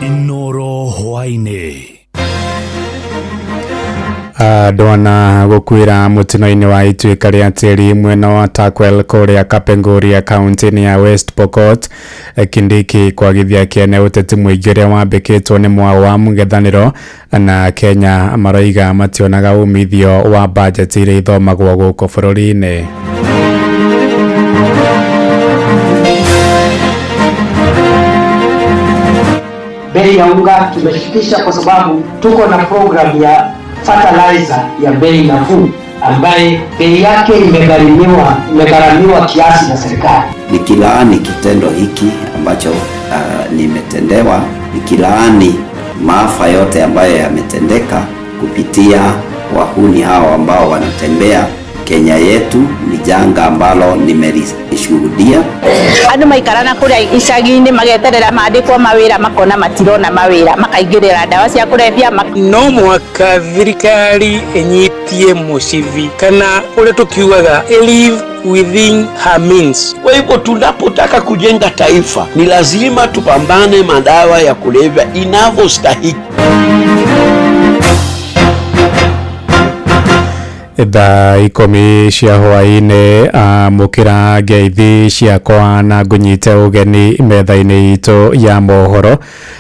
Inoro hwaĩ-inĩ. Andũ ana gũkuĩra mũtino-inĩ wa ituĩka rĩa tĩri mwena wa Turkwel kũrĩa Kapenguria kaunti-inĩ ya West Pokot. Kindiki kwagithia kĩene ũteti mũingĩ ũrĩa wambĩkĩtwo nĩ mwao wa mũng'ethanĩro na Kenya maroiga mationaga umithio wa bajeti iria ithomagwo gũkũ bũrũri-inĩ. Bei ya unga tumeshukisha kwa sababu tuko na program ya fertilizer ya bei nafuu ambaye bei yake imegharamiwa kiasi na serikali. Nikilaani kitendo hiki ambacho nimetendewa, nikilaani maafa yote ambayo yametendeka kupitia wahuni hao ambao wanatembea Kenya yetu. Ni janga ambalo nimelishuhudia. Andu maikarana kuria icagi-inĩ mageterera mandĩkwo mawĩra, makona matirona mawĩra, makaingĩrĩra ndawa cia kũrebia. No mwaka thirikari ĩnyitie mũcibi kana ũrĩa tũkiugaga live within her means. Kwa hivyo tunapotaka kujenga taifa ni lazima tupambane madawa ya kulevya inavyostahili. Thaa 10 cia hwaĩ-inĩ, amũkĩra ngeithi ciakwa na ngũnyite ũgeni metha-inĩ itũ ya mohoro.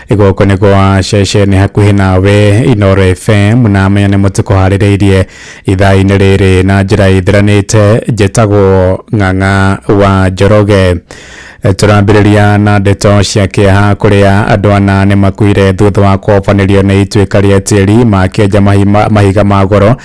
Gũkũ nĩ gwa ceceni hakuhĩ nawe Inoro FM, na menya nĩ mũtũkũharĩrĩirie ithaa-inĩ rĩrĩ na njĩra ithiranĩte. Njĩtagwo Ng'ang'a wa Njoroge. Tũrambĩrĩria na ndeto cia kĩeha kũrĩa andũ ana nĩ makuire thutha wa kũhobanĩrio nĩ ituĩka rĩa tĩri makĩenja mahiga ma goro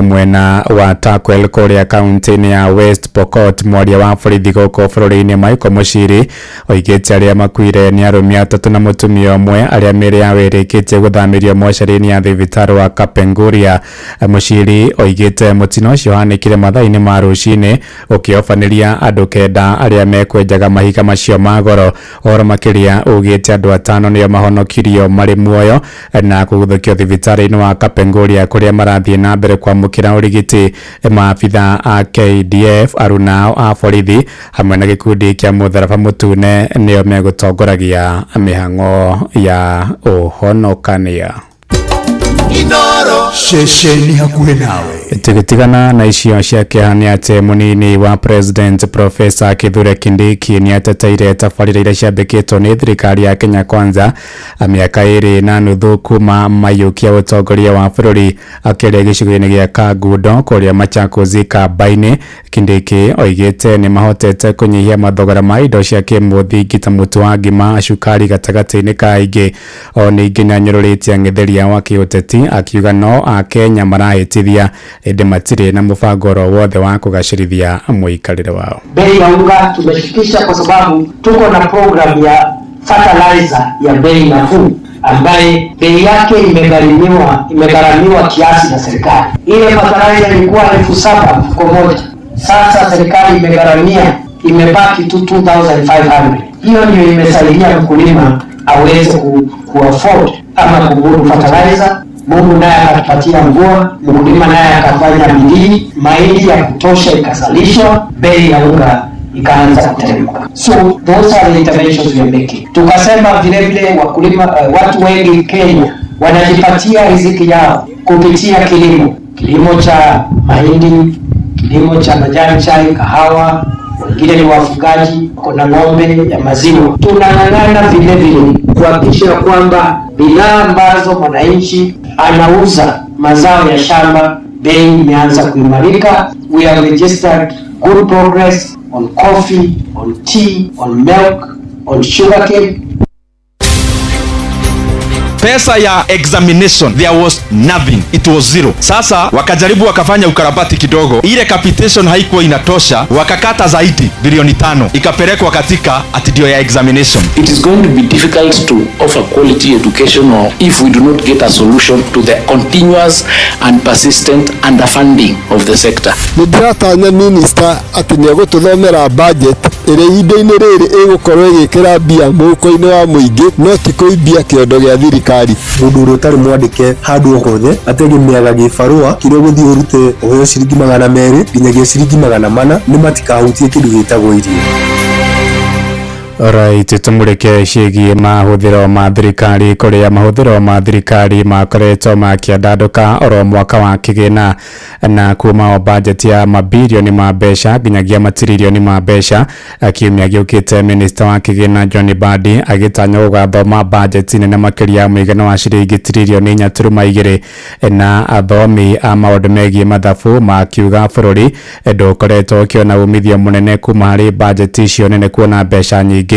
mwena wa Turkwel kũrĩa kaunti-inĩ ya West Pokot. Mwaria wa borithi gũkũ bũrũri-inĩ Michael Muchiri oigĩte arĩa makuire nĩ arũme atatũ na mũtumia ũmwe arĩa mĩĩrĩ yao ĩrĩkĩtie gũthamĩrio mocarĩ-inĩ ya thibitarĩ wa Kapenguria. Muchiri oigĩte mũtino ũcio ũhanĩkire mathaa-inĩ ma rũcinĩ ũkĩobanĩria andũ 9 arĩa mekwenjaga mahiga macio ma goro. Ũhoro makĩria ugĩte andũ 5 nĩo mahonokirio marĩ muoyo na kũguthũkio thibitarĩ-inĩ wa Kapenguria kũrĩa marathiĩ na mbere kwamũkĩra ũrigiti. Maabitha a KDF, arunao a borithi hamwe na gĩkundi kĩa mũtharaba mũtune nĩo megũtongoragia mĩhang'o ya ũhonokania. Ceceni hakuhĩ nawe. Tũgĩtigana na icio cia kĩeha nĩ atĩ mũnini wa President Professor Kithure Kindiki nĩ ateteire tabarĩra iria ciambĩkĩtwo nĩ thirikari ya Kenya Kwanza mĩaka 2.5 kuma maiyũkia ũtongoria wa bũrũri. Akĩaria gĩcigo-inĩ gĩa Kangundo kũrĩa Machakos Kamba-inĩ, Kindiki oigĩte nĩ mahotete kũnyihia mathogora ma indo cia kĩmũthingi ta mũtu wa ngima, cukari gatagatĩ-inĩ ka ingĩ. O ningĩ nĩanyũrũrĩtie ang'etheria wa kĩũteti akiuga no akenya marahĩtithia ĩndĩ matirĩ na mũbango oro wothe wa kũgacĩrithia mũikarĩre wao. Bei ya unga tumeshukisha kwa sababu tuko na program ya fertilizer ya bei nafuu ambaye bei yake imegharamiwa kiasi na serikali. Ile fertilizer ilikuwa 7,000 mfuko moja, sasa serikali imegharamia, imebaki tu 2,500. Hiyo ndio imesaidia mkulima aweze kuafford ama kumudu fertilizer. Mungu naye akatupatia mvua, mkulima naye akafanya bidii, mahindi ya kutosha ikazalishwa, bei ya unga ikaanza kuteremka. So those are the interventions we are making. Tukasema vile vile wakulima, watu wengi Kenya wanajipatia riziki yao kupitia kilimo, kilimo cha mahindi, kilimo cha majani chai, kahawa, wengine ni wafugaji, kuna ng'ombe ya maziwa. Tunang'ang'ana vile vile kuhakikisha kwamba bidhaa ambazo mwananchi anauza mazao ya shamba, bei imeanza kuimarika. We have registered good progress on coffee, on tea, on milk, on sugarcane. Pesa ya examination there was nothing, it was zero. Sasa wakajaribu wakafanya ukarabati kidogo, ile capitation haikuwa inatosha, wakakata zaidi bilioni 5 ikapelekwa katika ati ndio ya examination. It is going to be difficult to offer quality education or if we do not get a solution to the continuous and persistent underfunding of the sector. Nĩ ndĩratanya minister atĩ nĩ egũtũthomera budget ĩrĩa ihinda-inĩ rĩrĩ ĩgũkorwo ĩgĩkĩra mbia mũhuko-inĩ wa mũingĩ, no ti kũimbia kĩondo gĩa thirikari. Mũndũ ũrĩa ũtarĩ mwandĩke handũ o hothe ategemeaga gĩbarũa kĩrĩa ũgũthiĩ ũrute ũheo ciringi 200 nginyagia ciringi 400 nĩ matikahutie kĩndũ gĩtagwo irio. Right, tumurike ciĩgiĩ mahũthĩro ma thirikari kũrĩa mahũthĩro ma thirikari makoretwo makĩandandũka oro mwaka wa kĩgĩna na kuma o bajeti ya mabirioni ma mbeca nginyagia matiririoni ma mbeca. Kiumia gĩũkĩte minista wa kĩgĩna John Mbadi agĩtanywo gũgathoma bajeti nene makĩria ya mũigana wa ciringi tiririoni 4.2 na athomi a maũndũ megiĩ mathabu makiuga bũrũri ndũkoretwo ũkĩona umithio mũnene kuma harĩ bajeti icio nene kuona mbeca nyingĩ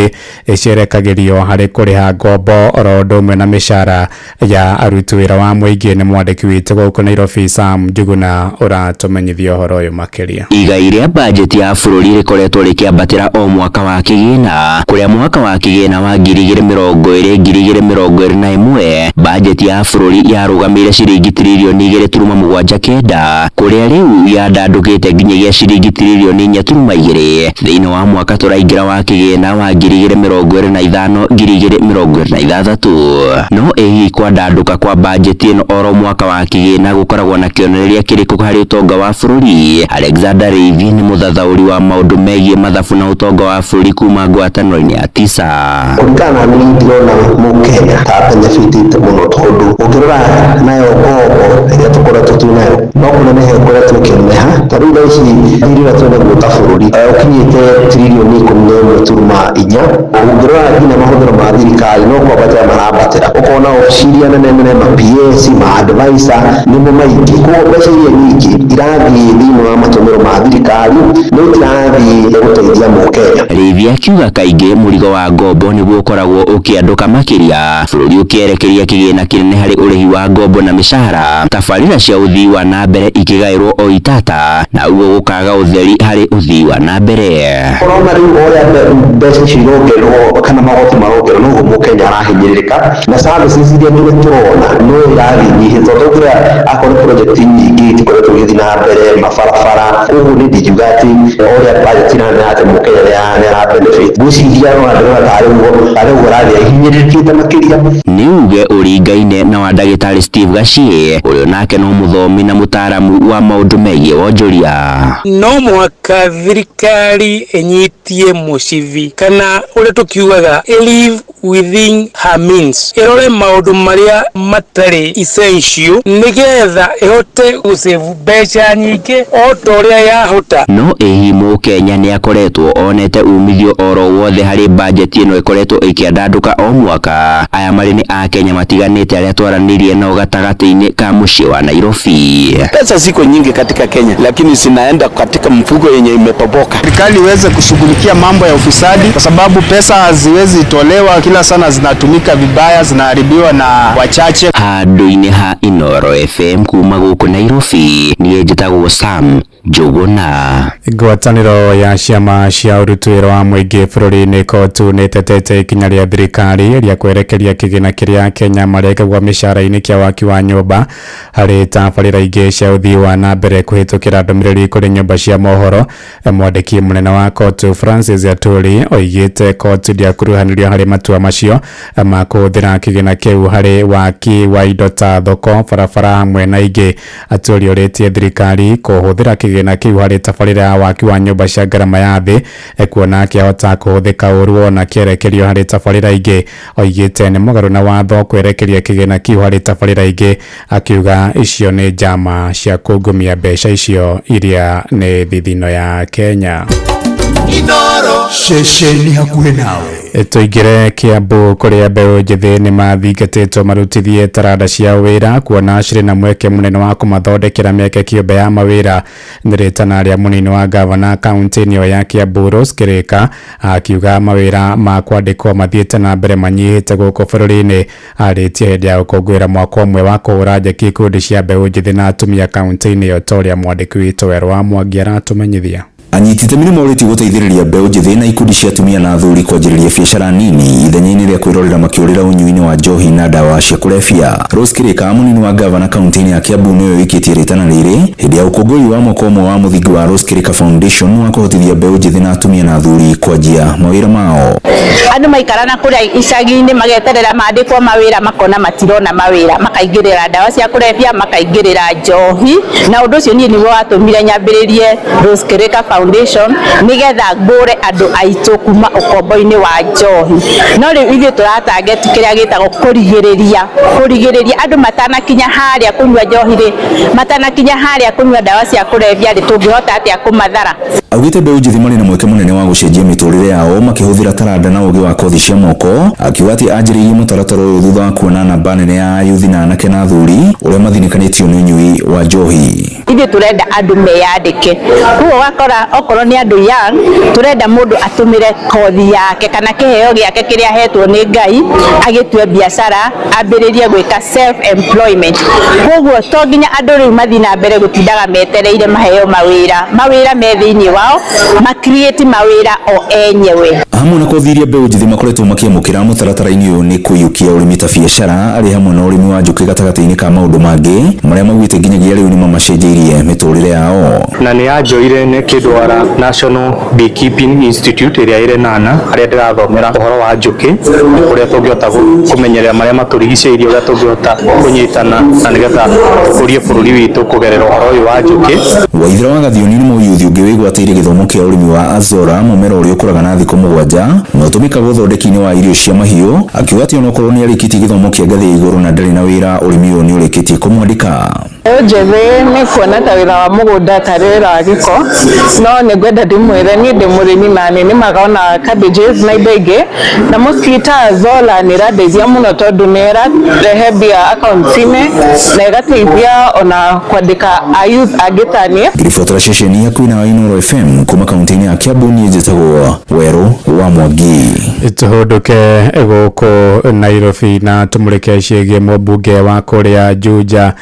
cierekagĩrio harĩ kũrĩha ngombo oro ũndũ ũmwe na mĩcara ya aruti wĩra wa mũingĩ. Nĩ mwandĩki witũ gũkũ Nairobi Sam Njuguna ũratũmenyithia ũhoro ũyũ makĩria. Igai rĩa bajeti ya bũrũri rĩkoretwo rĩkĩambatĩra o mwaka wa kĩgĩna kũrĩa mwaka wa kĩgĩna wa 2020 2021 bajeti ya bũrũri yarũgamĩire ciringi tiririoni 2.79 kũrĩa rĩu yandandũkĩte nginyagia ciringi tiririoni 4.2 thĩinĩ wa mwaka tũraingĩra wa kĩgĩna wa 2025 2026. No ĩhihi kwandandũka kwa bajeti ĩno oro mwaka wa kĩgĩna gũkoragwo na kĩonereria kĩrĩkũ harĩ ũtonga wa bũrũri? Alexander Reithi nĩ mũthathaũri wa maũndũ megiĩ mathabu na ũtonga wa bũrũri kuma ngwatanĩro-inĩ ya TISA. Kũringana na niĩ ndirona mũkenya ta benefitĩte mũno tondũ ũngĩrora nayo ngombo ĩrĩa tũkoretwo twĩ nayo no kũneneha ĩkoretwo ĩkĩneneha. Ta rĩu thaa ici thirĩ ũrĩa twĩ naguo ta bũrũri ũkinyĩte tiririoni 11.4. Ũngĩrora nginya mahũthĩro ma thirikari no kwambatĩra marambatĩra, ũkona obici iria nene nene ma PS ma advisor nĩmo maingĩ, koguo mbeca iria nyingĩ irathiĩ thĩinĩ wa matũmĩro ma thirikari no itirathiĩ gũteithia mũkenya. Reithi akiuga kaingĩ mũrigo wa ngombo nĩguo ũkoragwo ũkĩandũka makĩria bũrũri ũkĩerekeria kĩgĩna kĩnene harĩ ũrĩhi wa ngombo na mĩcara, tabarĩra cia ũthii wa na mbere ikĩgaĩrwo o itata na ũguo gũkaga ũtheri harĩ ũthii wa na mbere. Ũrona rĩu ũrĩa mbeca icio irongererwo kana magoti marongererwo noguo mũkenya arahinyĩrĩrĩka na services iria nginya tũrona no irathiĩ inyihĩte tondũ ũngĩrora akorwo project nyingĩ itikoretwo igĩthiĩ na mbere mabarabara, koguo niĩ ndingiuga atĩ ũrĩa budget iraneha atĩ mũkenya nĩ ara benefit. Ngwĩciria ona ndĩrona tarĩ ũguo arathiĩ ahinyĩrĩrĩkĩte makĩria. Nĩ uge ũringaine na wa ndagĩtarĩ Steve Gachie ũrĩa nake no mũthomi na mũtaaramu wa maũndũ megiĩ wonjoria. No mũhaka thirikari ĩnyitie mũcibi kana ũrĩa tũkiugaga live within her means, ĩrore maũndũ marĩa matarĩ essential nĩgetha ĩhote gũsave mbeca nyingĩ o ta ũrĩa yahota. No ĩhihi mũkenya nĩ akoretwo onete umithio oro wothe harĩ bajeti ĩno ĩkoretwo ĩkĩandandũka o mwaka? Aya marĩ nĩ akenya matiganĩte arĩa twaranĩirie nao gatagatĩ-inĩ ka mũciĩ wa Nairobi. Pesa ziko nyingi katika Kenya lakini zinaenda katika mfuko yenye imetoboka. Serikali iweze kushughulikia mambo ya ufisadi kwa sababu pesa haziwezi tolewa kila sana, zinatumika vibaya, zinaharibiwa na wachache. Handũ-inĩ ha Inooro FM kuma gũkũ Nairobi niĩ njĩtagwo Sam Njuguna. Ngwatanĩro ya ciama cia ũruti wĩra wa mũingĩ bũrũri-inĩ KOTU nĩ ĩtetete ikinya rĩa thirikari rĩa kwerekeria kĩgĩna kĩrĩa Kenya marekagwo mĩcara-inĩ kĩa waki wa nyũmba harĩ tabarĩra ingĩ cia ũthii wa na mbere kũhĩtũkĩra ndũmĩrĩri kũrĩ nyũmba cia mohoro. Mwandĩki mũnene wa KOTU Francis Atwoli oigĩte KOTU ndĩakuruhanirio harĩ matua macio ma kũhũthĩra kĩgĩna kĩu harĩ waki wa indo ta thoko, barabara hamwe na ingĩ. Atwoli orĩtie thirikari kũhũthĩra kĩgĩna kĩu harĩ tabarĩra ya waki wa nyũmba cia ngarama ya thĩ kuona kĩahota kũhũthĩka ũru ona kĩerekerio harĩ tabarĩra ingĩ. Oigĩte nĩ mũgarũ na watho kwerekeria kĩgĩna kĩu harĩ tabarĩra ingĩ, akiuga icio nĩ njama cia kũngumia mbeca icio iria nĩ thithino ya Kenya. Ceceni hakuhĩ nawe. Tũingĩre Kiambu kũrĩa mbeũ njĩthĩ nĩ mathingatĩtwo marutithie taranda cia wĩra kuona cirĩ na mweke mũnene wa kũmathondekera mĩeke kĩũmbe ya mawĩra. Nĩ rĩtana rĩa mũnini wa gavana kaunti-inĩ ĩyo ya Kiambu Rose Kĩrĩka akiuga mawĩra ma kwandĩkwo mathiĩte na mbere manyihĩte gũkũ bũrũri-inĩ. Arĩtie hĩndĩ ya gũkũngũĩra mwaka ũmwe wa kũhũra njeki ikundi cia mbeũ njĩthĩ na atumia kaunti-inĩ ĩyo ta ũrĩa mwandĩki witũ Werũ wa Mwangi aratũmenyithia. Anyiti itemi nĩmorĩtio gũteithĩrĩria mbeũ njĩthĩ na ikundi cia atumia na athuri kwanjĩrĩria biacara nini ithenya-inĩ rĩa kwĩrorera makĩũrĩra ũnyui-inĩ wa njohi na ndawa cia kũrebia. Rose Kĩrĩka mũnini wa gavana kaunti-inĩ ya Kiambu nĩwe wĩkĩtie rĩtana rĩrĩ hĩndĩ ya ũkũngũĩri wa mwaka ũmwe wa mũthingi wa Rose Kĩrĩka Foundation wa kũhotithia mbeũ njĩthĩ na atumia na athuri kwanjia mawĩra mao. Andũ maikara na kũrĩa icagi-inĩ mageterera mandĩkwo mawĩra makona matirona mawĩra, makaingĩrĩra ndawa cia kũrebia, makaingĩrĩra njohi, na ũndũ ũcio niĩ nĩguo watũmire nyambĩrĩrie Rose Kĩrĩka Foundation nigetha ngũre andũ aitũ kuma ũkombo-inĩ wa njohi. No rĩu ithuĩ tũratarget kĩrĩa gĩtagwo kũrigĩrĩria andũ matanakinya harĩa kũnyua njohi rĩ, matanakinya harĩa kũnyua ndawa cia kũrebia rĩ, tũngĩhota atĩa kũmathara. Augĩte mbeũ njĩthĩ marĩ na mweke mũnene wa gũcenjia mĩtũrĩre yao makĩhũthĩra taranda na ũgĩ wa kothi cia moko, akiuga atĩ anjĩrĩirie mũtaratara ũyũ thutha wa kuona namba nene ya ayuthi na anake na athuri ũrĩa mathinĩkanĩtio nĩ ũnyui wa njohi. Ithuĩ tũrenda andũ meyandĩke, koguo ũgakora okorwo nĩ andũ young, tũrenda mũndũ atũmĩre kothi yake kana kĩheo gĩake kĩrĩa ahetwo nĩ Ngai agĩtue biacara, ambĩrĩrie gwĩka self employment. Koguo to nginya andũ rĩu mathiĩ na mbere gũtindaga metereire maheo mawĩra me thĩinĩ wao, ma create mawĩra o enyewe. Hamwe na kothi iria mbeũ njĩthĩ makoretwo makĩamũkĩra mũtaratara-inĩ ũyũ nĩ kũiyũkia ũrĩmi ta biacara arĩ hamwe na ũrĩmi wa njũkĩ gatagatĩ-inĩ ka maũndũ mangĩ marĩa maugĩte nginyagia rĩu nĩmamacenjeirie mĩtũrĩre yao. Na nĩ yanjoire nĩ kĩndwara National Beekeeping Institute ĩrĩa ĩrĩ Nana, harĩa ndĩrathomera ũhoro wa njũkĩ, ũrĩa tũngĩhota kũmenyerera marĩa matũrigicĩirie, ũrĩa tũngĩhota kũnyitana na nĩgetha tũkũrie bũrũri witũ kũgerera ũhoro ũyũ wa njũkĩ. Waithera wa Gathioni nĩ mũyuthi ũngĩ wĩgwatĩire gĩthomo kĩa ũrĩmi wa Azora, mũmera ũrĩa ũkũraga na thikũ 7 na ũtũmĩkaga ũthondeki-inĩ wa irio cia mahiũ, akiuga atĩ onokorwo nĩ arĩkĩtie gĩthomo kĩa ngathĩ ya igũrũ na ndarĩ na wĩra, ũrĩmi ũyũ nĩ ũrĩkĩtie kũmwandĩka. Mbeũ njĩthĩ nĩ kuona ta wĩra wa mũgũnda tarĩ wĩra wa gĩko, no nĩ ngwenda ndĩmwĩre niĩ ndĩ mũrĩmi na nĩ nĩmaga ona cabbages na indo ingĩ, na mostly ta Azolla nĩ ĩrandeithia mũno tondũ nĩ ĩrarehe mbia akaunti-inĩ na ĩgateithia ona kwandĩka a youth angĩ ta niĩ. Ngĩribotera ceceni ya Kwina Inooro FM kuma kaunti-inĩ ya Kiambu, niĩ njĩtagwo Werũ wa Mwangi. Tũhũndũke gũkũ Nairobi na tũmũrĩke ciĩgiĩ mũmbunge wa kũrĩa Juja,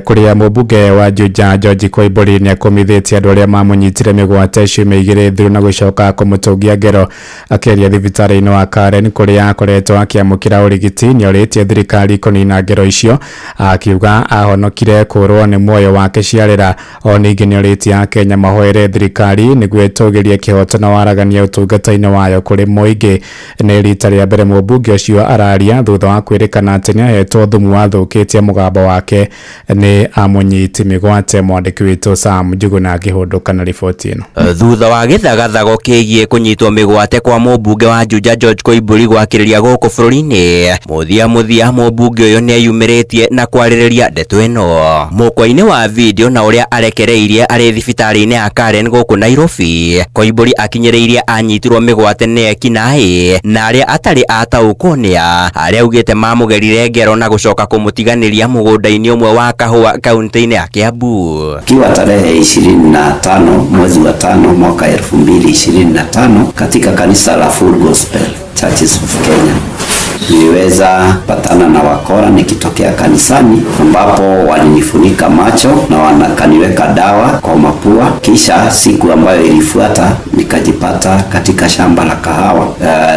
kũrĩa mũmbunge wa Juja George Koimbũri nĩ akũmithĩtie andũ arĩa mamũnyitire mĩgwate ciumia igĩrĩ thiru na gũcoka kũmũtũngia ngero akĩaria thibitarĩ-inĩ wa Karen kũrĩa akoretwo akĩamũkĩra ũrigiti. Nĩ orĩtie thirikari kũnina ngero icio, akiuga ahonokire kũrwo nĩ muoyo wake ciarĩra. O ningĩ nĩ orĩtie akenya mahoere thirikari nĩguo ĩtũgĩrie kĩhoto na waragania ũtungata-inĩ wayo kũrĩ mũingĩ. Nĩ rita rĩa mbere mũmbunge ũcio araria thutha wa kwĩrĩkana atĩ nĩ ahetwo thumu wathũkĩtie mũgambo wake nĩ amũnyiti mĩgwate. Mwandĩki witũ Sam Njuguna akĩhũndũka na riboti ĩno. Thutha wa gĩthagathago kĩgiĩ kũnyitwo mĩgwate kwa mũmbunge wa Juja George Koimbũri gwakĩrĩria gũkũ bũrũri-inĩ, mũthia mũmbunge ũyũ nĩeyumĩrĩtie na kwarĩrĩria ndeto ĩno mũkwa-inĩ wa video na ũrĩa arekereirie arĩ thibitarĩ-inĩ ya Karen gũkũ Nairobi. Koimbũri akinyĩrĩirie anyitirwo mĩgwate nĩ ekinaĩ na arĩa atarĩ ataũkwo nĩa arĩa augĩte mamũgerire ngero na gũcoka kũmũtiganĩria mũgũnda-inĩ ũmwe wa kahũa kaunti-inĩ ya Kiambu. Ikiwa tarehe 25 mwezi wa 5 mwaka 2025 katika kanisa la Full Gospel Churches of Kenya, niliweza patana na wakora nikitokea kanisani, ambapo walinifunika macho na wakaniweka dawa kwa mapua. Kisha siku ambayo ilifuata nikajipata katika shamba la kahawa.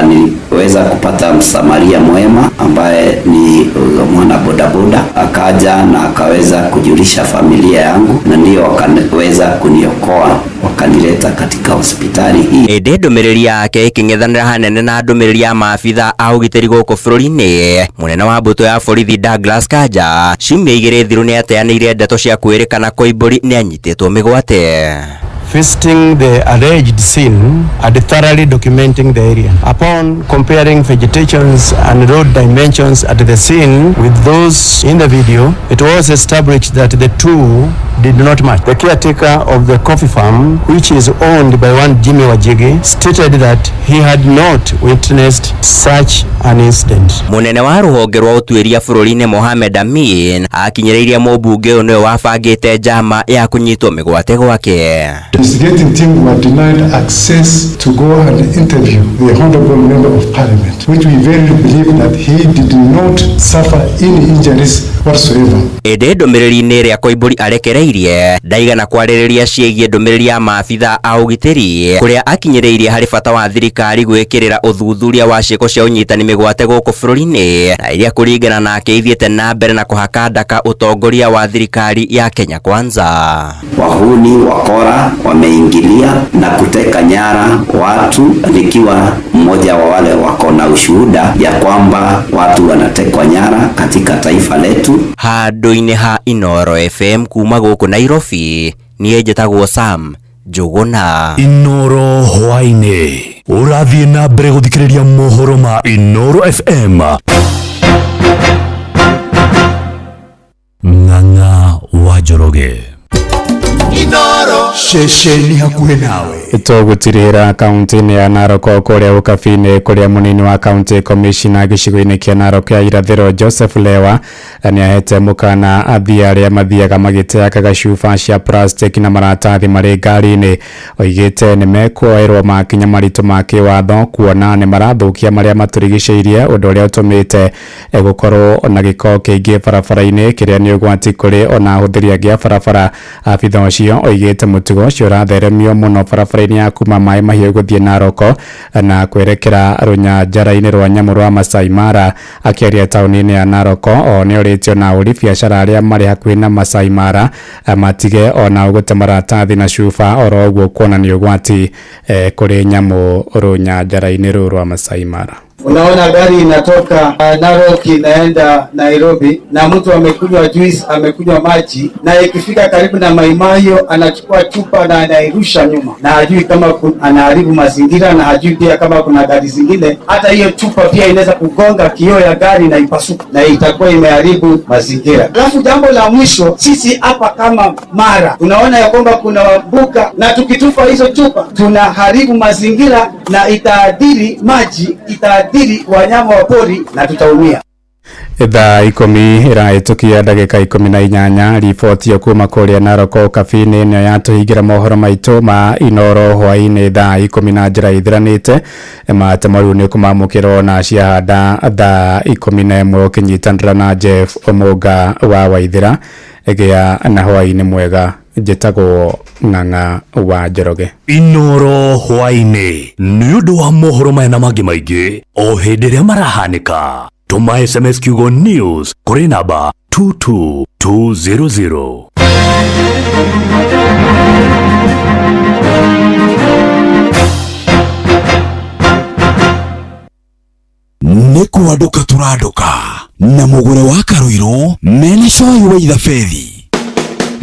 Niliweza kupata msamaria mwema ambaye ni mwana bodaboda, akaja na akaweza kujulisha familia yangu, na ndio wakaweza kuniokoa wakanileta katika hospitali hii. Ĩndĩ ndũmĩrĩri yake ĩkĩng'ethanĩra hanene na ndũmĩrĩri ya maabitha a ũgitĩri gũkũ bũrũri-inĩ. Mũnene wa mbũtũ ya borithi Douglas Kanja ciumia igĩrĩ thiru nĩateanĩirie ndeto cia kwĩrĩkana Koimbũri nĩanyitĩtwo mĩgwate. Visiting the alleged scene and thoroughly documenting the area. Upon comparing vegetations and road dimensions at the scene with those in the video, it was established that the two did not match. The caretaker of the coffee farm, which is owned by one Jimmy Wajigi, stated that he had not witnessed such an incident. Mũnene wa rũhonge rwa ũtuĩria bũrũri-inĩ Mohamed Amin akinyĩrĩirie mũmbunge ũyũ nĩwe wabangĩte njama ya kũnyitwo mĩgwate gwake. The investigating team were denied access to go and interview the Honorable Member of Parliament, which we verily believe that he did not suffer any injuries whatsoever. Ĩndĩ ndũmĩrĩri-inĩ ĩrĩa Koimbũri arekereirie ndaigana kwarĩrĩria ciĩgiĩ ndũmĩrĩri ya maabitha a ũgitĩri kũrĩa akinyĩrĩirie harĩ bata wa thirikari gwĩkĩrĩra ũthuthuria wa ciĩko cia ũnyitani mĩgwate gũkũ bũrũri-inĩ na iria kũringana nake ithiĩte na mbere na kũhaka ndaka ũtongoria wa thirikari ya Kenya Kwanza. Wahuni wakora wameingilia na kuteka nyara watu, nikiwa mmoja wa wale wako na ushuhuda ya kwamba watu wanatekwa nyara katika taifa letu. Handũ-inĩ ha Inooro FM kuma gũkũ Nairobi, niĩ njĩtagwo Sam Njũgũna. Inoro hwaĩ-inĩ ũrathiĩ na mbere gũthikĩrĩria mohoro ma Inoro FM. Ng'ang'a wa Njoroge. Inoro ceceni hakuhĩ nawe. Tũgũtirĩra kaunti-inĩ ya Narok kũrĩa Ũkabi-inĩ kũrĩa mũnini wa county commissioner gĩcigo-inĩ kĩa Narok ya irathĩro Joseph Lewa nĩ ahete mũkana athii arĩa mathiaga magĩteangaga cuba cia plastic na maratathi marĩ ngari-inĩ. Oigĩte nĩ mekuoerwo makinya maritũ ma kĩwatho kuona nĩ marathũkia marĩa matũrigicĩirie, ũndũ ũrĩa ũtũmĩte gũkorwo na gĩko kĩingĩ barabara-inĩ kĩrĩa nĩ ũgwati kũrĩ ona ahũthĩri angĩ a barabara. Abitha ũcio oigĩte mũtugo ũcio ũratheremio mũno barabara-inĩ ya kuma Maĩ Mahiũ gũthiĩ Narok na kwerekera rũnyanjara-inĩ rwa nyamũ rwa Masai Mara. Akĩaria taũni-inĩ ya Narok, o nĩ orĩtio na ahũri biacara arĩa marĩ hakuhĩ na Masai Mara matige ona gũte maratathi na cuba oro ũguo kuonania ũgwati kũrĩ nyamũ rũnyanjara-inĩ rũu rwa Masai Mara. Unaona gari inatoka Narok inaenda Nairobi na mtu amekunywa juice, amekunywa maji, na ikifika karibu na Maimahiu anachukua chupa na anairusha nyuma, na hajui kama anaharibu mazingira, na hajui pia kama kuna gari zingine. Hata hiyo chupa pia inaweza kugonga kioo ya gari na ipasuka, na itakuwa imeharibu mazingira. Alafu jambo la mwisho, sisi hapa kama Mara tunaona ya kwamba kuna mbuga, na tukitupa hizo chupa tunaharibu mazingira na itaadhiri maji, itaadhiri wanyama wa pori na tutaumia. Thaa 10 ĩrahĩtũkia ndagĩka 18. Riboti ĩyo kuma kũrĩa Narok Ũkabi-inĩ nĩyo yatũhingĩra mohoro maitũ ma Inoro hwaĩ-inĩ thaa 10 na njĩra ĩthiranĩte. Matemo rĩu nĩ kũmamũkĩrwo na ciahanda thaa 11 ũkĩnyitanĩra na Jeff Omunga wa Waithĩra. Gĩa na hwaĩ-inĩ mwega. Njĩtagwo Ng'ang'a wa Njoroge. Inoro hwaĩ-inĩ nĩ ũndũ wa mohoro maya na mangĩ maingĩ o hĩndĩ ĩrĩa marahanĩka. Tũma SMS kiugo news kũrĩ namba 22200. Nĩ kwandũka tũrandũka na mũgũre wa Karũirũ mena coyi wa ithabethi.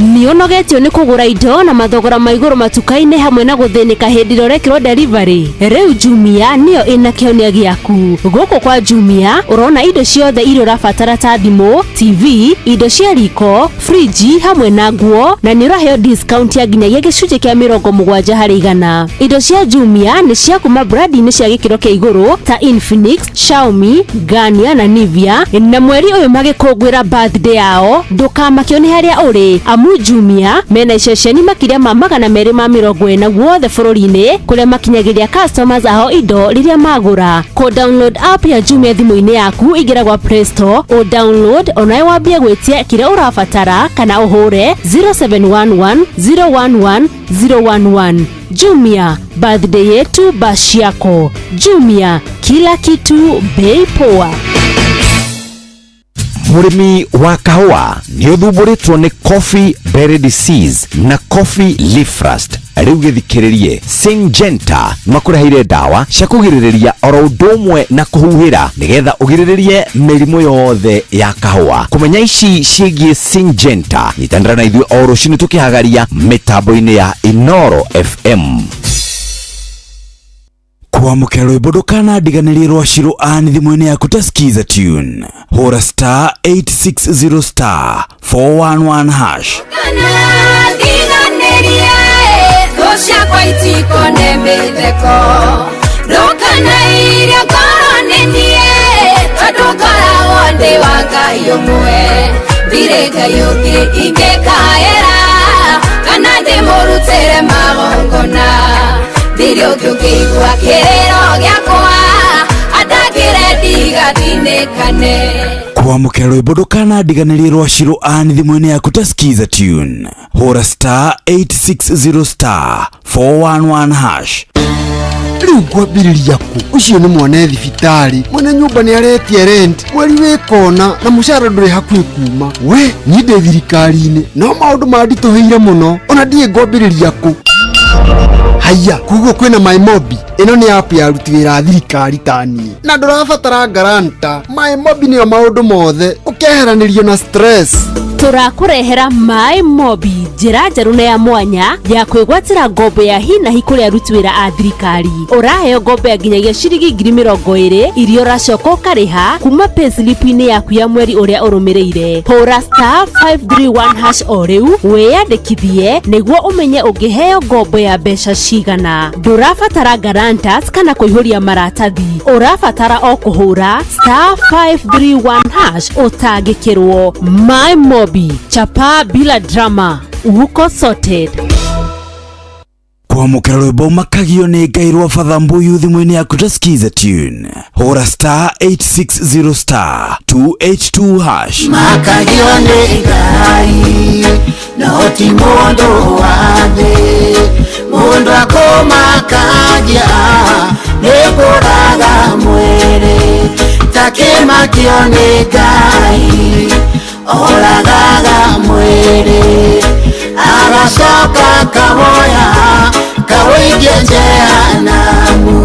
Nĩ ũnogetio nĩ kũgũra indo na mathogora ma igũrũ matuka-inĩ hamwe na gũthĩnĩka hĩndĩ ĩrĩa ũrekĩrwo delivery. Rĩu Jumia nĩyo ĩna kĩhonia gĩaku. Gũkũ kwa Jumia ũrona indo ciothe iria ũrabatara ta thimũ, TV, indo cia riko, friji hamwe na nguo, na nĩ ũraheo discount ya nginyagia gĩcunjĩ kĩa 70 harĩ igana. Indo cia Jumia nĩ cia kuma brandi-inĩ cia gĩkĩro kĩa igũrũ ta Infinix, Xiaomi, Garnier na Nivea, na mweri ũyũ magĩkũngũĩra birthday yao ndũkamakio nĩ harĩa ũrĩ amu Jumia mena iceceni makĩria ma 240 guothe bũrũri-inĩ kũrĩa makinyagĩria customers ao indo rĩrĩa magũra. Kũ download app ya Jumia thimũ-inĩ yaku ingĩra gwa Play Store, o download onawe wambie gwĩtia kĩrĩa ũrabatara kana ũhũre 0711 011 011. Jumia, birthday yetu bash yako. Jumia, kila kitu bei poa. Mũrĩmi wa kahũa nĩ ũthumbũrĩtwo nĩ coffee berry disease na coffee leaf rust. Rĩu gĩthikĩrĩrie, Syngenta makũreheire ndawa cia kũgirĩrĩria oro ũndũ ũmwe na kũhuhĩra nĩgetha ũgirĩrĩrie mĩrimũ yothe ya kahũa. Kũmenya ici ciĩgiĩ Syngenta, nyitanĩra na ithuĩ o rũcinĩ tũkĩhagaria mĩtambo-inĩ ya Inoro FM. Kwamũkĩra rwĩmbo ndũkanandiganĩrie rwa Shiro Ann thimũ-inĩ yaku ta Skiza tune. Hũra star 860 star 411 hash. Kwamũkĩra rwĩmbo ndũkanandiganĩrie rwa Shiro Ann thimũ-inĩ yaku ta Skiza tune. Hũra star 860 star 411 hash. Rĩu ngwambĩrĩria kũ? Ũcio nĩ mwana thibitarĩ, mwene nyũmba nĩ aretia rent, mweri wĩ kona na mũcara ndũrĩ hakuhĩ kuma. We niĩ ndĩ thirikari-inĩ no maũndũ manditũhĩire mũno, ona ndiĩ ngwambĩrĩria kũ. Haiya, koguo kwĩna MyMobi. Ĩno nĩ app ya aruti wĩra a thirikari ta niĩ, na ndũrabatara guarantor. MyMobi nĩyo maũndũ mothe, ũkeheranĩrio na stress. Tũrakũrehera Maĩ Mobi, njĩra njerũ na ya mwanya ya kwĩgwatĩra ngombo ya hi na hi kũrĩ aruti wĩra a thirikari. Ũraheo ngombo ya nginyagia ciringi 20,000 iria ũracoka ũkarĩha kuma payslip-inĩ yaku ya mweri ũrĩa ũrũmĩrĩire. Hũra star 531 hash o rĩu wĩyandĩkithie nĩguo ũmenye ũngĩheo ngombo ya mbeca cigana. Ndũrabatara guarantors kana kũihũria maratathi, ũrabatara o kũhũra star 531 hash ũtangĩkĩrwo. My Mobi, chapa bila drama, uko sorted. Kwamũkĩra rwĩmbo makagio nĩ Ngai rwa Father Mbuyu thimũ-inĩ yaku ta skiza tune, hũra star 860 star 282 hash. Makagio nĩ Ngai no ti mũndũ wa thĩ, mũndũ akũmakagia nĩ kũraga mwĩrĩ, takĩmakio nĩ Ngai oragaga mwĩrĩ, agacoka kawoya kawoigie jehanamu,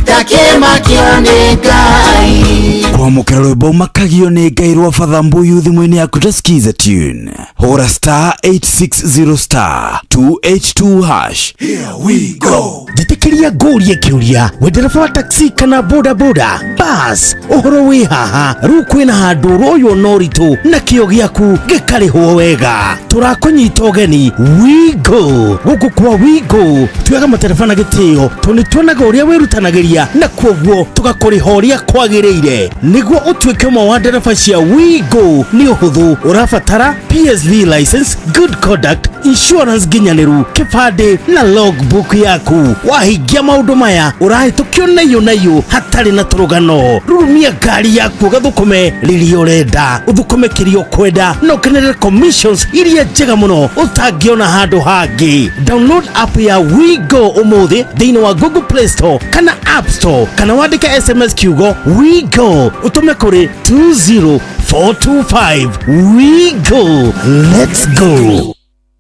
takĩmakio nĩ Ngai. Kwamũkĩra rwĩmbo makagio nĩ Ngai rwa Father Mbuyu thimũ-inĩ yaku ta skiza tune, hũra star 860 star 282 hash. Here we go. Njĩtĩkĩria ngũrie kĩũria, we ndereba wa taxi kana boda boda bas, ũhoro wĩ haha rĩu kwĩna handũ ũroywo na ũritũ na kĩo gĩaku gĩkarĩhwo wega. Tũrakũnyita ũgeni Wigo. Gũkũ kwa Wigo tuoyaga matereba na gĩtĩo tondũ nĩ tuonaga ũrĩa wĩrutanagĩria na kwoguo tũgakũrĩha ũrĩa kwagĩrĩire. Nĩguo ũtuĩke ũmwe wa ndereba cia Wigo nĩ ũhũthũ, ũrabatara PSV license, good conduct, insurance nginyanĩru, kĩbandĩ na logbook yaku. Wahingia maũndũ maya ũrahĩtũkio naiyũ naiyũ hatarĩ na tũrũgano. Rurumia ngari yaku ũgathũkũme rĩrĩa ũrenda, ũthũkũme kĩrĩa ũkwenda na ũkenerere commissions iria njega mũno ũtangĩona handũ hangĩ. Download app ya Wigo ũmũthĩ thĩinĩ wa Google Play Store kana App Store, kana wandĩke SMS kiugo Wigo ũtũme kũrĩ 20425. Wigo, let's go.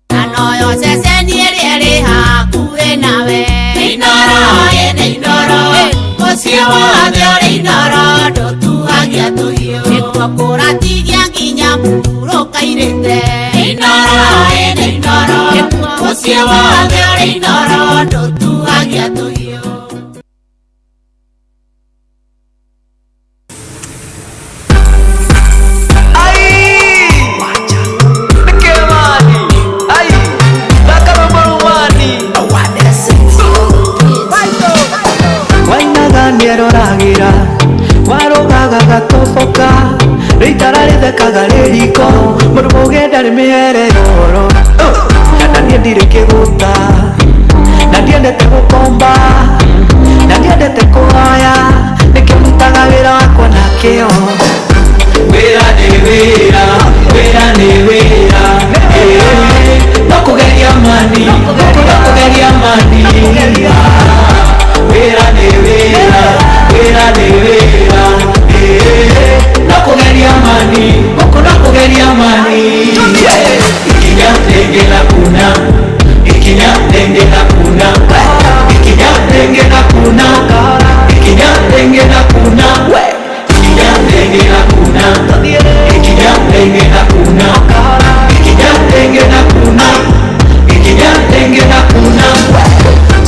Anoyo ceceni ĩrĩa ĩrĩ hakuhĩ nawe. Inooro ĩnĩ Inooro, mũciĩ wothe ũrĩ Inooro, ndũtuhagia tũhiũ. Nĩkuo kũratigia nginya mũhurũka-irĩte. Inooro ĩnĩ Inooro, mũciĩ wothe ũrĩ Inooro, ndũtuhagia tũhiũ. Nĩeroragira warugaga gatoboka rĩitara rĩthekaga rĩriko mũndũ mũgenda nĩ mĩherero na niĩ ndirĩ kĩgũta na ndiendete gũkomba na ndiendete kũhoya nĩkĩo ndutaga wĩra wakwa na kĩo. Wĩra nĩ wĩra, wĩra nĩ wĩra, no kũgeria mani, no kũgeria mani. Wĩra nĩ wĩra, wĩra nĩ wĩra, no kũgeria mani, gũkũ no kũgeria mani. Ikinya rĩngĩ na kuna, ikinya rĩngĩ na kuna, ikinya rĩngĩ na kuna, ikinya rĩngĩ na kuna, ikinya rĩngĩ na kuna, ikinya rĩngĩ na kuna, ikinya rĩngĩ na kuna, ikinya rĩngĩ na kuna.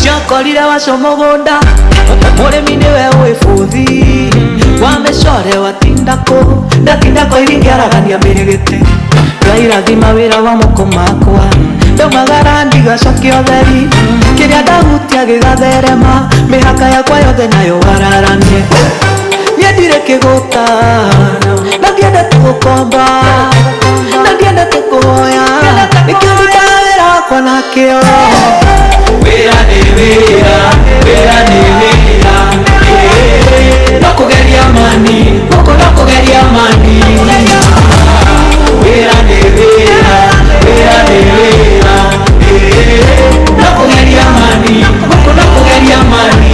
Ciakorire waco mũgũnda mũrĩmi nĩwe wĩ bũthi wa mĩcore watindako ndatindako iringĩaragania mĩrĩgĩte ngairathima wĩra wa moko makwa ndaumagara ndigacokia ũtheri kĩrĩa ndahutia gĩgatherema mĩhaka yakwa yothe nayo wararanie. Niĩ ndirĩ kĩgũta na ndiendete gũkomba na ndiendete kũhoya nĩkĩo ndutaga wĩra wakwa na kĩo. Wĩra nĩ wĩra, wĩra nĩ wĩra, no kũgeria mani, gũkũ no kũgeria mani. Wĩra nĩ wĩra, wĩra nĩ wĩra, no kũgeria mani, gũkũ no kũgeria mani.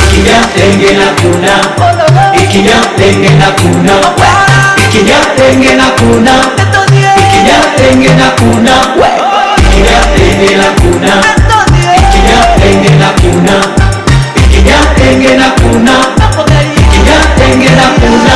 Ikinya rĩngĩ na kuna, ikinya rĩngĩ na kuna, ikinya rĩngĩ na kuna, ikinya rĩngĩ na kuna, ikinya rĩngĩ na kuna, ikinya rĩngĩ na kuna, ikinya rĩngĩ na kuna, ikinya rĩngĩ na kuna.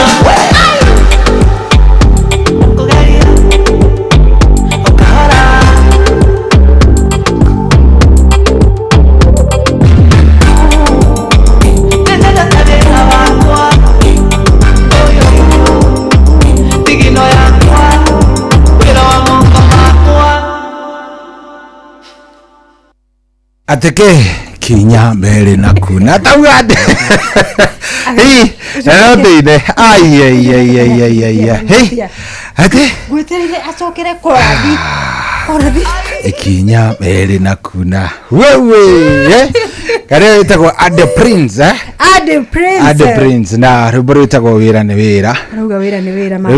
Ateke kinya mbere na kuna tauga hii na ai ai ai ai ai ai hey ate gweterere acokere korathi korathi ikinya mbere na kuna wewe kare itagwo Ade Prince Ade Prince Ade Prince na rwimbo rwitagwo wira ni wira rauga wira ni wira ma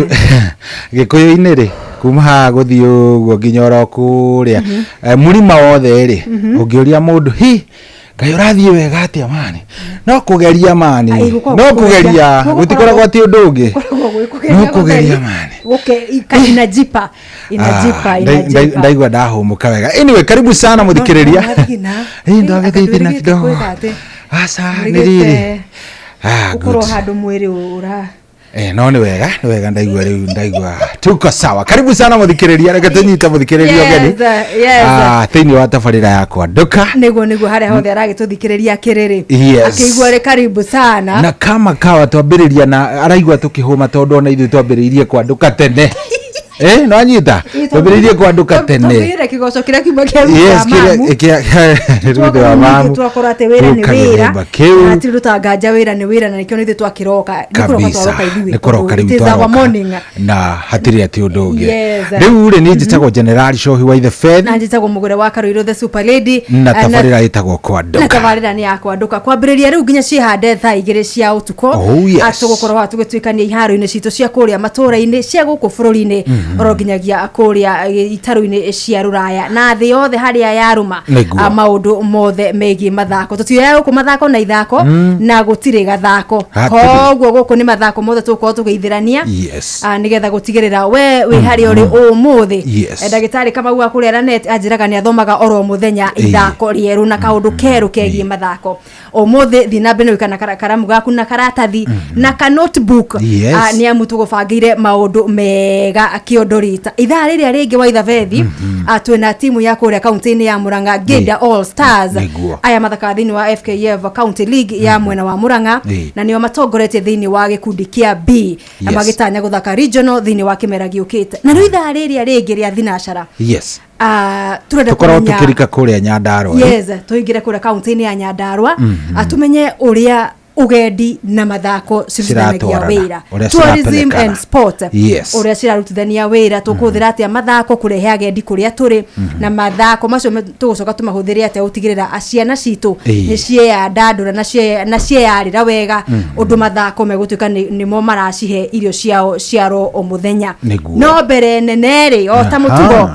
gikuyu-inĩ rĩ kuma haha gũthiĩ ũguo nginya oro kũrĩa mũrima wothe rĩ ũngĩũria mũndũ hi Ngai ũrathiĩ wega atĩa mani no kũgeria mani no kũgeria gũtikoragwo atĩ ũndũ ũngĩ no kũgeria mani inajipa inajipa inajipa ndaigua ndahũmũka wega. Anyway, karibu sana mũthikĩrĩria. Hii ndagĩthĩthĩ na kidogo aca nĩ rĩrĩ ũkorwo handũ mwĩrĩ ũra no ni wega ndaigua riu ndaigua tuko sawa. Karibu sana muthikiriria, reke tunyite muthikiriria ugeni thiini wa tabarira ya Kwanduka niguo haria hothe aragituthikiriria kiriri akigua ri karibu sana na kama kawa twambiriria na araigua tukihuma tondu ona ithuĩ twambiriirie kwanduka tene. No anyita twambiriirie kwanduka tene twambiriire kigoco kiria kiuma kia mamu rutha wa mamu twakorwo ati wira ni wira ati rutanganja wira ni wira na nikio nithuĩ twakiroka nikuroka twaroka ithuĩ nikuroka riu twaroka na hatiri ati undu ungi. Riu ri ni njitagwo General Shohi wa the Fed na njitagwo Mugure wa Karuiru the Super Lady na tabarira itagwo Kwanduka na tabarira ni ya Kwanduka kwambiriria riu nginya cihande thaa 2 cia utuko atugukorwo tugituikania iharo-ini citu cia kuria matura-ini cia guku bururi-ini oro nginyagia kuria itaru-ini cia ruraya na thi yothe haria yaruma maundu mothe megie mathako tutioya guku mathako na ithako na gutire gathako koguo guku ni mathako mothe tugukorwo tugeithirania nigetha gutigirira we wi haria uri umuthi. Ndagitari Kamau wa kuria Lanet anjiraga ni athomaga oro muthenya ithako rieru na kaundu keru kegie mathako umuthi thi na mbere kana karamu gaku na karatathi na ka notebook ni amu tugubangire maundu mega kiondorita ithaa riria ringi wa ithabethi twina timu ya kuria kaunti-ini ya Murang'a Ngeda All Stars aya mathaka thiini wa FKF County League ya mwena wa Murang'a na nio matongoretie thiini wa gikundi kia B na magitanya guthaka regional thiini wa kimera giukite na riu ithaa riria ringi ria thinacara turenda tukorwo tukirika kuria Nyandarua. Yes, tuingire kuria kaunti-ini ya Nyandarua atumenye uria ugendi na mathako cirutithanagia wira tourism and sport uria cirarutithania wira tukuhuthira atia mathako kurehe agendi kuria turi na mathako macio tugucoka tumahuthire atia gutigirira ciana citu ni cieyandandura na cieyarira wega undu mathako megutuika nimo maracihe irio ciao ciaro o muthenya. No mbere nene ri o ta mutugo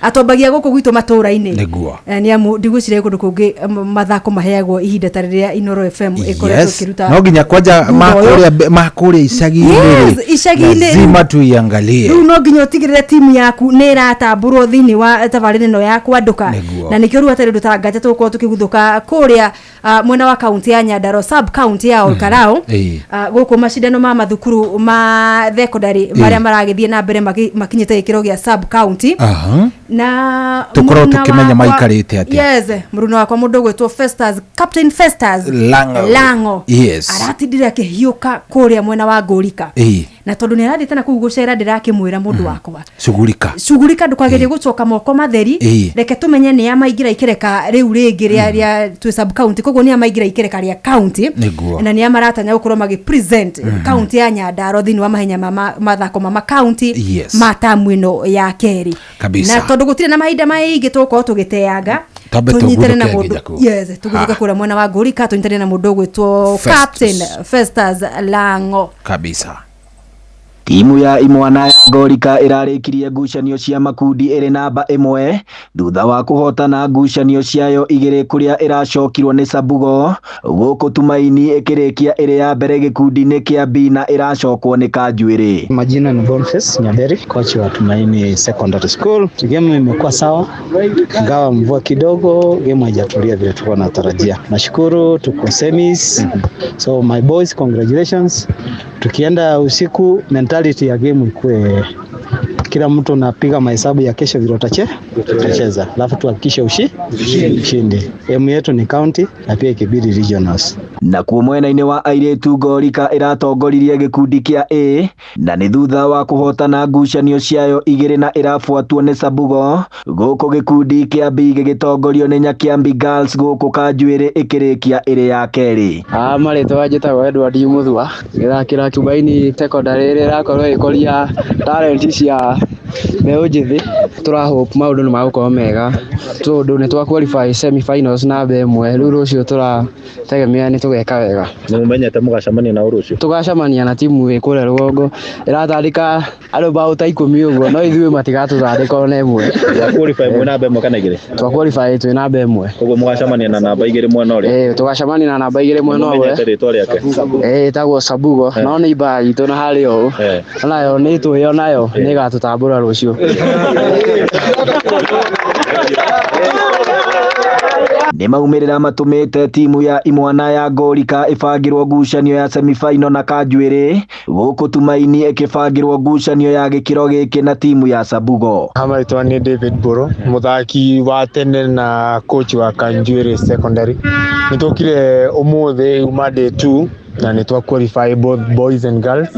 atombagia guku gwitu matura-ini ni amu ndigwiciria kundu kungi mathako maheagwo ihinda ta riria Inoro FM ikoretwo ikiruta no nginya kwanja makuria icagi-inĩ lazima tuiangalie. Riu no nginya utigirire timu yaku ni iratamburwo thiini wa tabarĩra ĩno ya Kwanduka na nikio riu atarĩ ndũtangaja tũgũkorwo tukĩguthũka kũrĩa mwena wa kaunti ya Nyandarua sub county ya Olkarau gũkũ macindano ma mathukuru ma secondary marĩa maragĩthiĩ na mbere makinyĩte gĩkĩro gĩa sub county na tukorwo tukimenya maikarite atia. Yes, muruna wakwa mundu gwitwo Festus, Captain Festus Lango. Yes, aratindire akihiuka kuria mwena wa Ngũrika na tondu ni arathiite na kuu gucera ndirakimwira mundu wakwa shughulika ndukagerie gucoka moko matheri reke tumenye ni amaingira ikereka riu ringi ria twi sub county koguo ni amaingira ikereka ria county na ni amaratanya gukorwo magi present county ya Nyandarua thiini wa mahenya ma mathako ma county ma tamu ino ya keri na tondu gutire na mahinda maingi tugukorwo tugiteanga tunyitane na mundu yes tuguthuka kura mwena wa Ngũrika tunyitane na mundu gwitwo Captain Festus Lango kabisa. Timu ya imwana ya Ngorika irarĩkirie ngucanio cia makundi ĩrĩ namba 1 thutha wa kũhotana ngucanio ciayo 2 kũrĩa ĩracokirwo nĩ Sabugo gũkũ Tumaini ĩkĩrĩkia ĩrĩ ya mbere gĩkundi-inĩ kĩa B na ĩracokwo nĩ Kanjuĩrĩ. Majina ni Boniface Nyaberi, coach wa Tumaini Secondary School. Game imekuwa sawa, ingawa mvua kidogo, game haijatulia vile tulikuwa tunatarajia. Nashukuru tuko semis. So my boys, congratulations. Tukienda usiku mentality ya game ikue kila mtu napiga mahesabu ya kesho vile Tutacheza. Alafu tuhakikishe ushindi. Aim yetu ni county na pia ikibidi regionals. Nakuo mwena-inĩ wa airĩtu Ngorika ĩratongoririe gĩkundi kĩa A na nĩ thutha wa kũhotana ngucanio ciayo 2 na ĩrabuatwo nĩ Sabugo, gũkũ gĩkundi kĩa B gĩgĩtongorio nĩ Nyakiambi Girls gũkũ Kanjuĩrĩ ĩkĩrĩkia ĩrĩ ya kerĩ. Marĩtwa njĩtagwo Edward Muthua, ngĩthakĩra Tumaini Secondary ĩrĩa ĩrakorwo ĩgĩkũria talent cia mbeũ njĩthĩ. Tũra hope maũndũ nĩ magũkorwo mega tondũ nĩ twa qualify semi-finals namba 1, rĩu rũciũ tũrategemea nĩ tũgeka wega. Nĩ mũmenyete mũgacemania na rũciũ? Tũgacemania na timu ĩ kũrĩa rũgongo ĩratandĩka andũ bao ta 10 ũguo, no ithuĩ matigatũtandĩka ona ĩmwe. Twa qualify mwĩ namba 1 kana 2? Twa qualify twĩ namba 1. Koguo mũgacemania na namba 2 mwena ũrĩa? Tũgacemania na namba 2 mwena ũrĩa. Mũmenyete rĩtwa rĩake? Ĩtagwo Sabugo, no nĩ imba itũ na harĩa ũũ. Onayo nĩ tũĩ onayo nĩ ĩgatũtambũra rũciũ. Nĩ maumĩrĩra matũmĩte timu ya imwana ya Ngorika ĩbangĩrwo ngucanio ya semi-final na Kanjuĩrĩ, gũkũ Tumaini ĩkĩbangĩrwo ngucanio ya gĩkĩro gĩkĩ na timu ya Sabugo. Marĩtwa nĩ David Mburu, mũthaki wa tene na coach wa Kanjuĩrĩ Secondary. Nĩ tũkire ũmũthĩ uma day 2 na nĩ twa qualify both boys and girls.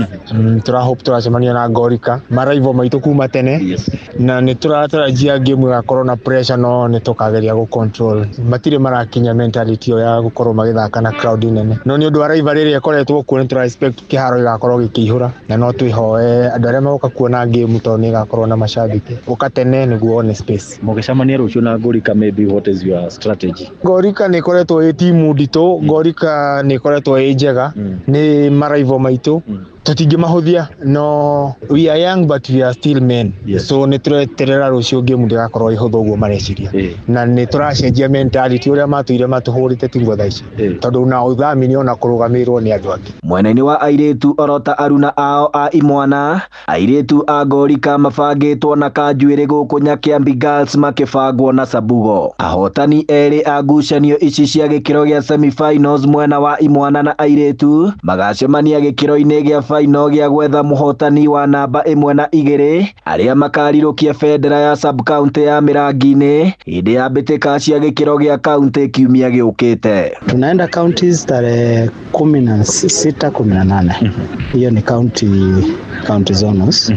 Tũra hope tũracemania na Ngorika maraivo maitũ kuma tene, na nĩ tũratarajia game ĩgakorwo na pressure, no nĩ tũkageria gũ control. Matirĩ marakinya mentality ĩyo ya gũkorwo magĩthaka na crowd nene, no nĩ ũndũ wa rivalry ĩrĩa ĩkoretwo kuo nĩ tũra expect kĩharo gĩgakorwo gĩkĩihũra, na no twĩhoe andũ arĩa magoka kuona game tondũ nĩ ĩgakorwo na mashabiki. Ũka tene nĩguo wone space. Mũgĩcemania rũciũ na Ngorika, maybe what is your strategy? Ngorika nĩ ĩkoretwo ĩ timu nditũ, Ngorika nĩ ĩkoretwo ĩ njega, nĩ maraivo maitũ, tũtingĩmahũthia, no we are young but we are still men. So nĩ tũreterera rũciũ game ndĩgakorwo ĩhũthũ ũguo mareciria, na nĩ tũracenjia mentality ũrĩa matũire matũhũrĩte tiguo thaa ici, tondũ na ũthamini ona kũrũgamĩrĩrwo nĩ andũ angĩ. Mwena-inĩ wa airĩtu orota aruna ao a imwana, airĩtu a Ngorika mabangĩtwo na Kanjuĩrĩ gũkũ Nyakiambi Girls makĩbangwo na Sabugo. Ahotani erĩ a ngucanio ici cia gĩkĩro gĩa semi-finals mwena wa imwana na airĩtu magacemania gĩkĩro-inĩ gĩa final gĩa gwetha mũhotani wa namba 1 na 2 arĩa makarirũkia bendera ya sub county ya Mĩrangi-inĩ hĩndĩ ya mbĩtĩka cia gĩkĩro gĩa county kiumia gĩũkĩte. Tunaenda counties tarehe 16, 18. Hiyo ni county zones.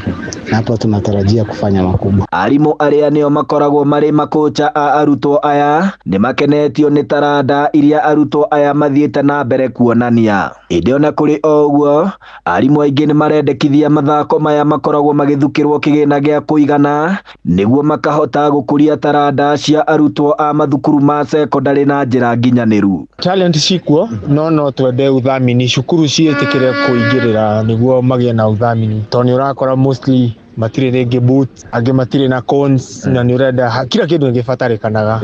Na hapo tunatarajia kufanya makubwa. Arimũ arĩa nĩo makoragwo marĩ makocha a arutwo aya nĩ makenetio nĩ taranda iria arutwo aya mathiĩte na mbere kuonania. Ĩndĩ ona kũrĩ o ũguo, arimũ aingĩ nĩ marendekithia mathako maya makoragwo magĩthukĩrwo kĩgĩna gĩa kũigana nĩguo makahota gũkũria taranda cia arutwo a mathukuru ma sekondarĩ na njĩra nginyanĩru. Talent cikuo, no twende uthamini, cukuru ciĩtĩkĩre kũingĩrĩra nĩguo magĩe na uthamini, tondũ nĩ ũrakora mostly matirĩ rĩngĩ boots, angĩ matirĩ na cones, na nĩ ũrenda kila kĩndũ nĩgĩbatarĩkanaga.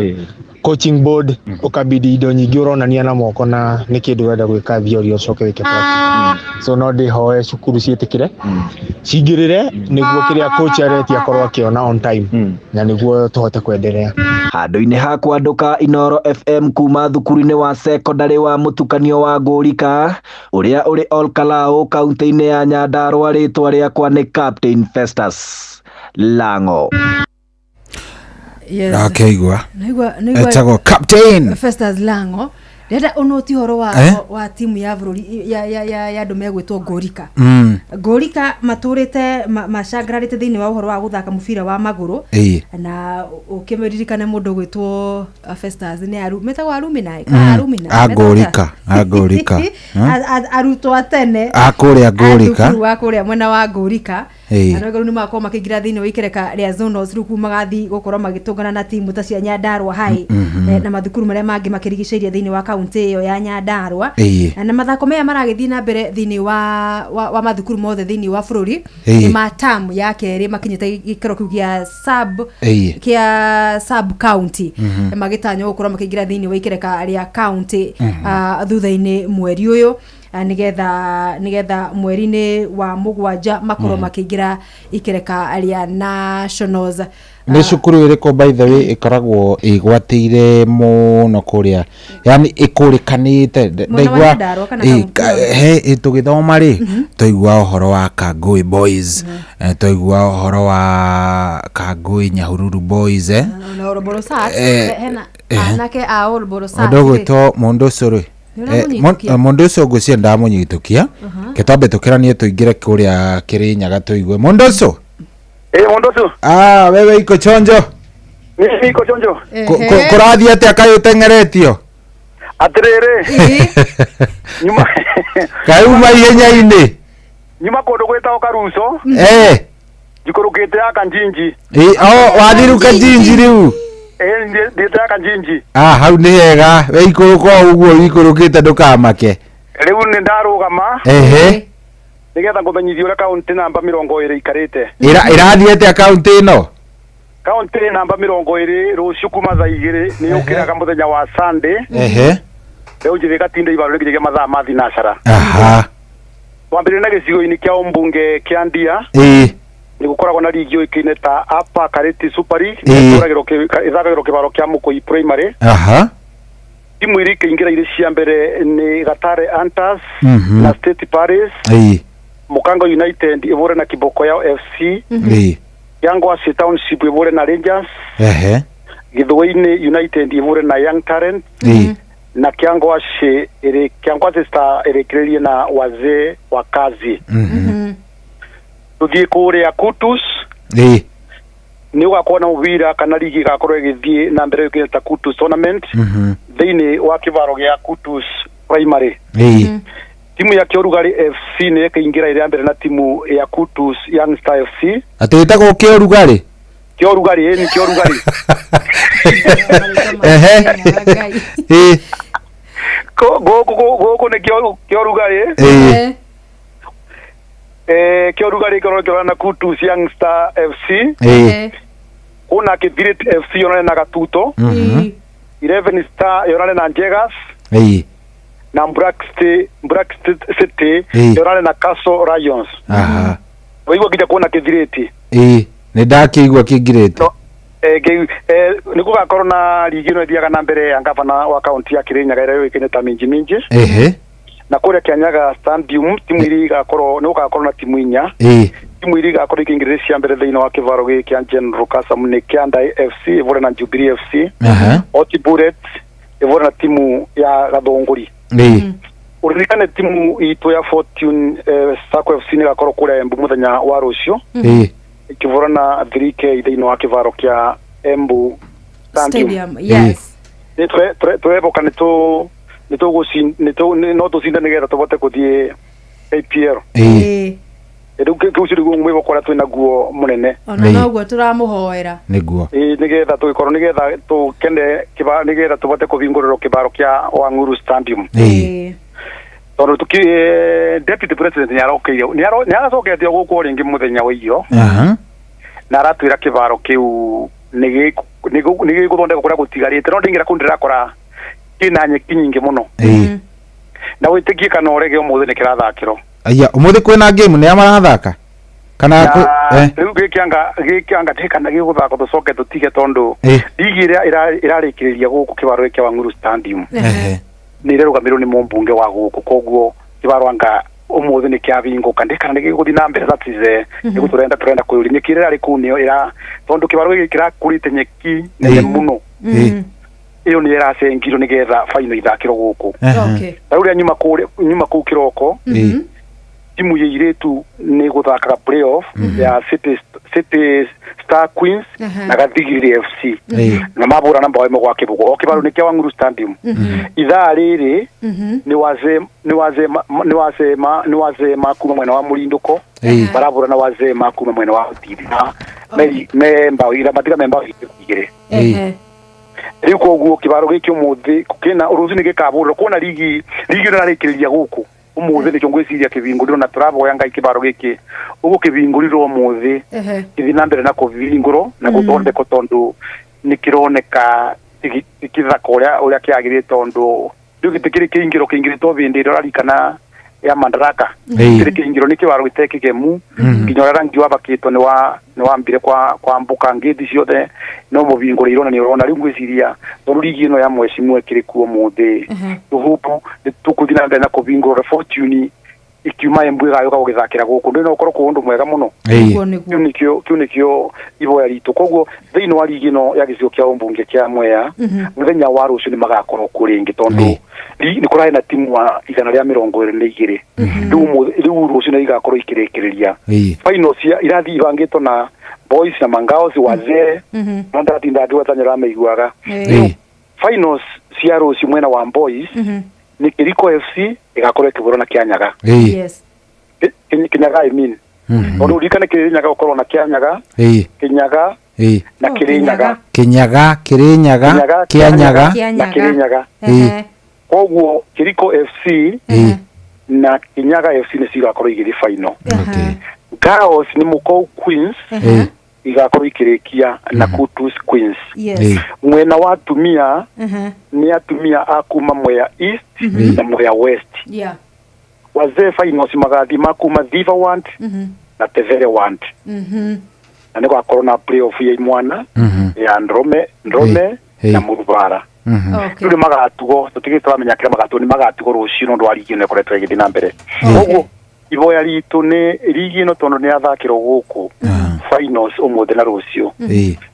Coaching board ukabidi indo nyingĩ ũronania na moko na nĩ kĩndũ ũrenda gwĩka theory ũcoke wĩke practical. So no ndĩhoe cukuru ciĩtĩkĩre cingĩrĩre nĩguo kĩrĩa coach aretia akorwo akĩona on time, na nĩguo tũhote kwenderea. Handũ-inĩ ha kwandũka Inooro FM kuma thukuru-inĩ wa sekondarĩ wa mũtukanio wa Ngorika ũrĩa ũrĩ Olkalau kaunti-inĩ ya Nyandarua, rĩtwa rĩakwa nĩ Captain Festus Lango. Yes. Akeigua. Naigua Etagwo Captain Festus Lango. Ndĩrenda ũnũti ũhoro wa timu ya bũrũri ya andũ megwĩtwo Ngorika. Ngorika matũrĩte macangararĩte thĩinĩ wa ũhoro wa gũthaka mũbira wa magũrũ, na ũkĩmĩririkane mũndũ gwĩtwo Festus nĩ metagwo Arumina, Arumina. A Ngorika. Arutwo a tene a kũrĩa Ngorika, thukuru wa kũrĩa mwena wa Ngorika, na rĩu nĩ magakorwo makĩingĩra thĩinĩ wa ikereka rĩa zonals, rĩu magathi gũkorwo magĩtũngana na timu ta cia Nyandarua High na mathukuru marĩa mangĩ makĩrigicĩirie thĩinĩ wa kaunti ĩyo ya Nyandarua. Na mathako maya maragĩthiĩ na mbere thĩinĩ wa mathukuru mothe thĩinĩ wa bũrũri, nĩ ma term ya kerĩ makinyĩte gĩkĩro kĩu gĩa sub kĩa sub county, magĩtanywo gũkorwo makĩingĩra thĩinĩ wa ikereka rĩa county thutha-inĩ mweri ũyũ. Nigetha mweri-inĩ wa mũgwanja makorwo makĩingĩra ikereka rĩa nationals. Nĩ cukuru ĩrĩkũ, by the way, ĩkoragwo ĩgwatĩire mũno kũrĩa, yani ĩkũrĩkanĩte? Mwena wa Nyandarua kana kaunti? He tũgĩthoma rĩ, twaigua ũhoro wa Kangũi Boys, twaigua ũhoro wa Kangũi Nyahururu Boys, Na Olbolosat. Hena anake a Olbolosat. Mũndũ ũgwĩtwo mũndũ ũcio rĩ, Nĩ ũramũnyitũkia? Mũndũ ũcio ngwĩciria ndamũnyitũkia. Ke twambe tũkĩranie, tũingĩre kũrĩa Kĩrĩnyaga, tũigue mũndũ ũcio. Eh, mũndũ ũcio. Ah, wewe iko chonjo? Mimi iko chonjo. Kũrathiĩ atĩa? Kaĩ ũteng'eretio? Atĩrĩrĩ, nyuma Kaĩ uma ihenya-inĩ? Nyuma kũndũ gwĩtagwo Karuco. Njikũrũkĩte ya Kanjinji. Oh, wathiruka Njinji rĩu? Eh, thiĩte ya Kanjinji. Ah, hau nĩ hega. We ikũrũka o ũguo ikũrũkĩte, ndũkamake. Rĩu nĩ ndarũgama nĩgetha ngũmenyithie ũrĩa kaunti namba 20 ikarĩte. Ĩrathiĩ atĩa kaunti ĩno? Kaunti namba 20 rũciũ kuma thaa 2 nĩ yũkĩraga mũthenya wa Sunday. Rĩu njĩthĩ gatinda ibaro nginyagia mathaa ma thinacara. Twambĩrĩrie na gĩcigo-inĩ kĩa ũmbunge kĩa Ndia. Nĩ gũkoragwo na ligi yũĩkaine ta Upper Kareti Super League. Ĩthakagĩrwo kĩbaro kĩa Mũkũi Primary. Timu iria ikaingĩra irĩ cia mbere nĩ Gatare Hunters na State Paris. Mukango United ĩbũre na Kiboko yao FC. Yangwasi Township ĩbũre na Rangers. Gĩthũĩ-inĩ United ĩbũre na Young Talent. Na Kiangwasi ĩrĩ Kiangwasi Star ĩrĩkĩrĩrie na Wazee wa Kazi. Tũthiĩ kũrĩa Kutus. Nĩ ũgakorwo na mũbira kana ligi ĩgakorwo ĩgĩthiĩ na mbere yũkĩte ta Kutus Tournament thĩinĩ wa kĩbaro gĩa Kutus Primary. Timu ya Kĩorugarĩ FC nĩ ĩkaingĩra ĩrĩ ya mbere na timu ya Kutus Young Star FC. Atĩ ĩtagwo Kĩorugarĩ? Kĩorugarĩ, ĩni Kĩorugarĩ. Ehe ĩĩ Gũkũ nĩ Kĩorugarĩ. Kĩorugarĩ ĩkorwo ĩkĩrora na Kutus Young Star FC. Kuna Kĩthirit FC yonane na Gatuto. 11 Star yonane na Njegas. Na Black City yonane na Castle Lions. Waigua nginya kuona Kĩthirĩti? Ĩĩ, nĩ ndakĩigua Kĩngirĩti. Nĩ gũgakorwo na ligi ĩno ĩthiaga na mbere ya ngavana wa kaunti ya Kirinyaga ĩrĩa yũĩkaine ta Minji Minji. Na kũrĩa Kianyaga Stadium timu iria igakorwo, nĩ gũgakorwo na timu inya. Timu iria igakorwo ikĩingĩrĩra cia mbere thĩinĩ wa kĩbaro gĩkĩ kĩa General Kasam nĩ Kĩandai FC ĩvũre na Jubilee FC. Oti Bullets ĩvũre na timu ya Gathũngũri. Ũririkane timu itũ ya Fortune Sacco FC nĩ ĩgakorwo kũrĩa Embu mũthenya wa rũciũ ĩkĩvũra na 3K thĩinĩ wa kĩbaro kĩa Embu Stadium. Stadium, yes. Nĩ tũreboka nĩ tũ nĩ tũgũci nĩ tũ no tũcinde nĩgetha tũbote kũthiĩ APL. Rĩu kĩu ũcio nĩguo mwĩhoko ũrĩa twĩnaguo mũnene. Ona noguo tũramũhoera. Nĩguo. Ĩĩ, nĩgetha tũgĩkorwo nĩgetha tũkene nĩgetha tũbote kũhingũrĩrwo kĩbaro kĩa Wang'uru Stadium. Tondũ tuki deputy president nĩ aracoketio gũkũ rĩngĩ mũthenya wa irio na aratwĩra kĩbaro kĩu nĩ gĩgũthondekwo kũrĩa gũtigarĩte, no ndingĩra kũu ndĩrakora kĩna nyeki nyingĩ mũno. Na wĩtĩkie kana ũrege, ũmũthĩ nĩ kĩrathakĩrwo. Aya, ũmũthĩ kwĩna game? Nĩ a marathaka kana Rĩu gĩkĩanga ndĩkana gĩgũthakwo, tũcoke tũtige tondũ ligi ĩrĩa ĩrarĩkĩrĩria gũkũ kĩbaro gĩkĩ Wang'uru Stadium nĩ ĩrarũgamĩrĩrwo nĩ mũmbunge wa gũkũ, koguo kĩbaro anga ũmũthĩ nĩ kĩahingũka, ndĩkana nĩ gĩgũthiĩ na mbere. That is nĩguo tũrenda kwĩyũria nyeki ĩrĩa ĩrarĩ kũu nĩyo ĩra, tondũ kĩbaro gĩkĩ kĩrakũrĩte nyeki nene mũno. Ĩyo nĩ ĩracengirwo nĩgetha final ithakĩrwo gũkũ. Ta rĩu rĩa nyuma kũrĩa nyuma kũu kĩroko, timu ya irĩtu nĩ gũthakaga playoff ya City Star Queens na Gathigiriri FC na mabũrana mbao ĩmwe gwa kĩbũgũ o kĩbaro nĩ kĩa Wang'uru Stadium. Ithaa rĩrĩ nĩ wazee nĩ wazee nĩ wazee nĩ wazee ma kuma mwena wa Mũrindũko marabũrana wazee ma kuma mwena wa Ũtindi na me mbao ira matiga me mbao 2. Rĩu koguo kĩbaro gĩkĩ ũmũthĩ kĩna rũcinĩ gĩkabũrwo kuona ligi ĩno ĩrarĩkĩrĩria gũkũ ũmũthĩ, nĩkĩo ngwĩciria kĩbingũrirwo na tũraboya Ngai kĩbaro gĩkĩ ũguo kĩbingũrirwo ũmũthĩ gĩthiĩ na mbere na kũbingũrwo na gũthondekwo, tondũ nĩ kĩroneka gĩthaka ũrĩa kĩagĩrĩire, tondũ rĩu gĩtikĩrĩ kĩingĩro kĩingĩrĩtwo hĩndĩ ĩrĩa ũrarikana ya Madaraka. Ĩĩ. Kĩrĩ kĩingĩro nĩ kĩwaro gĩtarĩ kĩgemu, nginya ũrĩa rangi wabakĩtwo nĩ wa nĩ wambire kwa kwambuka ngĩti ciothe no mũbingũrĩirwo na nĩ ũrona rĩu ngwĩciria tondũ rigi ĩno ya mwecimwe ĩkĩrĩ kuo mũthĩ tũhupu nĩ tũkũthiĩ na mbere na kũbingũra Fortune ikiuma Embu ĩgayũka gũgĩthakĩra gũkũ ndũ no ũkorwo kũ ũndũ mwega mũno. Ĩĩ. Kĩu nĩkĩo kĩu nĩkĩo ihoya ritũ. Koguo thĩinĩ wa rigi ĩno ya gĩcigo kĩa ũmbunge kĩa Mwea, mũthenya wa rũciũ nĩ magakorwo kuo rĩngĩ tondũ nĩ kũrarĩ na timu wa 122. Rĩu rĩu rũciũ nĩ igakorwo ikĩrĩkĩrĩria final cia irathiĩ ibangĩtwo na boys na mangaos wazee no ndatinda ngĩgwetania ũrameiguaga. Finals cia rũciũ mwena wa boys nĩ Kĩriko FC ĩgakorwo ĩkĩhũrwo na Kĩanyaga. Yes. Kĩnyaga, I mean, tondũ ũririkane Kĩrĩnyaga gũkorwo na Kĩanyaga, Kĩnyaga na Kĩrĩnyaga. Kĩnyaga, Kĩrĩnyaga, Kĩanyaga na Kĩrĩnyaga. Koguo Kĩriko FC na Kĩnyaga FC nĩ cigakorwo igĩthiĩ final. Girls nĩ Mũkou Queens igakorwo ikĩrĩkia na Kutus Queens. Yes. Mwena wa atumia nĩ atumia a kuma Mwea East na Mwea West. Yeah. Wazee finals magathi ma kuma Thiva Ward na Tevere Ward. Na nĩ gwakorwo na playoff ya imwana ya Ndrome Ndrome na Murubara. Rĩu nĩ magatugo tũtigĩ tũramenya kĩrĩa magatugo nĩ magatugo rũciũ nĩ ũndũ wa rigi ĩno ĩkoretwo ĩgĩthiĩ na mbere. Koguo ihoya ritũ nĩ rigi ĩno tondũ nĩ yathakĩrwo gũkũ finals ũmũthĩ na rũciũ,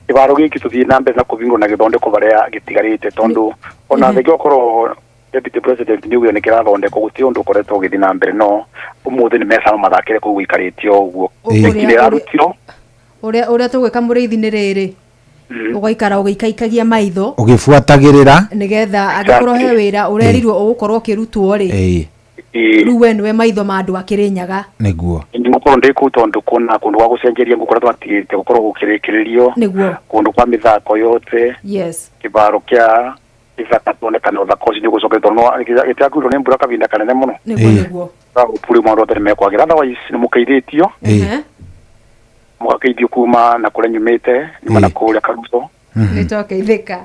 kĩbaro gĩkĩ tũthiĩ na mbere na kũbingwo na gĩthondekwo barĩa gĩtigarĩte tondũ ona thengia ũkorwo deputy president nĩ augire nĩ kĩrathondekwo gũtirĩ ũndũ ũkoretwo ũgĩthiĩ na mbere no ũmũthĩ nĩ mecama mathakĩre kũu gũikarĩtio ũguo. Ũrĩa- Rigi nĩ ĩrarutirwo. Ũrĩa tũgwĩka mũrĩithi nĩ rĩrĩ, ũgaikara ũgĩikaikagia maitho ũgĩbuatagĩrĩra nĩgetha angĩkorwo he wĩra ũrerirwo ũgũkorwo ũkĩrutwo rĩ, rĩu we nĩwe maitho ma andũ a Kĩrĩnyaga. Nĩguo. Ngũkorwo ndĩ kũu tondũ kũna kũndũ gwa gũcenjeria ngũkorwo twatigĩte gũkorwo gũkĩrĩkĩrĩrio kũndũ kwa mĩthako yothe, kĩbaro kĩa ithaka tuonekane ũthaka ũcio nĩ ũgũcokerio tondũ gĩtiakuirwo nĩ mbura kahinda kanene mũno. Nĩguo, nĩguo. Ũpuri maũndũ othe nĩ mekwagĩra, otherwise nĩ mũkeithĩtio, mũgakeithio kuma na kũrĩa nyumĩte nyuma na kũrĩa Karuco. Nĩ twakeithĩka.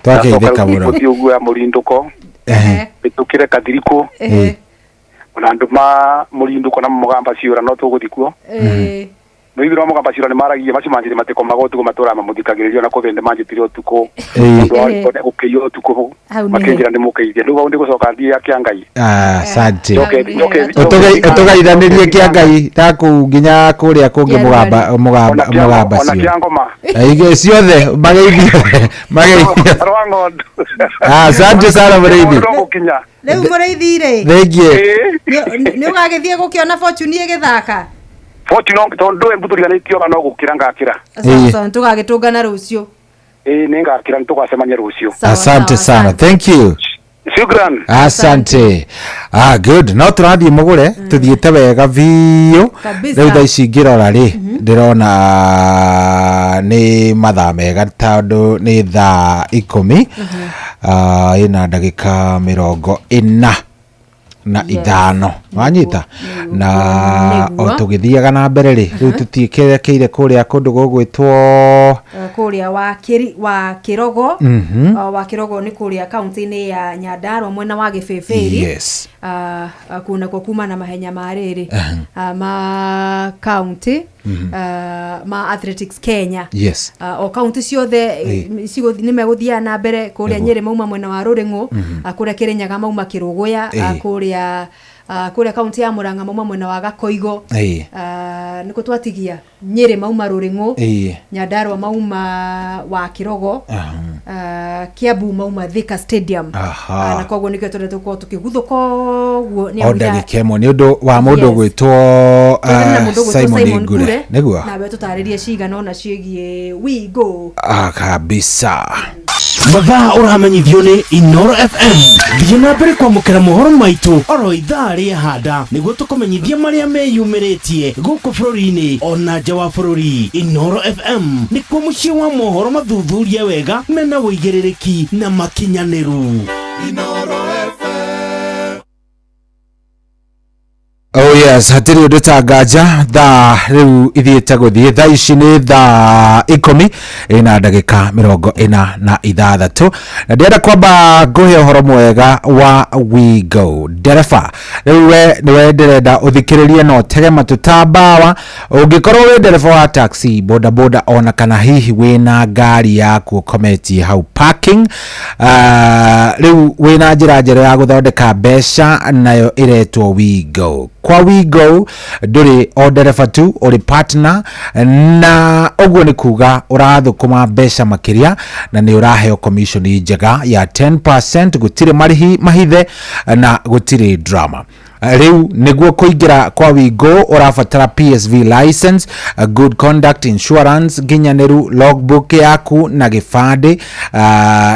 Twakeithĩka mũno. Gũthiĩ ũguo ya mũrindũko mĩtũkĩre kathirikũ ona andũ ma mũrindũko na mũgamba ciũra no tũgũthiĩ kuo mũithiro wa mũgamba ciũra nĩ maragia macio manjĩrĩ matikomaga ũtukũ matũraga mamũthikagĩrĩrio na kũbĩndĩ manjĩtire ũtukũ ũndũ wa gũkĩiywo ũtukũ Hau nĩ makĩnjĩra nĩ mũkeithia rĩu hau ndĩgũcoka thiĩ ya kĩa Ngai. Asante. Njoke- Ũtũgeithanĩrie kĩa Ngai nakũu nginya kũrĩa kũngĩ mũgamba mũgamba mũgamba ona cio kĩa ngoma. Aige ciothe mageithio mageithio. Rwa ng'ondu. Asante sana mũrĩithi. Gũkinya. Rĩu mũrĩithi rĩ, Thengiĩ. nĩ ũgagĩthiĩ gũkĩona Fortune ĩgĩthaka. Fortune tondũ Embu tũriganĩtio no gũkĩra ngakĩra. Sawa sawa, tũgagĩtũngana rũciũ. Ĩĩ nĩ ngakĩra nĩ tũgacemania rũciũ. Asante sana, thank you. Shukran. Asante. Ah, good. No tũrathiĩ mũgũre tũthiĩte wega biũ. Kabisa. Rĩu thaa ici ngĩrora rĩ, ndĩrona nĩ mathaa mega tondũ nĩ thaa 10 ĩna ndagĩka 45 wanyita na o tũgĩthiaga na mbere rĩ, rĩu tũtiĩkerekeire kũrĩa kũndũ gũgwĩtwo Kũrĩa wa kĩri wa Kĩrogo. Wa Kĩrogo nĩ kũrĩa kaunti-inĩ ya Nyandarua mwena wa Gĩbĩbĩri. Kũu nakuo kuma na mahenya ma rĩrĩ ma kaunti ma Athletics Kenya. O kaunti ciothe nĩ megũthiaga na mbere kũrĩa. Nyĩrĩ mauma mwena wa Rũrĩng'ũ, kũrĩa Kĩrĩnyaga mauma Kĩrũgũya, kũrĩa kaunti ya Mũrang'a mauma mwena wa Gakoigo. Nĩkũ twatigia Nyĩrĩ mauma Rũrĩng'ũ, Nyandarua mauma wa Kĩrogo, Kiambu mauma Thika Stadium. Na koguo nĩkĩo twendete gũkorwo tũkĩguthũka ũguo nĩ O amu ndagĩka ĩmwe nĩ ũndũ wa mũndũ ũgwĩtwo twethere na mũndũ ũgwĩtwo Simon Simon Ngure Ngure nĩguo nawe tũtarĩrie cigana ona ciĩgiĩ wigo. Ah, kabisa. Mathaa ũramenyithio nĩ Inoro FM. Thiĩ na mbere kwamũkĩra mohoro maitũ oro ithaa rĩa handa nĩguo tũkũmenyithia marĩa meyumĩrĩtie gũkũ bũrũri-inĩ ona nja wa bũrũri. Inoro FM nĩkuo mũciĩ wa mohoro mathuthurie wega mena ũigĩrĩrĩki na makinyanĩru. Oh yes, hatirĩ ũndũ ta nganja. Thaa rĩu ithiĩte gũthiĩ, thaa ici nĩ thaa 10 ĩna ndagĩka 46, na ndĩrenda kwamba ngũhe ũhoro mwega wa Wigo ndereba. Rĩu we nĩwe ndĩrenda ũthikĩrĩrie na ũtege matũ ta mbawa. Ũngĩkorwo wĩ ndereba wa taxi, boda boda, ona kana hihi wĩna ngari yaku ũkometie hau parking, rĩu wĩna njĩra njerũ ya gũthondeka mbeca, nayo ĩretwo Wigo. Kwa Wigo ndũrĩ o ndereba tu, ũrĩ partner, na ũguo nĩ kuga ũrathũkũma mbeca makĩria na nĩ ũraheo commission njega ya 10%. Gũtirĩ marĩhi mahithe na gũtirĩ drama. Rĩu nĩguo kũingĩra kwa Wigo ũrabatara PSV license, good conduct, insurance nginyanĩru, logbook yaku na gĩbandĩ,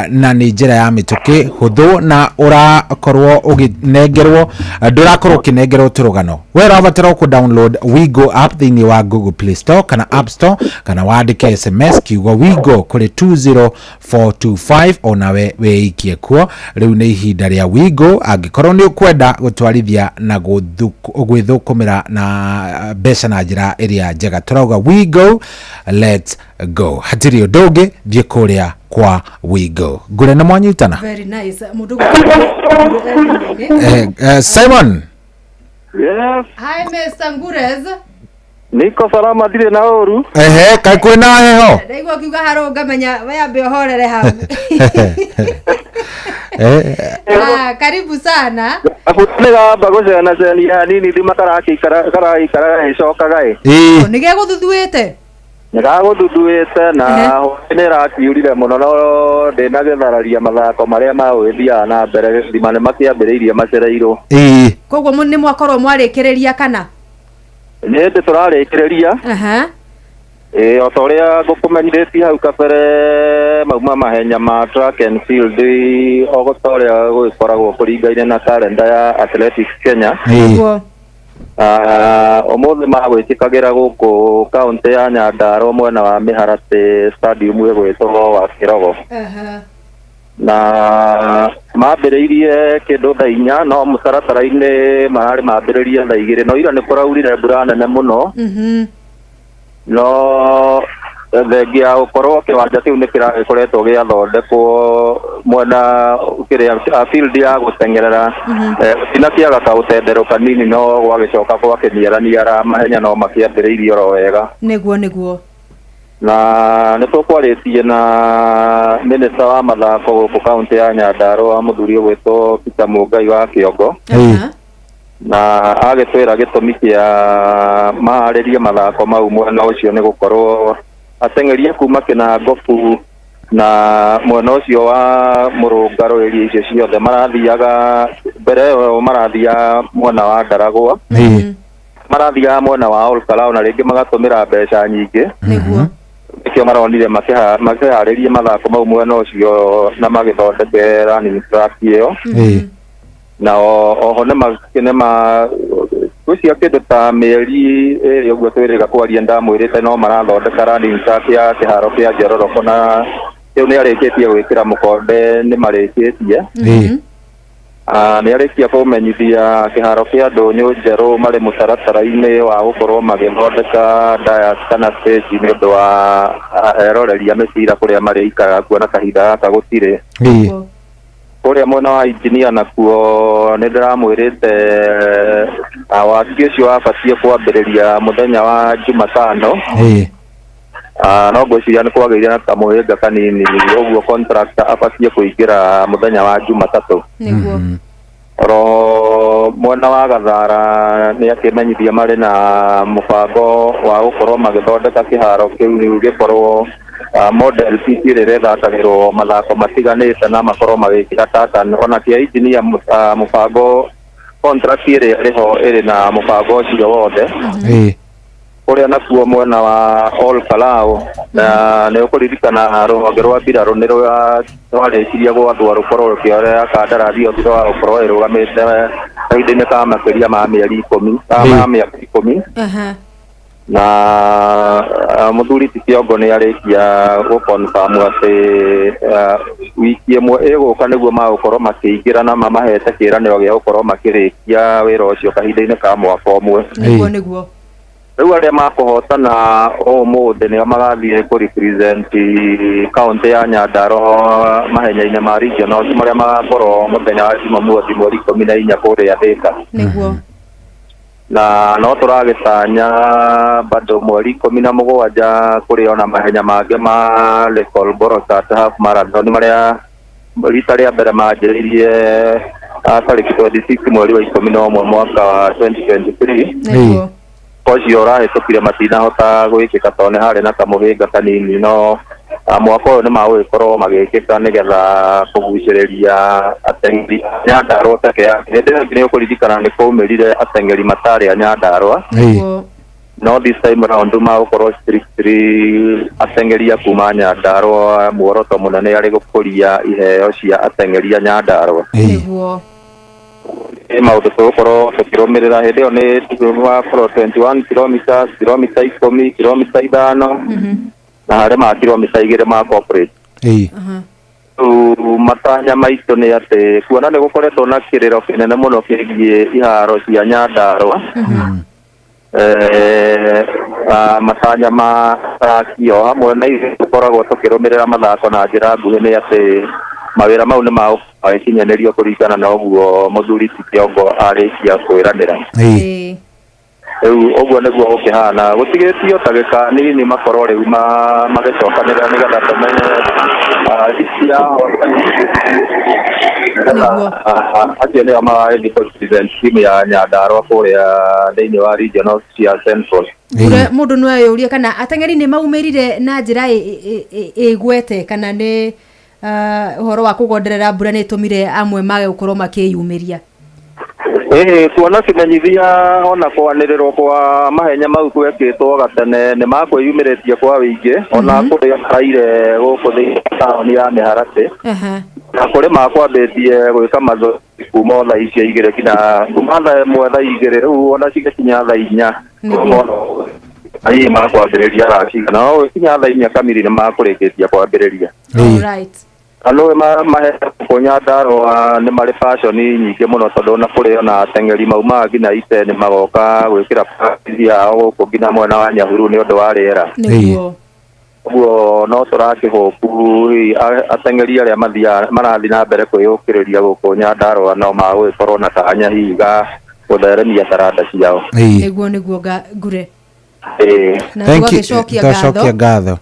na nĩ njĩra ya mĩtũkĩ, hũthũ, na ũrakorwo ũgĩnengerwo, ndũrakorwo ũkĩnengerwo tũrũgano. We ũrabatara kũ download Wigo app thĩinĩ wa Google Play Store kana App Store, kana wandĩke SMS kiugo Wigo kũrĩ 20425, onawe wĩikie kuo. Rĩu nĩ ihinda rĩa Wigo angĩkorwo nĩ ũkwenda gũtwarithia na gwĩthũkũmĩra na mbeca na njĩra ĩrĩa njega. Tũrauga Wigo, let's go. Hatirĩ ũndũ ũngĩ, thiĩ kũrĩa kwa Wigo. Ngũre nĩ mwanyitana. Very nice. Mũndũ gũkũ. Simon. Yes. Hi, Mr. Ngures. Niko salama, ndirĩ na ũru. Ehe, kaĩ kwĩna heho? Ndaigua ũkiuga harũ ngamenya we ambe ũhorere hau. Ah, karibu sana. Nĩ gamba gũcenacenia hanini, thima karakĩikara karaikara gagĩcokaga ĩ. Nĩ gegũthuthuĩte. Nĩ gagũthuthuĩte na hwaĩ nĩ ĩrakiurire mũno, no ndĩnagĩthararia mathako marĩa magũgĩthiaga na mbere, thima nĩ makĩambĩrĩirie macereirwo. Koguo nĩ mwakorwo mwarĩkĩrĩria kana? Nĩ hĩndĩ tũrarĩkĩrĩria. Ĩĩ, o ta ũrĩa ngũkũmenyithĩtie hau kabere, mauma mahenya ma track and field o ta ũrĩa gũgĩkoragwo kũringaine na kalenda ya Athletics Kenya. Ũmũthĩ magwĩtĩkagĩra gũkũ kaũntĩ ya Nyandarua, mwena wa Mĩharatĩ, stadium ĩgwĩtwo wa Kĩrogo, na mambĩrĩirie kĩndũ thaa 4, no mũtaratara-inĩ mararĩ mambĩrĩrie thaa 2, no ira nĩ kũraurire mbura nene mũno. No thengia ya gũkorwo kĩwanja kĩu nĩ kĩragĩkoretwo gĩathondekwo mwena kĩrĩa field ya gũteng'erera, gũtinakĩaga kaũtendero kanini, no gwagĩcoka gwakĩniaraniara, mahenya no makĩambĩrĩirie oro wega. Nĩguo nĩguo. Na nĩ tũkwarĩtie na minista wa mathako gũkũ kaũntĩ ya Nyandarua, mũthuri ũgwĩtwo Peter Mũngai wa Kĩongo, na agĩtwĩra gĩtũmi kĩa maharĩrie mathako mau mwena ũcio nĩ gũkorwo ateng'eria kuma Kĩnangobu na mwena ũcio wa Mũrũngarũ, area icio ciothe marathiaga mbere ĩyo, marathiaga mwena wa Ndaragwa, marathiaga mwena wa Olkalau, na rĩngĩ magatũmĩra mbeca nyingĩ. Nĩkĩo maronire makĩharĩrie mathako mau mwena ũcio na magĩthondeke running track ĩyo. Na oho nĩma gwĩcia kĩndũ ta mĩeri 2 ũguo twĩrĩga kwaria, ndamwĩrĩte no marathondeka running track ya kĩharo kĩa Njororoko, na kĩu nĩ arĩkĩtie gwĩkĩra mũkonde, nĩ marĩkĩtie. Nĩ arĩkia kũmenyithia kĩharo kĩa Ndũnyũ Njerũ marĩ mũtaratara-inĩ wa gũkorwo magĩthondeka dais kana stage nĩ ũndũ wa eroreria mĩbira kũrĩa marĩikaraga, kuona kahinda gaka gũtirĩ. Kũrĩa mwena wa injinia nakuo nĩ ndĩramwĩrĩte waki ũcio wabatiĩ kwambĩrĩria mũthenya wa Jumatano. No ngwĩciria nĩ kwagĩire na kamũhĩnga kanini, ũguo contractor abatiĩ kũingĩra mũthenya wa Jumatatũ. Oro mwena wa Gathara nĩ akĩmenyithia marĩ na mũbango wa gũkorwo magĩthondeka kĩharo kĩu gĩkorwo model pitch ĩrĩa ĩthakagĩrwo mathako matiganĩte, na makorwo magĩkĩra tatan ona kĩa injinia, mũbango contract ĩrĩa ĩrĩho ĩrĩ na mũbango ũcio wothe. Kũrĩa nakuo mwena wa Ol Kalou, na nĩ ũkũririkana rũhonge rwa mbirarũ nĩ rwarĩkirie gwathwo rũkorwo rũkĩoya kandarathi ĩyo thutha wa gũkorwo ĩrũgamĩte kahinda-inĩ ka makĩria ma mĩeri 10, ma mĩaka 10. Na mũthuri ti Kĩongo nĩ arĩkia gũ-confirm atĩ wiki ĩmwe ĩgũka nĩguo magũkorwo makĩingĩra na mamahete kĩĩranĩro gĩa gũkorwo makĩrĩkia wĩra ũcio kahinda-inĩ ka mwaka ũmwe. Nĩguo nĩguo. Rĩu arĩa makũhotana ũmũthĩ nĩo magathiĩ kũ represent kaũntĩ ya Nyandarua mahenya-inĩ ma regionals marĩa magakorwo mũthenya wa Jumamothi mweri 14 kũrĩa Thĩka. Nĩguo. Na no tũragĩtanya bado mweri 17 kũrĩ ona mahenya mangĩ ma Lekol Borosat half marathon marĩa rita rĩa mbere manjĩrĩirie tarĩki 26 mweri wa 11 mwaka wa 2023. Nĩguo. Ũcio ũrahĩtũkire matinahota gwĩkĩka tondũ nĩ harĩ na kamũhĩnga kanini, no mwaka ũyũ nĩ magũgĩkorwo magĩkĩka nĩgetha kũgucĩrĩria ateng'eri a Nyandarua peke yake. Hĩndĩ ĩyo ĩngĩ nĩ ũkũririkana nĩ kwaumĩrire ateng'eri matarĩ a Nyandarua. Nĩguo. No this time round magũkorwo strictly ateng'eri a kuma Nyandarua, muoroto mũnene arĩ gũkũria iheo cia ateng'eri a Nyandarua. Nĩguo. Nĩ maũndũ tũgũkorwo tũkĩrũmĩrĩra hĩndĩ ĩyo nĩ tũgakorwo 21 kilometers, kilomita 10, kilomita 5, na harĩ ma kilomita 2 ma corporate. Rĩu matanya maitũ nĩ atĩ kuona nĩ gũkoretwo na kĩrĩro kĩnene mũno kĩgiĩ iharo cia Nyandarua, matanya ma athaki o hamwe na ithuĩ tũkoragwo tũkĩrũmĩrĩra mathako na njĩra nguhĩ nĩ atĩ mawĩra mau nĩ magũkinyanĩrio kũringana na ũguo mũthuri ti Kĩongo arĩkia kwĩranĩra. Rĩu ũguo nĩguo gũkĩhana, gũtigĩtio ndagĩka nini makorwo rĩu magĩcokanĩrĩra nĩgetha tũmenye ici acio nĩo magagĩthiĩ kũ represent team ya Nyandarua kũrĩa thĩinĩ wa regional cia Central. Ũrĩa mũndũ no eyũrie kana ateng'eri nĩ maumĩrire na njĩra ĩgwete kana nĩ ũhoro wa kũgonderera mbura nĩ ĩtũmire amwe mage gũkorwo makĩyumĩria. Ĩĩ, kuona kĩmenyithia ona kwanĩrĩrwo kwa mahenya mau gwekĩtwo gatene nĩ makwĩyumĩrĩtie kwa wĩingĩ ona kũrĩa maraire gũkũ thĩinĩ wa taũni ya Mĩharatĩ. Na kũrĩ makwambĩtie gwĩka mazoezi kuma o thaa icio 2 nginya kuma thaa 1 thaa 2 rĩu ona cigĩkinya thaa 4. Hihi makwambĩrĩria thaa cigana? No gũkinya thaa 4 kamiri nĩ makũrĩkĩtie kwambĩrĩria. Alright. Na nĩũĩ mahenya gũkũ Nyandarua nĩ marĩ passion nyingĩ mũno tondũ ona kũrĩ ona ateng'eri maumaga nginya Iten magoka gwĩkĩra practice yao gũkũ nginya mwena wa Nyahururu nĩ ũndũ wa rĩera. Nĩguo. Ũguo no tũrakĩhopu hihi ateng'eri arĩa mathiaga marathiĩ na mbere kwĩyũkĩrĩria gũkũ Nyandarua no magũgĩkorwo na kanya hihi ga gũtheremia taranda ciao. Nĩguo nĩguo ngure. Na Thank you. tũgagĩcokia Twacokia ngatho. ngatho.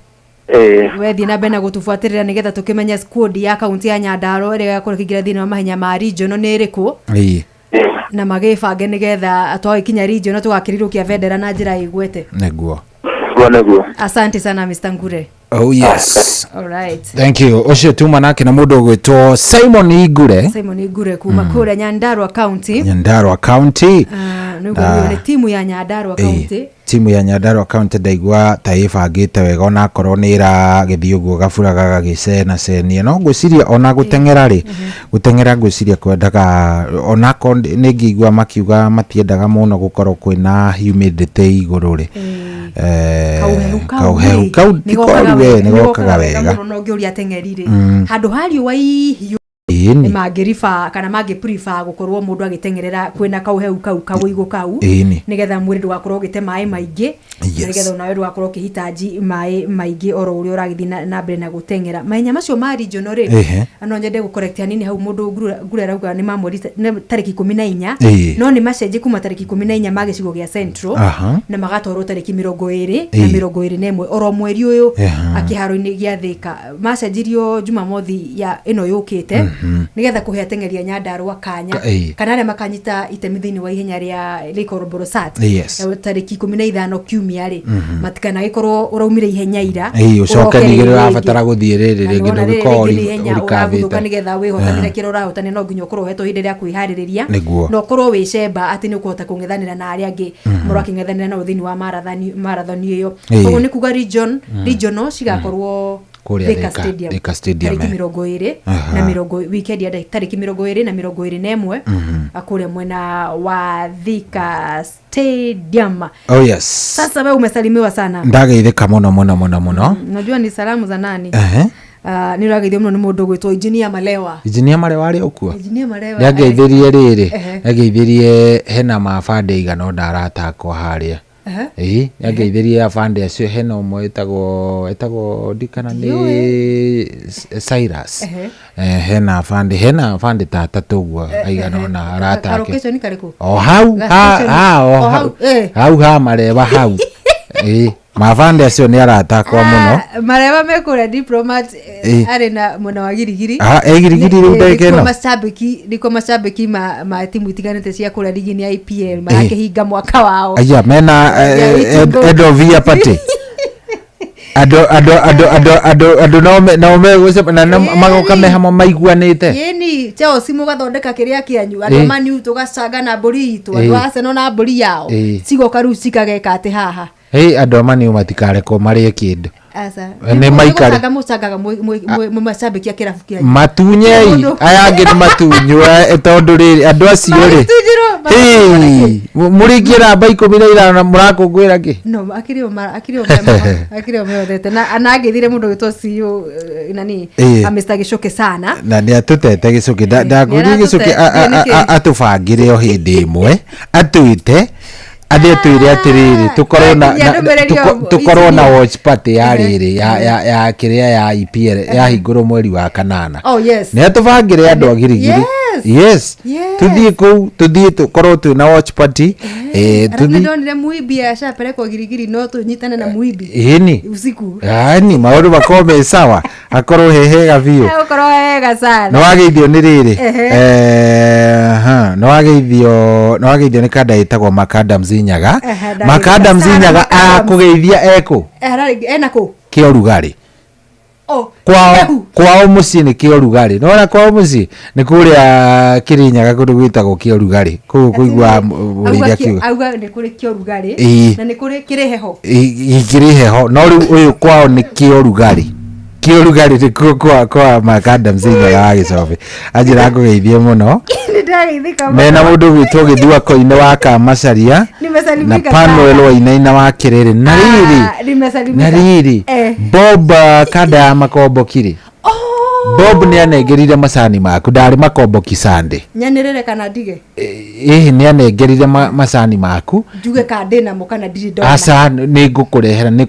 Wethiĩ na mbere na gũtũbuatĩrĩra nĩgetha tũkĩmenye squad ya kaunti ya Nyandarua ĩrĩa ĩgakorwo ĩkĩingĩra thĩinĩ wa mahenya ma regional nĩ ĩrĩkũ. Na magĩbange nĩgetha twagĩkinya regional tũgakĩrirũkia bendera na njĩra ĩgwete. Nĩguo. Nĩguo nĩguo. Asante sana Mr. Ngure. Oh yes. All right. Thank you. Ũcio tuma nake na mũndũ ũgwĩtwo Simon Igure. Simon Igure kuma kũrĩa Nyandarua County. Nyandarua County. Nĩguo nĩ timu ya Nyandarua County. Timu ya Nyandarua County ndaigua ta ĩbangĩte wega onakorwo nĩ ĩragĩthiĩ ũguo gabura gagagĩcenacenia, no ngwĩciria ona gũteng'era rĩ, gũteng'era ngwĩciria kwendaga onakorwo nĩ ngĩigua makiuga matiendaga mũno gũkorwo kwĩna humidity igũrũ rĩ. Kauhehu kau Kauhehu rĩ, kau ti nĩ gokaga koru we, wega, nĩ nĩ gokaga gokaga wega wega. mũno na ũngĩũria ateng'eri rĩ, Mm. Handũ ha riũa ihiũ Ĩni. mangĩriba kana mangĩ prefer gũkorwo mũndũ agĩteng'erera kwĩna kauhehu kau kawĩigũ kau Ĩni. nĩgetha mwĩrĩ ndũgakorwo ũgĩte maĩ maingĩ, Yes. nĩgetha onawe ndũgakorwo ũkĩhitaji maĩ maingĩ oro ũrĩa ũragĩthiĩ na mbere na gũteng'era. Mahenya macio ma regional rĩ, Ehe. no nyende gũ correct hanini hau mũndũ Ngure arauga nĩ ma mweri nĩ tarĩki 14, Ĩĩ. no nĩ macenjie kuma tarĩki 14 ma gĩcigo gĩa Central Aha. na magatwarwo tarĩki 21 na Ĩĩ. 21 oro mweri ũyũ Ehe. kĩharo-inĩ gĩa Thĩka. Macenjirio Jumamothi ya ĩno yũkĩte nĩgetha kũhe ateng'eri a Nyandarua kanya Ĩĩ. kana arĩa makanyita itemi thĩinĩ wa ihenya rĩa Lake Olbolosat Yes. Tarĩki 15 kiumia rĩ, matikanagĩkorwo ũraumire ihenya ira, Ĩĩ, ũcoke ũroke ningĩ rĩrĩ ũrabatara rĩngĩ. gũthiĩ rĩrĩ Na rĩngĩ nĩwona rĩrĩ ndũgĩkorwo rĩngĩ nĩ ihenya ũrikavĩte. ũraguthũka nĩgetha wĩhotanĩre kĩrĩa ũrahotanĩra, no nginya ũkorwo ũhetwo ihinda rĩa kwĩharĩrĩria Nĩguo. na ũkorwo wĩ cemba atĩ nĩ ũkũhota kũng'ethanĩra na arĩa angĩ mũrakĩng'ethanĩra nao thĩinĩ wa marathoni ĩyo. Ĩĩ. Koguo nĩ kuga regional cigakorwo Kũrĩa Thika Thika- Stadium. Thika Stadium, tarĩki eh. 20 Aha. na mĩrongo weekend ya tarĩki 21 kũrĩa mwena wa Thika Stadium. Oh yes. Sasa wewe umesalimiwa sana. Ndageithĩka mũno mũno mũno mũno. Najua ni salamu za nani? Ehe. Nĩ ũrageithio mũno nĩ mũndũ ũgwĩtwo Engineer Malewa. Injinia Marewa arĩ o kuo? Engineer Malewa. Nĩangeithirie rĩrĩ, Ehe. nĩangeithirie hena mabande igana ũna aratakwo harĩa. Ehe. Ĩĩ, nĩangeithirie abande acio hena ũmwe wĩtagwo etagwo ndikana nĩ Cyrus. Ehe. Eh, hena abande ta atatũ ũguo aigana ũna aratake. Ka-location karĩkũ? O hau, Ga ha, station- ha, o o hau, hau, eh. hau ha Marewa hau. Ĩĩ, mabande acio nĩ aratakwo mũno. Marewa me kũrĩa Diplomat, Ĩĩ. arĩ na mwena wa Girigiri. Ah, e Girigiri rĩu ndagĩka Nĩkuo ĩno? macambĩki nĩkuo macambĩki ma timu itiganĩte cia kũrĩa ligi-inĩ ya EPL marakĩhinga mwaka wao. Aya, mena Ya Itungo. end of year party. Andũ andũ andũ andũ andũ andũ no me no megũcema na no magoka me hamwe maiguanĩte. Yĩni Chelsea mũgathondeka kĩrĩa kĩanyu, andũ a Ĩĩ. Man U tũgacanga na mbũri itũ, andũ Ĩĩ. a Arsenal na mbũri yao, Ĩĩ. cigoka rĩu cikageka atĩ haha. Hĩ, andũ a Man U matikarekwo marĩe kĩndũ. Aca. Nĩ maikare. Nĩ mũcangaga mwĩ macambĩki a kĩrabu kĩanyu. Matunyei, Mũndũ- aya angĩ nĩ matunywo tondũ rĩrĩ andũ acio rĩ. Magĩtunjirwo, Hĩ, mũrĩkie namba 15 na mũrakũngũĩra kĩ? No, akĩrĩ o akĩrĩ o meothete na anangĩthire mũndũ ũgĩtwo CEO nani Ĩĩ. a Mr. Gĩcũkĩ sana. Na nĩ atũtete gĩcũkĩ. Ndakũria gĩcũkĩ nĩ aratũte- atũbangĩre o hĩndĩ ĩmwe atwĩte athiĩ atwĩre atĩrĩrĩ tũkorwo na Nginya ndũmĩrĩri tũkorwo na engineer. watch party ya rĩrĩ ya kĩrĩa ya EPL yahingũrwo mweri wa kanana. Oh yes. Nĩ atũbangĩre andũ a Girigiri. Yes. Yes. Yes. Tũthiĩ kũu tũthiĩ tũkorwo twĩna watch party. Alafu Tũthiĩ nĩndonire Muibi ashapelekwo Girigiri no tũnyitane na Muibi ĩni usiku. Yani maũndũ makorwo me sawa hakorwo he hega biũ. Gũkorwo wega sana. Nĩ wageithio nĩ rĩrĩ Ehe. nĩ wageithio nĩ kanda ĩtagwo Makadam Zinyaga. Ehe, ndageithĩka Makadam sana, Zinyaga Makadam. akũgeithia ekũ Ena kũ? kĩorugarĩ. Oh, Kwao Hehu. kwao mũciĩ nĩ kĩorugarĩ nĩwona kwao mũciĩ nĩ kũrĩa Kĩrĩnyaga kũndũ gwĩtagwo kĩorugarĩ kũu kũigua mũrĩithi akiuga. Auga nĩ kũrĩ kĩorugarĩ Ĩĩ. na nĩ kũrĩ kĩrĩ heho. Kĩrĩ heho no rĩu ũyũ kwao nĩ kĩorugarĩ kĩorugarĩ nĩkuo kwa Makadam Zinyaga wa Gĩcobe anjĩra ngũgeithie mũno. Nĩ ndageithĩka Mena mũno. mũndũ gwĩtwo Gĩthua Koine wa Kamacaria na Nimesalimika Panuel sana. Wainaina wa Kĩrĩrĩ na rĩrĩ Ah, nimesalimika. na rĩrĩ Bob kanda ya makomboki rĩ Bob nĩ anengerire macani maku ndarĩ makomboki Sunday. Nyanĩrĩre kana ndige? Ĩhĩ nĩ anengerire macani maku. Njuge ka ndĩnamo kana ndirĩ ndona. Aca nĩ ngũkũrehera nĩ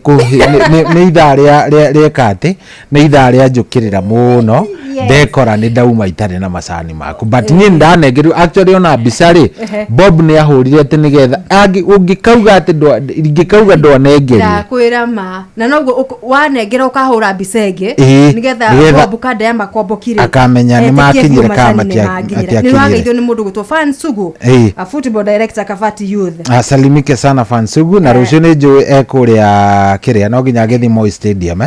nĩ ithaa rĩa rĩeka atĩ nĩ ithaa rĩa njũkĩrĩra mũno. Ndekora nĩ ndauma itarĩ na macani maku but niĩ ndanengerirwo actually ona mbica rĩ. Bob nĩ ahũrire atĩ nĩgetha ũngĩkauga atĩ ingĩkauga ndwanengerio. Ndakwĩra ma na noguo wanengera ũkahũra mbica ĩngĩ nĩgetha nĩgetha Bob kanda ya makomboki rĩ akamenya nĩ etĩkie makinyire biũ kana macani nĩ manginyĩra. Nĩ matiakinyire. wageithio nĩ mũndũ gwĩtwo Fan Sugu, a football director Kabati Youth. Asalimike sana Fansugu na rũciũ nĩ njũĩ ekũrĩa kĩrĩa no nginya agĩthiĩ Moi Stadium.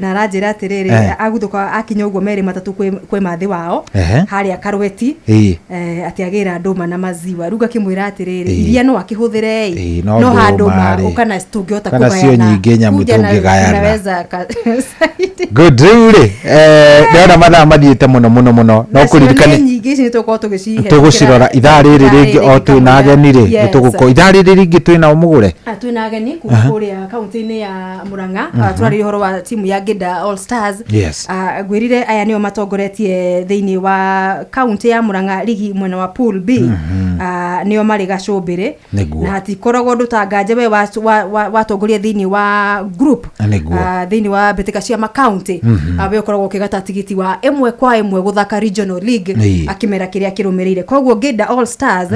Na aranjĩra atĩrĩrĩ aguthũka akinya ũguo merĩ matatũ kwĩ mathĩ wao harĩa Karweti, atĩ agĩra ndũma na maziwa rĩu ngakĩmwĩra atĩrĩrĩ iria no akĩhũthĩre Ĩĩ, no no handũ ndũma ma rĩ. ũkana tũngĩhota Kana cio kũgayana. nyingĩ nyamũ Kuja na tũngĩgayana. tunaweza Good rĩu rĩ ndĩrona mathaa mathiĩte mũno mũno mũno no Nacio nĩ kũririkane nyingĩ ici nĩ tũgũkorwo tũgĩcihe tũgũcirora ithaa rĩrĩ rĩngĩ o twĩna ageni rĩ Yes. nĩtũgũkorwo ithaa rĩrĩ rĩngĩ twĩna ũmũgũre. Twĩna ageni kuma kũrĩa kaunti-inĩ ya Murang'a. Tũrarĩria ũhoro wa timu ya Ngĩnda All Stars. Ngwĩrire aya nĩo matongoretie thĩinĩ wa kaunti ya Murang'a ligi mwena wa Pool B. Nĩo marĩ gacũmbĩrĩ na hatikoragwo ũndũ ta nganja we watongoria thĩinĩ wa group thĩinĩ wa mbĩtĩka cia makaunti. We ũkoragwo ũkĩgata tigiti wa ĩmwe kwa ĩmwe gũthaka regional league akĩmera kĩrĩa kĩrũmĩrĩire. Koguo Ngĩnda All Stars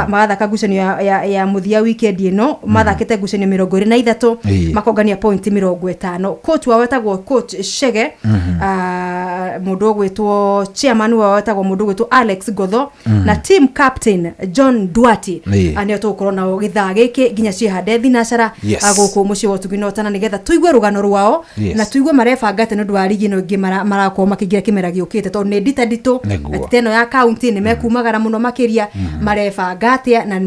magathaka ngucanio ya mũthia weekend ĩno mathakĩte ngucanio 23 makongania point 50. Coach wao wetagwo coach Shege, mũndũ ũgwĩtwo chairman wao wetagwo mũndũ ũgwĩtwo Alex Gotho na team captain John Duarte. Nĩo tũgũkorwo nao gĩthaa gĩkĩ nginya ciĩhande thinacara gũkũ mũciĩ wa ũtugi na ũtana nĩgetha tũigue rũgano rwao na tũigue marebanga atĩa nĩ ũndũ wa rigi ĩno ĩngĩ marakorwo makĩingĩra kĩmera gĩũkĩte tondũ nĩ ndita nditũ. Tena. ĩno ya kaunti nĩ mekumagara mũno makĩria, marebanga atĩa na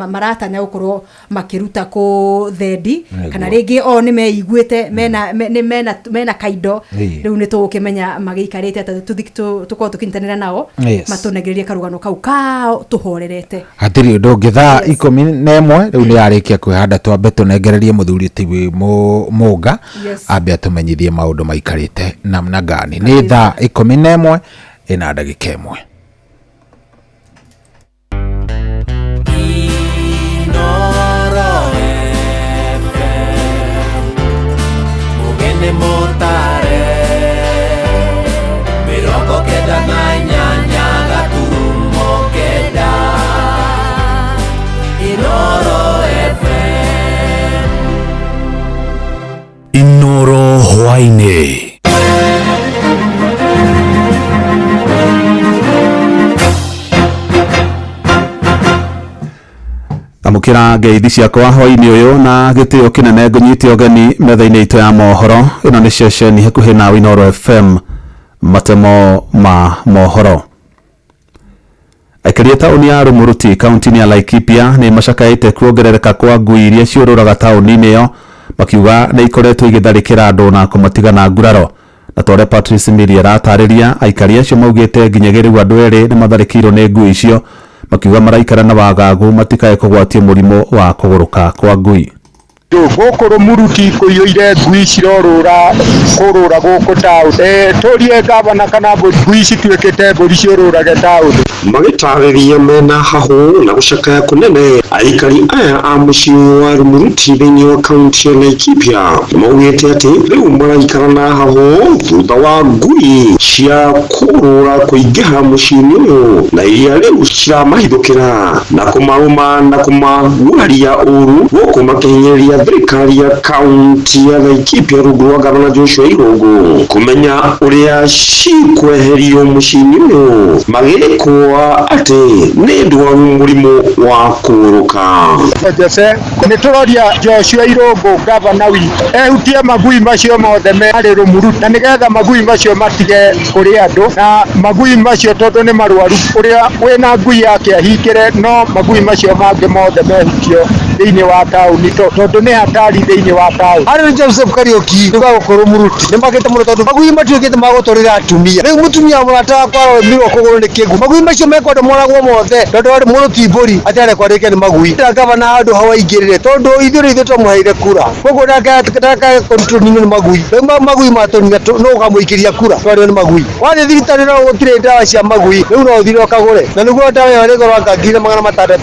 maratanya gũkorwo makĩruta kũ thendi, kana rĩngĩ o nĩ meiguĩte mena nĩ mena kaindo. Rĩu nĩ tũgũkĩmenya magĩikarĩte atĩa, tũkorwo tũkĩnyitanĩra nao matũnengererie karũgano kau kao tũhorerete. Hatirĩ ũndũ ũngĩ. Thaa 11 rĩu nĩ yarĩkia kwĩhanda, twambe tũnengererie mũthuri ti Mũnga ambe atũmenyithie maũndũ maikarĩte namna gani. Nĩ thaa 11 ĩna ndagĩka 1. Mugene motare 98 gaturumo 9 Inoro FM. Inoro hwaini. Amũkĩra ngeithi ciakwa hwainĩ ũyũ na gĩtĩo kĩnene ngũnyite ũgeni metha-inĩ itũ ya mohoro. Ĩno nĩ ceceni hakuhĩ na Inoro FM, matemo ma mohoro. Aikaria taũni ya Rumuruti kaunti-inĩ ya Laikipia nĩ macakaĩte kuongerereka kwa ngui iria ciũrũraga taũni-inĩ ĩyo, makiuga nĩ ikoretwo igĩtharĩkĩra andũ na kũmatiga na nguraro. Na ta ũrĩa Patrice Miri aratarĩria, aikari acio maugĩte nginyagia rĩu andũ erĩ nĩ matharĩkĩirwo nĩ ngui icio, makiuga maraikara na wagagu matikae kũgwatio mũrimũ wa kũgũrũka kwa ngui. Gũkũ Rumuruti kũiyũire ngui cirorũra kũrũra gũkũ taũni. Tũrie gavana kana ngui cituĩkĩte mbũri ciũrũrage taũni. Magĩtarĩria mena hahũ na gũcakaya kũnene, aikari aya a mũciĩ wa Rumuruti thĩinĩ wa kaunti ya Laikipia maugĩte atĩ rĩu maraikara na hahũ thutha wa ngui cia kũrũra kũingĩha mũciĩ-inĩ ũyũ na iria rĩu ciramahithũkĩra na kũmarũma na kũmaguraria ũru, gũkũ makĩhinyĩrĩria thirikari ya kaunti ya Laikipia rungu rwa gavana Joshua Irũngũ kũmenya ũrĩa cikweherio mũciĩ-inĩ ũyũ, magĩkwo atĩ nĩ ndwaru mũrimũ wa kũgũrũka. Jose, nĩ tũroria Joshua Irũngũ gavana witũ ehutie magui macio mothe marĩ Rumuruti, na nĩgetha magui macio matige kũrĩa andũ, na magui macio tondũ nĩ marwaru, ũrĩa wĩna ngui yake ahingĩre, no magui macio mangĩ mothe mehutio thĩinĩ wa taũni tondũ nĩ hatari thĩinĩ wa taũni. Harĩ Joseph Kariuki nĩ gũkũ Rumuruti nĩ makĩte mũno tondũ magui matuĩkĩte ma gũtũrĩra atumia. Rĩu mũtumia mũrata wakwa arũmirwo kũgũrũ nĩ kĩngu, magui macio mekwenda moragwo mothe tondũ arĩ mũndũ ti mbũri atĩ arekwo arĩke nĩ magui. Na gavana handũ hau aingĩrĩre tondũ ithuĩ ithuĩ twamũheire kura, koguo ndakae kũninwo nĩ magui. Rĩu magui matũnina no ũkamũikĩria kura twarĩo nĩ magui. Wathiĩ thibitarĩ no gũtirĩ ndawa cia magui, rĩu no ũthire ũkagũre, na nĩguo ndawa ĩyo ĩrĩ goro anga 1600.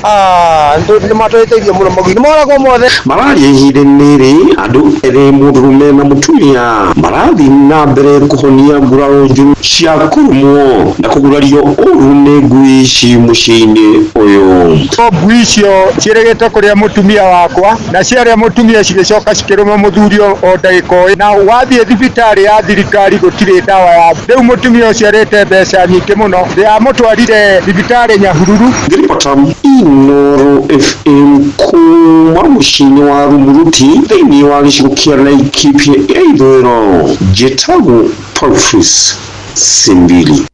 Nĩ matũhĩtĩirie mũno, magui nĩ moragwo mothe. Mararia ihinda-inĩ rĩrĩ andũ erĩ mũndũrũme na mũtumia marathiĩ na mbere kũhonia nguraro njũru cia kũrũmwo na kũgurario ũru nĩ ngui ici mũciĩ-inĩ ũyũ. Ngui icio ciĩrĩgĩte kũrĩa mũtumia wakwa, na ciarĩa mũtumia cigĩcoka cikĩrũma mũthuri o ndagĩka o ĩyo. Na wathiĩ thibitarĩ ya thirikari gũtirĩ ndawa ya rĩu mũtumia ũcio arĩte mbeca nyingĩ mũno, ndĩamũtwarire thibitarĩ Nyahururu. Ngĩribota Inoro FM kuma mũciĩ-inĩ wa Rumuruti thĩinĩ wa gĩcigo kĩa Laikipia ya ithũĩro, njĩtagwo Patrice Simbili.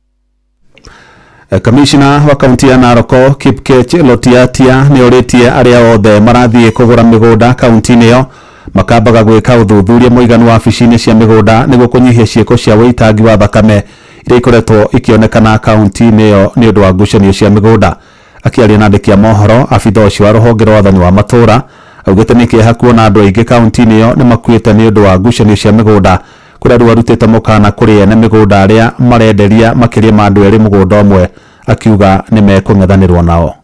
Kamishna wa kaunti ya Narok Kipkech Lotiatia nĩ orĩtie arĩa othe marathiĩ kũgũra mĩgũnda kaunti-inĩ ĩyo makambaga gwĩka ũthuthuria mũiganu wabici-inĩ cia mĩgũnda nĩguo kũnyihia ciĩko cia wĩitangi wa thakame iria ikoretwo ikĩonekana kaunti-inĩ ĩyo nĩ ũndũ wa ngucanio cia mĩgũnda. Akĩaria na andĩki a mohoro, abitha ũcio wa rũhonge rwa wathani wa matũũra augĩte nĩ kĩeha kuona andũ aingĩ kaunti-inĩ ĩyo nĩ makuĩte nĩ ũndũ wa ngucanio cia mĩgũnda, kũrĩa rĩu arutĩte mũkana kũrĩ ene mĩgũnda arĩa marenderia makĩria ma andũ erĩ mũgũnda ũmwe, akiuga nĩ mekũng'ethanĩrwo nao.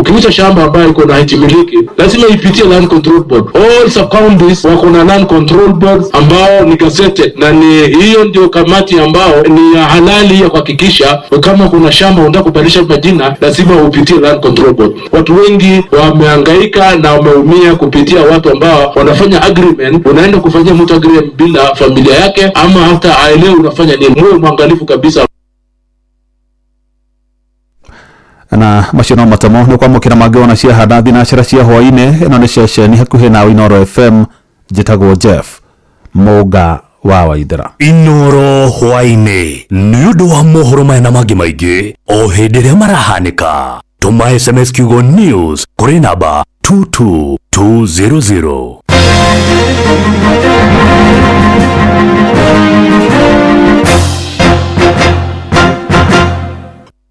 Ukiuza shamba ambayo iko na hati miliki lazima ipitie Land Control Board. All sub counties wako na Land Control Board ambao ni gazetted, na ni hiyo ndio kamati ambao ni ya halali ya kuhakikisha kama kuna shamba unataka kubadilisha majina lazima upitie Land Control Board. Watu wengi wamehangaika na wameumia kupitia watu ambao wanafanya agreement. Unaenda kufanyia mtu agreement bila familia yake ama hata aelewe unafanya nini. Muwe mwangalifu kabisa. Na macio no matemo nĩ kwamũkĩra mangĩ ona cia handa thinacara cia hwainĩ. Ĩno nĩ ceceni hakuhĩ na Inoro FM, njĩtagwo Jeff Mũnga Wa Waithera. Inoro hwaĩ-inĩ nĩ ũndũ wa mohoro maya na mangĩ maingĩ o hĩndĩ ĩrĩa marahanĩka. Tũma SMS kiugo news kũrĩ namba 22200.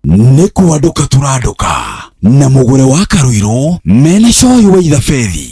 Nĩ kwandũka tũrandũka na mũgũre wa Karũirũ mena coyi wa ithabethi.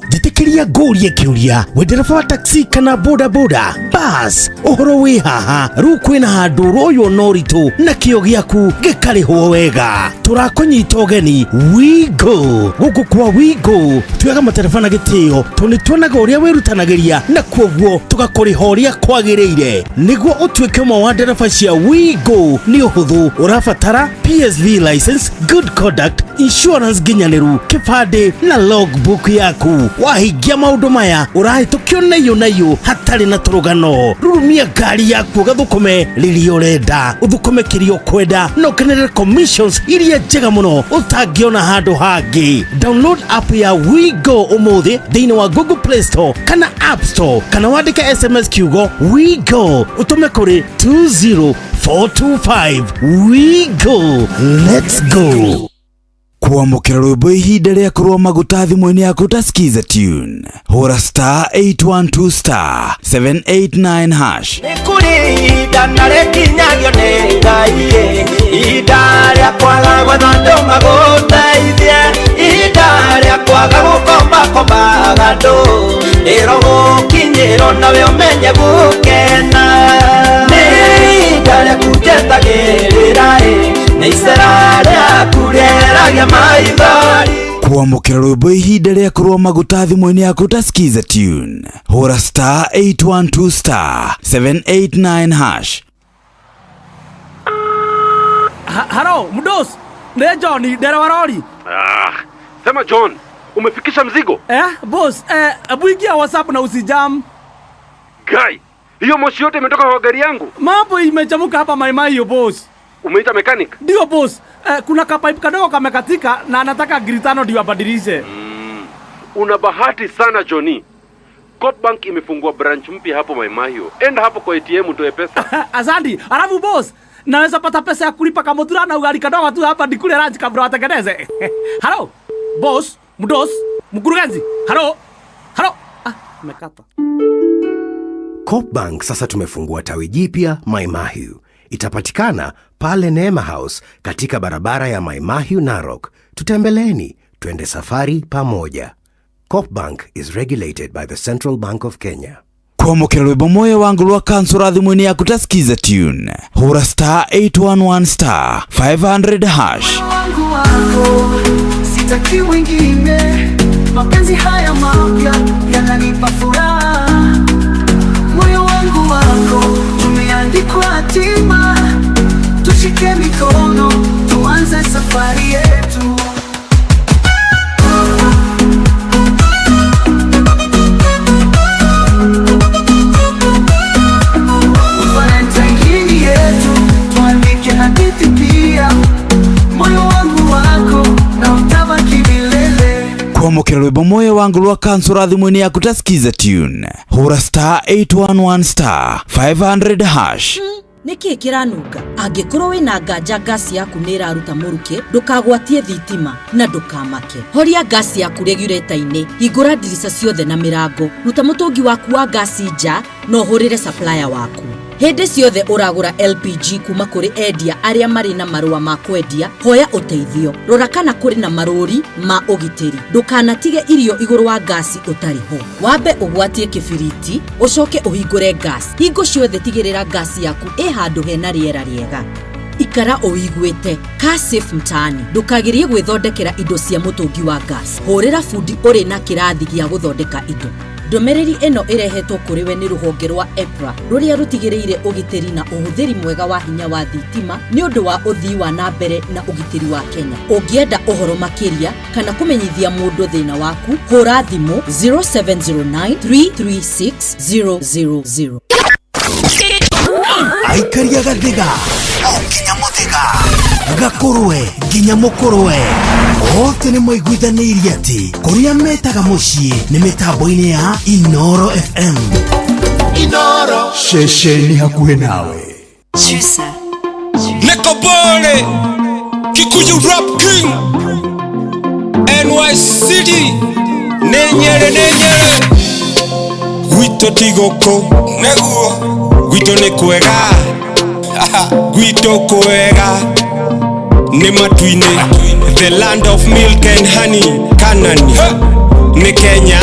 Njĩtĩkĩria ngũrie kĩũria, we ndereba wa taxi kana boda boda bas, ũhoro wĩ haha? Rĩu kwĩna handũ ũroywo na ũritũ na kĩo gĩaku gĩkarĩhwo wega. Tũrakũnyita ũgeni Wigo. Gũkũ kwa Wigo tuoyaga matereba na gĩtĩo, tondũ nĩ tuonaga ũrĩa wĩrutanagĩria na kuoguo tũgakũrĩha ũrĩa kwagĩrĩire. Nĩguo ũtuĩke ũmwe wa ndereba cia Wigo nĩ ũhũthũ, ũrabatara PSV license, good conduct, insurance nginyanĩru, kĩbandĩ na logbook yaku. Wahingia maũndũ maya ũrahĩtũkio naiyũ naiyũ hatarĩ na tũrũgano. Rurumia ngari yaku ũgathũkũme rĩrĩa ũrenda, ũthũkũme kĩrĩa ũkwenda na ũkenere commissions iria njega mũno ũtangĩona handũ hangĩ. Download app ya WeGo ũmũthĩ thĩinĩ wa Google Play Store kana App Store, kana wandĩke SMS kiugo WeGo ũtũme kũrĩ 20425. WeGo, let's go. Kwamũkĩra rwĩmbo ihinda rĩa kũrũa maguta thimũ-inĩ yaku ta Skiza tune, hũra star 812 star 789 hash. Nĩ kũrĩ ihinda na rĩkinyagio nĩ Ngai ĩ, ihinda rĩa kwaga gwetha andũ magũteithie, ihinda rĩa kwaga gũkombakombaga andũ, rĩro gũkinyĩrwo nawe ũmenye gũkena. Nĩ ihinda rĩaku njetagĩrĩra ĩ, nĩ icera rĩaku rĩeragia maithori. Kwamũkĩra rwĩmbo ihinda rĩa kũrũa maguta thimũ-inĩ yaku ta Skiza tune, hũra star 812 star 789 hash. Halo, mdos. Nĩ John, ndereba rori. Ah, sema John, umefikisha mzigo? Boss, hebu ingia WhatsApp na usijam. Guy, hiyo moshi yote imetoka kwa gari yangu. Mambo imechamuka hapa maimai hiyo boss. Umeita mechanic? Ndio boss. Kuna kapipe kadogo kamekatika na anataka gritano ndio abadilishe. Una bahati sana Johnny. Coop Bank imefungua branch mpya hapo Maimahio. Enda hapo kwa ATM utoe pesa. Asante. Alafu boss, naweza pata pesa ya kulipa kamutura na ugali kadogo tu hapa nikule lunch kabla watengeneze. Halo, boss, mdos, mkurugenzi. Halo. Halo. Ah, nimekata. Coop Bank sasa tumefungua tawi jipya Maimahiu. Itapatikana pale Neema House katika barabara ya Maimahiu Narok. Tutembeleeni, twende safari pamoja. Coop Bank is regulated by the Central Bank of Kenya. Kwamũkĩra rwĩmbo moyo wangu rwa kansura thimũ-inĩ yaku ta Skiza tune, hũra star 811 star 500 hash. Wangu wako sitaki wengine, mapenzi haya mapya yananipa furaha. Moyo wangu wako umeandikwa hatima, tushike mikono tuanze safari yetu. Valentine yetu tuandike hadithi pia, moyo wangu wako na utabaki milele. Kwamũkĩra rwĩmbo moyo wangu rwa kansura thimũ-inĩ yaku ta Skiza tune, hũra star 811 star 500 hash. Nĩkĩ kĩranunga? Angĩkorwo wĩna nganja ngasi yaku nĩ ĩraruta mũrukĩ, ndũkagwatie thitima na ndũkamake. Horia ngasi yaku regulator-inĩ, hingũra ndirica ciothe na mĩrango, ruta mũtũngi waku wa ngasi nja na ũhũrĩre supplier waku. Hĩndĩ ciothe ũragũra LPG kuma kũrĩ endia arĩa marĩ na marũa ma kwendia, hoya ũteithio. Rora kana kũrĩ na marũri ma ũgitĩri. Ndũkanatige irio igũrũ wa ngasi ũtarĩ ho. Wambe ũgwatie kĩbiriti, ũcoke ũhingũre ngasi. Hingo ciothe tigĩrĩra ngasi yaku ĩ handũ hena rĩera rĩega. Ikara ũiguĩte. Kaa safe mtaani. Ndũkagerie gwĩthondekera indo cia mũtũngi wa gas. Hũrĩra bundi ũrĩ na kĩrathi gĩa gũthondeka indo. Ndũmĩrĩri ĩno ĩrehetwo kũrĩ we nĩ rũhonge rwa EPRA rũrĩa rũtigĩrĩire ũgitĩri na ũhũthĩri mwega wa hinya wa thitima nĩ ũndũ wa ũthii wa na mbere na ũgitĩri wa Kenya. Ũngĩenda ũhoro makĩria kana kũmenyithia mũndũ thĩna waku, hũra thimũ 0709 336 000. Aikaria gathiga o nginya mũthĩga, gakũrwe nginya mũkũrwe, othe nĩ maiguithanĩirie atĩ kũrĩa metaga mũciĩ nĩ mĩtambo-inĩ ya Inoro FM. Inoro. Ceceni hakuhĩ nawe. Nekobole, Kikuyu Rap King, NY City, Nenyere Nenyere, Gwitũ ti gũkũ, nĩguo, gwitũ nĩ kwega, gwitũ kwega, nĩ matu-inĩ, the land of milk and honey, Kanani, nĩ Kenya,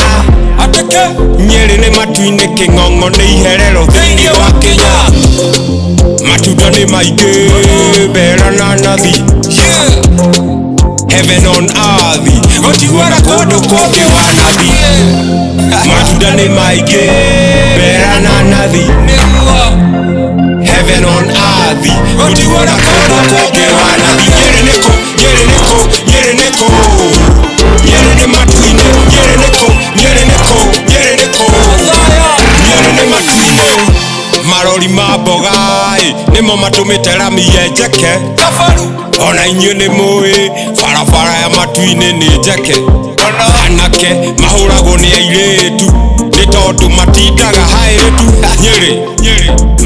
ateke, Nyeri nĩ matu-inĩ, Kĩng'ong'o nĩ iherero thĩinĩ wa Kenya. Matunda nĩ maingĩ, mbera na nathi, heaven on earth, gũtiguaga kũndũ kũngĩ wanathi. Matunda nĩ maingĩ, mbera na nathi, heaven on earth, gũtiguaga kũndũ kũngĩ wanathi. Nyeri nĩ kũ, Nyeri nĩ kũ, Nyeri nĩ kũ, Nyeri nĩ matu-inĩ, Nyeri nĩ kũ, Nyeri nĩ kũ, Nyeri nĩ kũ, Nyeri nĩ matu-inĩ. Marori ma mboga ĩ nĩmo matũmĩte rami yenjeke, ona inyuĩ nĩ mũĩ barabara ya matu-inĩ nĩ njeke. Anake mahũragwo nĩ airĩtu nĩ tondũ matindaga haĩrĩtu. Nyĩrĩ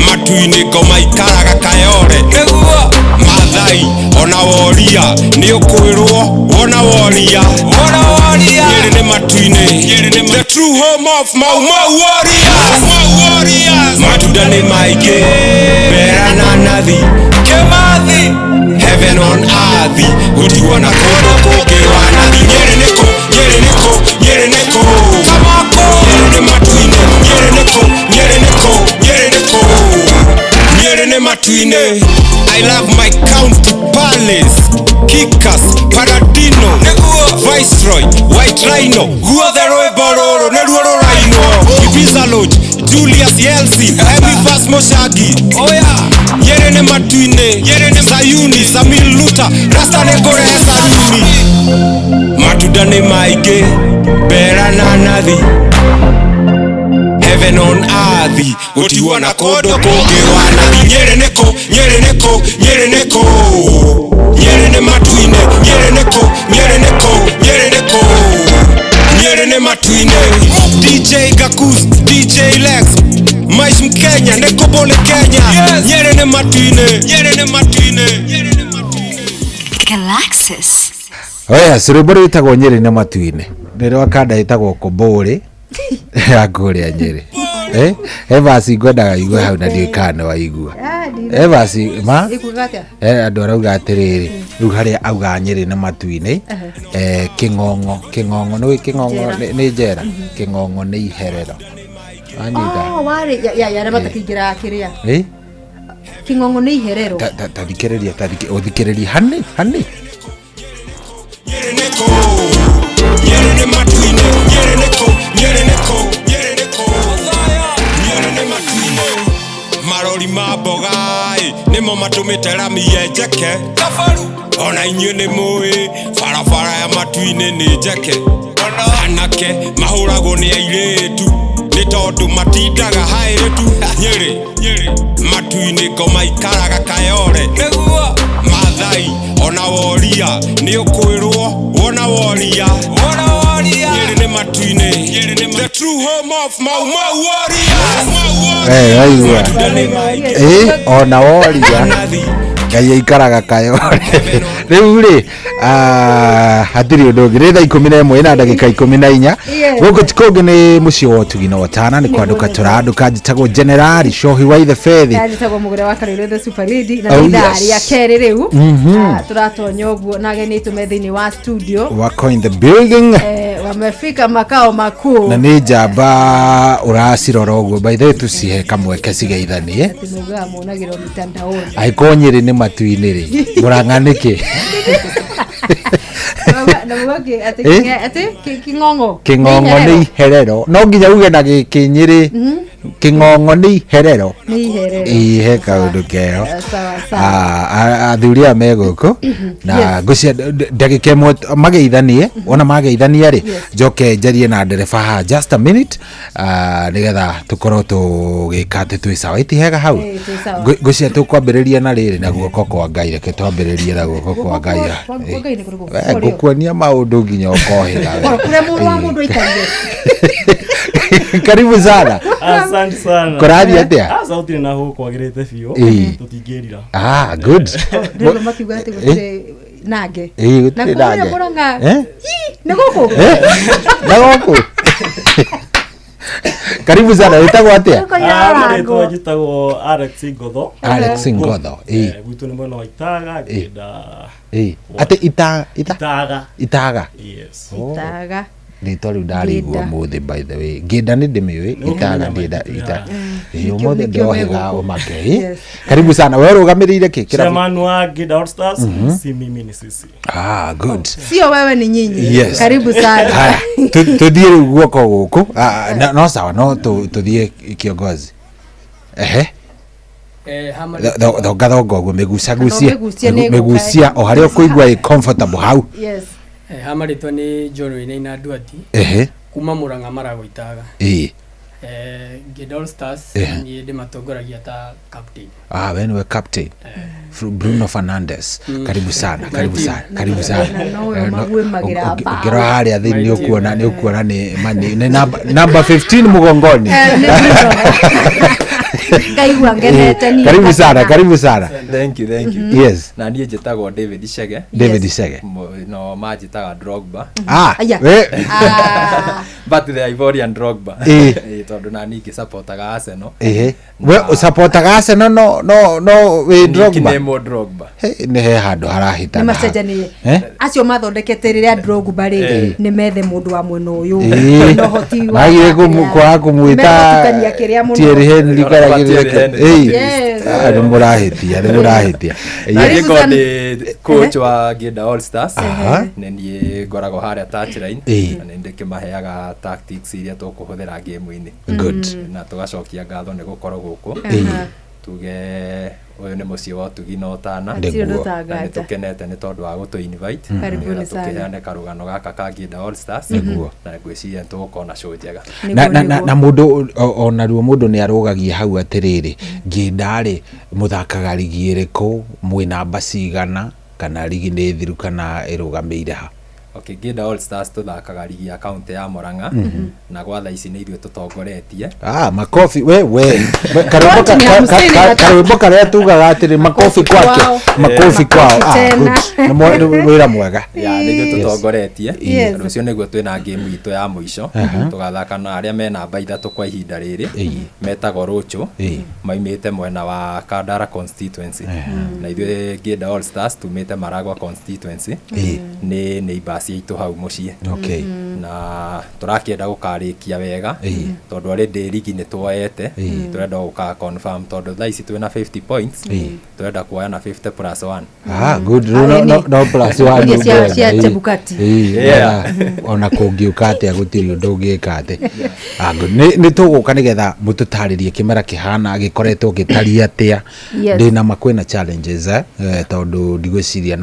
matu-inĩ ngoma ikaraga Kayore, Mathai ona woria nĩ ũkwĩrwo wona woria. Nyĩrĩ nĩ matu-inĩ, the true home of Mau Mau warriors. Matunda nĩ maingĩ, mbera na nathi, Kĩmathi, heaven on earth, gũtigwo na kũndũ kũngĩ wanathi. Nyĩrĩ nĩ kũ, Nyĩrĩ nĩ kũ, Nyĩrĩ nĩ kũ, Kamako, Nyĩrĩ nĩ matu-inĩ, Nyĩrĩ nĩ kũ, Nyĩrĩ nĩ kũ, Nyĩrĩ nĩ kũ, Nyĩrĩ nĩ matu-inĩ. I love my county palace, Kikas, Paradino, Viceroy, White Rhino, guothe rwĩmbo rũrũ nĩruo rũrainwo. Ibiza Lodge, Julius Yeltsin, Elifas Moshagi, Nyeri nĩ matu-inĩ, Nyeri nĩ Sayuni, Samil Luta, Rasta nĩ ngũrehe saruni. Matunda nĩ maingĩ, mbera na nathi, heaven on earth, gũtigwo na kũndũ kũngĩ wanathi. Nyeri nĩ kũ, Nyeri nĩ kũ, Nyeri nĩ kũ, Nyeri nĩ matu-inĩ, Nyeri nĩ kũ, Nyeri nĩ kũ, Nyeri nĩ kũ, Nyeri nĩ matu-inĩ. DJ Gakus, DJ Lex, Maish Mkenya, Nekobole Kenya, Nyeri nĩ matu-inĩ, Nyeri nĩ matu-inĩ. Galaxis. Oya, rwĩmbo rwĩtagwo Nyeri nĩ matu-inĩ nĩ rwa kanda ĩtagwo Kobore ya kũrĩa Nyeri. Evasi ngwendaga igue hau na ndiũĩ kana nĩ waigua. Evasi ma andũ arauga atĩrĩrĩ, rĩu harĩa auga Nyeri nĩ matu-inĩ, Kĩng'ong'o, Kĩng'ong'o nĩ Kĩng'ong'o nĩ njera, Kĩng'ong'o nĩ iherero. Wanyita? Oh, warĩ ya ya matakĩingĩraga kĩrĩa. Kĩng'ong'o nĩ iherero. Ta thikĩrĩria, ta ũthikĩrĩrie hani hani. Nyeri nĩ kũ, Nyeri nĩ matu-inĩ, Nyeri nĩ kũ, Nyeri nĩ kũ, Nyeri nĩ kũ, Nyeri nĩ matu-inĩ. Marori ma mboga ĩ nĩmo matũmĩte rami yenjeke, ona inyuĩ nĩ mũĩ barabara ya matu-inĩ nĩ njeke. Anake mahũragwo nĩ airĩtu nĩ tondũ matindaga haĩrĩtu. Nyeri matu-inĩ ngoma ikaraga Kayore, Mathai ona woria nĩ ũkwĩrwo wona woria. Nyeri nĩ matu-inĩ, the true home of Mau Mau warriors. Waigua ona woria Ngai aikaraga Kayore. Rĩu rĩ hatirĩ ũndũ ũngĩ, nĩ thaa 11 na ndagĩka 14. Gũkũ ti kũngĩ nĩ mũciĩ wa ũtugi na ũtana, nĩ kwandũka tũrandũka. Njĩtagwo Generali Shohi wa Ithe Fethi, njĩtagwo Mũgũre wa Karũrũ the Super Lady, na nĩ ithaa rĩa kerĩ rĩu tũratonya ũguo na ageni aitũ me thĩinĩ wa studio, wako in the building, wamefika makao makuu, na nĩ njamba ũracirora ũguo. By the way tũcihe kamweke cigeithanie, angĩkorwo Nyeri nĩ matu-inĩ rĩ, Mũrang'a nĩkĩ? Kĩng'ong'o Kĩng'ong'o nĩ iherero, no nginya uge na gĩkĩ Nyĩrĩ, Kĩng'ong'o nĩ iherero, ihe kaũndũ keo. Athuri aya me gũkũ na ngũcia ndagĩka ĩmwe mageithanie, wona mageithania rĩ njoke njarie na ndereba haha just a minute, nĩgetha tũkorwo tũgĩka atĩ twĩ sawa. Ĩti hega hau ngũcia tũkwambĩrĩria na rĩrĩ na guoko kwa Ngai, reke twambĩrĩrie na guoko kwa Ngai. Ngũkuonia maũndũ nginya ũkohĩga. Kũrĩa mũrũ wa mũndũ aikarire. Karibu sana. Asante sana. Kũrathiĩ atĩa? Ah, sauti nĩ na kwagĩrĩte biũ. Ĩĩ. Tũtingĩrira. Ah, good. Ndĩrona makiuga atĩ gũtirĩ nange. Ĩĩ, Na gũtirĩ kũrĩa nange. Mũrang'a. Eh? Ii, nĩ gũkũ? Eh? Na gũkũ. Karibu sana, wĩtagwo atĩa? Ah, marĩtwa njĩtagwo Alex Ngotho. Alex Ngotho, ĩĩ. Eh, gwitũ nĩ mwena wa Itaga, ngĩenda Ĩĩ. Atĩ ita ita Itaga. Itaga. Yes. Oh. Itaga. Rĩtwa rĩu ndarĩigua Ngĩnda. ũmũthĩ, by the way. Ngĩnda nĩ ndĩmĩũĩ, Nĩ Itaga ũkũmenya ndĩnda maitũ ita. ya. Ĩĩ, Nĩkĩo- ũmũthĩ nĩkĩo ndĩrohĩga me gũkũ. ũmake. Ĩĩ. Yes. Karibu sana. We ũrũgamĩrĩire kĩ kĩrabu? Chairman wa Ngĩnda All Stars, Mhm. si mimi ni sisi. Ah, good. Sio wewe ni nyinyi. Yes. Karibu sana. Haya, tuthiĩ rĩu guoko gũkũ. Ah, no sawa, no tũthiĩ kiongozi. Ehe. Eh, hama Thonga thonga ũguo, mĩgucagucie. Kana ũmĩgucie nĩ Mĩgucia o harĩa ũkũigua ĩ comfortable hau. Yes. Eh, hama rĩtwa nĩ John Wainaina Nduati. Ehe. Kuma Murang'a Maragwa Itaga. Ĩĩ. Eh, Ngĩnda All Stars Ehe. niĩ ndĩmatongoragia ta captain. Ah, we niwe captain. Bruno Fernandes. Karibu sana, karibu My sana, team. karibu sana. Na nowe Eh, ũmaguĩmagĩra mbaũ. Ũngĩrora harĩa thĩ My nĩ team. ũkuona nĩ ũkuona nĩ mani nĩ namba 15 mũgongoni. Eh, nĩ Bruno. Ngaigua ngenete niĩ. Karibu sana, karibu sana. Thank you, thank you. Yes. Na niĩ njĩtagwo David Chege. David Chege. No manjĩtaga Drogba. Ah, Aya. we Ah. But the Ivorian Drogba. Ĩĩ. Ĩĩ, tondũ na niĩ ngĩsupportaga Arsenal. Ehe. We ũsupportaga Arsenal no wĩ Drogba. Nickname Drogba. Hey, nĩ he handũ Nĩ harahĩtana. macenjanie. Eh? Acio mathondekete rĩrĩa Drogba rĩ Eh. nĩ methe mũndũ wa mwena ũyũ. Ĩĩ. Na ũhoti wa Magire kwaga kũmwĩta Megũtukania kĩrĩa mũno. Thierry Henry kana Thierry kĩrĩa. Henry. Ĩĩ. Yes. Ah, nĩ mũrahĩtia, nĩ mũrahĩtia. Na Yes. niĩ ngorwo ndĩ coach wa Ngĩnda All Stars. Aha. Nĩ niĩ ngoragwo harĩa touchline. Ĩĩ. Na nĩ ndĩkĩmaheaga tactics iria tũkũhũthĩra game-inĩ. Good. Na tũgacokia ngatho nĩ gũkorwo gũkũ. Ĩĩ. Tuge ũyũ nĩ mũciĩ wa ũtugi na ũtana. Hatirĩ ũndũ Nĩguo. Na nĩ ũtanganja. tũkenete nĩ tondũ wa gũtũ invite Karibuni nĩgetha sana. tũkĩheane karũgano gaka ka Ngĩnda All Stars. Nĩguo. Na ngwĩciria nĩ tũgũkorwo na show njega. Na, na, na, na mũndũ onaruo mũndũ nĩ arũgagia hau atĩrĩrĩ, ngĩnda rĩ mũthakaga rigi ĩrĩkũ, mwĩ namba cigana, kana rigi nĩ thiru kana ĩrũgamĩire ha? Okay, Ngĩnda All Stars tũthakaga rigi ya kaunti ya Murang'a na gwa thaa ici nĩ ithuĩ tũtongoretie. Ah, makofi we we. We, karwĩmbo Point ni hamsini karwĩmbo karĩa tugaga atĩrĩ makofi kwake, Kwao. makofi kwao. Ah, Tena. good. Nĩ wĩra mwega. Ya, nĩ ithuĩ tũtongoretie. Yes. Rũciũ nĩguo twĩna game itũ ya mũico. Aha. Tũgathaka na arĩa me namba 3 kwa ihinda rĩrĩ. Ĩĩ. Metagwo Rũchũ. Ĩĩ. Maimĩte mwena wa Kandara constituency. Na ithuĩ Ngĩnda All Stars tumĩte Maragwa constituency. Ĩĩ. Nĩ neighbors aitũ hau mũciĩ. Okay. Na tũrakĩenda gũkarĩkia wega Ĩĩ. tondũ already rigi nĩ tuoete. Ĩĩ. Tũrenda gũka confirm tondũ thaa ici twĩna 50 points. Ĩĩ. Tũrenda kuoya na 50 plus 1. Ah, good. Rĩu no plus one Iria ũngĩenda. cia Ĩĩ. Chebukati. Ĩĩ, Yeah. ona kũngiũka atĩa gũtirĩ ũndũ ũngĩka atĩ. Ah, good. Nĩ tũgũka nĩgetha mũtũtarĩrie kĩmera kĩhana gĩkoretwo gĩtariĩ atĩa. Yes. Ndĩna ma kwĩna challenges tondũ ndigwĩciria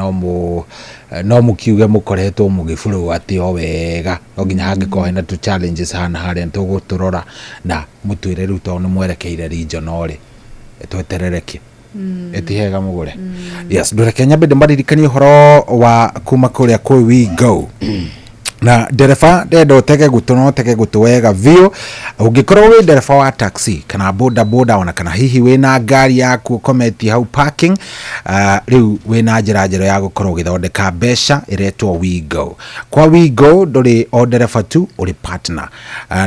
no mũkiuge mũkoretwo mũgĩbũrũo atĩ o wega, no nginya hangĩkorwo hena tũ challenges hana harĩa nĩtũgũtũrora na mũtwĩre rĩu tondũ nĩ mwerekeire regional rĩ, tweterere kĩ ĩtihega mũgũre. Yes, ndũreke nyambe ndĩmaririkanie ũhoro wa kuma kũrĩa kwĩ We Go na ndereba ndenda ũtege gũtũ na ũtege gũtũ wega biũ. Ũngĩkorwo wĩ ndereba wa taxi kana boda boda ona kana hihi wĩna ngari yaku ũkometie hau parking, rĩu wĩna njĩra njerũ ya gũkorwo ũgĩthondeka mbeca ĩretwo WeGo. Kwa WeGo ndũrĩ o ndereba tu, ũrĩ partner.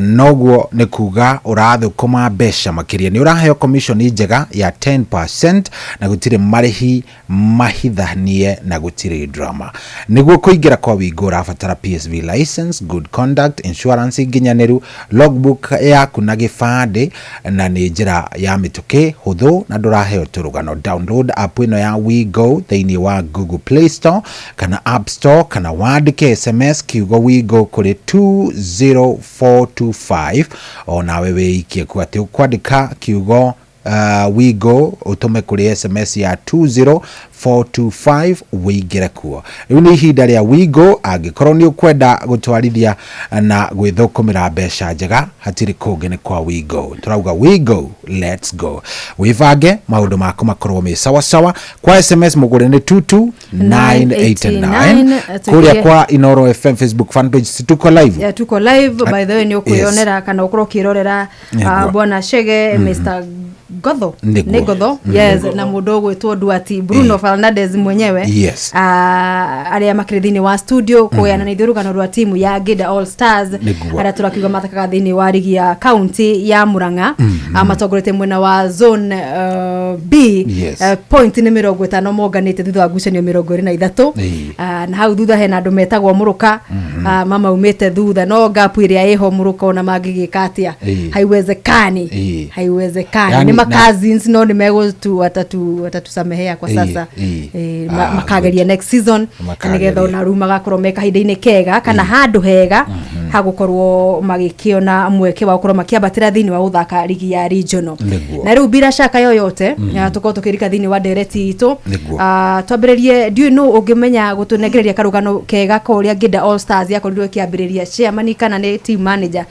Noguo nĩ kuga ũrathũkũma mbeca makĩria, nĩ ũraheo commission njega ya 10% na gũtirĩ marĩhi mahithanie na gũtirĩ drama. Nĩguo kũingĩra kwa WeGo ũrabatara PSV license, good conduct, insurance nginyanĩru, logbook yaku na gĩbandĩ, na nĩ njĩra ya mĩtũkĩ hũthũ na ndũraheo tũrũgano. Download app ĩno ya WeGo thĩinĩ wa Google Play Store kana App Store, kana wandĩke SMS kiugo WeGo kũrĩ 20425, o nawe wĩikie ku atĩ ũkwandĩka kiugo Wigo ũtũme kũrĩ SMS ya 20425 wĩingĩre kuo. Rĩu nĩ ihinda rĩa Wigo, angĩkorwo nĩ ũkwenda gũtwarithia na gwĩthũkũmĩra mbeca njega, hatirĩ kũngĩ nĩ kwa Wigo. Tũrauga Wigo, let's go. Wĩbange maũndũ maku makorwo me sawasawa. Kwa SMS mũgũre nĩ 22989. Kũrĩa kwa Inoro FM Facebook fan page tuko live. Yeah, tuko live by the way, nĩ ũkwĩyonera kana ũkorwo ũkĩrorera bwana Chege, Mr Gotho. Nĩguo. Nĩ Gotho, yes, na mũndũ ũgwĩtwo Duati Bruno Fernandes mwenyewe. Arĩa makĩrĩ thĩinĩ wa studio kũgayana na ithuĩ rũgano rwa timu ya Ngĩnda All Stars, arĩa tũrakiuga mathakaga thĩinĩ wa rigi ya county ya Murang'a, matongoretie mwena wa zone B. Point nĩ 50 monganĩte thutha wa ngucanio 23. Na hau thutha hena andũ metagwo Mũrũka, mamaumĩte thutha, no gap ĩrĩa ĩho Mũrũka ona mangĩgĩka atĩa, haiwezekani, haiwezekani. Yani Nĩ ma cousins, no nĩ megũtu watatusamehea kwa sasa. Makageria next season Makageria. nĩgetha ona rĩu magakorwo me kahinda-inĩ kega kana handũ hega hagũkorwo magĩkĩona mweke wa gũkorwo makĩambatĩra thĩinĩ wa gũthaka rigi ya regional. Na rĩu bila shaka yoyote, tũkorwo tũkĩrika thĩinĩ wa ndereti itũ. Twambĩrĩrie, ndiũĩ nũ ũngĩmenya gũtũnengereria karũgano kega ka ũrĩa Ngĩnda All Stars yakorirwo ĩkĩambĩrĩria, chairman kana nĩ team manager,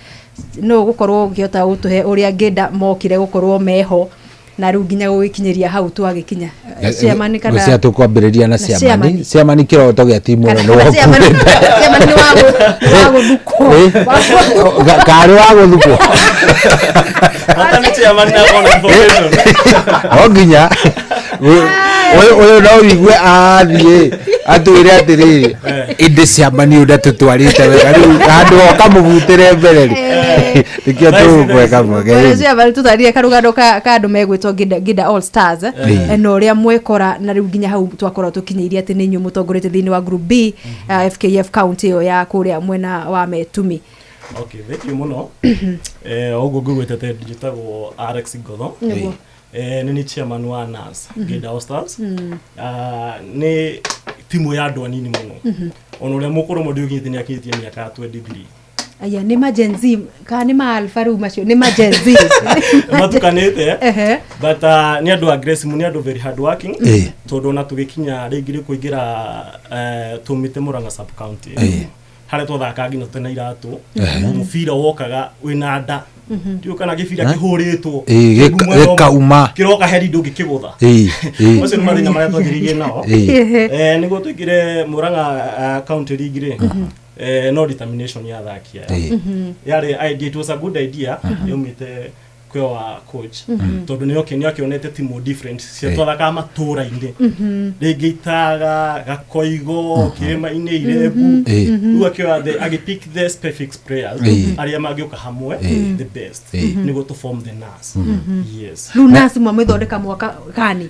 no gũkorwo ũngĩhota gũtũhe ũrĩa Ngĩnda mokire gũkorwo meho na rĩu nginya gũgĩkinyĩria hau twagĩkinya. Chairman kana Gũcia tũkwambĩrĩria na na ciamani. chairman. Ciamani kĩroto gĩa timu ĩno nĩ Chairman, wakuĩte. chairman nĩ wa gũthukwo. Karĩ wa gũthukwo. Hata nĩ chairman na akona information. No nginya ũyũ no ũigue athiĩ atwĩre atĩrĩrĩ, ĩndĩ ciamani ũyũ ndatũtwarĩte wega, rĩu handũ hoka mũbutĩre mbere rĩ, nĩkĩo tũgũkweka mweke. Bwana chairman, tũtarĩrie karũgano ka andũ megwĩtwo Ngĩnda All Stars, na ũrĩa mwekora na rĩu nginya hau twakorwo tũkinyĩirie atĩ nĩ inyuĩ mũtongoretie thĩinĩ wa group B, FKF county ĩyo ya kũrĩa mwena wa Metumi. Okay, thank you mũno. Ũguo ngũgwĩtete njĩtagwo Alex Ngotho. Nĩguo. Nĩ nĩ chairman wa NAS Ngĩnda All Stars. Nĩ timu ya andũ anini mũno. Ona ũrĩa mũkũrũ mũndũ ũkinyĩtie nĩ akinyĩtie mĩaka 23. Aya nĩ ma Gen Z kana nĩ ma Alpha rĩu macio nĩ ma Gen Z? Matukanĩte, but nĩ andũ aggressive, nĩ andũ very hard working, tondũ ona tũgĩkinya rĩngĩ rĩ kũingĩra, tumĩte Murang'a sub county harĩa twathakaga nginya tũtena iratũ, mũbira wokaga wĩna nda, ndiũĩ kana gĩbira kĩhũrĩtwo Gĩkauma. Kĩroka heri ndũngĩkĩgũtha. Macio nĩ mathĩna marĩa twanjĩrĩirie nao. Nĩguo tũingĩre Murang'a county league rĩ, no determination ya athaki aya yarĩ idea, it was a good idea yaumĩte kwĩ wa coach, tondũ nĩ akĩonete timu different cia twathakaga matũra-inĩ, rĩngĩ Itaga, Gakoigo, kĩrĩma-inĩ, Irembu. Rĩu akĩoya agĩpick the specific players arĩa mangĩũka hamwe the best nĩguo to form the NAS. Yes. Rĩu NAS mwamĩthondeka mwaka gani?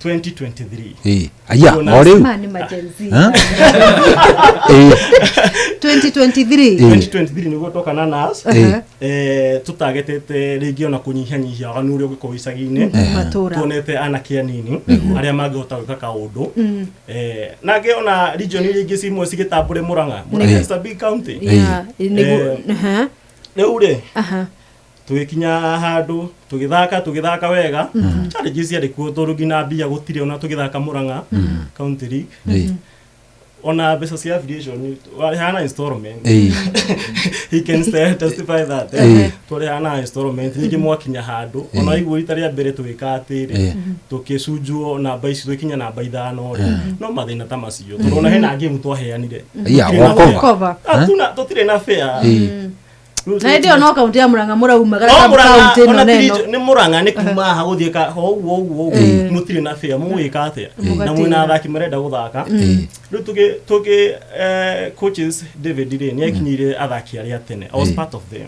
2023. Aya, Rĩu o NAS- rĩu. Ma nĩ ma Gen Z. Huh? 2023. 2023 nĩguo twoka na NAS. Tũtagetete rĩngĩ ona kũnyihanyihia waganu ũrĩa ũngĩkorwo icagi-inĩ. Matũra. Tuonete anake anini arĩa mangĩhota gwĩka kaũndũ. Nangĩ ona region iria ingĩ cimwe cigĩtambũre Murang'a. Murang'a is a big county. Yeah, nĩguo. Rĩu rĩ, tũgĩkinya handũ tũgĩthaka wega, challenges ciarĩ kuo tondũ nginya mbia gũtirĩ, ona tũgĩthaka Murang'a county league, ona mbeca cia affiliation warĩhaga na installment. He can testify that. Twarĩhaga na installment rĩngĩ, mwakinya handũ ona igua rita rĩa mbere tũgĩka atĩrĩ, tũkĩcunjwo namba ici tũgĩkinya namba 5 rĩ, no mathĩna ta macio, tondũ ona hena game twaheanire. Yeah, Tũtirĩ na walkover. fair. Tũtirĩ na fair. Rĩu Na hĩndĩ ĩyo no kaunti ya Murang'a mũraumagara No sub Murang'a, county ĩno ona na ti ĩno. nĩ Murang'a, nĩ kuma haha gũthiĩ ka ho ũguo ũguo ũguo, mũtirĩ na fair, mũgwĩka atĩa na mwĩna athaki marenda gũthaka. Rĩu tũgĩ coaches David rĩ, nĩ akinyire athaki arĩa tene, I was part of them,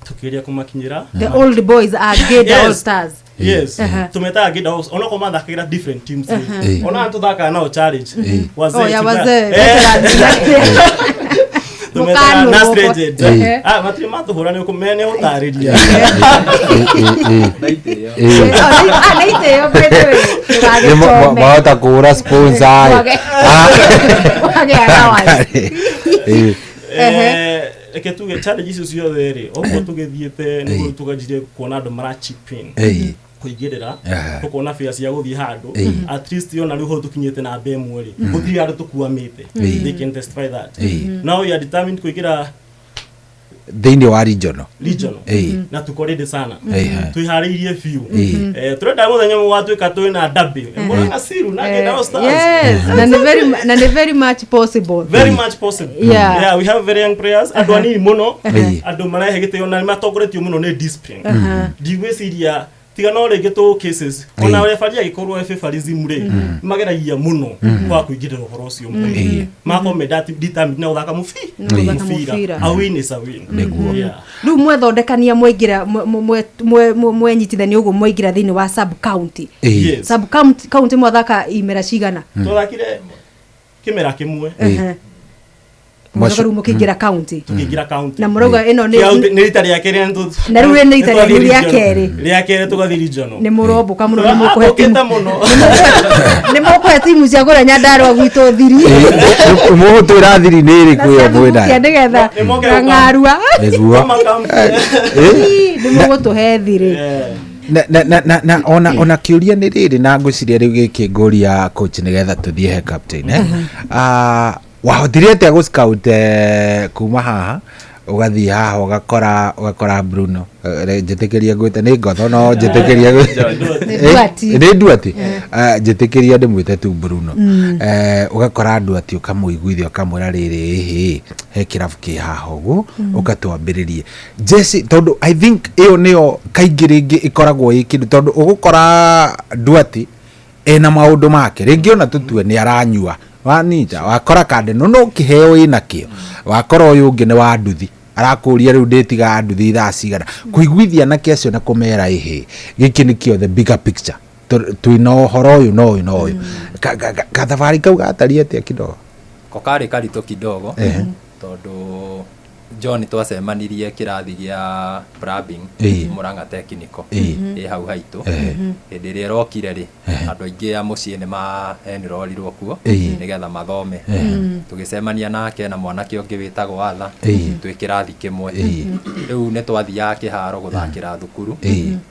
tũkĩgeria kũmakinyĩra. The old boys are Ngĩnda All Stars. Yes, tumetaga Ngĩnda All, onokorwo mathakagĩra different teams rĩ, ona tũthakaga nao challenge wazee. Oh, ya wazee, Tumetaga Mũkanũrwo Nas kwa- Legends. Ah, matirĩ matũhũra, nĩ nĩ gũtarĩria. Ah, nĩ itĩo, by the way. Nĩ Ndũgagĩcome. mahota kũhũra sponsor. Wage allowance. Reke tuge challenge icio ciothe rĩ, oguo tũgĩthiĩte nĩguo tũganjire kuona andũ mara chip in kũingĩrĩra, tũkona bĩa cia gũthiĩ handũ. At least ona rĩu hau tũkinyĩte namba 1 rĩ, gũtirĩ handũ tũkuamĩte. They can testify that. Now we are determined kũingĩra thĩinĩ wa regional. Regional. Na tuko ready sana. Twĩharĩirie biũ. Tũrenda mũthenya ũmwe gwatuĩka twĩna derby Murang'a Seal na Ngĩnda All Stars. Yes, na nĩ very much possible. Very much possible. Yeah, we have very young players, andũ anini mũno, andũ marehe gĩtĩo na nĩmatongoretio mũno nĩ discipline. Ndigwĩciria tiga no rĩngĩ tũ cases ona refari agĩkorwo e favorism rĩ, mageragia mũno kwa kũingĩrĩra ũhoro ũcio mũno, makorwo me determined na gũthaka Gũthaka mũbira. Mũbira. A win is a win. Nĩguo. Yeah. Rĩu mwethondekania, mwaingĩra, mwenyitithania ũguo, mwaingĩra thĩinĩ wa sub county. Yes. Sub county, county mwathaka imera cigana? Twathakire kĩmera kĩmwe. Mũcoka rĩu mũkĩingĩra county. Tũkĩingĩra county. Na mũrauga ĩno nĩ Nĩ rita rĩa kerĩ. Na rĩu nĩ rita rĩanyu rĩa kerĩ. Rĩa kerĩ tũgathiĩ regional. Nĩ mũrombũka mũno, nĩ mũkũhe Tũkĩte mũno. Nĩ mũkũhe timu cia kũrĩa Nyandarua gwitũ thiri. Mũgũtwĩra thiri nĩ ĩrĩkũ ĩyo mwĩnayo? Nĩgetha ng'arua. Nĩguo. Nĩ mũgũtũhe thiri. Na ona kĩũria nĩ rĩrĩ, na ngwĩciria rĩu gĩkĩ ngũria coach nĩgetha tũthiĩ he captain, eh? Ah, wahotire atĩa gũ scout kuma haha ũgathiĩ haha ũgakora Bruno? Njĩtĩkĩria ngwĩte nĩ ngotho, no njĩtĩkĩria Nĩ Nduati. Nĩ Nduati. Njĩtĩkĩria ndĩmwĩte tu Bruno. Ũgakora Nduati, ũkamũiguithia, ũkamwĩra rĩrĩ, ĩhĩ, he kĩrabu kĩ haha ũguo, ũkatwambĩrĩrie Jesse, tondũ I think ĩyo nĩyo kaingĩ rĩngĩ ĩkoragwo ĩ kĩndũ, tondũ ũgũkora Nduati ena maũndũ make rĩngĩ, ona tũtue nĩ aranyua wanita, wakora kandeno no kĩheo ĩna kĩo, wakora ũyũ ũngĩ nĩ wa nduthi, arakũria rĩu ndĩtiga nduthi thaa cigana, kũiguithia anake acio na kũmera ĩhĩ, gĩkĩ nĩkĩo the bigger picture. Twĩna ũhoro ũyũ na ũyũ na ũyũ. Kathabarĩ kau gatariĩ atĩa kidogo? Ko karĩ karitũ kidogo, tondũ John twacemanirie kĩrathi gĩa plumbing Murang'a Technical ĩ hau haitũ. Hĩndĩ ĩrĩa ĩrokire rĩ, andũ aingĩ a mũciĩ nĩ ma enrollirwo kuo nĩgetha mathome. Tũgĩcemania nake na mwanake ũngĩ wĩtagwo Arthur twĩ kĩrathi kĩmwe. Rĩu nĩ twathiaga kĩharo gũthakĩra thukuru,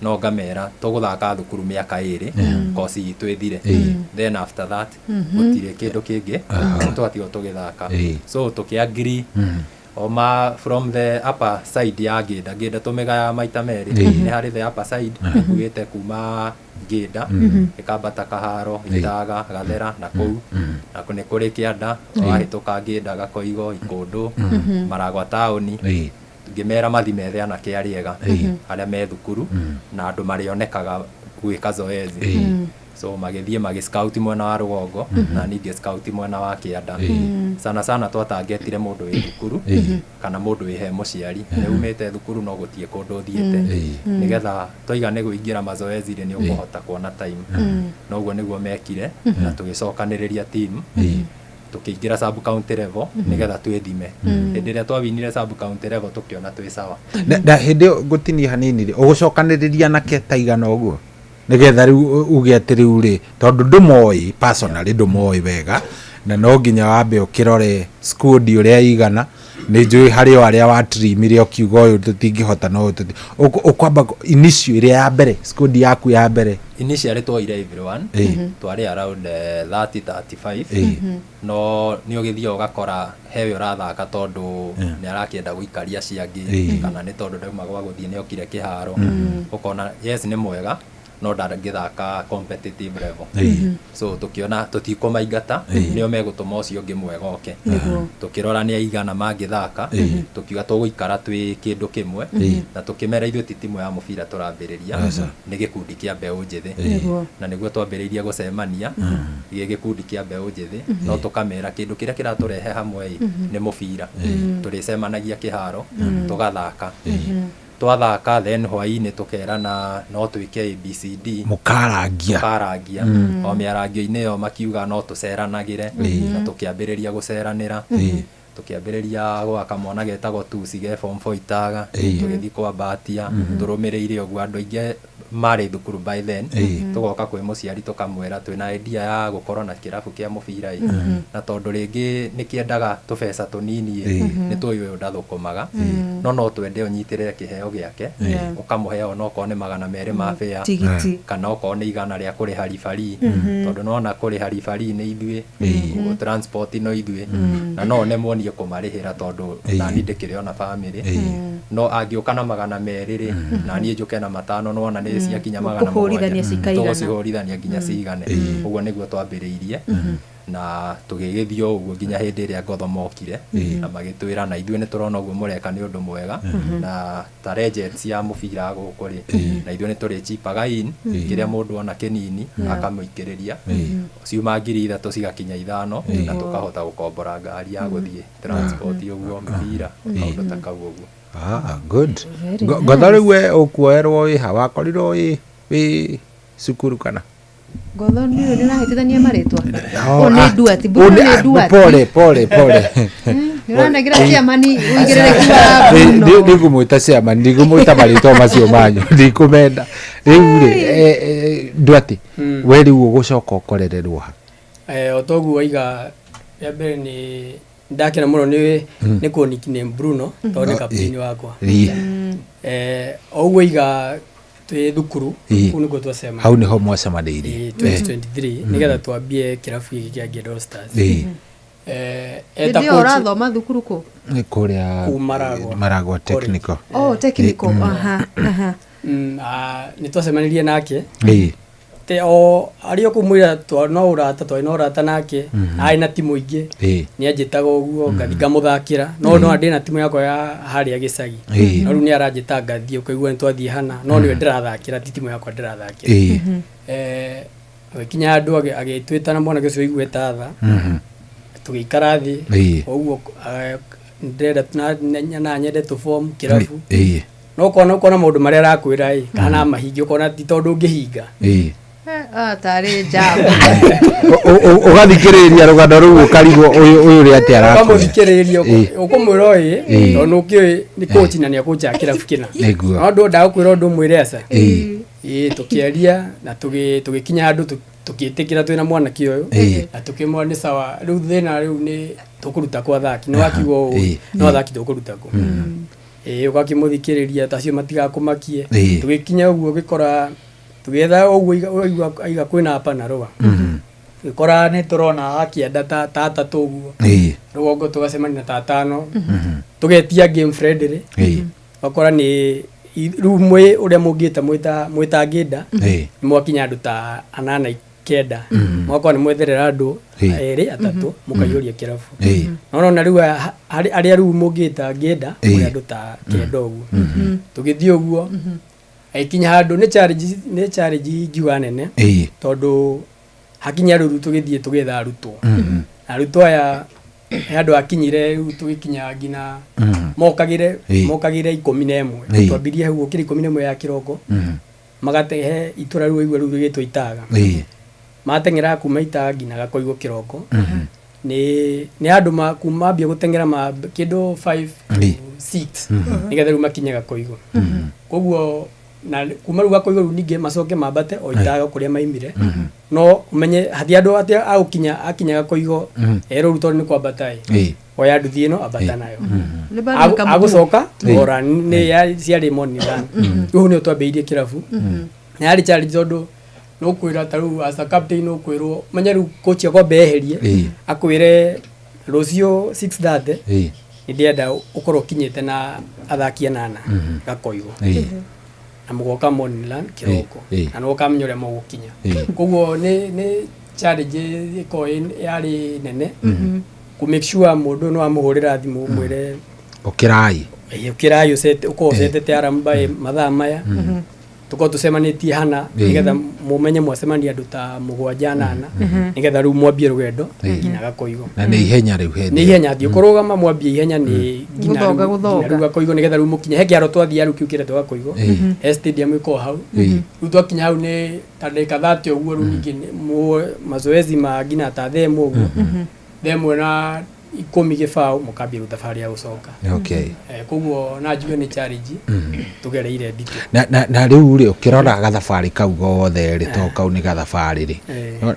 no ngamera tũgũthaka thukuru mĩaka 2, kosi itũ ĩthire, then after that gũtirĩ kĩndũ kĩngĩ, twatigwo tũgĩthaka. So tũkĩ-agree oma from the upper side ya Ngĩnda. Ngĩnda tũmĩgayaga maita merĩ. Nĩ harĩ the upper side, ĩkuĩte kuma Ngĩnda ĩkambata Kaharo, Itaga, Gathera na kũu, na nĩ kũrĩ kĩanda wahĩtũka Ngĩnda, Gakoigo, Ikũndũ, Maragwa taũni. Ngĩmera mathi methe anake arĩega arĩa me thukuru na andũ marĩonekaga gwĩka zoezi. So magĩthiĩ magĩ scout mwena wa rũgongo na ningĩ scout mwena wa kĩanda. Sana sana twatangetire mũndũ wĩ thukuru kana mũndũ wĩ he mũciari nĩ umĩte thukuru no gũtiĩ kũndũ ũthiĩte, nĩgetha twaiga nĩ kũingĩra mazoezi rĩ, nĩ ũkũhota kuona time. Na ũguo nĩguo mekire, na tũgĩcokanĩrĩria team, tũkĩingĩra sub county level nĩgetha twĩthime. Hĩndĩ ĩrĩa twawinire sub county level, tũkĩona twĩ sawa. Na hĩndĩ ĩyo ngũtinia hanini rĩ, ũgũcokanĩrĩria anake ta igana ũguo nĩgetha rĩu uge atĩ rĩu rĩ, tondũ ndũmoĩ personally, ndũmoĩ wega, na no nginya wambe ũkĩrore squad ũrĩa igana. Nĩ njũĩ harĩ o arĩa watrimire ũkiuga ũyũ tũtingĩhota, no ũyũ ũkwamba initial ĩrĩa ya mbere, squad yaku ya mbere. Initially twoire everyone. Twarĩ around 30 35, no nĩ ũgĩthiaga ũgakora hewe ũrathaka tondũ nĩ arakĩenda gũikaria acio angĩ, kana nĩ tondũ ndauma gwa gũthiĩ nĩ okire kĩharo, ũkona yes nĩ mwega no ndangĩthaka competitive level. So tũkĩona tũtikũmaingata, nĩo megũtũma ũcio ũngĩ mwega oke. Tũkĩrora nĩ aigana mangĩthaka, tũkiuga tũgũikara twĩ kĩndũ kĩmwe, na tũkĩmera ithuĩ ti timu ya mũbira tũrambĩrĩria, nĩ gĩkundi kĩa mbeũ njĩthĩ. Na nĩguo twambĩrĩirie gũcemania gĩ gĩkundi kĩa mbeũ njĩthĩ, no tũkamera kĩndũ kĩrĩa kĩratũrehe hamwe ĩ, nĩ mũbira. Tũrĩcemanagia kĩharo, tũgathaka, twathaka, then hwaĩ-inĩ tũkerana no twĩke ABCD. Mũkarangia. Tũkarangia. O mĩarangio-inĩ ĩyo makiuga no tũceranagĩre, na tũkĩambĩrĩria gũceranĩra. Tũkĩambĩrĩria gwaka mwana getagwo Tusi ge form 4 Itaga, tũgĩthiĩ kwambatia tũrũmĩrĩire ũguo andũ aingĩ. marĩ thukuru by then. Tũgoka kwĩ mũciari tũkamwĩra twĩna idea ya gũkorwo na kĩrabu kĩa mũbira ĩ, na tondũ rĩngĩ nĩ kĩendaga tũbeca tũnini ĩ, nĩ tũĩ ũyũ ndathũkũmaga, no no twende ũnyitĩrĩre kĩheo gĩake, ũkamũhe onokorwo nĩ 200 ma fare, Tigiti. kana okorwo nĩ 100 rĩa kũrĩha ribari, tondũ nona kũrĩha ribari nĩ ithuĩ, transport no ithuĩ, na no nemwo niĩ kũmarĩhĩra tondũ nani ndĩkĩrĩ ona family. No angĩũka na 200 rĩ, na niĩ njũke na 5, nona nĩ ciakinya magana Mũkũhũrithania mũgwanja. cikaigana. Tũgũcihũrithania nginya cigane. Ũguo nĩguo twambĩrĩirie na tũgĩgĩthiĩ o ũguo nginya hĩndĩ ĩrĩa ngotho mokire na magĩtwĩra na ithuĩ nĩ tũrona ũguo mũreka nĩ ũndũ mwega, na ta legends ya mũbira gũkũ rĩ, na ithuĩ nĩ tũrĩchipaga in kĩrĩa mũndũ ona kĩnini akamũikĩrĩria, ciuma 3,000 cigakinya 5,000, na tũkahota gũkombora ngari ya gũthiĩ transport ũguo mĩbira, kaũndũ ta kau ũguo. Ah, good. Very Ngotho, rĩu we ũkuoerwo wĩ ha? Wakorirwo wĩ cukuru kana? Ngotho, nĩ nĩ ũrahĩtithania marĩtwa. Oh, Ũyũ nĩ ah, Nduati, ũyũ Bruno nĩ ah, Nduati. Pole pole pole. Nĩ ũranengera chairman ũigĩrĩrĩki wa Bruno. Ndigũmwĩta chairman, ndigũmwĩta marĩtwa macio manyu, ndikũmenda rĩu rĩ. Nduati, we rĩu ũgũcoka ũkorererwo ha? O toguo waiga, rĩa mbere nĩ ndakena mũno nĩ nĩ kũ nickname Bruno tondũ nĩ Oh, kapteni wakwa. O ũguo iga twĩ thukuru, kũu nĩkuo twacemania. Hau nĩho mwacemanĩirie? 2023, nĩgetha twambie kĩrabu gĩkĩ kĩa Ngendo Stars. Hĩndĩ Eta ĩyo coach ũrathoma thukuru kũ? Nĩ kũrĩa Kũu Maragwa. Maragwa Technical. Oh, technical. Aha, aha. Nĩ twacemanirie nake te o arĩ o kũu mwĩra no ũrata, twarĩ na ũrata nake. Arĩ na timu ingĩ, nĩ anjĩtaga ũguo ngathi ngamũthakĩra, no no ndĩ na timu yakwa ya harĩa gĩcagi. No rĩu nĩ aranjĩta ngathiĩ, ũkaigua nĩ twathiĩ hana, no nĩwe ndĩrathakĩra, ti timu yakwa ndĩrathakĩra. Agĩkinya handũ agĩtwĩta na mwanake ũcio ũiguĩte tha, tũgĩikara thĩ. Ũguo ndĩrenda na nyende tũ-form kĩrabu, no ũkona maũndũ marĩa arakwĩra ĩ kana mahinge, ũkona ti tondũ ũngĩhinga. Ah, tarĩ njamba. Ũgathikĩrĩria rũgano rũu ũkarigwo ũyũ ũrĩa atĩa arakwĩra. Ũkamũthikĩrĩria, ũkũmwĩra ĩ, tondũ nĩũkĩũĩ nĩ coach na nĩakũnjaga kĩrabu kĩna. No ndũ ndagũkwĩra ũndũ ũmwĩre aca. Ĩ tũkĩaria na tũgĩkinya handũ tũgĩtĩkĩra twĩna mwanake ũyũ, na tũkĩmwĩra nĩ sawa. Rĩu thĩna rĩu nĩ tũkũruta kwa athaki, nĩ wakiuga ũũ, no athaki tũkũruta kũ? Ĩ ũgakĩmũthikĩrĩria tacio matigakũmakie. Tũgĩkinya ũguo, ũgĩkora tũgĩetha ũguo ũigua aiga kwĩna hapa na rũa, gĩkora nĩ tũrona akĩenda ta atatũ ũguo, rũgongo tũgacemania na ta atano, tũgetia game friendly, ũgakora nĩ rĩu mwĩ ũrĩa mũngĩta mwĩta ngĩnda, nĩ mwakinya andũ ta anana 9, mũgakorwo nĩ mwetherera andũ erĩ atatũ, mũkaiyũria kĩrabu. No nona rĩu arĩa rĩu mũngĩta ngĩnda mwĩ andũ ta 9 ũguo. Tũgĩthiĩ ũguo, agĩkinya handũ nĩ challenge ingiuga nene, tondũ hakinya rĩu tũgĩthiĩ tũgĩetha arutwo. Na arutwo aya he andũ akinyire rĩu tũgĩkinya nginya mokagĩre mokagĩre 11. Twambirie hau gũkĩra 11 ya kĩroko, magatehe itũra rĩu waigua rĩu rĩgĩtwo Itaga, mateng'eraga kuma Itaga nginya Gakoigo kĩroko. Nĩ andũ kuma ambia gũteng'era ma kĩndũ 5 6, nĩgetha rĩu makinye Gakoigo. Koguo na kuma rĩu Gakoigo rĩu ningĩ macoke mambate o Itaga kũrĩa maimire. No ũmenye hathi andũ atĩ agũkinya akinya Gakoigo, erwo rĩu tondũ nĩ kwambata ĩ, oya nduthi ĩno, ambata nayo. Nĩ bado kamũtu. Agũcoka ora nĩ ciarĩ morning run. Rĩu nĩo twambĩrĩirie kĩrabu, na yarĩ challenge tondũ nũkwĩra ta rĩu as a captain nũkwĩrwo menye rĩu coach akwambe eherie, akwĩre rũciũ 6:30 nĩ ndĩrenda ũkorwo ũkinyĩte na athaki anana Gakoigo, na mũgoka morning run kĩroko, na nĩ ũkamenya ũrĩa mũgũkinya. Koguo nĩ challenge ĩkoragwo yarĩ nene kũ make sure mũndũ no amũhũrĩra thimũ ũmwĩre ũkĩrai. Ũkĩrai ũkorwo ũcetete alarm by mathaa maya, tũkorwo tũcemanĩtie hana, nĩgetha mũmenye mwacemania andũ ta mũgwanja anana, nĩgetha rĩu mwambie rũgendo nginya Gakoigo. Na nĩ ihenya rĩu hĩndĩ Nĩ ĩyo. ihenya, thiĩ kũrũgama mwambie ihenya nĩ nginya Gũthonga, rĩu gũthonga. nginya rĩu Gakoigo, nĩgetha rĩu mũkinye he kĩaro twathiia rĩu kĩu kĩretwo Gakoigo, he stadium ĩkoragwo hau. Rĩu twakinya hau nĩ ta ndagĩka 30 ũguo, rĩu ningĩ mazoezi ma nginya ta thaa 1 ũguo, thaa 1 na 10 gĩbaũ mũkambia rĩu thabarĩ ya gũcoka. Okay. Koguo na njuge nĩ challenge tũgereire nditũ. Na rĩu rĩ ũkĩrora gathabarĩ kau gothe rĩ to kau nĩ gathabarĩ rĩ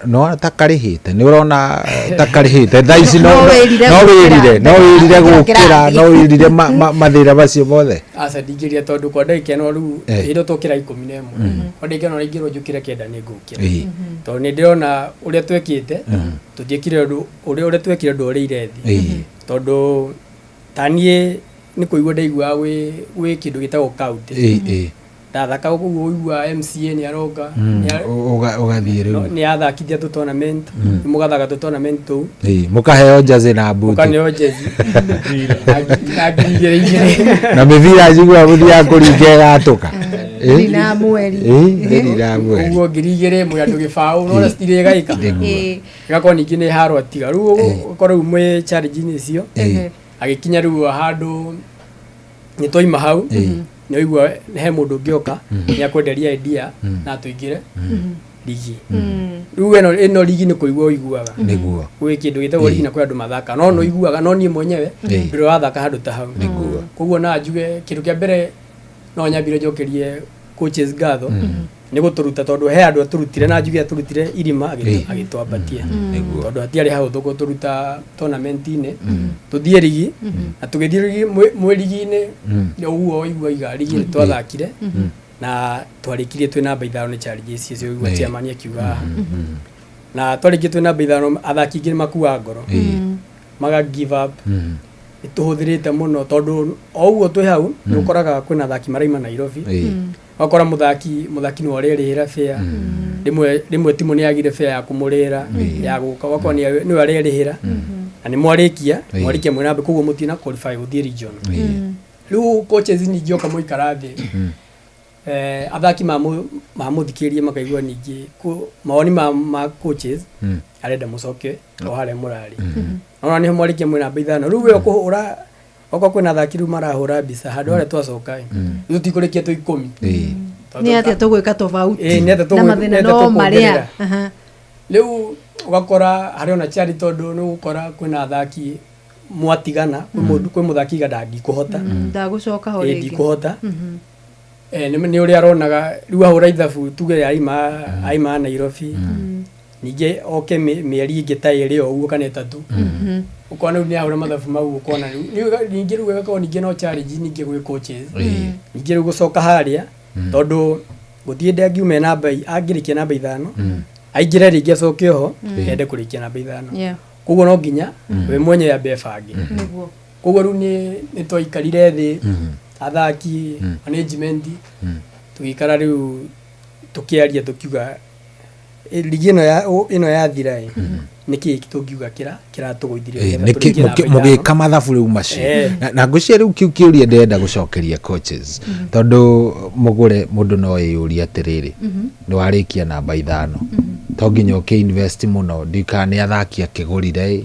no takarĩhĩte nĩ ũrona takarĩhĩte thaa ici no wĩrire gũkĩra no wĩrire mathĩna macio mothe. Aca ndingĩria tondũ kwa ndagĩka ĩno rĩu ĩno tũkĩra 11 kwa ndagĩka ĩno ingĩrwo njũkĩre 9 nĩ ngũkĩra tondũ nĩ ndĩrona ũrĩa twekĩte tũtiĩkire ũndũ ũrĩa twekire ndũrĩire thĩ tondũ ta niĩ nĩ kũigua ndaiguaga gwĩ kĩndũ gĩtagwo county ndathaka ũguo ũigua MCA nĩ aroka ũgathiĩ rĩu nĩ athakithia tũ tournament mũgathaka tũ tournament tũu mũkaheo jersey na buti mũkaneo jersey na ngiri igĩrĩ na mĩbira njiguaga mũthiaga kũringa ĩgatũka rina mweri ũguo 2000 mwĩ andũ gĩbaũ nona citirĩ gaika ĩgakorwo ningĩ nĩ harwa tiga rĩu ũkorwo rĩu mwĩ challenge-inĩ icio agĩkinya rĩu handũ nĩ twaima hau nĩ ũigua he mũndũ ũngĩoka nĩ akwenderia idea na tũingĩre ligi rĩu ĩno ligi nĩ kũigua ũiguaga nĩguo gwĩ kĩndũ gĩtagwo ligi na kwĩ andũ mathaka no nĩ ũiguaga no niĩ mwenyewe ndũrĩ wathaka handũ ta hau koguo na njuge kĩndũ kĩa mbere no nyambire njokerie coaches ngatho nĩ gũtũruta tondũ he andũ atũrutire na njuge atũrutire irima agĩtwambatia tondũ hatiarĩ hahũthũ gũtũruta tournament-inĩ tũthiĩ ligi na tũgĩthiĩ ligi mwĩ ligi-inĩ ũguo ũigua iga ligi nĩ twathakire na twarĩkirie twĩ namba 5 nĩ challenge icio ũigua chairman akiuga na twarĩkirie twĩ namba 5 athaki aingĩ nĩ makua ngoro maga give up tũhũthĩrĩte mũno tondũ o ũguo twĩ hau nĩ ũkoraga kwĩna athaki maraima Nairobi wakora mũthaki nĩ ũrerĩhĩra fare rĩmwe timu nĩ yagire fare ya kũmũrĩra ya gũka wakora nĩwe arerĩhĩra na nĩ mwarĩkia mwĩ namba koguo mũtina qualify gũthiĩ region rĩu coaches ningĩ oka mũikara thĩ athaki mamũthikĩrĩrie makaigua ningĩ mawoni ma coaches arenda mũcoke o harĩa mũrarĩ ona nĩho mwarĩkia mwĩ namba 5 rĩu we ũkũhũra okorwo kwĩna athaki rĩu marahũra mbica handũ harĩa twacoka rĩu tũtikũrĩkia twĩ 10 nĩ atĩa tũgwĩka tofauti na mathĩna no marĩa rĩu ũgakora harĩ ona chari tondũ nĩ ũgũkora kwĩna athaki mwatigana kwĩ mũthaki iga ndangĩkũhota ndagũcoka ho rĩngĩ ndikũhota nĩ ũrĩa aronaga rĩu ahũra ithabu tuge aima Nairobi ningĩ oke mĩeri ĩngĩ ta ĩrĩ o ũguo kana 3 ũkona rĩu nĩ ahũra mathabu mau ũkona rĩu ningĩ rĩu ĩgakorwo ningĩ no challenge ningĩ gwĩ coaches ningĩ rĩu gũcoka harĩa tondũ gũthiĩ ndĩ angiume namba angĩrĩkia namba 5 aingĩre rĩngĩ acoke oho ende kũrĩkia namba 5 koguo no nginya we mwenyewe ambe bange koguo rĩu nĩ twaikarire thĩ athaki management tũgĩikara rĩu tũkĩaria tũkiuga ligi ĩno yathira nĩkĩ tũngiuga kĩratũgũithirie mũgĩka mathabu rĩu macio na ngwĩciria rĩu kĩu kĩũria ndĩrenda gũcokeria coaches tondũ mũgũre mũndũ no eyũrie atĩrĩrĩ nĩ warĩkia namba 5 to nginya ũkĩ invest mũno ndikana nĩ athaki akĩgũrire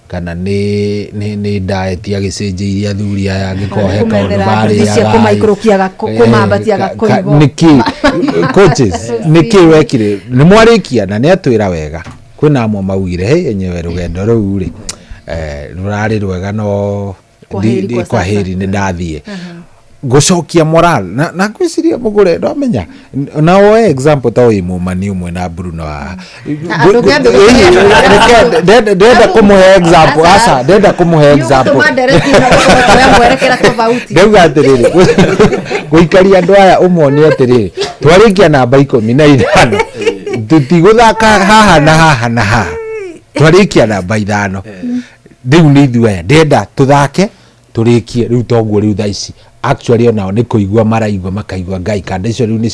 kana nĩ diet agĩcenjeirie athuri aya angĩkorwo he kaũndũ marĩaga kũmaikũrũkia kũmambatia gakũigo nĩkĩ coaches nĩkĩ wekire nĩ mwarĩkia na nĩ atwĩra wega kwĩna amwe maugire hey enyewe rũgendo rũu rĩ rũrarĩ rwega no kwaheri nĩ ndathiĩ gũcokia moral na ngwĩciria mũgũre ndwamenya na woe example ta wĩ mũmani ũmwe na Bruno haha ndenda kũmũhe example aca ndenda kũmũhe example ndauga atĩrĩrĩ gũikaria andũ aya ũmonie atĩrĩrĩ twarĩkia namba 15 tũtigũthaka haha na haha na haha twarĩkia namba 5 rĩu nĩ ithuĩ aya ndenda tũthake tũrĩkie rĩu toguo rĩu thaa ici actually onao nĩ kũigua maraigua makaigua ngai kanda icio rĩu nĩ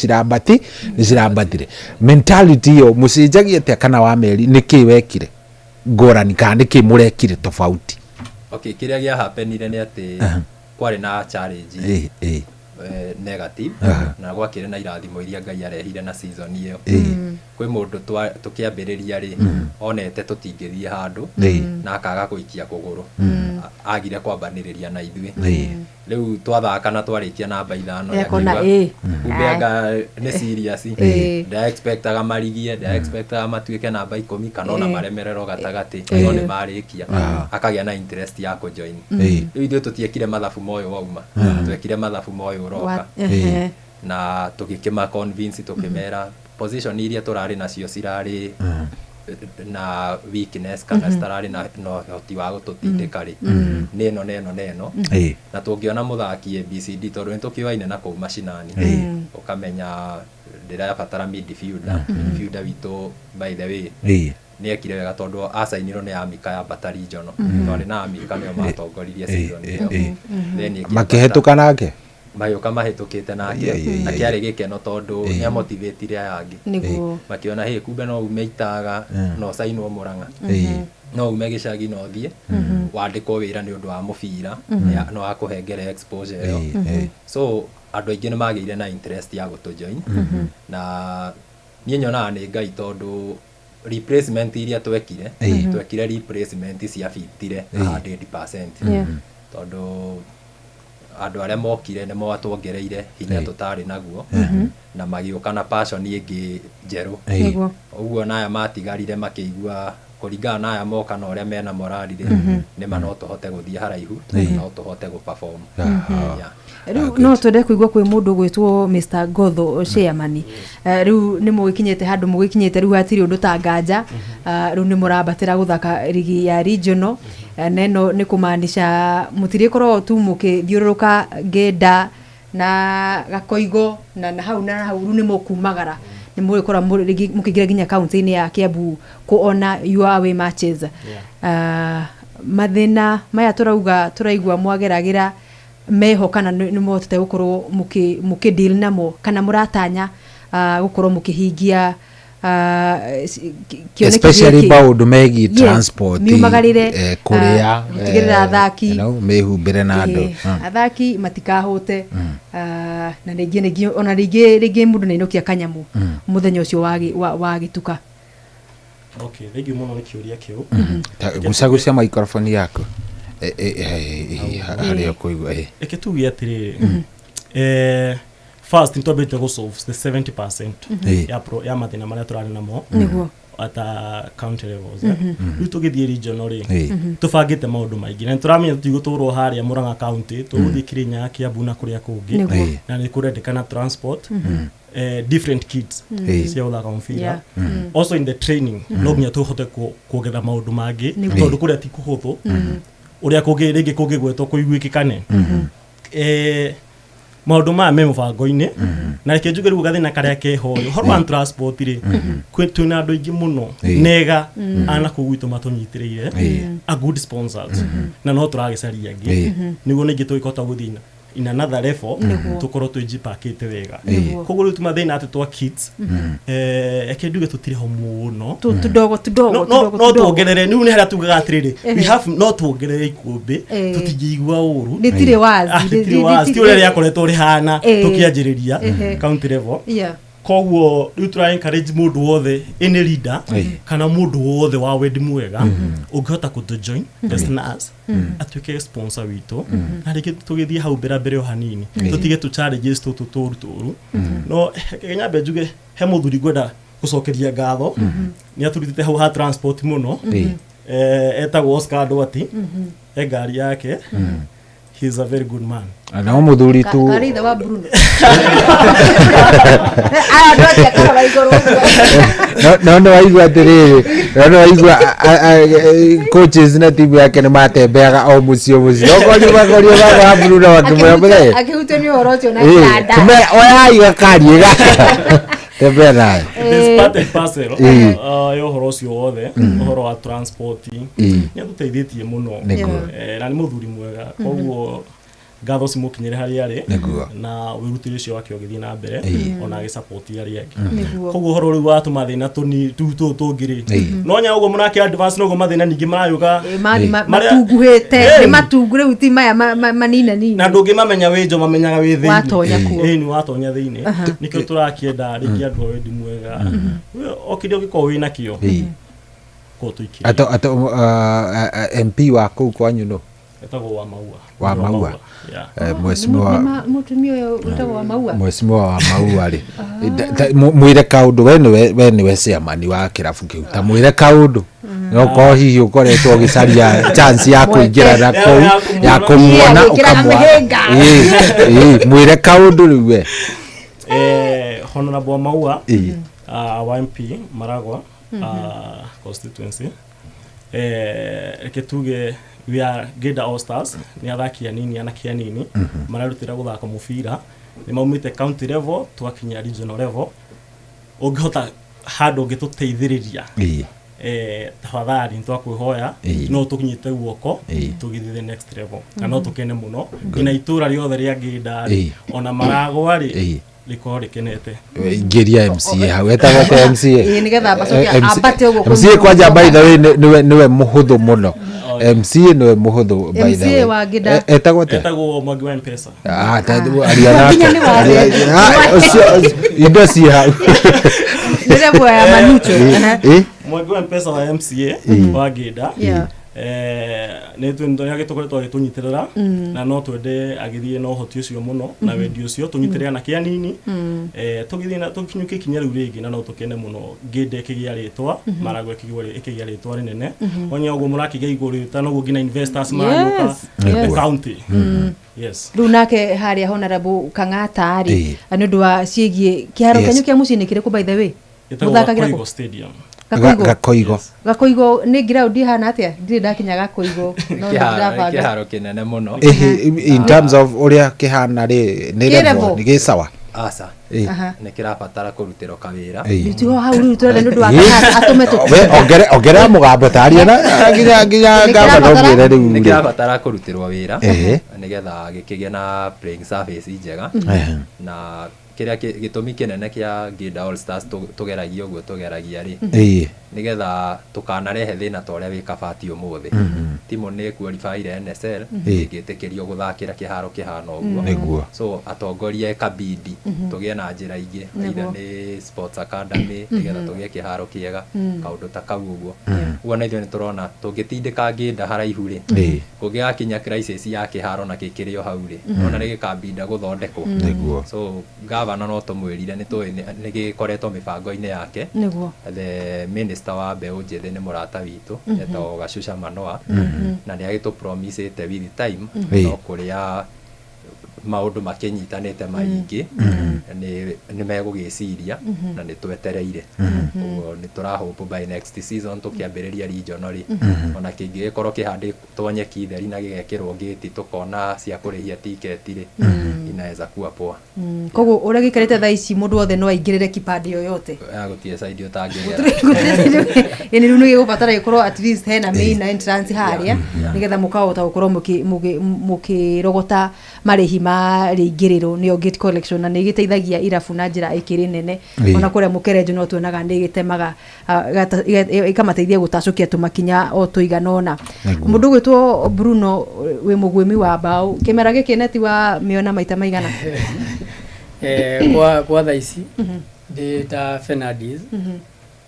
cirambatire mentality ĩyo mũcenjagia atĩa kana wa meri nĩkĩ wekire ngũrani kana nĩkĩ mũrekire tofauti? Okay, kĩrĩa gĩa happenire nĩ atĩ kwarĩ na challenge negative na gwakĩrĩ na irathimo iria Ngai arehire na season ĩyo kwĩ mũndũ tũkĩambĩrĩria rĩ onete tũtingĩthiĩ handũ na akaga gũikia kũgũrũ agire kwambanĩrĩria na ithuĩ Rĩu twathaka na twarĩkia namba 5 Akona, ĩ. Kumbe anga nĩ serious. Ĩ. Nda expectaga marigie, nda expectaga matuĩke namba 10 kana ona Ĩ. maremererwo gatagatĩ, Ĩ. no nĩ marĩkia. Akagĩa na interest ya kũjoin. Ĩ. Rĩu ithuĩ tũtiekire mathabu moyũ wauma, twekire mathabu moyũ ũroka. Ehe. Na tũgĩkĩma convince, tũkĩmera position iria tũrarĩ nacio cirarĩ na weakness kana citararĩ na ũhoti wa gũtũtindĩka rĩ, nĩ ĩno na ĩno na ĩno. Na tũngĩona mũthaki ABCD, tondũ nĩ tũkĩoaine na kũu macinani, ũkamenya ndĩrabatara midfielder. Midfielder witũ, by the way, nĩ ekire wega tondũ acainirwo nĩ Amika ya Bata Regional. Twarĩ na Amika, nĩo matongoririe season ĩyo. Then ĩkĩambata. Makĩhetũka nake. Magĩũka mahĩtũkĩte nake. Na kĩarĩ gĩkeno tondũ nĩ amotivatire aya angĩ. Makĩona hĩ, kumbe no ume itaga na ũcainwo Mũrang'a, no ume gĩcagi na ũthiĩ wandĩkwo wĩra nĩ ũndũ wa mũbira, no akũhengere exposure ĩyo. So andũ aingĩ nĩ magĩire na interest ya gũtũjoin, na niĩ nyonaga nĩ Ngai tondũ replacement iria twekire, twekire replacement ciabitire 100%, tondũ andũ arĩa mokire nĩ matuongereire hinya tũtarĩ naguo, na magĩũka na passion ĩngĩ njerũ. Ũguo na aya matigarire makĩigua kũringana na aya moka na ũrĩa mena morali rĩ, nĩma no tũhote gũthiĩ haraihu, no tũhote gũ-perform. Yeah. Rĩu no twende kũigua kwĩ mũndũ gwĩtwo Mr Gotho chairman. Rĩu nĩ mũgĩkinyĩte handũ mũgĩkinyĩte rĩu hatirĩ ũndũ ta nganja. Rĩu nĩ mũrambatĩra gũthaka rigi ya regional. Na ĩno nĩ kũmaanisha mũtirĩkorwo tu mũkĩthiũrũrũka ngĩnda na gakoigo na hau na hau, rĩu nĩ mũkumagara, nĩ mũgĩkorwo rĩngĩ mũkĩingĩra nginya kaunti-inĩ ya Kiambu kuona your away matches. Mathĩna maya tũrauga tũraigua mwageragĩra meho, kana nĩ mũhotete gũkorwo mũkĩ deal namo, kana mũratanya gũkorwo mũkĩhingia kĩoneki Especially gĩkĩ? maũndũ megiĩ transport, miumagarĩre, kũrĩa, gũtigĩrĩra athaki mĩhumbĩre na andũ. Athaki matikahũte. Na rĩngĩ ona rĩngĩ mũndũ nĩainũkia kanyamũ mũthenya ũcio wa gĩtuka. Okay, thank you mũno nĩ kĩũria kĩu. Gucagucia microphone yaku harĩa ũkũigua. Reke tuge atĩrĩrĩ, first nĩ twambĩte gũ solve the 70% ya mathĩna marĩa tũrarĩ namo at a county levels. Rĩu tũgĩthiĩ regional rĩ, tũbangĩte maũndũ maingĩ na nĩ tũramenya tũtigũtũrwo harĩa Murang'a county, tũgũthiĩ Kirinyaga, Kiambu na kũrĩa kũngĩ. Na nĩ kũrendekana transport, different kids cia gũthaka mũbira. Also in the training no nginya tũhote kuongerera maũndũ mangĩ, tondũ kũrĩa ti kũhũthũ ũrĩa kũngĩ rĩngĩ kũngĩgwetwo kũiguĩkĩkane. Maũndũ maya me mũbango-inĩ, na reke njuge rĩu gathĩna karĩa keho rĩ, ũhoro wa transport rĩ, twĩna andũ aingĩ mũno nega ana kũu gwitũ matũnyitĩrĩire, a good sponsors, na no tũragĩcaria angĩ nĩguo ningĩ tũgĩkota gũthiĩ in another level, tũkorwo twĩjipakĩte wega. Koguo rĩu tumathĩna atĩ twa kids, reke nduge tũtirĩ ho mũno. Tudogo tudogo. No tudogo no tudogo. Tuongerere rĩu nĩ harĩa tugaga atĩrĩrĩ, we have no tuongerere ikũmbĩ, tũtingĩigua ũru. Rĩtirĩ wazi, Ah, rĩtirĩ wazi, ti ũrĩa rĩakoretwo rĩhana tũkĩanjĩrĩria county level. Koguo rĩu tũra encourage mũndũ wothe, any leader kana mũndũ wothe wa wendi mwega ũngĩhota kũtũ join as nurse, atuĩke sponsor witũ, na rĩngĩ tũgĩthiĩ hau mbere mbere o hanini, tũtige tũ challenges tũtũ tũru tũru. No reke nyambe njuge he mũthuri ngwenda gũcokeria ngatho, nĩ atũrutĩte hau ha transport mũno. Etagwo Oscar Ndwati, e ngari yake. He is a very good man. No mũthuri tu. Karĩ ithe wa Bruno. Aya andũ atĩa karora igũrũ ũguo. No nĩ waigua atĩrĩrĩ, no nĩ waigua coaches na timu yake nĩ matembeaga o mũciĩ o mũciĩ, okorio makorio baba wa Bruno makĩmwĩra mũthee. Akĩhutio nĩ ũhoro ũcio na kĩanda. Kũmera oyai gakari gaka tembea nayo. It is part and parcel ya ũhoro ũcio wothe, ũhoro wa transport. Nĩ atũteithĩtie mũno. Na nĩ mũthuri mwega, koguo ngatho cimũkinyĩre harĩa arĩ na wĩrutĩri ũcio wake ũgĩthiĩ na mbere, ona agĩsupport arĩa angĩ. Koguo ũhoro rĩu wa tũmathĩna tũni tũu tũũ tũngĩ rĩ, no nya ũguo mũrake advance noguo mathĩna ningĩ marayũka. Mathi matunguhĩte nĩ matungu rĩu, ti maya manina nini. Na ndũngĩmamenya wĩ njo, mamenyaga wĩ thĩinĩ. Watonya kuo. Ĩĩ, nĩ watonya thĩinĩ. Nĩkĩo tũrakĩenda rĩngĩ andũ a wendi mwega, o kĩrĩa ũngĩkorwo wĩ nakĩo, korwo tũikĩrie. Ato MP wa kũu kwanyu no? Etagwo wa Maua. Wa Maua. Yeah. Mheshimiwa mutumia ũyũ wĩtagwo wa Maua. Mheshimiwa wa Maua rĩ, mwĩre kaũndũ, we nĩwe chairman wa kĩrabu kĩu, ta mwĩre kaũndũ no ko hihi ũkoretwo ũgĩcaria chance ya kũingĩra na kũu ya kũmuona ũkamwara. Mwĩre kaũndũ rĩu we. Honorable wa Maua, wa MP Maragwa constituency, reke tuge we are Ngĩnda All Stars, nĩ athaki anini, anake anini mararutĩra gũthaka mũbira, nĩ maumĩte county level tũgakinya regional level. Ũngĩhota handũ ũngĩtũteithĩrĩria, tafadhali nĩtwakwĩhoya no tũkinyĩte guoko tũgĩthiĩ the next level, na no tũkene mũno nginya itũra rĩothe rĩa Ngĩnda rĩ, ona Maragwa rĩ, rĩkorwo rĩkenete. Ingĩria MCA hau, etagwo ta MCA. Ĩĩ, nĩgetha acoke ambate ũguo. MCA kwanja, by the way, nĩwe mũhũthũ mũno. MCA nĩwe mũhũthũ, by the MCA way. wa Ngĩnda. Etagwo atĩa? Etagwo Mwangi wa Mpesa. Ah, aria nake. Nginya nĩ wa- Ũcio indo ciĩ hau. Nĩ level ya Manucho. Mwangi wa Mpesa wa MCA wa Ngĩnda, nĩ agĩtũkoretwo agĩtũnyitĩrĩra, na no twende agĩthiĩ na ũhoti ũcio mũno na wendi ũcio, tũnyitĩrĩre anake anini, tũgĩthiĩ na tũkinyũkie ikinya rĩu rĩngĩ, na no tũkene mũno Ngĩnda ĩkĩgĩa rĩtwa, Maragwa ĩkĩgĩa rĩtwa rĩnene. Onya ũguo mũrakĩgĩa igũrũ ta noguo nginya investors maragĩũka the county. Yes. Rĩu nake harĩa Honorable Kang'ata rĩ, nĩ ũndũ wa ciĩgiĩ kĩharo kĩanyu kĩa mũciĩ nĩ kĩrĩkũ, by the way? Ĩtagwo Mũthakagĩra kũ? Gakoigo Stadium. Gakoigo. Gakoigo. Gakoigo nĩ ground ihana atĩa? Ndirĩ ndakinya Gakoigo, no nĩ ndĩrabanga. Kĩharo kĩnene mũno. In terms of ũrĩa kĩhana rĩ, nĩ Kĩ level, level? nĩ gĩsawa? Aca. Nĩ kĩrabatara kũrutĩrwo kawĩra. Tiho hau rĩu tũrenda nĩ ũndũ wa Kang'ata atũme tũ We ongerera mũgambo taria na nginya Nĩ ngamba no kĩrabatara- mwĩre rĩu Nĩ rĩ. kĩrabatara kũrutĩrwo wĩra nĩgetha gĩkĩgĩe na playing surface njega, na kĩrĩa gĩtũmi kĩnene kĩa Ngĩnda All Stars tũgeragia ũguo tũgeragia rĩ, nĩgetha tũkanarehe thĩna ta ũrĩa wĩ Kabati ũmũthĩ. Timu nĩ qualify NSL, ĩngĩtĩkĩrio gũthakĩra kĩharo kĩhana ũguo. So atongoria ĩkabidi tũgĩe na njĩra ingĩ, either nĩ sports academy, nĩgetha tũgĩe kĩharo kĩega, kaũndũ ta kau ũguo. Ũguo na ithuĩ nĩ tũrona tũngĩtindĩka Ngĩnda haraihu rĩ, kũngĩgakinya crisis ya kĩharo na gĩkĩrĩ o hau rĩ, ona nĩ gĩkambinda gũthondekwo. So gavana no tũmwĩrire nĩ tũĩ nĩ gĩkoretwo mĩbango-inĩ yake. The minister wa mbeũ njĩthĩ nĩ mũrata witũ, etagwo Gacuca Manoa, na nĩ agĩtũpromisĩte with time, no kũrĩa maũndũ makĩnyitanĩte maingĩ nĩ megũgĩciria, na nĩ twetereire. Ũguo nĩ tũrahope by next season tũkĩambĩrĩria regional rĩ, ona kĩngĩgĩkorwo kĩhandĩtwo nyeki theri na gĩgekĩrwo gĩti, tũkona cia kũrĩhia tiketi rĩ, inaweza kuwa poa. Koguo ũrĩa gĩikarĩte thaa ici, mũndũ wothe no aingĩrĩre kipande yoyote? Gũtirĩ side ũtangĩgera. Ĩni rĩu nĩ gĩgũbatara gĩkorwo at least hena main entrance harĩa, nĩgetha mũkahota gũkorwo mũkĩrogota marĩhi ma rĩingĩrĩro, nĩyo gate collection, na nĩ ĩgĩteithagia irabu na njĩra ĩkĩrĩ nene. Ona kũrĩa mũkerenjo no tuonaga nĩ ĩgĩtemaga, ĩkamateithia gũtacũkia tũmakinya o tũigana ũna. Mũndũ ũgwĩtwo Bruno, wĩ mũgwĩmi wa mbaũ, kĩmera gĩkĩ neti wa mĩona maita maigana? Kwa thaa ici ndĩ ta Fernandes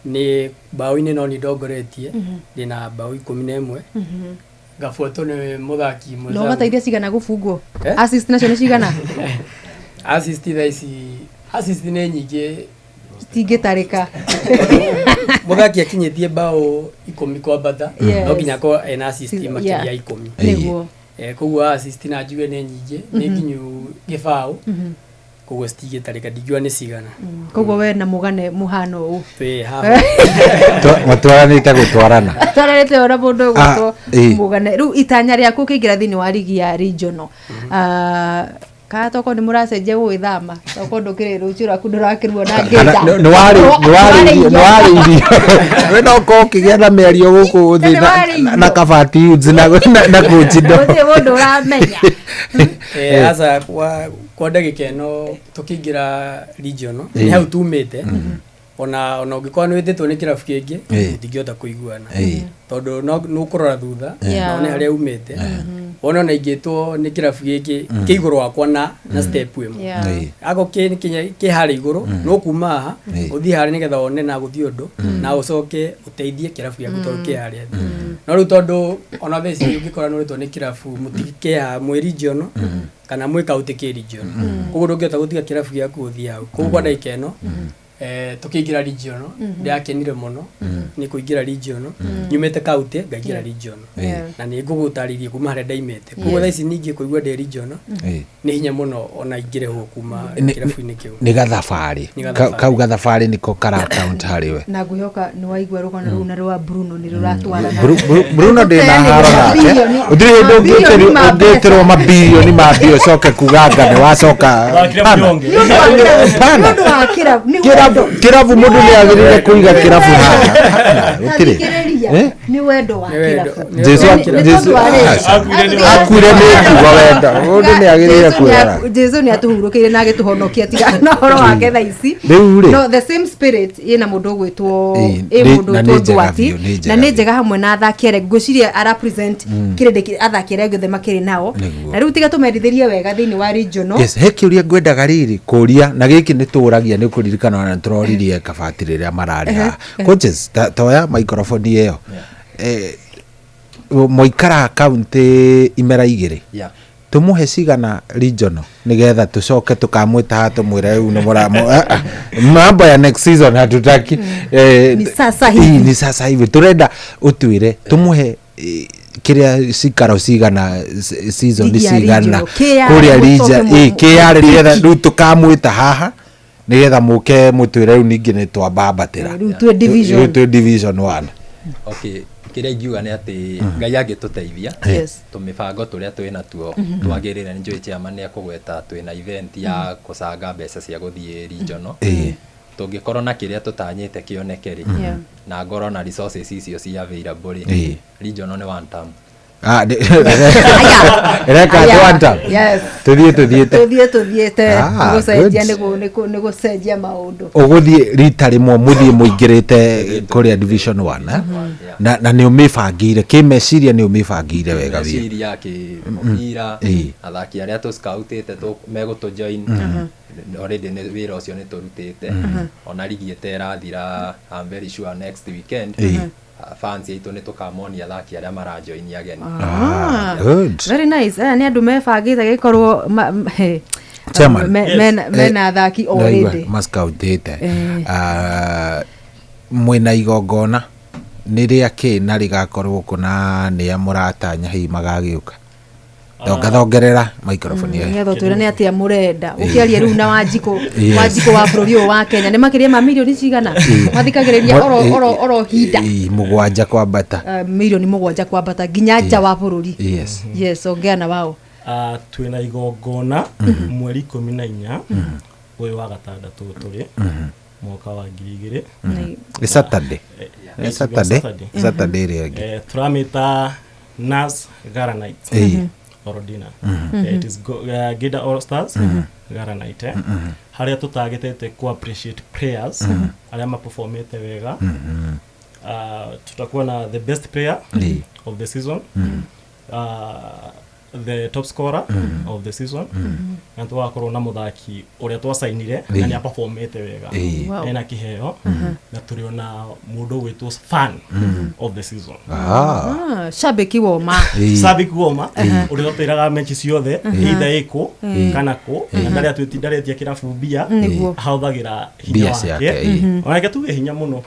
nĩ mbaũ-inĩ no nĩ ndongoretie, ndĩna mbaũ 11, ngabuatwo nĩ mũthaki No mwenzangu. ũgateithia cigana gũbungwo? Eh? Assist nacio nĩ cigana? Assist thaa ici, assist nĩ nyingĩ. Citingĩtarĩka. Mũthaki akinyĩtie mbaũ 10 kwambata, no nginya akorwo ena assist makĩria ya 10. Koguo assist na njuge nĩ nyingĩ, nĩ nginyu gĩbaũ, koguo citingĩtarĩka, ndingiuga nĩ cigana. Koguo we na mũgane mũhano ũũ? Twĩ haha. Matwaranĩte gũtwarana. Twaranĩte ona mũndũ ũgwĩtwo Ah. Mũgane. Rĩu itanya rĩaku ũkĩingĩra thĩinĩ wa rigi ya regional, kana tokorwo nĩ mũracenjia gũgĩthama, tokorwo ndũkĩrĩ rũciũ rwaku ndũrakĩruona Kana Ngĩnda. nĩ warĩirio we, no korwo ũkĩgĩa na mĩario gũkũ thĩ Nĩ warĩirio. na Kabati Youths na kũnjindo. Gũtirĩ mũndũ ũramenya. Aca, kwa ndagĩka ĩno tũkĩingĩra regional, nĩ hau tumĩte, ona ũngĩkorwo nĩ wĩtĩtwo nĩ kĩrabu kĩngĩ, mũtingĩhota kũiguana, tondũ no nĩ ũkũrora thutha na one harĩa umĩte. Wona ona ingĩtwo nĩ kĩrabu gĩkĩ kĩ igũrũ wakwa na na step ĩmwe. Ago kĩ kinya kĩ harĩa igũrũ no kuma haha ũthiĩ harĩa nĩgetha wone na gũthiĩ ũndũ na ũcoke ũteithie kĩrabu gĩaku tondũ kĩ harĩa thĩ. No rĩu tondũ ona thaa ici ũngĩkora nĩũrĩtwo nĩ kĩrabu mũtikĩhaha mwĩ regional kana mwĩ county kĩ regional, koguo ndũngĩhota gũtiga kĩrabu gĩaku ũthiĩ hau. Koguo kwa ndagĩka ĩno tũkĩingĩra regional ndĩrakenire mũno nĩ kũingĩra regional, nyumĩte county ngaingĩra regional, na nĩ ngũgũtarĩria kuma harĩa ndaimĩte. Koguo thaa ici ningĩ kũigua ndĩ regional nĩ hinya mũno ona ingĩrĩhwo kuma kĩrabu-inĩ kĩu. Nĩ gathabarĩ. Nĩ gathabarĩ. Kau gathabarĩ nĩko kara count harĩ we. Na ngwĩhoka nĩ waigua rũgano rũu na rwa Bruno nĩ rũratwarana. Bruno ndĩ na haro nake. Gũtirĩ hĩndĩ ũngĩtĩrwo mabirioni ma mbia ũcoke kuga anga nĩ wacoka. Hapana. Nĩ ũndũ wa kĩrabu nĩ wendo. Kĩrabu mũndũ nĩ agĩrĩire kũiga kĩrabu haha. Hapana, gũtirĩ. Thikĩrĩria, Eh? nĩ wendo wa Nĩ wendo. kĩrabu. Jesu Nĩ tondũ wa rĩrĩ. Akuire nĩ kuga wendo. Mũndũ nĩ agĩrĩire kwĩrora. Jesu nĩ atũhurũkĩire na agĩtũhonokia tiga na ũhoro wake thaa ici. Rĩu rĩ. No the same spirit ĩna mũndũ ũgwĩtwo Ĩ, ĩ mũndũ na nĩ ũgwĩtwo njega Duarte biũ, nĩ njega na nĩ njega hamwe na athaki arĩa ngwĩciria ara present kĩrĩndĩ athaki arĩa angĩ othe makĩrĩ nao. Nĩguo. Na rĩu tiga tũmendithĩrie wega thĩinĩ wa regional. Yes, he kĩũria ngwendaga rĩrĩ kũria na gĩkĩ nĩ tũragia nĩ kũririkana ona nĩ tũroririe kabati rĩrĩa mararĩ haha. Coaches, toya microphone ĩyo. Mũikara county imera igĩrĩ. Tũmũhe cigana regional nĩgetha tũcoke tũkamwĩta haha tũmwĩre rĩu nĩ mũramo mambo ya next season hatutaki. Ni sasa hivi. Ni sasa hivi turenda ũtwĩre tũmũhe kĩrĩa cikaro cigana season Ligi ya cigana regional. KR kũrĩa mũcoke region KR nĩgetha rĩu tũkamwĩta haha nĩgetha mũke mũtwĩre rĩu ningĩ nĩ twambambatĩra. Rĩu twĩ division. Rĩu twĩ division 1. Okay, kĩrĩa ingiuga nĩ atĩ Ngai angĩtũteithia tũmĩbango tũrĩa twĩ natuo twagĩrĩre. Nĩ njũĩ chairman nĩ ekũgweta twĩna event ya kũcanga mbeca cia gũthiĩ regional. Tũngĩkorwo na kĩrĩa tũtanyĩte kĩoneke rĩ, na ngorwo na resources icio ci available rĩ, regional nĩ one term. Ah, ĩreka atĩ one term? Yes. Tũthiĩ tũthiĩte. Tũthiĩ tũthiĩte. Ah, Gũcenjia good. nĩ gũcenjia maũndũ. Ũgũthiĩ rita rĩmwe mũthiĩ mũingĩrĩte kũrĩa division 1 eh? Na nĩ ũmĩbangĩire kĩmeciria, nĩ ũmĩbangĩire wega biũ. Meciria kĩ mũbira, athaki arĩa tũ scoutĩte megũtũ join already nĩ wĩra ũcio nĩ tũrutĩte. Ona ligi ĩterathira, I'm very sure next weekend fans aitũ nĩ tũkamonia athaki arĩa marajoin ageni. Ah, Good. Very nice. Aya nĩ andũ mebangĩte gĩkorwo Chairman. Mena athaki Ndaigua already. mascoutĩte. Mwĩna igongona nĩ rĩa kĩ na rĩgakorwo kũ na nĩa mũratanya hihi magagĩũka? Thongathongerera microphone ĩyo. Nĩgetha ũtwĩre nĩ atĩa mũrenda ũkĩaria rĩu na Wanjikũ. Yes. Wanjikũ wa bũrũri ũyũ wa Kenya nĩ makĩria ma mirioni cigana mathikagĩrĩria oro hinda? 7 kwambata. Mirioni 7 kwambata nginya nja wa bũrũri. Yes. Yes, ongea na wao. Twĩna igongona mweri 14 ũyũ wa gatandatũ tũrĩ mwaka wa 2000. Nĩ Saturday. Nĩ Saturday. Saturday. Saturday ĩrĩa ĩngĩ. Tũramĩta Nas Gala Night or dinner. It is Gida All Stars Gala Night, harĩa tũtagĩtĩte ku appreciate players arĩa maperformĩte wega. Tutakuwa na the best player of the season, the top scorer of the season, na tũgakorwo na mũthaki ũrĩa twacainire na nĩ aperformĩte wega, ena kĩheo, na tũrĩ ona mũndũ ũgwĩtwo fan of the season. Ah, shabiki woma. Sabik woma ũrĩa tũtĩraga mechi ciothe either ĩkũ kana kũ, na ndarĩa twĩti ndaretia kĩrabu mbia, ahũthagĩra hinya Mbia wake. ciake, Onake tuge hinya mũno.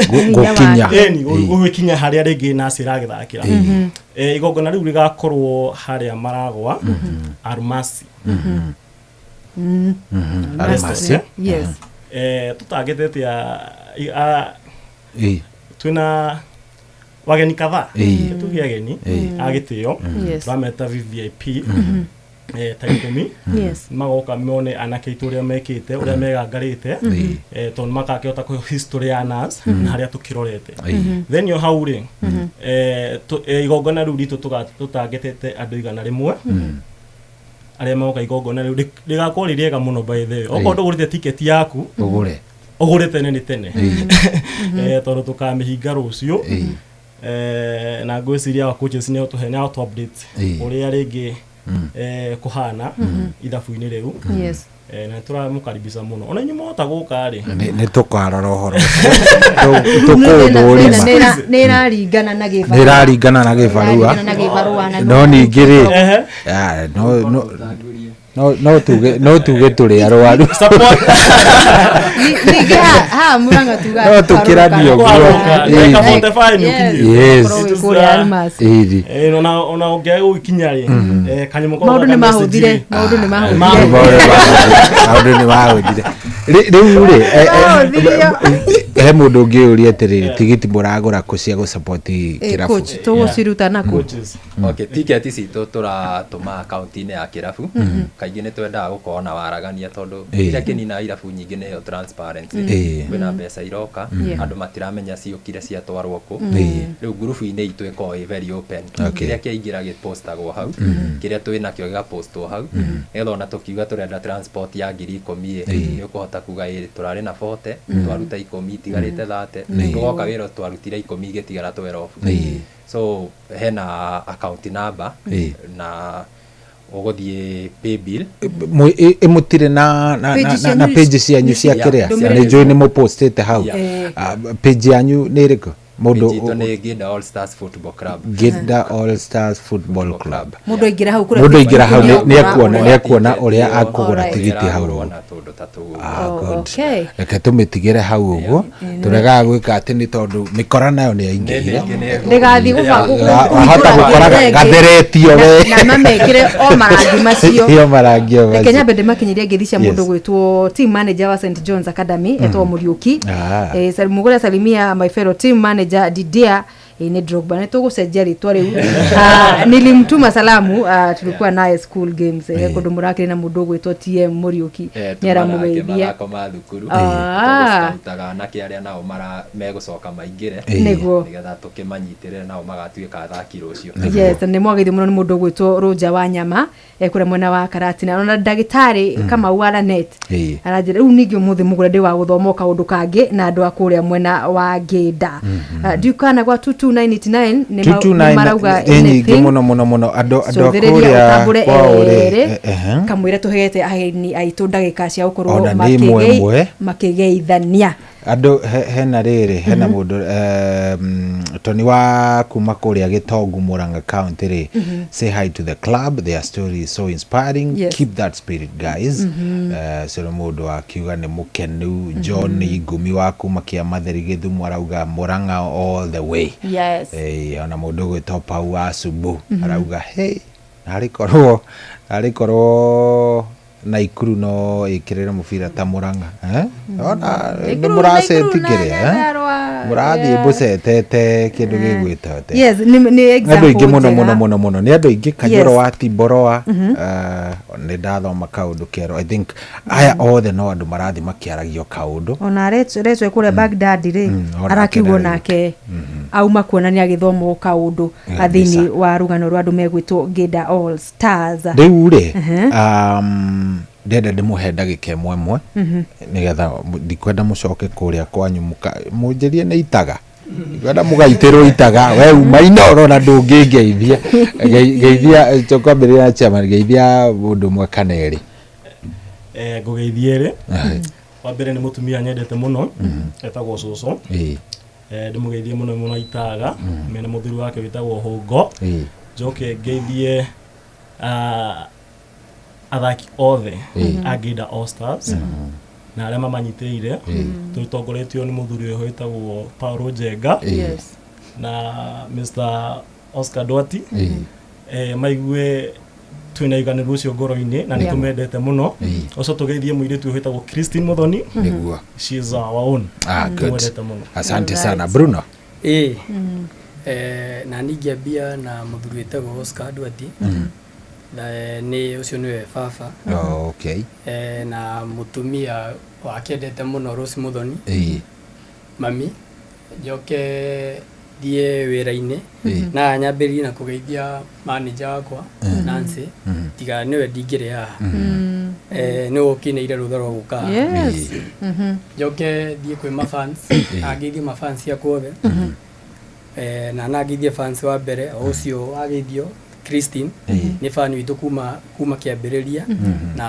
Gũkinya. Ĩni, gũgĩkinya harĩa rĩngĩ nasi ĩragĩthakĩra. Igongona rĩu rĩgakorwo harĩa maragwa Almasi. Almasi. Yes. Tũtangĩtĩte twĩna wageni kadhaa, tuge ageni a gĩtĩo, tũrameta VVIP ta 10, magoka mone anake aitũ ũrĩa mekĩte, ũrĩa megangarĩte, tondũ makakĩhota kũhe history ya NAS na harĩa tũkĩrorete. Then yo hau rĩ, igongona rĩu ritũ tũtangĩtĩte andũ 100 arĩa magoka igongona rĩu rĩgakorwo rĩ rĩega mũno. By the way, okorwo ndũgũrĩte tiketi yaku, Ũgũre. Ũgũre tene nĩ tene, tondũ tũkamĩhinga rũciũ. Na ngwĩciria wa coaches nĩ ũtũhe nĩ auto update ũrĩa rĩngĩ kũhana ithabu-inĩ rĩu. Yes. Na tũramũkaribisha mũno ona inyuĩ mwahota gũka rĩ nĩ tũkarora ũhoro tũkũũthũrima. Nĩ ĩraringana na gĩbarũa. Nĩ ĩraringana na gĩbarũa. Na gĩbarũa na no ningĩ rĩ no tuge tũrĩ arwaru. Ningĩ haha Murang'a tugaga no tũkĩranie ũguo. Yes. Ona ũngĩaga gũgĩkinya rĩ kanyamũ kau maũndũ nĩ mahũthire, maũndũ nĩ mahũthire, maũndũ nĩ mahũthire rĩu rĩ he mũndũ ũngĩũria atĩrĩrĩ tigiti mũragũra kũ cia gũsupport kĩrabu? Tũgũciruta nakũ? Okay, tiketi citũ tũratũma akaunti-inĩ ya kĩrabu. Kaingĩ nĩ twendaga gũkorwo na waragania tondũ kĩrĩa kĩninaga irabu nyingĩ nĩyo transparency. Kwĩna mbeca iroka andũ matiramenya ciũkire ciatwarwo kũ. Rĩu ngurubu-inĩ itũ ĩkoragwo ĩ very open. Kĩrĩa kĩaingĩra gĩpostagwo hau, kĩrĩa twĩnakĩo gĩgapostwo hau, nĩgetha ona tũkiuga tũrenda transport ya 10,000 ĩ nĩ ũkũhota kuga ĩ tũrarĩ na 40 twaruta 10 itigarĩte 30, tũgoka wĩra twarutire 10 igĩtigara 12. So hena account number na ũgũthiĩ paybill ĩmũtirĩ na na page cianyu cia kĩrĩa nĩ njũĩ nĩ mũpostĩte hau. Page yanyu nĩ ĩrĩkũ? Mũndũ nĩ Ngĩnda All Stars Football Club. Ngĩnda All Stars Football Club. Mũndũ aingĩra hau kũrĩa mũndũ aingĩra hau nĩ ekuona ũrĩa akũgũra tigiti hau ũguo. Reke tũmĩtigĩre hau ũguo tũregaga gwĩka atĩ nĩ tondũ mĩkora nayo nĩ yaingĩhire ndĩgathiĩ wahota gũkora gatheretio we na mamekĩre o marangi macio o marangi o macio. Reke nyambe ndĩmakinyĩrie ngeithi cia mũndũ gwĩtwo team manager wa St John's Academy etwo Mũriũki. Mũgũre salimia my fellow team manager Didia ni Drogba nĩ tũgũcenjia rĩtwa rĩu. Nilimtuma salamu, tulikuwa naye school games kũndũ mũrakĩrĩ na mũndũ ũgwĩtwo TM Mũriũki nĩ aramũgeithia mathako ma thukuru tũgũscoutaga anake arĩa nao megũcoka maingĩre nĩgetha tũkĩmanyitĩrĩre nao magatuĩka athaki rũciũ. Yes, nĩ mwageithio mũno nĩ mũndũ ũgwĩtwo Rũnja wa Nyama kũrĩa mwena wa Karatina. Ona ndagĩtarĩ Kamau wa Lanet aranjĩra rĩu ningĩ ũmũthĩ mũgũre ndĩ wa gũthoma kaũndũ kangĩ na andũ a kũrĩa mwena wa Ngĩnda. Ndiukana gwa 22989 nĩ marauga nĩ nyingĩ mũno mũno mũno andũ a kũrĩa kwao rĩ kamwĩra tũhete ageni aitũ ndagĩka cia gũkorwo makĩgeithania andũ. Hena rĩrĩ hena mũndũ Tony wa kuma kũrĩa Gĩtongu Murang'a County rĩ, say hi to the club, their story is so inspiring. Yes. Keep that spirit guys. So mũndũ akiuga nĩ mũkenu. John Ngumi wa kuma Kĩamatheri Gĩthumo arauga Murang'a all the way. Yes. Ona mũndũ ũgwĩtwo Pau wa Subu arauga hey narĩ korwo Naikuru no ĩkĩrĩre mũbira ta Murang'a. Ona nĩ mũracetigĩre mũrathiĩ mũcetete kĩndũ gĩgwĩtwo atĩa. Yes, nĩ example andũ aingĩ mũno mũno mũno mũno nĩ andũ aingĩ. Kanyoro wa Timboroa nĩ ndathoma kaũndũ kerũ. I think aya othe no andũ marathiĩ makĩaragio kaũndũ. Ona Rachel kũrĩa Baghdad rĩ arakiugwo nake auma kuonania agĩthomwo kaũndũ thĩinĩ wa rũgano rwa andũ megwĩtwo Ngĩnda All Stars. Rĩu rĩ ndenda ndĩmũhe ndagĩka ĩmwe ĩmwe nĩgetha ndikwenda mũcoke kũrĩa kwanyu mũnjĩrie nĩ itaga ndikwenda mũgaitĩrwo itaga we uma inoro na ndũngĩngeithia geithia tũkwambĩrĩria na chairman geithia mũndũ ũmwe kana erĩ. Ngũgeithie erĩ. Wa mbere nĩ mũtumia nyendete mũno etagwo cũcũ. Ndĩmũgeithie mũno mũno itaga mena mũthuri wake wĩtagwo Hũngo. Njoke ngeithie athaki othe a Ngĩnda All Stars na arĩa mamanyitĩrĩire tũtongoretio nĩ mũthuri ũyũ wĩtagwo Paulo Njenga na Mr Oscar Dwati. Maigue twĩna iganĩru ũcio ngoro-inĩ na nĩ tũmendete mũno. Ũcio tũgeithie mũirĩtu ũyũ wĩtagwo Christine Muthoni. Nĩguo. She is our own. Good. Asante sana Bruno. Na ningĩambia na mũthuri wĩtagwo Oscar Dwati. Nĩ ũcio nĩwe baba. Okay. Na mũtumia wake endete mũno Rose Muthoni. Mami njoke thiĩ wĩra-inĩ na nyambĩrĩrie na kũgeithia manager wakwa Nancy tiga nĩwe ndingĩrĩ haha. Nĩwe ũkineire rũtha rwa gũka haha. Njoke thiĩ kwĩ mafans na ngeithie mafans akwa othe. Na nangeithie fans wa mbere o ũcio wageithio Christine nĩ fan witũ kuma kĩambĩrĩria na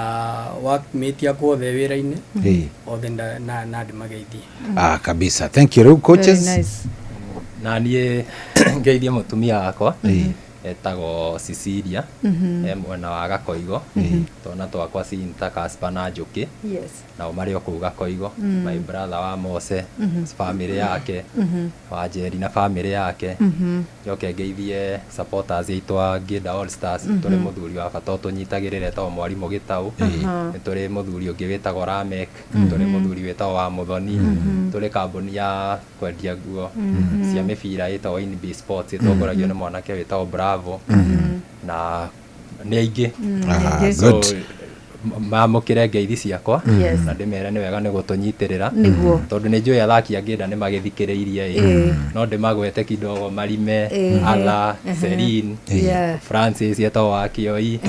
workmate akwa othe wĩra-inĩ othe na ndĩmageithie. Ah, kabisa, thank you. Rĩu coaches. Very nice. Na niĩ ngeithie mũtumia wakwa etagwo Cecilia, e mwena wa Gakoigo, twana twakwa Cinta, Casper na Njũkĩ, nao marĩ o kũu Gakoigo, my brother wa Mose, family yake, wa Njeri na family yake. Njoke ngeithie supporters aitũ a Ngĩnda All Stars. Tũrĩ mũthuri wa bata ũtũnyitagĩrĩra etagwo Mwarimũ Gĩtaũ, nĩ tũrĩ mũthuri ũngĩ wĩtagwo Ramek, tũrĩ mũthuri wĩtagwo wa Mũthoni, tũrĩ kambuni ya kwendia nguo cia mĩbira ĩtagwo InB Sports ĩtongoragio nĩ mwanake wĩtagwo Bravo, na nĩ aingĩ. Ah, So, good. Mamũkĩre ngeithi ciakwa na ndĩmere nĩ wega nĩ gũtũnyitĩrĩra, tondũ nĩ njũĩ athaki a Ngĩnda nĩ magĩthikĩrĩirie ĩ, no ndĩmagwete kidogo: Marime, Atha, Celine, Francis etagwo wa Kĩoi,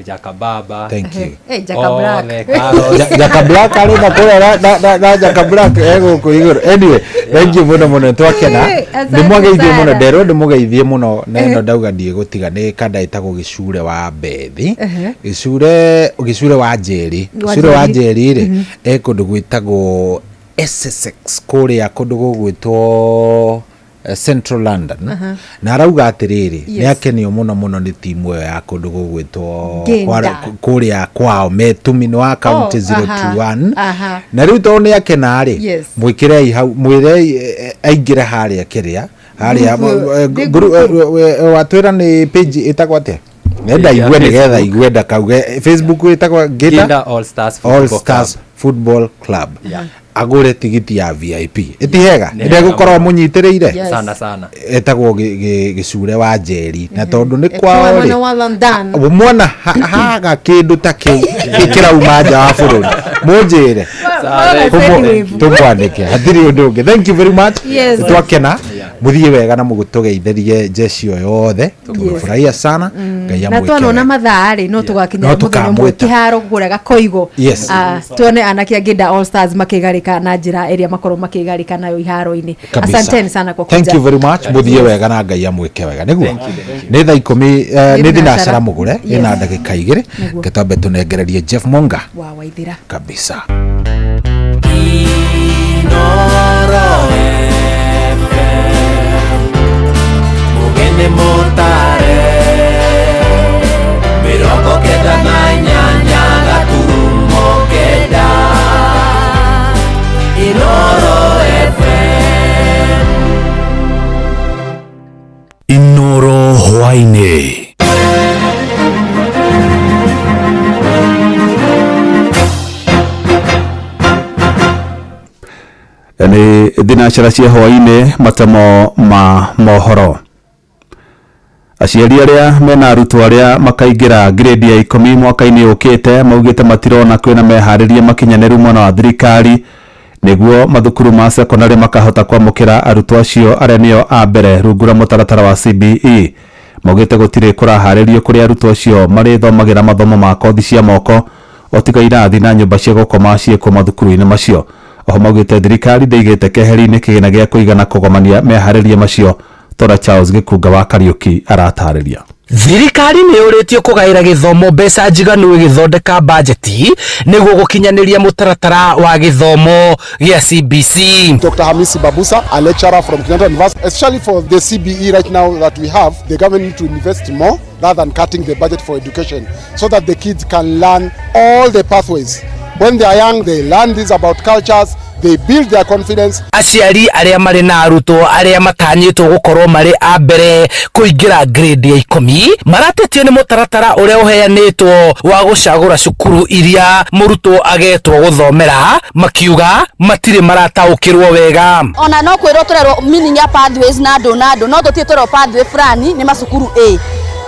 Jakababa. Thank you. Hey, Jaka Black. Othe, Carlos. Jaka Black arĩ na kũrĩa na Jaka Black egũkũ igũrũ. Anyway, thank you mũno mũno, twakena. Asante Nĩ mwageithie mũno. sana. Nderwo ndĩmũgeithie mũno na ĩno ndauga ndiĩgũtiga nĩ kanda ĩtagwo Gĩcure wa Bethi, Gĩcure wa Njeri. Wa Gĩcure wa Njeri. Njeri rĩ e kũndũ gwĩtagwo Essex, kũrĩa kũndũ gũgwĩtwo Central London, na arauga atĩrĩrĩ, nĩ akenio mũno mũno nĩ timu ĩyo ya kũndũ gũgwĩtwo Ngĩnda. Kũrĩa kwao metumino wa county 021. Na rĩu tondũ nĩ akena rĩ, mwĩkĩrei hau, mwĩrei aingĩre harĩa kĩrĩa harĩa Group ĩyo, nĩ group. Watwĩra nĩ page ĩtagwo atĩa? Nenda Page ya igue nĩgetha Facebook. igue ndakauge Facebook ĩtagwo Ngĩnda Ngĩnda All Stars All Football Stars Club. Football Club. Agũre tigiti ya VIP, ĩtihega Nĩ hega ĩndegũkorwo mũno. mũnyitĩrĩire. Sana sana. Etagwo Gĩcure wa Njeri, na tondũ nĩ kwao Mwena rĩ wa London. Mwana haga kĩndũ ta kĩu kĩrauma nja wa bũrũri, mũnjĩre tũmwandĩke, hatirĩ ũndũ ũngĩ. Thank you very much. Twakena, mũthiĩ wega na mũgũtũgeithĩrie jeshi o yothe. Tumefurahia sana. Ngai Na amwĩke twanona wega. mathaa rĩ, no tũgakinya No mũthenya ũmwe tũkamwĩta. kĩharo kũrĩa Gakoigo. Ah, tuone anake a Ngĩnda All Stars makĩgarĩka na njĩra ĩrĩa makorwo makĩgarĩka nayo iharo-inĩ. Kabisa. Asanteni sana kwa Thank kuja. you very much, mũthiĩ wega na Ngai amwĩke wega. Nĩguo nĩ thaa 10, nĩ thinacara mũgũre ĩna ndagĩka 2. Gĩtambe tũnengererie Jeff Monga wa Waithĩra. Kabisa. Inoro FM, mugene mutare, 98.9 Inoro FM. Inoro hwaini. Nĩ thinacara cia hwainĩ, matemo ma mohoro. Aciari arĩa mena arutwo arĩa makaingĩra grade ya 10 mwaka-inĩ ũkĩte maugĩte matirona kwĩna meharĩria makinyanĩru mwena wa thirikari nĩguo mathukuru ma sekondarĩ makahota kwamũkĩra arutwo acio arĩa nĩo a mbere rungu rwa mũtaratara wa CBE. Maugĩte gũtirĩ kũraharĩrio kũrĩa arutwo acio marĩthomagĩra mathomo ma kothi cia moko o tiga irathi na nyũmba cia gũkoma ciĩkuo mathukuru-inĩ macio. Oho maugĩte thirikari ndĩigĩte keheri-inĩ kĩgĩna gĩa kũigana kũgomania meharĩria macio tora Charles Gĩkunga wa Kariũki aratarĩria. Thirikari nĩ yũrĩtio kũgaĩra gĩthomo mbeca njiganu ĩgĩthondeka bajeti nĩguo gũkinyanĩria mũtaratara wa gĩthomo gĩa CBC. Dr. Hamisi Babusa, a lecturer from Kenyatta University, especially for the CBE right now that we have, the government need to invest more rather than cutting the budget for education so that the kids can learn all the pathways. When they are young, they learn this about cultures, they build their confidence. Aciari arĩa marĩ na arutwo arĩa matanyĩtwo gũkorwo marĩ a mbere kũingĩra grade ya 10 maratetio nĩ mũtaratara ũrĩa ũheanĩtwo wa gũcagũra cukuru iria mũrutwo agetwo gũthomera, makiuga matirĩ marataũkĩrwo wega. Ona no kwĩrwo tũrerwo meaning ya pathways na andũ na andũ, no tũtirĩ tũrerwo pathway fulani nĩ macukuru A.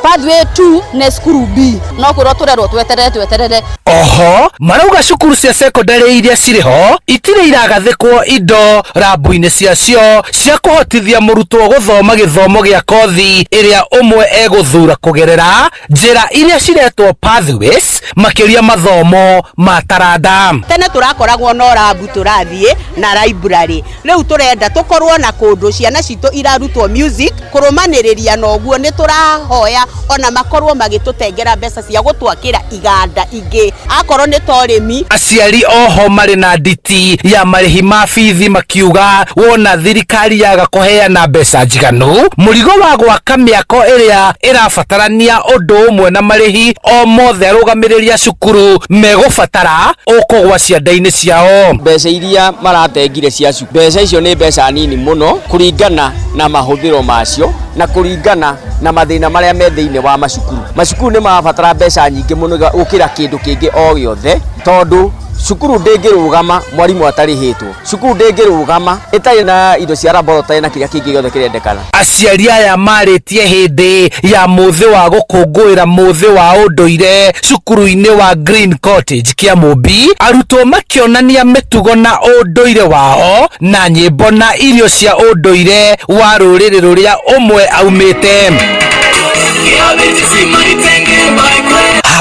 Pathway 2 nĩ cukuru B no kwĩrwo tũrerwo tweterere tweterere. Oho marauga cukuru cia sekondari iria cirĩ ho itirĩ iragathĩkwo indo rambu-inĩ ciacio cia kũhotithia mũrutwo gũthoma gĩthomo gĩa kothi ĩrĩa ũmwe egũthura kũgerera njĩra iria ciretwo pathways makĩria mathomo ma taranda. Tene tũrakoragwo no rambu tũrathiĩ na library, rĩu tũrenda tũkorwo na kũndũ ciana citũ irarutwo music kũrũmanĩrĩria na ũguo nĩ tũrahoya ona makorwo magĩtũtengera mbeca cia gũtwakĩra iganda ingĩ akorwo nĩ ta ũrĩmi. Aciari oho marĩ na nditi ya marĩhi ma bithi makiuga wona thirikari yaga kũheana mbeca njiganu mũrigo wa gwaka mĩako ĩrĩa ĩrabatarania ũndũ ũmwe na marĩhi o mothe arũgamĩrĩri a cukuru megũbatara ũkũgwa cianda-inĩ ciao. Mbeca iria maratengire cia cukuru, mbeca icio nĩ mbeca nini mũno kũringana na mahũthĩro macio na kũringana na mathĩna marĩa me thĩinĩ wa macukuru. Macukuru nĩ marabatara mbeca nyingĩ mũno gũkĩra kĩndũ kĩngĩ o gĩothe tondũ cukuru ndĩngĩrũgama mwarimũ atarĩhĩtwo, cukuru ndĩngĩrũgama ĩtarĩ na indo cia laboratory na kĩrĩa kĩngĩ gĩothe kĩrendekana. Aciari aya marĩtie hĩndĩ ya mũthĩ wa gũkũngũĩra mũthĩ wa ũndũire cukuru-inĩ wa Green Cottage Kĩamũmbi, arutwo makĩonania mĩtugo na ũndũire wao na nyĩmbo na irio cia ũndũire wa rũrĩrĩ rũrĩa ũmwe aumĩte.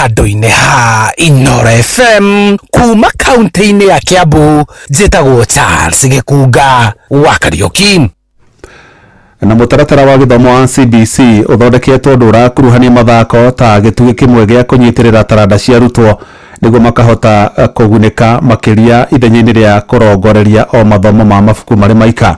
Handũ-inĩ ha Inoro FM kuma kaunti-inĩ ya Kiambu, njĩtagwo Charles Gĩkunga wa Kariũki. Na mũtaratara wa gĩthomo wa CBC ũthondeketwo ũndũ ũrakuruhania mathako ta gĩtugĩ kĩmwe gĩa kũnyitĩrĩra taranda cia arutwo nĩguo makahota kũgunĩka makĩria ithenya-inĩ rĩa kũrongoreria o mathomo ma mabuku marĩ maika.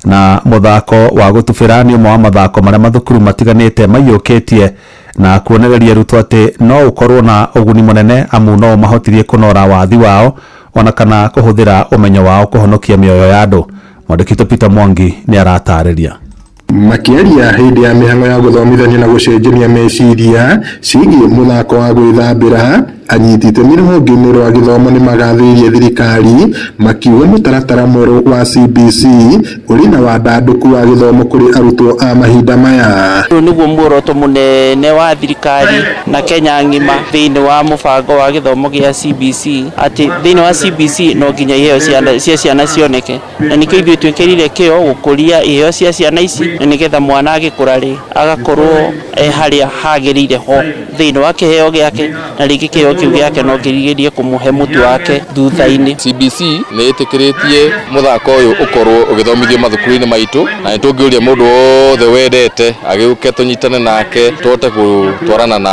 Na mũthako wa gũtubĩra nĩ ũmwe wa mathako marĩa mathukuru matiganĩte maiyũkĩtie na kuonereria arutwo atĩ no ũkorwo na ũguni mũnene amu no ũmahotithie kũnora wathi wao ona kana kũhũthĩra ũmenyo wao kũhonokia mĩoyo ya andũ. Mwandĩki Peter Mwangi nĩ aratarĩria. Makĩaria hĩndĩ ya mĩhang'o ya gũthomithania na gũcenjania meciria ciĩgiĩ mũthako wa gwĩthambĩra, anyiti itemi rũhonge-inĩ rwa gĩthomo nĩ magathĩrĩirie thirikari makiuga mũtaratara mwerũ wa CBC ũrĩ na wandandũku wa gĩthomo kũrĩ arutwo a mahinda maya. Ũyũ nĩguo muoroto mũnene wa thirikari na Kenya ng'ima thĩinĩ wa mũbango wa gĩthomo gĩa CBC, atĩ thĩinĩ wa CBC no nginya iheo cia ciana cioneke, na nĩkĩo ithuĩ twĩkĩrire kĩo gũkũria iheo cia ciana ici na nĩgetha mwana agĩkũra rĩ agakorwo e harĩa hagĩrĩire ho thĩinĩ wa kĩheo gĩake, na rĩngĩ kĩheo kĩu gĩake no kĩrigĩrĩrie kũmũhe mũtu wake thutha-inĩ. CBC nĩ ĩtĩkĩrĩtie mũthako ũyũ ũkorwo ũgĩthomithio mathukuru-inĩ maitũ, na nĩ tũngĩũria mũndũ wothe wendete agĩũke tũnyitane nake tũhote gũtwarana na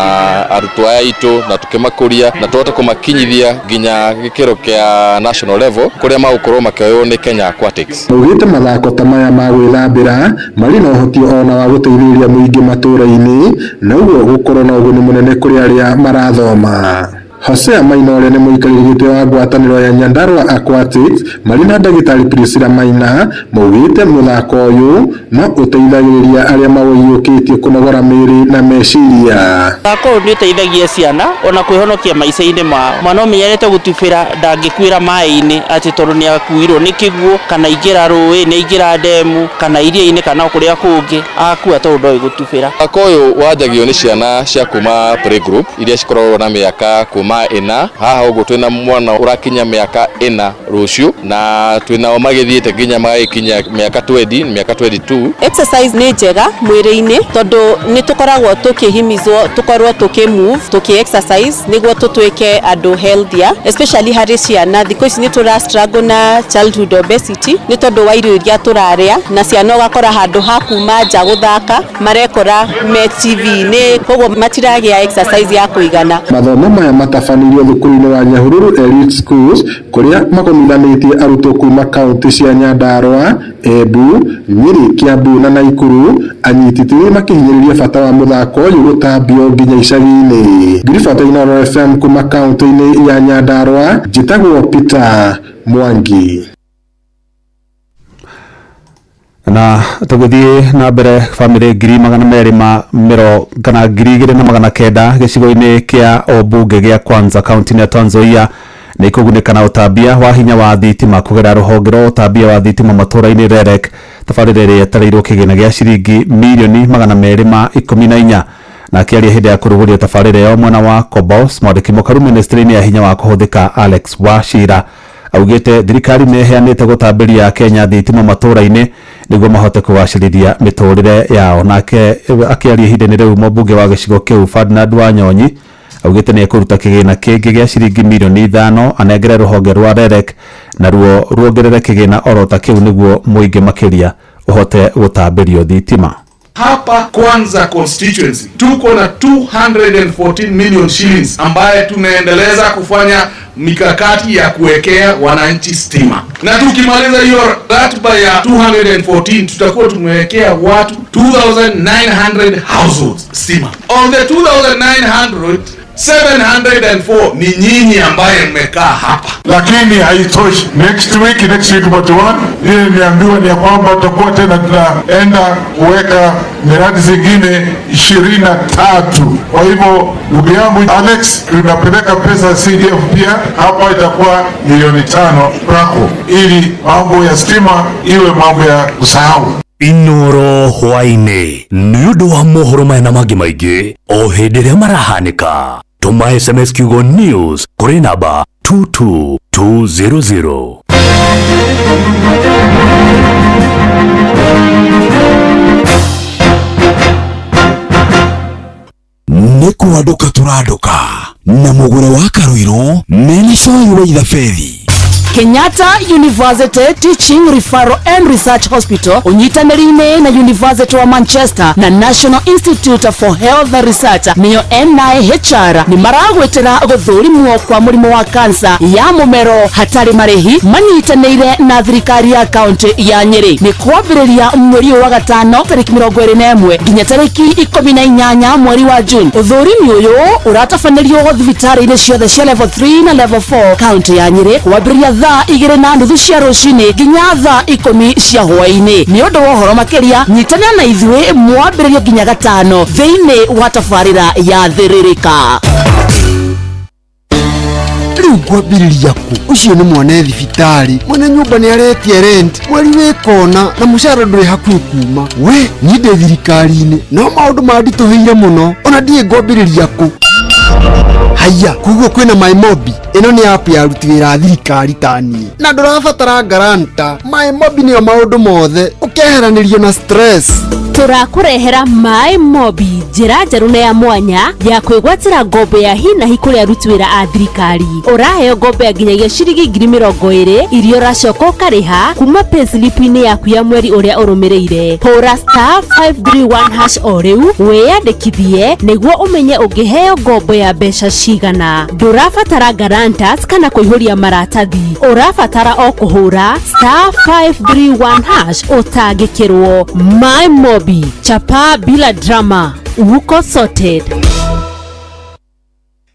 arutwo aya aitũ na tũkĩmakũria na tũhote kũmakinyithia nginya gĩkĩro kĩa national level kũrĩa magũkorwo makĩoywo nĩ Kenya Aquatics. Maugĩte mathako ta maya ma gwĩthambĩra marĩ na ũhoti ona wa gũteithĩrĩria mũingĩ matũũra-inĩ na ũguo gũkorwo na ũguni mũnene kũrĩ arĩa marathoma. Hosea Maina ũrĩa nĩ mũikarĩri gĩtĩ wa ngwatanĩro ya Nyandarua Aquatics marĩ na ndagĩtarĩ Priscilla Maina maugĩte mũthako ũyũ no ũteithagĩrĩria arĩa maũiyũkĩtie kũnogora mĩĩrĩ na meciria. Mũthako ũyũ nĩ ũteithagia ciana ona kwĩhonokia maica-inĩ mao. Mwana ũmenyerete gũtubĩra ndangĩkuĩra maĩ-inĩ atĩ tondũ nĩ akuirwo nĩ kĩguũ kana aingĩra rũĩ, nĩ aingĩra ndemu kana iria-inĩ kana kũrĩa kũngĩ, akua tondũ ndoĩ gũtubĩra. Mũthako ũyũ wanjagio nĩ ciana cia kuma playgroup iria cikoragwo na mĩaka kuma ĩna. Haha ũguo twĩna mwana ũrakinya mĩaka 4 rũciũ na twĩnao magĩthiĩte nginya magagĩkinya mĩaka 20, mĩaka 22. Exercise nĩ njega mwĩrĩ-inĩ tondũ nĩ tũkoragwo tũkĩhimizwo tũkorwo tũkĩ move tũkĩ exercise nĩguo tũtuĩke andũ healthier, especially harĩ ciana. Thikũ ici nĩ tũra struggle na childhood obesity nĩ tondũ wa irio iria tũrarĩa, na ciana ũgakora handũ ha kuma nja gũthaka marekora me TV-inĩ, koguo matiragĩa exercise ya kũigana. Mathomo maya matabanĩirio thukuru-inĩ wa Nyahururu Elite Schools kũrĩa magomithanĩtie arutwo kuma kaunti cia Nyandarua, Embu, Nyĩrĩ, Kiambu na Naikuru, anyiti itemi makĩhinyĩrĩria bata wa mũthako ũyũ gũtambio nginya icagi-inĩ. Ngiribata Inoro FM kuma kaunti-inĩ ya Nyandarua, njĩtagwo Peter Mwangi. Na tũgĩthiĩ na mbere, bamĩrĩ 2,200 kana 2,900 gĩcigo-inĩ kĩa ũmbunge gĩa Kwanza kaunti-inĩ ya Trans Nzoia nĩ ikũgunĩka na ũtambia wa hinya wa thitima kũgerera rũhonge rwa ũtambia wa thitima matũũra-inĩ REREC. Tabarĩra ĩrĩa yetereirwo kĩgĩna gĩa ciringi mirioni 214. Na akĩaria hĩndĩ ya kũrugũria tabarĩra ĩyo mwena wa Kobos, mwandĩki mũkaru ministry-inĩ ya hinya wa kũhũthĩka Alex Wachira augĩte thirikari nĩ ĩheanĩte gũtambĩria Kenya thitima matũũra-inĩ nĩguo mahote kũgacĩrithia mĩtũrĩre yao. Nake akĩaria ihinda-inĩ rĩu mũmbunge wa gĩcigo kĩu Ferdinand Wanyonyi augĩte nĩ ekũruta kĩgĩna kĩngĩ gĩa ciringi milioni 5 anengere rũhonge rwa REREC naruo ruongerere kĩgĩna oro ta kĩu nĩguo mũingĩ makĩria ũhote gũtambĩrio thitima. Hapa Kwanza constituency tuko na 214 million shillings ambaye tunaendeleza kufanya mikakati ya kuwekea wananchi stima, na tukimaliza hiyo ratiba ya 214 tutakuwa tumewekea watu 2900 households stima. On the 2900, 704 ni nyinyi ambaye mmekaa hapa. Lakini haitoshi. Next week but one, ile niambiwa ni kwamba tutakuwa tena tunaenda kuweka miradi zingine 23. Kwa hivyo ndugu yangu Alex, tunapeleka pesa CDF pia hapa, itakuwa milioni 5 kwako ili mambo ya stima iwe mambo ya kusahau. Inoro hwaini nĩ ũndũ wa mohoro maya na mangĩ maingĩ o hĩndĩ ĩrĩa marahanĩka. Tũma SMS kiugo news kũrĩ namba 22200. Nĩ kwandũka tũrandũka na mũgũre wa Karuiru mena cai wa Ithabethi. Kenyatta University Teaching Referral and Research Hospital unyitanĩrĩire na University wa Manchester na National Institute for Health Research nĩyo NIHR nĩ maragwĩtĩra gũthũrimwo kwa mũrimũ wa kansa ya mũmero hatarĩ marĩhi manyitanĩire na thirikari ya kaunti ya Nyĩrĩ. Nĩ kwambĩrĩria mweri wa gatano tarĩki 21 nginya tarĩki 18 mweri wa June. Ũthũrimi ũyũ ũratabanĩrio thibitarĩ-inĩ ciothe cia level 3 na level 4 kaunti ya Nyĩrĩ kwambĩrĩria thaa 2:30 cia rũcinĩ nginya thaa 10 cia hwaĩ-inĩ. Nĩ ũndũ wa ũhoro makĩria nyitanĩra na ithuĩ mwambĩrĩrio nginya gatano thĩinĩ wa tabarĩra ya Thĩrĩrĩka. Rĩu ngwambĩrĩria kũ? Ũcio nĩ mwana thibitarĩ, mwene nyũmba nĩ aretia rent, mweri wĩ kona na mũcara ndũrĩ hakuhĩ kuma. We niĩ ndĩ thirikari-inĩ no maũndũ manditũhĩire mũno, ona ndiĩ ngwambĩrĩria kũ. Haya, koguo kwĩna MyMobi. Ĩno nĩ app ya aruti wĩra a thirikari ta niĩ, na ndũrabatara guarantor. MyMobi nĩyo maũndũ mothe, ũkeheranĩrio na stress. Tũrakũrehera MyMobi, njĩra njerũ na ya mwanya ya kwĩgwatĩra ngombo ya hi na hi kũrĩ aruti wĩra a thirikari. Ũraheo ngombo ya nginyagia ciringi 20,000 iria ũracoka ũkarĩha kuma payslip-inĩ yaku ya mweri ũrĩa ũrũmĩrĩire. Hũra *531# o rĩu wĩyandĩkithie nĩguo ũmenye ũngĩheo ngombo ya mbeca cigana. Ndũrabatara guarantors kana kũihũria maratathi, ũrabatara o kũhũra *531# ũtangĩkĩrwo. MyMobi, chapa bila drama, uko sorted.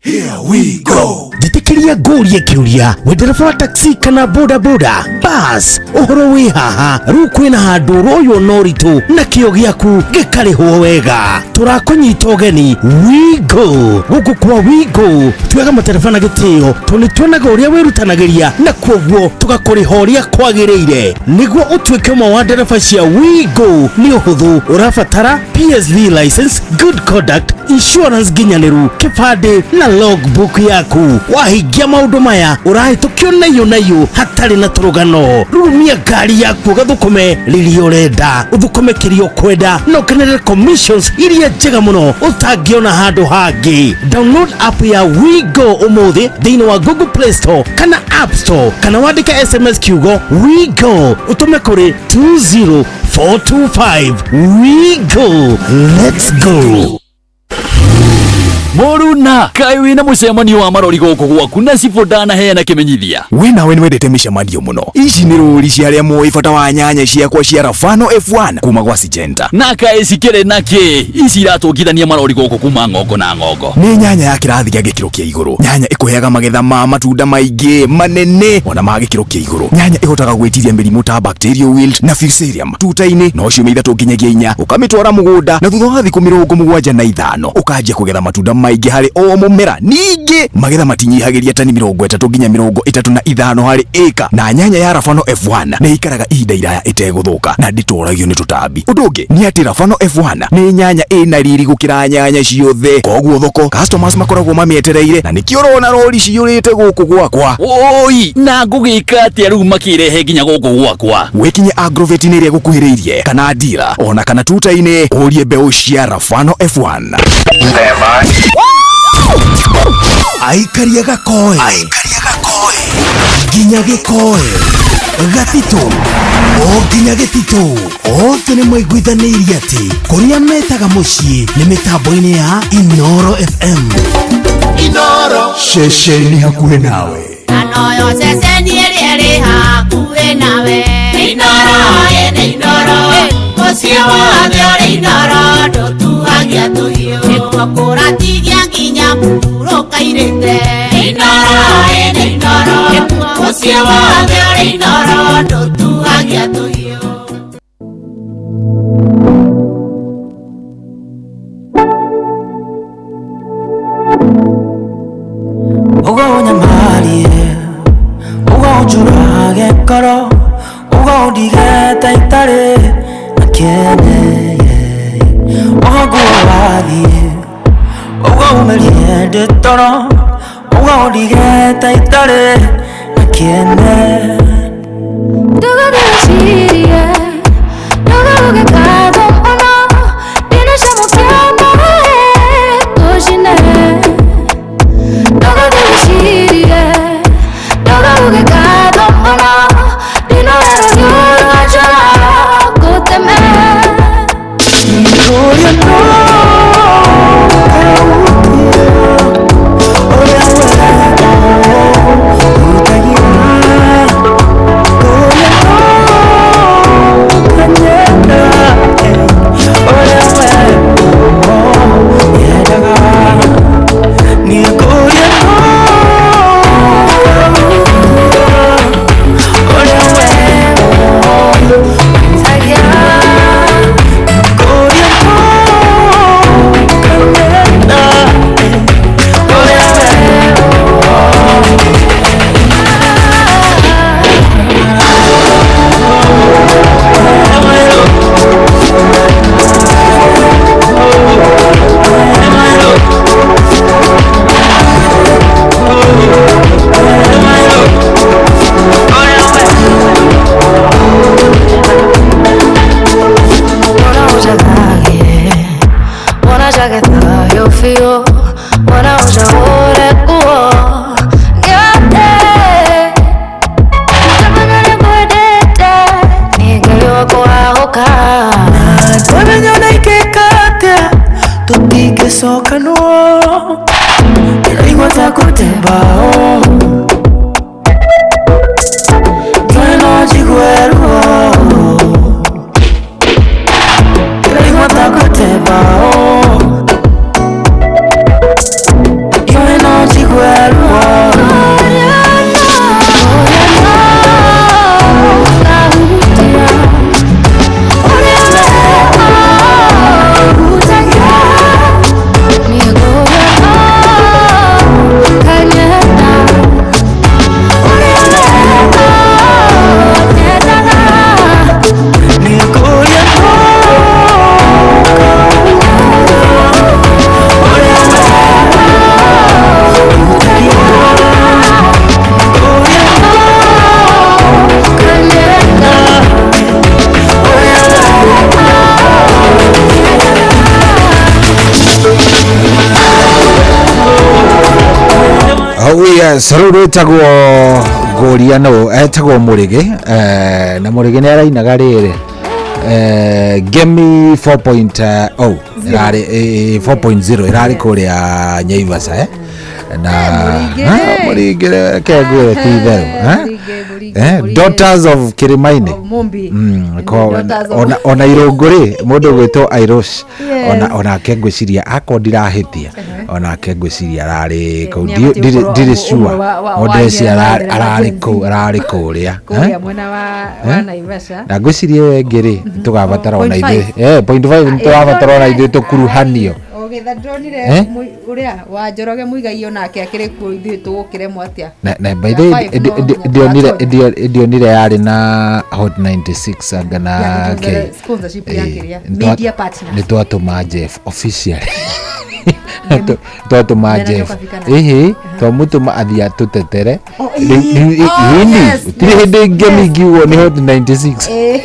Here we go. Njĩtĩkĩria ngũrie kĩũria, we ndereba wa taxi kana boda boda bas, ũhoro wĩ haha. Rĩu kwĩna handũ ũroywo na ũritũ na kĩo gĩaku gĩkarĩhwo wega. Tũrakũnyita ũgeni WeGo. Gũkũ kwa WeGo tuoyaga matereba na gĩtĩo tondũ nĩ tuonaga ũrĩa wĩrutanagĩria na kwoguo tũgakũrĩha ũrĩa kwagĩrĩire. Nĩguo ũtuĩke ũmwe wa ndereba cia WeGo nĩ ũhũthũ, ũrabatara PSV license, good conduct, insurance nginyanĩru, kĩbandĩ na logbook yaku. Wahingia maũndũ maya ũrahĩtũkio naiyũ naiyũ hatarĩ na tũrũgano. Rurumia ngari yaku ũgathũkũme rĩrĩa ũrenda, ũthũkũme kĩrĩa ũkwenda na ũkenere commissions iria njega mũno ũtangĩona handũ hangĩ. Download app ya WeGo ũmũthĩ thĩinĩ wa Google Play Store kana App Store, kana wandĩke SMS kiugo WeGo ũtũme kũrĩ 20425. WeGo, let's go. Moruna kaĩ wĩna mũcemanio wa marori gũkũ gwaku na cibũ ndanaheana kĩmenyithia. We nawe nĩwendete mĩcemanio mũno. Ici nĩ rũri cia arĩa moĩ bata wa nyanya ciakwa cia Rafano F1 kuma gwa Syngenta. Na kaĩ cikĩrĩ na kĩ? Ici iratũngithania marori gũkũ kuma ng'ongo na ng'ongo. Nĩ nyanya ya kĩrathi gĩa gĩkĩro kĩa igũrũ. Nyanya ĩkũheaga magetha ma matunda maingĩ manene ona ma gĩkĩro kĩa igũrũ. Nyanya ĩhotaga gwĩtiria mĩrimũ ta bacterial wilt na fusarium tuta-inĩ no ciumia 3 nginyagia 4 ũkamĩtwara mũgũnda na thutha wa thikũ 75 ũkanjia kũgetha matunda maingĩ harĩ o mũmera. Ningĩ magetha matinyihagiria tani 30 nginya 35 harĩ ĩka, na nyanya ya Rafano F1 nĩ ikaraga ihinda iraya ĩtegũthũka na ndĩtoragio nĩ tũtambi. Ũndũ ũngĩ nĩ atĩ Rafano F1 nĩ nyanya ĩna riri gũkĩra nyanya ciothe, koguo thoko customers makoragwo mamĩetereire, na nĩkĩo ũrona rori ciyũrĩte gũkũ gwakwa. Oi, na ngũgĩka atĩa rĩu makĩrehe nginya gũkũ gwakwa? Wĩkinye agrovet-inĩ ĩrĩa gũkuhĩrĩirie kana dira ona kana tuta-inĩ ũrie mbeũ cia Rafano F1. Aikaria gakoe nginya gĩkoe gatitũ o nginya gĩtitũ, othe nĩ maiguithanĩirie atĩ kũrĩa metaga mũciĩ nĩ mĩtambo-inĩ ya Inoro FM. Inoro ceceni hakuhĩ nawe. Anoyo ceceni ĩrĩa ĩrĩ hakuhĩ nawe. Inoro ĩnĩ Inoro, mũciĩ wothe ũrĩ Inoro, ndũtuagia tũhiũ. Nĩkuo kũratigia nginya mũhurũka-irĩte. Inoro ĩnĩ Inoro, mũciĩ wothe ũrĩ Inoro, ndũtuagia tũhiũ. Uga unyamarie, uga unjurage ngoro, uga undige ta itarĩ na kĩene, uga nguo wathiĩ, uga umĩrie ndĩ toro, uga undige ta itarĩ na kĩene. Ndũgagĩcirie, ndũgauge ngatho mũno, ndinacamũkia maĩ tũcine. Ndũgagĩcirie, ndũgauge ngatho mũno, ndinoe rũhiũ rwa njora ngũteme. Ngũria no ũrĩa wega ũhutagia, ngũria no kanyenda ũrĩa wega yendaga, niĩ ngũria no ũrĩa wega ũhutagia, ngũria no kanyenda ũrĩa wega. Wana ujathagie, wana jagethayo biũ, wana ũjahũre nguo ngĩote. Ndamenya nĩngwendete, nĩ Ngai wakũhahũka. Twamenya ona ingĩka atĩa tũtingĩcokanwo, ndĩraigua ta kũte mbaũ, njoe no njigue ruo, ndĩraigua ta kũte mbaũ, njoe no njigue ruo. Nĩ ngũria no ũrĩa wega ũhutagia, ngũria no kanyenda ũrĩa wega. Oh yes, rĩu rwĩtagwo ngũria no etagwo Mũrĩgĩ, na Mũrĩgĩ nĩ arainaga rĩrĩ Gemi 4.0 ĩrarĩ 4.0 ĩrarĩ kũrĩa Nyaivasha, na Mũrĩgĩ reke ngwĩre ti itherũ, Daughters of Kirimaini. Mumbi. Daughters of- ona irũngũ rĩ mũndũ ũgwĩtwo Airosh, onake ngwĩciria akorwo ndirahĩtia, onake ngwĩciria ararĩ kũu. Nĩ Ndirĩ abatiĩ gũkorwo ndirĩ ũmwe sure, wa mũndũ eci arĩa ararĩ kũu, ararĩ kũrĩa. Kũrĩa mwena wa Naivasha. Na ngwĩciria ĩyo ĩngĩ rĩ tũgabatara ona Point ithuĩ five. 0.5 nĩ tũrabatara ona ithuĩ tũkuruhanio. Njoroge tha ndonire Eh? Uria wa Njoroge Muigai onake akĩrĩ kuo, ithuĩ tũgũkĩremwo atĩa? Na by the way, Five no ndionire nginya ndionire yarĩ na Hot 96 anga na Ya, K. sponsorship ya Eh, kĩrĩa, media partner. Nĩ twatũma Jeff officially, twatũma Mena Jeff. nyoka bikana. Ĩhĩ, twamũtũma athiĩ atũtetere. Oh, Rĩu- oh, ĩni yes, gũtirĩ yes, hĩndĩ ngemi ingiugwo nĩ Hot 96. Eh,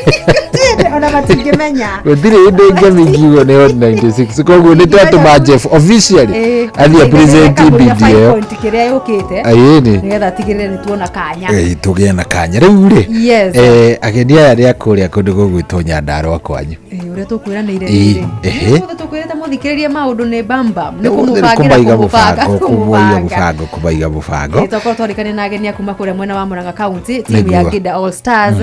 ona matingĩmenya. Gũtirĩ hĩndĩ ngemi ingiugwo nĩ Hot 96, koguo nĩ twatũma Jeff officially Eh, athiĩ present kambuni ya bid Five ĩyo. Point kĩrĩa yũkĩte Ĩni. nĩgetha atigĩrĩre nĩ tuona kanya. Eh, tũgĩe na kanya rĩu rĩ. Yes. Eh, ageni aya rĩa kũrĩa kũndũ gũgwĩtwo Nyandarũa kwanyu. Eh, ũrĩa tũkwĩranĩire Ĩ, rĩrĩ ehe. ũmũthĩ tũkwĩrĩte mũthikĩrĩrie maũndũ nĩ bambam nĩ Kũmaiga kũmũbangĩra, mũbango, kũmaiga kũmũbanga. mũbango, kũmaiga mũbango. Eh, twakorwo twarĩkania na ageni a kuma kũrĩa mwena wa Murang'a County, timu ya Nĩguo. Ngida All Stars.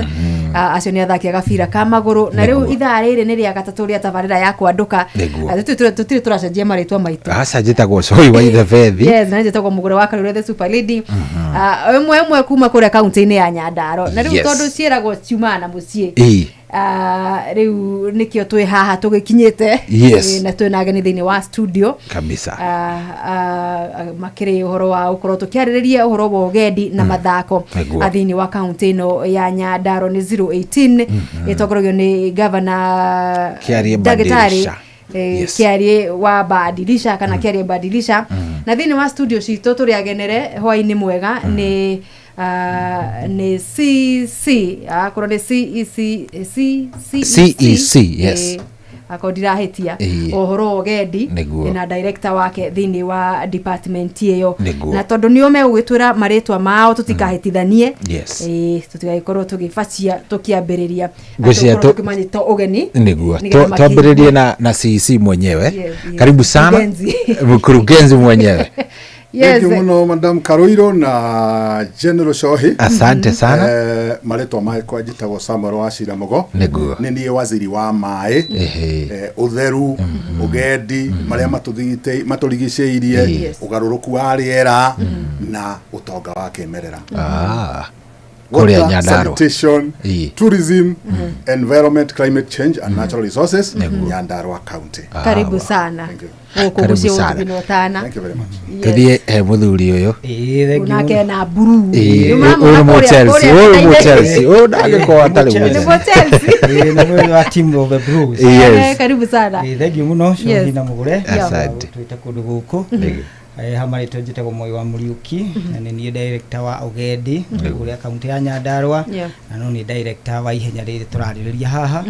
Ah, acio nĩ athaki a gabira ka magũrũ, na rĩu Nĩguo. ithaa rĩrĩ nĩ rĩa gatatũ rĩa tabarĩra ya kwandũka. Nĩguo. Ah, tũtirĩ tũracenjia marĩtwa maitũ. Aca, njĩtagwo Coi wa Ithebethi. Yes, na njĩtagwo Mũgũre wa Karũre the super lady. Ah, ĩmwe ĩmwe kuma kũrĩa kaunti-inĩ ya Nyandarua, na rĩu Yes. tondũ ciĩragwo ciumaga na mũciĩ. Ĩ. Ah, rĩu nĩkĩo twĩ haha tũgĩkinyĩte. Yes. Eh, na twĩ na ageni thĩinĩ wa studio. Kabisa. Ah, ah, makĩrĩ ũhoro wa gũkorwo tũkĩarĩrĩria ũhoro wa ũgendi na mathako. Nĩguo. Ah, thĩinĩ wa kaunti ĩno ya Nyandarua nĩ 018 ĩtongoragio nĩ gavana Kĩarie ndagĩtarĩ Badilisha. eh, Yes. Kĩarie wa Badilisha kana Kĩarie Badilisha. Na thĩinĩ wa studio citũ tũrĩ agenere hwainĩ mwega nĩ ah, nĩ CC, akorwo nĩ CEC, C CEC, yes. Eh, akorwo ndirahĩtia, Ĩĩ. ũhoro wa ũgendi Nĩguo. na director wake thĩinĩ wa department ĩyo. Nĩguo. Na tondũ nĩo megũgĩtwĩra marĩtwa mao tũtikahĩtithanie. Yes. Ĩĩ, tũtigagĩkorwo tũgĩbacia tũkĩambĩrĩria. Ngwĩciria Tũgũkorwo tũkĩmanyita ũgeni nĩguo. nĩgetha makĩigue. Twambĩrĩrie na CEC mwenyewe. Yes, yes. Karibu sana. Mkurugenzi. Mkurugenzi mwenyewe. Yes. Thank you muno, Madam Karoiro na General Shohi. Asante sana. Eh, marĩtwa makwa njĩtagwo Samuel wa Cira Mũgo. Nĩguo. Nĩ niĩ waziri wa maĩ, Ehe. eh, ũtheru, ũgendi, marĩa matũrigicĩirie, Yes. ũgarũrũku wa rĩera na ũtonga wa kĩmerera. Ah, kũrĩa Water, Nyandarua. sanitation, Ĩ. tourism, environment, climate change and natural resources, Nyandarua County. Karibu sana gũkũ Karibu mũciĩ sana. gũtũgina ũtana. Thank you very much. Tũthiĩ he mũthuri ũyũ. Nake na blue. Ĩ, Nĩ ũramwona ũyũ nĩ Mũchelsea, kũrĩa ũyũ nĩ thutha-inĩ. Mũchelsea, ũyũ ndangĩkorwo atarĩ Nĩ Mũchelsea. Mũchelsea. Ĩĩ, nĩ mwena wa team of the Blues. Yes. Eh, karibu sana. Ĩĩ, thank you mũno Yes. Shohi na Mũgũre. Yeah. Asante. Twĩte kũndũ gũkũ. Eh, ha marĩtwa njĩtagwo Moi wa Mũriũki na nĩ niĩ director wa ũgendi kũrĩa kaunti ya Nyandarua, Yeah. na no nĩ director wa ihenya rĩrĩ tũrarĩrĩria haha,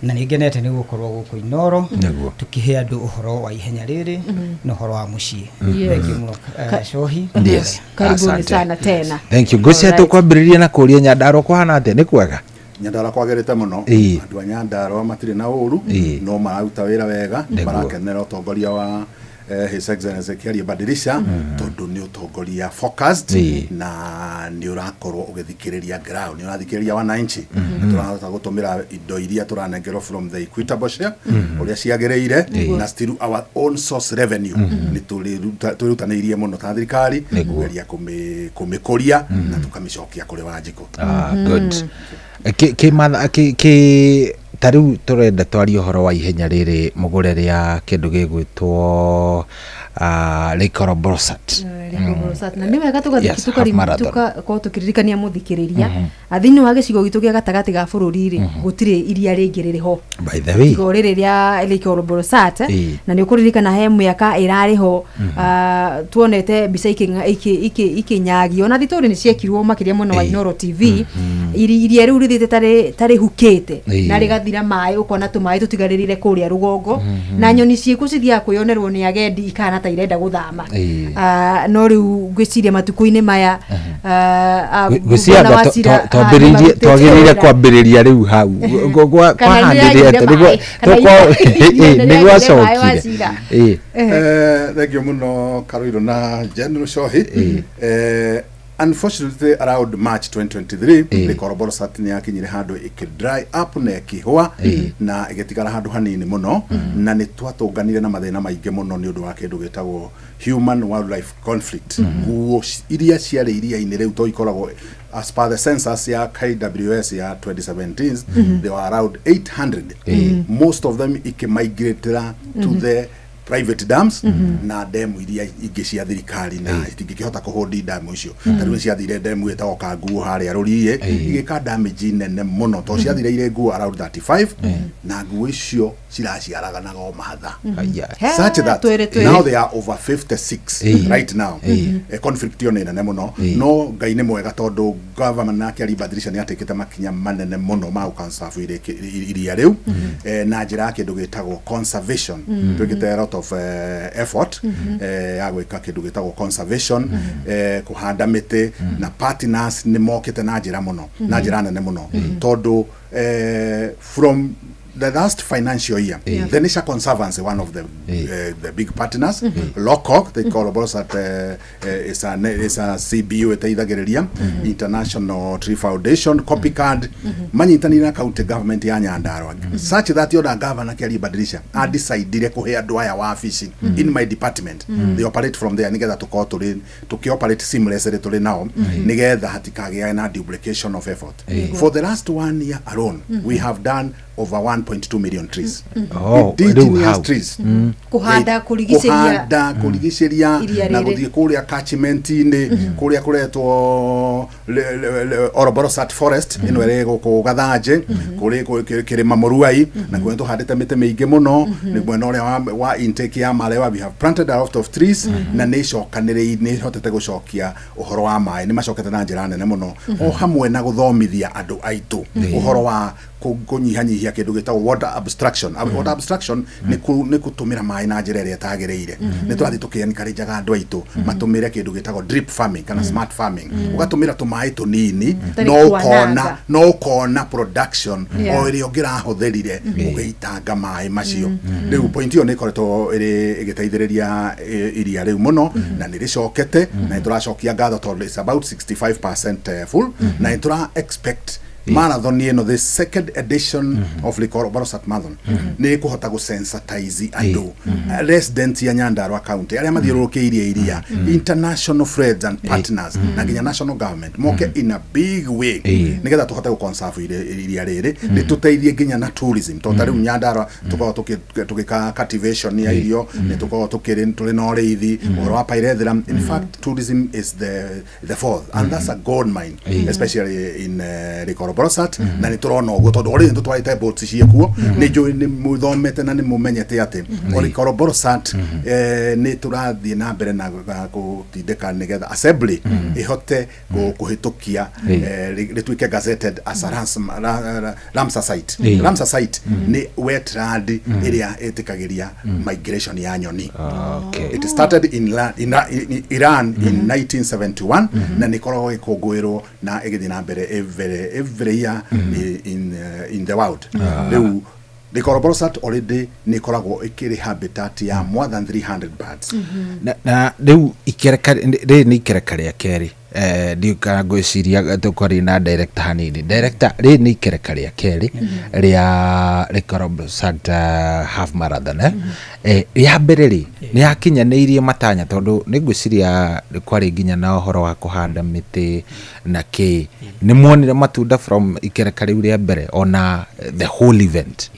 na nĩ ngenete nĩ gũkorwo gũkũ Inoro Nĩguo. tũkĩhe andũ ũhoro wa ihenya rĩrĩ na ũhoro wa mũciĩ. Yes. Thank you mũno, eh, Shohi. Yes. Karibuni Asante. sana tena. Thank you. Ngwĩciria Alright. tũkwambĩrĩria na kũria Nyandarua kũhana atĩa, nĩ kwega? Nyandarua kwagĩrĩte mũno. Ĩĩ. Andũ a Nyandarua matirĩ na ũru, Ĩĩ. no mararuta wĩra wega. Nĩguo. Marakenera ũtongoria wa His Excellency Kĩarie Badilisha, tondũ nĩ ũtongoria focused Ĩĩ. na nĩ ũrakorwo ũgĩthikĩrĩria ground, nĩ ũrathikĩrĩria wananchi. Nĩ tũrahota gũtũmĩra indo iria tũranengerwo from the equitable share ũrĩa ciagĩrĩire, Ĩĩ. na still our own source revenue nĩ twĩrutanĩirie mũno ta thirikari Nĩguo. kũgeria kũmĩkũria na tũkamĩcokia kũrĩ Wanjikũ. Ah, good. Kĩ ta rĩu tũrenda twarie ũhoro wa ihenya rĩrĩ mũgũre rĩa kĩndũ gĩgwĩtwo Lake Olbolosat. Na nĩ wega Yes, half marathon. tũgakorwo tũkĩririkania mũthikĩrĩria thĩinĩ wa gĩcigo gitũ gĩa gatagatĩ ga bũrũri rĩ, gũtirĩ iria rĩngĩ rĩrĩ ho By the way, tiga rĩrĩ rĩa Lake Olbolosat. Ĩĩ. Na nĩ ũkũririkana he mĩaka ĩrarĩ ho, ah, tuonete mbica ikĩnyagio na thitũrĩ nĩ ciekirwo makĩria mwena wa Inoro TV. Iria rĩu rĩthiĩte tarĩ hukĩte Ĩĩ. na rĩgathira maĩ, ũkona tũmaĩ tũtigarĩrĩire kũrĩa rũgongo, na nyoni ciĩkuo cithiaga kwĩyonerwo nĩ agendi ikahana ta irenda gũthama. Ĩĩ. Ah, no rĩu ngwĩciria matukũ-inĩ maya, ah, ah, Ngwĩciria Bwana Wachira, ah, twambĩrĩirie nĩmarutĩte twagĩrĩire wĩra. Kwambĩrĩria rĩu hau Kana kwahandĩrĩte nĩrĩagire maĩ, kana iria nĩ nĩrĩagire maĩ gwacokire. Wachira. Ĩĩ. Eh, thank you muno Karoiro na General Shohi. Eh, unfortunately around March 2023 Lake Olbolosat nĩ yakinyire handũ ĩkĩ dry up na ĩkĩhũa na ĩgĩtigara handũ hanini mũno, na nĩ twatũnganire na mathĩna maingĩ mũno nĩ ũndũ wa kĩndũ gĩtagwo human wildlife conflict. Nguo iria ciarĩ iria-inĩ rĩu to ikoragwo as per the census ya KWS ya 2017, they were around 800. Most of them ikĩmigratera to the Private dams na demu iria ingĩ cia thirikari na itingĩkĩhota kũhũndi damu icio. Ta rĩu nĩciathire demu ĩtagwo Kanguo harĩa Rũriĩ, igĩka damage nene mũno tondũ ciathire irĩ nguo around 35 na nguo icio ciraciaraganaga o mahatha such that Twĩrĩ, twĩrĩ. now they are over 56 right now. Conflict ĩyo nĩ nene mũno, no Ngai nĩ mwega tondũ government nake aribadilisha nĩ atekĩte makinya manene mũno ma gũconserve iria rĩu na njĩra ya kĩndũ gĩtagwo conservation. Twĩkĩte a lot of effort ya gwĩka kĩndũ gĩtagwo conservation, kũhanda mĩtĩ, na partners nĩ mokĩte na njĩra mũno, na njĩra nene mũno, tondũ from the last financial year, the Nature Conservancy, one of the big partners, LOCOG, they call Borosat, is a CBO ĩteithagĩrĩria, International Tree Foundation, Copycat, manyitanĩire na county government ya Nyandarua such that ona governor kĩaribadilisha adecidire kũhe andũ aya wabici in my department. They operate from there nĩgetha tũkorwo tũrĩ tũkĩoperate seamlessly tũrĩ nao, nĩgetha hatikagĩe na duplication of effort. For the last one year alone, we have done over 1.2 million trees. Oh, rĩu Indigenous hau. trees. Kũhanda kũrigicĩria Kũhanda kũrigicĩria iria na rĩrĩ. Gũthiĩ kũrĩa catchment-inĩ kũrĩa kũretwo Oroborosat forest ĩno ĩrĩ gũkũ Gathanjĩ, kũrĩ kĩrĩma Mũruai, na kuo nĩtũhandĩte mĩtĩ mĩingĩ mũno. Nĩ mwena ũrĩa wa intake ya Malewa, we have planted a lot of trees, na nĩ icokanĩrĩire, nĩ ihotete gũcokia ũhoro wa maĩ, nĩ macokete na njĩra nene mũno, o hamwe na gũthomithia andũ aitũ ũhoro wa kũnyihanyihia kĩndũ gĩtagwo water abstraction. Water abstraction nĩ kũtũmĩra maĩ na njĩra ĩrĩa ĩtagĩrĩire. Nĩ tũrathiĩ tũkĩ-encourageaga andũ aitũ matũmĩre kĩndũ gĩtagwo drip farming kana smart farming, ũgatũmĩra tũmaĩ tũnini Ũtarĩ no ũkona kwananga. no ũkona production o ĩrĩa ũngĩrahũthĩrire ũgĩitanga maĩ macio. Rĩu point ĩyo nĩ ĩkoretwo ĩrĩ ĩgĩteithĩrĩria iria rĩu mũno, na nĩ rĩcokete, na nĩ tũracokia ngatho tondũ it's about 65% full, na nĩ tũra expect marathon ĩno, the second edition of Lake Borosat Marathon, nĩ ĩkũhota gũsensitize andũ, residents ya Nyandarua County arĩa mathiũrũrũkĩirie iria, international friends and partners, na nginya national government moke in a big way nĩgetha tũhote gũconserve iria rĩrĩ, rĩtũteithie nginya na tourism, tondũ ta rĩu Nyandarua tũkoragwo tũgĩka cultivation ya irio, nĩ tũkoragwo tũrĩ na ũrĩithi, ũhoro wa pyrethrum. In fact, tourism is the fourth, and that's a gold mine, especially in Lake Oroborosat, na nĩ tũrona ũguo tondũ already nĩ tũtwarĩte boats ciĩkuo. Nĩ njũĩ nĩ mũthomete na nĩ mũmenyete atĩ Lake Oroborosat nĩ tũrathiĩ na mbere na gũtindĩka nĩgetha assembly ĩhote kũhĩtũkia rĩtuĩke gazetted as a Ramsar site. Ramsar site nĩ wetland ĩrĩa ĩtĩkagĩria migration ya nyoni. It started in Iran in 1971 na nĩ ĩkoragwo ĩgĩkũngũĩrwo na ĩgĩthiĩ na mbere every year in the world. Rĩu Lake Oroborosat already nĩ ĩkoragwo ĩkĩrĩ habitat ya more than 300 birds. Na rĩu ikereka rĩrĩ nĩ ikereka rĩa kerĩ, ndiũĩ kana ngwĩciria tũkwaria na director hanini. Director, rĩrĩ nĩ ikereka rĩa kerĩ rĩa Lake Oroborosat half marathon, eh? Rĩa mbere rĩ nĩ yakinyanĩirie matanya, tondũ nĩ ngwĩciria kwarĩ nginya na ũhoro wa kũhanda mĩtĩ na kĩ, nĩ muonire matunda from ikereka rĩu rĩa mbere ona the whole event?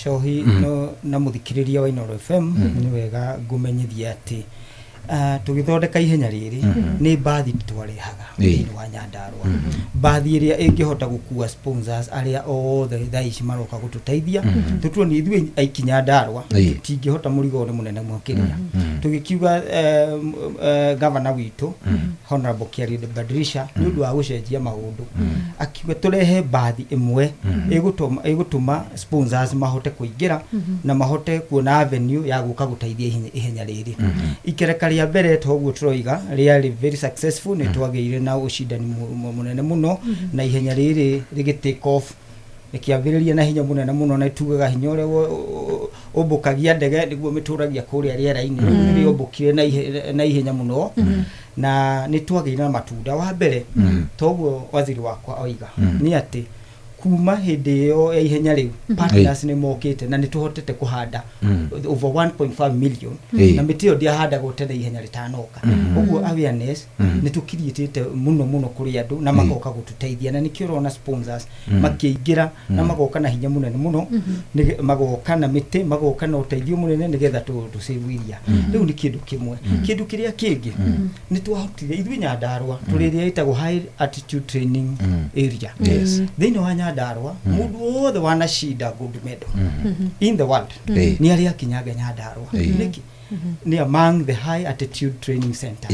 Cohi, no na mũthikĩrĩria wa Inooro FM, nĩ wega ngũmenyithia atĩ tũgĩthondeka ihenya rĩrĩ nĩ mbathi twarehaga thĩinĩ wa Nyandarua, mbathi ĩrĩa ĩngĩhota gũkua sponsors arĩa othe thaa ici maroka gũtũteithia. Tũtuo nĩ ithuĩ aiki Nyandarua tũtingĩhota, mũrigo ũyũ nĩ mũnene makĩria. Tũgĩkiuga gavana witũ Honorable Khair Badilisha, nĩ ũndũ wa gũcenjia maũndũ, akiuga tũrehe mbathi ĩmwe ĩgũtũma sponsors mahote kũingĩra na mahote kuona avenue ya gũka gũteithia ihenya rĩrĩ. Ikereka rĩa mbere, toguo tũroiga, rĩarĩ very successful. Nĩ twagĩire na ũcindani mũnene mũno na ihenya rĩrĩ rĩgĩ take off, rĩkĩambĩrĩria na hinya mũnene mũno, na tugaga hinya ũrĩa ũmbũkagia ndege nĩguo mĩtũragia kũrĩa rĩera-inĩ. Rĩu nĩrĩombũkire na ihenya mũno na nĩ twagĩire na matunda. Wa mbere, toguo waziri wakwa oiga, nĩ atĩ Kuma hĩndĩ ĩyo ya ihenya rĩu, partners nĩ mokĩte na nĩ tũhotete kũhanda over 1.5 million, na mĩtĩ ĩyo ndĩahandagwo tene ihenya rĩtanoka. Ũguo awareness nĩ tũkiriĩtĩte mũno mũno kũrĩ andũ na magoka gũtũteithia, na nĩkĩo ũrona sponsors makĩingĩra na magoka na hinya mũnene mũno. Magoka na mĩtĩ, magoka na ũteithio mũnene nĩgetha tũ save iria. Rĩu nĩ kĩndũ kĩmwe. Kĩndũ kĩrĩa kĩngĩ, nĩ twahotire ithuĩ Nyandarũa tũrĩ ĩrĩa ĩtagwo high altitude training area. Thĩinĩ wa Nyandarũa, mũndũ wothe wanacinda gold medal in the world nĩ arĩa akinyanga Nyandarũa. Nĩkĩ? Nĩ among the high altitude training center.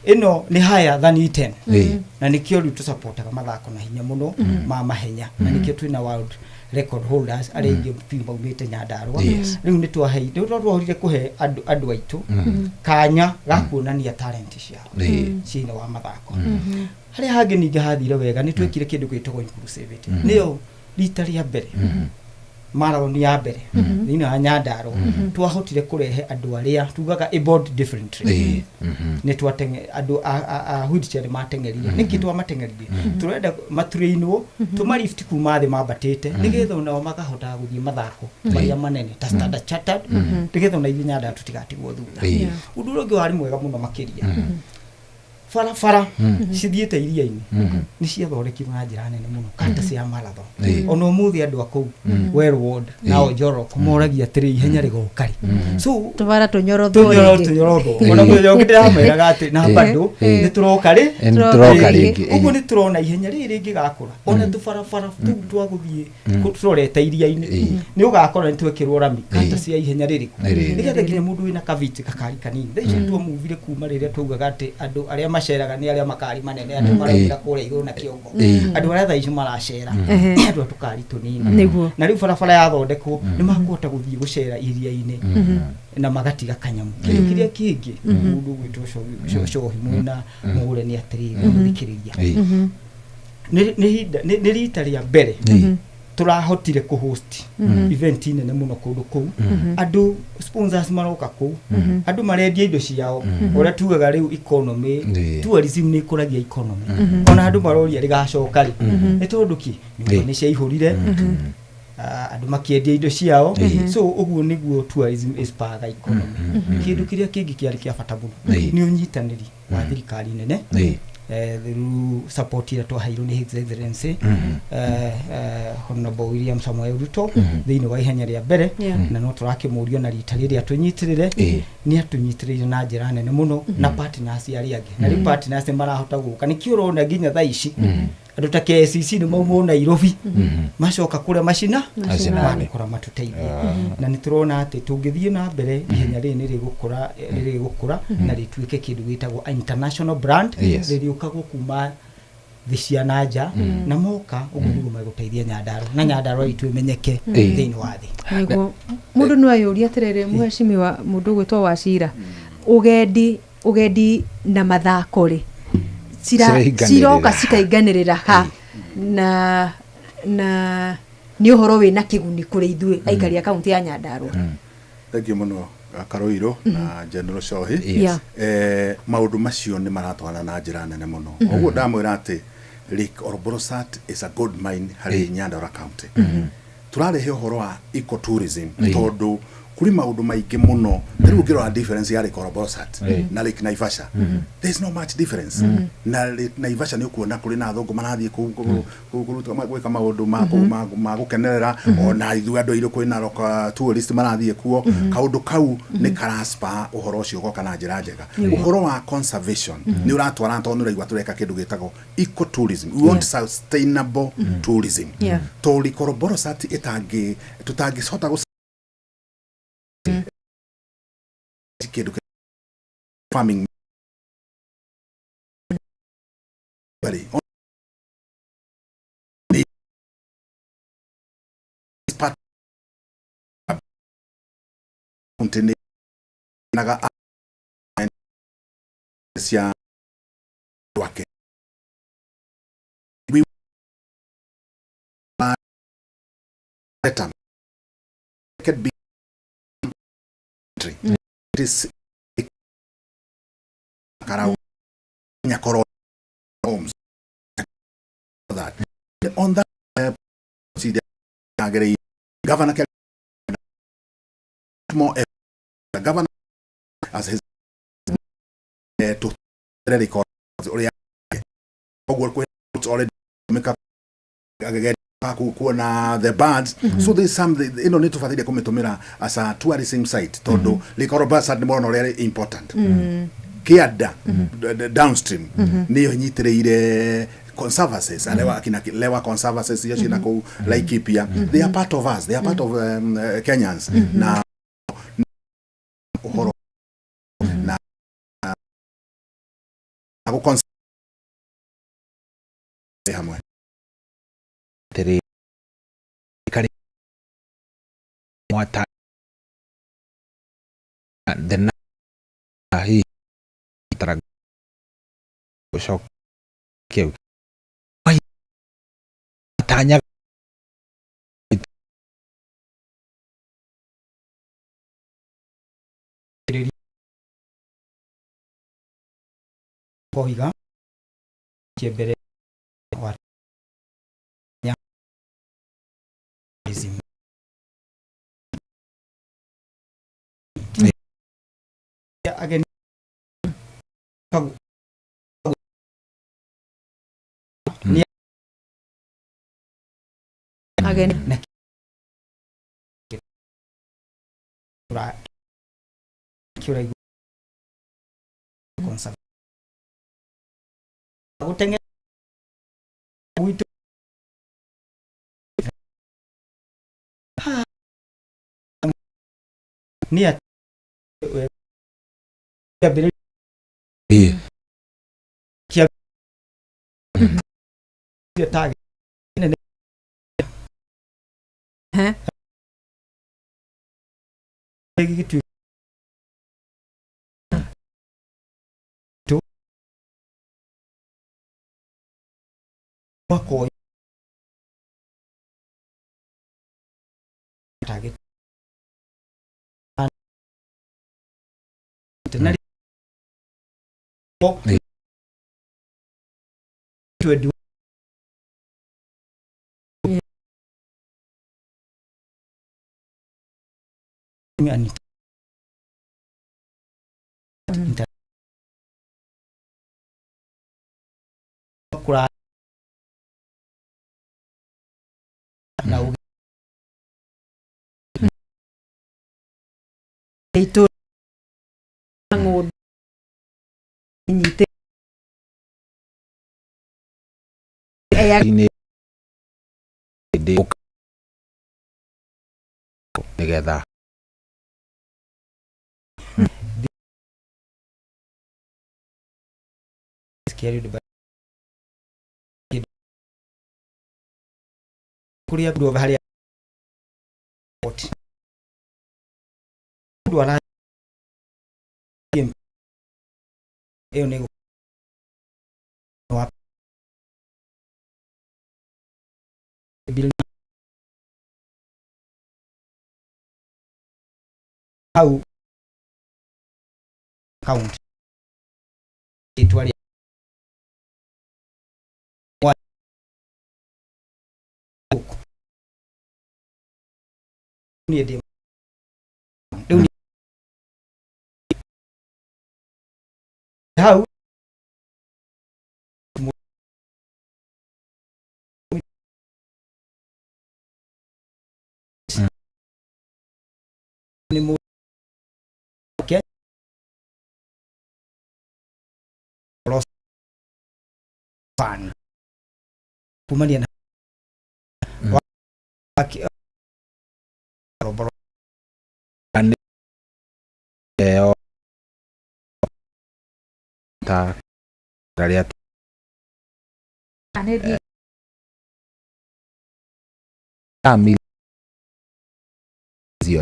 Ĩno nĩ higher than Iten, na nĩkĩo rĩu tũsupportaga mathako na hinya mũno ma mahenya, na nĩkĩo twĩna world record holders arĩa aingĩ biũ maumĩte Nyandarũa. Rĩu nĩ twahei, rĩu twahotire kũhe andũ aitũ kanya ga kuonania talent ciao thĩinĩ wa mathako. Harĩa hangĩ ningĩ hathire wega, nĩ twekire kĩndũ gĩtagwo inclusivity. Nĩyo rita rĩa mbere, marathon ya mbere thĩinĩ wa Nyandarũa, twahotire kũrehe andũ arĩa tugaga able differently. Nĩ twatenge andũ a wheelchair nĩ mateng'erire. Nĩkĩ twamateng'eririe? Tũrenda matrainwo, tũmalift kuma thĩ mambatĩte, nĩgetha onao makahotaga gũthiĩ mathako marĩa manene ta Standard Chartered, nĩgetha ona ithuĩ Nyandarũa tũtigatigwo thutha. Ũndũ ũrĩa ũngĩ warĩ mwega mũno makĩria, barabara cithiĩte iria-inĩ nĩ ciathondekirwo na njĩra nene mũno kata cia marathon. Ona ũmũthĩ andũ a kũu Well Ward na Njoroko moragia atĩrĩ, ihenya rĩgoka rĩ? So tũbara tũnyorothwo tũnyoro rĩngĩ. Tũnyorothwo. Ona mũthenya ũngĩ ndĩrameraga atĩ na bado nĩ tũroka rĩ. Nĩ tũroka rĩngĩ. Ũguo nĩ tũrona ihenya rĩrĩ rĩngĩgakũra, ona tũbarabara tũu twa gũthiĩ tũrorete iria-inĩ nĩ ũgakora nĩ twekĩrwo rami kata cia ihenya rĩrĩkũ, Rĩrĩ. nĩgetha nginya mũndũ wĩna kaviti gakari kanini. Thaa ici twamuvire kuma rĩrĩa twaugaga atĩ andũ arĩa maceraga nĩ arĩa makari manene, atĩ maraumĩra kũrĩa igũrũ na kĩongo. Andũ arĩa thaa ici maracera nĩ andũ a tũkari tũnini. Na rĩu barabara yathondekwo, nĩ makũhota gũthiĩ gũcera iria-inĩ na magatiga kanyamu. Kĩndũ kĩrĩa kĩngĩ, mũndũ ũgwĩtwo Cohi mwĩna mũgũre, nĩ atĩrĩrĩ, mũthikĩrĩria, nĩ rita rĩa mbere tũrahotire kũhost event nene mũno kũndũ kũu. Andũ sponsors maroka kũu, andũ marendia indo ciao, ũrĩa tugaga rĩu economy, tourism nĩ ĩkũragia economy. Ona andũ maroria rĩgacoka rĩ, nĩ tondũ kĩ nyũmba nĩ ciaihũrire. Ah, andũ makĩendia indo ciao. So ũguo nĩguo tourism ĩsparga economy. Kĩndũ kĩrĩa kĩngĩ kĩarĩ kĩa bata mũno nĩ ũnyitanĩri wa thirikari nene, through support ĩrĩa twaheirwo nĩ His Excellency Honorable William Samoei Ruto thĩinĩ wa ihenya rĩa mbere. Na no tũrakĩmũria na rita rĩrĩa atũnyitĩrĩre, nĩ atũnyitĩrĩire na njĩra nene mũno na partners arĩa angĩ, na rĩu partners nĩ marahota gũka. Nĩkĩo ũrona nginya thaa ici andũ ta KCC nĩ maumwo Nairobi, macoka kũrĩa macina Macinani. magũkora matũteithie, na nĩ tũrona atĩ tũngĩthiĩ na mbere, ihenya rĩrĩ nĩ rĩgũkũra, rĩrĩgũkũra na rĩtuĩke kĩndũ gĩtagwo international brand, rĩrĩũkagwo kuma thĩ cia na nja, na moka ũguo nĩguo megũteithia Nyandarũa na Nyandarũa itũ ĩmenyeke thĩinĩ wa thĩ. Nĩguo mũndũ no ayũrie atĩrĩrĩ, mheshimiwa, mũndũ ũgwĩtwo Wacira, ũgendi na mathako rĩ, Cirainganĩrĩra. ciroka cikainganĩrĩra ha, na nĩ ũhoro wĩna kĩguni kũrĩ ithuĩ aikari a kaunti ya Nyandarũa? Thank you mũno, Karoiro na General Shohi. Maũndũ macio nĩ maratwarana na njĩra nene mũno. Ũguo ndamwĩra atĩ Lake Olbolosat is a gold mine harĩ Nyandarua County. Tũrarehe ũhoro wa ecotourism tondũ kũrĩ maũndũ maingĩ mũno. Ta rĩu ũngĩrora difference ya Lake Olbolosat na Lake Naivasha, there is no much difference. Na Lake Naivasha nĩ ũkuona kũrĩ na athũngũ marathiĩ kũu gwĩka maũndũ ma gũkenerera. Ona ithuĩ andũ airũ kwĩna tourist marathiĩ kuo. Kaũndũ kau nĩ karaspa ũhoro ũcio ũgoka na njĩra njega. Ũhoro wa conservation nĩ ũratwarana tondũ nĩ ũraigua tũreka kĩndũ gĩtagwo ecotourism. We want sustainable tourism to Lake Olbolosat ĩtangĩ tũtangĩhota kĩndũ farming rĩ is part county nĩ naga cia andũ ake. We better can be it is karau nyakoro homes that on that Yagĩrĩire governor more governor as his to record ũrĩa koguo kwĩ already mĩka kuona the birds. So there's some ĩno nĩ tũbataire kũmĩtũmĩra as a tourism site tondũ Lake Olbolosat nĩ mũrona ũrĩa important kĩanda downstream nĩyo ĩnyitĩrĩire conservancies alewa akina lewa conservancies iria ciĩna kũu Laikipia. They are part of us, they are part of Kenyans na ũhoro na gũ hamwe. Atĩrĩ karĩ mwata the na hihi tara gũcokia tanya. Kohiga mbere wa tourism ageni ni ageni na kura kura conserve gutenge gwitũ nĩ atĩ kĩambĩrĩria kĩa tag nene gĩgĩtuĩka tu mwaka ũyũ target na twendi kura na itũ ng'ũndũ nyite inĩ ndĩ nĩgetha carried by kũrĩa guothe harĩa mũndũ ara ĩyo nĩ wa bill hau count rĩtwa rĩa wa gũkũ niĩ ndĩ rĩu hau nĩ mũ ke fan kumania na wa ĩyo ta rĩrĩa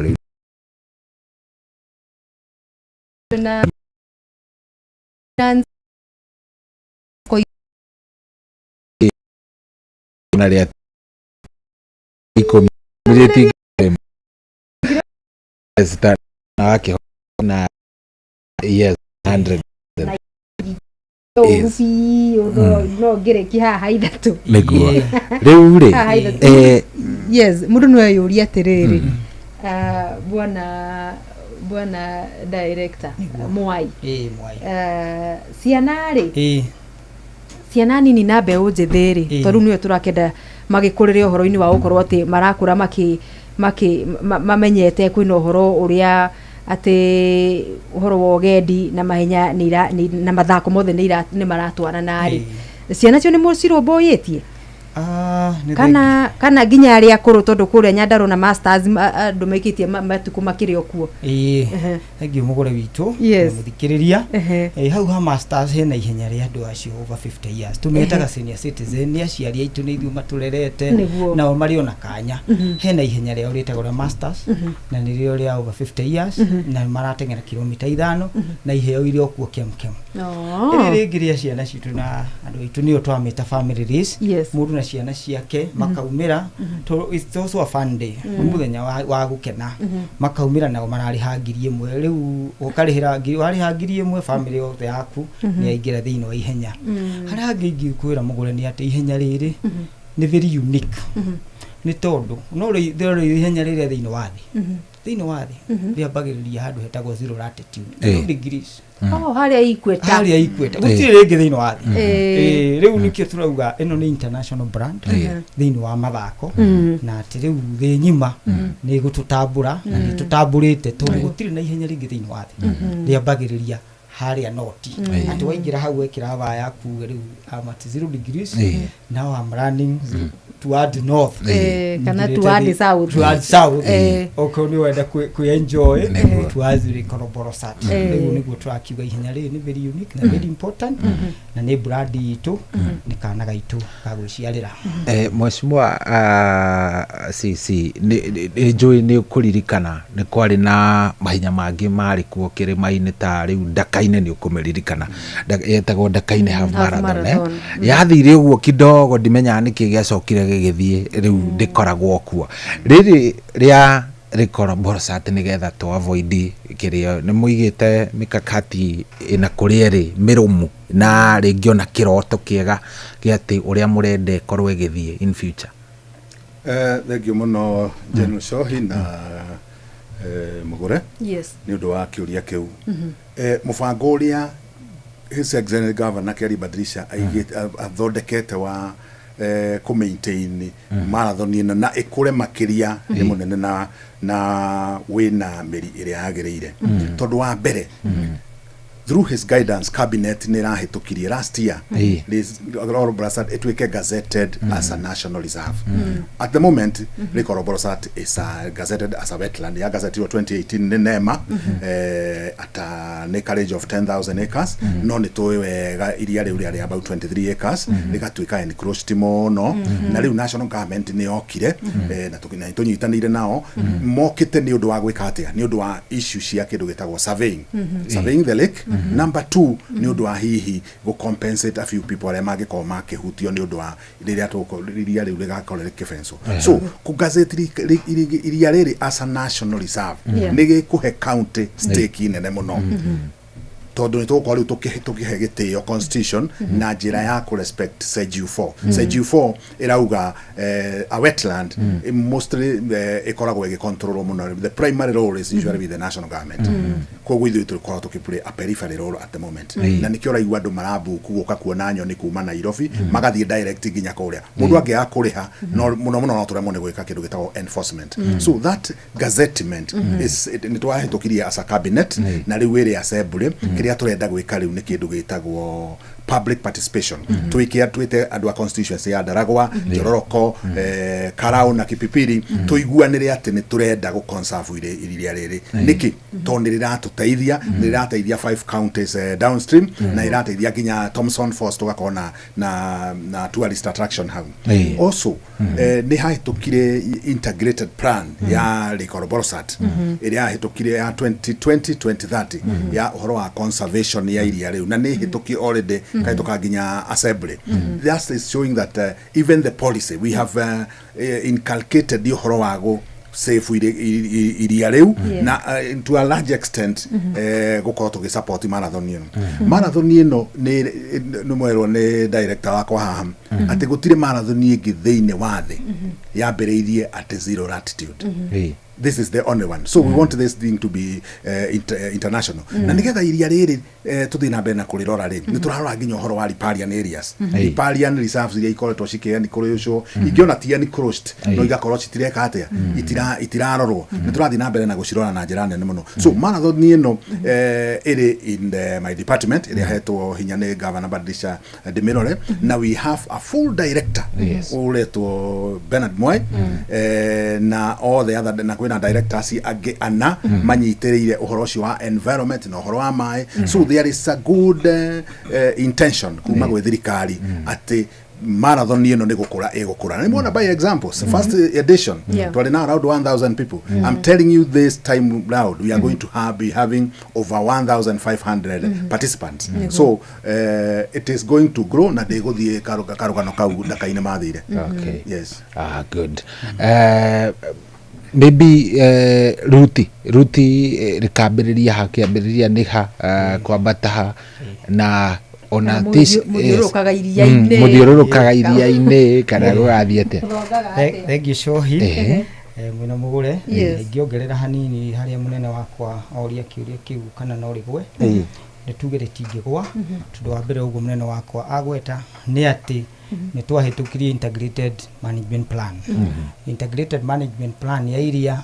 rĩu na na rĩa 10 rĩtingĩ na wakĩhona yes 100 ũru biũ no ngĩrĩki haha ithatũ. Nĩguo rĩu rĩ Haha ithatũ. Yes, mũndũ no eyũrie atĩrĩrĩ, bwana bwana director Mwai, Ĩĩ, Mwai. Ciana rĩ, Ĩĩ. Ciana nini na mbeũ njĩthĩ rĩ, Ĩĩ. tondũ nĩwe tũrakenda magĩkũrĩre ũhoro-inĩ wa gũkorwo atĩ marakũra makĩ makĩ mamenyete kwĩna ũhoro ũrĩa atĩ ũhoro wa ũgendi na mahenya na mathako mothe nĩ maratwarana rĩ, ciana cio nĩ mũcirũmbũyĩtie? Nĩ Kana nginya arĩa akũrũ, tondũ kũrĩa Nyandarua na masters andũ maikĩtie matukũ makĩrĩ o kuo? Ĩĩ, thengiũ mũgũre witũ na mũthikĩrĩria. Hau ha masters hena ihenya rĩa andũ acio over 50 years, tũmetaga senior citizen, nĩ aciari aitũ, nĩ ithuĩ matũrerete. Nao marĩ ona kanya. Hena ihenya rĩao rĩtagwo rĩa masters, na nĩrĩo rĩa over 50 years, na marateng'era kilomita 5 na iheo irĩ o kuo kemkem. Rĩrĩ rĩngĩ rĩa ciana citũ na andũ aitũ nĩyo twamĩta family race. Mũndũ na ciana ciake makaumĩra. It's also a fun day. Nĩ mũthenya wa gũkena. Makaumĩra nao mararĩha 1000. Rĩu ũkarĩhĩra ngiri, warĩha 1000, family yothe yaku nĩ yaingĩra thĩinĩ wa ihenya. Harĩa hangĩ ingĩkwĩra mũgũre nĩ atĩ ihenya rĩrĩ nĩ very unique, nĩ tondũ no rĩ ihenya rĩrĩa thĩinĩ wa thĩ, rĩambagĩrĩria handũ hetagwo zero latitude, 0 degrees. Oh, harĩa equator. Harĩa equator. Gũtirĩ rĩngĩ thĩinĩ wa thĩ. Rĩu nĩkĩo tũrauga ĩno nĩ international brand thĩinĩ wa mathako, na atĩ rĩu thĩ ng'ima nĩ ĩgũtũtambũra na nĩ tũtambũrĩte, tondũ gũtirĩ na ihenya rĩngĩ thĩinĩ wa thĩ rĩambagĩrĩria harĩa noti, atĩ waingĩra hau wekĩra vaa yaku uge rĩu I'm at 0 degrees, now I'm running toward north. Kana Nyingĩrĩte toward south. Toward south. Okorwo nĩ wenda kwĩ enjoy towards Lake Olbolosat. Rĩu nĩguo tũrakiuga ihenya rĩrĩ nĩ very unique na very important, na nĩ brand itũ, nĩ kana gaitũ ga gwĩciarĩra. Mheshimiwa CC, nĩ njũĩ nĩ ũkũririkana nĩ kwarĩ na mahenya mangĩ marĩ kuo kĩrĩma-inĩ, ta rĩu Ndakaine, nĩ ũkũmĩririkana. Yetagwo Ndakaine half Half marathon, eh? marathon. Yathire ũguo kidogo, ndimenyaga nĩkĩ gĩacokire gĩgĩthiĩ, rĩu ndĩkoragwo kuo rĩrĩ rĩa Lake Olbolosat, nĩgetha tũ avoid kĩrĩa nĩ mũigĩte mikakati ĩna kũrĩa ĩrĩ mĩrũmu, na rĩngĩ ona kĩroto kĩega gĩa atĩ ũrĩa mũrenda ĩkorwo ĩgĩthiĩ in future. Thengiũ mũno General Shohi na Mũgũre nĩ ũndũ wa kĩũria kĩu. Mũbango ũrĩa His Excellency Governor Kelly Badilisha athondekete wa kũ maintain marathon ĩno na ĩkũre makĩria nĩ mũnene na wĩna mĩri ĩrĩa yagĩrĩire, tondũ wa mbere, through his guidance, cabinet nĩ ĩrahĩtũkirie last year Lake Olbolosat ĩtuĩke gazetted as a national reserve. At the moment, Lake Olbolosat is gazetted as a wetland, ya gazettirwo 2018 nĩ NEMA, at an acreage of 10,000 acres. No nĩ tũĩ wega iria rĩu rĩarĩ about 23 acres, rĩgatuĩka encroached mũno, na rĩu national government nĩ yokire, na tũnyitanĩire nao, mokĩte nĩ ũndũ wa gwĩka atĩa? Nĩ ũndũ wa issue cia kĩndũ gĩtagwo surveying, surveying the lake. Number two, nĩ ũndũ wa hihi gũ compensate a few people arĩa mangĩkorwo makĩhutio nĩ ũndũ wa rĩrĩa iria rĩu rĩgakorwo rĩkĩbenswo. So kũgazeti iria rĩrĩ as a national reserve nĩ gĩkũhe county stake nene mũno, tondũ nĩ tũgũkorwo rĩu tũkĩhe gĩtĩo constitution na njĩra ya kũ respect Section 4. Section 4 ĩrauga a wetland mostly ĩkoragwo ĩgĩcontrolwo mũno, the primary role is usually with the national government. Koguo ithuĩ tũkoragwo tũkĩ a peripheral role at the moment, na nĩkĩo ũraigua andũ marabuku gũka kuona nyoni kuma Nairobi, magathiĩ direct nginya kũrĩa. Mũndũ angĩaga kũrĩha, no mũno mũno no tũremwo nĩ gwĩka kĩndũ gĩtagwo enforcement. So that gazettement is nĩ twahĩtũkirie as a cabinet, na rĩu ĩrĩ assembly. Kĩrĩa tũrenda gwĩka rĩu nĩ kĩndũ gĩtagwo public participation, twĩke twĩte andũ a constituency ya Ndaragwa, Njororoko, Karau na Kipipiri, tũiguanĩre atĩ nĩ tũrenda gũ conserve iria rĩrĩ. Nĩkĩ? Tondũ nĩ rĩratũteithia, nĩ rĩrateithia five counties downstream, na ĩrateithia nginya Thomson Falls, tũgakorwo na tourist attraction hau. Also, nĩ hahĩtũkire integrated plan ya Lake Olbolosat ĩrĩa yahĩtũkire ya 2020 2030 ya ũhoro wa conservation ya iria rĩu, na nĩ hĩtũkie already, kahĩtũka nginya assembly. That is showing that even the policy we have inculcated ũhoro wa save iria rĩu na to a large extent gũkorwo tũgĩ support marathon ĩno. Marathon ĩno nĩ mwerwo nĩ director wakwa haha atĩ gũtirĩ marathon ĩngĩ thĩinĩ wa thĩ yambĩrĩirie at zero latitude. This is the only one, so we want this thing to be international. Na nigetha iria rĩrĩ tũthiĩ na mbere na kũrĩrora rĩ, nĩ tũrarora nginya ũhoro wa riparian areas, riparian reserves iria ikoretwo cikĩ encroachwo, ingĩ ona ti encroached, no igakorwo citireka atĩa, itirarorwo. Nĩ tũrathiĩ na mbere na gũcirora na njĩra nene mũno. So marathon ĩno ĩrĩ in my department ĩrĩa hetwo hinya nĩ Governor Badilisha ndĩmĩrore, na we have a full director ũretwo Bernard Mwai, na all the other, na kwĩna directors angĩ ana manyitĩrĩire ũhoro ũcio wa environment na ũhoro wa maĩ. So there is a good intention kuma gwĩ thirikari atĩ marathon ĩno nĩ gũkũra ĩgũkũra. Na nĩmuona by examples, first edition twarĩ na around 1000 people. I'm telling you, this time round we are going to be having over 1500 participants. So it is going to grow na ndĩgũthiĩ karũgano kau ndaka-inĩ mathire. Yes. Ah, good. Maybe route rĩkambĩrĩria ha, kĩambĩrĩria nĩ ha, kwambata ha, na ona Na mũthiũrũrũkaga iria-inĩ. Mũthiũrũrũkaga iria-inĩ kana gũgathiĩ atĩa? Thengiũ Cohi. Mwĩna mũgũre. Ingĩongerera hanini harĩa mũnene wakwa oria kĩũria kĩu kana no rĩgwe, nĩ tuge rĩtingĩgwa, tondũ wa mbere ũguo mũnene wakwa agweta nĩ atĩ nĩ twahĩtũkirie integrated management plan. Integrated management plan ya iria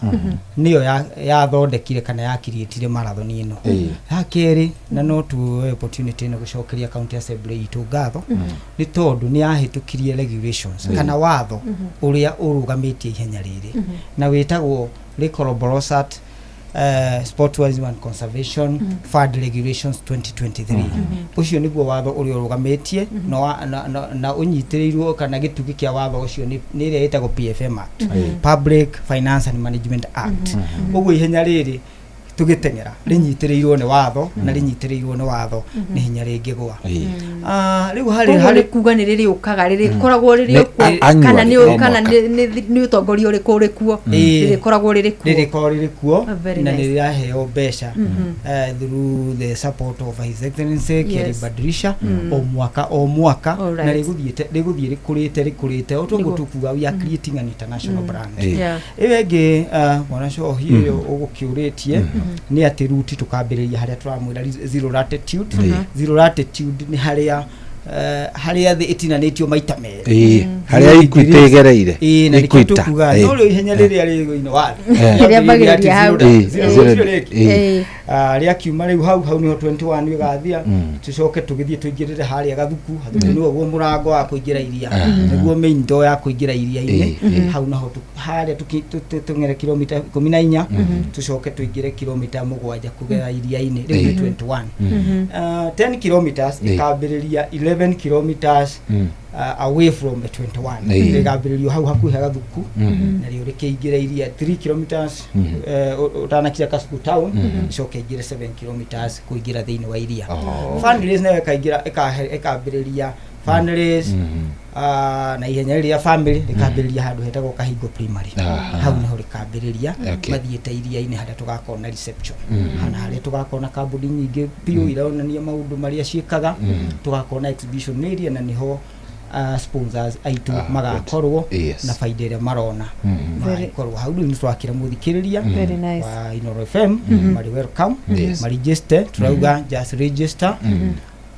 nĩyo yathondekire kana yakiriĩtire marathon ĩno. Ya kerĩ, na no tuoe opportunity ĩno gũcokeria county assembly itũ ngatho, nĩ tondũ nĩ yahĩtũkirie regulations kana watho ũrĩa ũrũgamĩtie ihenya rĩrĩ, na wĩtagwo Lake Olbolosat Sport Tourism and Conservation Fund Regulations 2023. Ũcio nĩguo watho ũrĩa ũrũgamĩtie na ũnyitĩrĩirwo kana gĩtugĩ kĩa watho ũcio nĩ ĩrĩa ĩtagwo PFM Act, Public Finance and Management Act. Ũguo ihenya rĩrĩ tũgĩteng'era rĩnyitĩrĩirwo nĩ watho, na rĩnyitĩrĩirwo nĩ watho nĩ hinya rĩngĩgwa. Ah, rĩu harĩ Koguo harĩ nĩ kuga nĩ rĩrĩũkaga, rĩrĩkoragwo rĩrĩ Nĩ kuo annually, kana nĩ o kana mwaka. nĩ ũtongoria ũrĩkũ ũrĩ kuo, rĩrĩkoragwo rĩrĩ kuo. Rĩrĩkorwo rĩrĩ kuo. Ah, very Na nice. nĩ rĩraheo mbeca through the support of His Excellency Kiari Badirisha o mwaka o mwaka, na rĩgũthiĩ rĩkũrĩte o toguo tũkuga we are creating an international brand. Ĩyo ĩngĩ, mwana Cohi, ĩyo ũgũkĩũrĩtie nĩ atĩ route tũkambĩrĩria harĩa tũramwĩra zero latitude. Zero latitude nĩ harĩa harĩa thĩ ĩtinanĩtio maita merĩ. Harĩa Equity ĩgereire. Ĩĩ, na nĩkĩo Equator. tũkuga no rĩu ihenya rĩrĩa rĩ thĩinĩ wa thĩ Rĩambagĩrĩria hau. Zero Zero, ũcio rĩngĩ. Rĩakiuma rĩu hau nĩho 21 ĩgathia, tũcoke tũgĩthiĩ tũingĩrĩre harĩa Gathuku. Gathuku nĩguo mũrango wa kũingĩra iria, nĩguo main door ya kũingĩra iria-inĩ. Hau naho harĩa tũng'ere kilomita 14, tũcoke tũingĩre kilomita 7 kũgera iria-inĩ. Rĩu nĩ 21. 10 kilometers ĩkambĩrĩria 11 kilometers away from the 21. Rĩkambĩrĩrio hau hakuhĩ Gathuku, narĩo rĩkĩingĩra iria 3 kilometers ũtanakinya Kasuku town, icoke ingĩre 7 kilometers kũingĩra thĩinĩ wa iria. Fun race nayo ĩkaingĩra ĩkambĩrĩria fun race na ihenya rĩrĩa family rĩkambĩrĩria handũ hetagwo Kahingo Primary. Hau niho rĩkambĩrĩria mathiĩte iria-inĩ, harĩa tũgakorwo na reception, na harĩa tũgakorwo na kambuni nyingĩ biũ ironania maũndũ marĩa ciĩkaga. Tũgakorwo na exhibition area, na niho sponsors aitũ magakorwo na baida ĩrĩa marona magagĩkorwo hau. Rĩu nĩ twakĩra mũthikĩrĩria Very nice. wa Inoro FM marĩ welcome, maregister. Turauga just register,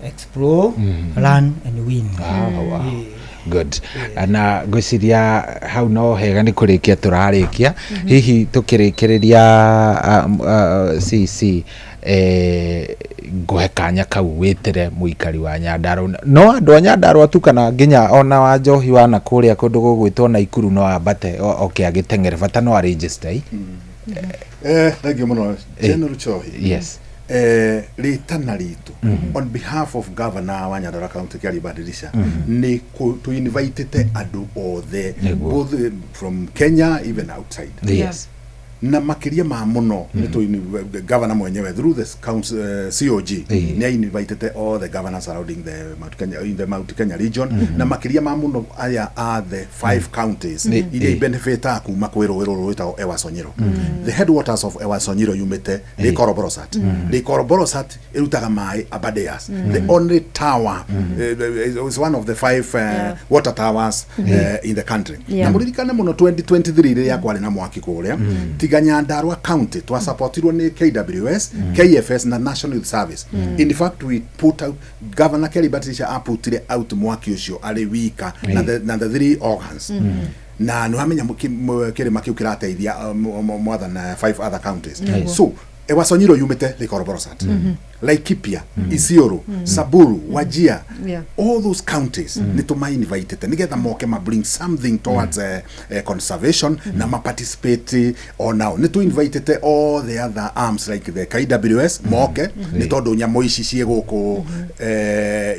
explore, learn and win. Ah, wow. Good. Na ngwĩciria hau no hega nĩ kũrĩkia tũrarĩkia. Hihi tũkĩrĩkĩrĩria, CC, ngũhe kanya kau wĩtĩre mũikari wa Nyandarua, no andũ a Nyandarua tu kana nginya ona wa Njohi wa na kũrĩa kũndũ gũgwĩtwo Naikuru no ambate oke agĩteng'ere, bata no aregister? Thank you mũno, General Chohi. Yes. Rĩtana ritũ on behalf of Governor wa Nyandarua County Kĩarie Badirisha nĩ tũ-invitĩte andũ othe, both from Kenya, even outside. Na makiria ma muno nĩ tũ governor mwenyewe through the council, COG nĩ ainvitete all the governors surrounding the Mount Kenya, in the Mount Kenya region, na makiria ma muno aya a the five counties iria ibenefitaga kuma kwĩ rũĩ rũrũ rwĩtagwo Ewaso Nyiro. The headwaters of Ewaso Nyiro yumĩte Lake Oroborosat. Lake Oroborosat ĩrutaga maĩ Aberdares, the only tower, is one of the five water towers in the country. Na mũririkane mũno 2023 rĩrĩa kwarĩ na mwaki kũrĩa, tiga Nyandarua County twasapotirwo nĩ KWS, KFS na National Youth Service. In fact, we put out, Governor Kerry Batirisha aputire out mwaki ũcio arĩ wika na the three organs, na nĩ wamenya kĩrĩma kĩu kĩrateithia more than five other counties. So Ewaso Nyiro yumĩte Lake Oroborosat, Laikipia, Isiolo, Samburu, Wajir, all those counties nĩ tũmainvitĩte nĩgetha moke ma bring something towards conservation na ma participate onao. Nĩ tũinvitĩte all the other arms like the KWS moke, nĩ tondũ nyamũ ici ciĩ gũkũ,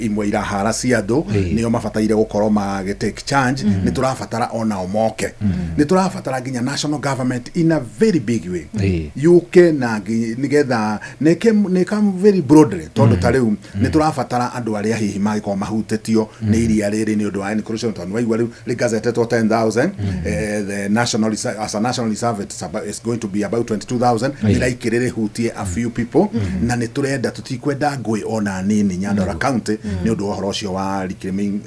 imwe irahara cia andũ, nĩo mabataire gũkorwo magĩ take charge. Nĩ tũrabatara onao moke. Nĩ tũrabatara nginya national government in a very big way yũke na nĩgetha nĩ come very broadly, tondũ ta rĩu nĩ tũrabatara andũ arĩa hihi mangĩkorwo mahutĩtio nĩ iria rĩrĩ nĩ ũndũ wa encroachment, tondũ waigua rĩu rĩgazetetwo 10,000, the national reserve, as a national reserve it's going to be about 22,000. Nĩ likely rĩhutie a few people, na nĩ tũrenda, tũtikwenda ngũĩ ona nini Nyandarua County nĩ ũndũ wa ũhoro ũcio wa reclaiming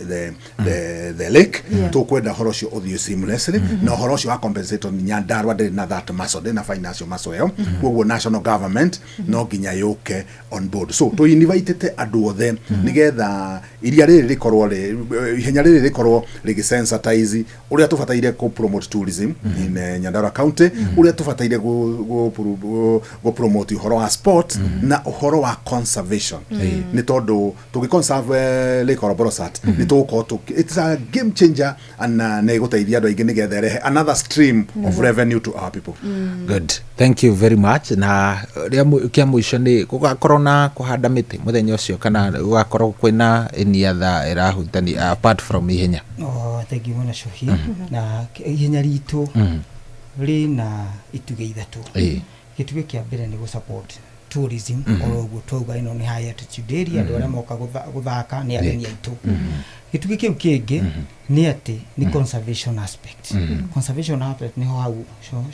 the lake. Tũkwenda ũhoro ũcio ũthiĩ seamlessly, na ũhoro ũcio wa compensate Nyandarua ndĩrĩ na that muscle, ndĩrĩ na financial muscle ĩyo. Koguo national government no nginya yũke on board. So tũ invitĩte andũ othe nĩgetha iria rĩrĩ rĩkorwo ihenya rĩrĩ rĩkorwo rĩgĩ-sensitize ũrĩa tũbataire kũ promote tourism in Nyandarua County, ũrĩa tũbataire gũ promote ũhoro wa sport na ũhoro wa conservation, nĩ tondũ tũgĩ conserve Lake Oroborosat nĩ tũgũkorwo it's a game changer and nĩ ĩgũteithia andũ aingĩ nĩgetha ĩrehe another stream of revenue to our people. Good, thank you very much. Na kĩa mũico nĩ gũgakorwo na kũhanda mĩtĩ mũthenya ũcio, kana gũgakorwo kwĩna any other ĩrahutania apart from ihenya? Oh, thank you mũno, Cuhi. Na ihenya ritũ rĩna itugĩ ithatũ. Gĩtugĩ kĩa mbere nĩ gũ support tourism, oro ũguo twauga ĩno nĩ high altitude area, andũ arĩa moka gũthaka nĩ ageni aitũ. Gĩtugĩ kĩu kĩngĩ nĩ atĩ nĩ conservation aspect. Conservation aspect nĩho hau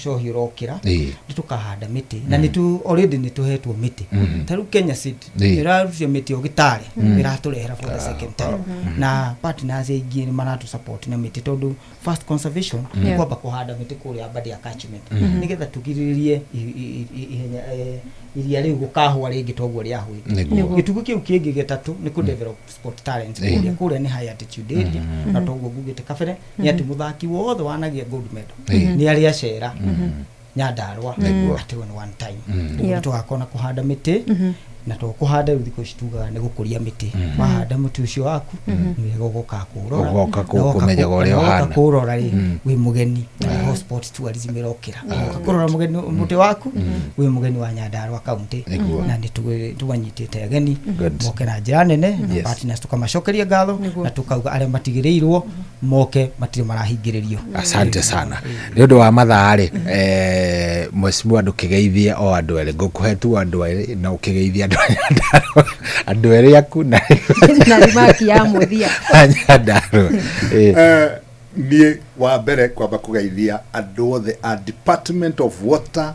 cohi ũrokĩra. Nĩ tũkahanda mĩtĩ na nĩ tu already nĩ tũhetwo mĩtĩ. Ta rĩu Kenya Seed ĩrarutia mĩtĩ o gĩtarĩ, ĩratũrehera for the second time, na partners aingĩ nĩ maratũ support na mĩtĩ, tondũ first conservation nĩ kwamba kũhanda mĩtĩ kũrĩa Aberdare catchment, nĩgetha tũgirĩrĩrie ihenya, iria rĩu gũkahũa rĩngĩ toguo rĩahũĩte. Gĩtugĩ kĩu kĩngĩ gĩtatũ nĩ kũ develop sport talents kũrĩa. Kũrĩa nĩ high altitude area, na toguo ngugĩte kabere nĩ atĩ mũthaki wothe wanagia gold medal nĩ arĩ acera Nyandarua at one time. Ũguo tũgakorwo na kũhanda mĩtĩ, na to kũhanda rĩu thikũ ici tugaga nĩ gũkũria mĩtĩ. Wahanda mũtĩ ũcio waku, nĩ wega ũgoka kũũrora. Ũgoka Na woka kũmenyaga ũrĩa na woka ũhana. Kũũrora rĩ, wĩ mũgeni, na nĩho sport tourism ĩrokĩra. Woka kũrora mũgeni mũtĩ waku, wĩ mũgeni wa Nyandarua County. Na nĩ tũmanyitĩte ageni moke na njĩra nene, na partners tũkamacokeria ngatho, na tũkauga arĩa matigĩrĩirwo moke matirĩ marahingĩrĩrio. Asante sana. Nĩ ũndũ wa mathaa rĩ, mheshimiwa, ndũkĩgeithie o andũ erĩ, ngũkũhe tu andũ erĩ na ũkĩgeithie andũ a Nyandarua, andũ erĩ aku na na rimaki ya mũthia. A Nyandarua. Niĩ wa mbere kwamba kũgeithia andũ othe a Department of Water,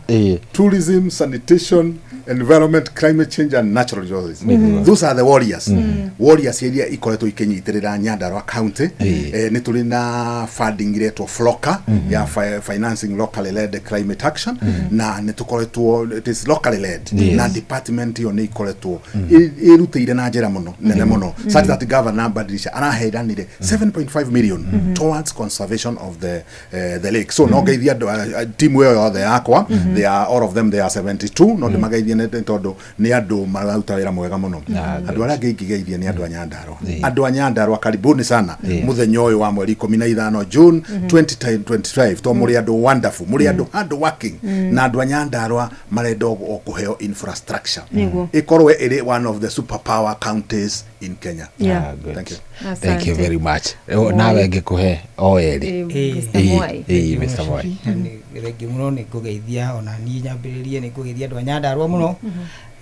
Tourism, Sanitation, Environment, Climate Change and Natural Resources. Those are the warriors, warriors iria ikoretwo ikinyitĩrĩra Nyandarua County. Nĩ tũrĩ na funding iretwo FLOCA ya financing locally led climate action, na nĩ tũkoretwo, it is locally led, na department ĩyo nĩ ikoretwo ĩrutĩire na njĩra mũno nene mũno, such that Governor Badilisha araheanire 7.5 million towards conservation of the lake. So no ngeithia andũ timu ĩyo yothe yakwa. They are all of them, they are 72. No ndĩmageithie nĩ tondũ nĩ andũ mararuta wĩra mwega mũno. Andũ arĩa angĩ ingĩgeithia nĩ andũ a Nyandarua. Andũ a Nyandarua, karibuni sana mũthenya ũyũ wa mweri 15 June 2025, to mũrĩ andũ wonderful, mũrĩ andũ hard working, na andũ a Nyandarua marenda o kũheo infrastructure ĩkorwo ĩrĩ one of the superpower counties in Kenya. Yeah. Ah, good. Thank you. Thank you very much. Moi. Nawe ngĩkũhe o erĩ. Mr. Mwai. Ĩĩ, Mr. Mwai. Thengiũ mũno, nĩ ngũgeithia ona niĩ nyambĩrĩrie nĩ ngũgeithia andũ a Nyandarua mũno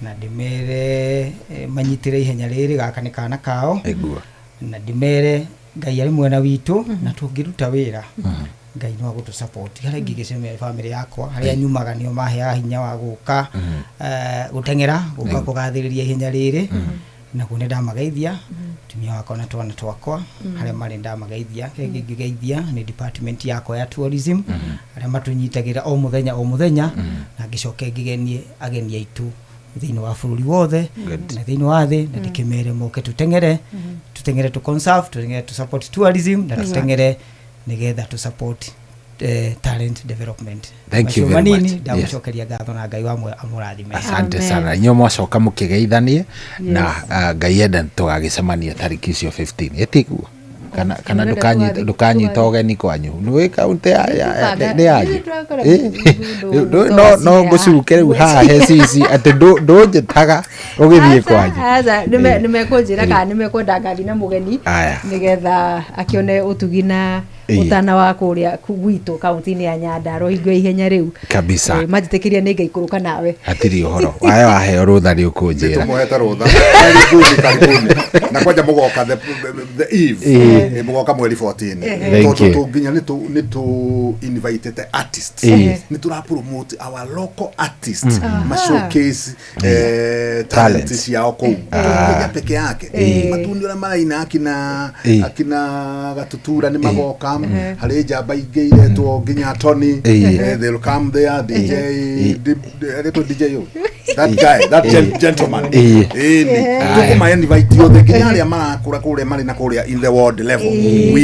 na ndĩmere manyitĩre ihenya rĩrĩ, gaka nĩ kana kao. Nĩguo. Na ndĩmere Ngai arĩ mwena witũ na tũngĩruta wĩra Ngai no agũtũ support. Harĩa ingĩgĩcemia bamĩrĩ yakwa, harĩa nyumaga nĩo maheaga hinya wa gũka gũteng'era gũka kũgathĩrĩria ihenya rĩrĩ, naguo nĩ ndamageithia tumia wakwa na twana twakwa harĩa marĩ ndamageithia. Kĩrĩa kĩngĩgeithia nĩ department yakwa ya tourism, arĩa matũnyitagĩra o mũthenya o mũthenya, na ngĩcoke ngĩgenie ageni aitũ thĩinĩ wa bũrũri wothe na thĩinĩ wa thĩ, na ndĩkĩmere moke tũteng'ere, tũteng'ere tũ conserve, tũteng'ere tũ support tourism, na tũteng'ere nĩgetha tũ support talent development. Thank you Macio very much. manini, ndamũcokeria ngatho na Ngai wa amũrathime. Asante sana. Inyuĩ mwacoka mũkĩgeithanie na Ngai enda tũgagĩcemania tarĩki icio 15, ĩtiguo? Kana Nĩrenda ndũkanyita ũgeni kwanyu nĩ kaunti Nĩtũbanga- nĩ yanyu. nĩtũrakora No no ngũcuke rĩu haha he cici atĩ ndũnjĩtaga ũgĩthiĩ kwanyu. Aca, nĩmekũnjĩra kana nĩmekwenda ngathi na mũgeni Aya. nĩgetha akĩone ũtugi na ũtana wa kũrĩa gwitũ kaunti-inĩ ya Nyandarua hingo ya ihenya rĩu. Kabisa. Manjĩtĩkĩria nĩ ngaikũrũka nawe. Hatirĩ ũhoro wayo, waheo rũtha nĩ ũkũnjĩra. Tumuhete rũtha. Karibuni, karibuni. Na kwanja mũgoka the eve. Mũgoka mweri 14. Thank Tondũ you. tũ nginya nĩ tũ invitete artists, nĩ tũra promote our local artists, ma showcase talent Talents. ciao kũu. Kenya peke yake matuni ũrĩa maraina akina akina Gatutura nĩ magoka, harĩ njamba ingĩ iretwo nginya Tony. They'll come there, DJ aretwo DJ ũyũ, that guy, that gentleman. Ĩni tũkũma invite othe nginya arĩa marakũra kũrĩa marĩ na kũrĩa in the world level.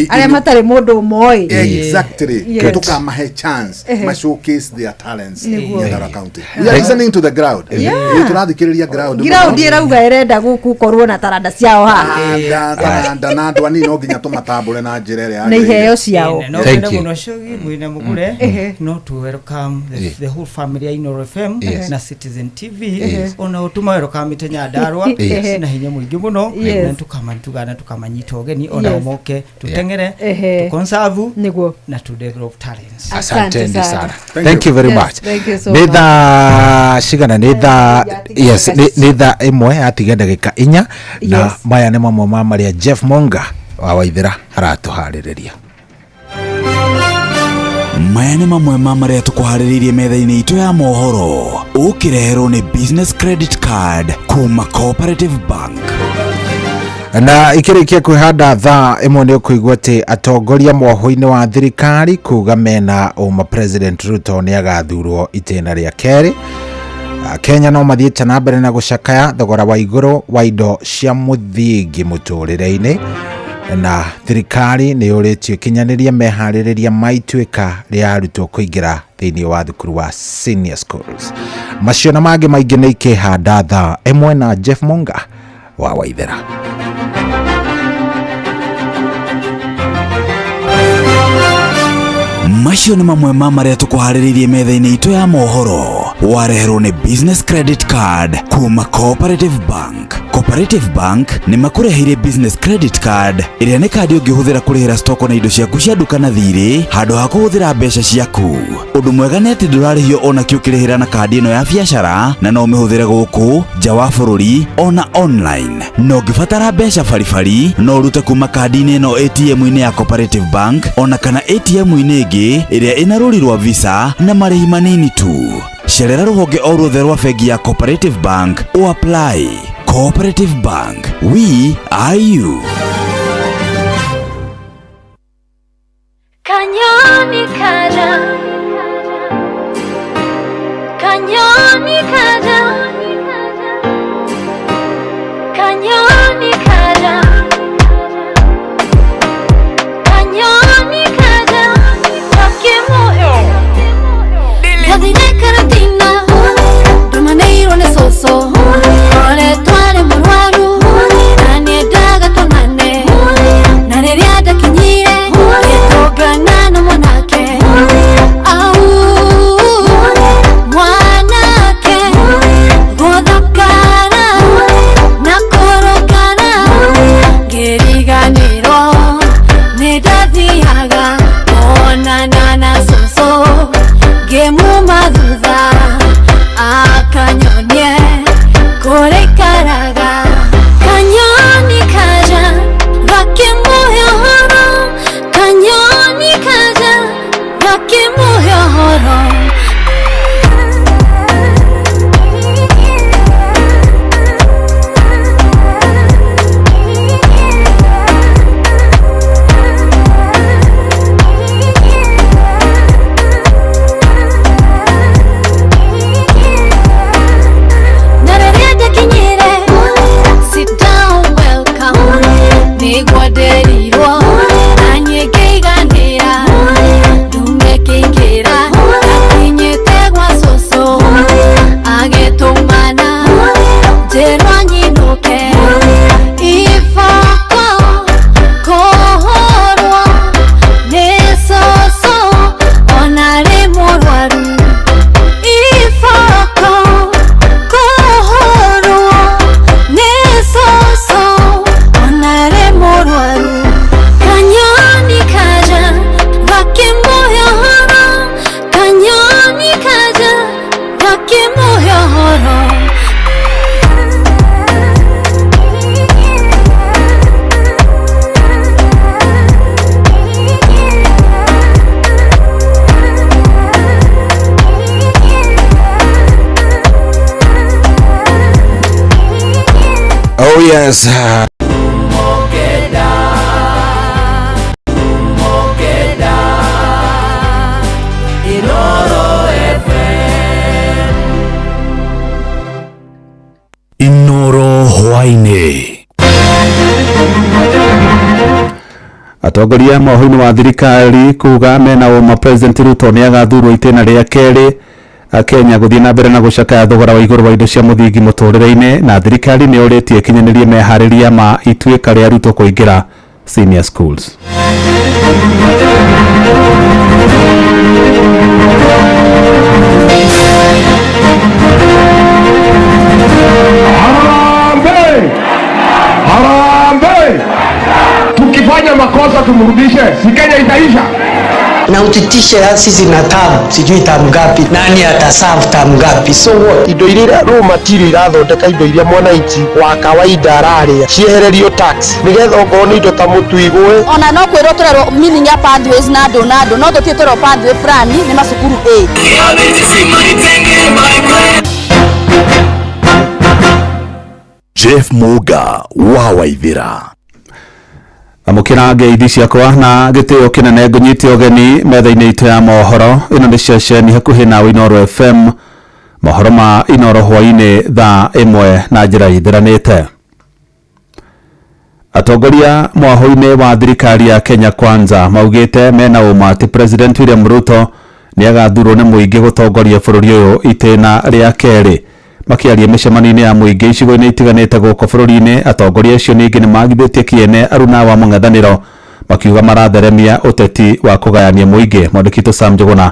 Arĩa matarĩ mũndũ moĩ. Exactly. Tukamahe chance ma showcase their talents. Nyandarua County, we are listening to the crowd. Ĩ, tũrathikĩrĩria ground. Ground ĩrauga ĩrenda gũkorwo na taranda ciao haha. Taranda, taranda, na andũ anini no nginya tũmatambũre na njĩra ĩrĩa na yagĩrĩire. iheo ciao. No Thank kende you. mũno Shogi mwĩna mũgũre no to welcome the whole family ya Inooro FM na Citizen TV, ona ũtũma welcome Nyandarua na hinya mũingĩ mũno, na tukamatugana tukamanyita ũgeni ona moke tuteng'ere, tuconserve na to develop talents. Asanteni Asante sana. sana. Thank you very Yes, much. thank you so Nĩ much. thaa cigana? Nĩ thaa, yes, nĩ thaa 1 yatiga ndagĩka 4 na maya nĩ mamwe ma marĩa Jeff Monga wa Waithĩra aratũharĩrĩria. Maya nĩ mamwe ma marĩa tũkũharĩrĩirie metha-inĩ itũ ya mohoro, ũkĩreherwo nĩ business credit card kuma Cooperative Bank. Na ikĩrĩkia kwĩhanda thaa 1 nĩ ũkũigua atĩ atongoria mwahũ-inĩ wa thirikari kuga mena ũma President Ruto nĩ agathurwo itĩna rĩa kerĩ. Kenya no mathiĩte na mbere na gũcakaya thogora wa igũrũ wa indo cia mũthingi mũtũrĩre-inĩ, na thirikari nĩ yũrĩtio ĩkinyanĩrie meharĩrĩria ma ituĩka rĩa arutwo kũingĩra thĩinĩ wa thukuru wa senior schools. Macio na mangĩ maingĩ nĩ ikĩhanda thaa 1 na Jeff Monga wa Waithera. Macio nĩ mamwe ma marĩa tũkũharĩrĩirie metha-inĩ itũ ya mohoro, wareherwo nĩ business credit card kuma Cooperative Bank. Cooperative Bank nĩ makũreheire business credit card, ĩrĩa nĩ kandi ũngĩhũthĩra kũrĩhĩra stoko na indo ciaku cia nduka na thirĩ handũ ha kũhũthĩra mbeca ciaku. Ũndũ mwega nĩ atĩ ndũrarĩhio ona kĩ ũkĩrĩhĩra na kandi ĩno ya biacara, na no ũmĩhũthĩre gũkũ nja wa bũrũri ona online. Na ũngĩbatara mbeca baribari, no ũrute kuma kandi-inĩ ĩno ATM-inĩ ya Cooperative Bank ona kana ATM-inĩ ĩngĩ ĩrĩa ĩna rũri rwa Visa na marĩhi manini tu. Cerera rũhonge o ruothe rwa bengi ya Cooperative Bank o apply. Cooperative Bank, we are you. Kanyoni kaja, kanyoni kaja, kanyoni kaja, kanyoni kaja, wakimuhe Gathire karatina, ndumaneirwo nĩ cũcũ, ngoretwo arĩ mũrwaru, na nĩendaga tuonane, na rĩrĩa ndakinyire, ngĩtũngana na mwanake, au mwanake. Oh yes. Inoro hwaini. Atongoria mohini wa thirikari kuga mena ũma President Ruto nĩ agathurwo itĩna rĩa kerĩ. Kenya gũthiĩ na mbere na gũcakaya thogora wa igũrũ wa indo cia mũthingi mũtũrĩre-inĩ, na thirikari nĩ ũrĩtie ĩkinyanĩrie meharĩria ma ituĩka rĩa Ruto kũingĩra senior schools. Harambee! Harambee! Tukifanya makosa tumrudishe, si Kenya itaisha? Na utitishe sisi na tamu, sijui tamu ngapi, nani ataserve tamu ngapi, so what? Indo iria raw material irathondeka indo iria mwananchi wa kawaida araria ciehererio tax nigetha ongorwo nĩ indo ta mũtu igwe. Ona no kwĩrwo tũrerwo meaning ya pathways na andũ na andũ no tũtirĩ tũrerwo pathway fulani nĩ macukuru A. Jeff Muga wa Waithira. Amũkĩra ngeithi ciakwa na gĩtĩo kĩnene ngũnyite ũgeni metha-inĩ itũ ya mohoro. Ĩno nĩ ceceni hakuhĩ na Inooro FM. Mohoro ma Inooro hwainĩ thaa 1 na njĩra ithiranĩte. Atongoria mwaho-inĩ wa thirikari ya Kenya Kwanza maugĩte mena ũma atĩ President William Ruto nĩ agathurwo nĩ mũingĩ gũtongoria bũrũri ũyũ itĩna rĩa kerĩ. Makiaria mĩcemanio-inĩ ya mũingĩ icigo-inĩ itiganĩte gũkũ bũrũri-inĩ, atongoria acio ningĩ nĩmagithĩtie kĩene aruna wa mũng'ethanĩro makiuga maratheremia ũteti wa kũgayania mũingĩ. Mwandĩki witũ Sam Njuguna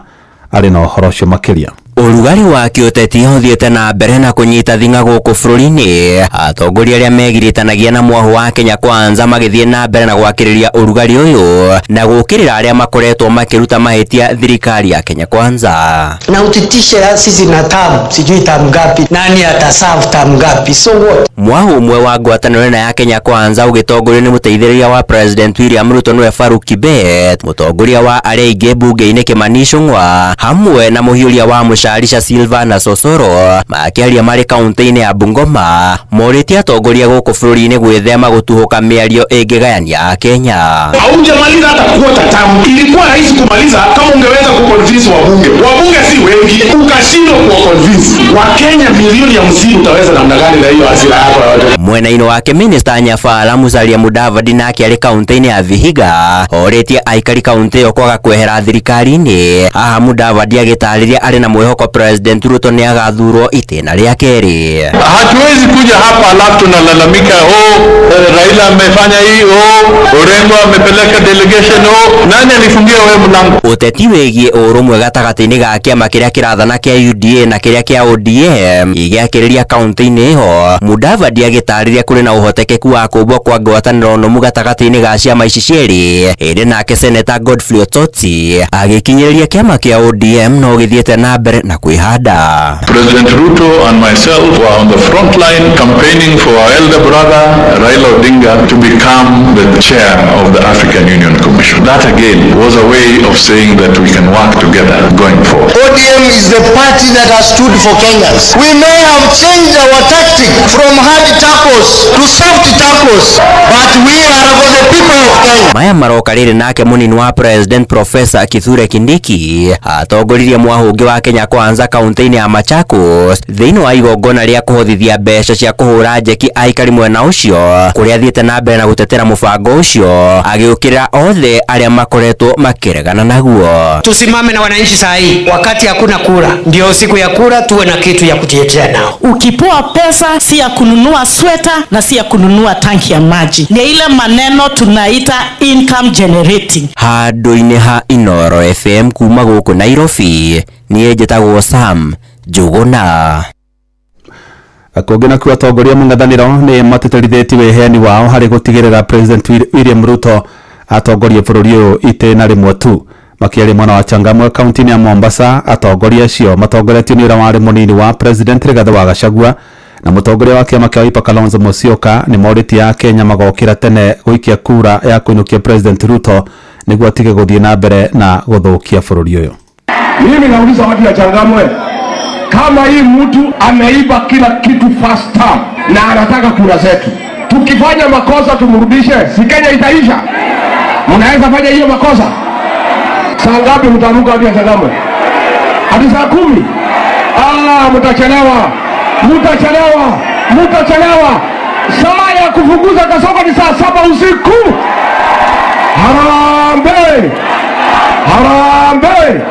arĩ na ũhoro ũcio makĩria. Ũrugarĩ wa kĩũteti ũthiĩte na mbere na kũnyita thing'a gũkũ bũrũri-inĩ. Atongoria arĩa megiritanagia na mwahu wa Kenya Kwanza magĩthiĩ na mbere na gwakĩrĩria ũrugarĩ ũyũ na gũkĩrĩra arĩa makoretwo makĩruta mahĩtia thirikari ya Kenya Kwanza. Na utitishe sisi na tamu, sijui tamu ngapi, nani ataserve tamu ngapi, so what? Mwahu ũmwe wa ngwatanĩro ĩno ya Kenya Kwanza ũgĩtongorio nĩ mũteithĩrĩria wa President William Ruto nĩwe Farouk Kibet, mũtongoria wa arĩa aingĩ mbunge-inĩ Kimani Ichung'wa, hamwe na mũhiũria wa Arisha Silva na Sosoro makĩaria marĩ kaunti-inĩ ya Bungoma morĩtie atongoria gũkũ bũrũri-inĩ gwĩthema gũtuhũka mĩario ĩngĩgayania Kenya. Haujamaliza hata kuota tamu. Ilikuwa rahisi kumaliza kama ungeweza kuconvince wabunge. Wabunge si wengi, ukashindwa kuwaconvince. Wakenya milioni 50 utaweza namna gani na hiyo hasira yako yote? Mwena-inĩ wake Minister Nyafala Musalia Mudavadi nake arĩ kaunti-inĩ ya Vihiga orĩtie aikari kaunti ĩyo kwaga kwehera thirikari-inĩ. Haha Mudavadi agĩtarĩria arĩ na mwĩhoko President Ruto nĩ agathurwo itĩna rĩa kerĩ. Hatuwezi kuja hapa alafu tunalalamika, oh, Raila amefanya hii, oh, Orengo amepeleka delegation, oh, nani alifungia wewe mlango? Ũteti wĩgiĩ ũrũmwe gatagatĩ-inĩ ga kĩama kĩrĩa kĩrathana kĩa UDA na kĩrĩa kĩa ODM igĩakĩrĩria kaunti-inĩ ĩyo. Mudavadi agĩtarĩria kũrĩ na ũhotekeku wa kũmbwo kwa ngwatanĩro nũmu gatagatĩ-inĩ ga ciama ici cierĩ. Ĩndĩ nake Seneta Godfrey Ototi agĩkinyĩrĩria kĩama kĩa ODM no gĩthiĩte na mbere na kwĩhanda. President Ruto and myself were on the front line campaigning for our elder brother Raila Odinga to become the chair of the African Union Commission. That again was a way of saying that we can work together going forward. ODM is the party that has stood for Kenyans. We may have changed our tactic from hard tackles to soft tackles, but we are for the people of Kenya. Maya maroka rĩrĩ nake mũnini wa President Professor Kithure Kindiki atongoririe mwahũngĩ wa Kenya Kwanza kaunti-inĩ ya Machakos thĩinĩ wa igongona rĩa kũhothithia mbeca cia kũhũra njeki aikari mwena ũcio kũrĩa athiĩte na mbere na gũtetera mũbango ũcio agĩũkĩrĩra othe arĩa makoretwo makĩregana naguo. Tusimame na wananchi saa hii, wakati hakuna kura, ndio siku ya kura, tuwe na kitu ya kujitetea nao. Ukipoa pesa si ya kununua sweta na si ya kununua tanki ya maji, ni ile maneno tunaita income generating. Handũ-inĩ ha Inooro FM kuma gũkũ Nairobi, niĩ njĩtagwo Sam Njuguna. Kũngĩ nakuo atongoria mũng'ethanĩro nĩ matĩtĩrithĩtie wĩheani wao harĩ gũtigĩrĩra President William Ruto atongorie bũrũri ũyũ itĩna rĩmwe tu. Makĩaria mwena wa Changamwe kaunti-inĩ ya Mombasa, atongoria acio matongoretio nĩ ũrĩa warĩ mũnini wa President Rigathĩ wa Gachagua na mũtongoria wa kĩama kĩa Wiper Kalonzo Musyoka nĩ morĩtie Akenya magokĩra tene gũikia kura ya kũinũkia President Ruto nĩguo atige gũthiĩ na mbere na gũthũkia bũrũri ũyũ. Mimi nauliza watu ya Changamwe, kama hii mtu ameiba kila kitu first term na anataka kura zetu, Tukifanya makosa tumrudishe, si Kenya itaisha? Mnaweza fanya hiyo makosa? Saa ngapi mtaamka watu ya Changamwe? Hadi saa 10? Ah, mtachelewa, mtachelewa, mtachelewa. Saa ya kufukuza Kasongo ni saa 7 usiku. Harambee! Harambee!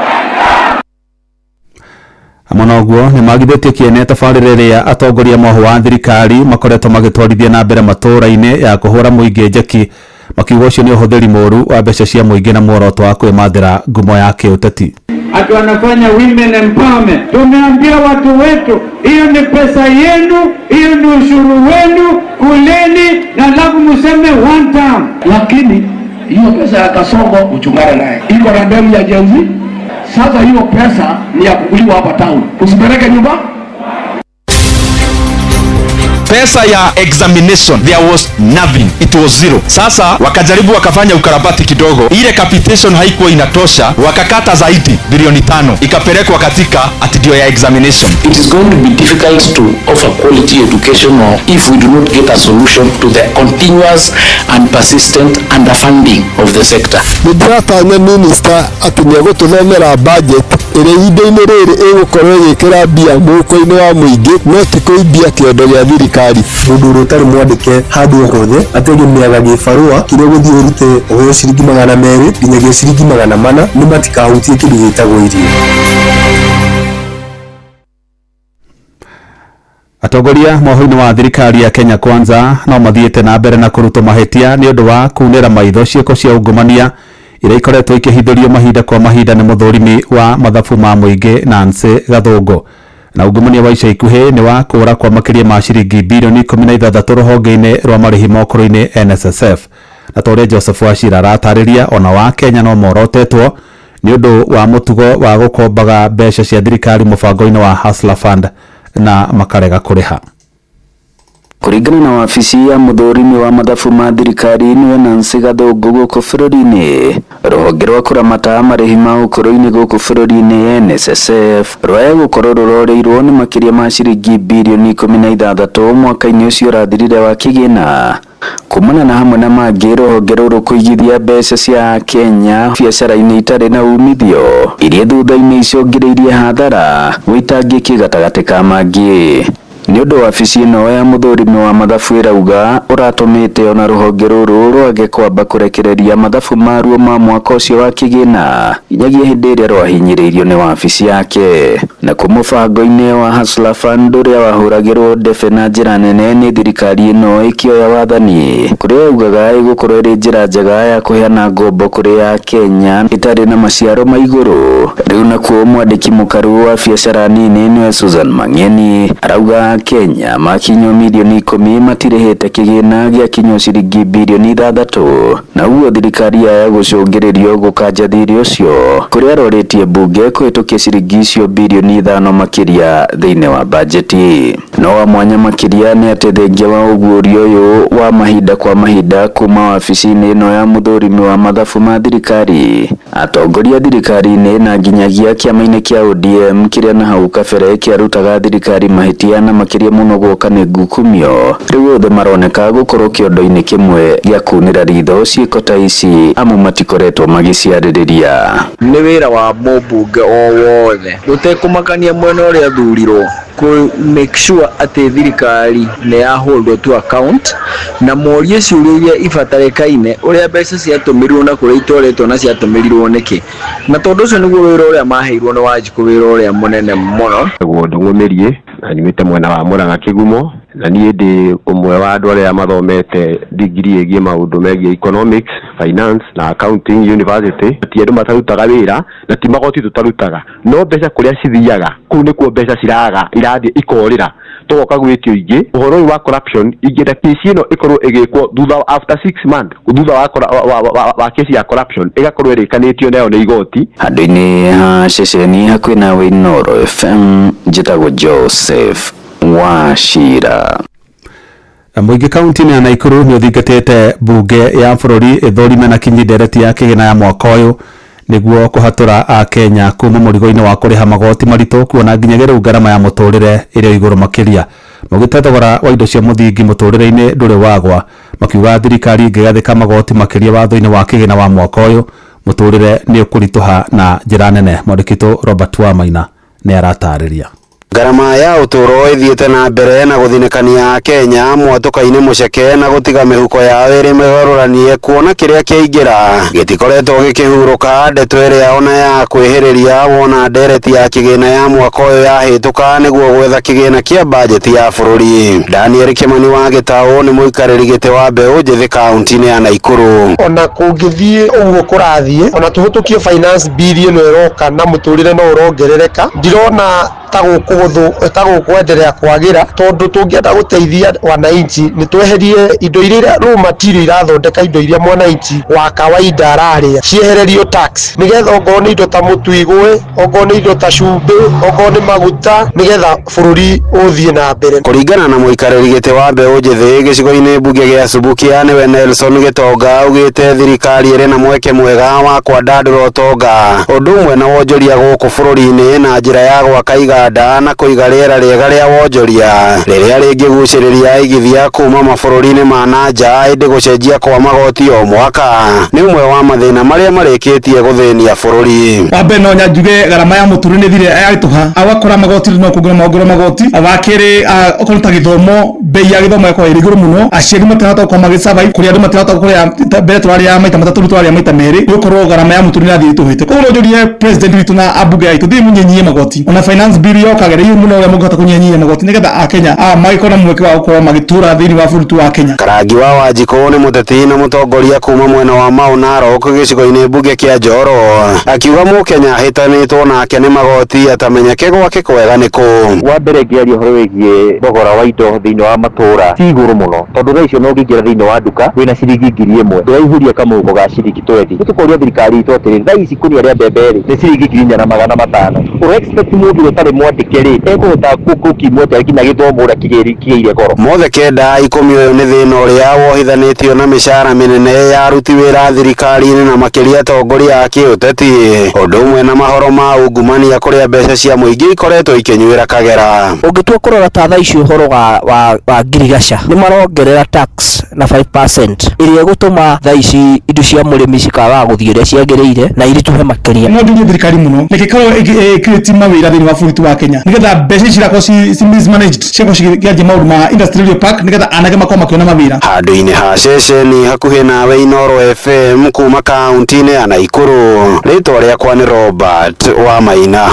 Hamwe na ũguo nĩ magithĩtie kĩene tabarĩra ĩrĩa atongoria mohwo wa thirikari makoretwo magĩtwarithia na mbere matũũra-inĩ ya kũhũra mũingĩ njeki, makiuga ũcio nĩ ũhũthĩri mũũru wa mbeca cia mũingĩ na muoroto wa kwĩmathĩra ngumo ya kĩũteti. Ati wanafanya women empowerment. Tumeambia watu wetu, hiyo ni pesa yenu, hiyo ni ushuru wenu, kuleni na alafu museme one time. Lakini hiyo pesa ya Kasongo uchungane naye, iko na demu ya Gen Z. Sasa hiyo pesa ni ya kukuliwa hapa town, usipeleke nyumba. Pesa ya examination there was nothing, it was zero. Sasa wakajaribu wakafanya ukarabati kidogo, ile capitation haikuwa inatosha, wakakata zaidi bilioni 5 ikapelekwa katika ati ndio ya examination. It is going to be difficult to offer quality education if we do not get a solution to the continuous and persistent underfunding of the sector. Nĩndĩratanya minister atĩ nĩegũtũthomera budget ĩrĩa ihinda-inĩ rĩrĩ ĩgũkorwo ĩgĩkĩra mbia mũhuko-inĩ wa mũingĩ no ti kũimbia kĩondo gĩa thirikari. Mũndũ ũrĩa ũtarĩ mwandĩke handũ o hothe ategemeaga gĩbarũa kĩrĩa ũgũthiĩ ũrute ũheo ciringi 200 nginyagia ciringi 400 nĩ matikahutie kĩndũ gĩtagwo irio. Atongoria mohwo-inĩ wa thirikari ya Kenya Kwanza no mathiĩte na mbere na kũrutwo mahĩtia nĩ ũndũ wa kunĩra maitho ciĩko cia ungumania iria ikoretwo ikĩhithũrio mahinda kwa mahinda nĩ mũthũrimi wa mathabu ma mũingĩ Nancy Gathũngũ. Na ungumania wa ica ikuhĩ nĩ wa kũra kwa makĩria ma ciringi bilioni 16 rũhonge-inĩ rwa marĩhi ma ũkũrũ-inĩ NSSF. Na ta ũrĩa Joseph Wachira aratarĩria, ona wa Kenya no morotetwo nĩ ũndũ wa mũtugo wa gũkombaga mbeca cia thirikari mũbango-inĩ wa Hustler Fund na makarega kũrĩha. Kũringana na wabici ya mũthũrimi wa mathabu ma thirikari nĩwe Nancy Gathũngũ gũkũ bũrũri-inĩ, rũhonge rwa kũramata marĩhi ma ũkũrũ-inĩ gũkũ bũrũri-inĩ NSSF rwaya gũkorwo rũroreirwo nĩ makĩria ma ciringi bilioni 16 mwaka-inĩ ũcio ũrathirire wa kĩgĩna. Kumana na hamwe na mangĩ rũhonge rũrũ kũigithia mbeca cia Kenya biacara-inĩ itarĩ na umithio iria thutha-inĩ icũngĩrĩirie hathara wĩtangĩki gatagatĩ ka mangĩ. Nĩ ũndũ wabici ĩno ya mũthũrimi wa mathabu ĩrauga ũratũmĩte ona rũhonge rũrũ rwage kwamba kũrekereria mathabu maruo ma mwaka ũcio wa kĩgĩna nginyagia hĩndĩ ĩrĩa rwahinyĩrĩirio nĩ wabici yake. Na kuo mũbango-inĩ wa Hustler Fund ũrĩa wahũragĩrwo ndebe na njĩra nene nĩ thirikari ĩno ĩkĩoya wathani, kũrĩa yaugaga ĩgũkorwo ĩrĩ njĩra njega ya kũheana ngombo kũrĩ ya Kenya ĩtarĩ na maciaro ma igũrũ. Rĩu nakuo mwandĩki mũkaru wa biacara nini nĩwe Susan Mang'eni arauga Kenya makinyo milioni 10 matirĩhĩte kĩgĩna gĩa kinyo ciringi bilioni 6 na ũguo thirikari yaya gũcũngĩrĩrio gũkanja thirĩ ũcio kũrĩa arorĩtie mbunge kũhĩtũkia ciringi icio bilioni 5 makĩria thĩinĩ wa bajeti. No wa mwanya makĩria nĩ atĩ thengia wa ũguũrio ũyũ wa mahinda kwa mahinda kuma wabici-inĩ ĩno ya mũthũrimi wa mathabu ma thirikari, atongoria thirikari-inĩ na nginyagia kĩama-inĩ kĩa ODM kĩrĩa na hau kabere kĩarutaga thirikari mahĩtia na makĩria mũno guoka nĩ ngukumio, rĩu othe maroneka gũkorwo kĩondo-inĩ kĩmwe gĩa kunĩra ritho ciĩko ta ici amu matikoretwo magĩciarĩrĩria. Nĩ wĩra wa mũmbunge o wothe gũtekũmakania mwena ũrĩa athurirwo kũ make sure atĩ thirikari nĩ ya hold to account na morie ciũria iria ibatarĩkaine ũrĩa mbeca ciatũmĩrirwo na kũrĩa itwarĩtwo na ciatũmĩrirwo nĩkĩ, na tondũ ũcio nĩguo wĩra ũrĩa maheirwo nĩ Wanjikũ, wĩra ũrĩa mũnene mũno. Guo Ndung'ũmĩrie na nyumĩte mwena wa Murang'a Kĩgumo, na niĩ ndĩ ũmwe wa andũ arĩa mathomete degree ĩgiĩ maũndũ megiĩ economics, finance na accounting university. Ti andũ matarutaga wĩra na ti magoti tũtarutaga, no mbeca kũrĩa cithiaga kũu nĩkuo mbeca ciraga irathiĩ ikorĩra tũgoka gwĩtio ingĩ. Ũhoro ũyũ wa corruption ingĩenda kesi ĩno ĩkorwo ĩgĩkwo thutha after 6 months thutha wa kesi ya corruption ĩgakorwo ĩrĩkanĩtio nayo nĩ igoti. Handũ-inĩ ha ceceni hakuhĩ nawe Inooro FM, njĩtagwo Joseph Wachira. Mũingĩ kaunti-inĩ ya Naikuru nĩ ũthingatĩte mbunge ya bũrũri ĩthũrime na kinyi ndereti ya kĩgĩna ya mwaka ũyũ Nĩguo kũhatũra Akenya kuma mũrigo-inĩ wa kũrĩha magoti maritũ, kuona nginyagia rĩu ngarama ya mũtũrĩre ĩrĩ igũrũ makĩria. Maugĩte thogora wa indo cia mũthingi mũtũrĩre-inĩ ndũrĩ wagwa, makiuga thirikari ĩngĩgathĩka magoti makĩria watho-inĩ wa kĩgĩna wa mwaka ũyũ, mũtũrĩre nĩ ũkũritũha na njĩra nene. Mwandĩki Robert Wamaina nĩ aratarĩria. Ngarama ya ũtũũro ĩthiĩte na mbere na gũthinĩkania Kenya mwatũka-inĩ mũceke na gũtiga mĩhuko yao ĩrĩ mĩgarũranie, kuona kĩrĩa kĩaingĩra gĩtikoretwo gĩkĩhurũka. Ndeto ĩrĩa ona ya kwĩhĩrĩria wona ndereti ya kĩgĩna ya mwaka ũyũ yahĩtũka nĩguo gwetha kĩgĩna kĩa bajeti ya bũrũri. Daniel Kimani wa Gĩtaũ nĩ mũikarĩri gĩtĩ wa mbeũ njĩthĩ kaunti-inĩ ya Naikuru. Ona kũngĩthiĩ ũguo kũrathiĩ, ona tũhĩtũkie finance bill ĩno ĩroka na mũtũrĩre no ũrongerereka, ndirona ta gũkwenderea kwagĩra, tondũ tũngĩenda gũteithia wananchi nĩ tweherie indo iria raw material irathondeka indo iria mwananchi wa kawaida ararĩa, ciehererio tax, nĩgetha okorwo nĩ indo ta mũtu igũe, okorwo nĩ indo ta cumbĩ, okorwo nĩ maguta, nĩgetha bũrũri ũthiĩ na mbere. Kũringana na mũikarĩri gĩtĩ wa mbeũ njĩthĩ gĩcigo-inĩ mbunge gĩa Subukia nĩwe Nelson Gĩtonga, augĩte thirikari ĩrĩ na mweke mwega wa kwandandũra ũtonga ũndũ ũmwe na wonjoria gũkũ bũrũri-inĩ na njĩra ya gwaka iganda na kũiga rĩera rĩega rĩa wonjoria rĩrĩa rĩngĩgucĩrĩria aigithia kuma mabũrũri-inĩ ma na nja. Ĩndĩ gũcenjia kwa magoti o mwaka nĩ ũmwe wa mathĩna marĩa marĩkĩtie gũthĩnia bũrũri. Wa mbere no nyanjuge garama ya mũtũrĩre nĩ thire yaritũha, agakora magoti no kuongerera maongerera magoti. Wa kerĩ, okorwo ta gĩthomo, bei ya gĩthomo ĩkorwo ĩrĩ igũrũ mũno, aciari matirahota gũkorwo magĩ survive, kũrĩa andũ matirahota kũrĩa, mbere tũrarĩa maita matatũ rĩu tũrarĩa maita merĩ, nĩ gũkorwo garama ya mũtũrĩre ĩrathiĩ ĩritũhĩte. Koguo no njũrie president witũ na ambunge aitũ, thiĩ mũnyenyie magoti, ona finance bill yoka geria mũno ũrĩa mũngĩhota kũnyihanyihia magoti, nĩgetha Akenya magĩkorwo na mweke wa gũkorwo magĩtũra thĩinĩ wa bũrũri wa Kenya. Karangi wa Wanjikũ nĩ mũteti na mũtongoria kuma mwena wa Mau Narok gĩcigo-inĩ mbunge kĩa Njoro, akiuga mũkenya ahĩtanĩtwo nake nĩ magoti atamenyeke gwake kwega nĩ kũ. Wa mbere ngĩaria ũhoro wĩgiĩ thogora wa indo thĩinĩ wa matũra ti igũrũ mũno, tondũ thaa icio no ũngĩingĩra thĩinĩ wa nduka wĩna ciringi 1000 ndũraihũria kamũhuko ga ciringi 20. Nĩ tũkoria thirikari itũ atĩrĩrĩ, thaa ici ikũnia rĩa mbembe rĩ nĩ ciringi 4500, ũra expect mũndũ ũtarĩ mwandĩke rĩ ekũhota gũkimwo atĩa nginya gĩthomo ũrĩa kĩgĩire goro? Mothe kenda ikũmi ũyũ nĩ thĩna ũrĩa wohithanĩtio na mĩcara mĩnene ya aruti wĩra thirikari-inĩ na makĩria atongoria a kĩũteti, ũndũ ũmwe na mahoro ma ungumania kũrĩa mbeca cia mũingĩ ikoretwo ikĩnyuĩra kagera. Ũngĩtua kũrora ta thaa ici ũhoro wa ngirigaca nĩ marongerera tax na 5% ĩrĩa ĩgũtũma thaa ici indo cia mũrĩmi cikaga gũthiĩ ũrĩa ciagĩrĩire na iritũhe makĩria. No njurie thirikari mũno nĩkĩkorwo ĩkĩrĩti mawĩra thĩinĩ wa bũrũri wa Kenya, nĩgetha mbeca ici cirakorwo ci mismanaged, cigakorwo cikĩanjia maũndũ ma industrial park, nĩgetha anake makorwo makĩona mawĩra. Handũ-inĩ ha ceceni hakuhĩ nawe Inooro FM kuma kaunti-inĩ ya Naikuru, rĩtwa rĩakwa nĩ Robert Wamaina.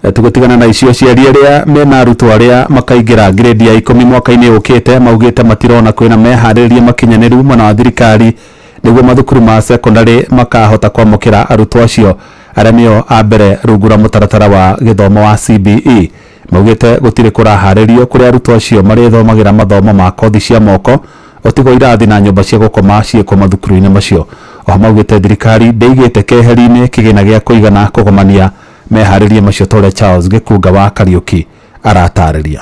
Tũgũtigana na icio, aciari arĩa mena arutwo arĩa makaingĩra grade ya 10 mwaka-inĩ ũkĩte maugĩte matirona kwĩna meharĩrĩria makinyanĩru mwena wa thirikari nĩguo mathukuru ma secondary makahota kwamũkĩra arutwo acio arĩa nĩo a mbere rungu rwa mũtaratara wa gĩthomo wa CBE. Maugĩte gũtirĩ kũraharĩrio kũrĩa arutwo acio marĩthomagĩra mathomo ma kothi cia moko otigo irathi na nyũmba cia gũkoma ciĩkwo mathukuru-inĩ macio. Oho maugĩte thirikari ndĩigĩte keheri-inĩ kĩgĩna gĩa kũigana kũgomania meharĩrie macio, ta ũrĩa Charles Gĩkunga wa Kariũki aratarĩria.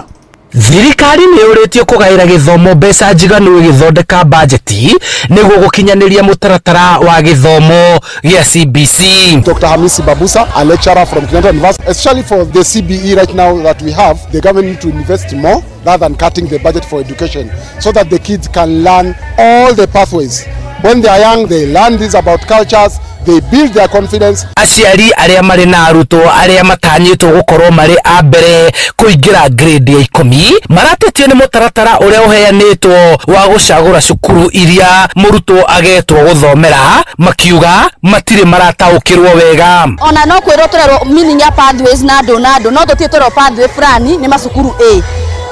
Thirikari nĩ yũrĩtio kũgaĩra gĩthomo mbeca njiganu ĩgĩthondeka bajeti nĩguo gũkinyanĩria mũtaratara wa gĩthomo gĩa CBC. Dr. Hamisi Babusa, a lecturer from Kenyatta University, especially for the CBE right now that we have, the government need to invest more rather than cutting the budget for education so that the kids can learn all the pathways. When they are young, they learn this about cultures, they build their confidence. Aciari arĩa marĩ na arutwo arĩa matanyĩtwo gũkorwo marĩ a mbere kũingĩra grade ya 10 maratetio nĩ mũtaratara ũrĩa ũheanĩtwo wa gũcagũra cukuru iria mũrutwo agetwo gũthomera, makiuga matirĩ marataũkĩrwo wega. Ona no kwĩrwo tũrerwo meaning ya pathways na andũ na andũ, no tũtirĩ tũrerwo pathway fulani nĩ macukuru A,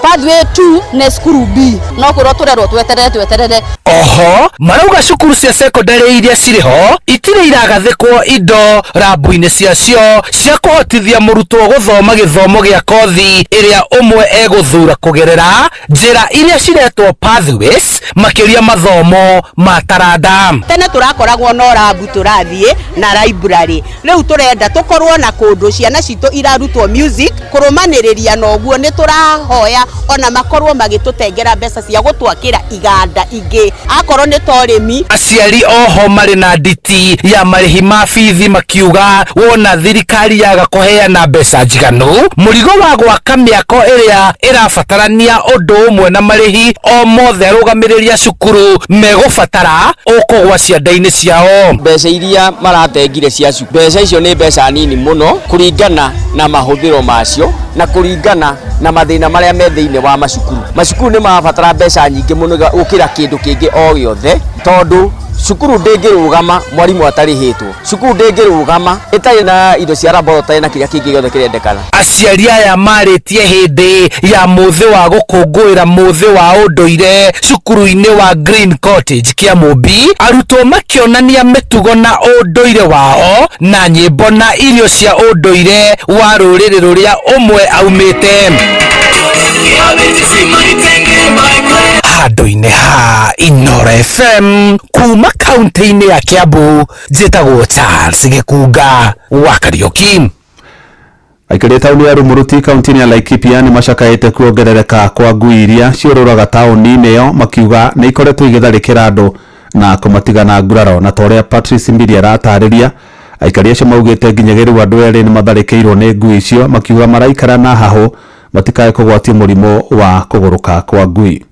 pathway 2 nĩ cukuru B, no kwĩrwo tũrerwo tweterere tweterere. Oho marauga cukuru cia secondary iria cirĩ ho itirĩ iragathĩkwo indo rambu-inĩ ciacio cia kũhotithia mũrutwo gũthoma gĩthomo gĩa kothi ĩrĩa ũmwe egũthura kũgerera njĩra iria ciretwo pathways, makĩria mathomo ma taranda. Tene tũrakoragwo no rambu tũrathiĩ na library, rĩu tũrenda tũkorwo na kũndũ ciana citũ irarutwo music kũrũmanĩrĩria na ũguo nĩ tũrahoya Ona makorwo magĩtũtengera mbeca cia gũtwakĩra iganda ingĩ akorwo nĩ ta ũrĩmi. Aciari oho marĩ na nditi ya marĩhi ma bithi, makiuga wona thirikari yaga kũheana mbeca njiganu, mũrigo wa gwaka mĩako ĩrĩa ĩrabatarania ũndũ ũmwe na marĩhi o mothe arũgamĩrĩri a cukuru megũbatara ũkũgwa cianda-inĩ ciao. Mbeca iria maratengire cia cukuru, mbeca icio nĩ mbeca nini mũno kũringana na mahũthĩro macio na kũringana na mathĩna marĩa me thĩinĩ wa macukuru. Macukuru nĩ marabatara mbeca nyingĩ mũno gũkĩra kĩndũ kĩngĩ o gĩothe, tondũ cukuru ndĩngĩrũgama mwarimũ atarĩhĩtwo, cukuru ndĩngĩrũgama ĩtarĩ na indo cia laboratory na kĩrĩa kĩngĩ gĩothe kĩrendekana. Aciari aya marĩtie hĩndĩ ya mũthĩ wa gũkũngũĩra mũthĩ wa ũndũire cukuru-inĩ wa Green Cottage Kĩamũmbi, arutwo makĩonania mĩtugo na ũndũire wao na nyĩmbo na irio cia ũndũire wa rũrĩrĩ rũrĩa ũmwe aumĩte. Handũ-inĩ ha Inoro FM kuma kaunti-inĩ ya Kiambu, njĩtagwo Charles Gĩkunga wa Kariũki. Aikari a taũni ya Rumuruti kaunti-inĩ ya Laikipia nĩ macakaĩte kuongerereka kwa ngui iria ciũrũraga taũni-inĩ ĩyo, makiuga nĩ ikoretwo igĩtharĩkĩra andũ na kũmatiga na nguraro. Na ta ũrĩa Patrice Mbiri aratarĩria, aikari acio maugĩte nginyagia rĩu andũ erĩ nĩ matharĩkĩirwo nĩ ngui icio, makiuga maraikara na hahũ matikae kũgwatio mũrimũ wa kũgũrũka kwa ngui.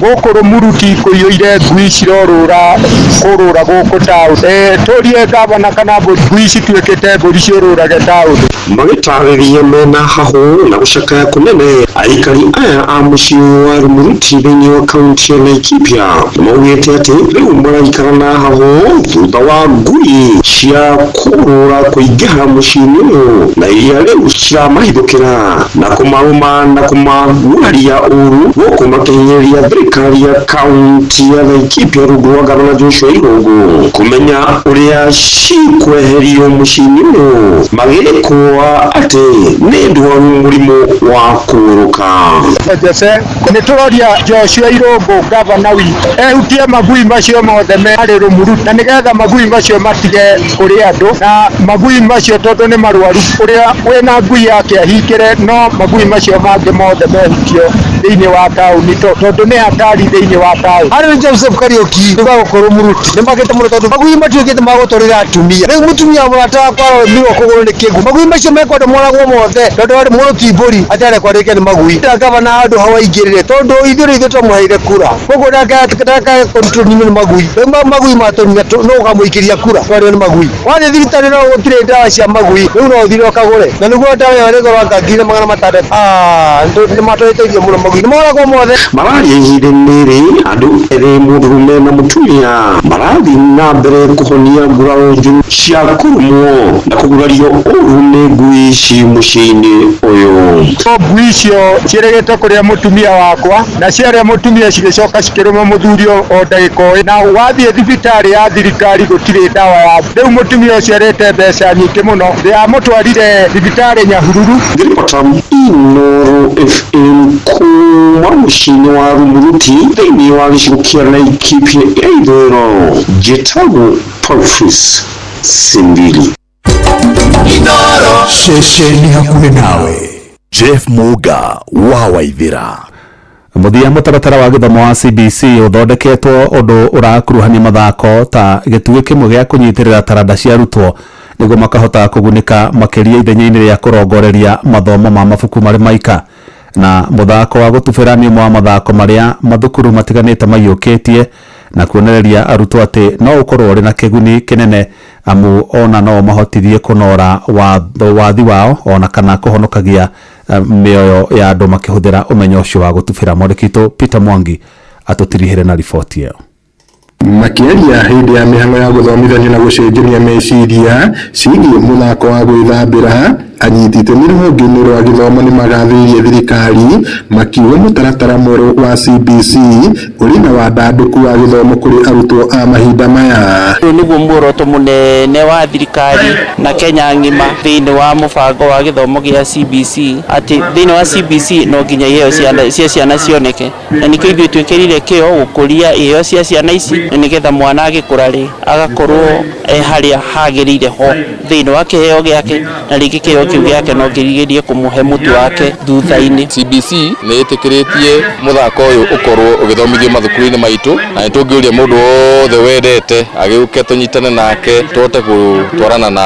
Gũkũ Rumuruti kũiyũire ngui cirorũra kũrũra gũkũ taũni. Tũrie gavana kana ngui cituĩkĩte mbũri ciũrũrage taũni. Magĩtarĩria mena hahũ na gũcakaya kũnene, aikari aya a mũciĩ wa Rumuruti thĩinĩ wa kaunti ya Laikipia nĩmaugĩte atĩ rĩu maraikara na hahũ thutha wa ngui cia kũrũra kũingĩha mũciĩ-inĩ ũyũ na iria rĩu ciramahithũkĩra na kũmarũma na kũmaguraria ũru, gũkũ makĩhinyĩrĩria thirikari ya kaunti ya Laikipia rungu rwa gavana Joshua Irũngũ kũmenya ũrĩa cikweherio mũciĩ-inĩ ũyũ, magĩkũa atĩ nĩ ndwaru mũrimũ wa kũgũrũka. Jose, nĩ tũroria Joshua Irũngũ gavana witũ ehutie magui macio mothe me harĩ Rumuruti, na nĩgetha magui macio matige kũrĩa andũ, na magui macio tondũ nĩ marwaru, ũrĩa wĩna ngui yake ahingĩre, no magui macio mangĩ mothe mehutio thĩinĩ wa taũni tondũ nĩ hatari thĩinĩ wa taũni. Harĩ Joseph Kariũki nĩ gũkũ Rumuruti nĩ makĩte mũno tondũ magui matuĩkĩte ma gũtũrĩra atumia. Rĩu mũtumia mũrata wakwa aromirwo kũgũrũ nĩ kĩguũ, magui macio mekwenda moragwo mothe tondũ arĩ mũndũ ti mbũri atĩ arekwo arĩke nĩ magui. Na gavana handũ hau aingĩrĩre tondũ ithuĩ rĩ ithuĩ twamũheire kura, koguo ndakae control nĩ magui. Rĩu magui matũnina no ũkamũikĩria kura twarĩo nĩ magui. Wathiĩ thibitarĩ no gũtirĩ ndawa cia magui, rĩu no ũthire ũkagũre, na nĩguo ndawa ĩyo ĩrĩ goro 1600. Nĩ matũhĩtĩirie mũno, magui nĩ moragwo mothe. Mararia ihinda-inĩ rĩrĩ andũ erĩ mũndũrũme na mũtumia marathiĩ na mbere kũhonia nguraro njũru cia kũrũmwo na kũgurario ũru nĩ ngui ici mũciĩ-inĩ ũyũ. Ngui icio ciĩrĩgĩte kũrĩa mũtumia wakwa, na ciarĩa mũtumia cigĩcoka cikĩrũma mũthuri o ndagĩka o ĩyo. Na wathiĩ thibitarĩ ya thirikari gũtirĩ ndawa ya rĩu. Mũtumia ũcio arĩte mbeca nyingĩ mũno, ndĩramũtwarire thibitarĩ Nyahururu. Ngĩribota Inoro FM kuma mũciĩ-inĩ wa Rumuruti thĩinĩ wa gĩcigo kĩa Laikipia ya ithũĩro, njĩtagwo Patrice Simbili. Ceceni hakuhĩ nawe, Jeff Muga wa Waithĩra. Mũthia mũtaratara wa gĩthomo wa CBC ũthondeketwo ũndũ ũrakuruhania mathako ta gĩtugĩ kĩmwe gĩa kũnyitĩrĩra taranda cia arutwo nĩguo makahota kũgunĩka makĩria ithenya-inĩ rĩa kũrongoreria mathomo ma mabuku marĩ maika. Na mũthako wa gũtubĩra nĩ ũmwe wa mathako marĩa mathukuru matiganĩte maiyũkĩtie na kuonereria arutwo atĩ no ũkorwo ũrĩ na kĩguni kĩnene, amu ona no mahotithie kũnora wathi wao ona kana kũhonokagia mĩoyo ya andũ makĩhũthĩra ũmenyo ũcio wa gũtubĩra. Mwandĩki witũ Peter Mwangi atũtirihĩre na riboti ĩyo. Makĩaria hĩndĩ ya mĩhang'o ya gũthomithania na gũcenjania meciria ciĩgiĩ mũthako wa gwĩthambĩra, anyiti itemi rũhonge-inĩ rwa gĩthomo nĩ magathĩrĩirie thirikari makiuga mũtaratara mwerũ wa CBC ũrĩ na wandandũku wa gĩthomo kũrĩ arutwo a mahinda maya. Ũyũ nĩguo muoroto mũnene wa thirikari na Kenya ng'ima thĩinĩ wa mũbango wa gĩthomo gĩa CBC, atĩ thĩinĩ wa CBC no nginya iheo cia ciana cioneke, na nĩkĩo ithuĩ twĩkĩrire kĩo gũkũria iheo cia ciana ici, na nĩgetha mwana agĩkũra rĩ agakorwo e harĩa hagĩrĩire ho thĩinĩ wa kĩheo gĩake, na rĩngĩ kĩheo kĩu gĩake no ngĩgerie kũmũhe mũtu wake thutha-inĩ. CBC nĩ ĩtĩkĩrĩtie mũthako ũyũ ũkorwo ũgĩthomithio mathukuru-inĩ maitũ, na nĩ tũngĩũria mũndũ wothe wendete agĩũke tũnyitane nake tũhote gũtwarana na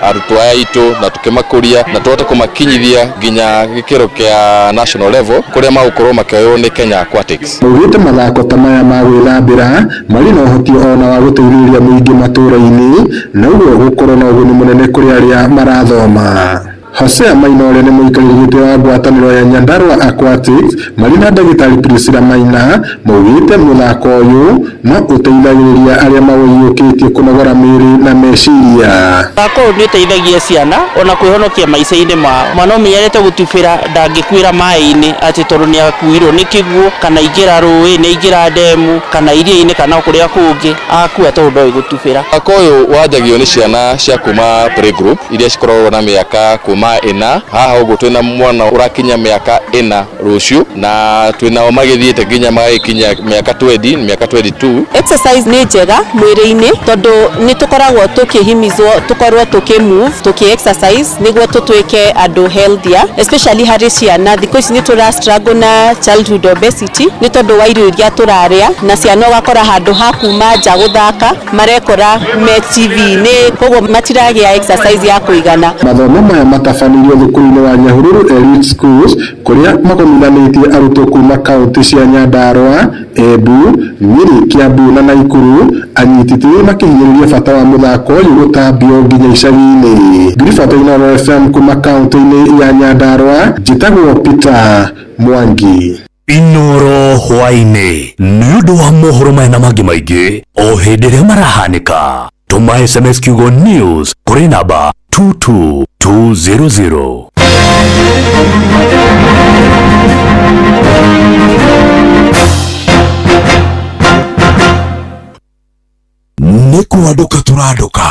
arutwo aya aitũ na tũkĩmakũria na tũhote kũmakinyithia nginya gĩkĩro kĩa national level kũrĩa magũkorwo makĩoywo nĩ Kenya Aquatics. Maugĩte mathako ta maya ma gwĩthambĩra marĩ na ũhoti ona wa gũteithĩrĩria mũingĩ matũũra-inĩ na ũguo gũkorwo na ũguni mũnene kũrĩ arĩa marathoma. Hosea Maina ũrĩa nĩ mũikarĩri gĩtĩ wa ngwatanĩro ya Nyandarua Aquatics marĩ na ndagĩtarĩ Priscilla Maina maugĩte mũthako ũyũ no ũteithagĩrĩria arĩa maũiyũkĩtie kũnogora mĩĩrĩ na meciria. Mũthako ũyũ nĩ ũteithagia ciana ona kwĩhonokia maica-inĩ mao. Mwana ũmenyerete gũtubĩra ndangĩkuĩra maĩ-inĩ atĩ tondũ nĩ akuirwo nĩ kĩguũ kana aingĩra rũĩ, nĩ aingĩra ndemu kana iria-inĩ kana kũrĩa kũngĩ, akua tondũ ndoĩ gũtubĩra. Mũthako ũyũ wanjagio nĩ ciana cia kuma playgroup iria cikoragwo na mĩaka kuma 4. Haha ũguo twĩna mwana ũrakinya mĩaka 4 rũciũ na twĩnao magĩthiĩte nginya magagĩkinya mĩaka 20, mĩaka 22. Exercise nĩ njega mwĩrĩ-inĩ tondũ nĩ tũkoragwo tũkĩhimizwo tũkorwo tũkĩ move, tũkĩ exercise nĩguo tũtuĩke andũ healthier, especially harĩ ciana. Thikũ ici nĩ tũra struggle na childhood obesity nĩ tondũ wa irio iria tũrarĩa, na ciana ũgakora handũ ha kuma nja gũthaka marekora me TV-inĩ, koguo matiragĩa exercise ya kũigana. Mathomo maya matabanĩirio thukuru-inĩ wa Nyahururu Elite Schools kũrĩa magomithanĩtie arutwo kuma kaunti cia Nyandarua, Embu, Nyĩrĩ, Kiambu na Naikuru, anyiti itemi makĩhinyĩrĩria bata wa mũthako ũyũ gũtambio nginya icagi-inĩ. Ngiribata Inooro FM kuma kaunti-inĩ ya Nyandarua, njĩtagwo Peter Mwangi. Inooro hwaĩ-inĩ nĩ ũndũ wa mohoro maya na mangĩ maingĩ o hĩndĩ ĩrĩa marahanĩka. Tũma SMS kiugo news kũrĩ namba 22200. Nĩ kwandũka tũrandũka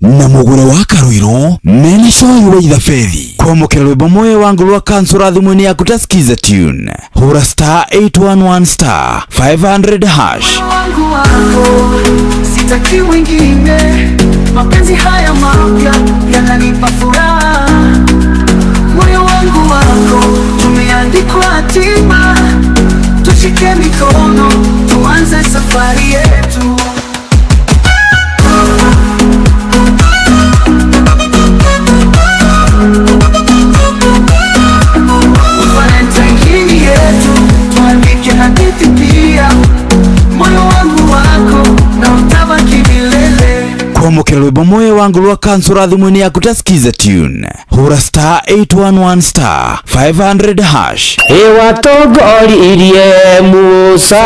na mũgũre wa Karũirũ mena coyi wa ithabethi kwamũkĩra rwĩmbo moyo wangu rwa kansũra thimũ-inĩ yaku ta skiza tune hũra star 811 star 500 hash. Wangu wako sitaki wengine, mapenzi haya mapya yananipa furaha. Moyo wangu wako tumeandikwa hatima, tushike mikono tuanze safari yetu. Valentine yetu tuandike hadithi pia, moyo wangu wako na utabaki milele. Kwamũkĩra rwĩmbo moyo wangu rwa kansũra thimũ-inĩ yaku ta skiza tune hũra star 811 star 500 hash. Ĩwatongoririe Musa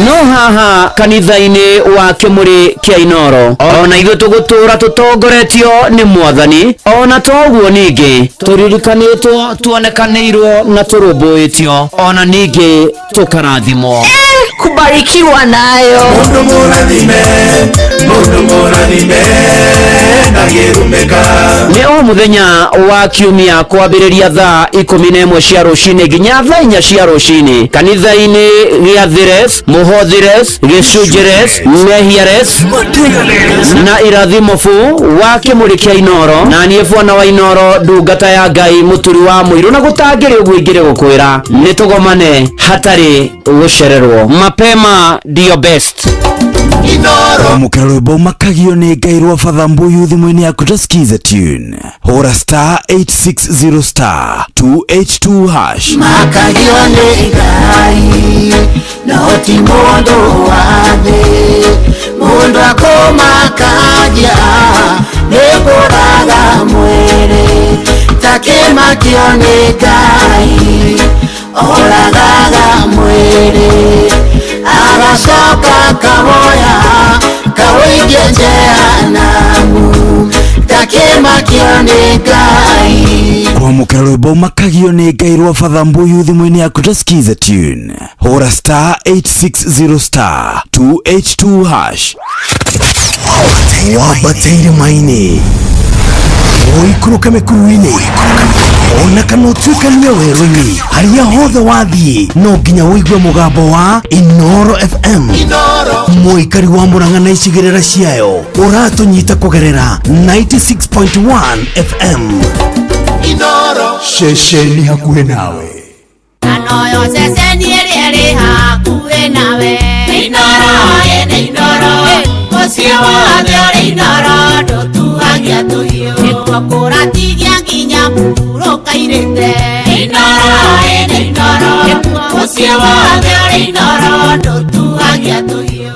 no haha kanitha-inĩ wa kĩmũrĩ kĩa Inooro ona ithuĩ tũgũtũra tũtongoretio nĩ Mwathani, ona toguo ningĩ tũririkanĩtwo, tuonekanĩirwo na tũrũmbũĩtio, ona ningĩ tũkarathimwo. Kubarikiwa nayo. Mundu mũrathime, mundu mũrathime, ndangĩrumĩka. Nĩ o mũthenya wa kiumia kwambĩrĩria thaa 11 cia rũcinĩ nginya thaa 4 cia rũcinĩ kanitha-inĩ gĩa Thires, Mũhothires, Gĩcunjĩres, Mehiares na Irathimo bu wa kĩmũrĩ kĩa Inooro, na niĩ bwana wa Inooro ndungata ya Ngai mũturi wa mũirũ, na gũtangĩrĩ ũguo ingĩrĩ gũkwĩra nĩ tũgomane hatarĩ gũcererwo. Mapema ndio best. Kwamũkĩra rwĩmbo makagio nĩ Ngai rwa Father Mbuyu thimũ-inĩ yaku ta skiza tune hũra star 860 star 282 hash. Makagio nĩ Ngai no ti mũndũ wa thĩ, mũndũ akũmakagia nĩ kũraga mwĩrĩ, takĩmakio nĩ Ngai oragaga mwĩrĩ, agacoka kawoya kawĩikie jehanamu, takĩmakio nĩ Ngai. Kwamũkĩra rwĩmbo makagio nĩ Ngai rwa Father Mbuyu thimũ-inĩ yaku ta skiza tune hũra star 860 star 282 hash. Wambatĩire maini. Ũikũrũke mĩkuru-inĩ ona kana ũtuĩkanie werũ-inĩ, harĩa hothe wathiĩ no nginya ũigue mũgambo wa Inoro FM. Mũikari wa Murang'a na icigĩrĩra ciayo ũratũnyita kũgerera 96.1 FM. Inoro. Ceceni hakuhĩ nawe. Kanoyo ceceni ĩrĩa ĩrĩ hakuhĩ nawe. Inoro, ĩnĩ Inoro, mũciĩ wothe ũrĩ Inoro, ndũtuagia tũhiũ. Nĩkuo kũratigia nginya mũhurũka-irĩte. Inoro, ĩnĩ Inoro, mũciĩ wothe ũrĩ Inoro, ndũtuagia tũhiũ.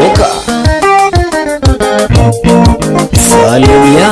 Oka. Salimia.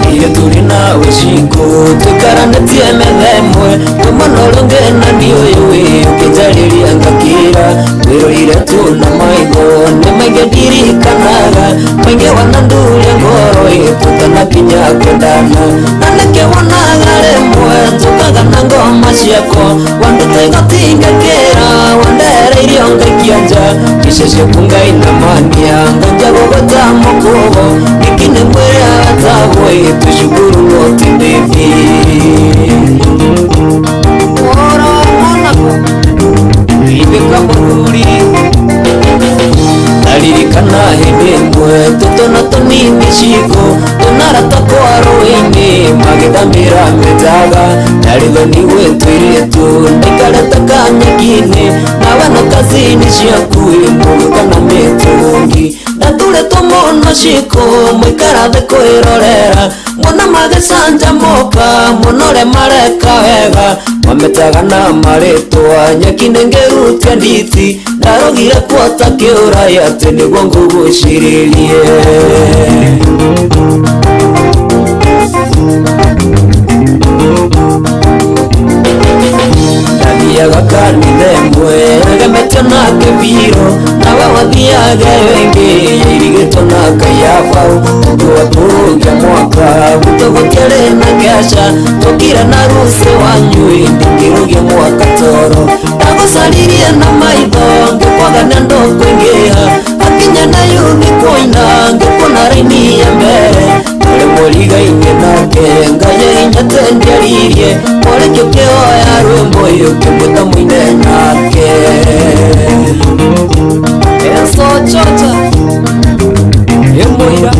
Iria tũrĩ nawe ciko tũikaranĩtie metha ĩmwe tũmwana ũrũnge na ndiũyũ wĩ ũkĩnjarĩria ngakĩra wĩroire tu na maitho nĩ maingĩ ndirikanaga maingĩ wananduria ngoro ĩ tũtanakinya kwendana na nĩkĩo wonaga rĩmwe njũkaga na ngoma ciakwa wanduta igoti ngakĩra wandereirio ngaikia nja mbica ciaku ngainamania nganja gũgũta mũkũgo ningĩ nĩ mwĩrĩ agatagwo ĩ tũcukuru no ti ndĩthi ithika mũthuri naririkana hĩndĩ ĩmwe tũtũna tũnini ciko tũnarata kwa rũĩ-inĩ magĩthamĩra mĩtaga ndarĩthoni gwĩtũirĩtu ndaikarĩte kanyeki-inĩ nawe na kazini ciaku mũgĩũka na mĩtũngi ndaturĩtwo mũno ciko mũikara thĩ kwĩrorera mona magĩcanjamũka mũno ũrĩa mareka wega mametaga na marĩtwa nyeki-inĩ ngĩrutia nditi ndarũgire kuota kĩũrai atĩ nĩguo ngũgucĩrĩrie. Ndathiaga kanitha ĩmwe yagemetio na kĩbirũ nawe wathiaga ĩyo ĩngĩ yairigĩtwo na kayabaũ ũndũ wa kũrũgia mwaka gwitũ gũtiarĩ na kĩaca tũkire na rũciũ wanyu ndingĩrũgia mwaka toro ndagũcaririe na maitho ngĩkwaga na ndũkũingĩha akinya na yuthi kũina ngĩkuona raini ya mbere ũrĩ mũrigaine nake ngaye hinya tendiaririe mũrĩkĩ ũkĩhoya rwĩmbo ũkĩmwĩta mũine nake. Enso chocha ĩmũira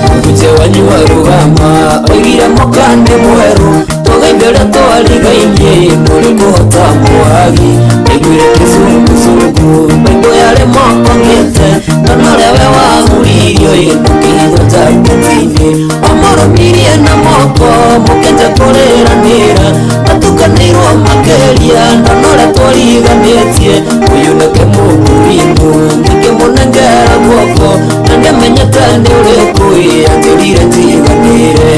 mũhunjia wanyu wa rũgama oigire mwaka nĩ mwerũ tũgeithie ũrĩa twarigainie mũrĩ kũhota mwagi ndaiguire kĩzunguzungu maitho yarĩ mokongĩte ndona ũrĩa we wahuririo ĩndũkĩhithwo jaketi-inĩ wamũrũmirie na moko mũkĩnja kũrĩranĩra atukanĩirwo makĩria ndona ũrĩa twariganĩtie ũyũ nĩke mũkũrinũ ngĩkĩmũnengera guoko na ndiamenyete nĩ ũrĩkũ anjĩrire njiganĩre.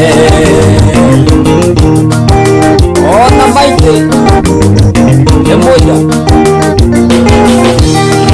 Ona maitĩ ĩmũira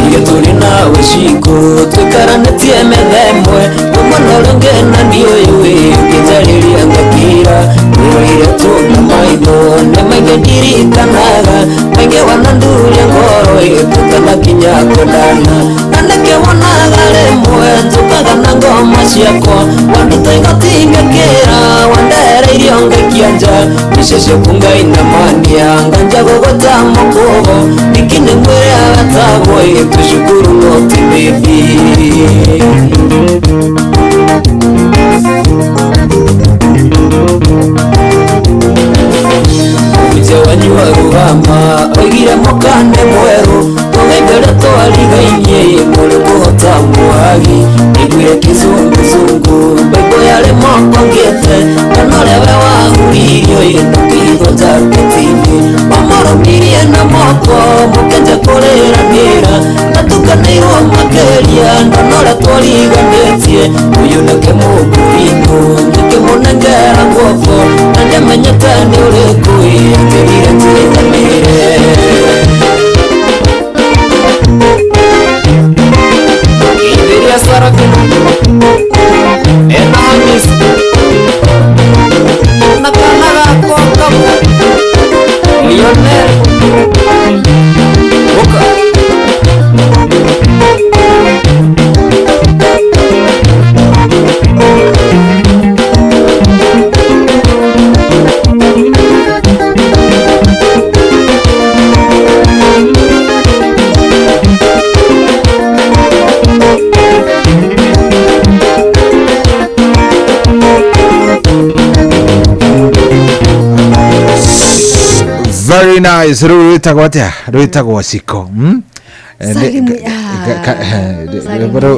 iria tũrĩ nawe ciko tũikaranĩtie metha ĩmwe tũmwana ũrũnge na ndiũyũ wĩ ũkĩnjarĩria ngakira wĩroire tu na maitho nĩ maingĩ ndirikanaga maingĩ wananduria ngoro ĩ tũtanakinya kwendana na nĩkĩo wonaga rĩmwe njũkaga na ngoma ciakwa wanduta igoti ngakĩra wandereirio ngaikia nja mbica ciaku ngainamania nganja gũgũta mũkũgo ningĩ nĩ mwĩrĩ agatagwo ĩ tũcukuru no ti ndĩthi. Mũhunjia wanyu wa rũgama oigire mwaka nĩ mwerũ tũgeithie ũrĩa twarigainie mũrĩ kũhota mwagi ndaiguire kĩzunguzungu maitho yarĩ mokongĩte ndona ũrĩa we wahuririo ĩndũkĩhithwo jaketi-inĩ wamũrũmirie na moko mũkĩnja kũrĩranĩra ndatukanĩirwo makĩria ndona ũrĩa twariganĩtie ũyũ nĩke mũkũrinũ ngĩkĩmũnengera guoko na ndiamenyete nĩ ũrĩkũ anjĩrire njiganĩre. Itheria Sarafina ena Hamisi. Lionel Oka. Very nice. Rĩu rwĩtagwo atĩa? Rwĩtagwo ciko.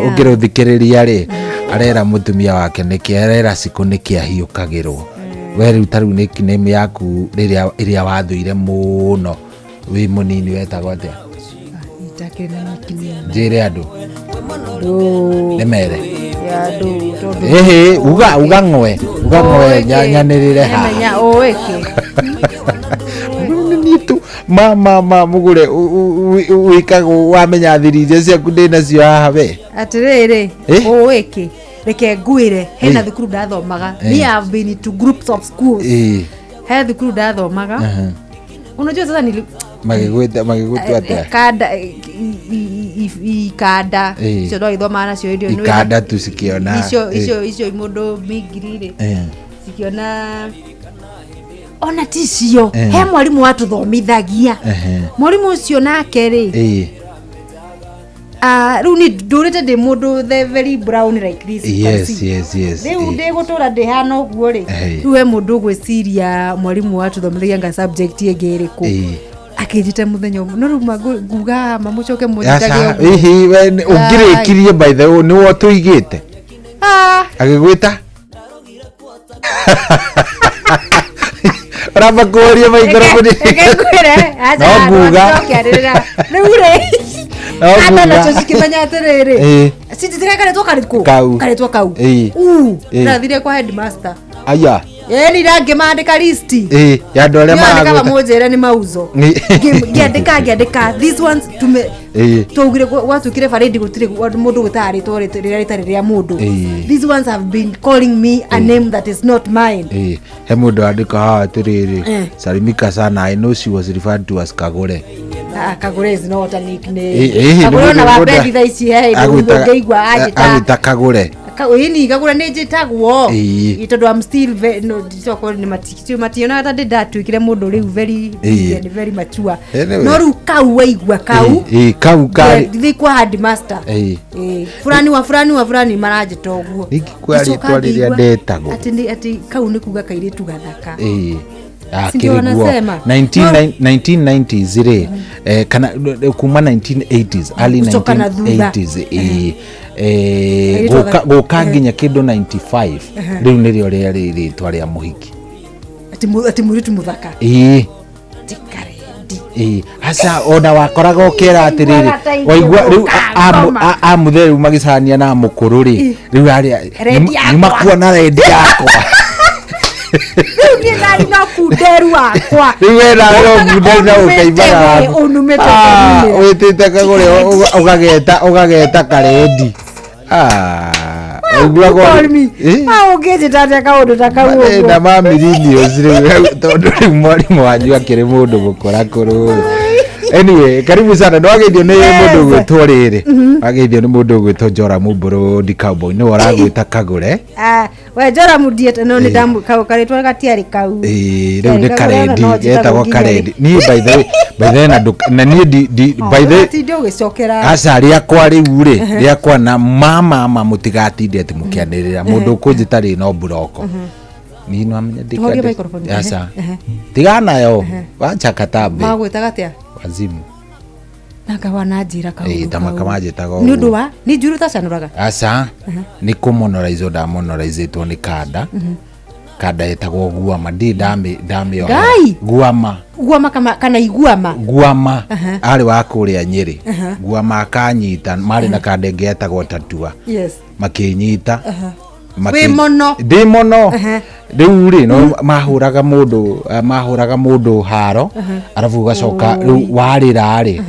Ũngĩrũthikĩrĩria rĩ, arera mũtumia wake nĩkĩ, arera ciko nĩkĩ ahiũkagĩrwo. We rĩu ta rĩu nickname yaku rĩrĩa ĩrĩa wathũire mũno wĩ mũnini wetagwo atĩa? Njĩre andũ. Nĩmere. Ĩhĩ, uga uga ng'we, uga ng'we nyanĩrĩre haha. Nitu ma ma ma mugure wikagwo wamenya thiri iria ciaku ndĩ nacio haha we. Atiriri, ũĩkĩ reke ngwĩre hena thukuru ndathomaga. Me have been to groups of schools. He thukuru ndathomaga. Unajua sasa nili magĩgwĩta magĩgũtua atĩa? Kanda ikanda icio twagĩthomaga nacio hĩndĩ ĩyo. Ikanda tu cikiona icio icio icio mũndũ mingiri rĩ cikiona ona ti cio. He mwarimu watuthomithagia. Mwarimu ucio nake ri riu ni ndurite ndi mundu the very brown like this. Yes, yes, yes. Riu ndi gutura ndi hana uguo ri, riu he mundu gwiciria mwarimu watuthomithagia nga subject ingi iriku akinjita muthenya umwe no riu nguga mamucoke munjitage uguo. Ihi we ungirikirie by the way ni wo tuigite agigwita raba kuoria maikrofoni. Reke acha no nguga riu ri ana nacio cikimenya atiriri cititire karetwo kariku karetwo kau rathire kwa headmaster aya yani ndangimandika list ya andu aria maragwita munjire ni mauzo ngiandika ngiandika these ones tume twaugire gwatukire parade gutire mundu gutaritwo riria ritari ria mundu. These ones have been calling me a name that is not mine. He mundu andika haha atiriri salimika sana, I know she was referred to as Kagure. Kagure is not a nickname. Kagure na wabethi thaa ici he ungeigua anjita agwita Kagure. Ini Kagure ni njitagwo tondu I'm still no ndicoko ni mationaga ta ndi ndatuikire mundu riu very very mature. No riu kau waigua kau kau kari thi kwa headmaster furani wa furani wa furani maranjita uguo nikwa ritwa riria ndetagwo ati ati kau ni kuga kairitu gathaka. Akiriguo 1990s ri kana kuma 1980s early 1980s guka nginya kindu 95 riu nirio riari ritwa ria muhiki ati muritu muthaka asa ona wakoraga ukira atiriri waigua riu amuthe riu magicania na mukuru ri riu aria nimakuona rendi yakwa. Riu niĩ ndarĩ na kunderu wakwa. Riu we nawe kunderu na ũkaimbaga wĩtĩte Kagure ũgageta ũgageta karendi. Ũngĩnjĩta atĩa kaũndũ ta kau ũguo? Na ma millennials rĩu tondũ rĩu mwarimũ wanyu akĩrĩ mũndũ mũkũrakũrũ. Anyway, karibu sana. Nĩwageithio nĩ mũndũ ũgwĩtwo rĩrĩ. Wageithio nĩ mũndũ ũgwĩtwo Joramu Mburudi Cowboy. Nĩwe ũragwĩta Kagure. We Joramu ndiete no nĩ ndamu karĩtwa gatiarĩ kau. Rĩu nĩ Karendi, getagwo Karendi. Niĩ by the way, by the way na niĩ ndi by the way tinde ũgĩcokera. Aca rĩakwa rĩu rĩ, rĩakwa na mama mũtigatinde atĩ mũkĩanĩrĩra. Mũndũ ũkũnjĩta rĩ no mburoko. Niĩ no amenya ndikande. Aca. Tigana yo. Wacha katambe. Magwĩtaga atĩa? Wazimu. Nanga wananjĩra kaũndũ kau. Tamamanjĩtaga ũguo. Nĩ ũndũ wa nĩ njũru ũtacanũraga? Aca. Nĩ kũmonoraizwo ndamonoraizĩtwo nĩ kanda. Kanda ĩtagwo guama. Ndirĩ ndamĩohera. Ngai! Guama. Guama kana iguama? Guama. Arĩ wa kũrĩa Nyĩrĩ. Guama akanyita. Marĩ na kanda ĩngĩ yetagwo tatua. Yes. Makĩnyita. Wĩ mũno. Ndĩ mũno. Rĩu rĩ no mahũraga mũndũ, mahũraga mũndũ haro, arabu ũgacoka rĩu warĩra rĩ,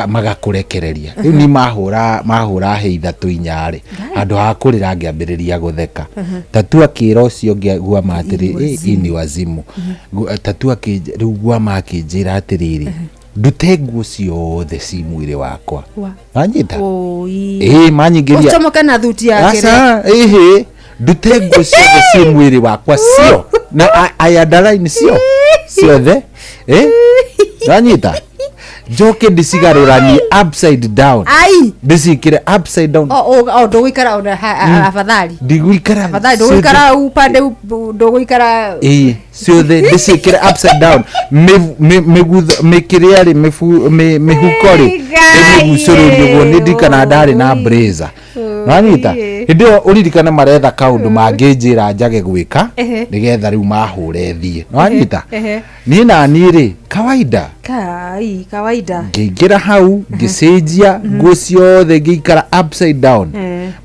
magakũrekereria. Rĩu ni mahũra hĩ ithatũ inya rĩ, handũ ha kũrĩra ngĩambĩrĩria gũtheka. Tatu akĩra ũcio ũngĩ guama atĩrĩ, "Ĩ, hii ni wazimu." Tatu rĩu guama akĩnjĩra atĩrĩrĩ, ndute nguo ciothe ci mwĩrĩ wakwa. Wanyita? Ĩĩ, manyingĩria. Ũcomoke na thuti yake. Aca, ĩhĩ, ndute nguo ciothe ci mwĩrĩ wakwa cio na I underline cio ciothe, wanyita? Njoke ndĩcigarũranie upside down. Ai. Ndĩciĩkĩre upside down. O ndũgũikara ona afadhali. Ndigũikara. Afadhali ndũgũikara upande, ndũgũikara. Ĩĩ, ciothe ndĩciĩkĩre upside down, mĩkĩrĩa rĩ, mĩhuko rĩ, ndĩmĩgucũrũrie ũguo. Nĩ ndirikana ndarĩ na blazer, nwanyita? Hĩndĩ ĩyo ũririkane maretha kaũndũ mangĩnjĩra njage gwĩka nĩgetha rĩu mahũre thiĩ, nwanyita? Niĩ na niĩ rĩ, kawaida. Kai, kawaida. Ngĩingĩra hau, ngĩcenjia nguo ciothe, ngĩikara upside down.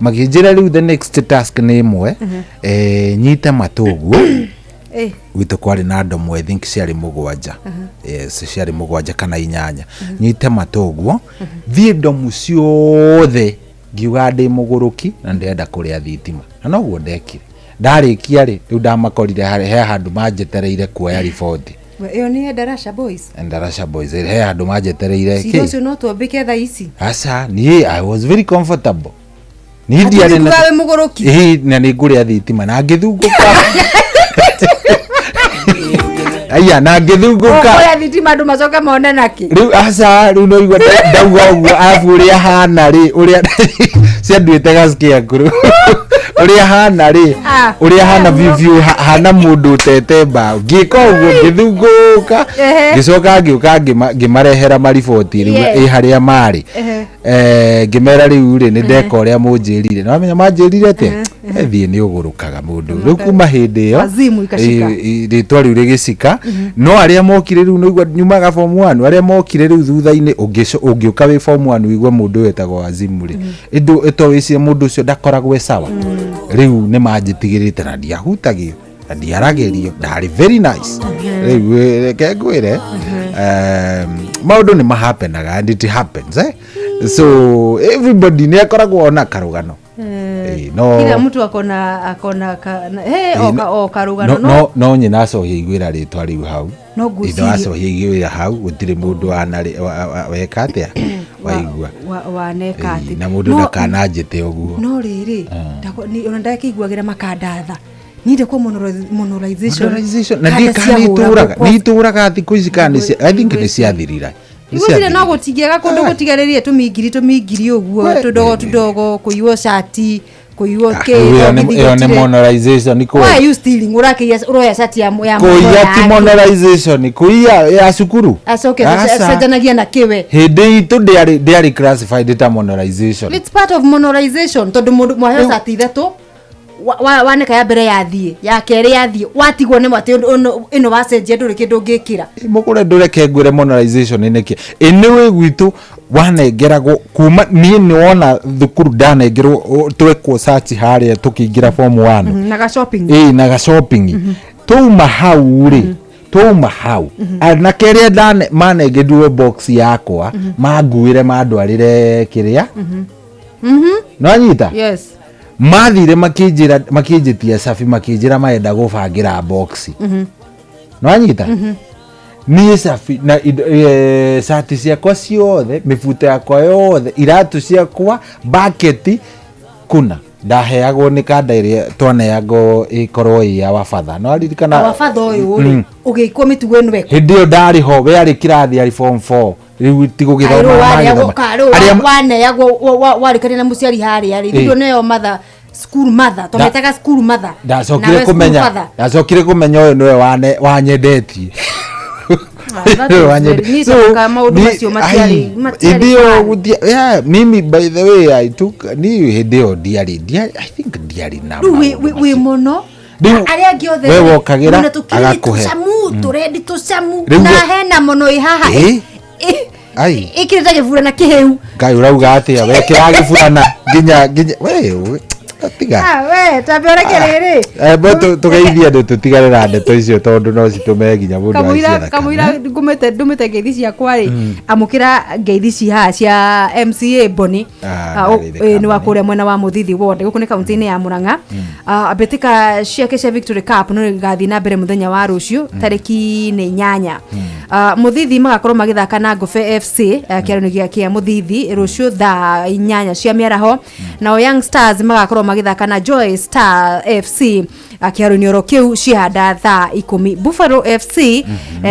Makĩnjĩra rĩu the next task nĩ ĩmwe, nyite matũ ũguo. Gwitũ kwarĩ na ndomo, I think ciarĩ 7. Yes, ciarĩ 7 kana 8. Nyite matũ ũguo, thiĩ ndomu ciothe ngiuga ndĩ mũgũrũki na ndĩrenda kũrĩa thitima, na noguo ndekire. Ndarĩkia rĩ, rĩu ndamakorire he handũ manjetereire kuoya riboti. Ĩyo nĩ Endarasha Boys. Endarasha Boys, he handũ manjetereire. Cira ũcio no twambĩke thaa ici. Aca, niĩ I was very comfortable, niĩ Atĩ ndiarĩ nĩkuga wĩ mũgũrũki? Ĩĩ, na nĩ ngũrĩa thitima na ngĩthungũka, aya, na ngĩthungũka. Ũkũrĩa thitima andũ macoke mone nakĩ? Rĩu aca, rĩu no igua ndauga ũguo, arabu ũrĩa hana rĩ, ũrĩa cianduĩte gasikia nguru, ũrĩa hana rĩ, ũrĩa hana biũ biũ, hana mũndũ ũtete mbaũ. Ngĩka ũguo, ngĩthungũka. Ngĩcoka ngĩũka ngĩmarehera mariboti rĩu ĩ harĩa marĩ. Ngĩmera rĩu rĩ, nĩ ndeka ũrĩa mũnjĩrire. Na wamenya manjĩrire atĩa? Thiĩ, nĩ ũgũrũkaga mũndũ. Rĩu kuma hĩndĩ ĩyo Wazimu ikacika. Rĩtwa rĩu rĩgĩcika. No arĩa mokire rĩu, nĩigua nyumaga form 1, arĩa mokire rĩu thutha-inĩ, ũngĩũka wĩ form 1 ũigue mũndũ ũyũ etagwo wazimu rĩ, ĩndũ ĩto wĩcirie mũndũ ũcio ndakoragwo e sawa. Rĩu nĩ manjĩtigĩrĩte na ndiahutagio na ndiaragĩrio, ndarĩ very nice. Rĩu reke ngwĩre, maũndũ nĩ mahapenaga and it happens, eh? So everybody nĩ akoragwo ona karũgano. No Kila mtu akona hey, o karũgano. No nyina acohia iguĩra rĩtwa rĩu hau. No no ngwĩciria acohia iguĩra hau, gũtirĩ mũndũ weka atĩa waigua. Waneka atĩ Na mũndũ ndakananjĩte ũguo. No rĩrĩ, ona ndakĩiguagĩra makandatha ninde kwa monolization. Modernization, na Kanda ndiĩ kana ciahũragwo nĩ itũraga, nĩ itũraga thikũ ici kana I think nĩ ciathirira. Nĩ Igwĩciria no ciathirire. gũtingĩaga kũndũ gũtigarĩrie tũmingiri tũmingiri ũguo, tũdogo tũdogo, kũiywo cati, kũiywo kĩ. Ĩyo nĩ monetization Why kũiya. are you stealing? Ũrakĩiya, ũroya cati ya Kũiya ti monetization, kũiya ya cukuru. Acoke Aca. acenjanagia na kĩwe. Hĩndĩ itũ ndĩarĩ classified ta monetization. It's part of monetization, tondũ mũndũ mwaheo cati ithatũ, waneka ya mbere yathiĩ, ya kerĩ yathiĩ, watigwo nĩ atĩ ĩno wacenjia ndũrĩ kĩndũ ũngĩkĩra. Mũgũre, ndũreke ngwĩre monetization nĩ nĩkĩ. Ĩ nĩ wĩ gwitũ wanengeragwo kuma niĩ nĩ wona thukuru ndanengerwo, twekwo search harĩa tũkĩingĩra form 1. Na ga shopping. Ĩ, na ga shopping. Twauma hau rĩ, twauma hau, anake arĩa manengerirwo box yakwa manguĩre mandwarĩre kĩrĩa, nĩwanyita? Yes. Mathire makĩnjĩra, makĩnjĩtia cabi, makĩnjĩra marenda gũbangĩra box. Nĩwanyita? Niĩ cabi na cati ciakwa ciothe, mĩbuto yakwa yothe, iratũ ciakwa, baketi kuna ndaheagwo nĩ kanda ĩrĩa twaneagwo ĩkorwo ĩ ya wabatha, no aririkana. Awabatha ũyũ rĩ, ũgĩkwo mĩtugo ĩno ĩkũ? Hĩndĩ ĩyo ndarĩ ho, we arĩ kĩrathi, arĩ form 4 rĩu, ti gũgĩthoma magĩthoma. Waneagwo warĩkania na mũciari harĩa rĩ, Ĩ. thutha nĩyo mother, school mother, twametaga school mother. Ndacokire Nawe school kũmenya father. Ndacokire kũmenya ũyũ nĩwe wanyendetie. Ah, that is very- niĩ ndonaga maũndũ macio matiarĩ hĩndĩ ĩyo fun. Yeah, mimi by the way I took, ni hĩndĩ ĩyo ndiarĩ, I think ndiarĩ na Rĩu maũndũ wĩ mũno. Rĩu arĩa angĩ othe we rĩ, wokagĩra, mũno tũkĩrĩ agakũhe. tũcamu, tũrendi tũcamu, Rĩu na hena mũno ĩ haha. Ĩ? Ai. Ĩkĩrĩte gĩburana kĩhĩu. Ngai, ũrauga atĩa? Wekĩra gĩburana nginya we Tiga. Ah, we tambe ũreke rĩrĩ. Bo tũgeithie andũ tũtigane na ndeto icio tondũ no citũme nginya mũndũ Kamũira aicie thakame. Kamũira ngũmĩte ndũmĩte ngeithi ciakwa rĩ, amũkĩra ngeithi ci haha cia MCA Boni. Ah, Ah, ndageithĩka. Nĩ wa kũrĩa mwena wa Mũthithi ward gũkũ nĩ kaunti-inĩ ya Murang'a. Ah, mbĩtĩka ciake cia Victory Cup no igathiĩ na mbere mũthenya wa rũciũ tarĩki nĩ 8. Ah, Mũthithi magakorwo magĩthaka na Ngobe FC kĩaro-inĩ kĩa Mũthithi rũciũ thaa 8 cia mĩaraho. Nao Young Stars magakorwo magĩthaka na Joy Star FC kĩharo-inĩ oro kĩu cihanda thaa 10. Buffalo FC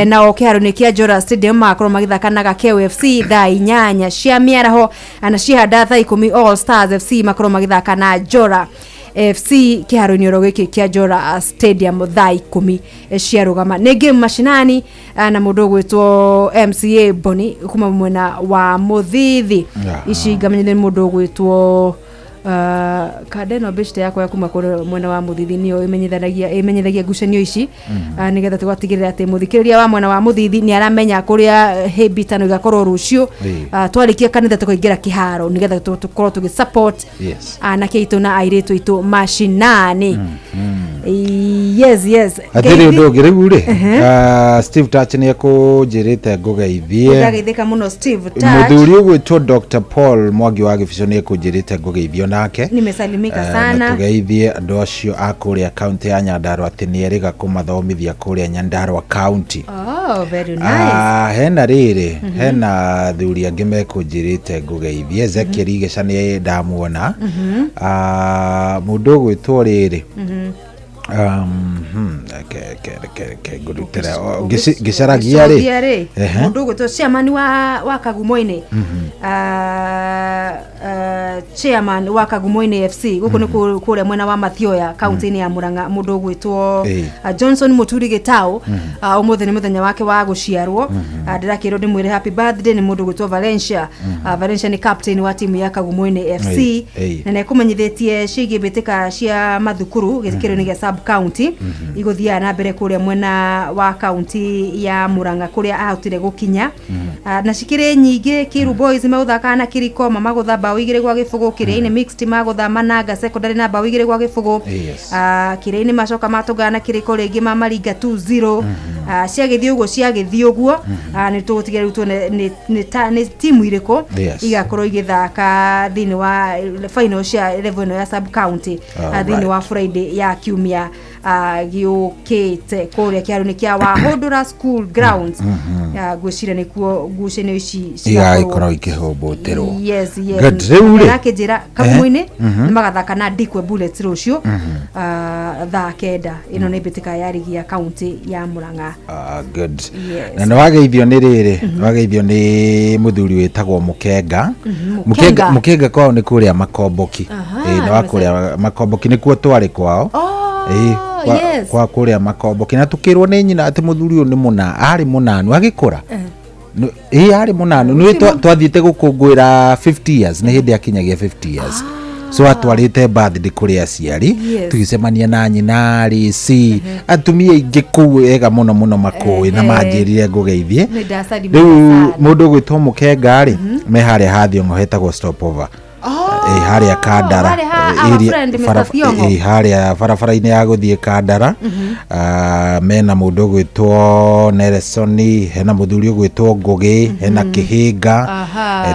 nao kĩharo-inĩ kĩa Jora Stadium magakorwo magĩthaka na Gakeu FC thaa 8 cia mĩaraho, na cihanda thaa 10 All Stars FC makorwo magĩthaka na Jora FC kĩharo-inĩ oro gĩkĩ kĩa Jora Stadium thaa 10 cia rũgama. Nĩ game mashinani na mũndũ ũgwĩtwo MCA Boni kuma mwena wa Mũthithi. Ici ngamenye nĩ mũndũ ũgwĩtwo kanda ĩno mbĩcite yakwa ya kuma kũrĩa mwena wa Mũthithi nĩyo ĩmenyithagia ngucanio ici, nĩgetha tũgatigĩrĩra atĩ mũthikĩrĩria wa mwena wa Mũthithi nĩ aramenya kũrĩa hĩmbitano igakorwo rũciũ. Twarĩkia kanitha tũkaingĩra kĩharo nĩgetha tũkorwo tũgĩ support anake aitũ na airĩtu aitũ mashinani. Yes. Hatirĩ ũndũ ũngĩ rĩu rĩ, Steve Touch nĩ ekũnjĩrĩte ngũgeithie. Ndagĩthĩka mũno Steve Touch. Mũthuri ũgwĩtwo Dr Paul Mwangi wa Gĩbico nĩ ekũnjĩrĩte ngũgeithio nake. Nimesalimika Na sana. tũgeithie andũ acio a kũrĩa kaunti ya Nyandarua atĩ nĩ erĩga kũmathomithia kũrĩa Nyandarua kaunti. Oh, very nice. Ah, hena rĩrĩ, hena thuri angĩ mekũnjĩrĩte ngũgeithie. Ezekiel Igeca nĩ ndamuona. Ah, mũndũ ũgwĩtwo rĩrĩ, reke ngũrutĩre. O, ngĩcaragia rĩ. Ũgĩcokia rĩ, mũndũ ũgwĩtwo chairman wa Kagumo-inĩ, chairman wa Kagumo-inĩ FC gũkũ nĩ kũrĩa mwena wa Mathioya kaunti-inĩ ya Murang'a, mũndũ ũgwĩtwo Johnson Muturi Gĩtaũ. Ũmũthĩ nĩ mũthenya wake wa gũciarwo. Ndĩrakĩrwo ndĩmwĩre happy birthday nĩ mũndũ ũgwĩtwo Valencia. Valencia nĩ captain wa timu ya Kagumo-inĩ FC na nĩ ekũmenyithĩtie ciĩgiĩ mbĩtĩka cia mathukuru gĩkĩro-inĩ gĩa sub county igũthiaga na mbere kũrĩa mwena wa kaunti ya Murang'a kũrĩa ahotire gũkinya. Na cikĩrĩ nyingĩ. Kiru Boys megũthaka na Kiriko mamagũtha mbaũ 2-0. Kĩrĩa-inĩ Mixed magũtha Mananga Secondary na mbaũ 2-0. Kĩrĩa-inĩ macoka matũngana na Kiriko rĩngĩ mamaringa 2-0. Ciagĩthiĩ ũguo ciagĩthiĩ ũguo. Nĩ tũgũtigĩrĩra rĩu tuone nĩ timu irĩkũ igakorwo igĩthaka thĩinĩ wa final cia level ĩno ya sub county thĩinĩ wa Friday ya kiumia gĩũkĩte kũrĩa kĩharo-inĩ kĩa Wahũndũra School Grounds. Ngwĩciria nĩkuo ngucanio ici igagĩkorwo ikĩhũmbũtĩrwo. Yes. Good. Rĩu rĩ. Arakĩnjĩra Kagumo-inĩ nĩ magathaka na Ndikwe Bullets rũciũ thaa 9. Ĩno nĩ mbĩtĩka ya rigi ya kaunti ya Murang'a. Ah, good. Yes. Na nĩ wageithio nĩ rĩrĩ, wageithio nĩ mũthuri wĩtagwo Mũkenga. Mũkenga. Mũkenga kwao nĩ kũrĩa Makomboki. Aha, Ĩĩ, nĩ wa kũrĩa Makomboki nĩkuo twarĩ kwao. Ĩĩ, kwa kũrĩa Makomboki na tũkĩrwo nĩ nyina atĩ mũthuri ũyũ nĩ mũna arĩ mũnanu agĩkũra. Ĩĩ, arĩ mũnanu nĩ twathiĩte gũkũngũĩra 50 years, nĩ hĩndĩ akinyagia 50 years, so atwarĩte birthday kũrĩ aciari. Tũgĩcemania na nyina rĩci atumia aingĩ kũu ega mũno mũno makũĩ na manjĩrire ngũgeithie. Nĩ ndasalimika Rĩu sana. mũndũ ũgwĩtwo Mũkenga rĩ, me harĩa ha Thiong'o hetagwo Stopover. Ĩ, harĩa Kandara. Harĩa ha our friend Mr. Thiong'o. Ĩ, harĩa barabara-inĩ ya gũthiĩ Kandara. Ah, mena mũndũ ũgwĩtwo Nelson, hena mũthuri ũgwĩtwo Ngũgĩ, hena Kĩhĩnga.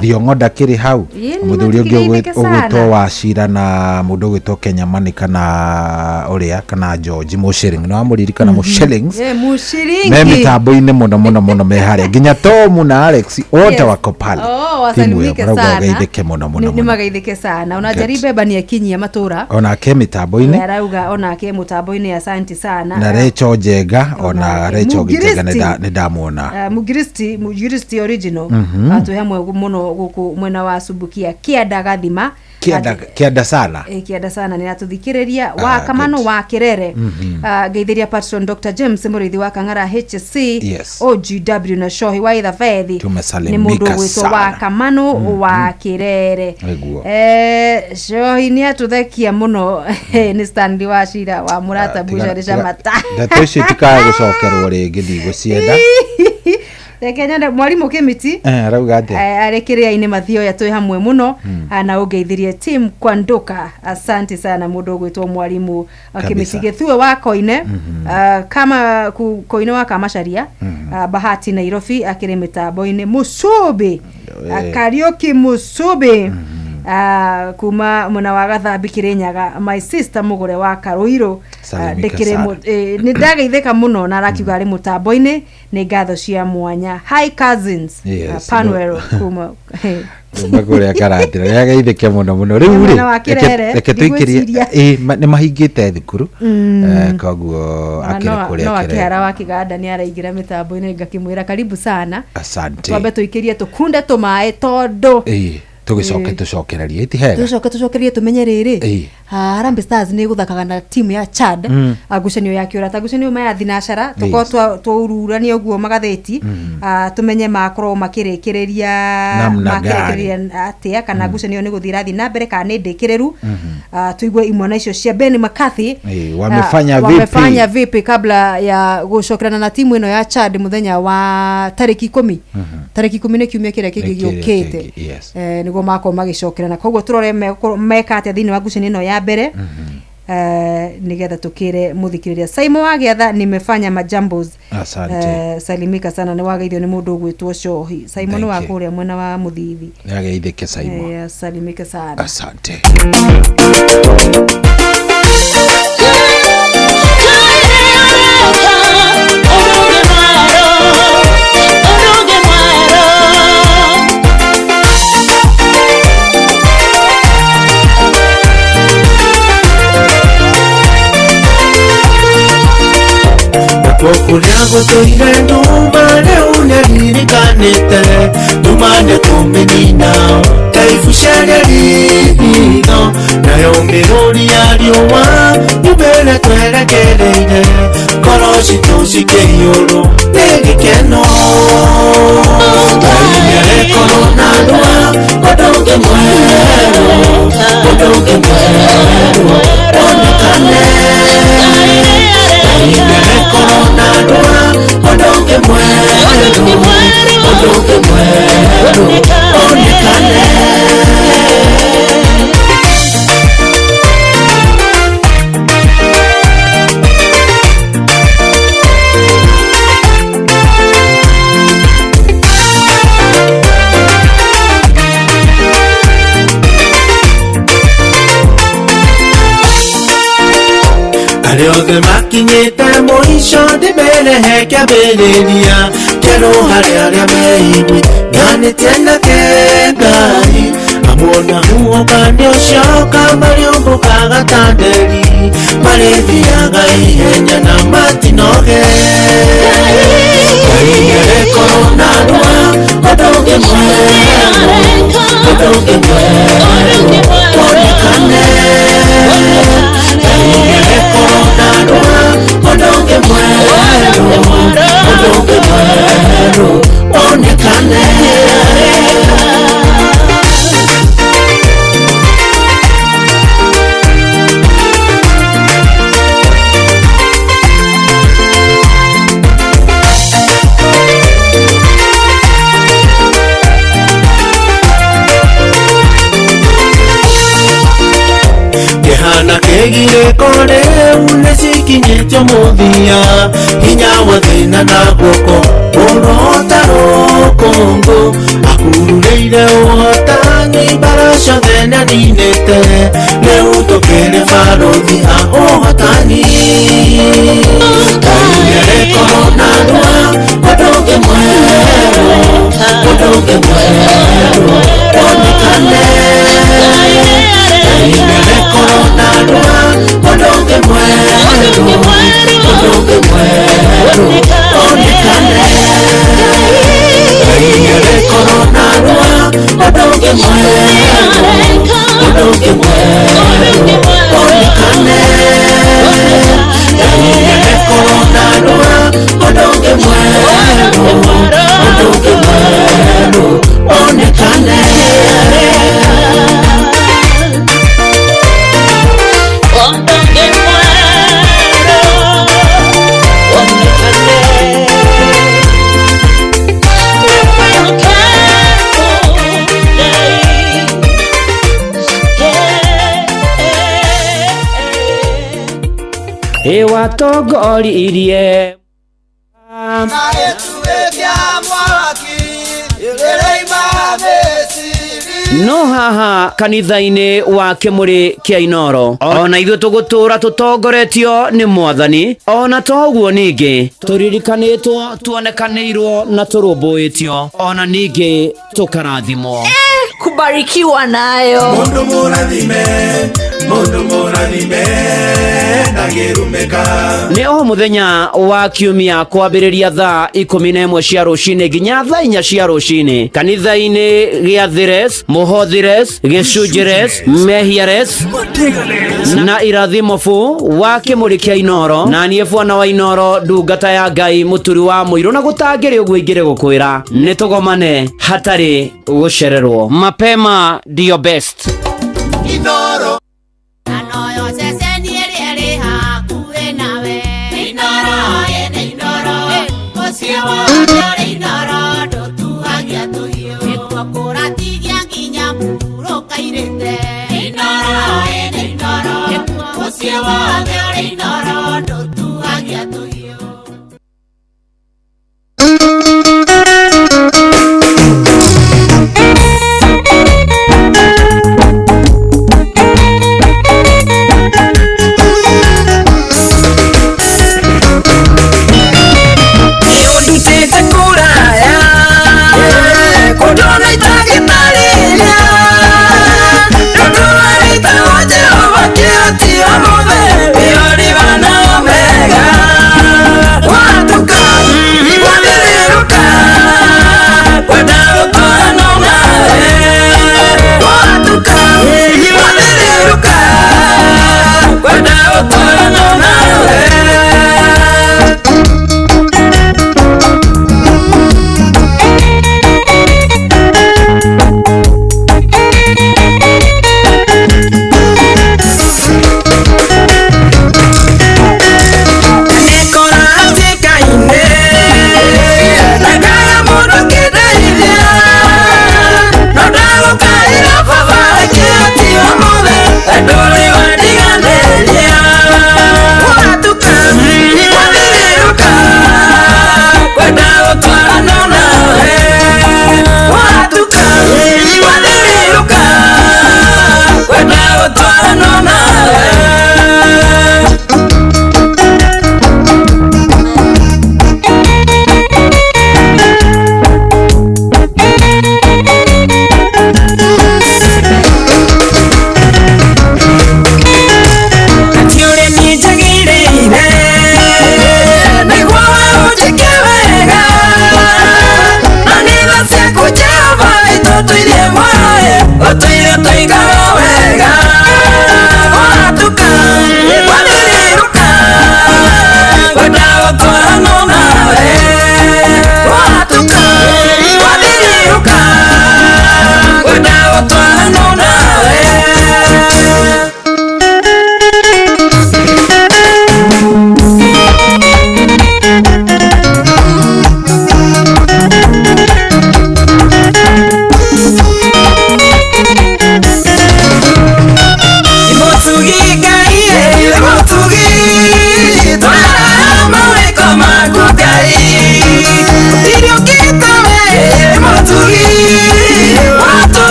Thiong'o ndakĩrĩ hau. Ĩ, nĩ Mũthuri ũngĩ matikĩgeithĩke ũgwĩtwo sana. Wacira na mũndũ ũgwĩtwo Kenyamani kana ũrĩa kana George Mũshilling, nĩ wamũririkana Mũshillings? Mũshiringi. Me mĩtambo-inĩ mũno mũno mũno me harĩa nginya Tomu na Alex wote wako pale. Oh, Timu ĩyo wasalimike marauga sana. ũgeithĩke mũno mũno Nĩ mũno. magaithĩke sana ona Njeri Beba nĩ akinyia matũra. Onake mĩtambo-inĩ. Arauga onake mũtambo-inĩ, asanti sana. Na Recho Njenga, ona Recho Njenga Mũgiristi. nĩ ndamuona. Mugiristi original. Twĩ hamwe mũno gũkũ mwena wa Subukia Kĩanda Gathima. Kĩanda, kĩanda sana. Kĩanda sana nĩ aratũthikĩrĩria wa Kamano Good. wa Kĩrere. Ngeithĩria patron Dr James Mũrĩithi wa Kang'ara HC, OGW na Shohi wa Ithabethi. Nĩ Tumesalimika mũndũ ũgwĩtwo sana. wa Kamano wa Kĩrere. Nĩguo. Shohi nĩ atũthekia mũno nĩ Stanley wa Cira wa Mũrata Bucharĩ Camata. Ndeto icio itikae gũcokerwo rĩngĩ, ndigũcienda. Reke nyone mwarimu Kimiti arauga atia? Arĩ kĩrĩa-inĩ Mathioya twĩ hamwe mũno, na ũngeithirie team Kwanduka, asante sana mũndũ ũgwĩtwo mwarimu Kimiti Gĩthue wa Koine, kama Koine wa Kamacharia, Bahati Nairobi akĩrĩ mĩtambo-inĩ Mũcũbĩ, Kariũki Mũcũbĩ, kuma mwena wa Gathambi Kirinyaga, my sister Mũgũre wa Karũirũ, ndĩkĩrĩ nĩ ndageithĩka mũno na arakiuga arĩ mũtambo-inĩ, nĩ ngatho cia mwanya. Hi cousins, yes, Panwero kuma kũrĩa Karatĩra, nĩ ageithĩke mũno mũno. Rĩu rĩ reke tũikĩrie, nĩ mahingĩte thukuru, koguo akĩrĩ kũrĩa no akĩhara wa Kĩganda nĩ araingĩra mĩtambo-inĩ, ngakĩmwĩra karibu sana, asante. Twambe tũikĩrie tũkunde tũmaĩ tondũ tũgĩcoke tũcokererie ti hega, tũcoke tũcokererie tũmenye rĩrĩ Harambee Stars nĩ gũthakaga na timu ya Chad, ngucanio ya kĩũrata, ngucanio maya thinacara tũkorwo twaururania ũguo magathĩti, tũmenye makorwo makĩrĩkĩrĩria atĩa, kana ngucanio nĩ gũthiĩ ĩrathiĩ na mbere kana nĩ ndĩkĩrĩru. Tũigue imwana icio cia Ben McCarthy wamefanya vipi kabla ya gũcokerana na timu ĩno ya Chad mũthenya wa tarĩki 10, tarĩki 10 nĩ kiumia kĩrĩa kĩngĩ gĩũkĩte, nĩguo makorwo magĩcokerana. Koguo tũrore meka atĩa thĩinĩ wa ngucanio ĩno ya mbere, nigetha tukire muthikiriria. Saimo wa Gĩatha nimefanya majambos, asante, salimika sana, nĩ wageithio nĩ mũndũ ũgwĩtwo Cohi. Saimo nĩ wa kũrĩa mwena wa Mũthithi, nĩ ageithĩke Saimo, salimika sana, asante. Kuria gũtũire nduma rĩu nĩaririkanĩte, nduma nĩkũmĩnina ta ibucia rĩa ritho, nayo mĩrũri ya riũa nyumĩre twerekereire, ngoro citũ cikĩiyũrwo nĩ gĩkeno. Ngai nĩarekorwo na ndua ũndũ ũngĩ mwerũ, ũndũ ũngĩ mwerũ wonekane. Ngai nĩarekorwo na ndua ũndũ ũngĩ mwerũ, ũndũ ũngĩ mwerũ wonekane. Arĩa othe makinyĩte mũico ndĩmerehe kĩambĩrĩria kĩerũ harĩ arĩa meigwi nganĩtie nake Ngai, amuona huoka nĩũcoka marĩũmbũkaga ta nderi, marĩthiaga ihenya na matinoge. Ngai nĩarekorwo na ndua ũndũ ũngĩ mwerũ, ũndũ ũngĩ mwerũ wonekane. Ngai nĩarekorwo na ndua ũndũ ũngĩ mwerũ, ũndũ ũngĩ mwerũ wonekane. Kĩhana kĩgirĩko rĩu nĩcikinyĩtio mũthia, hinya wa thĩna na guoko ũrota rũkũngũ, akururĩire ũhotani mbara ciothe nĩaninĩte, rĩu tũkĩrĩ barũthi a ũhotani. Ngai nĩarekorwo na ndua ũndũ ũngĩ mwerũ, ũndũ ũngĩ mwerũ wonekane. Ngai nĩarekorwo na ndua ũndũ ũngĩ mwerũ, ũndũ ũngĩ mwerũ wonekane. Ngai nĩarekorwo na ndua ũndũ ũngĩ mwerũ, ũndũ ũngĩ mwerũ wonekane. Ngai nĩarekorwo na ndua ũndũ ũngĩ mwerũ, ũndũ ũngĩ mwerũ wonekane. Ĩwatongoririe. No haha kanitha-inĩ wa Kĩmũrĩ kĩa Inoro ona ithuĩ tũgũtũra tũtongoretio nĩ Mwathani, ona to ũguo ningĩ tũririkanĩtwo, tuonekanĩirwo na tũrũmbũĩtio, ona ningĩ tũkarathimwo. Kubarikiwa nayo. Mundu mũrathime, mundu mũrathime ndangĩrumĩka. Nĩ o mũthenya wa kiumia kwambĩrĩria thaa 11 cia rũcinĩ nginya thaa 4 cia rũcinĩ kanitha-inĩ gĩa Thires, Mũhothires, Gĩcunjĩres, Mehiares na Irathimobu wa Kĩmũrĩ kĩa Inoro, na niĩ bwana wa Inoro, ndungata ya Ngai, mũturi wa mũirũ, na gũtangĩrĩ ũguo ingĩrĩ gũkwĩra nĩ tũgomane hatarĩ gũcererwo. Mapema ndio best. Inoro. Anoyo ceceni ĩrĩa ĩrĩ hakuhĩ nawe. Inoro, ĩnĩ Inoro. Mũciĩ wothe ũrĩ Inoro, ndũtuagia tũhiũ. Nĩkuo kũratigia nginya mũhurũka-irĩte. Inoro, ĩnĩ Inoro. Mũciĩ wothe ũrĩ Inoro, ndũtuagia tũhiũ. Nĩũndutĩte kũraya kũndũ ona itangĩtarĩria ndũtũarĩte wa Jehova kĩhoti wa mũthe nĩo.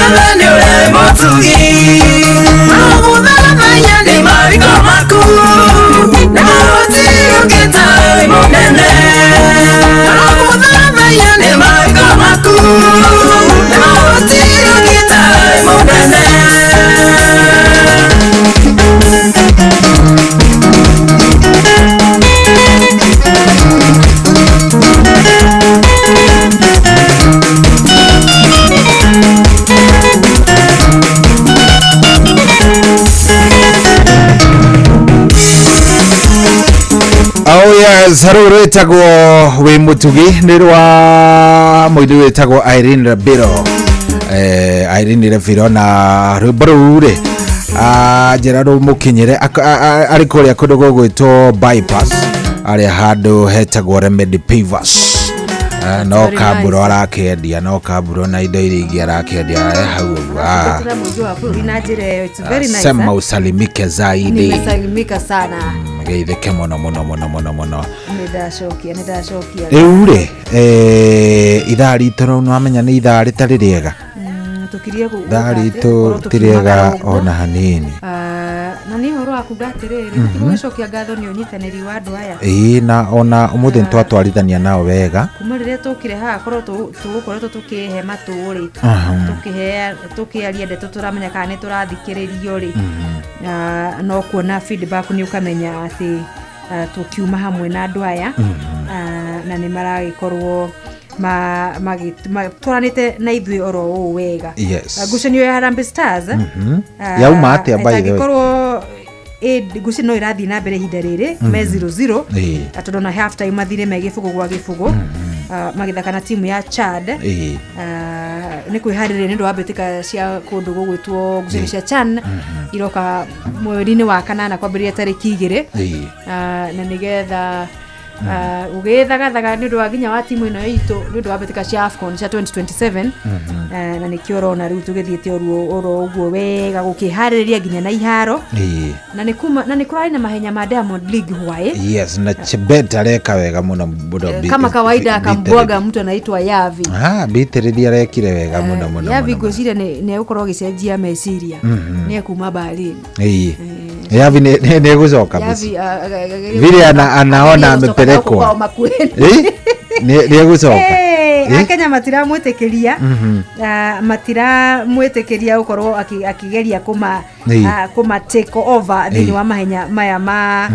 Mwathani ũrĩa wĩ mũtugi. Magũthathaia nĩ mawĩko maku, na gũtirĩ ũngĩ tawe wĩ mũnene. Magũthathaia nĩ mawĩko maku, na gũtirĩ ũngĩ tawe wĩ mũnene. Oh yes, rũu rwĩtagwo wĩ mũtugi nĩ rwa mũini wĩtagwo Irene Rabiro. Irene Rabiro na rwĩmbo rũu rĩ njĩra rũmũkinyĩre arĩ kũrĩa kũndũ gũgwĩtwo bypass arĩa handũ hetagwo Remedy Pavers. No Very kamburo nice. arakĩendia no kamburo na indo iria ingĩ arakĩendia hau ũguo. Tũratũra mũingĩ wa bũrũri na njĩra ĩyo. It's very nice, Sema eh? usalimike zaidi. Nimesalimika sana. Geithĩke mũno mũno mũno mũno mũno. Nĩndacokia, nĩndacokia. Rĩu rĩ ithaa ritũ rĩu nĩwamenya nĩ ithaa rĩtarĩ rĩega. Tũkirie Ithaa gũka atĩ, ritũ gũkorwo ti rĩega tũkiumagara ũguo. ona hanini. Na nĩ ũhoro wa kuga atĩrĩrĩ, tigũgĩcokia ngatho nĩ ũnyitanĩri wa andũ aya. Ĩĩ na ona ũmũthĩ nĩtwatwarithania nao wega. Kuma rĩrĩa tũkire haha korwo tũgũkoretwo tũkĩhe matũ rĩ, tũkĩaria ndeto tũramenya kana nĩ tũrathikĩrĩrio rĩ, no kuona feedback nĩ ũkamenya atĩ tũkiuma hamwe na andũ aya, na nĩ maragĩkorwo twaranĩte na ithuĩ oro ũũ wega. Yes. Ngucanio ya Harambee Stars, Yauma atĩa by the way? ĩtangĩkorwo ngucanio no ĩrathiĩ na mbere ihinda rĩrĩ, me 0-0, tondũ na half time mathire me gĩbũgũ gwa gĩbũgũ, magĩthaka na timu ya Chad. Nĩ kwĩharĩrĩria nĩ ũndũ wa mbĩtĩka cia kũndũ gũgwĩtwo ngucanio cia CHAN iroka mweri-inĩ wa kanana kwambĩrĩria tarĩki 2, na nĩgetha ũgĩthagathaga nĩ ũndũ wa nginya wa timu ĩno itũ nĩ ũndũ wa mbĩtĩka cia AFCON cia 2027, na nĩkĩo ũrona rĩu tũgĩthiĩte oro ũguo wega gũkĩharĩrĩria nginya na iharo, na nĩ kuma na nĩ kũrarĩ na mahenya ma Diamond League hwaĩ. Yes, na Chebet areka wega mũno mũno. Kama kawaida akambwaga mtu anaitwa Yavi. Bitĩrĩthi arekire wega mũno mũno Yavi mũno. ngwĩciria nĩ egũkorwo agĩcenjia meciria, nĩ ekuma Berlin. Yavi nĩ egũcoka Yavi mũciĩ vile anaona amepelekwa. Nĩ egũcoka. Akenya matiramwĩtĩkĩria, matiramwĩtĩkĩria gũkorwo akĩgeria kũma kũma take over thĩinĩ wa mahenya maya ma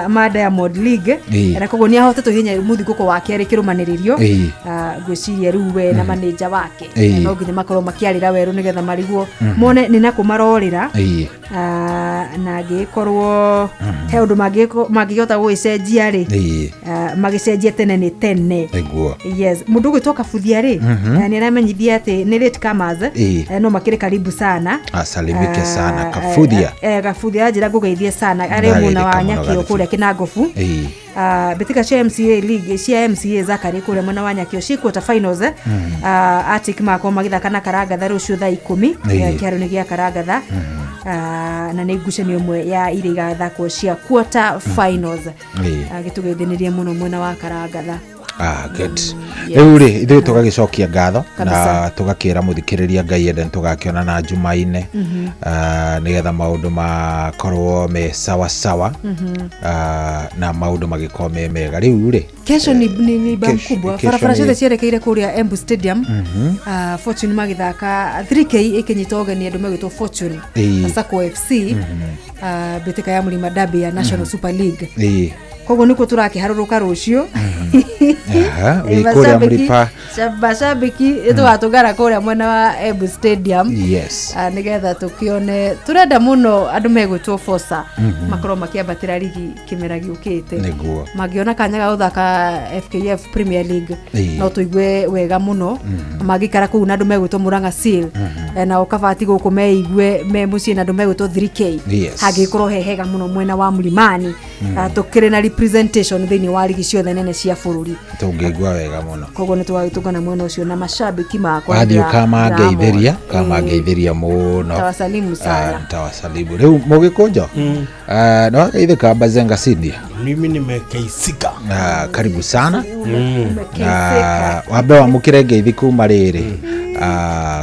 ma Diamond League, na koguo nĩ ahotetwo ihenya mũthingũko wa kerĩ kĩrũmanĩrĩrio. Ngwĩciria rĩu we na manager wake no nginya makorwo makĩarĩra werũ nĩgetha marigwo mone nĩ nakũ marorĩra, na angĩgĩkorwo he ũndũ mangĩhota gũgĩcenjia rĩ, magĩcenjie tene nĩ tene. Nĩguo. Yes, mũndũ ũgwĩtwo Kabuthia rĩ, nĩ aramenyithia atĩ nĩ late comers, no makĩrĩ karibu sana. Asalimike sana Kabuthia. Kabuthia anjĩra ngũgeithie sana arĩ mwena wa Ndagĩrĩka mũno Nyakĩo Gathebu. kũrĩa Kĩnangobu. Mbĩtĩka cia MCA League cia MCA Zakari kũrĩa mwena wa Nyakĩo ci quarter finals, Atic makorwo magĩthaka na Karangatha rũciũ thaa 10, kĩharo-inĩ gĩa Karangatha, na nĩ ngucanio ĩmwe ya iria igathakwo cia quarter finals. Gĩtũgeithĩrĩrie mũno mwena wa Karangatha. Good. Yes. Rĩu rĩ ithuĩ tũgagĩcokia ngatho na Kabisa. tũgakĩra mũthikĩrĩria Ngai ende tũgakĩona na Jumaine, nĩgetha maũndũ makorwo me sawa sawa, na maũndũ magĩkorwo me mega. Rĩu rĩ Kesho ni ba mkubwa. Kesho Barabara ciothe cierekeire kũrĩa Embu Stadium. Fortune magĩthaka 3K ĩkĩnyita ũgeni andũ megwĩtwo Fortune na Sacco FC, mbĩtĩka ya Mlima Derby ya National Super League. Koguo nĩkuo tũrakĩharũrũka rũciũ. Aha, wĩ kũrĩa Mlipa. Mashabiki tũgatũngana kũrĩa mwena wa Embu Stadium. Yes. Nĩgetha tũkĩone tũrenda mũno andũ megwĩtwo Fosa makorwo makĩambatĩra ligi kĩmera gĩũkĩte. Nĩguo. Mangĩona kanya ga gũthaka FKF Premier League, no tũigue wega mũno mangĩikara kũu na andũ megwĩtwo Murang'a Seal, nao Kabati gũkũ meigue me mũciĩ na andũ megwĩtwo 3K. Yes. Hangĩkorwo he hega mũno mwena wa Mlimani. Tũkĩrĩ na representation thĩinĩ wa ligi ciothe nene cia bũrũri. Tũngĩigua wega mũno. Koguo nĩ tũgagĩtũngana mwena ũcio na mashabiki makwa. Wathiĩ ũkamangeithĩria ũkamangeithĩria mũno. Tawasalimu sana. Tawasalimu. Rĩu mũgĩkũnjo nĩwageithĩka Bazenga Senior? Mimi nimekeisika. Karibu sana. Na wambe wamũkĩre ngeithi kuma rĩrĩ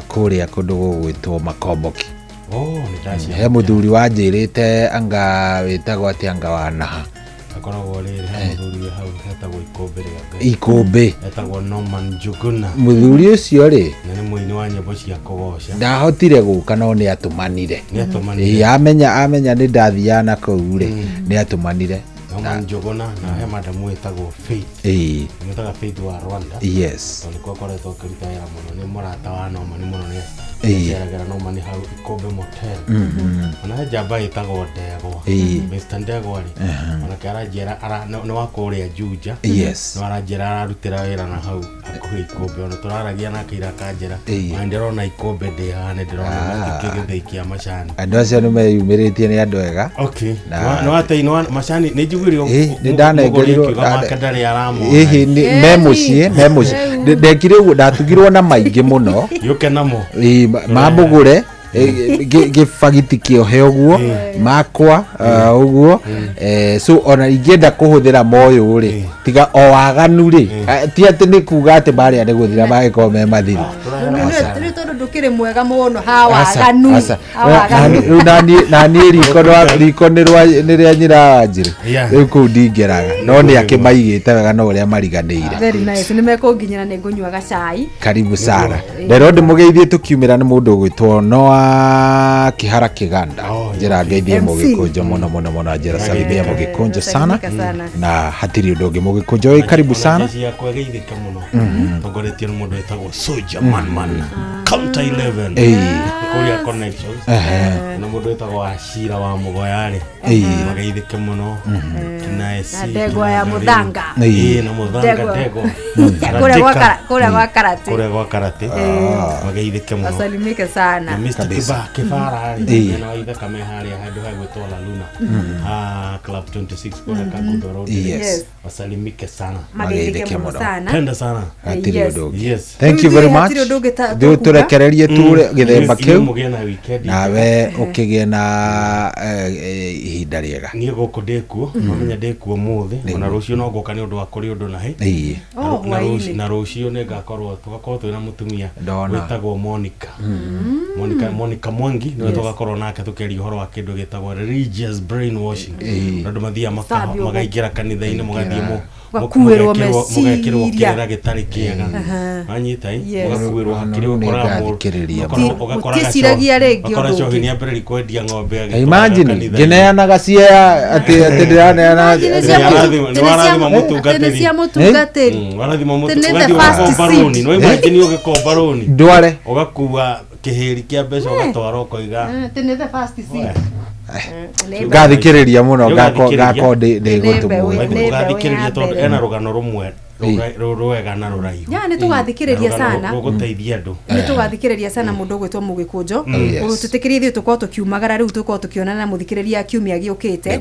Kũrĩa kũndũ gũgwĩtwo Makomboki. Oh, nĩ ndacia. He mũthuri wanjĩrĩte anga wĩtagwo atĩ anga wa Naha. Akoragwo rĩrĩ he mũthuri wĩ hau hetagwo Ikũmbĩ rĩa Ngai. Ikũmbĩ. Etagwo Norman Njuguna. Mũthuri ũcio rĩ, na nĩ mũini wa nyĩmbo cia kũgoca. Ndahotire gũka no nĩ atũmanire. Nĩ atũmanire. Ĩĩ, amenya nĩ ndathiaga na kũu rĩ, nĩ atũmanire. Norman Njuguna na he madamu wĩtagwo Faith. Ĩĩ. Mwĩtaga Faith wa Rwanda. Yes. Tondũ nĩkuo akoretwo akĩruta wĩra mũno, nĩ mũrata wa Norman mũno, nĩ Ĩĩ. aceragĩra Norman hau Ikũmbĩ Motel. Ona he njamba ĩtagwo Ndegwa. Ĩĩ. Mr. Ndegwa rĩ, onake aranjĩra nĩ wa kũrĩa Juja. Yes. No aranjĩra ararutĩra wĩra na hau hakuhĩ Ikũmbĩ. Ona tũraragia nake ira akanjĩra, Ĩĩ. ona ndĩrona Ikũmbĩ ndĩ haha, nĩ ndĩrona gĩkĩ gĩthĩi kĩa macani. Andũ acio nĩ meyumĩrĩtie, nĩ andũ ega. Okay. Na- Nĩ watei nĩ macani nĩ njiguire Ĩĩ, nĩ ndanengerirwo akiuga make ndarĩ aramona. Ĩhĩ, me mũciĩ, me mũciĩ. Ndekire ũguo, ndatugirwo na maingĩ mũno. Yũke namo. Ĩĩ, mamũgũre gĩbagiti kĩohe ũguo makwa ũguo. So ona ingĩenda kũhũthĩra moyũ rĩ, tiga o waganu rĩ, ti atĩ nĩ kuga atĩ marĩa nĩ gũthira mangĩkorwo me mathiru. Rĩu tondũ ndũkĩrĩ mwega mũno ha Aca, waganu. aca. Ha waganu. Rĩu naniĩ riko nĩ rĩa nyina wa Njĩrĩ. Yeah. Rĩu kũu ndingĩraga, no nĩ akĩmaigĩte wega no ũrĩa mariganĩire. Very nice, nĩ mekũnginyĩra, nĩ ngũnyua gacai. Karibu sana. Rero ndĩmũgeithie tũkiumĩra nĩ mũndũ ũgwĩtwo Noa Kĩhara Kĩganda. Njĩra ngeithie MC. Mũgĩkũnjo mũno mũno mũno, njĩra salimia Mũgĩkũnjo sana. Salimika sana. Na hatirĩ ũndũ ũngĩ, Mũgĩkũnjo wĩ karibu sana. Jeshi yakwa ĩgeithĩke mũno. Tongoretio nĩ mũndũ wĩtagwo Soja Man Man Counter 11. Ĩĩ. Kũrĩa connections. Ehe. Na mũndũ wĩtagwo Ashira wa Mũgoya-rĩ, Ĩĩ. mageithĩke mũno. Kina SC, Na ndegwa ya kina Mũthanga. Ĩĩ, na Mũthanga Ndegwa. ndegwa. Kũrĩa gwa Karateka. kũrĩa gwa karate. Kũrĩa gwa karate. Mageithĩke mũno. Wasalimike sana. Na Mr. Kabisa. Kibara rĩ, Ĩĩ. mwena wa Ithaka me harĩa handũ hagwĩtwo La Luna. Ah, Club 26 kũrĩa Kangundo Road. Yes. Yes. Wasalimike sana. Mageithĩke mũno sana. Penda sana. Hatirĩ Yes. ũndũ ũngĩ. Yes. Thank you very much. Hatirĩ ũndũ ũngĩ Rĩu tũkuga. tũrekererie ture gĩthemba Inyuĩ kĩu mũgĩe na weekend. nawe ũkĩgĩe na ihinda rĩega. Niĩ gũkũ ndĩkuo, mamenya ndĩkuo mũthĩ, ona rũciũ no ngũka nĩ ũndũ wa kũrĩ ũndũ na hĩ. Ĩĩ. Oh, Na hwaĩ-inĩ. na rũciũ nĩ ngakorwo tũgakorwo twĩna mũtumia Ndona. wĩtagwo Monica. Monica Mwangi nĩwe tũgakorwo nake tũkĩaria ũhoro wa kĩndũ gĩtagwo religious brainwashing. Ĩĩ. Andũ mathiaga Thambio makaingĩra kanitha-inĩ, mũgathiĩ Mũgakuĩrwo mũgekĩrwo meciria. kĩrĩra gĩtarĩ kĩega. Wanyita ĩ? Yes. Mũgakuĩrwo Ona hakiri, rĩu nĩ ũkoraga ngathikĩrĩria ũgakora Mũtiĩciragia rĩngĩ ũgakora ũndũ cohi ũngĩ. nĩ ambĩrĩria kwendia ng'ombe agĩtwara Imagine kanitha-inĩ. ngĩneanaga cia atĩ ndĩraneana Imagine cia Nĩ warathima mũtungatĩri. Tene cia mũtungatĩri. Warathima mũtu Tene the ũgathiĩ first ũgakomba seat. rũni. No imagine ũgĩkomba rũni. Ndware. Ũgakua kĩhĩri kĩa mbeca ũgatwara ũkoiga. Tene the first seat. Ngathikĩrĩria mũno, Nĩũgathikĩrĩria. ngako ndĩ gũtũmwo. Nĩ mbeũ Ũgathikĩrĩria ya tondũ mbere. ena rũgano rũmwe rwega na rũraihu. Ya, nĩ tũgathikĩrĩria Na rũgano sana. rũgũteithia andũ. Nĩ tũgathikĩrĩria sana mũndũ ũgwĩtwo Mũgĩkũnjo. Yes. Tũtĩkĩrie ithuĩ tũkorwo tũkiumagara rĩu, tũkorwo tũkĩonana na mũthikĩrĩria kiumia gĩũkĩte.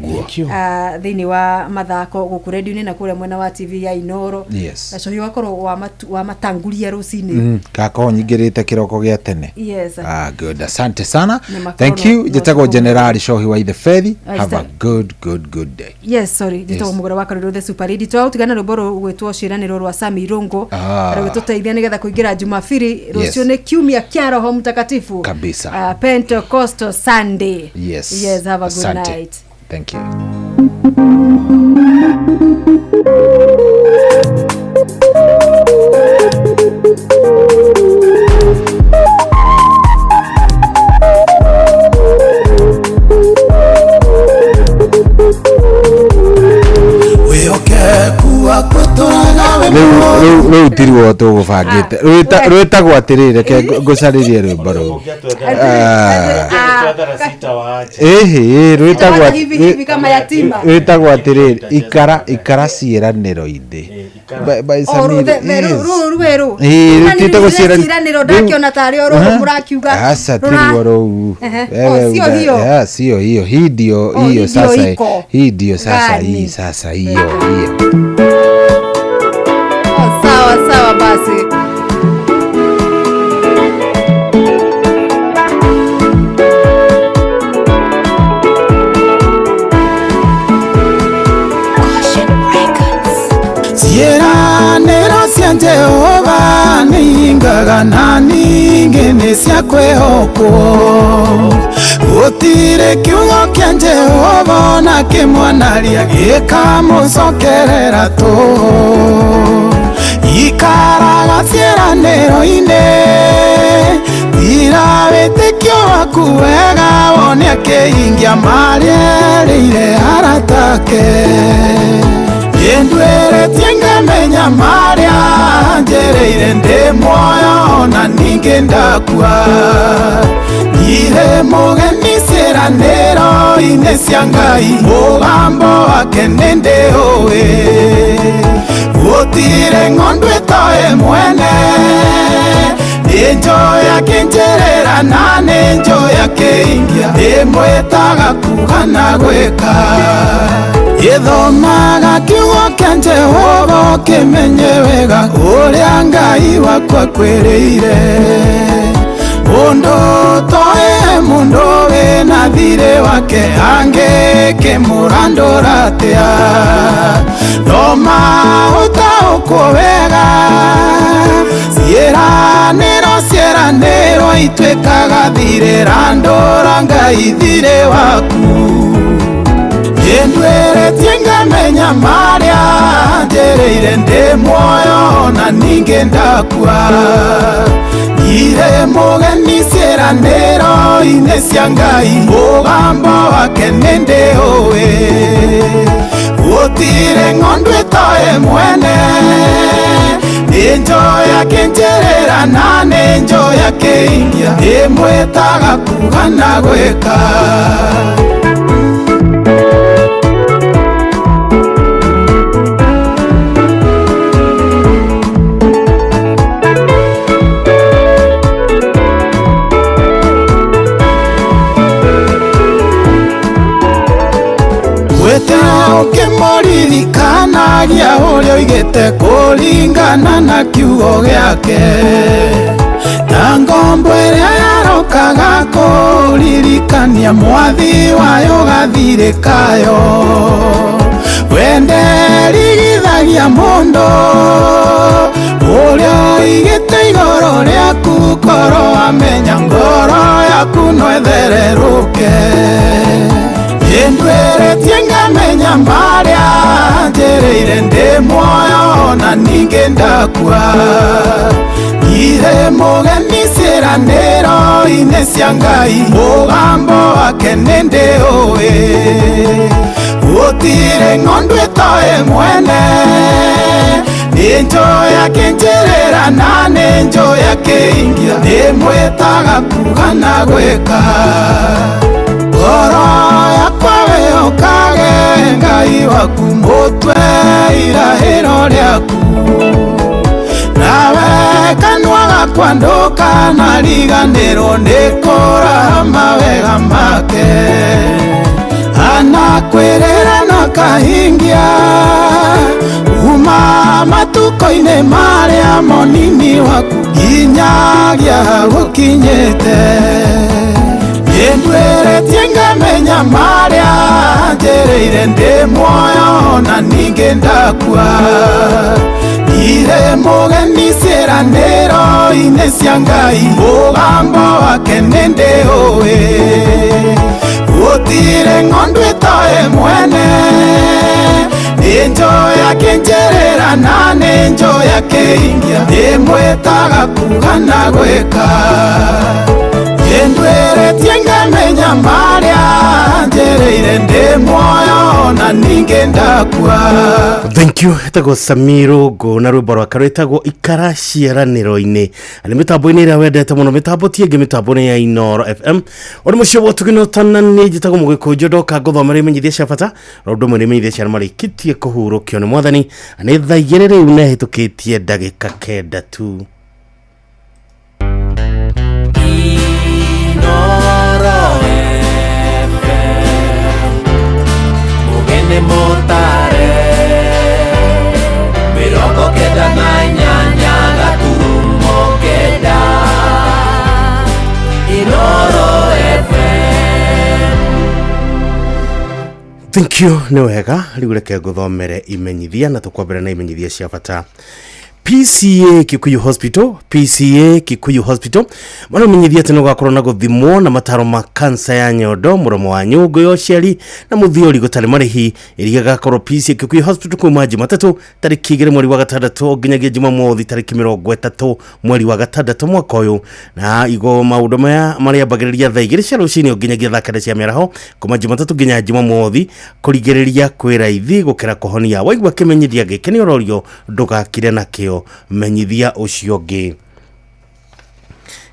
Thĩinĩ wa mathako gũkũ redio-inĩ na kũrĩa mwena wa TV ya Inoro. Yes. Na cohi ũgakorwo wamatanguria rũcinĩ. Ngakorwo nyingĩrĩte kĩroko gĩa tene. Yes. Ah, good. Asante sana. Nĩ makorwo Thank you. no Njĩtagwo ũtukũ. Generali Shohi wa Itheberi. Ah, Have a good, good, good day. Yes, sorry, njĩtagwo Yes. Mũgũra wa Karũrũ the Super Lady. Twaũtigana rwĩmbo rũgwĩtwo ciĩranĩro rwa Sami Irũngũ. Rũgĩtũteithia nĩgetha kũingĩra Jumapili. Rũciũ nĩ kiumia kĩa Roho Mtakatifu. Kabisa. Pentecostal Sunday. Yes. Yes, have a good Asante. night. Thank you. Wĩhokeku waku tũraga wĩ Rĩu tiriwo tũgũbangĩte. Rwĩtagwo atĩrĩrĩ, reke ngũcarĩrie rwĩmbo rũu. Ĩhĩ, rwĩtagwo Hivi hivi kama yatima. rwĩtagwo atĩrĩrĩ, ikara ciĩranĩro-inĩ. By Oh, Samiri. Yes. rũrũ rwerũ. Ĩĩ, Rũu rũtĩtagwo ciĩranĩro ndakĩona tarĩ o rũrũ mũrakiuga. Aca, tiriwo rũu. Ehe. Wewe Oh, sio uga- hiyo. Ah, sio hiyo. Hii ndio Oh, hii hiyo ndio sasa. iko. Hii ndio sasa Gani? hii sasa hiyo hiyo. Oh, sawa sawa basi. Ciĩranĩro cia Jehova nĩ hingaga nani. nĩ cia kwĩhokwo gũtirĩ kiugo kĩa Jehova ona kĩmwanaria gĩkamũcokerera tũhũ ikaraga ciĩranĩro-inĩ tira wĩtĩkio waku wega wone akĩhingia marĩa erĩire aratake Ndwĩrĩtie ngamenya marĩa njereire ndĩ muoyo ona ningĩ ndakua Ndirĩ mũgeni ciĩranĩro-inĩ cia Ngai mũgambo wake nĩndĩũĩ Gũtirĩ ng'ondu ĩtoĩ mwene Nĩnjũĩ akĩnjĩrĩra na nĩnjũĩ akĩhingia Ndĩmwĩtaga kuuga na gwĩka Gĩthomaga kiugo kĩa Jehova ũkĩmenye wega ũrĩa Ngai waku akwĩrĩire Mũndũ ũtoĩ mũndũ wĩna thirĩ wake angĩkĩmũrandũra atĩa Thoma ũtaũkwo wega ciĩranĩro ciĩranĩro ituĩkaga thirĩ randũra Ngai thirĩ waku Ndwĩrĩtie ngamenya marĩa njereire ndĩ muoyo ona ningĩ ndakua Ndirĩ mũgeni ciĩranĩro-inĩ cia Ngai mũgambo wake nĩndĩũĩ Gũtirĩ ng'ondu ĩtoĩ mwene Nĩnjũĩ akĩnjĩrĩra na nĩnjũĩ akĩhingia Ndĩmwĩtaga kuuga na gwĩka Ũkĩmũririkanagia ũrĩa oigĩte kũringana na kiugo gĩake na ngombo ĩrĩa yarokaga kũririkania mwathi wayo gathirĩ kayo Wenderigithagia mũndũ ũrĩa oigĩte igũrũ rĩaku korwo amenya ngoro yaku no ĩthererũke Ndwĩrĩtie ngamenya marĩa njereire ndĩ muoyo ona ningĩ ndakua Ndirĩ mũgeni ciĩranĩro-inĩ cia Ngai mũgambo wake nĩndĩũĩ Gũtirĩ ng'ondu ĩtoĩ mwene Nĩnjũĩ akĩnjĩrĩra na nĩnjũĩ akĩhingia Ndĩmwĩtaga kuuga na gwĩka Ngoro yakwa wĩhokage Ngai waku mũtwe irahĩro rĩaku Nawe kanua gakwa ndũkanariganĩrwo nĩ kũraha mawega make Anakwĩrĩra na akahingia Uma matukũ-inĩ marĩa monini waku nginyagia gũkinyĩte Ndwĩrĩtie ngamenya marĩa njereire ndĩ muoyo ona ningĩ ndakua Ndirĩ mũgeni ciĩranĩro-inĩ cia Ngai mũgambo wake nĩndĩũĩ Gũtirĩ ng'ondu ĩtoĩ mwene Nĩnjũĩ akĩnjĩrĩra na nĩnjũĩ akĩhingia Ndĩmwĩtaga kuuga na gwĩka Ndwĩrĩtie ngamenya marĩa njereire ndĩ muoyo ona ningĩ ndakua Thank you etagwo Samiro Ngo na rwĩmbo rwake rwĩtagwo ikara ciĩranĩro-inĩ na nĩ mĩtambo-inĩ ĩrĩa wendete mũno mĩtambo ti ĩngĩ mĩtambo nĩ ya Inooro FM ũndũ mũcio wotuginotana nĩ njĩtagwo Mũgĩkũnjũ ndoka ngũthomera imenyithia cia bata na ũndũ ũmwe nĩ imenyithia cia marĩkĩtie kũhurũkio nĩ mwathani nĩ thaa igĩrĩ rĩu na ĩhĩtũkĩtie ndagĩka 9 tu. Mugene motare 98 gaturumo kenda Inooro FM. Thank you nĩ wega rĩu reke ngũthomere imenyithia na tũkwambĩra na imenyithia cia bata. PCA Kikuyu Hospital, PCA Kikuyu Hospital maramenyithia atĩ nĩ gũgakorwo na gũthimwo na mataro ma kansa ya nyondo, mũromo wa nyũngũ ya ũciari na mũthiori gũtarĩ marĩhi. Ĩrĩa ĩgakorwo PCA Kikuyu Hospital kuma Jumatatũ tarĩki 2 mweri wa gatandatũ nginyagia Jumamothi tarĩki 30 mweri wa gatandatũ mwaka ũyũ. Na igo maũndũ maya marĩambagĩrĩria thaa 2 cia rũcinĩ nginyagia thaa 9 cia mĩaraho kuma Jumatatũ nginya Jumamothi. Kũrigĩrĩria kwĩ raithi gũkĩra kũhonia. Waigua kĩmenyithia gĩkĩ nĩ ũrorio ndũgakire nakĩo, menyithia ũcio ũngĩ.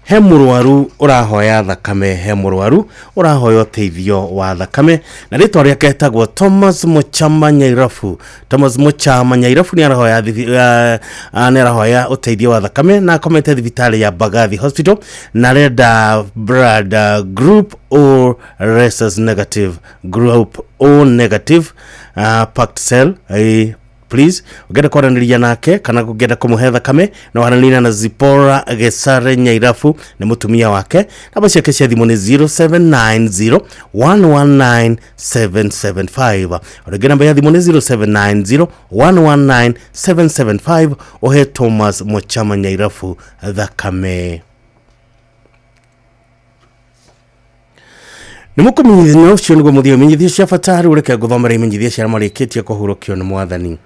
He mũrwaru ũrahoya thakame, he mũrwaru ũrahoya ũteithio wa thakame na rĩtwa rĩake etagwo Thomas Muchama Nyairabu. Thomas Muchama Nyairabu nĩ arahoya nĩ arahoya ũteithio wa thakame na akomete thibitarĩ ya Mbagathi Hospital na arenda blood group O rhesus negative, group O negative packed cell. Please ũngĩenda kwaranĩria nake kana ũngĩenda kũmũhe thakame no aranĩria na Zipora Gesare Nyairabu, nĩ mũtumia wake. Namba ciake cia thimũ nĩ 0790 119 775. Rĩngĩ namba ya thimũ nĩ 0790 119 775. Ũhe Thomas Muchama Nyairabu thakame. Nĩ mũkũmenyithia ũcio nĩguo mũthia imenyithia cia bata. Rĩu reke ngũthomere imenyithia cia arĩa marĩkĩtie kũhurũkio nĩ mwathani.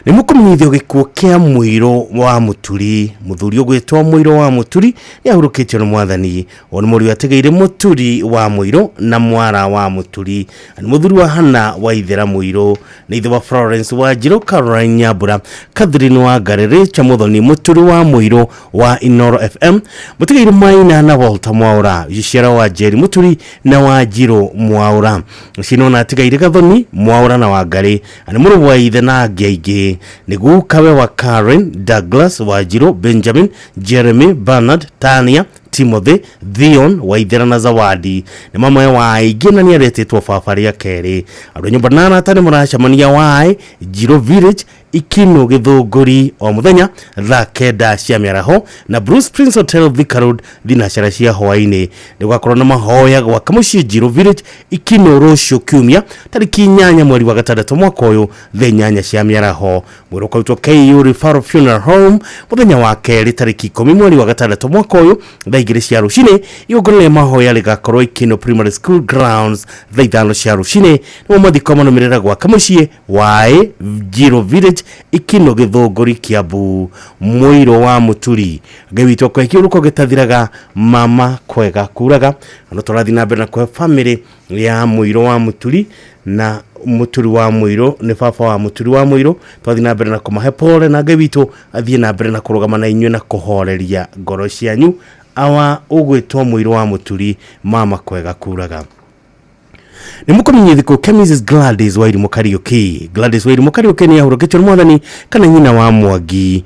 Nĩ mũkũmenyithio gĩkuũ kĩa mũirũ wa mũturi. Mũthuri ũgwĩtwo mũirũ wa mũturi nĩ ahurũkĩtio nĩ mwathani. Ũyũ nĩ mũriũ atigĩire mũturi wa mũirũ na mwara wa mũturi. Nĩ mũthuri wa Hana wa Ithera mũirũ, nĩ ithe wa Florence wa Njirũ, Caroline Nyambura, Catherine wa Ngarĩrĩ, Chamuthoni mũturi wa mũirũ wa Inoro FM, mũtigĩire Maina na Walter Mwaura, Giciara wa Njeri mũturi na wa Njirũ Mwaura. Ũcio nĩ atigaire Gathoni Mwaura na Wangarĩ. Nĩ mũrũ wa ithe na angĩ aingĩ. Nĩ gukawe wa Karen, Douglas Wanjirũ, Benjamin, Jeremy, Bernard, Tania, Timothy, Theon, Waithera na Zawadi. Nĩ mama wa aingĩ na nĩ aretĩtwo baba rĩa kerĩ. Andũ a nyũmba na arata nĩ mũracemania waĩ Njirũ Village Ikino Gĩthũngũri o mũthenya thaa 9 cia mĩaraho na Bruce Prince Hotel Thika Road thinacara cia hwaĩ-inĩ. Nĩ gũgakorwo na mahoya gwaka mũciĩ Njirũ Village Ikino rũciũ kiumia tarĩki 8 mweri wa gatandatũ mwaka ũyũ thaa 8 cia mĩaraho. Mwĩrĩ ũkarutwo KU Referral Funeral Home mũthenya wa kerĩ tarĩki 10 mweri wa gatandatũ mwaka ũyũ thaa 2 cia rũcinĩ. Igongona rĩa mahoya rĩgakorwo Ikino Primary School grounds thaa 5 cia rũcinĩ. Nĩmo mathiko manũmĩrĩra gwaka mũciĩ waĩ Njirũ Village Ikino Gĩthũngũri Kiambu. Mũirũ wa mũturi, Ngai witũ akũhe kĩũrũko gĩtathiraga, mama kwega kuraga. Na tũrathiĩ na mbere na kũhe famĩlĩ ya mũirũ wa mũturi na mũturi wa mũirũ nĩ baba wa mũturi wa mũirũ. Twathiĩ na mbere na kũmahe pole na Ngai witũ athiĩ na mbere na kũrũgama na inyuĩ na kũhoreria ngoro cianyu. Awa ũgwĩtwo mũirũ wa mũturi, mama kwega kuraga. Nĩ mũkũmenyithia thikũ kĩa Mrs Gladys Wairimu Kariũki. Gladys Wairimu Kariũki nĩ ahurũkĩtio nĩ mwathani kana nyina wa Mwangi.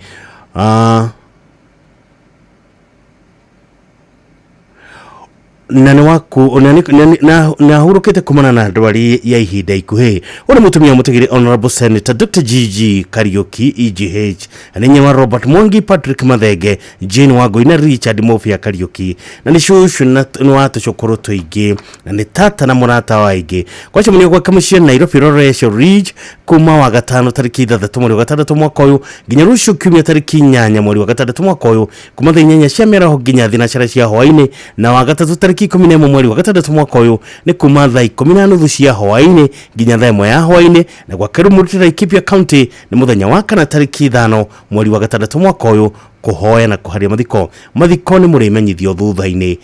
Na nĩ waku na ahurũkĩte kumana na ndwari ya ihinda ikuhĩ. Ũyũ nĩ mũtumia mũtigĩre Honorable Senator Dr. GG Kariũki EGH, na nĩ wa Robert Mwangi, Patrick Mathenge, Jane Wangũi na Richard Mofia Kariũki, na nĩ cũcũ na nĩ wa tũcũkũrũ tũingĩ, na nĩ tata na mũrata wa aingĩ. Gwacemania gwake mũciĩ Nairobi Loresho Ridge kuma wa gatano tarĩki 6 mweri wa gatandatũ mwaka ũyũ nginya rũciũ kiumia tarĩki 8 mweri wa gatandatũ mwaka ũyũ kuma thaa 8 cia mĩaraho nginya thinacara cia hwaĩ-inĩ, na wa gatatũ tarĩki 11 mweri wa gatandatũ mwaka ũyũ nĩ kuma thaa 10:30 cia hwaĩ-inĩ nginya thaa 1 ya hwaĩ-inĩ, na gwake Rumuruti Laikipia County nĩ mũthenya wa kana tarĩki 5 mweri wa gatandatũ mwaka ũyũ kũhoya na kũharia mathiko. Mathiko nĩ mũrĩmenyithio thutha-inĩ.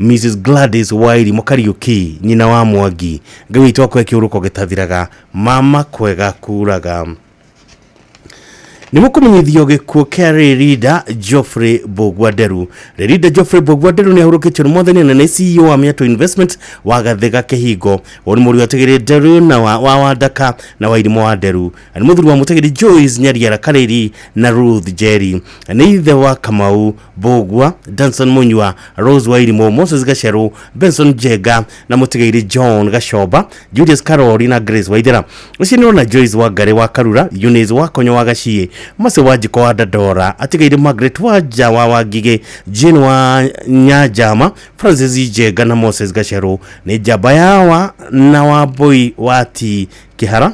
Mrs Gladys Wairimu Kariũki, nyina wa Mwangi, Ngai witũ akũhe kĩũrũko gĩtathiraga, mama kwega kuraga. Nĩ mũkũmenyithio gĩkuũ kĩa Rerida Geoffrey Mbũgua Nderu. Rerida Geoffrey Mbũgua Nderu nĩ ahurũkĩtio nĩ mwathani na nĩ CEO wa Mĩatũ Investment wa Gathĩga Kĩhingo. Ũyũ nĩ mũriũ atigĩrĩ Nderu na wa Wandaka na Wairimu wa Nderu. Nĩ mũthuri wa mũtigĩrĩ Joyce Nyariara Karĩri na Ruth Njeri. Nĩ ithe wa Kamau Mbũgua, Danson Munyua, Rose Wairimu, Moses Gacerũ, Benson Njenga na mũtigĩrĩ John Gacomba, Julius Karori na Grace Waithera. Ũcio nĩ ona Joyce Wangarĩ wa Karura, Eunice wa Konyo wa Gaciĩ, Mase wa Njiko wa Dandora, atigaire Margaret wa Nja wa Wangigĩ, Jane wa Nyanjama, Francis Njenga na Moses Gacerũ. Nĩ njamba yawa na Wambui wa T Kĩhara.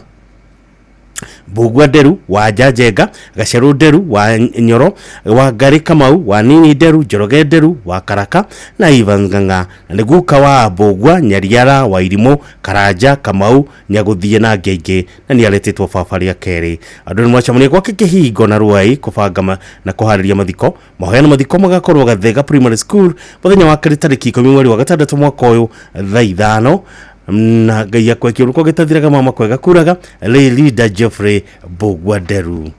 Mbugua Nderu wa Njanjenga, Gacerũ Nderu wa Nyoro, wa Ngarĩ Kamau wa Nini Nderu, Njoroge Nderu wa Karaka na Ivan Ng'ang'a, na nĩ guka wa Mbugua Nyariara wa Irimũ, Karanja Kamau Nyagũthiĩ na angĩ aingĩ, na nĩ aretĩtwo baba rĩa kerĩ. Andũ nĩ macemania gwake kĩhingo na Ruai kũbanga na kũharĩria mathiko. Mahoya na mathiko magakorwo Gathega Primary School mũthenya wa kerĩ tarĩki 10 mweri wa gatandatũ mwaka ũyũ thaa 5. Na Ngai akwe kĩũrũko gĩtathiraga mama kwega kuraga. Leader Geoffrey Mbugua Nderu.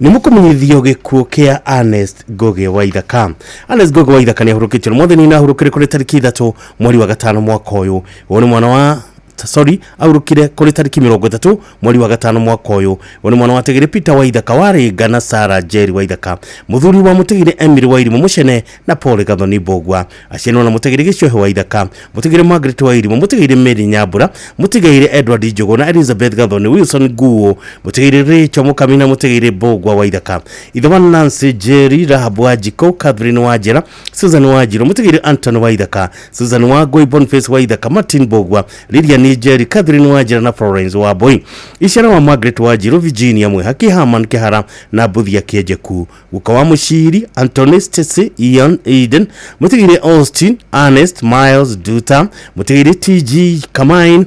Nĩ mũkũmenyithio gĩkuũ kĩa Ernest Ngugi wa Ithaka. Ernest Ngugi wa Ithaka nĩ ahurũkĩtio nĩ Mwathani na ahurũkire kũrĩ tarĩki 3 mweri wa gatano mwaka ũyũ. Ũyũ nĩ mwana wa sorry ahurũkire kũrĩ tarĩki 30 mweri wa gatano mwaka ũyũ. Ũyũ nĩ mwana wa Tegere Peter wa Ithaka wa Rĩnga na Sarah Jerry wa Ithaka, mũthuri wa Mũtegere Emily wa Irimũ Mũcene na Paul Gathoni Mbugua, aciarwo na Mũtegere Gĩcohe wa Ithaka, Mũtegere Margaret wa Irimũ, Mũtegere Mary Nyambura, Mũtegere Edward Njogo na Elizabeth Gathoni Wilson Nguo, Mũtegere Rachel Mũkami na Mũtegere Mbugua wa Ithaka, ithe wa Nancy Jerry, Rahab wa Jiko, Catherine wa Njera, Susan wa Njiro, Mũtegere Anton wa Ithaka, Susan wa Ngoi, Boniface wa Ithaka, Martin Mbugua, Lilian Jerry, Catherine wa Njera na Florence wa Boy, Ishara wa Margaret wa Njiro, Virginia Mwihaki, Haman Kihara na Mbuthia Kĩenjeku, guka wa Mũciri, Anthony Stacy, Ian Eden, Mũtigire Austin, Ernest Miles Duta, Mũtigire TG Kamain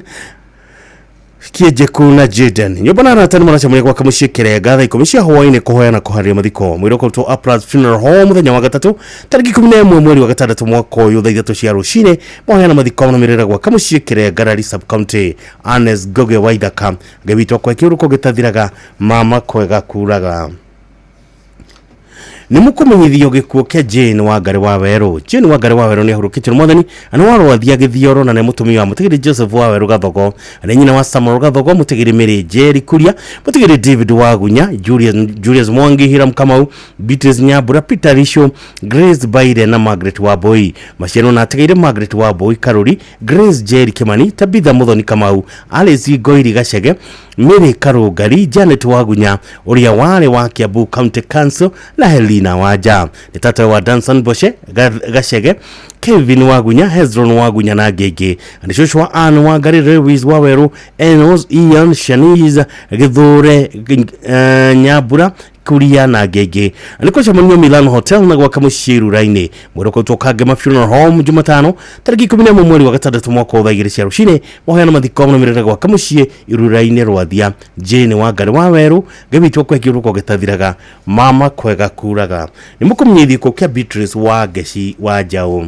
Kĩenjeku na Jaden. Nyũmba na arata nĩ maracemania gwaka mũciĩ Kĩrenga thaa 10 cia hwaĩ-inĩ kũhoya na kũharĩria mathiko. Mwĩrĩ ũkarutwo Uplands Funeral Home mũthenya wa gatatũ tarĩki 11 mweri wa gatandatũ mwaka ũyũ thaa 3 cia rũcinĩ. Mahoya na mathiko marũmĩrĩra gwaka mũciĩ Kĩrenga Rari Sub County. Ernest Ngugi wa Ithaka. Ngai witũ akwe kĩũrũko gĩtathiraga mama kwega kuraga. Nĩ mũkũmenyithio gĩkuũ kĩa Jane Wangari wa Werũ. Jane Wangari wa Werũ nĩ ahurũkĩtio nĩ Mwathani na nĩ warwathia Gĩthioro na nĩ mũtumia wa Mũtigĩri Joseph wa Werũ Gathogo, na nĩ nyina wa Samuel Gathogo, Mũtigĩri Mary Jerry Kuria, Mũtigĩri David Wagunya, Julius Mwangi, Hiram Kamau, Beatrice Nyambura, Peter Risho, Grace Baire na Margaret Wambui. Maciaro na atigĩire Margaret Wambui Karuri, Grace Jerry Kimani, Tabitha Muthoni Kamau, Alice Ngoiri Gacege, Mary Karũngari, Janet Wagunya ũrĩa warĩ wa Kiambu County Council na Helena Wanja. Nĩ tata wa Danson Boshe Gacege, Kevin Wagunya, Hezron Wagunya na angĩ aingĩ. Nĩ cũcũ wa Ann Wangari, Lewis wa Werũ, Enos, Ian, Shanice, Gĩthũre, Nyambura, Kuria na angĩ aingĩ. Nĩ kũcemanio Milan Hotel na gwaka mũciĩ Rurainĩ. Mwĩrĩ ũkarutwo Kangema Funeral Home Jumatano tarĩki 11 mweri wa gatandatũ mwaka wa thaa 2 cia rũcinĩ. Mahoya na mathiko marũmĩrĩra gwaka mũciĩ Rurainĩ Rwathia. Jane Wangari wa Werũ. Ngai witũ akwe kĩũrũko gĩtathiraga mama kwega kuraga. Nĩ mũkũmenyithio gĩkuũ kĩa Beatrice wa Ngeci wa Njaũ.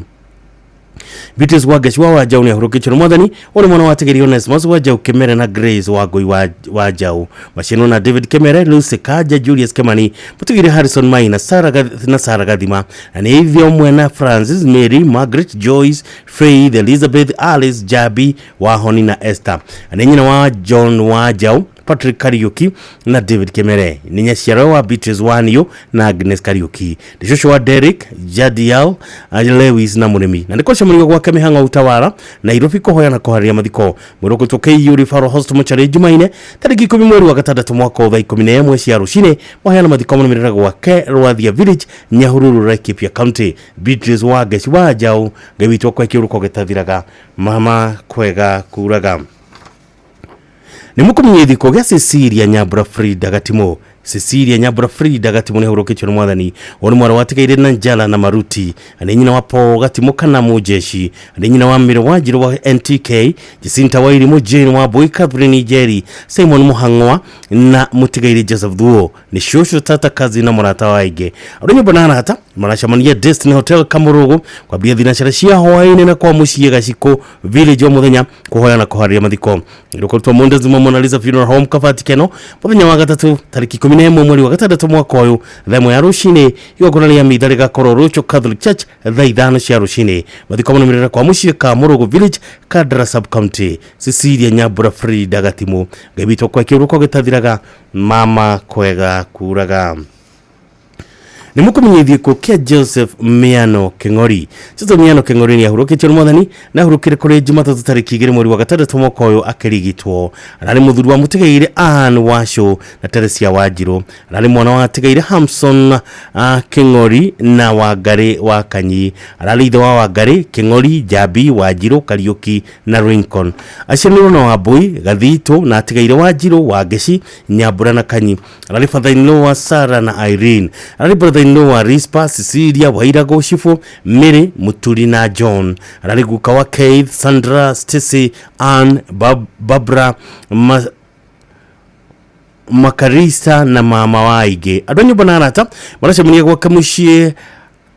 Beatrice wa Ngeci wa Njaũ nĩ ahurũkĩtio nĩ Mwathani. Ũyũ nĩ mwana wa Tegeri Onesmus wa Njaũ Kĩmere na Grace wa Ngũi wa Njaũ. Maciarwo na David Kĩmere, Lucy Kanja, Julius Kimani, Mũtigĩri Harrison Mai na Sarah Gathima, na nĩ ithe ũmwe na Francis, Mary, Margaret, Joyce, Faith, Elizabeth, Alice, Jabi, Wahoni na Esther. Na nĩ nyina wa John wa Njaũ, Patrick Kariuki na David Kemere. Nĩ nyaciaro wa Beatrice Wanio na Agnes Kariuki. Nĩ cũcũ wa Derek, Jadiel, Lewis na Mũrĩmi. Na nĩ kũcemanio gwake mĩhang'o Utawara, Nairobi kũhoya na kũharĩria mathiko. Mwĩrĩ ũkũrutwo KU Referral Hospital Mochari Jumaine tarĩki 10 mweri wa gatandatũ mwaka wa thaa 11 cia rũcinĩ. Mahoya na mathiko marũmĩrĩra gwake Rwathia Village, Nyahururu, Laikipia County. Beatrice wa Ngeci wa Njaũ. Ngai witũ akwe kĩũrũko gĩtathiraga mama kwega kuraga. Nĩ mũkũmenyithio gĩkuũ gĩa Cecilia Nyambura Frida Gatimo. Cecilia Nyambura Frida Gatimo nĩ ahurũkĩtio nĩ Mwathani. Ũyũ nĩ mwana wa Tigaire na Njala na Maruti. Nĩ nyina wa Paul Gatimo kana Mũjeshi. Nĩ nyina wa Mĩrĩ wa Njirũ wa NTK, Jacinta wa Irimũ, Jane wa Mbui, Catherine Njeri, Simon Mũhang'wa na Mũtigaire Joseph Thuo. Nĩ cũcũ, tata, kazi na mũrata wa aingĩ. Andũ nyũmba na arata maracemania Destiny Hotel Kamũrũgũ kwambia thinacara cia hwaĩ-inĩ na kwa mũciĩ Gacikũ Village o mũthenya kũhoya na kũharĩria mathiko. Rũkorwo Monday Zuma Mona Lisa Funeral Home Kabati Keno mũthenya wa gatatũ tarĩki 11 mweri wa gatandatũ mwaka ũyũ thaa 1 ya rũcinĩ. Igongona rĩa mitha rĩgakorwo Rũcho Catholic Church thaa 5 cia rũcinĩ. Mathiko marũmĩrĩra kwa mũciĩ Kamũrũgũ Village, Kandara Sub County. Cecilia Nyambura Frida Gatimo. Ngai witũ akwe kĩũrũko gĩtathiraga mama kwega kuraga. Nĩ mũkũmenyithio gĩkuũ kĩa Joseph Miano Kĩng'ori. Joseph Miano Kĩng'ori nĩ ahurũkĩtio nĩ mwathani na ahurũkire kũrĩ Jumatatũ tarĩki 2 mweri wa gatandatũ mwaka ũyũ akĩrigitwo. Ararĩ mũthuri wa mũtigaire Ann Wacũ na Teresia Wanjirũ. Ararĩ mwana wa atigaire Hamson Kĩng'ori na Wangarĩ wa Kanyi. Ararĩ ithe wa Wangarĩ, Kĩng'ori, Njambi, Wanjirũ, Kariũki na Lincoln. Aciaranĩirwo na Wambui, Gathitũ na atigaire Wanjirũ, Wangeci, Nyambura na Kanyi. Ararĩ father-in-law wa Sarah na Irene. Ararĩ brother-in-law wa Rispa, Cecilia, Wairagũ, Shifu, Mary, Muturi na John. Ararĩ guka wa Keith, Sandra, Stacy, Ann, Barbara, Makarisa na mama wa aingĩ. Andũ a nyũmba na arata maracemania gwake mũciĩ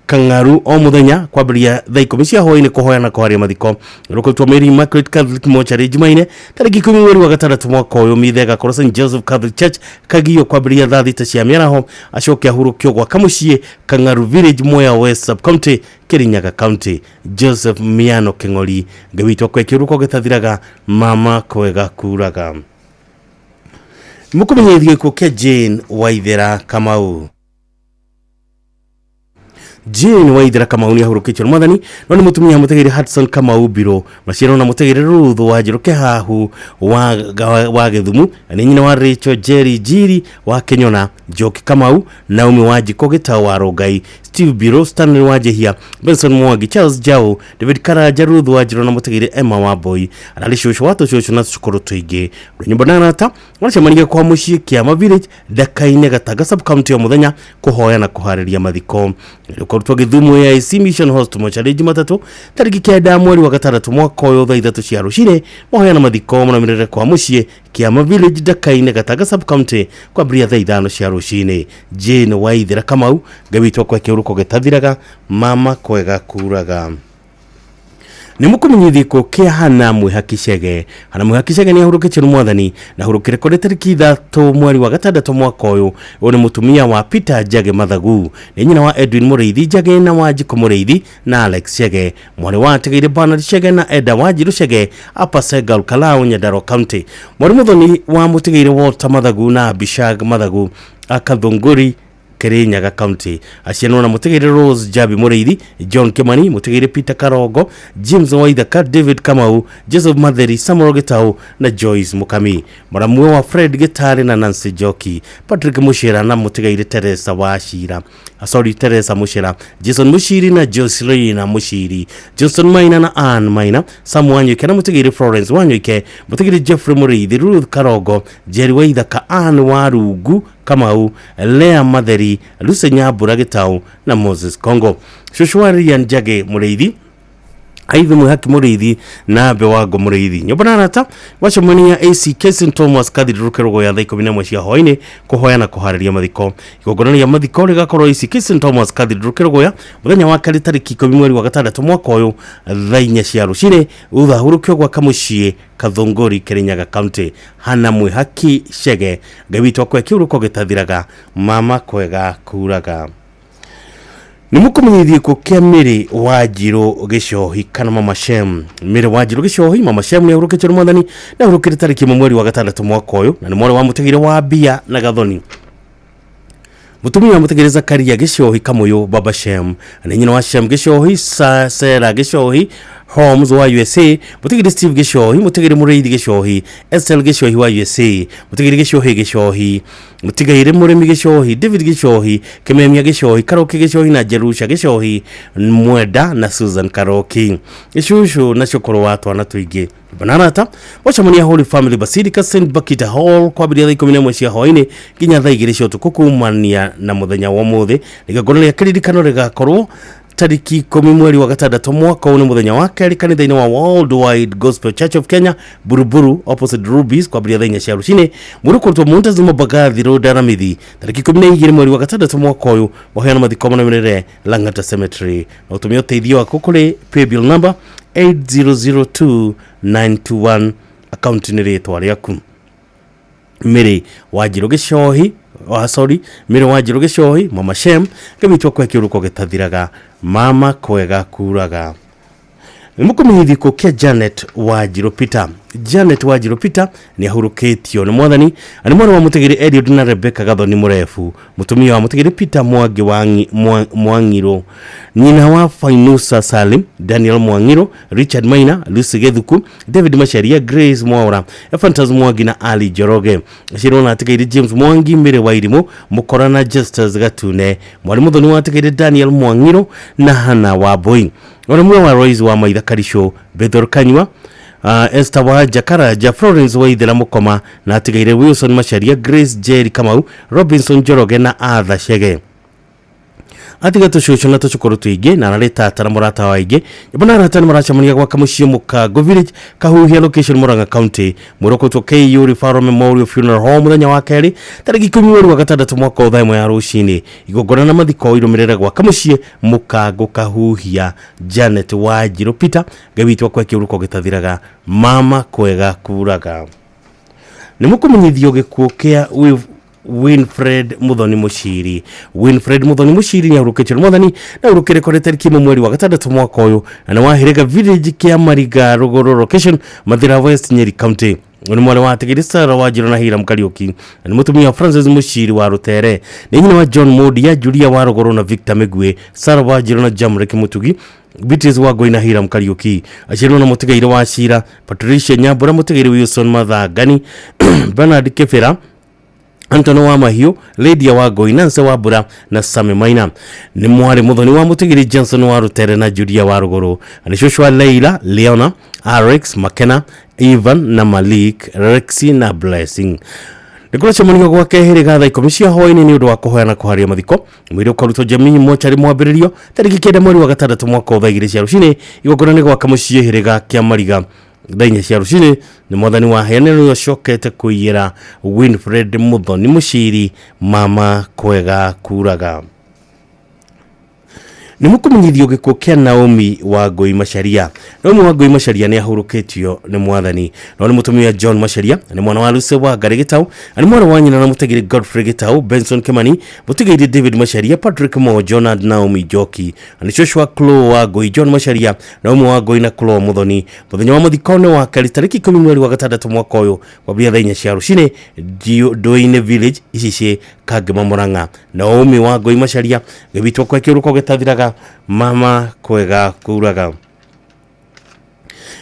Kang'aru o mũthenya kwambĩrĩria thaa 10 cia hwaĩ-inĩ kũhoya na kũharia mathiko. Rũkũrutwo Mary Immaculate Catholic Mortuary Jumaine tarĩki 10 mweri wa gatandatũ mwaka ũyũ. Mitha ĩgakorwo St Joseph Catholic Church Kagio kwambĩrĩria thaa 6 cia mĩaraho, acoke ahurũkio gwaka mũciĩ Kang'aru Village, Mwea West Sub County, Kirinyaga County. Joseph Miano Kĩng'ori, Ngai witũ akwe kĩũrũko gĩtathiraga, mama kwega kuraga. Mũkũmenyithio gĩkuũ kĩa Jane Waithera Kamau. Jane Waithera Kamau nĩ ahurũkĩtio nĩ mwathani no nĩ mũtumia mũtegeire Hudson Kamau Mbirũ maciaro na mũtegeire Ruth Wanjirũ Kĩhahu wa Gĩthumu na nĩ nyina wa Rachel Jerry Njiri wa Kĩnyona, Njoki Kamau, Naomi Wanjikũ Gĩtaũ wa Rũngai, Steve Mbirũ, Stanley Wanjĩhia, Benson Mwangi, Charles Jau, David Karanja, Ruth Wanjirũ na mũtegeire Emma Wambui. Ararĩ cũcũ wa tũcũcũ na tũcũkũrũ tũingĩ. Nyũmba na arata maracemania kwa mũciĩ Kĩama Village, Ndaka-inĩ, Gatanga sub county o mũthenya kũhoya na kũharĩria mathiko. Rũkarutwo Gĩthumo AIC Mission Hospital Mochari Jumatatũ tarĩki 9 mweri wa gatandatũ mwaka ũyũ thaa 3 cia rũcinĩ. Mahoya na mathiko marũmĩrĩre kwa mũciĩ Kĩama Village, Ndaka-inĩ, Gatanga sub county kwambĩrĩria thaa 5 cia rũcinĩ. Jane Waithera Kamau, Ngai witũ akwe kĩũrũko gĩtathiraga, mama kwega kuraga. Nĩ mũkũmenyithio gĩkuũ kĩa Hana Mwĩhaki Chege. Hana Mwĩhaki Chege nĩ ahurũkĩtio nĩ mwathani na ahurũkire kũrĩ tarĩki 3 mweri wa gatandatũ mwaka ũyũ. Ũyũ nĩ mũtumia wa Peter Njage Mathagu, nĩ nyina wa Edwin Mũrĩithi Njage na Wanjikũ Mũrĩithi na Alex Chege, mwarĩ wa atigĩire Bernard Chege na Eda Wanjirũ Chege, Upper Segal Kalau, Nyandarua County. Mwarĩ mũthoni wa mũtigĩire Walter Mathagu na Abishag Mathagu Akathunguri, Kirinyaga County. Acianwo na mũtigĩire Rose Jabi Mũrĩithi, John Kimani, mũtigĩire Peter Karongo, James Waithaka, David Kamau, Joseph Matheri, Samuel Gitau na Joyce Mukami. Mũramwe wa Fred Gitari na Nancy Njoki, Patrick Mushira na mũtigĩire Teresa Wachira. Sorry, Teresa Mushira, Jason Mushiri na Jocelyn Mushiri, Johnson Maina na Ann Maina, Sam Wanyoike na mũtigĩire Florence Wanyoike, mũtigĩire Jeffrey Mũrĩithi, Ruth Karongo, Jerry Waithaka, Ann Warungu Kamau, Lea Matheri, Lucy Nyambura Gitau na Moses Kongo. Cũcũ Rian Njage Mũrĩithi, Aithe Mwĩhaki Mũrĩithi na Mbe Wango Mũrĩithi. Nyũmba na arata wacemania ACK St Thomas Cathedral Kĩrũgũya thaa 11 cia hwaĩ-inĩ kũhoya na kũharĩria mathiko. Igongona rĩa mathiko rĩgakorwo ACK St Thomas Cathedral Kĩrũgũya mũthenya wa kerĩ tarĩki 10 mweri wa gatandatũ mwaka ũyũ thaa 4 cia rũcinĩ, thutha ahurũkio gwaka mũciĩ Kathunguri, Kirinyaga County. Hana Mwĩhaki Chege, Ngai witũ akwe kĩũrũko gĩtathiraga, mama kwega kuraga. Nĩ mũkũmenyithio gĩkuũ kĩa Mary Wanjirũ Gĩcohi kana Mama Shem. Mary Wanjirũ Gĩcohi Mama Shem nĩ ahurũkĩtio nĩ mwathani na ahurũkire tarĩki 1 mweri wa gatandatũ mwaka ũyũ na nĩ mwarĩ wa mũtigĩre wa Mbia na Gathoni. Mũtumia wa mũtigĩre Zakaria Gĩcohi Kamũyũ Baba Shem nĩ nyina wa Shem Gĩcohi, Sarah Gĩcohi Holmes wa USA, mũtigĩre Steve Gĩcohi, mũtigĩre Mũrĩithi Gĩcohi, Estelle Gĩcohi wa USA, mũtigĩre Gĩcohi Gĩcohi, mũtigĩre Mũrĩmi Gĩcohi, David Gĩcohi, Kĩmemia Gĩcohi, Karoki Gĩcohi na Jerusha Gĩcohi, Mwenda na Susan Karoki. Gĩcucu na cũkũrũ wa twana tũingĩ. Banarata wacemania Holy Family Basilica St Bakita Hall kwambĩrĩria thaa 11 cia hwaĩ-inĩ nginya thaa 2 cia ũtukũ kumania na mũthenya wa ũmũthĩ. Igongona rĩa kĩririkano rĩgakorwo tarĩki 10 mweri wa gatandatũ mwaka ũyũ nĩ mũthenya wa kerĩ kanitha-inĩ wa World Wide Gospel Church of Kenya, Buruburu opposite Rubies kwambĩrĩria thaa 4 cia rũcinĩ. Mwĩrĩ ũkũrutwo Montezuma Mbagathi Road Aramithi tarĩki 12 mweri wa gatandatũ mwaka ũyũ. Waheana mathiko manamĩrĩre Lang'ata Cemetery. Na ũtũmie ũteithio waku kũrĩ paybill number 8002921 akaunti nĩ rĩtwa rĩaku. Mary Wanjirũ Gĩcohi, sorry, Mary Wanjirũ Gĩcohi Mama Shem, Ngai witũ akwe kĩũrũko gĩtathiraga, mama kwega kuraga. Nĩ mũkũmenyithio gĩkuũ kĩa Janet Wanjirũ Peter. Janet Wanjiru Peter nĩ ahurũkĩtio nĩ mwathani. Na nĩ mwana wa mũtigĩri Eliud na Rebecca Gathoni Mũrebu, mũtumia wa mũtigĩri Peter Mwangi wa Mwang'iro, nyina wa Fainusa Salim, Daniel Mwang'iro, Richard Maina, Lucy Gethuku, David Macharia, Grace Mwaura, Ephantas Mwangi na Ali Njoroge. Aciarwo na atigaire James Mwangi, Mary Wairimu, Mukora na Justus Gatune. Mwari Muthoni wa atigaire Daniel Mwang'iro na Hannah Wambui. Ũrĩmwe wa Royce wa Maitha Karisho, Bethel Kanyua, Esther wa Jakaraja, Florence Waithera Mukoma na atigaire Wilson Macharia, Grace Jerry Kamau, Robinson Njoroge na Arthur Chege. Atiga tũcũcũ na tũcũkũrũ tũingĩ na ararĩ tata na mũrata wa aingĩ. Nyũmba na arata nĩ maracemania gwaka mũciĩ Mũkango Village, Kahuhia location, Murang'a County. Mwĩrĩ KU Referral Memorial Funeral Home mũthenya wa kerĩ tarĩki 10 mweri wa gatandatũ mwaka thaa 1 ya rũcinĩ. Igongona na mathiko irũmĩrĩre gwaka mũciĩ Mũkango Kahuhia. Janet Wanjiru Peter, Ngai witũ akwe kĩũrũko gĩtathiraga, mama kwega kuraga. Nĩ mũkũmenyithio gĩkuũ kĩa Winfred Muthoni Mushiri. Winfred Muthoni Mushiri nĩ ahurũkĩtio nĩ mwathani na ahurũkire kũrĩ tarĩki 1 mweri wa gatandatũ mwaka ũyũ na nĩ wahĩrĩga village kĩa Mariga Rũgũrũ location, Mathira West, Nyeri County. Nĩ mwarĩ wa Atigĩri Sarah Wanjiru na Hiram Kariũki na nĩ mũtumia wa Francis Mushiri wa Rũtere, nĩ nyina wa John Modia, Julia wa Rũgũrũ na Victor Mĩgwe, Sarah Wanjiru na Jamrek Mutugi, Beatrice Wangui na Hiram Kariũki. Aciarirwo na mũtigairĩ wa Cira, Patricia Nyambura, mũtigairĩ Wilson Mathangani, Bernard Kĩbĩra, Anton wa Mahiũ, Lydia Wangui, Nancy Wambura na Sami Maina. Nĩ mwarĩ Muthoni wa mũtigĩri Johnson wa Rũtere na Julia wa Rũgũrũ. Na nĩ cũcũ wa Leila, Leona, Alex, Makena, Ivan na Malik, Rexy na Blessing. Nĩ kũracemanio gwake hĩrĩga thaa 10 cia hwaĩ-inĩ nĩ ũndũ wa kũhoya na kũharia mathiko. Mwĩrĩ ũkarutwo Jamii mochari mwambĩrĩrio tarĩki 9 mweri wa gatandatũ mwaka thaa 2 cia rũcinĩ. Igongona nĩ gwaka mũciĩ hĩrĩga kĩa Mariga thaa 4 cia rũcinĩ. Nĩ mwathani wa heanĩro nĩwe ũcokete kũiyĩra Winfred Muthoni Mushiri, mama kwega kuraga. Nĩ mũkũmenyithio gĩkuũ kĩa Naomi Wangui Macharia. Naomi Wangui Macharia nĩ ahurũkĩtio nĩ mwathani. No nĩ mũtumia John Macharia, nĩ mwana wa Lucy Wangari Gĩtau, na nĩ mwana wa nyina na mũtigĩri Godfrey Gĩtau, Benson Kimani, mũtigĩri David Macharia, Patrick Mojo na Naomi Njoki. Na nĩ cũcũ wa Chloe Wangui, John Macharia, Naomi Wangui na Chloe Muthoni. Mũthenya wa mathiko nĩ wa kerĩ tarĩki 10 mweri wa gatandatũ mwaka ũyũ kwambĩrĩria thaa 4 cia rũcinĩ Ndũĩ-inĩ Village, Icicĩ, Kangema, Murang'a. Naomi Wangui Macharia, Ngai witũ akwe kĩũrũko gĩtathiraga, mama kwega kuraga.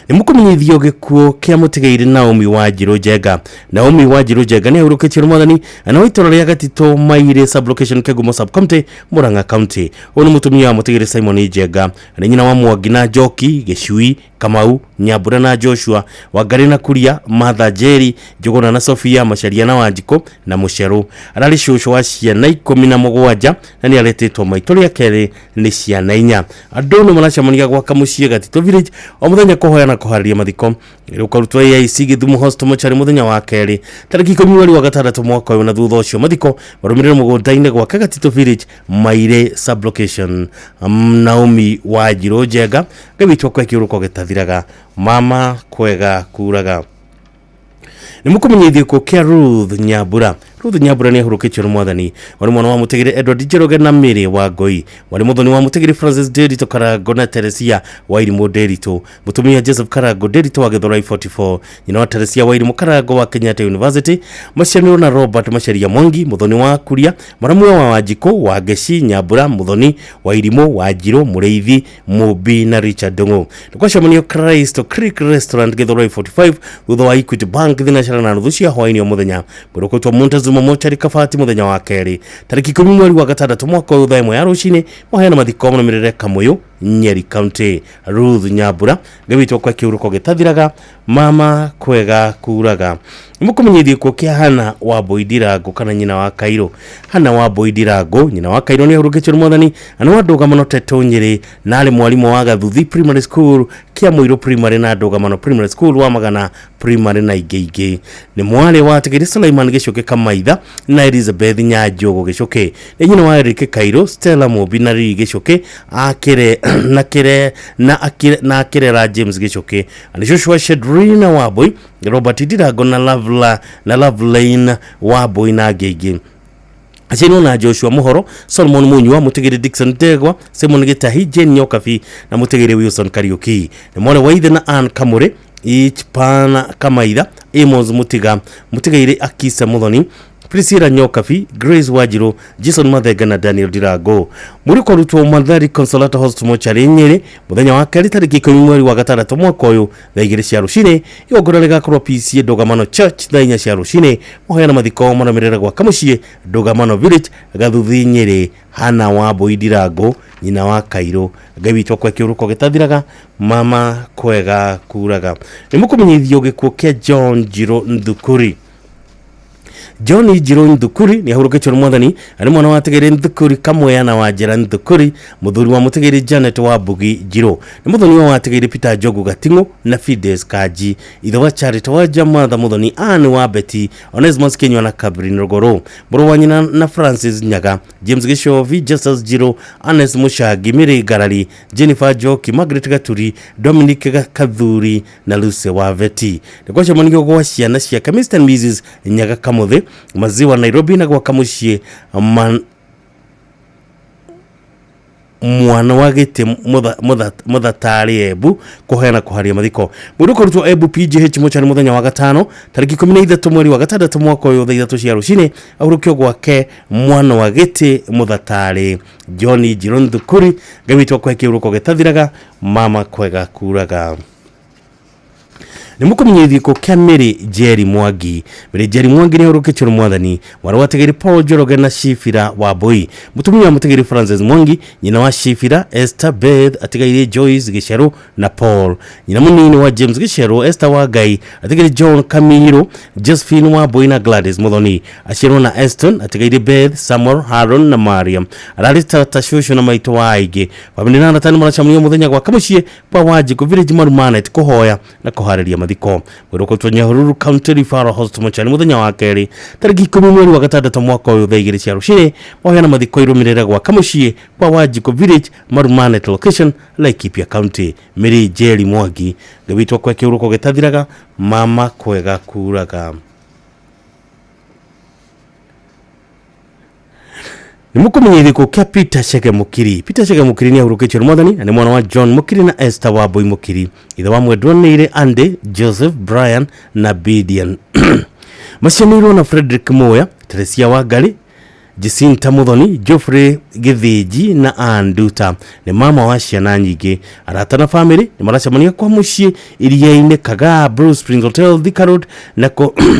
Nĩ mũkũmenyithio gĩkuũ kĩa mũtigairĩ Naomi Wanjiru Njenga. Naomi Wanjiru Njenga nĩ ahurũkĩtio nĩ mwathani na wa itũũra rĩa Gatitũ Mairĩ sublocation, Kĩgumo sub-county, Murang'a County. Ũyũ nĩ mũtumia wa mũtigĩrĩ Simon Njenga, nĩ nyina wa Mwangi na Njoki, Gĩcui, Kamau, Nyambura na Joshua, Wangari na Kuria, Martha Njeri, Njũgũna na Sofia, Macharia na Wanjikũ na Mũcerũ. Ararĩ cũcũ wa ciana 17 na nĩ aretĩtwo maitũ rĩa kerĩ nĩ ciana 4. Andũ nĩ maracemania gwaka mũciĩ Gatitũ Village o mũthenya kũhoya na kũharĩria mathiko. Rũkarutwo AIC Gĩthumo Hospital mochari mũthenya wa kerĩ tarĩki 10 mweri wa gatandatũ mwaka ũyũ, na thutha ũcio mathiko marũmĩrĩre mũgũnda-inĩ gwake Gatitũ Village, Mairĩ sublocation. Naomi Wanjiru Njenga, Ngai witũ akwe kĩũrũko gĩtathiraga, mama kwega kuraga. Nĩ mũkũmenyithio gĩkuũ kĩa Ruth Nyambura. Ruth Nyambura nĩ ahurũkĩtio nĩ mwathani. Warĩ mwana wa mũtigĩrĩ Edward Njoroge na Mary Wangui. Warĩ mũthoni wa mũtigĩrĩ Francis Nderitu Karango na Teresia Wairimũ Nderitu. Mũtumia Joseph Karango Nderitu wa Gĩthũrai 44. Nyina wa Teresia Wairimũ Karango wa Kenyatta University. Maciaranĩirwo na Robert Macharia Mwangi, mũthoni wa Kuria, mũramwe wa Wanjikũ, wa Ngeci, Nyambura, mũthoni Wairimũ, Wanjirũ, Mũrĩithi, Mũmbi na Richard Ndung'u. Nĩ kwacemanio Christ Creek Restaurant Gĩthũrai 45 thutha wa Equity Bank thinashara na nuthu cia hwaĩ-inĩ o mũthenya. Mwĩrĩ ũkũrutwo Montezuma mochari Kabati mũthenya wa kerĩ tarĩki 10 mweri wa gatandatũ mwaka ũyũ thaa 1 ya rũcinĩ. Maheana mathiko marũmĩrĩre Kamũyũ, Nyeri County. Ruth Nyambura, Ngai witũ akwe kĩũrũko gĩtathiraga, mama kwega kuraga. Nĩ mũkũmenyithio gĩkuũ kĩa Hannah Wambui Ndirango kana nyina wa Kairũ. Hannah Wambui Ndirango, nyina wa Kairũ, nĩ ahurũkĩtio nĩ mwathani na nĩ wa Ndũgamano Tetũ Nyĩrĩ, na arĩ mwarimũ wa Gathuthi Primary School, Kĩamũirũ Primary na Ndũgamano Primary School, wa Magana Primary na ingĩ ingĩ. Nĩ mwarĩ wa Atigĩrĩ Sulaiman Gĩcũkĩ Kamaitha na Elizabeth Nyanjũgũ Gĩcũkĩ. Nĩ nyina wa Eric Kairũ, Stella Mũmbi na Lily Gĩcũkĩ, akĩre na kĩre na akĩre na akĩrera James Gĩcũkĩ. Na nĩ cũcũ wa Shedrina Wambui, Robert Ndirango na Lavla na Lovelane Wambui na angĩ aingĩ. Aciarirwo na Joshua Muhoro, Solomon Munyua, Mutigiri Dickson Ndegwa, Simon Gitahi, Jane Nyokabi na Mutigiri Wilson Kariuki. Nĩ mwarĩ wa ithe na Ann Kamuri, Ichpana Kamaitha, Amos Mutiga, Mutigaire Akisa Muthoni, Priscilla Nyokabi, Grace Wajiro, Jason Mathenga na Daniel Dirago. Muri kwarutwo Mathari Consolata Host Mochari Nyeri, muthenya wa keri tariki 10 mweri wa gatandatũ mwaka ũyũ thaa 2 cia rũcinĩ, igongona rĩgakorwo PCA Ndũgamano Church thaa 4 cia rũcinĩ, mahoya mathiko marũmĩrĩre gwaka mũciĩ Ndũgamano Village, Gathuthi Nyeri, Hana wa Mbui Ndirango, nyina wa Kairũ. Ngai witũ akwe kĩũrũko gĩtathiraga, mama kwega kuraga. Nĩ mũkũmenyithio gĩkuũ kĩa John Njirũ Nthukuri. John Njirũ Nthukuri nĩ ahurũkĩtio nĩ mwathani, arĩ mwana wa Tigĩrĩ Nthukuri Kamweya na Wanjĩra Nthukuri, mũthuri wa Mũtigĩrĩ Janet wa Mbugi Njirũ, nĩ mũthoni wa Tigĩrĩ Peter Njogu Gating'u na Fides Kanji, ithe wa Charity wa Jamatha, mũthoni Anne wa Betty, Onesmus Kinyua na Cabrin Ruguru, mũrũ wa nyina na Francis Nyaga, James Gicovi, Justus Njirũ, Ernest Mũcangi, Mary Ngarari, Jennifer Njoki, Margaret Gaturi, Dominic Kathuri na Lucy wa Veti. Nĩ gwacemanio gwa ciana ciake Mr and Mrs Nyaga Kamuthe, Maziwa Nairobi, na gwaka mũciĩ mwana wa gĩtĩ mũthatarĩ Embu kũheana kũharia mathiko. Mũndũ kũrutwo Embu PGH mochari mũthenya wa gatano tarĩki 13 mweri wa gatandatũ mwaka ũyũ thaa 3 cia rũcinĩ, ahurũkio gwake mwana wa gĩtĩ mũthatarĩ John Njirũ Nthukuri. Ngai witũ akũhe kĩũrũko gĩtathiraga, mama kwega kuraga. Nĩ mũkũmenyithio gĩkuũ kĩa Mary Njeri Mwangi. Mary Njeri Mwangi nĩ ahurũkĩtio nĩ mwathani, mwarĩ wa Tigĩrĩ Paul Njoroge na Shifira wa Mbui, mũtumia wa Mũtigĩrĩ Francis Mwangi, nyina wa Shifira Esther Beth, atigaire Joyce Gicheru na Paul, nyina mũnini wa James Gicheru Esther wa Ngai, atigaire John Kamiro, Josephine wa Mbui na Gladys Muthoni, aciarwo na Eston, atigaire Beth, Samuel, Haron na Mariam, ararĩ tata cũcũ na maitũ wa aingĩ. Bamĩrĩ na arata nĩ maracemania mũthenya gwaka mũciĩ kwa Wanjikũ Village Marumanet kũhoya na kũharĩria mathiko. Mwĩrĩ ũkũrutwo Nyahururu County Referral Hospital mochari mũthenya wa kerĩ tarĩki 10 mweri wa gatandatũ mwaka ũyũ thaa 2 cia rũcinĩ, mahoya na mathiko irũmĩrĩre gwaka mũciĩ kwa Wanjikũ Village Marumanet location, Laikipia County. Mary Njeri Mwangi, Ngai witũ akũhe kĩũrũko gĩtathiraga, mama kwega kuraga. Nĩ mũkũmenyithio gĩkuũ kĩa Peter Chege Mukiri. Peter Chege Mukiri nĩ ahurũkĩtio nĩ mwathani, na nĩ mwana wa John Mukiri na Esther wa Mbui Mukiri, ithe wa mwendwa nĩire Andy, Joseph, Brian na Bidian. Macianĩirwo na Frederick Moya, Teresia Wangari, Jacinta Muthoni, Geoffrey Githinji na Ann Nduta. Nĩ mama wa ciana nyingĩ. Arata na famĩlĩ nĩ maracemania kwa mũciĩ Iria-inĩ Kagaa, Blue Springs Hotel, Thika Road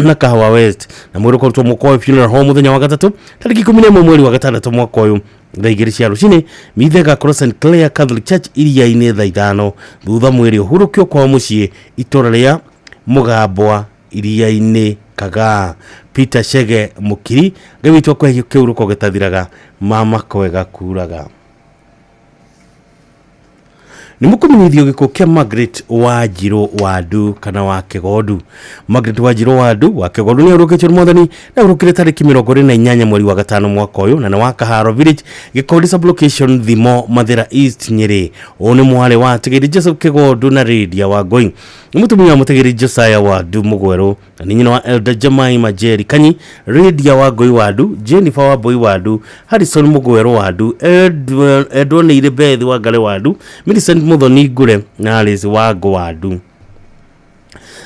na Kahawa West. Na mwĩrĩ ũkarutwo Mũkoe Funeral Home mũthenya wa gatatũ tarĩki 11 mweri wa gatandatũ mwaka ũyũ thaa 2 cia rũcinĩ. Mitha ĩgakorwo St Clair Catholic Church Iria-inĩ thaa 5. Thutha mwĩrĩ ũhurũkio kwa mũciĩ itũra rĩa Mũgambwa Iria-inĩ Kagaa. Peter Chege Mukiri, Ngai witũ akũhe kĩũrũko gĩtathiraga, mama kwega kuraga. Nĩ mũkũmenyithio gĩkuũ kĩa Margaret Wanjirũ Wandu kana wa Kĩgondu. Margaret Wanjirũ Wandu wa Kĩgondu nĩ ahurũkĩtio nĩ mwathani na ahurũkire tarĩki 28 mweri wa gatano mwaka ũyũ, na nĩ wa Kaharo Village, Gĩkondi sublocation, Thimo, Mathĩra East, Nyĩrĩ. Ũũ nĩ mwarĩ wa Tigĩrĩ Joseph Kĩgondu na Lydia Wangũi. Nĩ mũtumia wa Mũtigĩrĩ Josiah Wandu Mũgwerũ, na nĩ nyina wa Elder Jemima Njeri Kanyi, Lydia Wangũi Wandu, Jennifer Wambui Wandu, Harrison Mũgwerũ Wandu, Edward Beth Wangari Wandu, Millicent Muthoni Ngure na Alice Wangũ Wandu.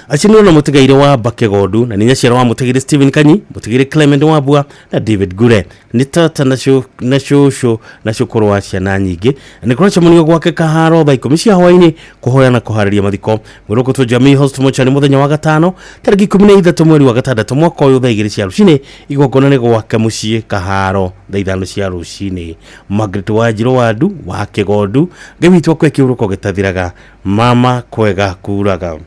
Acio na mũtigaire wa Bakegondu, na nĩ nyaciara wa mũtigĩrĩ Stephen Kanyi, mũtigĩrĩ Clement Wambua na David Ngure. Nĩ tata na cũcũ na cũkũrũ wa ciana nyingĩ. Na nĩ kũracemanio gwake Kaharo thaa 10 cia hwaĩ-inĩ kũhoya na kũharĩria mathiko. Mwĩrĩ ũkũrutwo Jamii Hospital mochari mũthenya wa gatano tarĩki 13 mweri wa gatandatũ mwaka ũyũ thaa 2 cia rũcinĩ. Igongona nĩ gwake mũciĩ Kaharo thaa 5 cia rũcinĩ. Margaret Wanjirũ Wandu wa Kĩgondu, Ngai witũ akũhe kĩũrũko gĩtathiraga, mama kwega kuraga.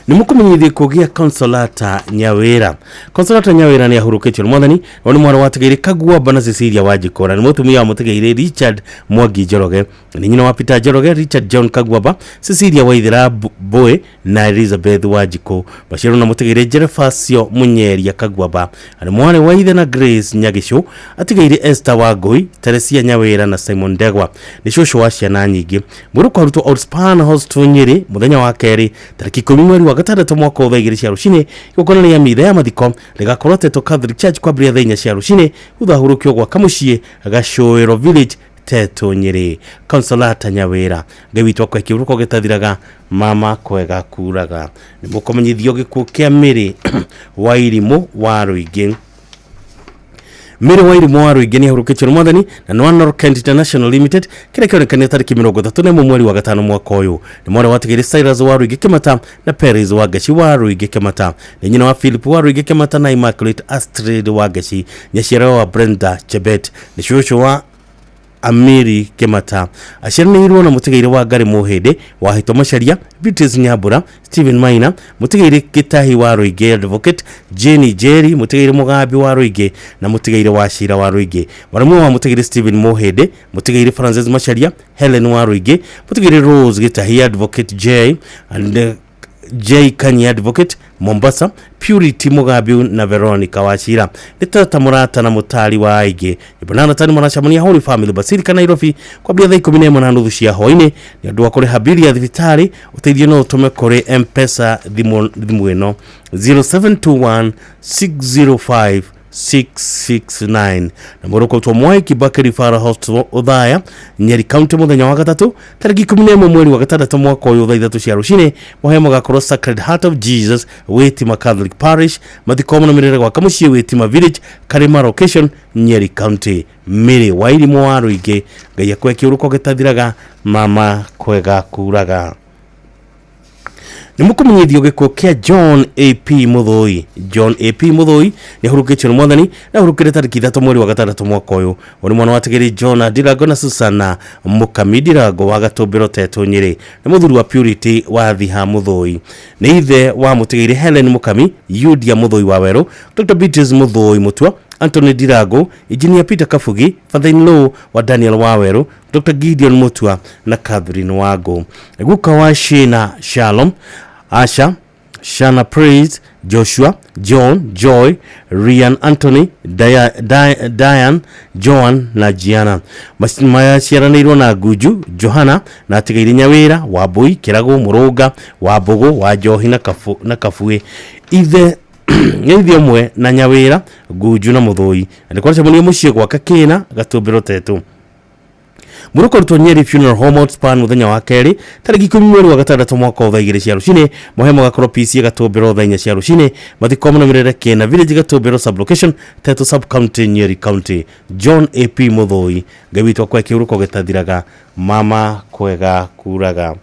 Nĩ mũkũmenyithio gĩkuũ gĩa Consolata Nyawĩra. Consolata Nyawĩra nĩ ahurũkĩtio nĩ mwathani, na nĩ mwana wa Tigĩrĩ Kaguamba na Cecilia Wanjikũ, na nĩ mũtumia wa Mũtigĩrĩ Richard Mwangi Njoroge, na nĩ nyina wa Peter Njoroge, Richard John Kaguamba, Cecilia Waithera Mboe na Elizabeth Wanjikũ. Maciarwo na Mũtigĩrĩ Jerefasio Munyeria Kaguamba, na nĩ mwarĩ wa ithe na Grace Nyagĩcũ, atigĩire Esther Wangũi, Teresia Nyawĩra na Simon Ndegwa. Nĩ cũcũ wa ciana nyingĩ. Mwĩrĩ ũkarutwo Outspan Hospital Nyĩrĩ mũthenya wa kerĩ tarĩki 10 mweri wa gatandatũ mwaka thaa 2 cia rũcinĩ. Igongona rĩa mitha ya mathiko rĩgakorwo Teto Catholic Church kwambĩrĩria thaa 4 cia rũcinĩ, thutha ahurũkio gwaka mũciĩ Gacũĩro Village, Tetu Nyeri Consolata Nyawira Ngai witũ akwe kĩhuruko gĩtathiraga mama kwega kuraga. Nĩ mũkũmenyithio gĩkuũ kĩa Mary Wairimũ wa Rũingĩ. Mary Wairimũ wa Rũingĩ nĩ ahurũkĩtio nĩ mwathani na nĩ wa Norkent International Limited kĩrĩa kĩonekanire tarĩki 31 mweri wa gatano mwaka ũyũ. Nĩ mwana wa Tigiri Cyrus wa Rũingĩ Kĩmata na Peris wa Ngeci wa Rũingĩ Kĩmata. Nĩ nyina wa Philip wa Rũingĩ Kĩmata na Immaculate Astrid wa Ngeci, nyaciara wa Brenda Chebet. Nĩ cũcũ wa Amiri Kĩmata. Aciaranĩirwo na mũtigairĩ wa Ngarĩ Mũhĩndĩ wa Hito Macharia, Beatrice Nyambura, Stephen Maina, mũtigairĩ Gĩtahi wa Rũingĩ Advocate, Jenny Jerry, mũtigairĩ Mũgambi wa Rũingĩ na mũtigairĩ wa Cira wa Rũingĩ. Mwarĩmwe wa mũtigairĩ Stephen Mũhĩndĩ, mũtigairĩ Francis Macharia, Helen wa Rũingĩ, mũtigairĩ Rose Gĩtahi Advocate J and J Kanyi Advocate Mombasa, Purity Mugabi na Veronica Wachira. Nĩ tata mũrata na mũtari wa aingĩ. Ibonana tani maracemania Holy Family Basilica Nairobi kwambia thaa 11:30 cia hwaĩ-inĩ. Nĩ ũndũ wa kũrĩha bili ya thibitarĩ, ũteithio no ũtũme kũrĩ M-Pesa thimũ ĩno 0721 605 669. Na mũrũkũtwo Mwai Kibaki Referral Hospital Othaya Nyeri County mũthenya wa gatatũ tarĩki 11 mweri wa gatandatũ mwaka ũyũ thaa 3 cia rũcinĩ. Mũhea mũgakorwo Sacred Heart of Jesus Witima Catholic Parish. Mathiko monamĩrĩre gwaka mũciĩ Witima Village, Karima Location, Nyeri County. Mary Wairimũ wa Rũingĩ, Ngai akwe kĩũrũko gĩtathiraga mama kwega kuraga. Nĩ mũkũmenyithio gĩkuũ kĩa John AP Mũthũi. John AP Mũthũi nĩ ahurũkĩtio nĩ mwathani na ahurũkire tarĩki 3 mweri wa gatandatũ mwaka ũyũ. Ũyũ nĩ mwana wa Tigiri John Ndirango na Susana Mũkami Ndirango wa Gatũmbĩro Tetu Nyeri. Nĩ mũthuri wa Purity wa Thiha Mũthũi. Nĩ ithe wa mũtigairĩ Helen Mũkami, Yudia Mũthũi wa Werũ, Dr. Beatrice Mũthũi Mũtua, Anthony Ndirango, Engineer Peter Kabugi, father-in-law wa Daniel Waweru, Dr. Gideon Mutua na Catherine Wago. Guka wa Shena Shalom, Asha, Shana Praise, Joshua, John, Joy, Ryan Anthony, Diane, Joan na Gianna. Maciaranĩirwo na Guju, Johanna na Atigaire Nyawira, Wambui, Kĩrago, Mũrũnga, Wambũgũ, wa Njohi na Kabue. Ithe ithe ũmwe na Nyawira, Guju na Mũthũi. Na nĩ kwaracemania mũciĩ gwaka Kĩna, Gatũmbĩro Tetu. Mũrũkũrutwo Nyeri Funeral Home Outspan mũthenya wa kerĩ tarĩki 10 mweri wa gatandatũ mwaka wa thaa 2 cia rũcinĩ. Mũhea mũgakorwo PC Gatũmbĩro thaa 4 cia rũcinĩ. Mathiko monamĩrĩre Kĩna Village, Gatũmbĩro Sublocation, Tetu Sub County, Nyeri County. John AP Mũthũi, Ngai witũ akwe kĩhuruko gĩtathiraga mama kwega kuraga.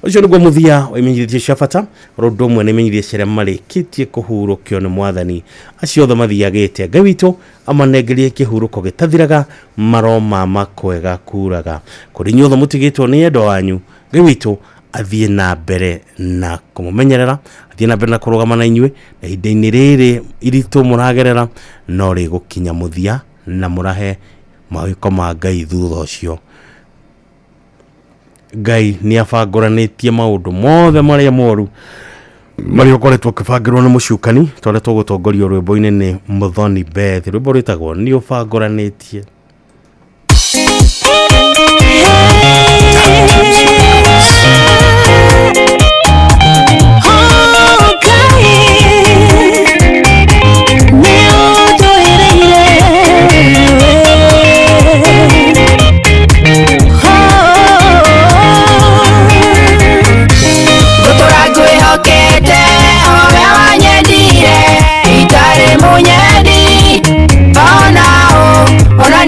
Ũcio nĩguo mũthia wa imenyithia cia bata oro ũndũ ũmwe na imenyithia cia arĩa marĩkĩtie kũhurũkio nĩ mwathani. Acio othe mathiagĩte, Ngai witũ amanengerie kĩhurũko gĩtathiraga maromama kwega kuraga. Kũrĩ inyuothe mũtigĩtwo nĩ endwa wanyu, Ngai witũ athiĩ na mbere na kũmũmenyerera, athiĩ na mbere na kũrũgama na inyuĩ, na ihinda-inĩ rĩrĩ iritũ mũragerera no rĩgũkinya mũthia na mũrahe mawĩko ma Ngai thutha ũcio. Ngai nĩ abangũranĩtie maũndũ mothe marĩa moru marĩa ũkoretwo ũkĩbangĩrwo nĩ mũcukani, tondũ tũgũtongorio rwĩmbo-inĩ nĩ Muthoni Beth, rwĩmbo rwĩtagwo nĩ ũbangũranĩtie. Ona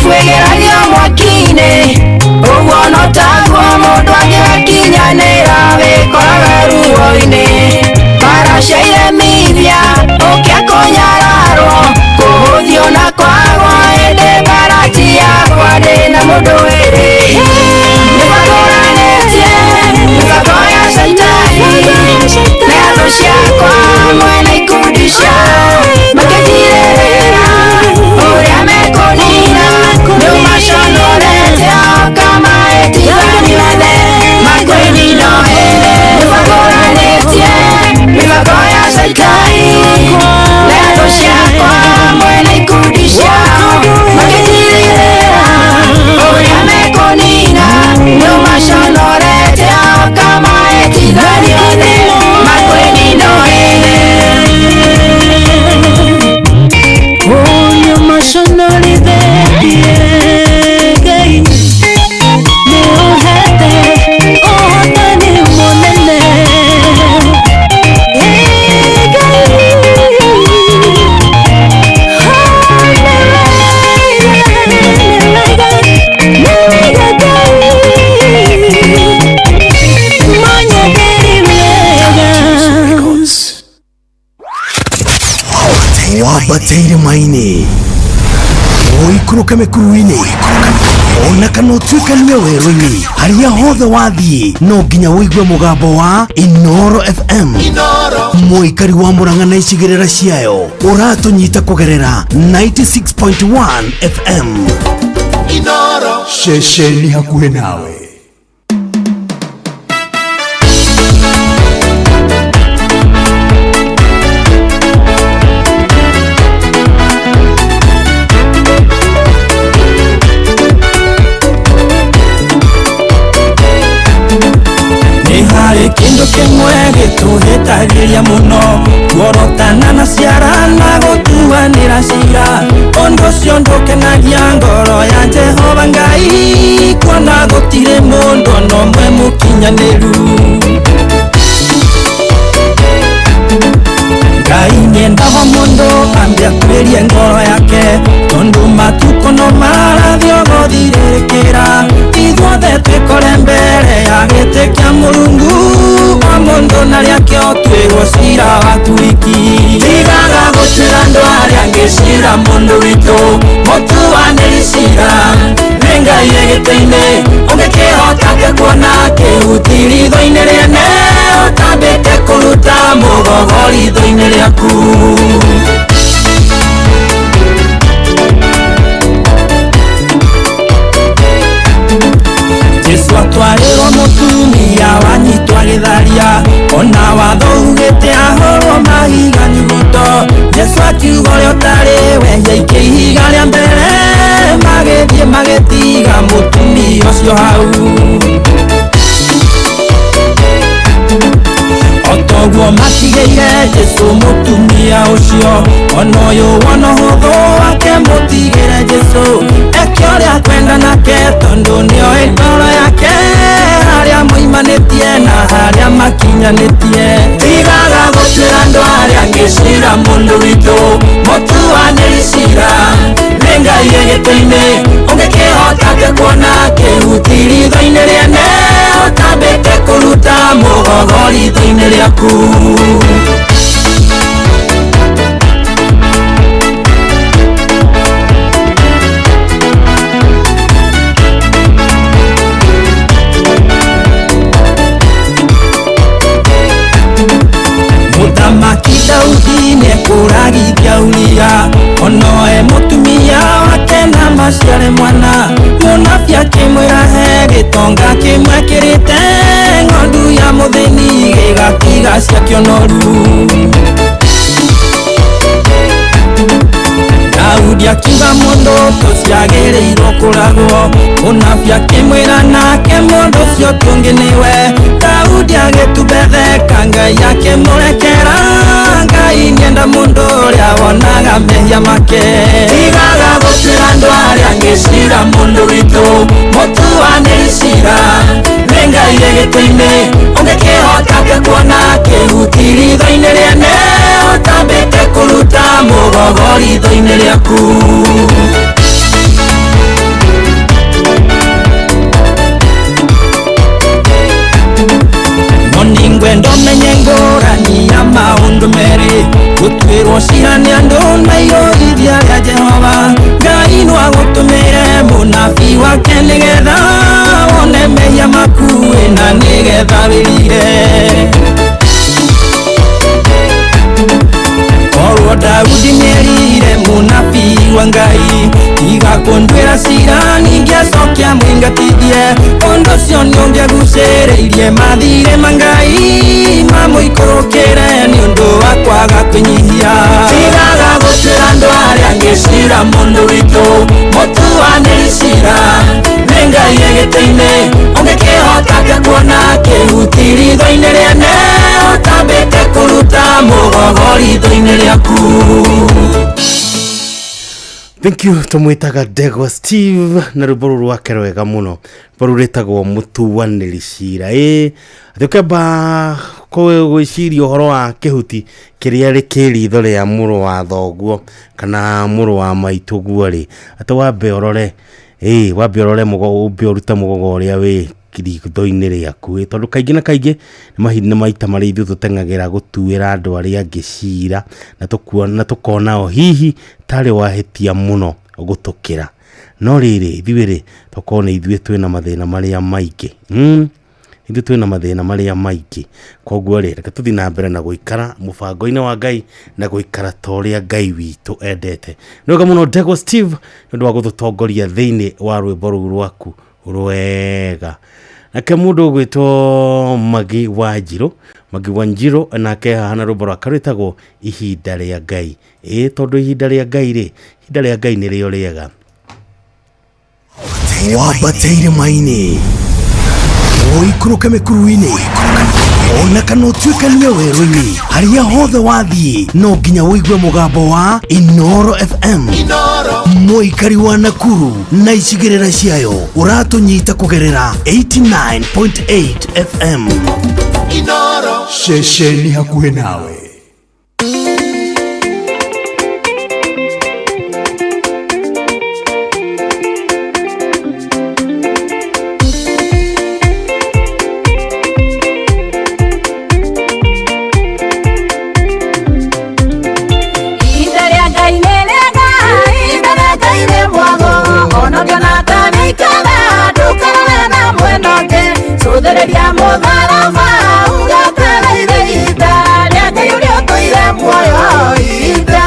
Thahabu ĩgeragio mwaki-inĩ ũguo no taguo mũndũ angĩgakinyanĩra wĩkoraga ruo-inĩ Bara cia iremithia ũkĩa kũnyararwo kũhũthio na kwagwo ĩndĩ bara ti yakwa ndĩ na mũndũ wĩrĩ Nĩmakũranĩtie mĩbango ya caitani na thũ ciakwa mwena ikundi ciao makĩnjirĩrĩra ũrĩa mekũnina nĩũmaconorete o kamaĩtigani othe makwĩnino ĩrĩ Nĩmakũranĩtie mĩbango ya caitani na thũ ciakwa mwena ikundi ciao makĩnjirĩrĩra ũrĩa mekũnina nĩũmaconorete o kamaĩtigani othe makwĩnino ĩrĩ Wambateire maini ũikũrũke mĩkuru-inĩ ona kana ũtuĩkanie werũ-inĩ harĩa hothe wathiĩ no nginya ũigue mũgambo wa Inoro FM mũikari wa Murang'a na icigĩrĩra ciayo ũratũnyita kũgerera 96.1 FM Inoro ceceni hakuhĩ nawe. Kindu kimwe gituhĩtagĩria mũno kuorotana na ciara na gũtuanĩra cira ũndũ ũcio ndũkenagia ngoro ya Jehova Ngai kuona gũtirĩ mũndũ ona ũmwe mũkinyanĩru Ngai nĩendaga mũndũ ambe akũrĩrie ngoro yake tondũ matukũ no marathiĩ ũgũthirĩrĩkĩra ithuothe twĩkore mbere ya gĩtĩ kĩa Mũrungu o mũndũ na rĩake ũtuĩrwo cira waku wiki tigaga gũtuĩra andũ arĩa angĩ cira mũndũ witũ mũtuanĩri cira nĩ Ngai e gĩtĩ-inĩ ũngĩkĩhota atĩa kuona kĩhuti ritho-inĩ rĩene ũtambĩte kũruta mũgogo ritho-inĩ rĩaku. Jesu atwarĩrwo mũtumia wanyitwo agĩtharia ona watho ugĩte ahũrwo mahiga nyuguto Jesu akiuga ũrĩa ũtarĩ wehia ikia ihiga rĩa mbere magĩthiĩ magĩtiga mũtumia ũcio hau Otoguo matigĩire Jesu mũtumia ũcio ona ũyũ wona ũhũthũ wake mũtigĩre Jesu eke ũrĩa akwenda nake tondũ nĩoĩ ngoro yake harĩa moimanĩtie na harĩa makinyanĩtie tigaga gũtuĩra andũ arĩa angĩ cira mũndũ witũ mũtuanĩri cira nĩ Ngai e gĩtĩ-inĩ ũngĩkĩhota atĩa kuona kĩhuti ritho-inĩ rĩene ũtambĩte kũruta mũgogo ritho-inĩ rĩaku. Mũthamaki Daudi nĩekũragithia Uria onoe mũtumia wake na maciare mwana mũnabii akĩmwĩra he gĩtonga kĩmwe kĩrĩte ng'ondu ya mũthĩni gĩgatiga ciakĩo noru Daudi akiuga mũndũ tũciagĩrĩirwo kũragwo mũnabii akĩmwĩra nake mũndũ ũcio tũngĩ nĩwe Daudi agĩtumbetheka Ngai akĩmũrekera Ngai nĩenda mũndũ ũrĩa wonaga mehia make tigaga gũtuĩra andũ arĩa angĩ cira mũndũ witũ mũtuanĩri cira nĩ Ngai e gĩtĩ-inĩ ũngĩkĩhota atĩa kuona kĩhuti ritho-inĩ rĩene ũtambĩte kũruta mũgogo ritho-inĩ rĩaku. Nĩ ũngĩagucĩrĩirie mathirĩ ma Ngai mamũikũrũkĩre nĩ ũndũ wa kwaga kwĩnyihia. Tigaga gũtuĩra andũ arĩa angĩ cira mũndũ witũ, mũtuanĩri cira nĩ Ngai e gĩtĩ-inĩ. Ũngĩkĩhota atĩa kuona kĩhuti ritho-inĩ rĩene ũtambĩte kũruta mũgogo ritho-inĩ rĩaku? Thank you. Tumwitaga Dego Steve na rwimbo rũrũ rwake rwega mũno, rwimbo rũu rwĩtagwo mũtuanĩri cira. Ĩ atĩ ũkĩamba gwĩciria ũhoro wa kĩhuti kĩrĩa kĩ ritho rĩa mũrũ wa thoguo kana mũrũ wa maitũguo rĩ, atĩ wambe ũrore, ĩ wambe ũrore mũgogo, ũmbe ũrute mũgogo ũrĩa wĩ ritho-inĩ rĩaku. Ĩ tondũ kaingĩ na kaingĩ nĩ maita marĩa ithuĩ tũteng'agĩra gũtuĩra andũ arĩa angĩ cira na tũkuona tũkona o hihi tarĩ wahĩtia mũno gũtũkĩra, no rĩrĩ ithuĩ rĩ tokorwo nĩ ithuĩ twĩna mathĩna marĩa maingĩ. Ithuĩ twĩna mathĩna marĩa maingĩ, koguo rĩ reke tũthiĩ na mbere na gũikara mũbango-inĩ wa Ngai na gũikara ta ũrĩa Ngai witũ endete. Nĩ wega mũno Dego Steve nĩ ũndũ wa gũtũtongoria thĩinĩ wa rwĩmbo rũu rwaku rwega. Nake mũndũ ũgwĩtwo Magi wa Njirũ, Magi wa Njirũ nake haha na rwĩmbo rwake rwĩtagwo ihinda rĩa Ngai. Ĩ tondũ ihinda rĩa Ngai rĩ, ihinda rĩa Ngai nĩrĩo rĩega. Wambate irĩma-inĩ, ũikũrũke mĩkuru-inĩ, ona kana ũtuĩkanie werũ-inĩ, harĩa hothe wathiĩ no nginya ũigue mũgambo wa Inoro FM. Mũikari wa Nakuru na icigĩrĩra ciayo ũratũnyita kũgerera 89.8 FM. Inoro ceceni hakuhĩ nawe. Ihinda rĩa Ngai nĩ rĩega, ihinda rĩa Ngai nĩ mwago, ona ũngĩona ta rĩikara, ndũkarore na mwena ũngĩ. Cũthĩrĩria mũtharaba, ũgetereire ihinda rĩa Ngai ũrĩa ũtũire muoyo ihinda.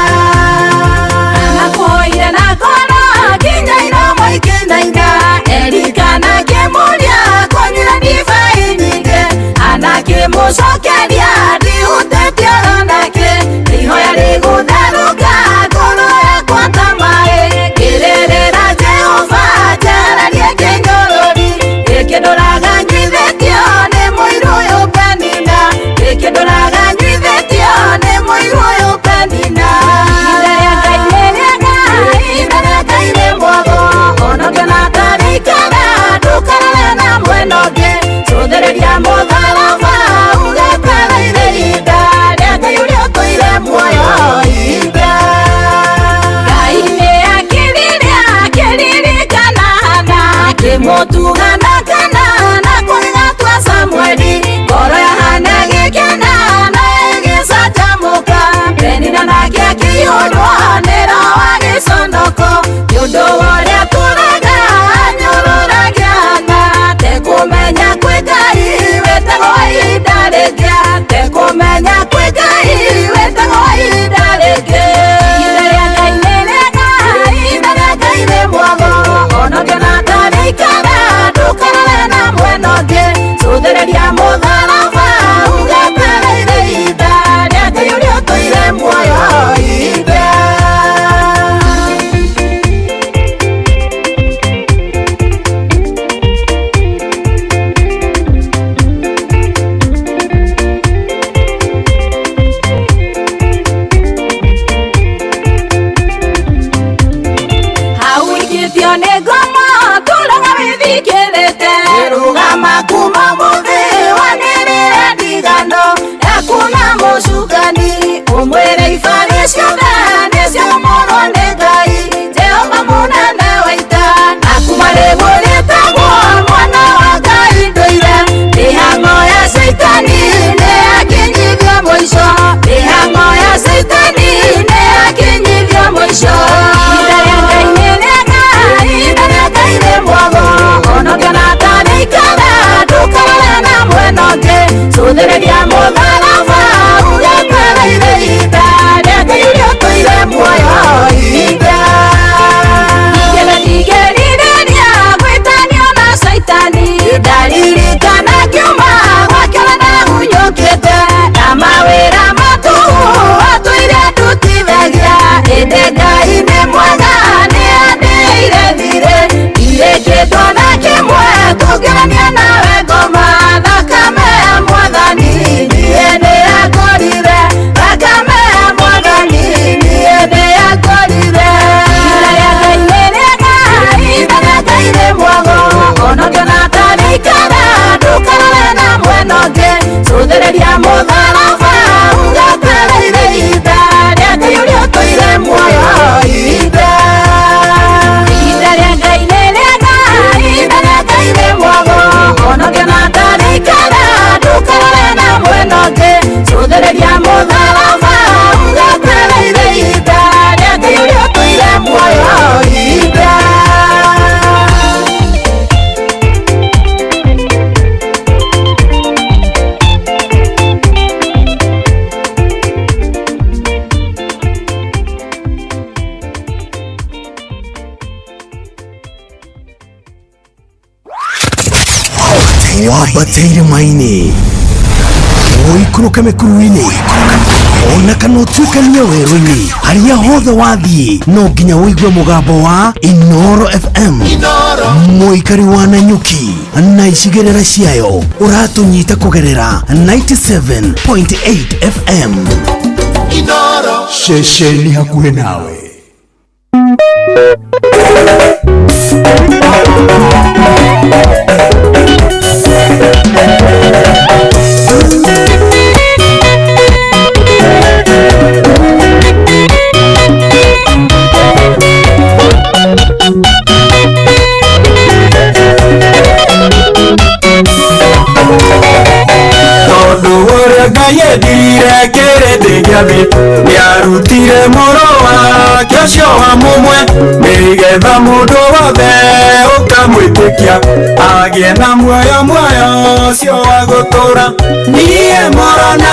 Anakuhoire na ngoro, nginya iromo ikĩinaina, Elikana akĩmũũria, kũnyuire ndibei nyingĩ, anakĩmũcokeria, ndihutĩtie oro nakĩ, ihoya rĩgũtherũka, ngoro yakwa ta maĩ, ngĩrĩrĩra Jehova, njararie kĩnyũrũri, gĩkĩ ndũraga nyuithĩtio nĩ mũirũ ũyũ Penina, gĩkĩ ndũraga nyuithĩtio nĩ mũirũ ũyũ Penina. Ihinda rĩa Ngai nĩ rĩega, ihinda rĩa Ngai nĩ mwago, ona ũngĩona ta rĩikara, ndũkarore na mwena ũngĩ, cũthĩrĩria mũtharaba, ũgetereire ihinda rĩa Ngai ũrĩa ũtũire muoyo ihinda. Ngai nĩ akĩrire akĩririkana Hana, akĩmũtuga na kana na kũiga tua Samueli, ngoro ya Hana ĩgĩkena na ĩgĩcanjamũka, Penina nake akĩihũrwo nĩ roho wa gĩconoko, nĩ ũndũ wa ũrĩa atũraga anyũrũragia Hana, tekũmenya kwĩ Ngai wĩtagwo ihinda rĩngĩ, tekũmenya kwĩ Ngai wĩtagwo ihinda rĩngĩ. Ihinda rĩa Ngai nĩ rĩega, ihinda rĩa Ngai nĩ mwago, ona ũngĩona ta rĩikara, ndũkarore na mwena ũngĩ, cũthĩrĩria mũtharaba, ũgetereire ihinda rĩa Ngai ũrĩa ũtũire muoyo ihinda. Hau ikĩtio nĩ ngoma, tũraga wĩthikĩrĩte, rũgama kuma mũthĩ wanĩrĩre ndigano yaku na mũcukani, ũmwĩre ibarĩ ciothe nĩciomorwo nĩ Ngai, Jehova mũnene wa ita, na kuma rĩu ũrĩtagwo mwana wa Ngai ndũire. Mĩhang'o ya Caitani nĩ yakinyithio mũico, mĩhang'o ya Caitani nĩ yakinyithio mũico. Ihinda rĩa Ngai nĩ rĩega, ihinda rĩa Ngai nĩ mwago, ona ũngĩona ta rĩikara, ndũkarore na mwena ũngĩ, cũthĩrĩria mũtharaba, ũgetereire ihinda rĩa Ngai ũrĩa ũtũire muoyo ihinda. Ningĩ na ningĩrirĩria gwĩtwo Wambate irĩma-inĩ, ũikũrũke mĩkuru-inĩ, ona kana ũtuĩkanie werũ-inĩ, harĩa hothe wathiĩ no nginya ũigue mũgambo wa Inoro FM. Mũikari wa Nanyuki na icigĩrĩra ciayo ũratũnyita kũgerera 97.8 FM. Inoro ceceni hakuhĩ nawe. Tondũ ũrĩa Ngai endire kĩrĩndĩ gĩa thĩ, nĩarutire mũrũ wake ũcio wa mũmwe, nĩgetha mũndũ wothe ũkamwĩtĩkia agĩe na muoyo, muoyo ũcio wa gũtũũra. Niĩ mũrona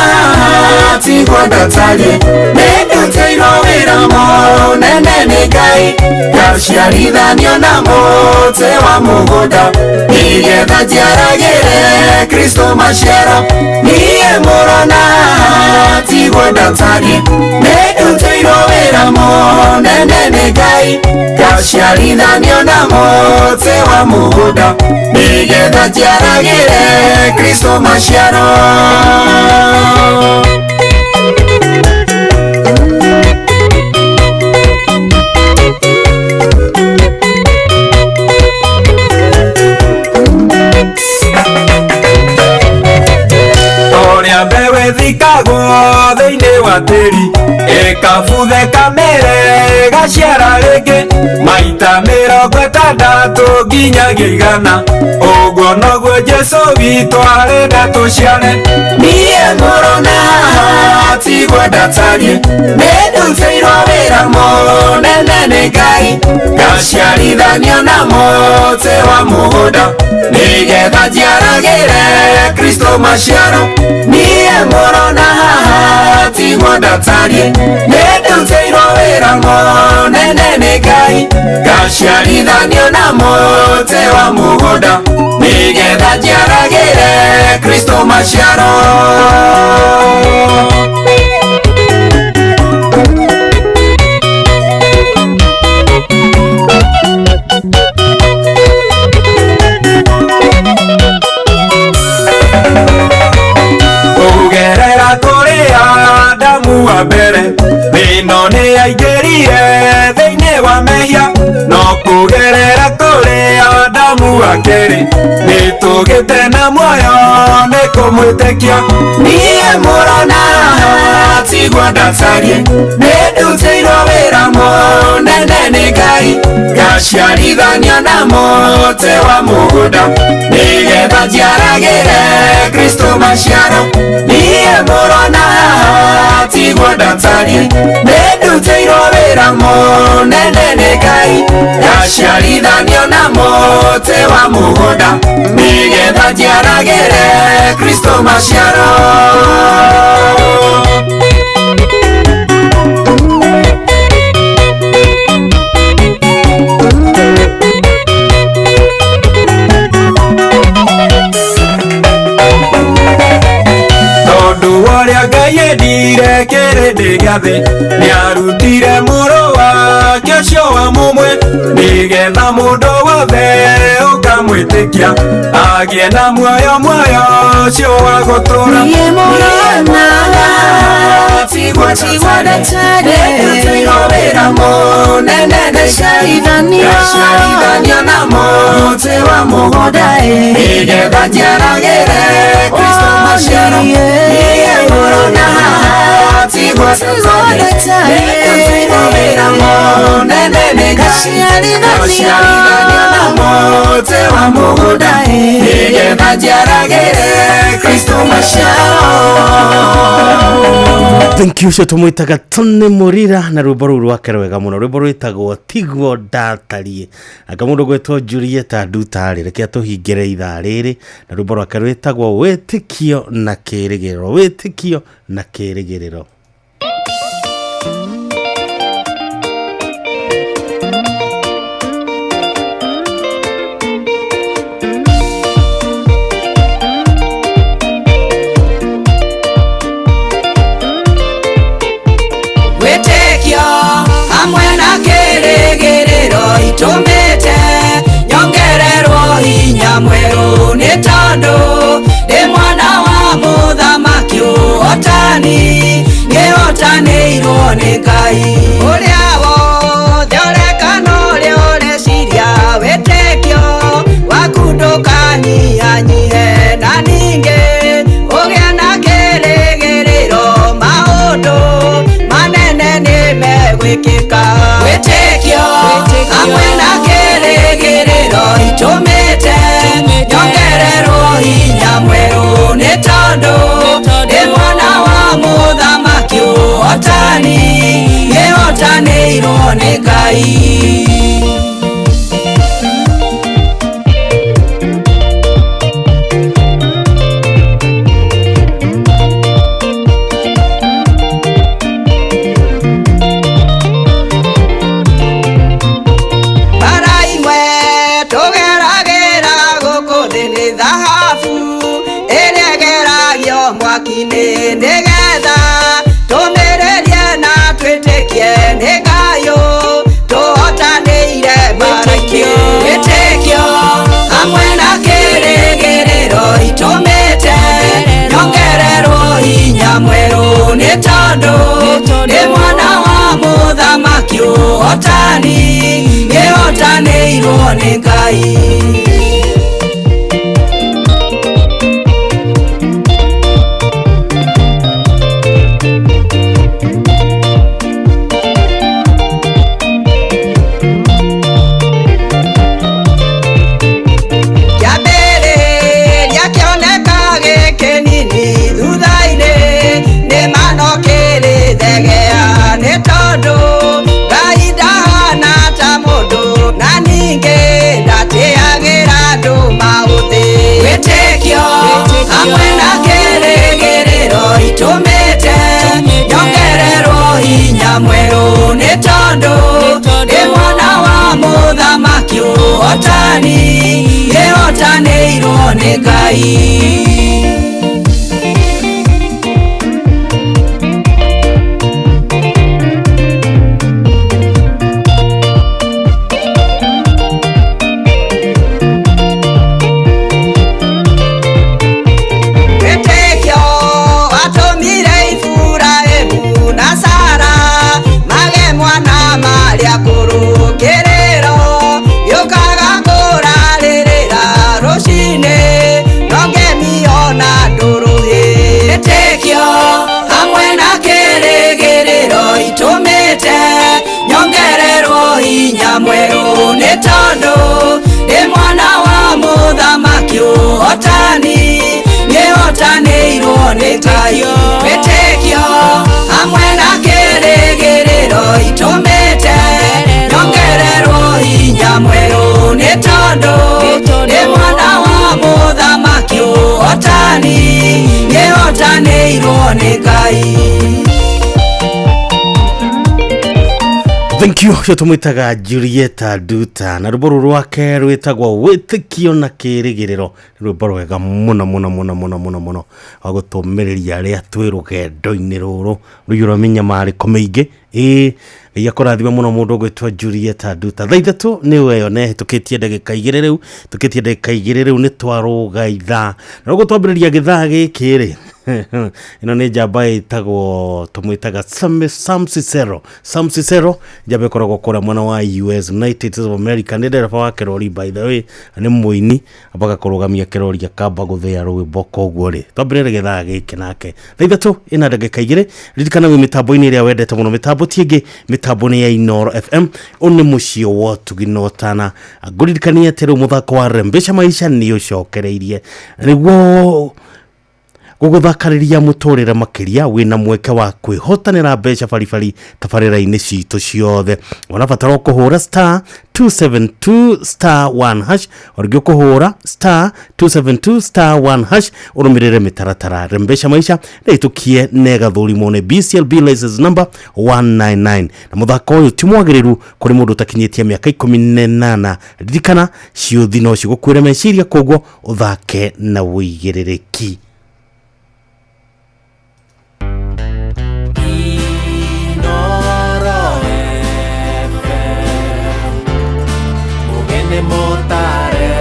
tiguo ndatariĩ, nĩndutĩirwo wĩra mũnene nĩ Ngai, ngaciarithanio na mũtĩ wa mũgũnda, nĩgetha njiaragĩre Kristo maciaro. Niĩ mũrona tiguo ndatariĩ, nĩndutĩirwo wĩra mũnene nĩ Ngai, ngaciarithanio na mũtĩ wa mũgũnda, nĩgetha njiaragĩre Kristo maciaro. Ũrĩa mbeũ ĩthikagwo thĩinĩ wa tĩri, ĩkabuthe kamere ĩgaciara rĩngĩ maita 60 nginyagia 100, ũguo noguo Jesũ witũ arenda tũciare. Niĩ mũrona tiguo ndatariĩ, nĩndutĩirwo wĩra mũnene nĩ Ngai, ngaciarithanio na mũtĩ wa mũgũnda, nĩgetha njiaragĩre Kristo maciaro. Niĩ mũrona tiguo ndatariĩ, nĩndutĩirwo wĩra mũnene nĩ Ngai, ngaciarithanio na mũtĩ wa mũgũnda, nĩgetha njiaragĩre Kristo maciaro. Kũgerera kũrĩ Adamu wa mbere, thĩno nĩaingĩrire thĩinĩ wa mehia, no kũgerera kũrĩ Adamu wa kerĩ, nĩtũgĩte na muoyo nĩ kũmwĩtĩkia. Niĩ mũrona tiguo ndatariĩ, nĩndutĩirwo wĩra mũnene nĩ Ngai, ngaciarithanio na mũtĩ wa mũgũnda, nĩgetha njiaragĩre Kristo maciaro. Niĩ mũrona tiguo ndatariĩ, nĩndutĩirwo wĩra mũnene nĩ Ngai, ngaciarithanio na mũtĩ wa mũgũnda, nĩgetha njiaragĩre Kristo maciaro. Tondũ ũrĩa Ngai endire kĩrĩndĩ gĩa thĩ, nĩarutire mũrũ wake ũcio wa mũmwe, nĩgetha mũndũ wothe ũkamwĩtĩkia agĩe na muoyo, muoyo ũcio wa gũtũũra. Niĩ mũrona tiguo ndatariĩ, nĩndutĩirwo wĩra mũnene nĩ Ngai, ngaciarithanio na mũtĩ wa mũgũnda, nĩgetha njiaragĩre Kristo maciaro. Niĩ mũrona tiguo ndatariĩ, nĩndutĩirwo wĩra mũnene nĩ Ngai, ngaciarithanio na mũtĩ wa mũgũnda, nĩgetha njiaragĩre Kristo maciaro. Thank you cio tũmwĩtaga Tony Mũrira na rwĩmbo rũu rwake rwega mũno, rwĩmbo rwĩtagwo tiguo ndatariĩ. Anga mũndũ gwĩtwo Julieta Ndutarĩ, reke atũhingĩre ithaa rĩrĩ na rwĩmbo rwake rwĩtagwo wĩtĩkio na kĩĩrĩgĩrĩro, wĩtĩkio na kĩĩrĩgĩrĩro. nĩ Ngai. Ũrĩa wothe ũreka na ũrĩa ũreciria, wĩtĩkio waku ndũkanyihanyihe, na ningĩ ũgĩe na kĩrĩgĩrĩro, maũndũ manene nĩ megwĩkĩka. Wĩtĩkio hamwe na kĩrĩgĩrĩro itũmĩte nyongererwo hinya mwerũ, nĩ tondũ ndĩ mwana wa mũthamaki, ũhotani nĩhotanĩirwo nĩ Ngai. Bara imwe tũgeragĩra gũkũ thĩ nĩ thahabu ĩrĩa ĩgeragio mwaki-inĩ, nĩgetha tũmĩrĩrie na twĩtĩkie nĩ Ngai tũhotanĩire mbara-inĩ. Wĩtĩkio hamwe na kĩrĩgĩrĩro itũmĩte nyongererwo hinya mwerũ, nĩ tondũ ndĩ mwana wa mũthamaki, ũhotani nĩhotanĩirwo nĩ Ngai. Kĩambĩrĩria kĩoneka gĩkĩnini, thutha-inĩ nĩ mano kĩrĩthegea, nĩ tondũ Ngai ndahana ta mũndũ, na ningĩ ndatĩagĩra andũ maũthĩ. Wĩtĩkio hamwe na kĩrĩgĩrĩro itũmĩte nyongererwo hinya mwerũ, nĩ tondũ ndĩ mwana wa mũthamaki, ũhotani nĩhotanĩirwo nĩ Ngai. Wĩtĩkio watũmire Iburahĩmu na Sara mage mwana marĩ akũrũ, kĩrĩro gĩũkaga kũrarĩrĩra rũcinĩ, no ngemi ona ndũrũhĩ. Wĩtĩkio hamwe na kĩrĩgĩrĩro itũmĩte nyongererwo hinya mwerũ, nĩ tondũ ndĩ mwana wa mũthamaki, ũhotani nĩhotanĩirwo nĩ Ngai. Wĩtĩkio hamwe na kĩrĩgĩrĩro itũmĩte nyongererwo hinya mwerũ, nĩ tondũ ndĩ mwana wa mũthamaki, ũhotani nĩhotanĩirwo nĩ Ngai. Thank you. Ũcio tũmwĩtaga Julieta Duta na rwĩmbo rũrũ rwake rwĩtagwo wĩtĩkio na kĩrĩgĩrĩro. Nĩ rwĩmbo rwega mũno mũno mũno mũno mũno mũno wa gũtũmĩrĩria arĩa twĩ rũgendo-inĩ rũrũ rũiyũra mĩnyamarĩko mĩingĩ. Ĩĩ Ngai akũrathime mũno mũndũ ũgwĩtwo Julieta Duta. Thaa 3 nĩ weyo ne hĩtũkĩtie ndagĩka 2 rĩu, tũkĩtie ndagĩka 2 rĩu nĩ twarũga ithaa, na rĩu twambĩrĩria gĩthaa gĩkĩ rĩ, ĩno nĩ njamba ĩtagwo, tũmwĩtaga Sam Cicero. Sam Cicero, njamba ĩkoragwo kũrĩa mwena wa US, United States of America. Nĩ ndereba wa kĩrori, by the way, nĩ mũini, ambaga kũrũgamia kĩrori akamba gũthĩa rwĩmbo. Koguo rĩ, twambĩrĩrie gĩthaa gĩkĩ nake thaa 3 ĩna ndagĩka 2. Ririkana wĩ mĩtambo-inĩ ĩrĩa wendete mũno, mĩtambo ti ĩngĩ, mĩtambo nĩ ya Inooro FM. Ũyũ nĩ mũciĩ wa ũtugi na ũtana. Ngũririkanie atĩ rĩu mũthako wa Rembesha Maisha nĩ ũcokereirie nĩguo gũgũthakarĩria mũtũrĩre makĩria. Wĩna mweke wa kwĩhotanĩra mbeca baribari tabarĩra-inĩ citũ ciothe. Ũrabatara kũhũra *272*1#, orĩngĩ ũkũhũra *272*1# ũrũmĩrĩre mĩtaratara. Rembesha Maisha nĩĩtũkie na ĩgathũrimwo nĩ BCLB license number 199, na mũthako ũyũ ti mwagĩrĩru kũrĩ mũndũ ũtakinyĩtie mĩaka 18. Ririkana ciũthi no cigũkuĩre meciria, koguo ũthake na ũigĩrĩrĩki. Inoro FM, mugene motare,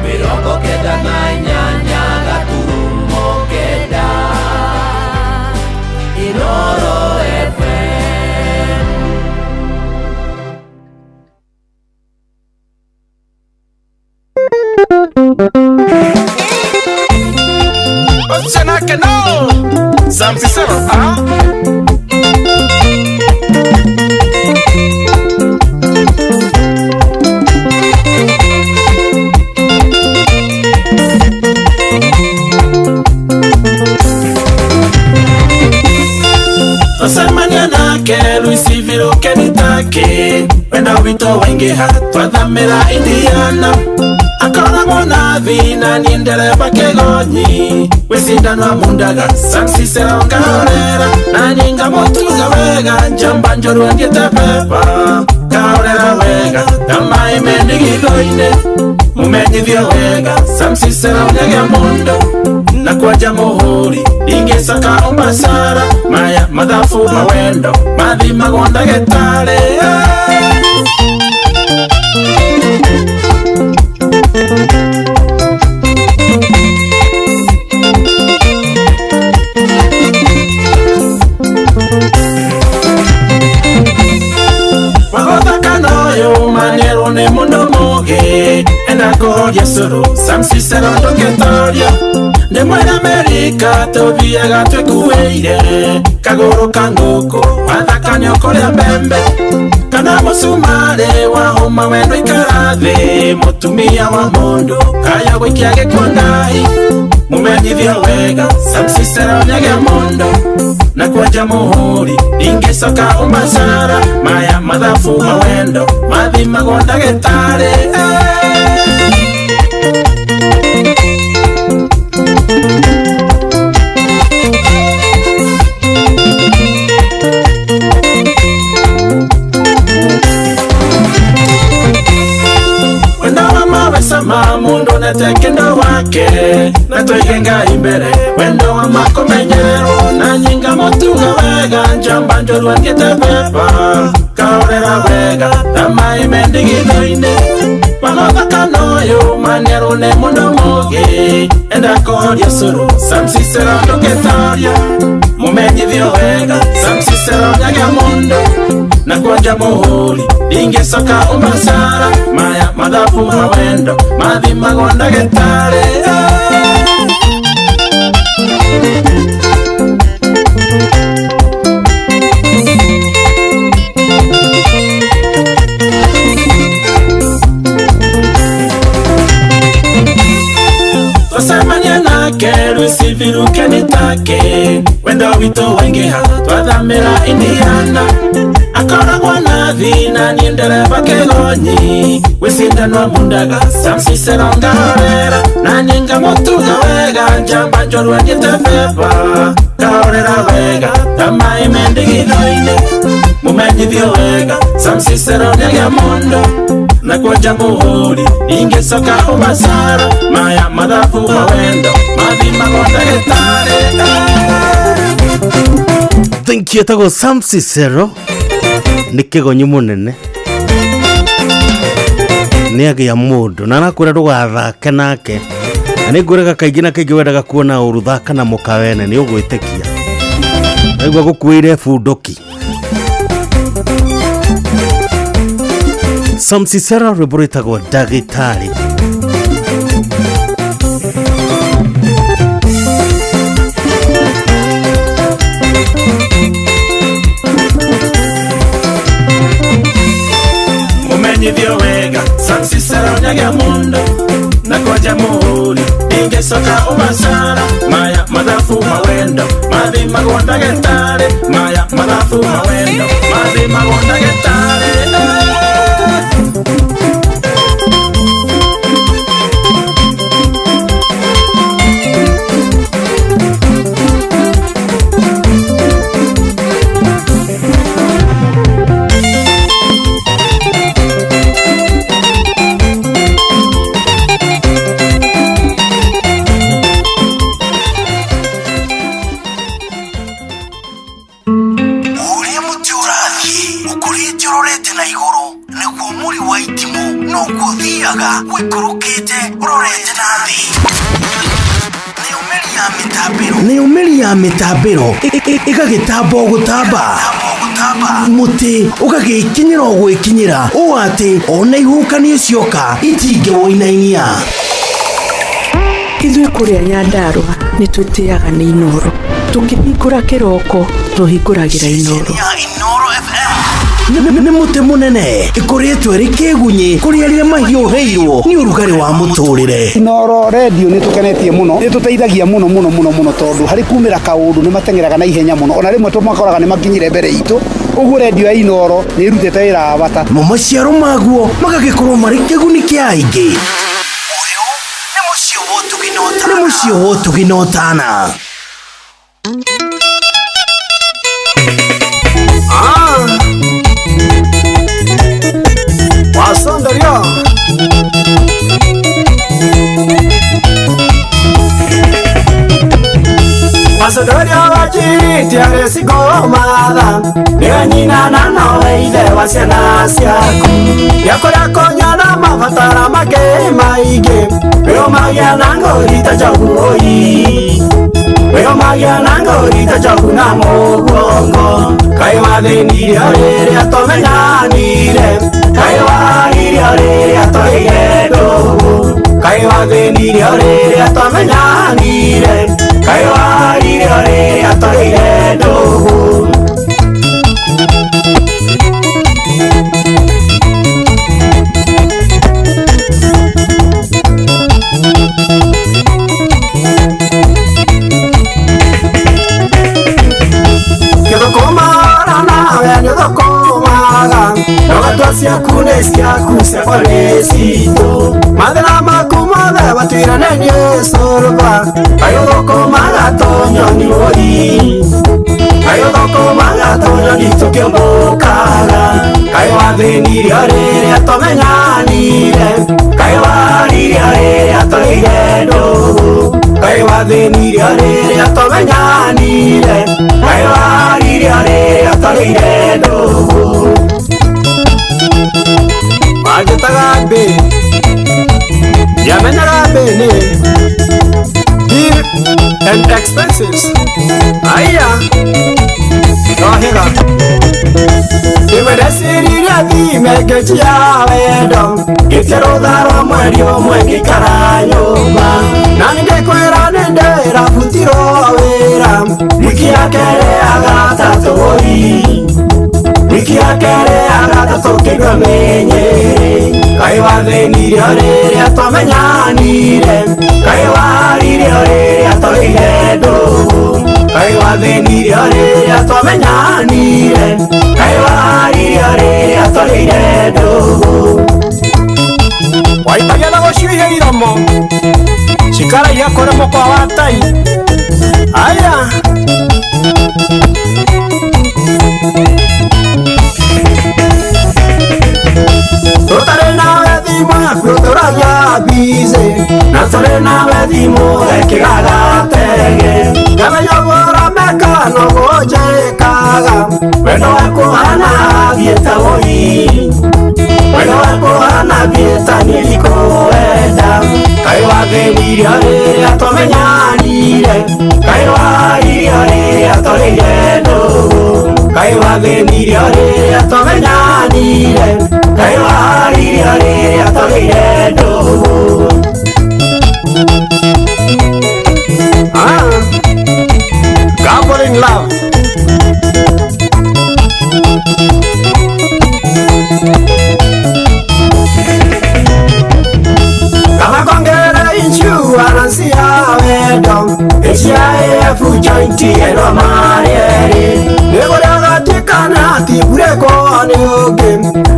98.9. Inoro. Ũcio nake no Sam Cicero ah. Twacemania nake Louisville Kentucky, wendo witũ waingĩha twathamĩra Indiana. Akoragwo na thĩna niĩ ndereba kĩgonyi, gwĩcindano mundaga Sam Cicero ngahorera, na niĩ ngamũtuga wega njamba njũru angĩte pepa kahorera wega ta maĩ me ndigithũ-inĩ, mũmenyithio wega Sam Cicero nĩagĩa mũndũ na kwanja mũhũri ndingĩcoka ũmacara maya mathabu mawendo mathimagwo ndagĩtarĩ. Wagothaka noyũ manĩrwo nĩ mũndũ mũgĩ enda kũhoria cũrũ Sam Cicero ndũngĩtoria ndĩmwĩra Amerika tũthiaga twĩkuĩire kagũrũ ka ngũkũ wathaka nĩũkũrĩa mbembe kana mũcumarĩ wahũma wendo ikara thĩ mũtumia wa mũndũ kaya gũikia gĩkondahi mũmenyithio wega Sam Cicero nĩagĩa mũndũ na kwanja mũhũri ndingĩcoka ũmacara maya mathabu mawendo mathimagwo ndagĩtarĩ. Wendo wa mawe sama mundu nete kendo wake na tũige Ngai mbere wendo wa makũmenyerwo na nyinga mũtuga wega njamba njũru angĩte pepa kahorera wega ta maĩ me ndigithũ-inĩ wagothaka noyũ manĩrwo nĩ mũndũ mũgĩ enda kũhoria cũrũ Sam Cicero ndũngĩtoria mũmenyithio wega Sam Cicero nĩagĩa mũndũ na kwanja mũhũri ndingĩcoka ũmacara maya mathabu mawendo mathimagwo ndagĩtarĩ. Twacemania nake Louisville Kentucky, wendo witũ waingĩha twathamĩra Indiana. Akoragwo na thĩna niĩ ndereba kĩgonyi gwĩcindano mundaga Sam Cicero ngahorera na niĩ ngamũtuga wega njamba njũru angĩte pepa kahorera wega ta maĩ me ndigithũ-inĩ mũmenyithio wega Sam Cicero nĩagĩa mũndũ na kwanja mũhũri ndingĩcoka ũmacara maya mathabu mawendo mathimagwo ndagĩtarĩ. Thank you etagwo Sam Cicero nĩ kĩgonyi mũnene nĩ agĩa mũndũ na arakwĩra ndũgathake nake na nĩ ngwĩraga kaingĩ na kaingĩ wendaga kuona ũru thaka na mũka wene nĩ ũgwĩtĩkia naigua gũkuĩire bunduki. Sam Cicero rwĩmbo rwĩtagwo ndagĩtarĩ. Mũmenyithio wega Sam Cicero nĩagĩa mũndũ na kwanja mũhũri ndingĩcoka ũmacara maya mathabu mawendo mathimagwo ndagĩtarĩ maya mathabu mawendo mathimagwo ndagĩtarĩ. Ũrĩa mũtĩ ũrathiĩ ũkũrĩte ũrorete na igũrũ nĩguo mũri wa itimũ noguo ũthiaga ũikũrũkĩte ũrorete na thĩ. Nayo mĩri ya mĩtambĩro ĩgagĩtamba o gũtamba mũtĩ ũgagĩkinyĩra o gwĩkinyĩra ũũ atĩ ona ihuhũkanio cioka itingĩwũinainia. Ithuĩ kũrĩa Nyandarũa nĩ twĩtĩaga nĩ Inoro. Tũkĩhingũra kĩroko tũhingũragĩra Inoro. Nĩ mũtĩ mũnene ĩkoretwo ĩrĩ kĩgunyĩ kũrĩ arĩa mahiũhĩirwo nĩ ũrugarĩ wa mũtũrĩre. Inoro redio nĩ tũkenetie mũno, nĩ tũteithagia mũno mũno mũno mũno, tondũ harĩ kumĩra kaũndũ nĩ mateng'eraga na ihenya mũno, ona rĩmwe tũmakoraga nĩ makinyire mbere itũ. Ũguo redio ya Inoro nĩ ĩrutĩte wĩra wa bata. Mo maciaro maguo magagĩkorwo marĩ kĩguni kĩa aingĩ. Nĩ mũciĩ wa ũtugi na ũtana. Wasondaria Wasondaria wajiritie rĩcigomatha nĩwe nyina na nowe ithe wa ciana ciaku nĩakũrĩa kũnyona mabatara make maingĩ wĩũmagia na ngũri ta njogu ũi wĩũmagia na ngũri ta njogu na mũguongo kaĩ wathĩnirio rĩrĩa tũmenyanire kaĩ waririo rĩrĩa twaire ndũgũ kaĩ wathĩnirio rĩrĩa twamenyanire kaĩ waririo rĩrĩa twaire ndũgũ. Ndogatua ciaku nĩ ciaku ciakwa nĩ citũ mathĩna maku mothe watuire nĩ niĩ cũrũba kaĩ ũthũkũmaga tũnyoni ũi kaĩ ũthũkũmaga tũnyoni tũkĩũmbũkaga kaĩ wathĩnirio rĩrĩa twamenyanire kaĩ waririo rĩrĩa twaire ndũgũ kaĩ wathĩnirio rĩrĩa twamenyanire kaĩ waririo rĩrĩa twaire ndũgũ. Manjĩtaga mbĩ ndiamenyaga mbĩ nĩ bill and expenses aya nohĩga rĩmwe ndeciririe thime ngĩnjia wendo ngĩtia rũtha rwa mweri ũmwe ngĩikara nyũmba na nĩngĩkwĩra nĩ ndĩrabutirwo wĩra wiki ya kerĩ ya gatatũ ũi wiki ya kerĩ ya gatatũ ngĩigua mĩnyĩrĩ kaĩ wathĩnirio rĩrĩa twamenyanire kaĩ waririo rĩrĩa twaire ndũgũ kaĩ wathĩnirio rĩrĩa twamenyanire kaĩ waririo rĩrĩa twaire ndũgũ. Waitagia na gũcuihia iromo cikaraiha kũrĩ mũkwa wa tai aya. Tũtarĩ nawe thimũ yaku ũtũragia busy na tũrĩ nawe thimũ ekĩraga tege ngamenya ũguo ũrameka noguo njĩkaga wendo waku ũhana thiĩte ũi wendo waku ũhana thiĩte niĩ ndikũwenda kaĩ wathĩnirio rĩrĩa twamenyanire kaĩ waririo rĩrĩa twaire ndũgũ kaĩ wathĩnirio rĩrĩa twamenyanire kaĩ waririo rĩrĩa twaire ndũgũ. Gambling love. Kama kongera insurance ya wendo HIF joint eno marieri nĩgũrĩa agatuĩka na atiburekwo nĩ ũngĩ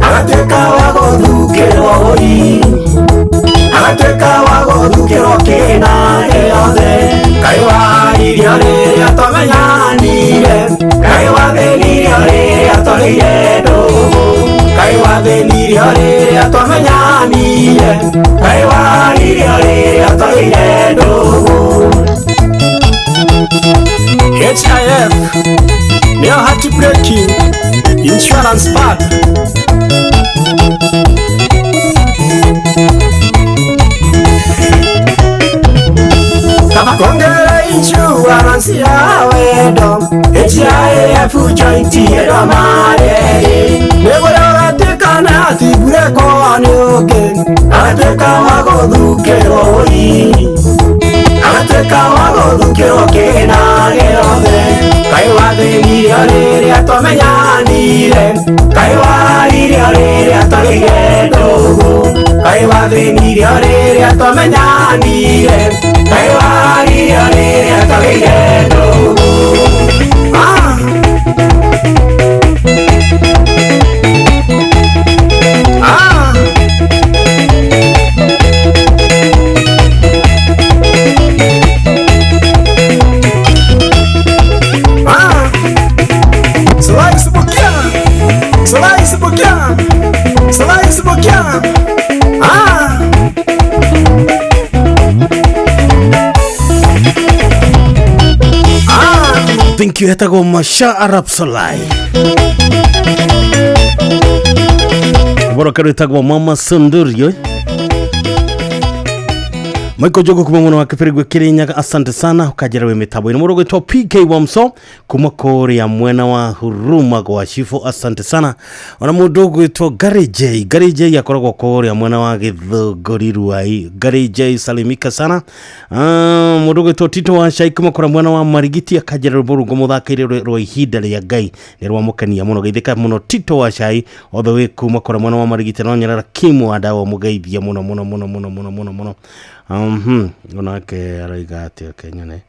agatuĩka wa gũthukĩrwo ũi agatuĩka wa gũthukĩrwo kĩna gĩothe kaĩ waririo rĩrĩa twamenyanire kaĩ wathĩnirio rĩrĩa twaire ndũgũ kaĩ wathĩnirio rĩrĩa twamenyanire kaĩ waririo rĩrĩa twaire ndũgũ. HIF nĩyo heartbreaking insurance fund. Kama kongera insurance ya wendo HIF joint eno mareri nĩgũrĩa ũgatuĩka na atiburekwo nĩ ũngĩ agatuĩka wa gũthukĩrwo ũi Gũthukĩrwo kĩgĩna gĩothe. Kaĩ wathĩnirio rĩrĩa twamenyanire, kaĩ waririo rĩrĩa twagĩire ndũgũ. Kaĩ wathĩnirio rĩrĩa twamenyanire, kaĩ waririo rĩrĩa twagĩire ndũgũ. Ah! Ah! Ah! Slice Bukia! Slice Bukia! Slice Bukia! Ah! Thank you etagwo Masha Arab Solai. Boro etagwo Mama Sundurio. Michael Jogo kuma mwana wa Kibirigwe Kirinyaga, asante sana ukajera we mitambo ino murugo itwa PK Wamso kuma kuria mwena wa Huruma gwa Shifo, asante sana. Ona mundu gwitwo Gary J, Gary J akoragwo kuria mwena wa Githunguri Ruai, Gary J salimika sana. Mundu gwitwo Tito wa Shai kuma kuria mwena wa Marigiti akajera rwimbo muthakire rwa ihinda ria Ngai ni rwa mukenia muno, geithika muno Tito wa Shai all the way kuma kuria mwena wa Marigiti no nyarara Kimu wa dawa mugeithia muno muno muno muno muno muno muno. Onake araiga atia Kenya ne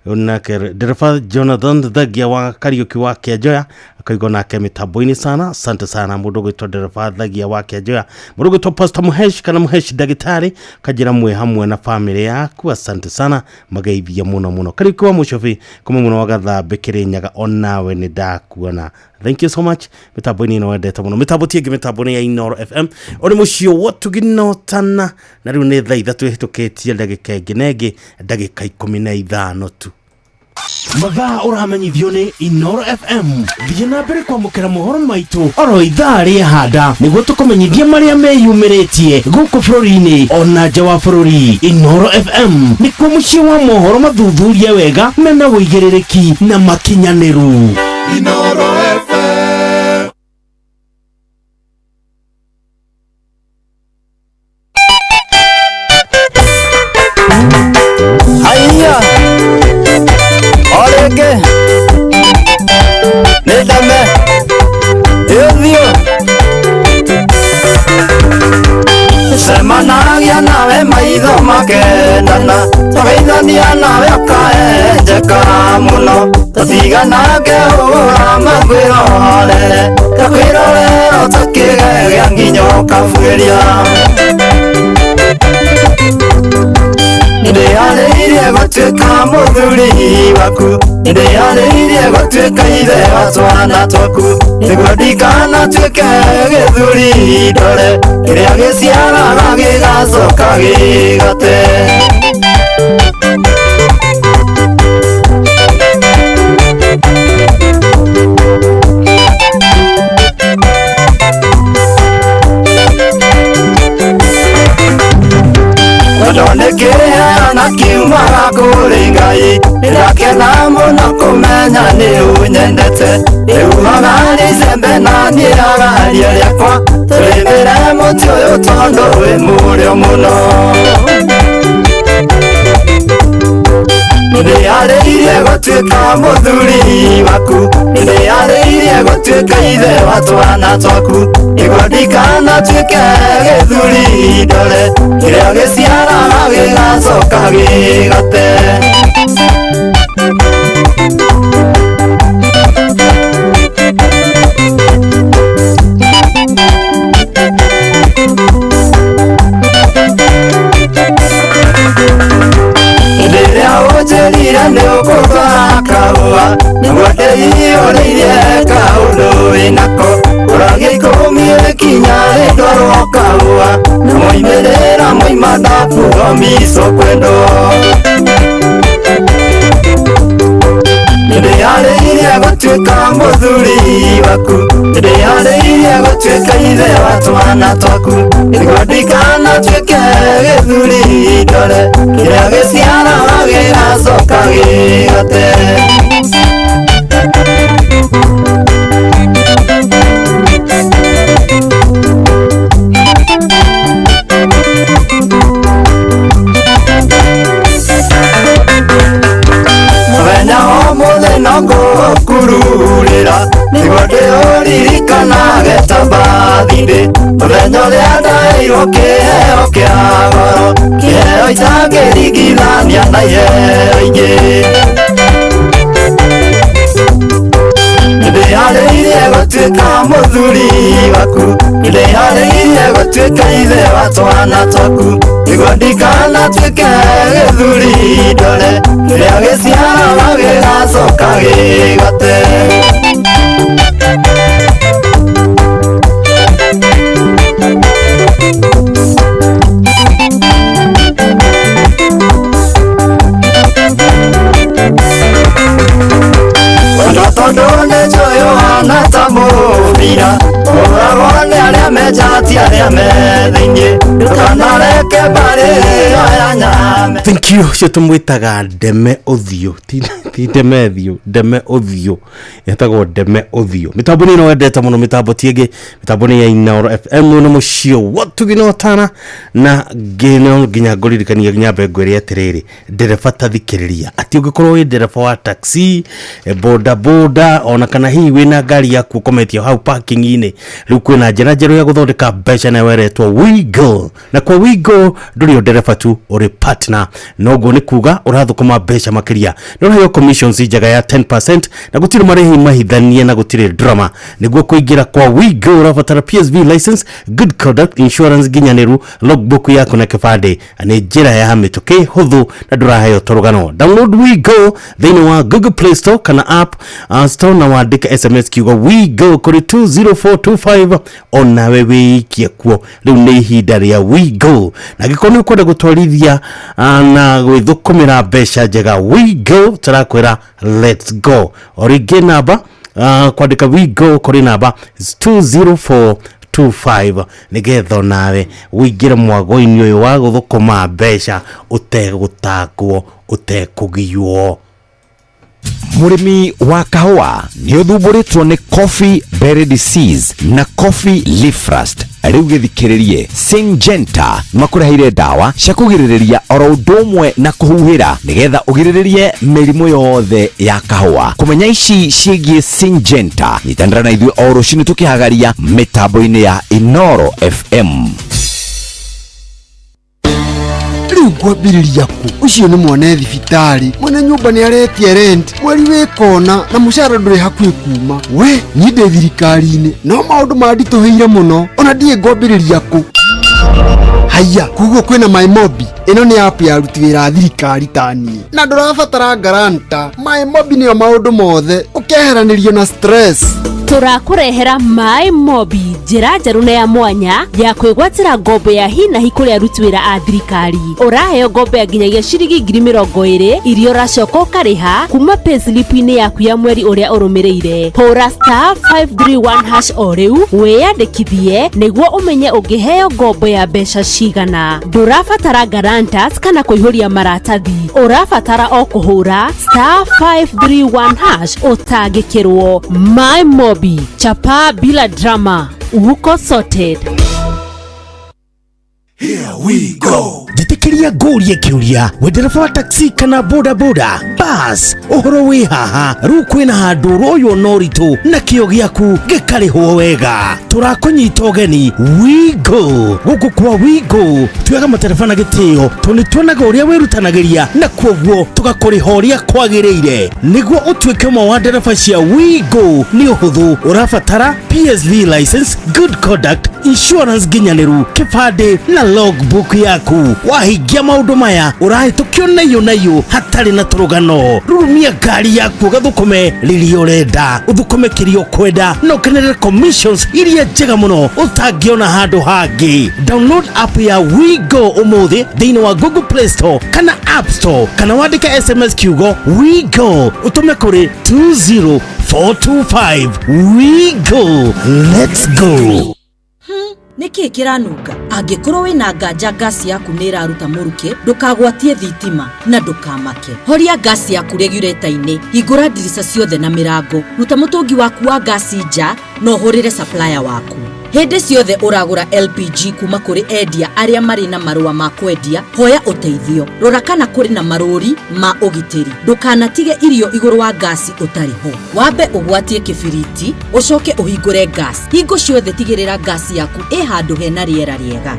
onake dereba Jonathan Thagia wa Kariuki wa Kianjoya akaigwo nake mitambo-inĩ sana, asante sana mundu gwitwo dereba Thagia wa Kianjoya. Mundu gwitwo Pastor Muhesh kana Muhesh ndagĩtarĩ kanjĩra mwe hamwe na family yaku, asante sana mageithia muno muno. Kariuki wa Mũcobi kuma muno wa Gathambe Kirinyaga onawe nĩ ndakuona, thank you so much mitambo-inĩ ĩno wendete muno. Mitambo ti ĩngĩ, mitambo nĩ ya Inooro FM ũrĩ mũciĩ wotũginotana na rĩu nĩ thaa ithatũ ĩhĩtũkĩtie ndagĩka ĩngĩ na ĩngĩ ndagĩka 15 tu. Mathaa ũramenyithio nĩ Inooro FM. Thiĩ na mbere kwamũkĩra mohoro maitũ oro ithaa rĩa handa nĩguo tũkũmenyithie marĩa meyumĩrĩtie gũkũ bũrũri-inĩ ona nja wa bũrũri. Inooro FM nĩkuo mũciĩ wa mohoro mathuthurie wega mena ũigĩrĩrĩki na makinyanĩru. Inooro FM. Haiya orĩngĩ nĩ ndeme ĩthiũ cemanagia nawe maitho makendana tũgeithania nawe ũkaenjeka mũno tũtiganage ũra makwĩrorere takwĩrorera ũtakĩgegia nginya ũkabuĩria. Nĩndĩharĩirie gũtuĩka mũthuri waku, nĩndĩharĩirie gũtuĩka ithe wa twana twaku, nĩguo ndikanatuĩke gĩthuri ndore kĩrĩa gĩciaraga gĩgacoka gĩgate. Tondũ nĩ kĩheana kiumaga kũrĩ Ngai, nĩndakena mũno kũmenya nĩ ũnyendete. Rĩu icembe na niĩ agaria rĩakwa, tũrĩmĩre mũtĩ ũyũ tondũ wĩ mũrĩo mũno. Nĩndĩharĩirie gũtuĩka mũthuri waku, nĩndĩharĩirie gũtuĩka ithe wa twana twaku, nĩguo ndikanatuĩke gĩthuri ndore kĩrĩa gĩciaraga gĩgacoka gĩgate. Hĩndĩ ĩrĩa ũnjĩrire nĩ ũkũtwara kahũa, nĩguo ndĩiyũrĩirie kaũndũ wĩnako, ũragia ikũmi ĩkinya rĩndwarwo kahũa, na moimĩrĩra moima ndabuo mico kwendwo. Nĩndĩharĩirie gũtuĩka mũthuri waku, nĩndĩharĩirie gũtuĩka ithe wa twana twaku, nĩguo ndikanatuĩke gĩthuri ndore kĩrĩa gĩciaraga gĩgacoka gĩgate. ndĩ mũthenya ũrĩa ndaheirwo kĩheo kĩa goro kĩheo itangĩringithania na iheo ingĩ Nĩndĩharĩirie gũtuĩka mũthuri waku nĩndĩharĩirie gũtuĩka ithe wa twana twaku nĩguo ndikanatuĩke gĩthuri ndore kĩrĩa gĩciaraga gĩgacoka gĩgote. Tondũ nĩ njũĩ ũhana ta mũbira ũhũragwo nĩ arĩa me nja ti arĩa me thĩinĩ ndũkanareke mbarĩ ĩyo ya nyame. Thank you. Ũcio tũmwĩtaga Ndeme Ũthiũ, ti Ndeme Thiũ, Ndeme Ũthiũ, etagwo Ndeme Ũthiũ. Mĩtambo nĩ ĩno wendete mũno, mĩtambo ti ĩngĩ, mĩtambo nĩ ya Inooro FM na mũciĩ watugi na ũtana na ngĩno nginya ngũririkania nyambe ngwĩre atĩrĩrĩ, ndereba ta thikĩrĩria atĩ ũngĩkorwo wĩ ndereba wa taxi, boda boda, ona kana hihi wĩna ngari yaku ũkometio hau parking-inĩ, rĩu kwĩna njĩra njerũ ya gũthondeka mbeca nayo ĩretwo WeGo. Na kwa WeGo ndũrĩ o ndereba tu, ũrĩ partner, noguo nĩ kuga ũrathũkũma mbeca makĩria, nĩ ũraheo commissions njega ya 10% na gũtirĩ marĩhi mahithanie na gũtirĩ drama. Nĩguo kũingĩra kwa WeGo ũrabatara PSV license, good conduct insurance nginyanĩru, logbook yaku na kĩbandĩ. Nĩ njĩra ya mĩtũkĩ hũthũ na ndũraheo tũrũgano. Download WeGo thĩinĩ wa Google Play Store kana App Store na wandĩke SMS kiugo WeGo kũrĩ 20425 onawe wĩikie kuo. Rĩu nĩ ihinda rĩa WeGo, na angĩkorwo nĩ ũkwenda gũtwarithia na gwĩthũkũmĩra mbeca njega, WeGo tũrakwĩra let's go. O rĩngĩ namba kwandĩka WeGo kũrĩ namba 20425 nĩgetha onawe ũingĩre mwago-inĩ ũyũ wa gũthũkũma mbeca ũtegũtangwo ũtekũgiywo. Mũrĩmi wa kahũa nĩ ũthumbũrĩtwo nĩ coffee berry disease na coffee leaf rust. Rĩu gĩthikĩrĩrie, Syngenta makũreheire ndawa cia kũgirĩrĩria oro ũndũ ũmwe na kũhuhĩra nĩgetha ũgirĩrĩrie mĩrimũ yothe ya kahũa. Kũmenya ici ciĩgiĩ Syngenta, nyitanĩra na ithuĩ o rũcinĩ tũkĩhagaria mĩtambo-inĩ ya Inooro FM. Rĩu ngwambĩrĩria kũ? Ũcio nĩ mwana thibitarĩ, mwene nyũmba nĩ aretia rent, mweri wĩ kona na mũcara ndũrĩ hakuhĩ kuma. We niĩ ndĩ thirikari-inĩ no maũndũ manditũhĩire mũno, ona ndiĩ ngwambĩrĩria kũ. Haiya, koguo kwĩna MyMobi. Ĩno nĩ app ya aruti wĩra a thirikari ta niĩ, na ndũrabatara guarantor. MyMobi nĩyo maũndũ mothe, ũkeheranĩrio na stress. Tũrakũrehera MyMobi, njĩra njerũ na ya mwanya ya kwĩgwatĩra ngombo ya hi na hi kũrĩ aruti wĩra a thirikari. Ũraheo ngombo ya nginyagia ciringi 20,000 iria ũracoka ũkarĩha kuma payslip-inĩ yaku ya mweri ũrĩa ũrũmĩrĩire. Hũra *531# o rĩu wĩyandĩkithie nĩguo ũmenye ũngĩheo ngombo ya mbeca cigana. Ndũrabatara guarantors kana kũihũria maratathi, ũrabatara o kũhũra *531# ũtangĩkĩrwo. MyMobi, chapa bila drama, uko sorted. Here we go. Njĩtĩkĩria ngũrie kĩũria, we ndereba wa taxi kana boda boda bas, ũhoro wĩ haha. Rĩu kwĩna handũ ũroywo na ũritũ na kĩo gĩaku gĩkarĩhwo wega. Tũrakũnyita ũgeni WeGo. Gũkũ kwa WeGo tuoyaga matereba na gĩtĩo tondũ nĩ tuonaga ũrĩa wĩrutanagĩria na kuoguo tũgakũrĩha ũrĩa kwagĩrĩire. Nĩguo ũtuĩke ũmwe wa ndereba cia WeGo nĩ ũhũthũ, ũrabatara PSV license, good conduct, insurance nginyanĩru, kĩbandĩ na logbook yaku. Wahingia maũndũ maya ũrahĩtũkio naiyũ naiyũ hatarĩ na tũrũgano. Rurumia ngari yaku ũgathũkũme rĩrĩa ũrenda, ũthũkũme kĩrĩa ũkwenda na ũkenerere commissions iria njega mũno ũtangĩona handũ hangĩ. Download app ya WeGo ũmũthĩ thĩinĩ wa Google Play Store kana App Store, kana wandĩke SMS kiugo WeGo ũtũme kũrĩ 20425. WeGo, let's go. Nĩkĩ kĩranunga? Angĩkorwo wĩna nganja ngasi yaku nĩ ĩraruta mũrukĩ, ndũkagwatie thitima na ndũkamake. Horia ngasi yaku regulator-inĩ, hingũra ndirica ciothe na mĩrango, ruta mũtũngi waku wa ngasi nja na ũhũrĩre supplier waku. Hĩndĩ ciothe ũragũra LPG kuma kũrĩ endia arĩa marĩ na marũa ma kwendia, hoya ũteithio. Rora kana kũrĩ na marũri ma ũgitĩri. Ndũkanatige irio igũrũ wa ngasi ũtarĩ ho. Wambe ũgwatie kĩbiriti, ũcoke ũhingũre gas. Hingo ciothe tigĩrĩra ngasi yaku ĩ handũ hena rĩera rĩega.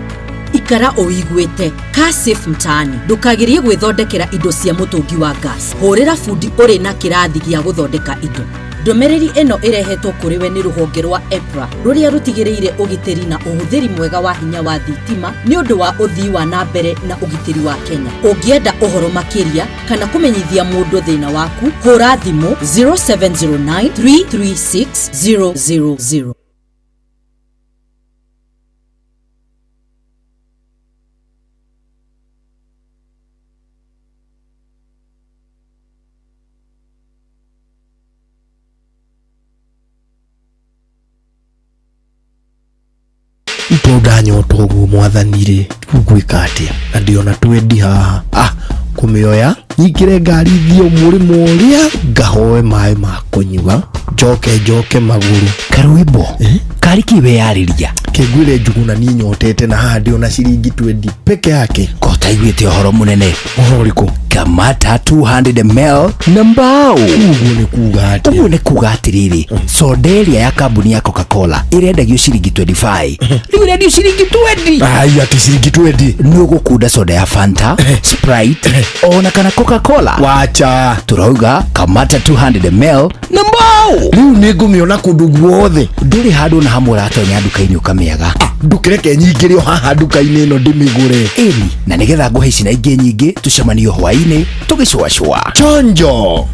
Ikara ũiguĩte. Kaa safe mtaani. Ndũkagerie gwĩthondekera indo cia mũtũngi wa gas. Hũrĩra bundi ũrĩ na kĩrathi gĩa gũthondeka indo. Ndũmĩrĩri ĩno ĩrehetwo kũrĩ we nĩ rũhonge rwa EPRA rũrĩa rũtigĩrĩire ũgitĩri na ũhũthĩri mwega wa hinya wa thitima nĩ ũndũ wa ũthii wa na mbere na ũgitĩri wa Kenya. Ũngĩenda ũhoro makĩria kana kũmenyithia mũndũ thĩna waku, hũra thimũ 0709 336 000. Ndanyota ũguo mwathani rĩ ngwĩka atĩa na ndĩona twendi haha kũmĩoya nyingĩre ngari thiĩ mũrĩmo ũrĩa ngahoe maĩ ma kũnyua njoke magũrũ. Karwĩmbo kari kĩ weyarĩria kĩnguire Njuguna niĩ nyotete na haha ndĩona ciringi 20 peke yake. Ko taiguĩte ũhoro mũnene? Ũhoro ũrĩkũ? Kamata 200 ml na mbao. Ũguo nĩ kuga atĩa? Ũguo nĩ kuga atĩrĩrĩ, soda ĩrĩa ya kambuni ya Coca-Cola ĩrendagio ciringi 25, rĩu ĩrendio ciringi 20. Ai, atĩ ciringi 20? Nĩ ũgũkunda soda ya Fanta, Sprite ona kana Coca-Cola. Wacha. Turauga Kamata 200 ml na mbao. Rĩu nĩ ngũmĩona kũndũ guothe. Ndũrĩ handũ na hamwe ũratonya nduka-inĩ ũkamĩaga. Ndũkĩreke nyingĩre o haha nduka-inĩ ĩno ndĩmĩgũre. Ĩni, na nĩgetha ngũhe ici na ingĩ nyingĩ tũcemanio hwaĩ-inĩ tũgĩcũacũa. Chonjo.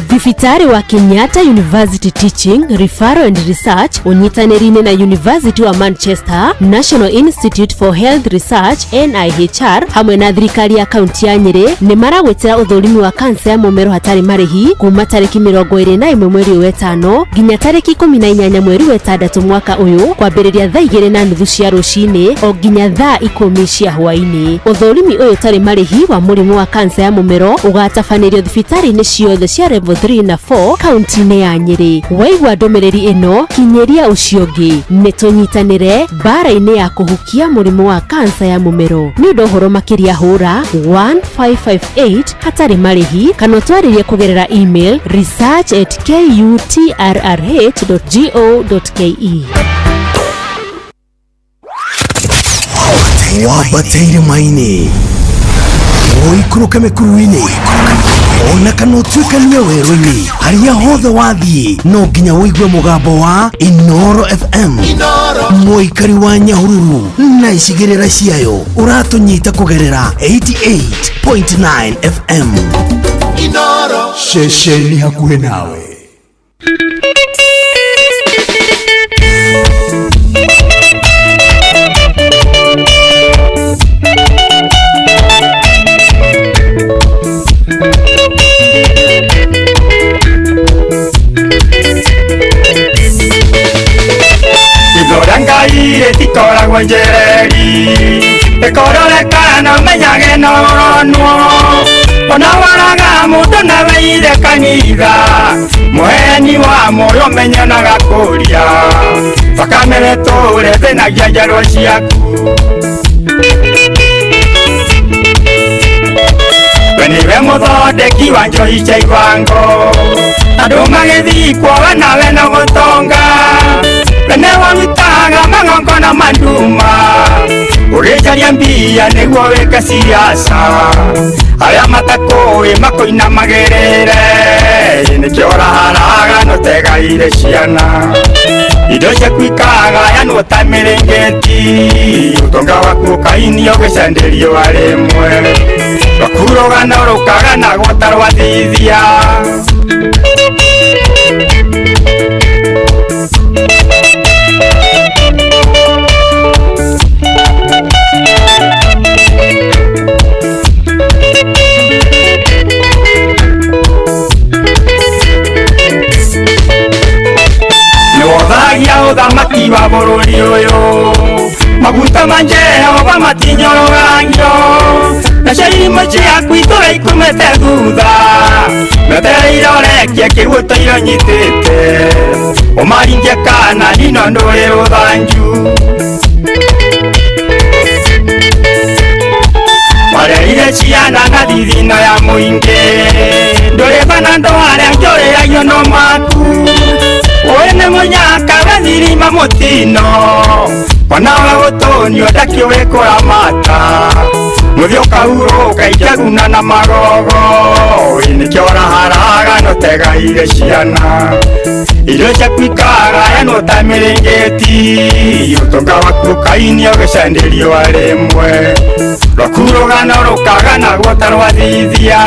Thibitarĩ wa Kenyatta University Teaching, Referral and Research ũnyitanĩri-inĩ na University wa Manchester, National Institute for Health Research NIHR hamwe na thirikari ya kaunti ya Nyĩrĩ nĩ maragwĩtĩra ũthũrimi wa kansa ya mũmero hatarĩ marĩhi kuma tarĩki 21 mweri wa 5 nginya tarĩki 18 mweri wa 6 mwaka ũyũ kwambĩrĩria thaa 2:30 cia rũcinĩ o nginya thaa 10 cia hwaĩ-inĩ. Ũthũrimi ũyũ ũtarĩ marĩhi wa mũrimũ wa kansa ya mũmero ũgatabanĩrio thibitarĩ-inĩ ciothe cia level 3 na 4 kaunti-inĩ ya Nyĩrĩ. Waigua ndũmĩrĩri ĩno kinyĩria ũcio ũngĩ. Nĩ tũnyitanĩre mbara-inĩ ya kũhukia mũrimũ wa kansa ya mũmero. Nĩ ũndũ ũhoro makĩria hũra 1558 hatarĩ marĩhi kana ũtwarĩrie kũgerera email research@kutrrh.go.ke. Wambateire maini ũikũrũke mĩkuru-inĩ ona kana ũtuĩkanie werũ-inĩ harĩa hothe wathiĩ no nginya ũigue mũgambo wa Inoro FM. Mũikari wa Nyahururu na icigĩrĩra ciayo ũratũnyita kũgerera 88.9 FM. Inoro ceceni hakuhĩ nawe. Rĩtikoragwo njereri ĩkororeka na ũmenyage no ũronwo ona waraga mũndũ na weire kanitha mũheani wa muoyo ũmenyanaga kũria thakame tũre thĩnagia njarwa ciaku. We nĩwe mũthondeki wa njohi cia ibango andũ magĩthikwo we nawe no gũtonga we nĩwe ũrutaga magongona ma nduma ũgĩcaria mbia nĩguo wĩke siasa arĩa matakũĩ makoinamagĩrĩre nĩkĩo ũraharaga nũtegaire ciana indo ciaku ikagayanwo ta mĩrĩngĩti ũtonga waku ũkainio ũgĩcenderio arĩmwe rwaku rũgano rũkaganagwo ta rwa thithia. Nĩwothagia ũthamaki wa bũrũri ũyũ maguta ma Jehova matinyorogagio nacio irimo ciaku itũra ikumĩte thutha metereire ũrekie kĩguũto iria ũnyitĩte Ũmaringie kana nino ndũrĩ rũthanju. Warerire ciana na thithino ya mũingĩ. Ndũrĩ bana andũ arĩa ngĩũrĩragio no maku. Ũyũ nĩ mũnyaka wethirima mũtino. Onawe gũtũnio ndakĩũĩ kũramata. Mũthiĩ ũkahurũka ikĩguna na magogo. Ĩ nĩkĩo ũraharaga no tegaire ciana. Irio ciaku ikagayanwo ta mĩrĩngĩti. Ũtonga waku ũkainio ũgĩcenderio rĩmwe. Rwaku rũgano rũkaganagwo ta rwa thithia.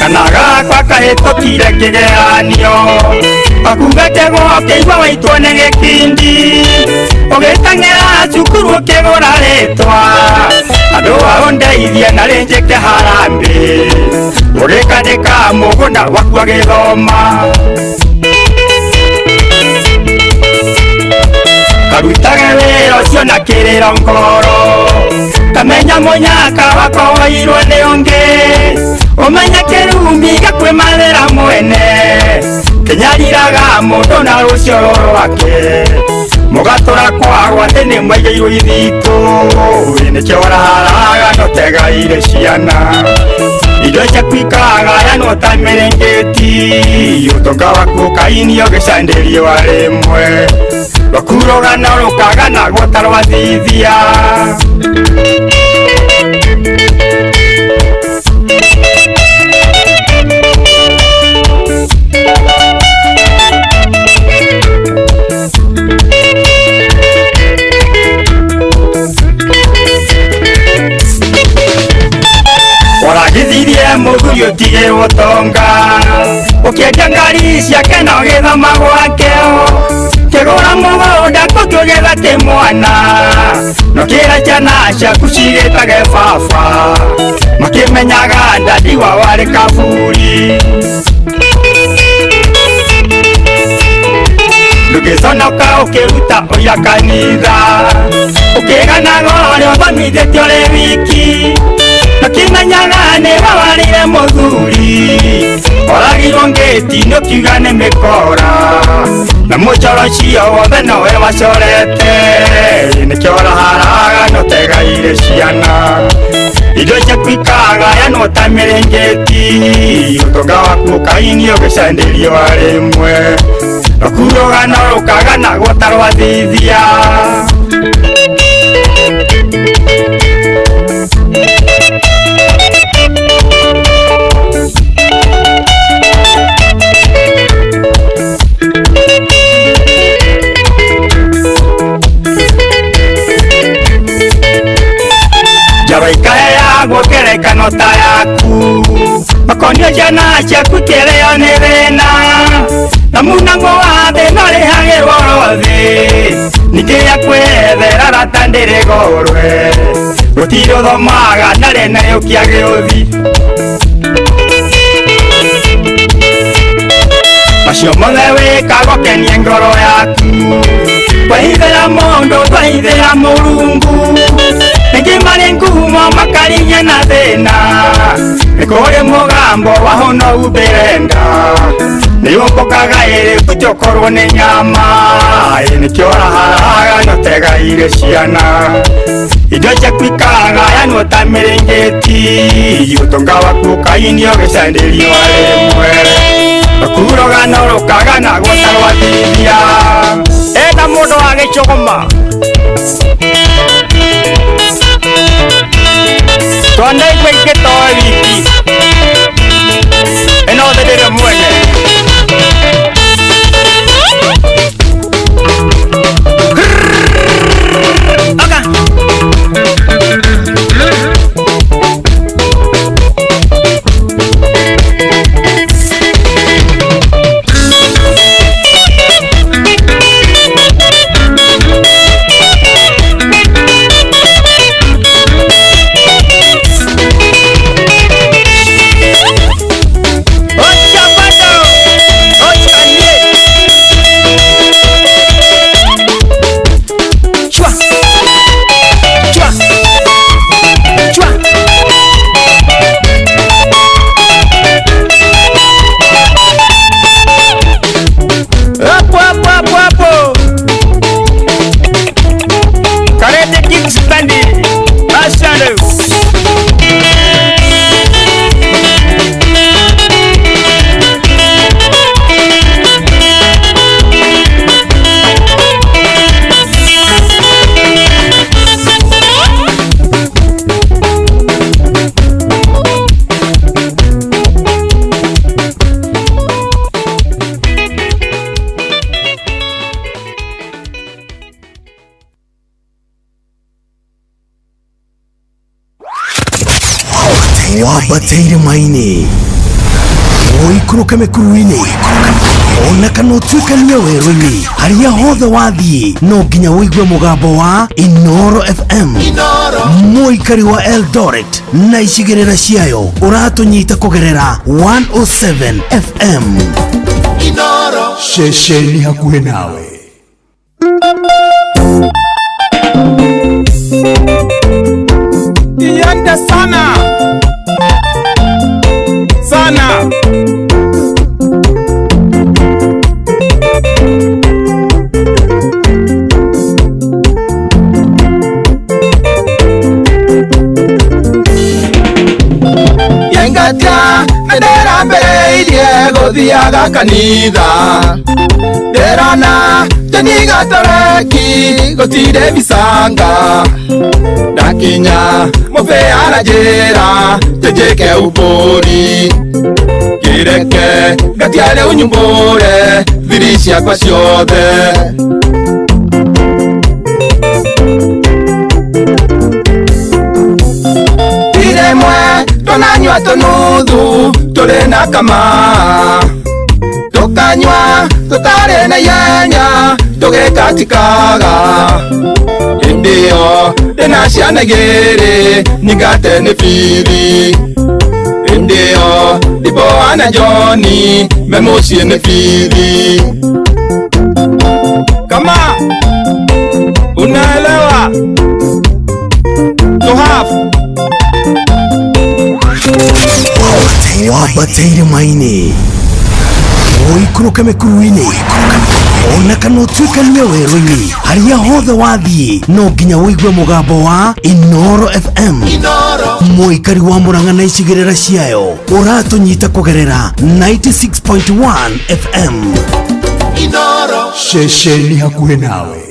Kana gakwa kahĩtũkire kĩgeranio. Gakuga kĩgwa ũkĩigua waitwo nĩ gĩkindi. Ũgĩteng'era cukuru ũkĩgũra rĩtwa. Andũ ao ndeithie na rĩ njĩke harambee. Ũgĩkandĩka mũgũnda waku agĩthoma. Karutage wĩra ũcio na kĩrĩro ngoro. Kamenya mũnyaka wakwa woirwo nĩ ũngĩ. Ũmenye kĩrumi gakwĩmathĩra mwene. Kĩnyariraga mũndũ na rũcioro rwake. Mũgatũra kwagwo atĩ nĩ mwaigĩirwo ithitũ. Ĩ nĩkĩo ũraharaga no tegaire ciana. Indo ciaku ikagayanwo ta mĩrĩngĩti. Ũtonga waku ũkainio ũgĩcenderio rĩmwe. Rwaku rũgano rũkaganagwo ta rwa thithia. Waragithirie mũthuri ũtige ũtonga. Ũkĩendia ngari ciake na ũgĩthama gwake. Kĩgũra mũgũnda kũngĩ ũgĩetha kĩmwana. No kĩra ciana ciaku cigĩtage baba. Makĩmenyaga ndadi wao arĩ kaburi. Ndũgĩconoka ũkĩruta ũira kanitha. Ũkĩganaga ũrĩa ũthomithĩtio ũrĩ wiki. Ũkĩmenyaga nĩwe warĩire mũthuri. Oragirwo ngĩti-inĩ ũkiuga nĩ mĩkora. Na mũcoro ũcio wothe nowe wacorete. Nĩkĩo ũraharaga no tegaire ciana. Indo ciaku ikagayanwo ta mĩrĩngĩti. Ũtonga waku ũkainio ũgĩcenderio rĩmwe. Rwaku rũgano rũkaganagwo ta rwa thithia. Njaro ikaheagwo ngerekano ta yaku. Makonio ciana ciaku kĩrĩo nĩ thĩna. Na munango wa thĩna ũrĩhagĩrwo rothe. Ningĩ ya kwĩyethera rata ndĩrĩgorwe. Gũtirĩ ũthomaga na rĩneyũkia gĩũthi. Macio mothe wĩkaga ũkenie ngoro yaku. Twahithĩra mũndũ twahithĩra Mũrungu. Ningĩ marĩ ngumo makarinya na thĩna. Nĩ kũrĩ mũgambo wa hũno umbĩre nda. Nĩũmbũkaga ĩrĩ gũtiokorwo nĩ nyama. Ĩ nĩkĩo ũraharaga no tegaire ciana. Indo ciaku ikagayanwo ta mĩrĩngĩti. Ũtonga waku ũkainio ũgĩcenderio rĩmwe. Rwaku rũgano rũkaganagwo ta rwa thithia. Ena mũndũ wa gĩcũgũma. Twanaigua ingĩtoe wiki. Ĩno thĩ ndĩrĩ mwene. Oka. Wambate irĩma-inĩ, ũikũrũke mĩkuru-inĩ, ona kana ũtuĩkanie werũ-inĩ, harĩa hothe wathiĩ no nginya ũigue mũgambo wa Inoro FM. Mũikari wa Eldoret na icigĩrĩra ciayo ũratũnyita kũgerera 107 FM. Inoro ceceni hakuhĩ nawe. Iende sana sana. Yengatia ndera mbere irie guthiaga kanitha, nderona teniga toreki gutire bisanga, ndakinya mubeara njira njike uburi ngireke ngatiare unyumbure thiri ciakwa ciothe. Tiremwe tunanywa tunuthu turi na kama, tukanywa tutari na ihenya tugikatikaga, hindi iyo ndina ciana igiri nyingate ni bithi, hindi iyo Diboa na Joni me muciĩ ni bithi. Kama unaelewa to have. Wambate irĩma-inĩ, ũikũrũke mĩkuru-inĩ, ona kana ũtuĩkanie werũ-inĩ, harĩa hothe wathiĩ no nginya ũigue mũgambo wa Inoro FM. Mũikari wa Murang'a na icigĩrĩra ciayo ũratũnyita kũgerera 96.1 FM. Inoro ceceni hakuhĩ nawe.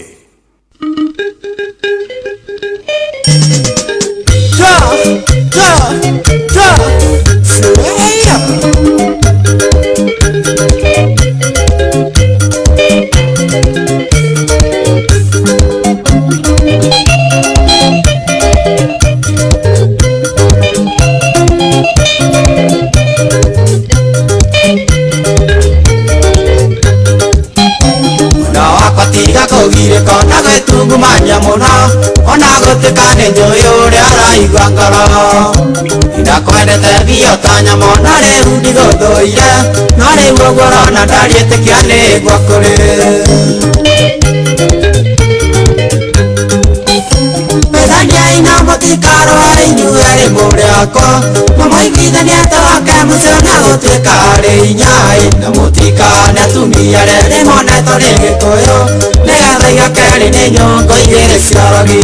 Kugire kona gwĩtungumania mũno ona gũtuĩka nĩ njũĩ ũrĩa araigua ngoro, ndakwendete biũ ta nyamũ na rĩu ndigũthũire, no rĩu ũguo ũrona ndariĩtĩkia nĩguo kũrĩ. Methaniai na mũtikarũe inyuĩ erĩ mũrĩ akwa, mũmũiguithanie twake mũciĩ na gũtuĩka arĩ inyai, na mũtikane atumia arĩa rĩmonetwo nĩ Gĩkũyũ, nĩgetha igakerĩ nĩ nyongo igĩrĩ cia rogi.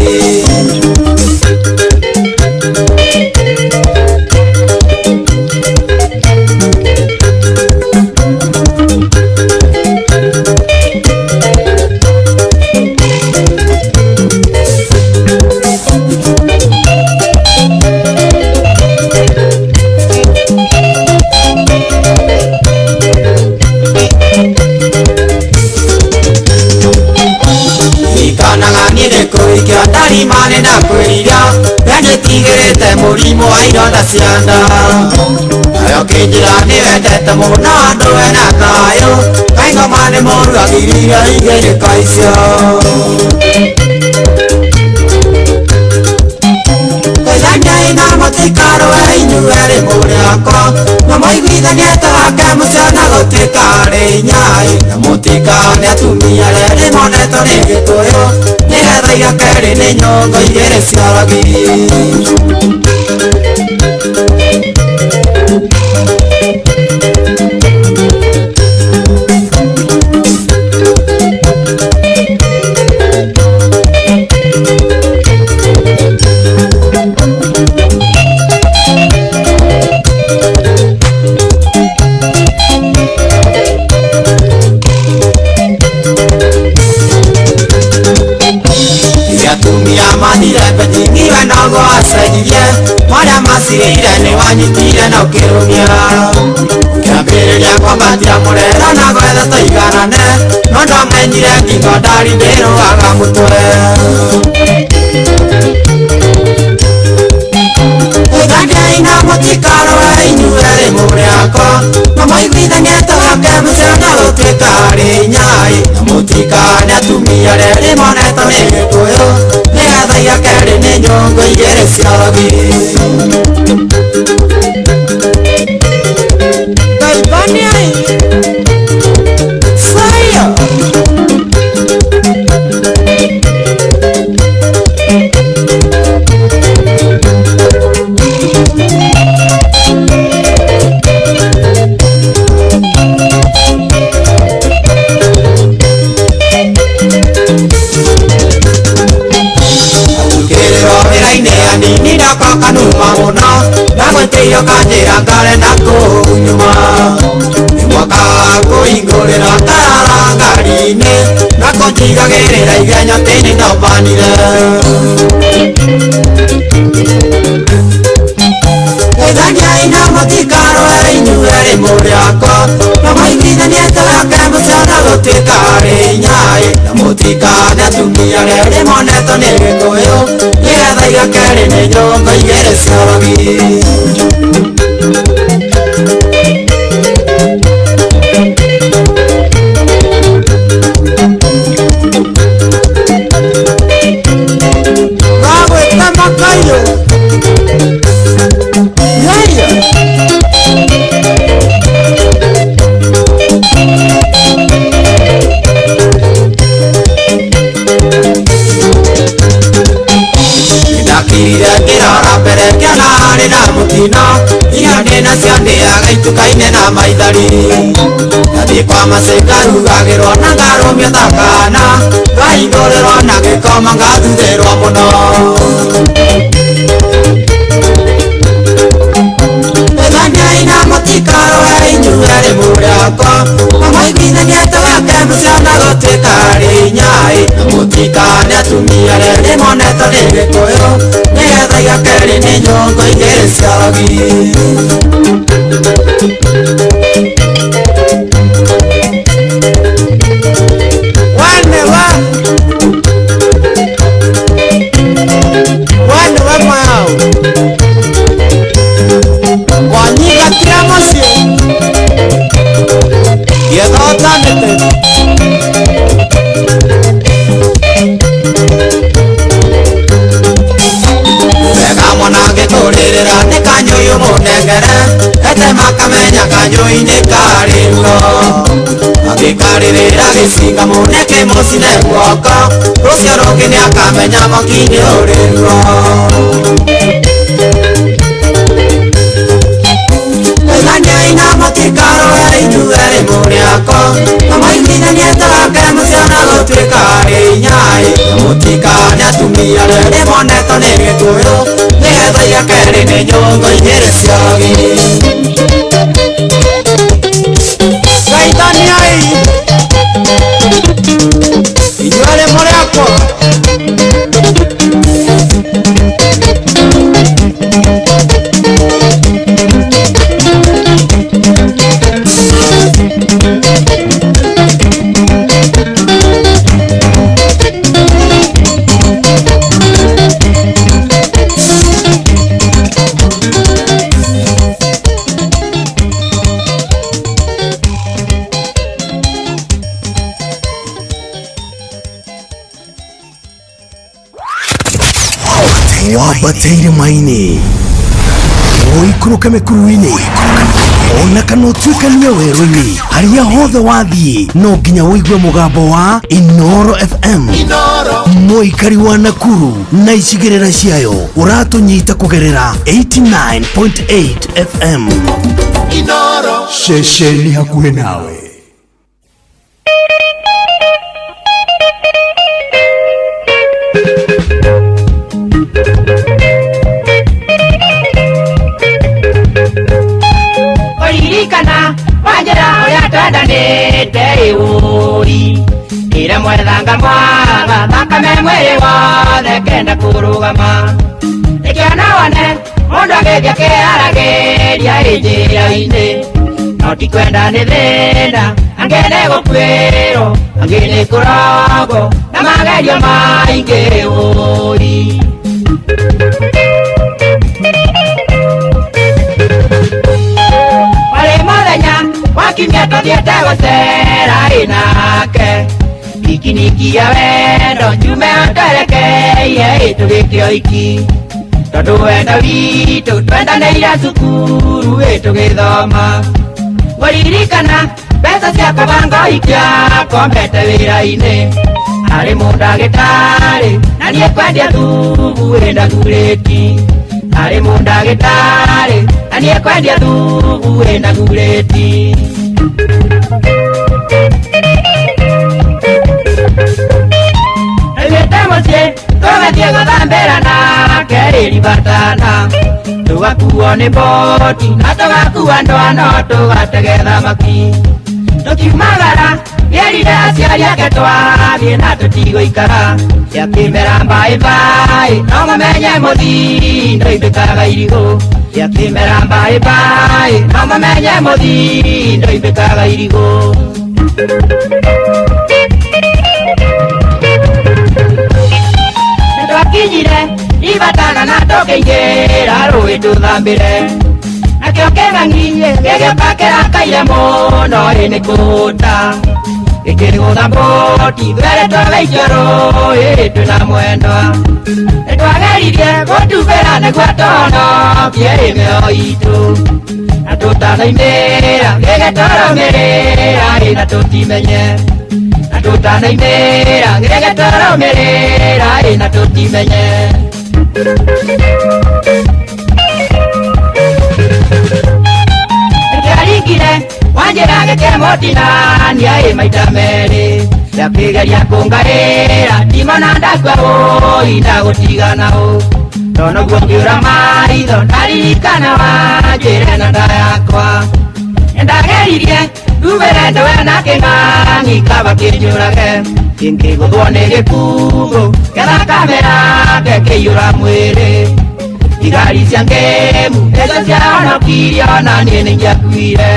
Ndarimane ndakwĩrira nĩnjĩtigĩrĩte mũrimũ wa ironda cia nda, nayo kĩnjĩra nĩwendete mũno andũ wena thayũ, kaingoma nĩ mũru agiririe igĩrĩko icio. Geithaniai na mũtikarũe inyuĩ erĩ mũrĩ akwa, mũmũiguithanie twake mũciĩ na gũtuĩka arĩ inyai, na mũtikane atumia arĩa rĩmonetwo nĩ Gĩkũyũ, nĩgetha igakerĩ nĩ nyongo igĩrĩ cia rogi. Macirĩire nĩ wanyitire na ũkĩrũmia, ũkĩambĩrĩria kwambatia mũrero na gwetha tũiganane, no ndwamenyire ngingo ndari ndĩrũaga mũtwe. Geithaniai na mũtika arĩa monetwo nĩ Gĩkũyũ nĩgethagia kerĩ nĩ nyũngũ igĩrĩ cia rogi. Fire! Tukĩrĩrwo wĩra-inĩ anini ndakokanuma mũno ndagwĩtĩirio kanjĩra ngarenda kũu nyuma nĩ mwaka kũhingũrĩra ngarara ngari-inĩ na kũnjigagĩrĩra igenyo atĩ nĩndombanire. Geithaniai na mũtikarũe inyuĩ erĩ mũrĩ akwa na mũiguithanie tũgake mũciĩ ona gũtuĩka arĩ inyai na mũtikane atumia arĩa erĩ monetwo nĩ Gĩkũyũ nĩgethagia kerĩ nĩ nyũngũ igĩrĩ cia rogi. Wagwĩta makaiyũ Yaya. Ndakirire ngĩrora mbere ngĩona harĩ na mũtino iria ndĩnacio ndĩaga ituka-inĩ na maithori ndathiĩ kwa macĩ ngarugagĩrwo na ngarũmio ta kaana ngahingũrĩrwo na gĩkoma ngathuthĩrwo mũno. Geithaniai na mũtikarũe inyuĩ erĩ mũrĩ akwa na mũiguithanie tũgake mũciĩ ona gũtuĩka arĩ inyai na mũtikane atumia arĩa erĩ monetwo nĩ Gĩkũyũ nĩgethagia kerĩ nĩ nyũngũ igĩrĩ cia rogi. Wane wa mayao wanyigatira mũciĩ gĩethotanĩte. Wega mwana angĩkũrĩrĩra nĩ kanyũi ũmũnengere ete makamenya kanyũi-inĩ karĩ ruo angĩkarĩrĩra gĩcinga mũneke mũcine guoko rũcio rũngĩ nĩakamenya mwaki-inĩ ũrĩ ruo. Geithaniai na mũtikarũe inyuĩ erĩ mũrĩ akwa na mũiguithanie tũgake mũciĩ ona gũtuĩka arĩ inyai na mũtikane atumia arĩa erĩ monetwo nĩ Gĩkũyũ nĩgethagia kerĩ nĩ nyũngũ igĩrĩ cia rogi. Geithaniai inyuĩ erĩ mũrĩ akwa. Wambateire maini ũikũrũke mĩkuru-inĩ ona kana ũtuĩkanie werũ-inĩ harĩa hothe wathiĩ no nginya ũigue mũgambo wa Inooro FM. Mũikari wa Nakuru na icigĩrĩra ciayo ũratũnyita kũgerera 89.8 FM. Ceceni hakuhĩ nawe. Oririkana wanjĩra ũrĩa twendanĩte ĩũri ĩra mwethanga mwaga thakame mwĩrĩ wothe kenda kũrũgama nĩkĩona wone mũndũ agĩthiĩ akĩharagĩria ĩ njĩra-inĩ no ti kwenda nĩ thĩna angĩ nĩ gũkuĩrwo angĩ nĩ kũrogwo na magerio maingĩ ũri. Warĩ mũthenya wa kiumia tũthiĩte gũcera ĩ nake Pikiniki ya wendo njume ũtwerekeire tũgĩke ũhiki tondũ wendo witũ twendanĩire cukuru tũgĩthoma ngũririkana mbeca cia kũbanga ũhiki akombete wĩra-inĩ arĩ mũndagĩtarĩ na niĩ kwendia thubu ĩndagurĩti arĩ mũndagĩtarĩ na niĩ kwendia thubu ĩndagurĩti. Ndaumĩte mũciĩ tũgathiĩ gũthambĩra nake rĩribatana tũgakuo nĩ mboti na tũgakua ndwano tũgatege thamaki tũkiumagara gĩerire aciari ake twathiĩ na tũtigũikara gĩakĩmera mbaĩ mbaĩ no mamenye mũthii ndoimbĩkaga irigũ gĩakĩmera mbaĩ mbaĩ no mamenye mũthii ndoimbĩkaga irigũ. Nĩtwakinyire ibatana na tũkĩingĩra rũĩ tũthambĩre nakĩo kĩng'ang'i gĩgĩũka kĩrakaire mũno ĩ nĩ kũũta gĩkĩgũtha mbũti twere twagaikio rũĩ twĩna mwendwa nĩtwageririe gũtubĩra nĩguo tũhonokie mĩoyo itũ na tũtanaimĩra gĩgĩtũrũmĩrĩra ĩ na tũtimenye na tũtanaimĩra gĩgĩtũrũmĩrĩra ĩ na tũtimenye. Nĩkĩaringire wanjĩra gĩkĩmũtinania ĩ maita merĩ ndakĩgeria kũngaĩra ndimona ndakua ũi ndagũtigana ũ tonoguo ngĩũra maitho ndaririkana wanjĩre na nda yakwa nĩndageririe ndumĩre ndũe na kĩng'ang'i kaba kĩnjũrage kĩngĩgũthwo nĩ gĩkuũ gĩthakame yake kĩiyũra mwĩrĩ thigari cia ngĩmu nĩcio ciahonokirie ona niĩ nĩingĩakuire.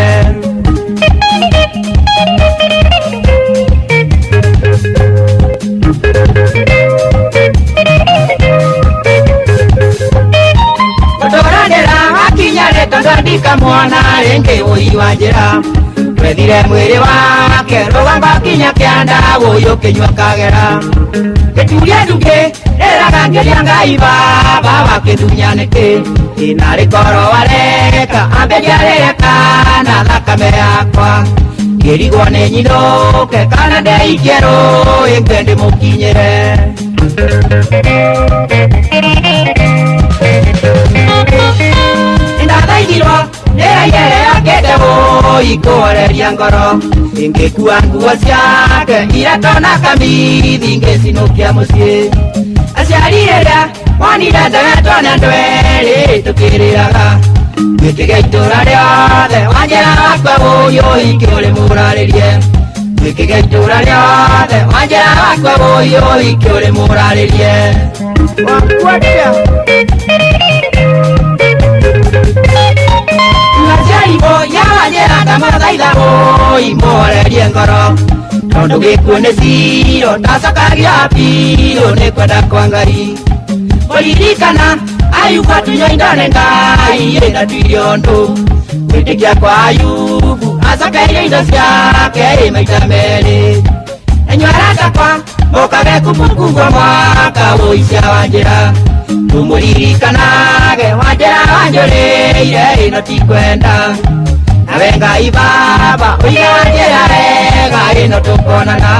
Gũtũranĩra wakinya rĩ tondũ ndikamwona rĩngĩ ũi wa njĩra twethire mwĩrĩ wake rũgongo kinya kĩanda ũyũ ũkĩnyua kagera gĩturia ndungĩ rĩraga ngĩria Ngai baba wakĩndunya nĩkĩ ĩnarĩ korwo wareka ambĩria rĩreka na thakame yakwa ngĩrigwo nĩ nyinũke kana ndeikie rũĩ ngwe ndĩmũkinyĩre. Nĩndathaithirwo nĩ raia ĩrĩa yakĩte wũi kũhoreria ngoro ingĩkua nguo ciake iratũ na kamithi ngĩcinũkia mũciĩ aciari rĩrĩa monire ndegetwo nĩ andũ erĩ tũkĩrĩraga gwĩkĩge itũra rĩothe wanjĩra wakwa wũi ũhiki ũrĩ mũrarĩrie gwĩkĩge itũra rĩothe wanjĩra wakwa wũi ũhiki ũrĩ mũrarĩrie wakua atĩa aciari ya wanjĩra ndamathaitha wũi mũhorerie ngoro tondũ gĩkuũ nĩ ciro ndacokagia biũ nĩ kwenda kwa Ngai kũririkana Ayubu atunywo indo nĩ Ngai ĩndatuire ũndũ gwĩtĩkia kwa Ayubu acokeirio indo ciake ĩ maita merĩ enyua aratakwa mũkage kumukugwo mwaka wũi cia wanjĩra tũmũririkanage wanjĩra wanjũrĩire ĩno tikwenda nawe Ngai baba ũige wanjĩra wega ĩno tũkonana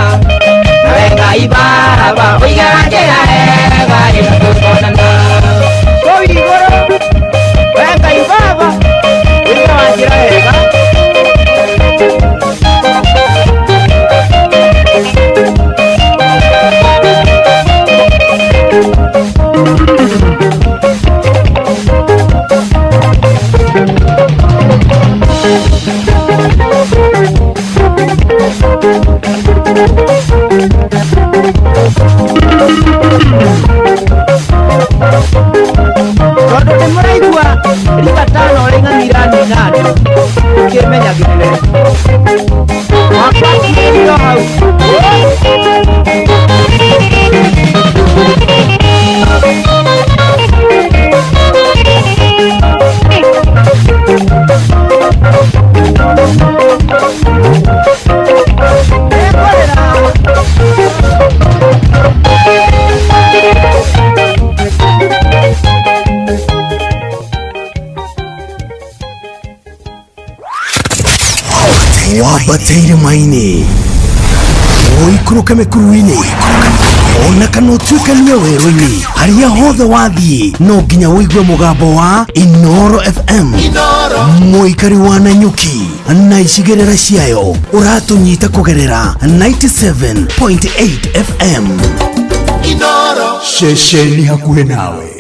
nawe Ngai baba ũige wanjĩra wega ĩno tũkonana kũu igũrũ we Ngai baba ũige wanjĩra wega. Wambate irĩma-inĩ, ũikũrũke mĩkuru-inĩ, ona kana ũtuĩkanie werũ-inĩ, harĩa hothe wathiĩ no nginya ũigue mũgambo wa Inoro FM. Mũikari wa Nanyuki na icigĩrĩra ciayo ũratũnyita kũgerera 97.8 FM. Inoro. Ceceni hakuhĩ nawe.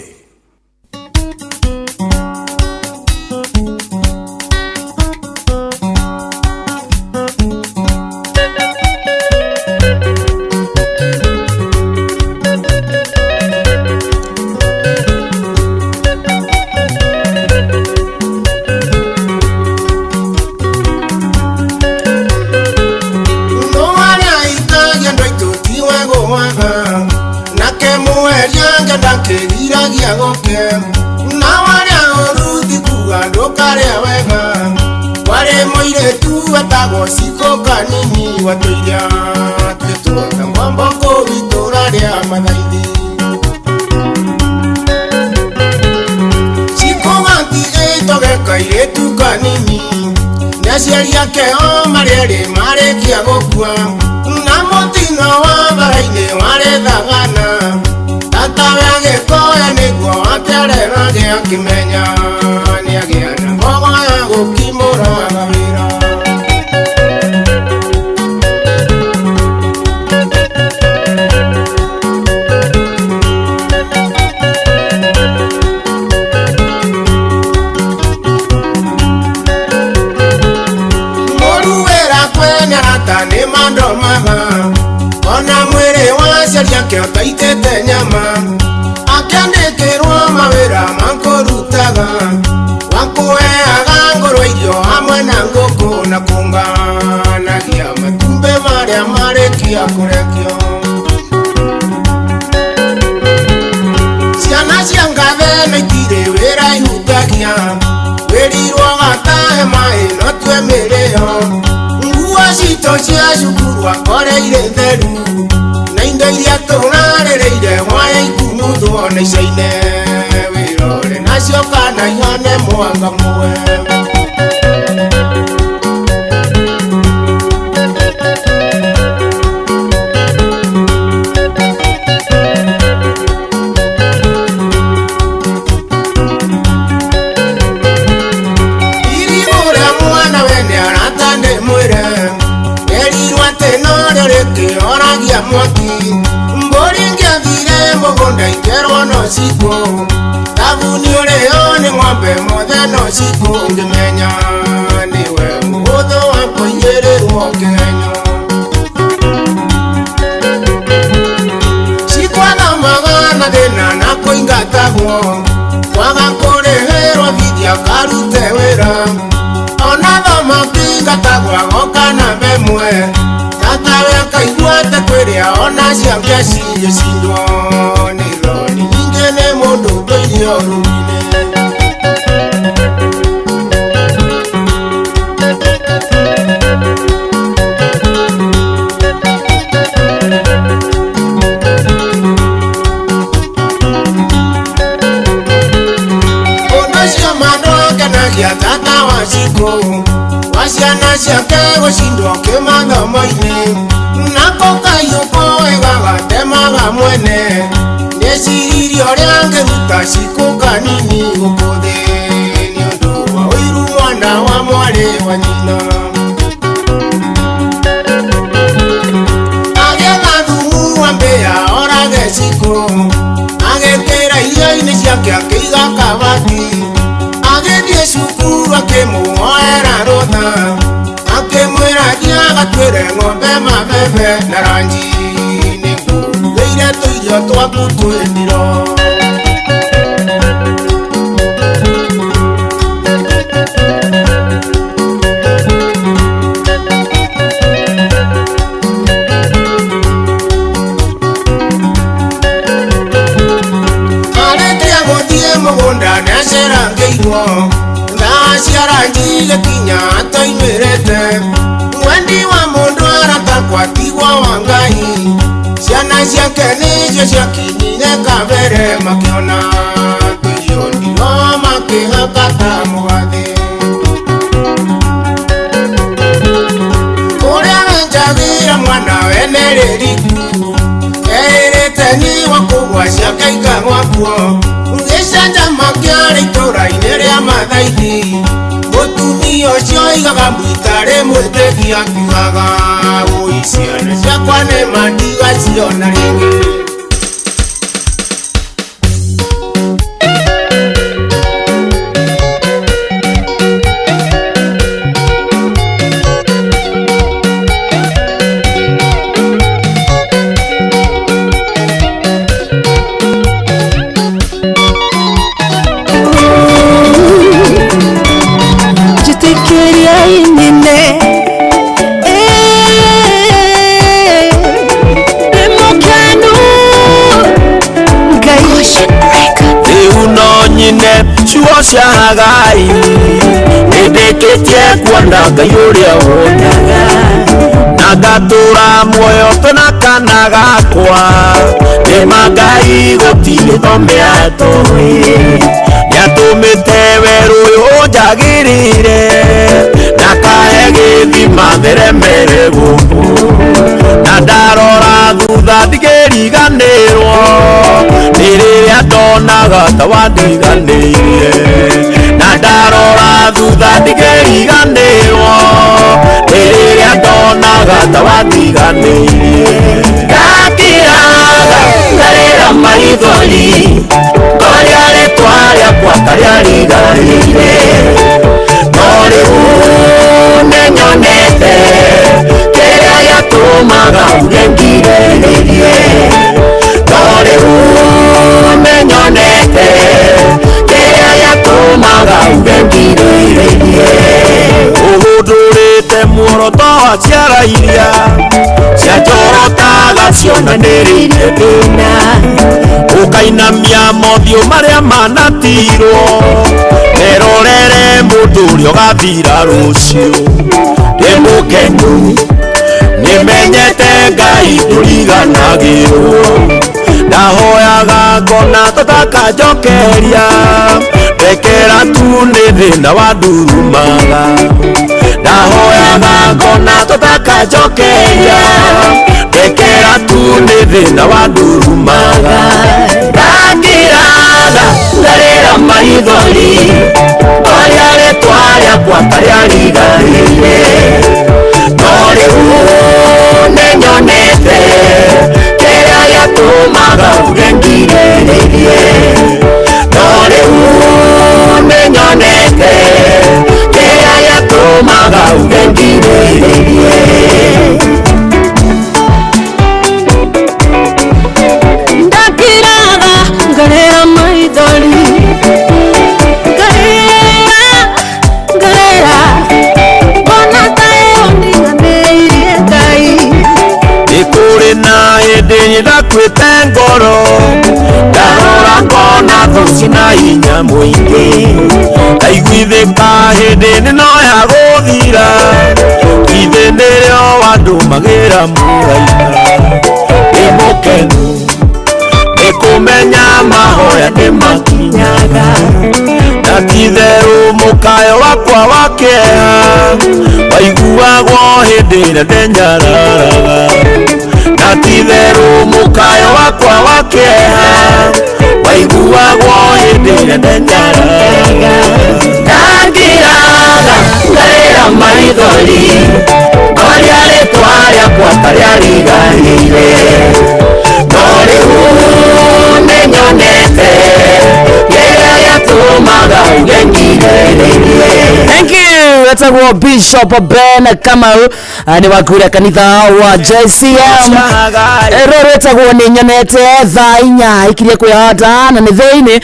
Aciari ake o marĩ marĩkia gũkua na mũtino wa bara-inĩ warĩ thagana tatawe agĩkoya nĩguo atererage akĩmenya nĩagĩa na mbogo ya gũkimũraga wĩra. Ona mwĩrĩ wa aciari ake ũtaitĩte nyama akĩandĩkĩrwo mawĩra ma kũrutaga wa kũheaga ngũrwe irio hamwe na ngũkũ na kũnganagia matumbĩ marĩa marĩkia kũrekio. Ciana cia ngathe no itirĩ wĩra ihutagia wĩrirwo gatahe maĩ no tue mĩrĩo nguo citũ cia cukuru akoreire theru na indo iria tũrarĩrĩire hwaĩ ikumuthwo na icaine wĩrore nacio kana ihane mwanga muwe. Irigũ rĩa mwana wene arata ndĩmwĩre erirwo atĩ norĩo rĩkĩhoragia mwaki mbũri ingĩathire mũgũnda ikerwo no cikũ thabuni ũrĩo nĩ ng'ombe mothe no cikũ ũngĩmenya nĩwe mũhũthũ wa kũiyĩrĩrwo kĩgenyo. Cikwathomaga na thĩna na kũingatagwo kwaga kũrĩhĩrwo bithi akarute wĩra ona thamaki ingatagwo agoka namba ĩmwe tatawe akaigua ta kwĩrĩa ona ciake cigĩcindwo nĩ roni nyingĩ nĩ mũndũ ũtũirie ũrugi-inĩ. Ũndũ ũcio mandũkenagia tata wa cikũ wa ciana ciake gũcindwo kĩmathomo-inĩ nako kaiũko wega gatemaga mwene nĩeciririe ũrĩa angĩruta cikũ kanini gũkũ thĩ nĩ ũndũ wa ũiru mwana wa mwarĩ wa nyina. Agĩetha thumu wa mbĩa orage cikũ agĩkĩra irio-inĩ ciake akĩiga kabati agĩthiĩ cukuru akĩmũhoera rũtha akĩmwĩra thiĩ agatwĩre ng'ombe mabebe na ranji nĩngũrugĩire tũirio twaku twĩ ndiro. Arĩkia gũthiĩ mũgũnda nĩacerangĩirwo thaa cia ranji gĩkinya atoimĩrĩte mwendi wa mũndũ aratakwa tigwo wa Ngai ciana ciake nĩcio ciakinyire kabere makĩona tũirio ndiro makĩhaka ta mũgathĩ. wene rĩriku Erĩte niwa kũgwa ciake ikagwa kuo Gĩcanjama kĩarĩ itũũra-inĩ rĩa Mathaithi Mũtumia ũcio oigaga mbu itarĩ mwĩtĩkia akiugaga wũi ciana ciakwa nĩ ma ndigaciona rĩngĩ. Njĩtĩkĩria inyine ndĩ mũkenu Ngai. Rĩu no nyine ciugo cia Hagai nĩndĩkĩtie kuona Ngai ũrĩa wonaga na ngatũra muoyo twĩna kana gakwa nĩma Ngai gũtirĩ thome atoĩ nĩatũmĩte werũ ũyũ ũnjagĩrĩire na kahe gĩthima theremere gũkũ na ndarora thutha ndigĩriganĩrwo nĩ rĩrĩa ndonaga ta wandiganĩirie na ndarora thutha ndigĩriganĩrwo nĩ rĩrĩa ndonaga ta wandiganĩirie ndakiraga ngarĩra maithori ngorĩa rĩtwa rĩakwa karĩa riganĩire no rĩu nĩnyonete kĩrĩa gĩatũmaga uge ngirĩrĩrie no rĩu nĩnyonete kĩrĩa gĩatũmaga uge ngirĩrĩrie ũhũndũrĩte muoroto wa ciara iria cianjorotaga cionanĩrĩire thĩna ũkainamia mothiũ marĩa manatirwo merorere mũndũ ũrĩa ũgathira rũciũ ndĩ mũkenu nĩmenyete Ngai ndũriganagĩrwo ndahoyaga ngona tũtakanjokeria ndekera tu nĩ thĩna wandurumaga ndahoyaga ngona tũtakanjokeria ndekera tu nĩ thĩna wandurumaga ndakiraga ngarĩra maithori ngorĩa rĩtwa rĩakwa karĩa riganĩire no rĩu nĩnyonete kĩrĩa gĩatũmaga uge ngirĩrĩrie no rĩu nĩnyonete kĩrĩa gĩatũmaga uge ngirĩrĩrie. Ndakiraga ngarĩra maithori ngarĩra ngarĩra ngona ta ĩyo ndiganĩirie Ngai. Nĩ kũrĩ na hĩndĩ ndakuĩte ngoro ndarora ngona thũ cina hinya mũingĩ ndaiguithĩka hĩndĩ nĩno ya gũthira ithe nĩrĩo wandũmagĩra mũraika ndĩ mũkenu nĩ kũmenya mahoya nĩ makinyaga na ti-itherũ mũkayo wakwa wa kĩeha waiguagwo hĩndĩ ĩrĩa ndenyararaga na ti-itherũ mũkayo wakwa wa kĩeha waiguagwo hĩndĩ ĩrĩa ndenyararaga ndakiraga ngarĩra maithori ngorĩa rĩtwa rĩakwa karĩa riganĩire no rĩu nĩnyonete kĩrĩa gĩatũmaga uge ngirĩrĩrie. Thank you. Etagwo Bishop Ben Kamau nĩ wakuria kanitha wa JCM rũrũ etagwo nĩ nyonete thaa inya ikirie kwĩhanda na nĩ thĩinĩ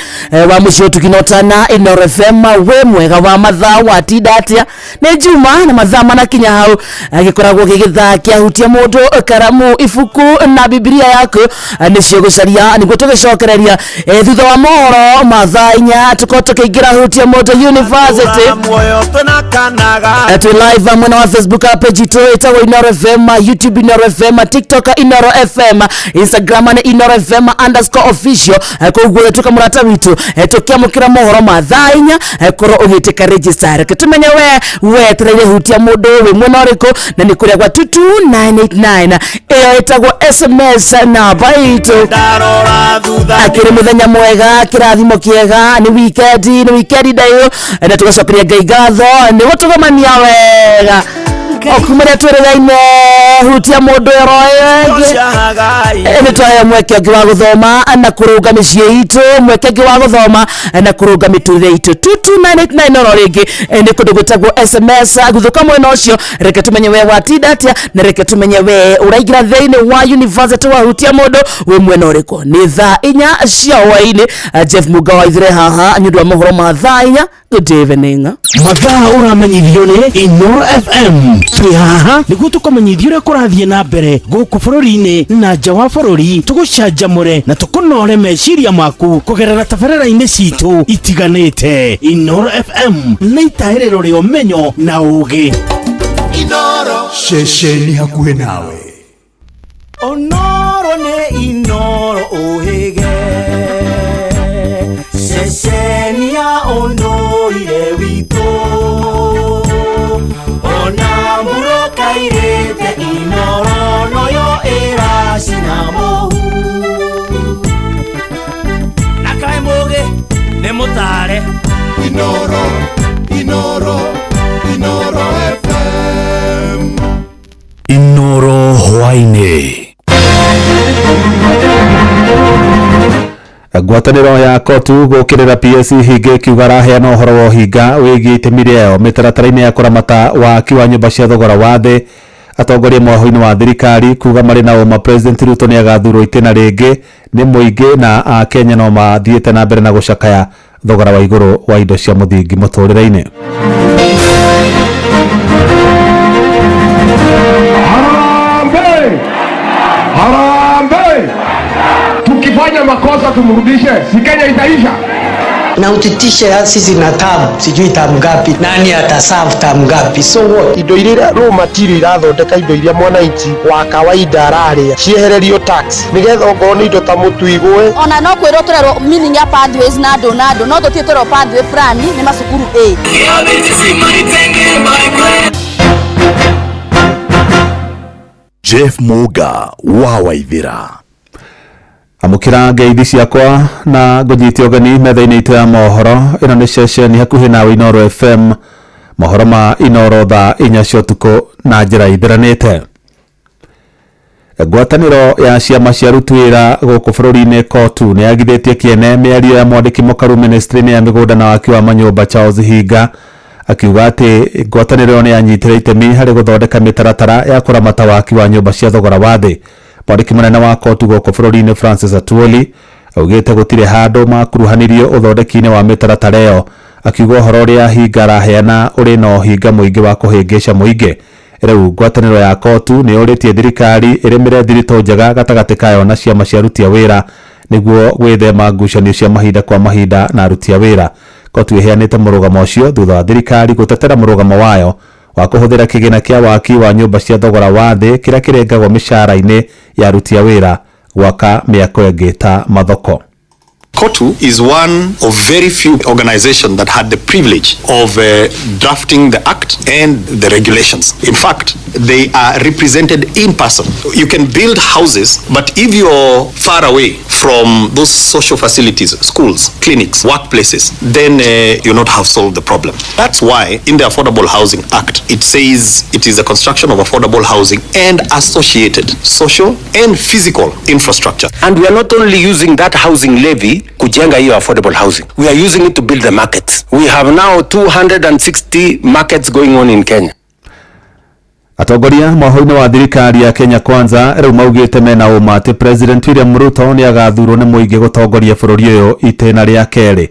wa mũciĩ tũkinotana Inooro FM wĩ mwega wa mathaa watinda atĩa nĩ Juma na mathaa manakinya hau gĩkoragwo gĩgĩthaa kĩahutia mũndũ karamu ibuku na Bibilia yaku nĩcio gũcaria nĩguo tũgĩcokereria thutha wa mohoro ma thaa inya tũkorwo tũkĩingĩra hutia mũndũ university. Muoyo twĩna kana Ndĩhanaga Twĩ live mwena wa Facebook page itũ ĩtagwo Inoro FM, YouTube Inoro FM, TikTok Inoro FM, Instagram nĩ Inoro FM underscore official. Kũu guothe tuka mũrata witũ, tũkĩamũkĩra mohoro ma thaa 4, korwo ũgĩtĩka register. Reke tũmenye we wetereire hutia mũndũ wĩ mwena ũrĩkũ na nĩ kũrĩa gwa 22989, ĩyo ĩtagwo SMS namba itũ. Akĩrĩ mũthenya mwega, kĩrathimo kĩega, nĩ weekend, nĩ weekend ndaihu, na tũgacokeria Ngai ngatho nĩ gũtũgomania wega okumaria twĩrĩgaine hutia mũndũ ĩro ĩngĩ. Nĩ twaheo mweke ũngĩ wa gũthoma na kũrũnga mĩciĩ itũ, mweke ũngĩ wa gũthoma na kũrũnga mĩtũrĩre itũ. 22989 oro rĩngĩ, nĩ kũndũ gwĩtagwo SMS. Guthũka mwena ũcio, reke tũmenye we watinda atĩa na reke tũmenye we ũraingĩra thĩinĩ wa university wa hutia mũndũ wĩ mwena ũrĩkũ. Nĩ thaa 4 cia hwaĩ-inĩ. Jeff Muga wa ithure haha nĩ ũndũ wa mohoro ma thaa 4. Good evening. Mathaa ũramenyithio nĩ Inoro FM. Twĩ haha nĩguo tũkũmenyithia ũrĩa kũrathiĩ na mbere gũkũ bũrũri-inĩ na nja wa bũrũri, tũgũcanjamũre na tũkũnore meciria maku kũgerera tabarĩra-inĩ citũ itiganĩte. Inoro FM nĩ itahĩrĩro rĩa ũmenyo na ũũgĩ. Inoro ceceni hakuhĩ nawe. Onoro nĩ Inoro ũhĩge, ceceni ya ũndũire witũ, ona mũrũkairĩte Inoro noyo ĩracina mũhu. Na kaĩ mũgĩ nĩ mũtare. Inoro, Inoro, Inoro FM. Inoro hwaĩ-inĩ. Ngwatanĩro ya kotu gũkĩrĩra PSC hinga ĩkiuga araheana ũhoro wa ũhinga wĩgiĩ itemi rĩayo mĩtaratara-inĩ ya kũramata waki wa nyũmba cia thogora wa thĩ. Atongoria mwaho-inĩ wa thirikari kuga marĩ na ũma President Ruto nĩ agathurwo itĩna rĩngĩ nĩ mũingĩ, na Akenya no mathiĩte na mbere na gũcakaya thogora wa igũrũ wa indo cia mũthingi mũtũrĩre-inĩ. Harambee! Harambee! Tukifanya makosa tumrudishe, si Kenya itaisha? Na utitishe sisi na tamu, sijui tamu ngapi, nani ataserve tamu ngapi, so what? Indo iria raw material irathondeka indo iria mwananchi wa kawaida araria ciehererio tax nigetha ongorwo nĩ indo ta mũtu igwe. Ona no kwĩrwo tũrerwo meaning ya pathways na andũ na andũ no tũtirĩ tũrerwo pathway fulani nĩ macukuru A. Jeff Muga wa Waithira. Amũkĩra ngeithi ciakwa na ngũnyite ũgeni metha-inĩ itũ ya mohoro. Ĩno nĩ ceceni hakuhĩ nawe Inoro FM, mohoro ma Inoro thaa 4 cia ũtukũ na njĩra ithiranĩte. Ngwatanĩro ya ciama cia aruti wĩra gũkũ bũrũri-inĩ KOTU nĩ yagithĩtie kĩene mĩario ya mwandĩki mũkaru ministry-inĩ ya mĩgũnda na waki wa manyũmba Charles Hinga, akiuga atĩ ngwatanĩro ĩyo nĩ yanyitire itemi harĩ gũthondeka mĩtaratara ya kũramata waki wa nyũmba cia thogora wa thĩ. Mwandĩki mũnene wa KOTU gũkũ bũrũri-inĩ Francis Atwoli augĩte gũtirĩ handũ makuruhanirio ũthondeki-inĩ wa mĩtaratara ĩyo, akiuga ũhoro ũrĩa Hinga araheana ũrĩ na ũhinga mũingĩ wa kũhĩngĩca mũingĩ. Rĩu ngwatanĩro ya KOTU nĩ yũrĩtie thirikari ĩrĩmĩre thiritũ njega gatagatĩ kayo na ciama cia aruti a wĩra nĩguo gwĩthema ngucanio cia mahinda kwa mahinda na aruti a wĩra. KOTU ĩheanĩte mũrũgamo ũcio thutha wa thirikari gũtetera mũrũgamo wayo wa kũhũthĩra kĩgĩna kĩa waki wa nyũmba cia thogora wa thĩ kĩrĩa kĩrengagwo mĩcara-inĩ ya aruti a wĩra gwaka mĩako ĩngĩ ta mathoko. KOTU is one of very few organizations that had the privilege of drafting the act and the regulations. In fact, they are represented in person. You can build houses, but if you're far away from those social facilities, schools, clinics, workplaces, then you not have solved the problem. That's why in the Affordable Housing Act, it says it is the construction of affordable housing and associated social and physical infrastructure. And we are not only using that housing levy kujenga hiyo affordable housing. We are using it to build the markets. We have now 260 markets going on in Kenya. Atongoria mwaho-inĩ wa thirikari ya Kenya Kwanza rĩu maugĩte mena ũma atĩ President William Ruto nĩ agathurwo nĩ mũingĩ gũtongoria bũrũri ũyũ itĩna rĩa kerĩ.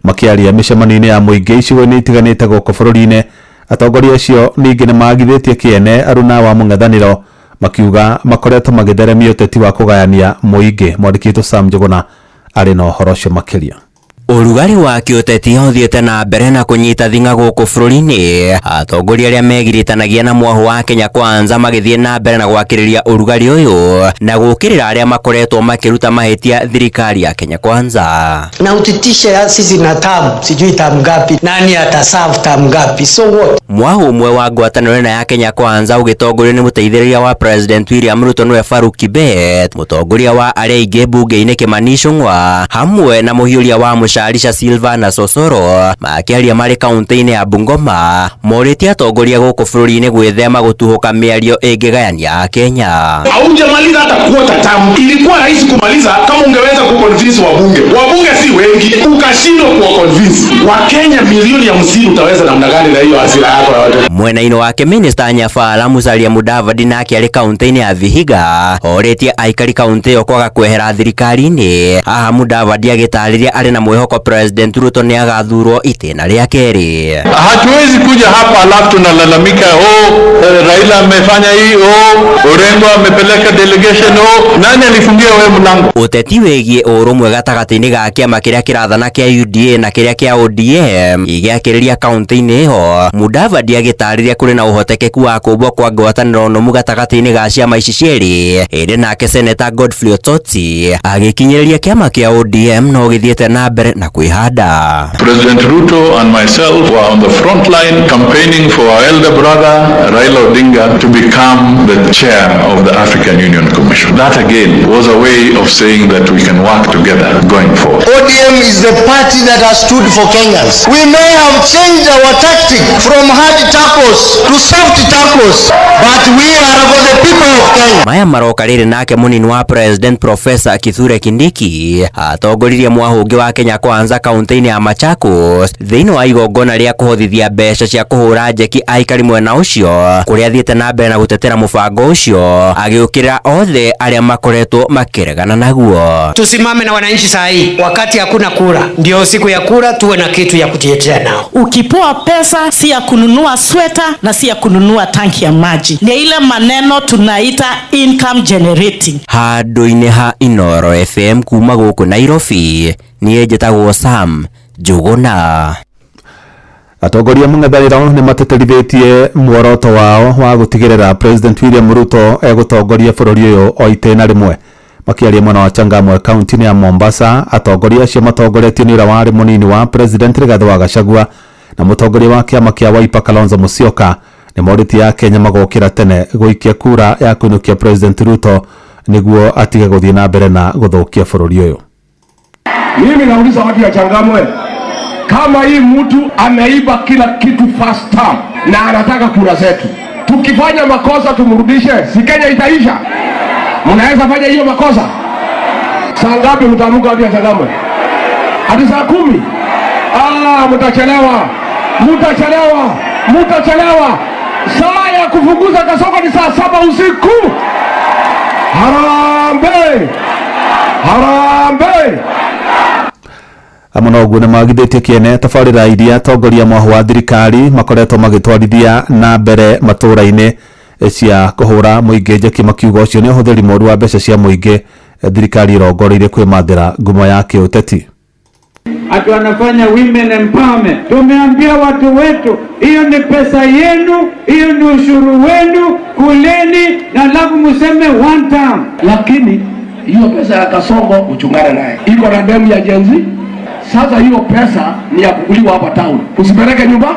Makĩaria mĩcemanio-inĩ ya mũingĩ icigo-inĩ itiganĩte gũkũ bũrũri-inĩ, atongoria acio ningĩ nĩ magithĩtie kĩene aruna wa mũng'ethanĩro makiuga makoretwo magĩtheremia ũteti wa kũgayania mũingĩ. Mwandĩki witũ Sam Njuguna arĩ na ũhoro ũcio makĩria. Ũrugarĩ wa kĩũteti ũthiĩte na mbere na kũnyita thing'a gũkũ bũrũri-inĩ. Atongoria arĩa megiritanagia na mwahu wa Kenya Kwanza magĩthiĩ na mbere na gwakĩrĩria ũrugarĩ ũyũ na gũũkĩrĩra arĩa makoretwo makĩruta mahĩtia thirikari ya Kenya Kwanza. Na utitishe sisi na tamu, sijui tamu ngapi, nani ataserve tamu ngapi, so what? Mwahu ũmwe wa ngwatanĩro ĩno ya Kenya Kwanza ũgĩtongorio nĩ mũteithĩrĩria wa President William Ruto nĩwe Farouk Kibet, mũtongoria wa arĩa aingĩ mbunge-inĩ Kimani Ichung'wa hamwe na mũhiũria wa Mũcarisha Silva na Sosoro makĩaria marĩ kaunti-inĩ ya Bungoma morĩtie atongoria gũkũ bũrũri-inĩ gwĩthema gũtuhũka mĩario ĩngĩgayania Kenya. Haujamaliza hata kuota tamu. Ilikuwa rahisi kumaliza kama ungeweza kuconvince wabunge. Wabunge si wengi, ukashindwa kuwaconvince. Wakenya milioni 50 utaweza namna gani na hiyo hasira yako yote? Mwena-inĩ wake Minister Nyafala Musalia Mudavadi nake arĩ kaunti-inĩ ya Vihiga orĩtie aikari kaunti ĩyo kwaga kwehera thirikari-inĩ. Haha Mudavadi agĩtarĩria arĩ na mwĩhoko President Ruto nĩ agathurwo itĩna rĩa kerĩ. Hatuwezi kuja hapa alafu tunalalamika, oh, Raila amefanya hii, oh, Orengo amepeleka delegation, oh, nani alifungia wewe mlango? Ũteti wĩgiĩ ũrũmwe gatagatĩ-inĩ ga kĩama kĩrĩa kĩrathana kĩa UDA na kĩrĩa kĩa ODM igĩakĩrĩria kaunti-inĩ ĩyo. Mudavadi agĩtarĩria kũrĩ na ũhotekeku wa kũmbwo kwa ngwatanĩro nũmu gatagatĩ-inĩ ga ciama ici cierĩ. Ĩndĩ nake Seneta Godfrey Ototi agĩkinyĩrĩria kĩama kĩa ODM no gĩthiĩte na mbere na kwĩhanda. President Ruto and myself were on the front line campaigning for our elder brother Raila Odinga to become the chair of the African Union Commission. That again was a way of saying that we can work together going forward. ODM is the party that has stood for Kenyans. We may have changed our tactic from hard tackles to soft tackles, but we are for the people of Kenya. Maya maroka rĩrĩ nake mũnini wa President Professor Kithure Kindiki atongoririe mwahũngĩ wa Kenya Kwanza kaunti-inĩ ya Machakos thĩinĩ wa igongona rĩa kũhothithia mbeca cia kũhũra njeki aikari mwena ũcio kũrĩa athiĩte na mbere na gũtetera mũbango ũcio agĩũkĩrĩra othe arĩa makoretwo makĩregana naguo. Tusimame na wananchi saa hii, wakati hakuna kura, ndio siku ya kura tuwe na kitu ya kujitetea nao. Ukipoa pesa si ya kununua sweta na si ya kununua tanki ya maji, ni ile maneno tunaita income generating. Handũ-inĩ ha Inoro FM kuma gũkũ Nairobi, niĩ njĩtagwo Sam Njuguna. Atongoria mũng'ethanĩro nĩ mateterithĩtie muoroto wao wa gũtigĩrĩra President William Ruto egũtongoria bũrũri ũyũ o itĩna rĩmwe. Makĩaria mwena wa Changamwe kaunti-inĩ ya Mombasa, atongoria acio matongoretio nĩ ũrĩa warĩ mũnini wa President Rigathi wa Gachagua na mũtongoria wa kĩama kĩa Wiper Kalonzo Musyoka nĩ morĩtie Akenya magokĩra tene gũikia kura ya kũinũkia President Ruto nĩguo atige gũthiĩ na mbere na gũthũkia bũrũri ũyũ. Mimi nauliza watu ya Changamwe, kama hii mtu ameiba kila kitu first term na anataka kura zetu, tukifanya makosa tumrudishe, si Kenya itaisha? Mnaweza fanya hiyo makosa? Saa ngapi mtaamka watu ya Changamwe? Hadi saa 10? Ah, mtachelewa. Mtachelewa. Mtachelewa. Saa ya kufunguza kasoko ni saa 7 usiku. Harambee! Harambee! Amwe no ũguo nĩ magithĩtie kĩene tabarĩra iria atongoria mwahu wa thirikari makoretwo magĩtwarithia na mbere matũra-inĩ cia kũhũra mũingĩ njeki, makiuga ũcio nĩ ũhũthĩri mũru wa mbeca cia mũingĩ thirikari ĩrongoreirie kwĩmathĩra ngumo ya kĩũteti. Ati wanafanya women empowerment. Tumeambia watu wetu, hiyo ni pesa yenu, hiyo ni ushuru wenu, kuleni na alafu museme one time. Lakini hiyo pesa ya Kasongo uchungane naye, iko na demu ya Gen Z. Sasa hiyo pesa ni ya kukuliwa hapa town, usipeleke nyumba.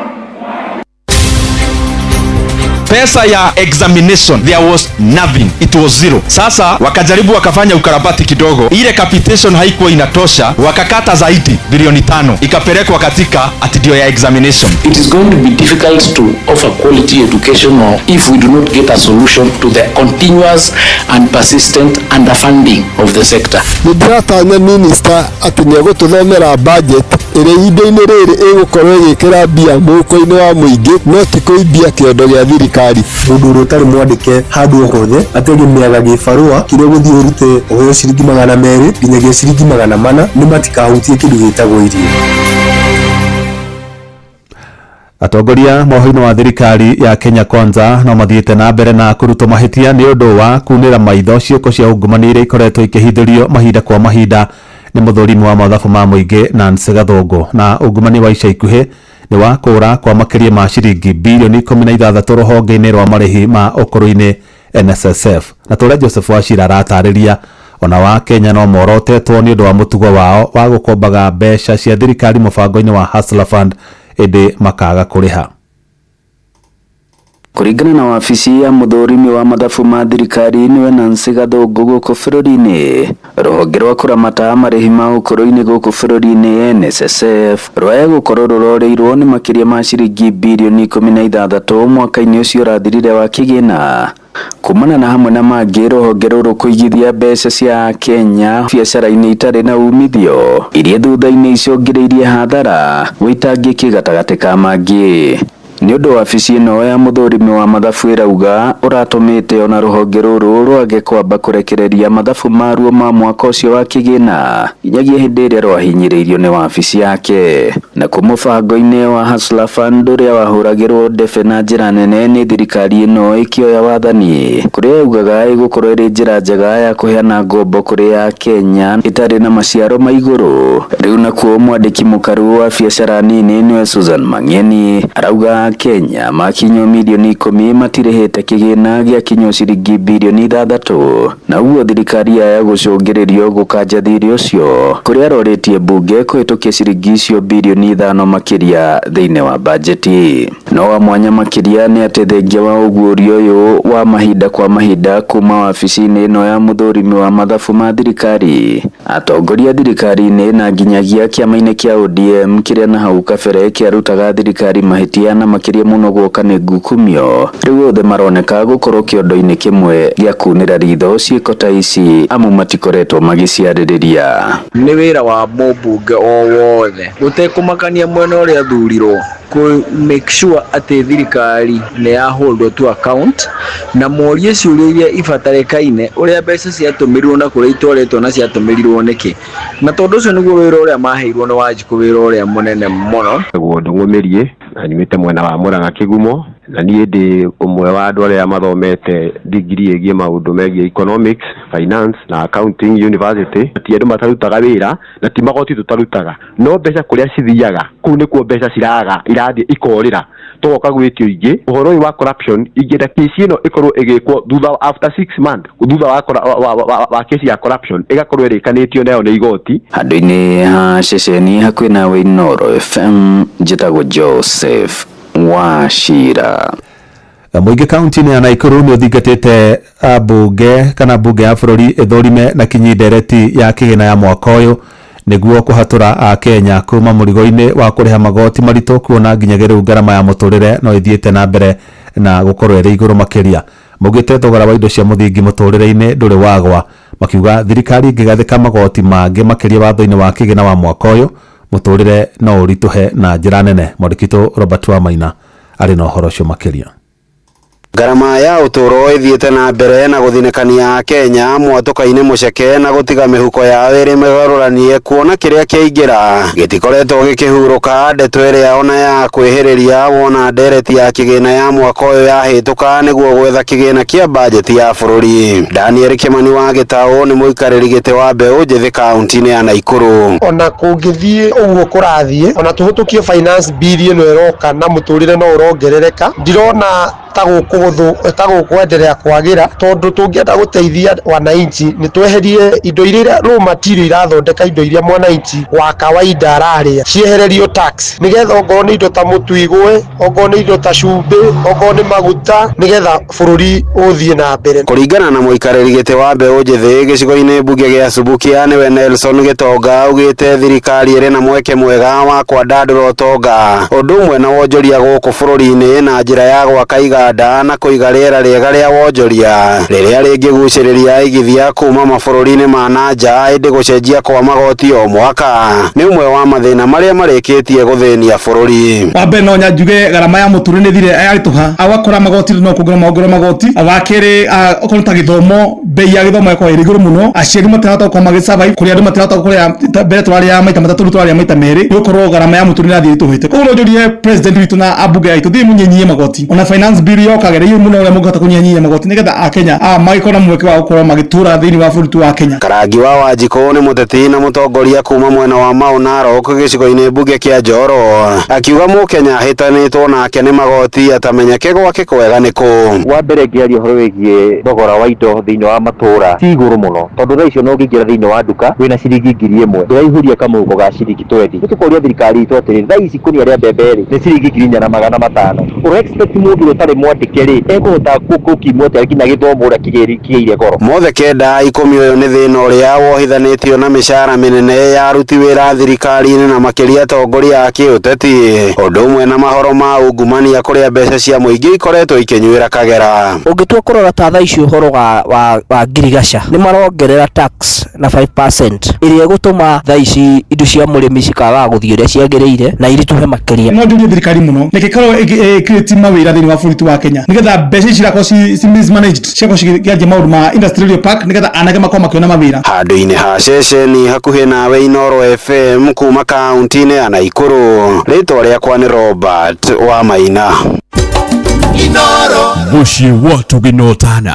Pesa ya examination there was nothing, it was zero. Sasa wakajaribu wakafanya ukarabati kidogo, ile capitation haikuwa inatosha, wakakata zaidi bilioni 5 ikapelekwa katika ati ya examination. It is going to be difficult to offer quality education or if we do not get a solution to the continuous and persistent underfunding of the sector. Nĩndĩratanya minister atĩ nĩegũtũthomera budget ĩrĩa ihinda-inĩ rĩrĩ ĩgũkorwo ĩgĩkĩra mbia mũhuko-inĩ wa mũingĩ no ti kũimbia kĩondo gĩa thirikari. Mũndũ ũrĩa ũtarĩ mwandĩke handũ o hothe ategemeaga gĩbarũa kĩrĩa ũgũthiĩ ũrute ũheo ciringi 200 nginyagia ciringi 400 nĩ matikahutie kĩndũ gĩtagwo irio. Atongoria mohau-inĩ wa thirikari ya Kenya Kwanza no mathiĩte na mbere na kũrutwo mahĩtia nĩ ũndũ wa kunĩra maitho ciĩko cia ungumania iria ikoretwo ikĩhithũrio mahinda kwa mahinda Nĩ mũthũrimi wa mathabu ma mũingĩ Nancy Gathũngũ. Na ungumania wa ica ikuhĩ nĩ wa kũra kwa makĩria ma ciringi bilioni 16 rũhonge-inĩ rwa marĩhi ma ũkũrũ-inĩ NSSF. Na tũrĩa Joseph Wachira aratarĩria, ona wa Kenya no morotetwo nĩ ũndũ wa mũtugo wao wa gũkombaga mbeca cia thirikari mũbango-inĩ wa Hustler Fund ĩndĩ makaga kũrĩha. Kũringana na wabici ya mũthũrimi wa mathabu ma thirikari nĩwe Nancy Gathũngũ gũkũ bũrũri-inĩ, rũhonge rwa kũramata marĩhi ma ũkũrũ-inĩ gũkũ bũrũri-inĩ NSSF rwaya gũkorwo rũroreirwo nĩ makĩria ma ciringi bilioni 16 mwaka-inĩ ũcio ũrathirire wa kĩgĩna. Kumana na hamwe na mangĩ rũhonge rũrũ kũigithia mbeca cia Kenya biacara-inĩ itarĩ na umithio iria thutha-inĩ icũngĩrĩirie hathara wĩitangĩki gatagatĩ ka mangĩ. Nĩ ũndũ wabici ĩno ya mũthũrimi wa mathabu ĩrauga ũratũmĩte ona rũhonge rũrũ rwage kwamba kũrekereria mathabu maruo ma mwaka ũcio wa kĩgĩna nginyagia hĩndĩ ĩrĩa rwahinyĩrĩirio nĩ wabici yake. Na kuo mũbango-inĩ wa Hustler Fund ũrĩa wahũragĩrwo ndebe na njĩra nene nĩ thirikari ĩno ĩkĩoya wathani, kũrĩa yaugaga ĩgũkorwo ĩrĩ njĩra njega ya kũheana ngombo kũrĩ a Kenya ĩtarĩ na maciaro ma igũrũ. Rĩu nakuo mwandĩki mũkaru wa biacara nini nĩwe Susan Mang'eni arauga Kenya makinywo milioni 10 matirĩhĩte kĩgĩna gĩa kinywo ciringi bilioni 6, na ũguo thirikari yaya gũcũngĩrĩrio gũkanja thirĩ ũcio kũrĩa arorĩtie mbunge kũhĩtũkia ciringi icio bilioni 5 makĩria thĩinĩ wa bajeti. No wa mwanya makĩria nĩ atĩ thengia wa ũguũrio ũyũ wa mahinda kwa mahinda kuma wabici-inĩ ĩno ya mũthũrimi wa mathabu ma thirikari, atongoria thirikari-inĩ na nginyagia kĩama-inĩ kĩa ODM kĩrĩa na hau kabere kĩarutaga thirikari mahĩtia na makĩria mũno guoka nĩ ngukumio, rĩu othe maroneka gũkorwo kĩondo-inĩ kĩmwe gĩa kunĩra ritho ciĩko ta ici amu matikoretwo magĩciarĩrĩria. Nĩ wĩra wa mũmbunge o wothe gũtekũmakania mwena ũrĩa athurirwo kũ make sure atĩ thirikari nĩ ya hold to account na morie ciũria iria ibatarĩkaine ũrĩa mbeca ciatũmĩrirwo na kũrĩa itwarĩtwo na ciatũmĩrirwo nĩkĩ, na tondũ ũcio nĩguo wĩra ũrĩa maheirwo nĩ Wanjikũ, wĩra ũrĩa mũnene mũno. Guo Ndung'ũmĩrie na nyumĩte mwena wa Murang'a Kĩgumo, na niĩ ndĩ ũmwe wa andũ arĩa mathomete degree ĩgiĩ maũndũ megiĩ economics, finance na accounting university. Ti andũ matarutaga wĩra na ti magoti tũtarutaga, no mbeca kũrĩa cithiaga kũu nĩkuo mbeca ciraga irathiĩ ikorĩra, tũgoka gwĩtio ingĩ. Ũhoro ũyũ wa corruption ingĩenda kesi ĩno ĩkorwo ĩgĩkwo thutha after 6 months thutha wa kesi ya corruption ĩgakorwo ĩrĩkanĩtio nayo nĩ igoti. Handũ-inĩ ha ceceni hakuhĩ nawe Inooro FM, njĩtagwo Joseph Wachira. Mũingĩ kaunti-inĩ ya Nakuru nĩ ũthingatĩte ambunge kana mbunge ya bũrũri ĩthũrime na kinyi ndereti ya kĩgĩna ya mwaka ũyũ nĩguo kũhatũra a Kenya kuma mũrigo-inĩ wa kũrĩha magoti maritũ, kuona nginyagia rĩu ngarama ya mũtũrĩre no ĩthiĩte na mbere na gũkorwo ĩrĩ igũrũ makĩria. Maugĩte thogora wa indo cia mũthingi mũtũrĩre-inĩ ndũrĩ wagwa, makiuga thirikari ĩngĩgathĩka magoti mangĩ makĩria watho-inĩ wa kĩgĩna wa mwaka ũyũ mũtũrĩre no ũritũhe na njĩra nene. Mwandĩki witũ Robert Wamaina arĩ na ũhoro ũcio makĩria. Ngarama ya ũtũũro ĩthiĩte na mbere na gũthinĩkania Kenya mwatũka-inĩ mũceke na gũtiga mĩhuko yao ĩrĩ mĩgarũranie, kuona kĩrĩa kĩaingĩra gĩtikoretwo gĩkĩhurũka. Ndeto ĩrĩa ona ya kwĩhĩrĩria wona ndereti ya kĩgĩna ya mwaka ũyũ yahĩtũka nĩguo gwetha kĩgĩna kĩa bajeti ya bũrũri. Daniel Kimani wa Gĩtaũ nĩ mũikarĩri gĩtĩ wa mbeũ njĩthĩ kaunti-inĩ ya Nakuru. Ona kũngĩthiĩ ũguo kũrathiĩ, ona tũhĩtũkie finance bill ĩno ĩroka na mũtũrĩre no ũrongerereka, ndirona ta gũkwenderea kwagĩra, tondũ tũngĩenda gũteithia wananchi nĩ tweherie indo iria raw material irathondeka indo iria mwananchi wa kawaida ararĩa, ciehererio tax nĩgetha okorwo nĩ indo ta mũtu igũe, okorwo nĩ indo ta cumbĩ, okorwo nĩ maguta, nĩgetha bũrũri ũthiĩ na mbere. Kũringana na mũikarĩri gĩtĩ wa mbeũ njĩthĩ gĩcigo-inĩ mbunge gĩa Subukia nĩwe Nelson Gĩtonga, augĩte thirikari ĩrĩ na mweke mwega wa kwandandũra ũtonga ũndũ ũmwe na wonjoria gũkũ bũrũri-inĩ na njĩra ya gwaka iganda na kũiga rĩera rĩega rĩa wonjoria rĩrĩa rĩngĩgucĩrĩria aigithia kuma mabũrũri-inĩ ma na nja. Ĩndĩ gũcenjia kwa magoti o mwaka nĩ ũmwe wa mathĩna marĩa marĩkĩtie gũthĩnia bũrũri. Wa mbere no nyanjuge garama ya mũtũrĩre nĩ thire yaritũha, agakora magoti no kuongerera maongerera magoti. Wa kerĩ, okorwo ta gĩthomo, bei ya gĩthomo ĩkorwo ĩrĩ igũrũ mũno, aciari matirahota gũkorwo magĩ survive, kũrĩa andũ matirahota kũrĩa, mbere tũrarĩa maita matatũ rĩu tũrarĩa maita merĩ, nĩ gũkorwo garama ya mũtũrĩre ĩrathiĩ ĩritũhĩte. Koguo no njũrie president witũ na ambunge aitũ, thiĩ mũnyinyie magoti, ona finance bill yoka Geriai mũno ũrĩa mũngĩhota kũnyihanyihia magoti nĩgetha akenya magĩkorwo na mweke wa gũkorwo magĩtũra thĩinĩ wa bũrũri wa Kenya. Karangi wa Wanjikũ nĩ mũteti na mũtongoria kuma mwena wa Mau Narok gĩcigo-inĩ mbunge kĩa Njoro, akiuga mũkenya ahĩtanĩtwo nake nĩ magoti atamenyeke gwake kwega nĩ kũ. Wa mbere ngĩaria ũhoro wĩgiĩ thogora wa indo thĩinĩ wa matũra ti igũrũ mũno, tondũ thaa icio no ũngĩingĩra thĩinĩ wa nduka wĩna ciringi 1000 ndũraihũria kamũhuko ga ciringi 20. Nĩ tũkoria thirikari itũ atĩrĩ, thaa ici ikũnia rĩa mbembe rĩ nĩ ciringi 4500, ũra expect mũndũ ũtarĩ mwandĩke rĩ ekũhota gũkimwo atĩa nginya gĩthomo ũrĩa kĩgĩire goro? Mothe 9 10 ũyũ nĩ thĩna ũrĩa wohithanĩtio na mĩcara mĩnene ya aruti wĩra thirikari-inĩ na makĩria atongoria a kĩũteti, ũndũ ũmwe na mahoro ma ungumania kũrĩa mbeca cia mũingĩ ikoretwo ikĩnyuĩra kagera. Ũngĩtua kũrora ta thaa ici ũhoro wa ngirigaca nĩ marongerera tax na 5% ĩrĩa ĩgũtũma thaa ici indo cia mũrĩmi cikaga gũthiĩ ũrĩa ciagĩrĩire na iritũhe makĩria. No njũrie thirikari mũno nĩkĩkorwo ĩkĩrĩti mawĩra thĩinĩ wa bũrũri wa Kenya nĩgetha mbeca ici cirakorwo ci mismanaged cigakorwo cikĩanjia maũndũ ma industrial park nĩgetha anake makorwo makĩona mawĩra. Handũ-inĩ ha ceceni hakuhĩ nawe Inooro FM kuma kaunti-inĩ ya Naikuru, rĩtwa rĩakwa nĩ Robert wa Maina. Inooro muciĩ wa tũgĩnotana.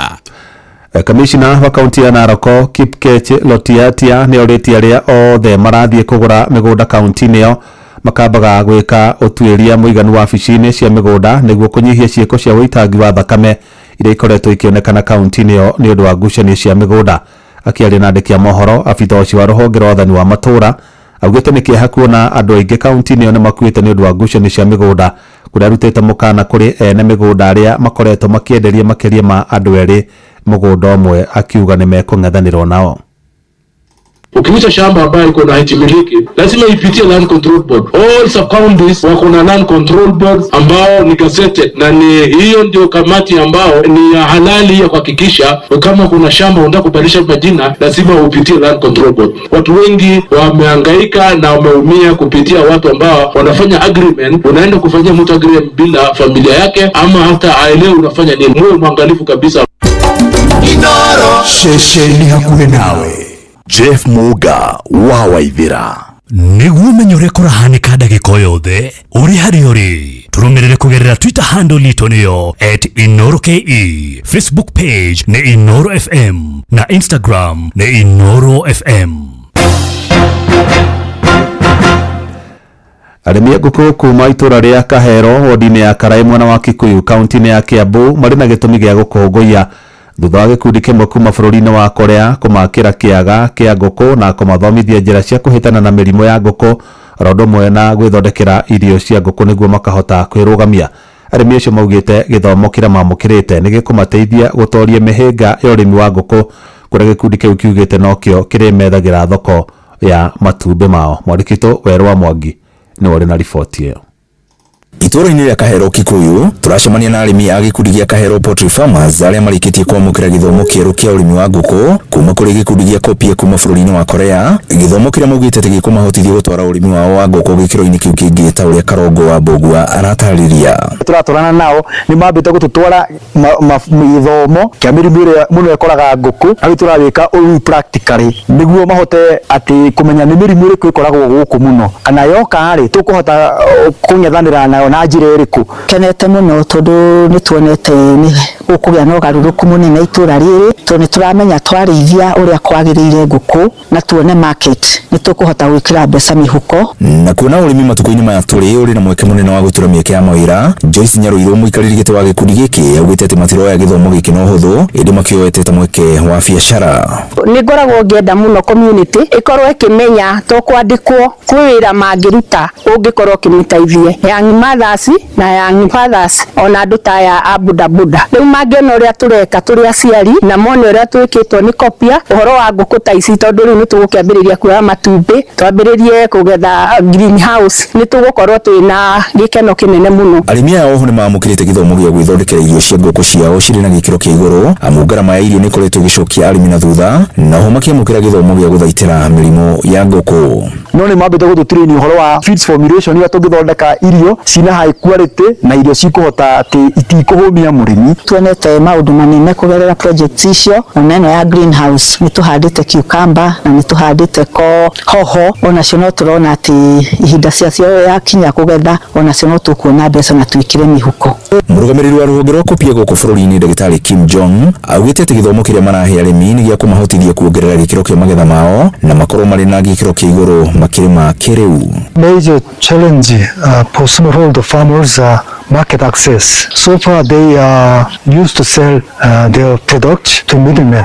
Kamishna wa kaunti ya Narok Kipkech Lotiatia nĩ orĩtie arĩa othe marathiĩ kũgũra mĩgũnda kaunti-inĩ ĩyo makambaga gwĩka ũtuĩria mũiganu wabici-inĩ cia mĩgũnda nĩguo kũnyihia ciĩko cia ũitangi wa thakame iria ikoretwo ikĩonekana kaunti-inĩ ĩyo nĩ ũndũ wa ngucanio cia mĩgũnda. Akĩaria na andĩki a mohoro, abitha ũcio wa rũhonge rwa wathani wa matũũra augĩte nĩ kĩeha kuona andũ aingĩ kaunti-inĩ ĩyo nĩ makuĩte nĩ ũndũ wa ngucanio cia mĩgũnda, kũrĩa arutĩte mũkana kũrĩ ene mĩgũnda arĩa makoretwo makĩenderia makĩria ma andũ erĩ mũgũnda ũmwe, akiuga nĩ mekũng'ethanĩrwo nao. Ukiuza shamba ambayo iko na hati miliki lazima ipitie Land Control Board. All sub counties wako na Land Control Board ambao ni gazetted, na ni hiyo ndio kamati ambao ni ya halali ya kuhakikisha kama kuna shamba unataka kubadilisha majina lazima upitie Land Control Board. Watu wengi wamehangaika na wameumia kupitia watu ambao wanafanya agreement. Unaenda kufanyia mtu agreement bila familia yake ama hata aelewe unafanya nini. Muwe mwangalifu kabisa. Inooro ceceni hakuhĩ nawe. Jeff Muga wa Waithira. Nĩguo ũmenye ũrĩa kũrahanĩka ndagĩka o yothe ũrĩ harĩa ũrĩ, tũrũmĩrĩre kũgerera Twitter handle itũ nĩyo @InooroKE, Facebook page nĩ Inooro FM na Instagram nĩ Inooro FM. Arĩmi a ngũkũ kuma itũra rĩa Kahero wodi-inĩ ya Karai mwena wa Kikuyu kaunti-inĩ ya Kiambu marĩ na gĩtũmi gĩa gũkũngũiya thutha wa gĩkundi kĩmwe kuma bũrũri-inĩ wa Korea kũmakĩra kĩaga kĩa ngũkũ na kũmathomithia njĩra cia kũhĩtana na mĩrimũ ya ngũkũ oro ũndũ ũmwe na gwĩthondekera irio cia ngũkũ nĩguo makahota kwĩrũgamia. Arĩmi acio maugĩte gĩthomo kĩrĩa mamũkĩrĩte nĩ gĩkũmateithia gũtoria mĩhĩnga ya ũrĩmi wa ngũkũ kũrĩa gĩkundi kĩu kiugĩte nokĩo kĩrĩmethagĩra thoko ya matumbĩ mao. Mwandĩki witũ Werũ wa Mwangi nĩwe ũrĩ na riboti ĩyo. Itũũra-inĩ rĩa Kahero Kikuyu tũracemania na arĩmi a gĩkundi gĩa Kahero Poultry Farmers arĩa marĩkĩtie kwamũkĩra gĩthomo kĩerũ kĩa ũrĩmi wa ngũkũ kuma kũrĩ gĩkundi gĩa Kopie kuma bũrũri-inĩ wa Korea, gĩthomo kĩrĩa maugĩte atĩ gĩkũmahotithia gũtwara ũrĩmi wao wa ngũkũ gĩkĩro-inĩ kĩu kĩngĩ ta ũrĩa Karongo wa Mbũgua aratarĩria. Tũratwarana nao nĩ mambĩte gũtũtwara gĩthomo kĩa mĩrimũ ĩrĩa mũno ĩkoraga ngũkũ, na rĩu tũrawĩka ũrĩu practically nĩguo mahote atĩ kũmenya nĩ mĩrimũ ĩrĩkũ ĩkoragwo gũkũ mũno, kana yoka rĩ tũkũhota kũng'ethanĩra nayo na njĩra ĩrĩkũ. Kenete mũno tondũ nĩ tuonete nĩ gũkũgĩa na ũgarũrũku mũnene itũra rĩrĩ, tondũ nĩ tũramenya twarĩithia ũrĩa kwagĩrĩire ngũkũ na tuone market nĩ tũkũhota gwĩkĩra mbeca mĩhuko. Na kuona ũrĩmi matukũ-inĩ maya tũrĩ ũrĩ na mweke mũnene wa gũtura mĩeke ya mawĩra, Joyce Nyarũirũ mũikarĩri gĩtĩ wa gĩkundi gĩkĩ augĩte atĩ matiroya gĩthomo gĩkĩ na ũhũthũ ĩndĩ makĩoete ta mweke wa biacara. Nĩ ngoragwo ngĩenda mũno community ĩkorwo ĩkĩmenya to kwandĩkwo kwĩ wĩra mangĩruta ũngĩkorwo ũkĩmĩteithie, young mothers na young fathers ona andũ ta aya a boda boda. Rĩu mangĩona ũrĩa tũreka tũrĩ aciari na mone ũrĩa twĩkĩtwo nĩ Kopia ũhoro wa ngũkũ ta ici, tondũ rĩu nĩ tũgũkĩambĩrĩria kuoya matumbĩ twambĩrĩrie kũgetha greenhouse, nĩ tũgũkorwo twĩna gĩkeno kĩnene mũno. Arĩmi aya oho nĩ mamũkĩrĩte gĩthomo gĩa gwĩthondekera irio cia ngũkũ ciao cirĩ na gĩkĩro kĩa igũrũ, amu ngarama ya irio nĩ ĩkoretwo ĩgĩcokia arĩmi na thutha, na oho makĩamũkĩra gĩthomo gĩa gũthaitĩra mĩrimũ ya ngũkũ. No nĩ mambĩte gũtũtrain ũhoro wa feeds formulation iria tũngĩthondeka irio cina Ciĩna high quality na irio cikũhota atĩ itikũhũmia mũrĩmi. Tuonete maũndũ manene kũgerera projects icio, ona ĩno ya greenhouse nĩ tũhandĩte cucumber na nĩ tũhandĩte ko hoho, onacio no tũrona atĩ ihinda ciacio yakinya kũgetha, onacio no tũkuona mbeca na twĩkĩre mĩhuko. Mũrũgamĩrĩri wa rũhonge rwa Kopia gũkũ bũrũri-inĩ ndagĩtarĩ Kim Jong augĩte atĩ gĩthomo kĩrĩa marahe arĩmi nĩ gĩa kũmahotithia kuongerera gĩkĩro kĩa magetha mao na makorwo marĩ na gĩkĩro kĩa igũrũ makĩrĩma kĩrĩu. Major challenge for smallholder farmers are market access. So far they are used to sell their product to middlemen,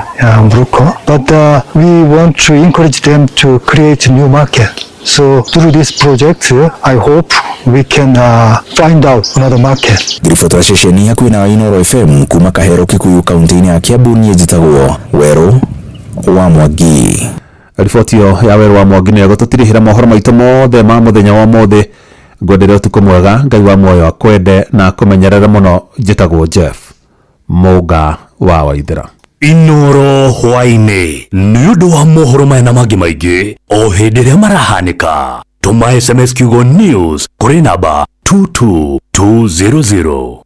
broker, but we want to encourage them to create new market. So through this project, I hope we can find out another market. Ngĩribotera ceceni hakuhĩ na Inooro FM kuma Kahero Kikuyu kaunti-inĩ ya Kiambu, niĩ njĩtagwo Werũ wa Mwangi. Riboti ĩyo ya Werũ wa Mwangi nĩyo gũtũtirihĩra mohoro maitũ mothe ma mũthenya wa ũmũthĩ. Ngwendere ũtukũ mwega, Ngai wa muoyo akwende na akũmenyerere mũno. Njĩtagwo Jeff Mũnga wa Waithĩra. Inooro hwaĩ-inĩ nĩ ũndũ wa mohoro maya na mangĩ maingĩ o hĩndĩ ĩrĩa marahanĩka. Tũma SMS kiugo news kũrĩ namba 22200.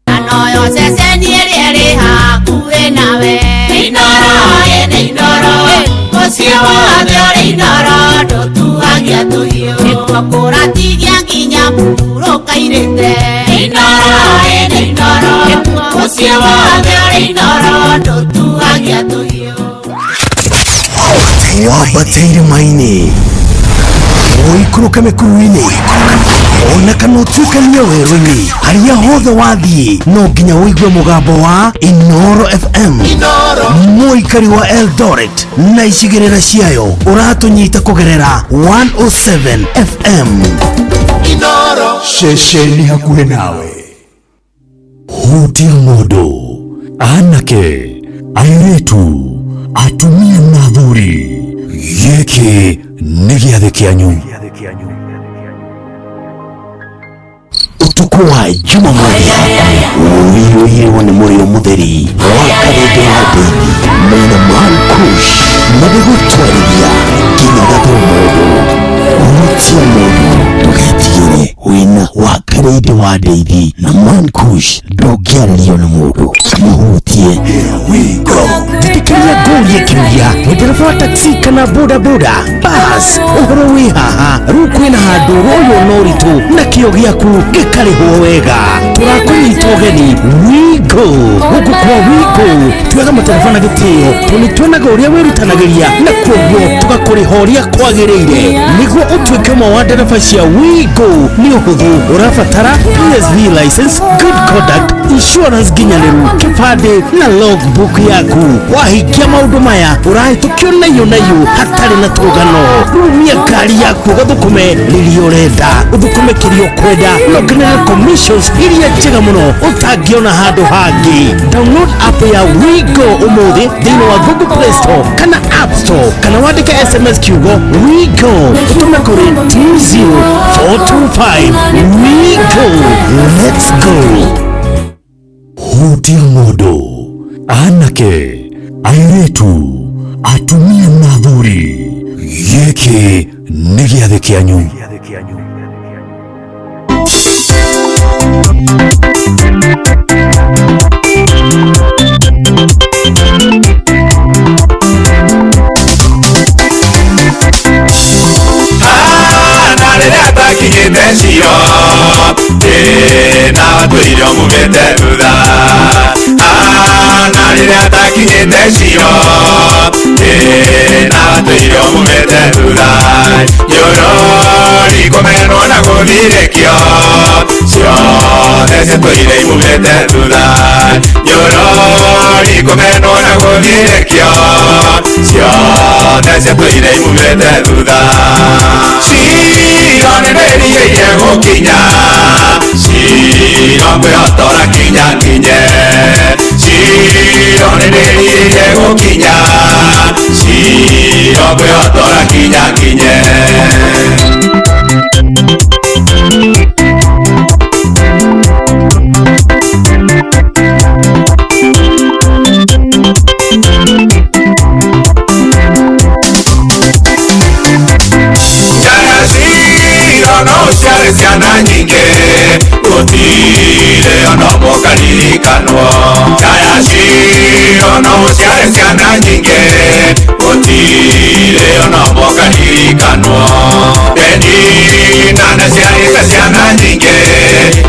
Noyo ceceni ĩrĩa ĩrĩ hakuhĩ nawe. Inooro ĩ Inooro, mũciĩ wothe ũrĩ Inooro, ndũtuagia tũhiũ. Nĩkuo kũratigia nginya mũhurũka-irĩte. Inooro ĩ Inooro, mũciĩ wothe ũrĩ Inooro, ndũtuagia tũhiũ. Wambate irĩma-inĩ, ũikũrũke mĩkuru-inĩ, ona kana ũtuĩkanie werũ-inĩ, harĩa hothe wathiĩ no nginya ũigue mũgambo wa Inooro FM. Mũikari wa Eldoret na icigĩrĩra ciayo ũratũnyita kũgerera 107 FM. Ceceni hakuhĩ nawe. Hutia mũndũ, anake, airĩtu, atumia na athuri, gĩkĩ nĩ gĩathĩ kĩanyu. Ũtukũ wa Jumamothi ũiyũirwo nĩ mũrĩo mũtheri wa Karenge wa Ndeithi mena Man Kush magĩgũtwarithia nginya Gathũmũndũ. Hutia mũndũ, ndũgetigĩre, wĩna wa Karenge wa Ndeithi na Man Kush ndũngĩarĩrio nĩ mũndũ. Mũhutie. Njĩtĩkĩria ngũrie kĩũria, nĩ ndereba wa taxi kana bodaboda bas, ũhoro wĩ haha rĩu kwĩna handũ ũroywo na ũritũ na kĩo gĩaku gĩkarĩhwo wega. Tũrakũnyita ũgeni Wigo. Gũkũ kwa Wigo tuoyaga matereba na gĩtĩo tondũ nĩ tuonaga ũrĩa wĩrutanagĩria na kuoguo tũgakũrĩha ũrĩa kwagĩrĩire. Nĩguo ũtuĩke ũmwe wa ndereba cia Wigo nĩ ũhũthũ, ũrabatara PSV license, good conduct, insurance nginyanĩru, kĩbandĩ na logbook yaku. Wahingia maũndũ maya ũrahĩtũkio naiyũ naiyũ hatarĩ na tũrũgano. Rumia ngari yaku ũgathũkũme rĩrĩa ũrenda, ũthũkũme kĩrĩa ũkwenda na ũkenere commissions iria njega mũno ũtangĩona handũ hangĩ. Download app ya Wigo ũmũthĩ thĩinĩ wa Google Play Store kana App Store, kana wandĩke SMS kiugo Wigo ũtũme kũrĩ 20425. Wigo, let's go. Hutia mũndũ, anake, airĩtu, atumia na athuri, gĩkĩ nĩ gĩathĩ kĩanyu. Na rĩrĩa twakinyĩte Shilo, na watũire ũmumĩte thutha. Na rĩrĩa twakinyĩte Shilo, na watũire ũmumĩte thutha. Nyorori kũmenwo na gũthirĩkio, ciothe ciatũire imumĩte thutha. Nyorori kũmenwo na gũthirĩkio, ciothe ciatũire imumĩte thutha. Shilo nĩndĩrirĩire gũkinya, Shilo ngwĩhotora nginya nginye. Shilo nĩndĩrirĩire gũkinya, Shilo ngwĩhotora nginya nginye. ũkaririkanwo. Njaya Shiro no ũciare ciana nyingĩ, gũtirĩ ona ũmwe ũkaririkanwo. Penina nĩaciarĩte ciana nyingĩ,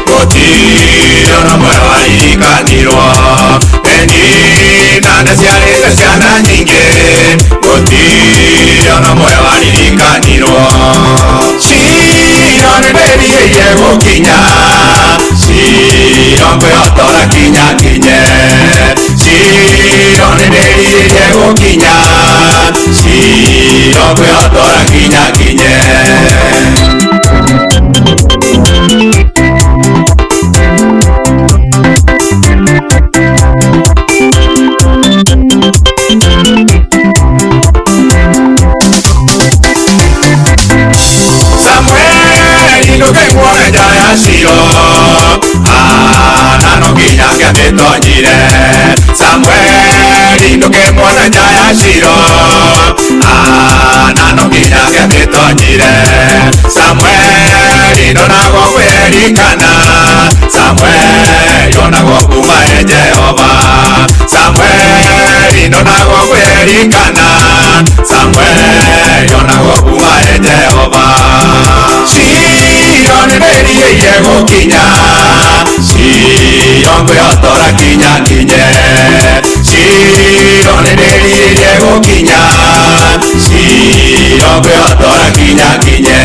gũtirĩ ona ũmwe waririkanirwo. Penina nĩaciarĩte ciana nyingĩ, gũtirĩ ona ũmwe waririkanirwo. Shiro nĩndĩrirĩirie gũkinya, Shiro ngwĩhotora kinya kinye. Shiro nĩndĩrirĩirie gũkinya, Shiro ngwĩhotora kinya kinye. Samueli ndũkaiguo nja ya Shiro, Hana no nginya angĩamĩtonyire. Samueli ndũkĩmuona nja ya Shiro, Hana no nginya angĩamĩtonyire. Samueli ndonagwo kwĩririkana, Samueli onagwo kuma e Jehova. Samueli ndonagwo kwĩririkana, Samueli onagwo kuma e Jehova. Shiro nĩndĩrirĩirie gũkinya, Shiro ngwĩhotora kinya kinye. Shiro nĩndĩrirĩirie gũkinya, Shiro ngwĩhotora kinya kinye.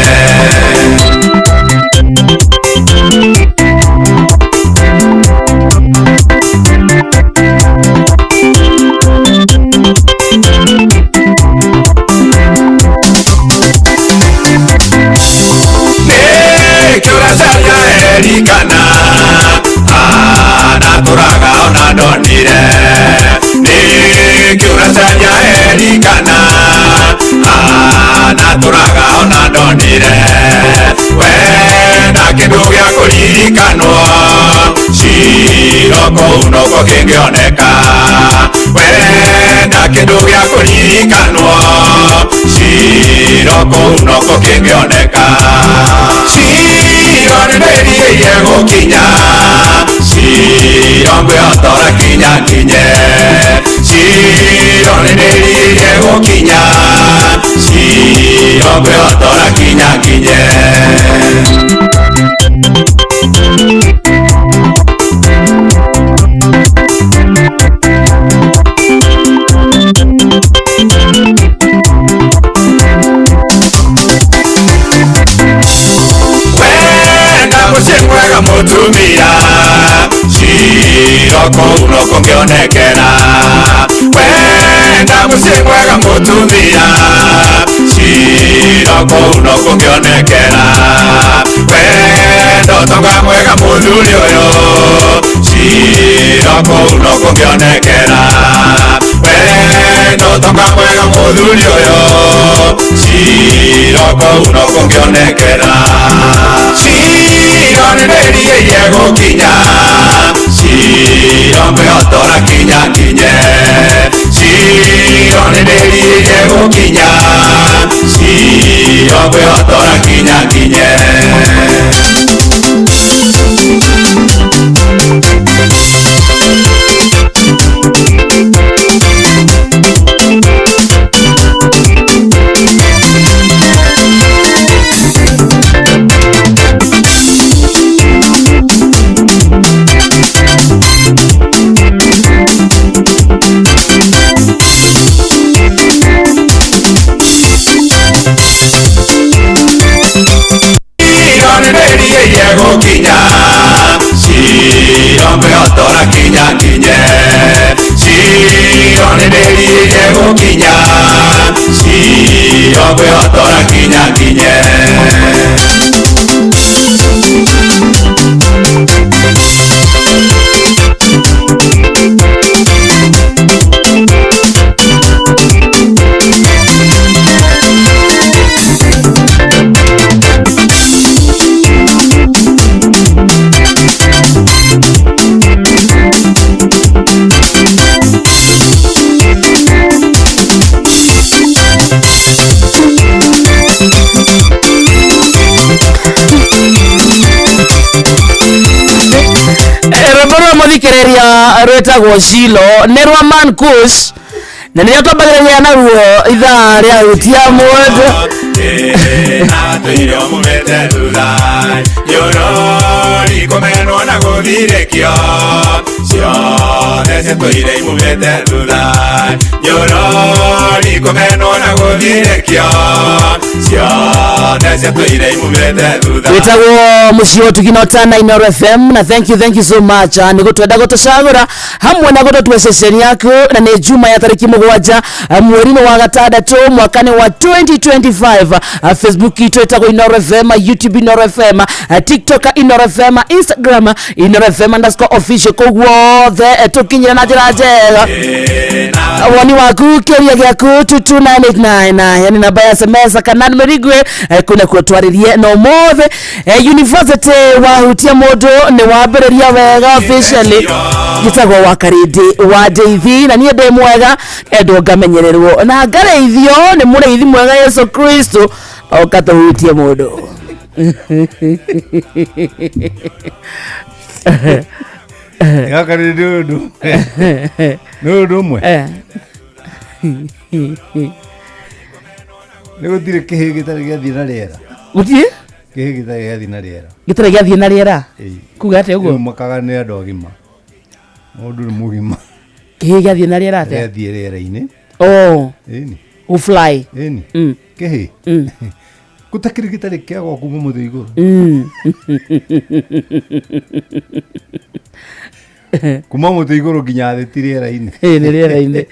Nĩkĩũracaria Elikana, anatũraga ona ndonire. Nĩkĩũracaria Elikana, anatũraga ona ndonire. Wenda kĩndũ gĩa kũririkanwo, Shiro kũu nokuo kĩngĩoneka. Wenda kĩndũ gĩa kũririkanwo, Shiro kũu nokuo kĩngĩoneka. Shiro nĩndĩrirĩirie gũkinya, Shiro ngwĩhotora kinya kinye. Shiro nĩndĩrirĩirie gũkinya, Shiro ngwĩhotora kinya kinye. Wenda mũciĩ mwega mũtumia, Shiro kũu nokuo ngĩonekera. Wenda mũciĩ mwega mũtumia, Shiro kũu nokuo ngĩonekera. Wenda ũtonga mwega mũthuri ũyũ, Shiro kũu nokuo ngĩonekera. Wenda ũtonga mwega mũthuri ũyũ, Shiro kũu nokuo ngĩonekera. Shiro nĩndĩrirĩirie gũkinya, Shiro ngwĩhotora kinya kinye. Shiro nĩndĩrirĩirie gũkinya, Shiro ngwĩhotora kinya kinye. Nĩndĩrirĩirie gũkinya, Shiro ngwĩhotora kinya kinye. Shiro nĩndĩrirĩirie gũkinya, Shiro ngwĩhotora kinya kinye. Rwĩmbo rwa mũthikĩrĩria rwĩtagwo Shilo nĩ rwa Man Kush na nĩrĩo twambagĩrĩria naruo ithaa rĩa hutia mũndũ. Natũire mumĩte thutha Nyorori kũmenwo na gũthirĩkio ciothe ciatũire imumĩte thutha Nyorori kũmenwo na gũthirĩkio ciothe ciatũire imumĩte thutha. Wĩtagwo mũciĩ wa ũtugi na ũtana Inooro FM na thank you so much nĩ gũtwenda gũtũcagũra hamwe na gũtũtua ceceni yaku, na nĩ Juma ya tarĩki 7 mweri-inĩ wa gatandatũ mwaka-inĩ wa 2025. Facebook itũ ĩtagwo Inooro FM, YouTube Inooro FM, TikTok Inooro FM, Instagram Inooro FM underscore official. Kũu guothe tũkinyĩre na njĩra njega. Woni waku, kĩũria gĩaku, 22989, yani namba ya SMS kana nĩmĩrigwe kuna kuo twarĩrie. Na ũmũthĩ university wahutia mũndũ nĩ wambĩrĩria wega officially. Njĩtagwo wa Karĩndĩ wa Ndeithi na niĩ ndĩ mwega endwo ngamenyererwo na ngarĩithio nĩ mũrĩithi mwega Yesu Kristo oka tũhutie mũndũ. Gaka nĩ ũndũ nĩ ũndũ ũmwe nĩ gũtirĩ kĩhĩ gĩtarĩ gĩathiĩ na rĩera. Gũtirĩ kĩhĩ gĩtarĩ gĩathiĩ na rĩera. Gĩtarĩ gĩathiĩ na rĩera. Ĩĩ. Kuga atĩa ũguo? Rĩu makaga nĩ andũ agima, mũndũ nĩ mũgima. Kĩhĩ gĩathiĩ na rĩera atĩa? Gĩathiĩ rĩera-inĩ. Oh. Ĩni. Gũfly. Ĩni. Kĩhĩ gũtakĩrĩ gĩtarĩ kĩagwa kuma mũtĩ igũrũ. Kuma mũtĩ igũrũ nginya thĩ ti rĩera-inĩ? Ĩĩ, nĩ rĩera-inĩ,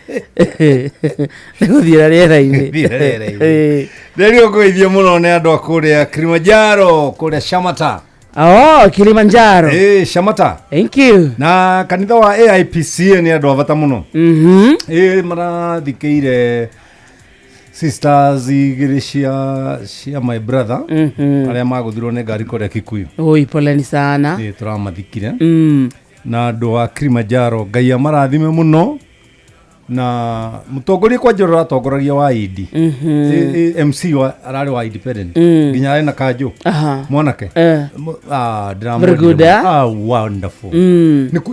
nĩ gũthiĩra rĩera-inĩ. Gũthiĩra rĩera-inĩ. Nderio kũgeithio mũno nĩ andũ a kũrĩa Kilimanjaro, kũrĩa Shamata. Oh, Kilimanjaro. Eh, Shamata. Thank you. Na kanitha wa AIPCA nĩ andũ a bata mũno. Ĩ marathikĩire sisters igĩrĩ cia my brother arĩa magũthirwo nĩ ngari kũrĩa Kikuyu. Oi, poleni sana. Ĩ tũramathikire. Na andũ a Kilimanjaro Ngai amarathime mũno, na mũtongoria kwanja ũrĩa ũratongoragia wa ID. MC wa ararĩ wa independent nginya arĩ na kanjũ. Mwanake. Ah, Very good, ndĩramwendire eh? mũno. Ah, wonderful.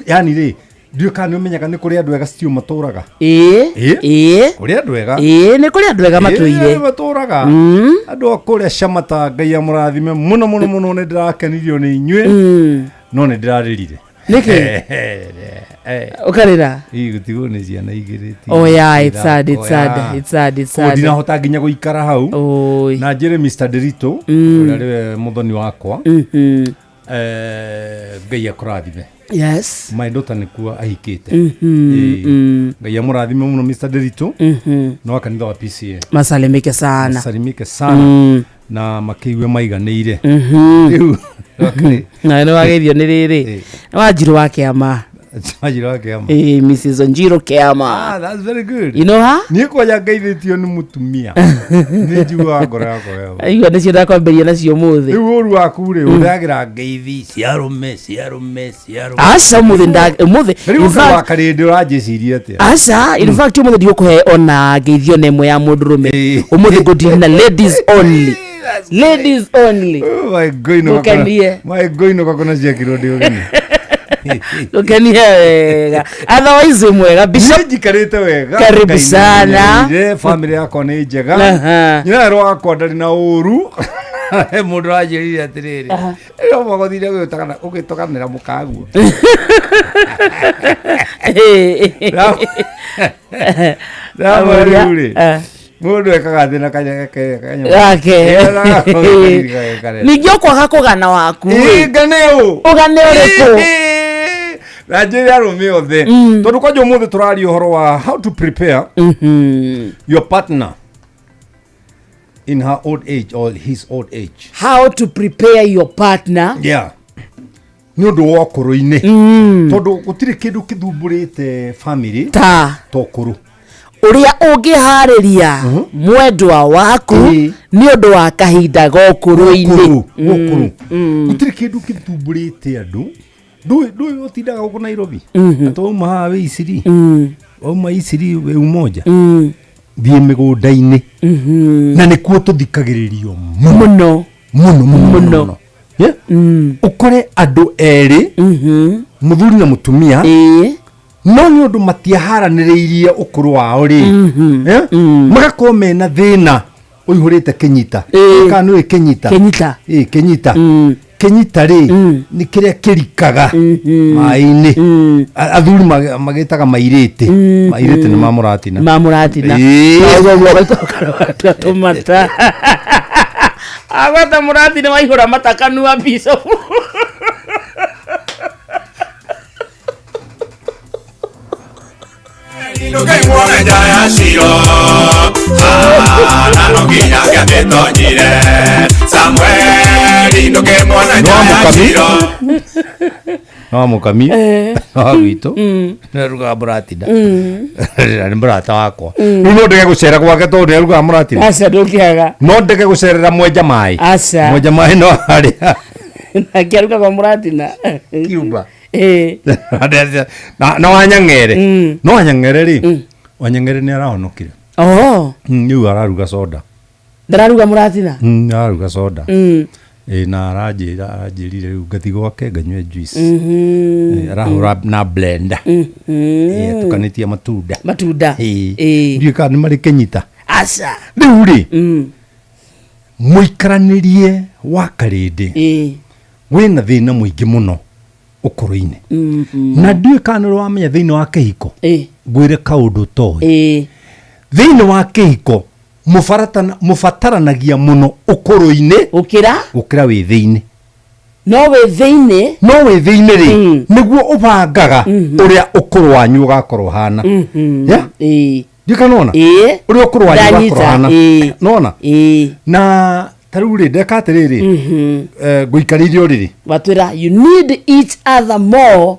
Yani rĩ, ndiũĩ kana nĩ ũmenyaga nĩ kũrĩ andũ ega still matũraga. Ĩĩ. Ĩĩ. Ĩĩ. Kũrĩ andũ ega. Ĩĩ, nĩ kũrĩ andũ ega matũire. Ĩĩ, matũraga. Andũ a kũrĩa Shamata Ngai amũrathime mũno mũno mũno. Nĩ ndĩrakenirio nĩ inyuĩ no nĩ ndĩrarĩrire. Nĩkĩ? Ũkarĩra? Ĩ gũtigwo nĩ ciana igĩrĩ ti Oh yeah, it's sad, ithako, it's sad, yeah. it's sad, it's Koguo sad. ndinahota nginya gũikara hau na njĩre Mr. Derito ũrĩa nĩwe mũthoni wakwa. Ngai akũrathime. My daughter nĩkuo ahikĩte. Ĩĩ. Ngai amũrathime mũno Mr. Derito na wa kanitha wa PCA. Masalimike sana. Masalimike sana. Na makĩigue maiganĩire. Rĩu Na nĩ wageithio nĩ rĩrĩ nĩ Wanjirũ wa Kĩama. Wanjirũ wa Kĩama. Ĩĩ, Mrs. Wanjirũ Kĩama. Ah, that's very good. You know her? Niĩ kwanja ngeithĩtio nĩ mũtumia nĩ njiguaga ngoro yakwa wega. Aigua nĩcio ndakwambĩria nacio ũmũthĩ. Rĩu ũru waku rĩ, ũthagĩra ngeithi cia arũme cia arũme cia arũme. Aca, ũmũthĩ ũmũthĩ Rĩu in fact- wa karĩndĩ ũranjĩciria atĩa? Aca, in fact ũmũthĩ ndigũkũhe ona ngeithio na ĩmwe ya mũndũrũme. Ũmũthĩ ngũdeal na ladies only, ladies only. My ngoinũka Ngũkenie. my ngoinũka kũna ciakirwo ndĩ ũgeni. Ngũkenie wega, otherwise wĩ mwega, Bishop? Niĩ njikarĩte wega. Karibu Ngai sana. nĩamenyereire, family yakwa nĩ njega. Nyina werũ wakwa ndarĩ na ũru. He mũndũ ũranjĩrire atĩrĩrĩ, ĩyo magothire ũgĩtoganĩra mũkaguo. Rĩu rĩ, mũndũ ekaga atĩ na Gake. Ningĩ ũkwaga kũgana waku Ĩ, ngane ũ. Ũgane ũrĩkũ? Na njĩre arũme othe, tondũ kwanja ũmũthĩ tũraria ũhoro wa how to prepare your partner in her old age or his old age. How to prepare your partner. Yeah, nĩ ũndũ wa ũkũrũ-inĩ, tondũ gũtirĩ kĩndũ kĩthumbũrĩte family ta ta ũkũrũ. Ũrĩa ũngĩharĩria mwendwa waku nĩ ũndũ wa kahinda ga ũkũrũ-inĩ. Ũkũrũ, gũtirĩ kĩndũ kĩthumbũrĩte andũ. Ndũĩ ũtindaga gũkũ Nairobi atĩ wauma haha wĩ Isiri, wauma Isiri wĩ Umoja, thiĩ mĩgũnda-inĩ na nĩkuo tũthikagĩrĩrio mũno mũno mũno mũno. Yeah? Ũkore andũ erĩ Mũthuri na mũtumia no nĩ ũndũ matiaharanĩrĩirie ũkũrũ wao rĩ, eh? Magakorwo mena thĩna ũihũrĩte kĩnyita. Kana nĩũĩ kĩnyita? Kĩnyita. Ĩ, kĩnyita, kĩnyita rĩ, nĩ kĩrĩa kĩrikaga maĩ-inĩ. Athuri magĩtaga mairĩtĩ. Mairĩtĩ nĩ mamũratina. Mamũratina. Ĩĩ. Ũguo tũmata agwata mũratina waihũra mata kanua bishop. Ndũkaiguo nja ya Shilo. Ah, na no nginya ngĩatĩtonyire. Samueli, ndũkĩmuona nja ya Shilo. No mũkami wa gwitũ nĩarugaga mũratina na nĩ mũrata wakwa. Rĩu no ndege gũcera gwake tondũ nĩarugaga mũratina? Aca, ndũngĩaga. No ndege gũcerera mwenja maĩ? Aca. Mwenja maĩ no harĩa nake arugagwo mũratina. Cuba. Na wanyang'ere, no wanyang'ere rĩ, wanyang'ere nĩ arahonokire. Oh. Rĩu araruga soda. Ndararuga mũratina. Araruga soda. Ĩ, na aranjĩra, aranjĩrire rĩu ngathi gwake nganyue juice. Ĩ, arahũra na blender. Ĩ, atukanĩtie matunda. Matunda. Ĩ, ndiũĩ kana nĩ marĩ kĩnyita. Aca. Rĩu rĩ, mũikaranĩrie wa karĩndĩ wĩna thĩna mũingĩ mũno ũkũrũ-inĩ, na ndiũĩ kana nĩ wamenya thĩinĩ wa kĩhiko, ngwĩre kaũndũ toĩ, thĩinĩ wa kĩhiko mũbataranagia mũno ũkũrũ-inĩ gũkĩra gũkĩra wĩthĩ-inĩ. No wĩ thĩinĩ. No wĩthĩ-inĩ rĩ, nĩguo ũbangaga ũrĩa ũkũrũ wanyu ũgakorwo ũhana. Yeah? Ndiũĩ kana nĩwona ũrĩa ũkũrũ wanyu ũgakorwo Ndanyita. ũhana. Nĩwona na ta rĩu rĩ, ndeka atĩrĩrĩ, ngũikarĩire ũrĩrĩ. Watwĩra you need each other more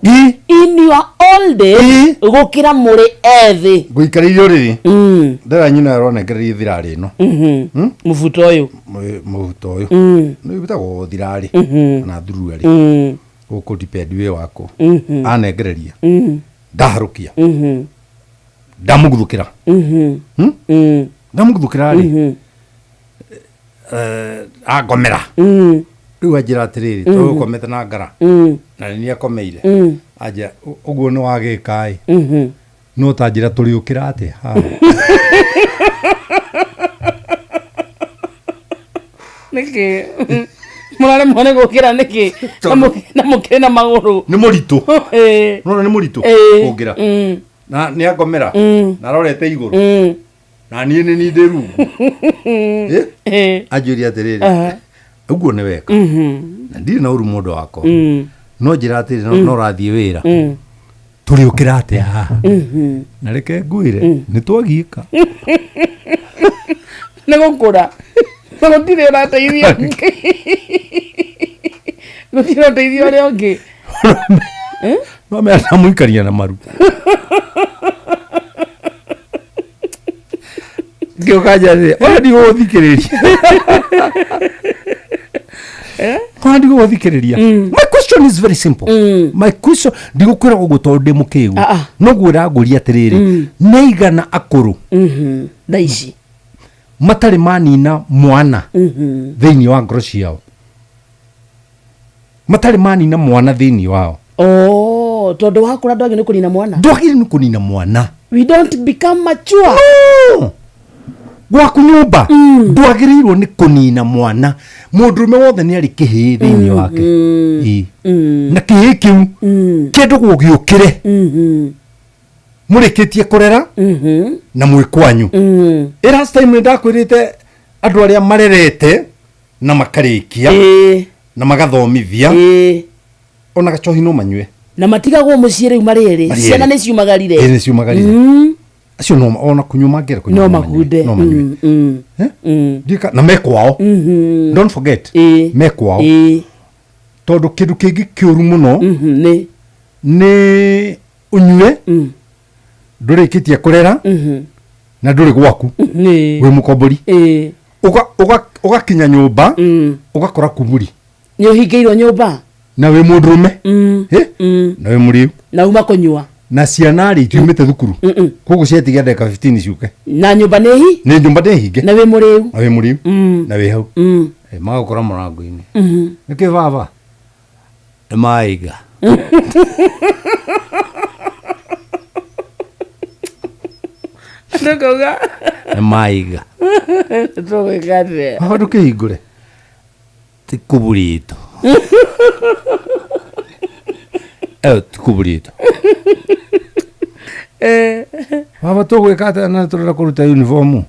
in your old age gũkĩra mũrĩ ethĩ. Ngũikarĩire ũrĩrĩ, ndera nyina aronengereria thirarĩ ĩno. Mũbuto ũyũ. Mũbuto ũyũ nĩ wĩtagwo thirarĩ kana thuruarĩ gũkũ, depend wĩ wakũ. Anengereria, ndaharũkia, ndamũguthũkĩra. Ndamũguthũkĩra rĩ, angomera. Rĩu anjĩra atĩrĩrĩ, tũgũkomete na ngara na nĩ niĩ akomeire. Anjĩra, "Ũguo nĩ wagĩka ĩ, no ta njĩra tũrĩũkĩra atĩa haha?" Nĩkĩ mũraremwo nĩ gũkĩra nĩkĩ na mũkĩrĩ na magũrũ? Nĩ mũritũ. Nona nĩ mũritũ kũngĩra na nĩ angomera na arorete igũrũ na niĩ nĩ niĩ ndĩ rungu. Anjũria atĩrĩrĩ, ũguo nĩ weka na ndirĩ na ũru mũndũ wakwa, no njĩra atĩrĩ, no ũrathiĩ wĩra, tũrĩũkĩra atĩa haha? Na reke ngwĩre, nĩ twagiĩka. Nĩ gũkũra na gũtirĩ ũrateithia ũngĩ, gũtirĩ ũrateithia ũrĩa ũngĩ. No mera ndamũikaria na maru ngĩũka nja ona ndigũgũthikĩrĩria, ona ndigũgũthikĩrĩria. My question is very simple. My question, ndigũkwĩra ũguo tondũ ndĩ mũkĩgu, Ah, ah. no ngwĩra ngũria atĩrĩrĩ, nĩ igana akũrũ thaa ici matarĩ manina mwana thĩinĩ wa ngoro ciao, matarĩ manina mwana thĩinĩ wao? Oh, tondũ wakũra ndwagĩ nĩ kũnina mwana. Ndwagĩrĩire nĩ kũnina mwana. We don't become mature. No! Gwaku nyũmba ndwagĩrĩirwo nĩ kũnina mwana. Mũndũrũme wothe nĩ arĩ kĩhĩĩ thĩinĩ wake. Ĩĩ. Na kĩhĩĩ kĩu kĩendagwo gĩũkĩre mũrĩkĩtie kũrera na mwĩ kwanyu. Ĩ, last time nĩ ndakwĩrĩte andũ arĩa marerete na makarĩkia na magathomithia, ona gacohi no manyue. Na matigagwo mũciĩ rĩu marĩ erĩ. Marĩ erĩ. Ciana nĩ ciumagarire. Ĩĩ, nĩ ciumagarire. Acio no ona kunyua mangĩenda kũnyua no no manyue. makunde. No manyue. Ndiũĩ na me kwao, don't forget, me kwao, tondũ kĩndũ kĩngĩ kĩũru mũno nĩ nĩ ũnyue ndũrĩkĩtie kũrera na ndũrĩ gwaku, wĩ mũkombori. Ũgakinya nyũmba ũgakora kumuri. Nĩ ũhingĩirwo nyũmba. Na wĩ mũndũrũme. Eh? Na wĩ mũrĩu. Na uma kũnyua. Na ciana rĩ, itiumĩte thukuru, koguo ciatigia ndagĩka 15 ciũke. Na nyũmba nĩ hi nĩ nyũmba nĩ hinge. Na wĩ mũrĩu. Na wĩ mũrĩu na wĩ hau. Eh, magakora mũrango-inĩ. Nĩkĩ baba nĩ maiga? Ndũkauga Nĩ maiga. Tũgwĩka atĩa? Baba ndũkĩhingũre. Ti kuburito. Ĩyo ti kuburito. Baba tũgwĩka atĩa na tũrenda kũruta uniform?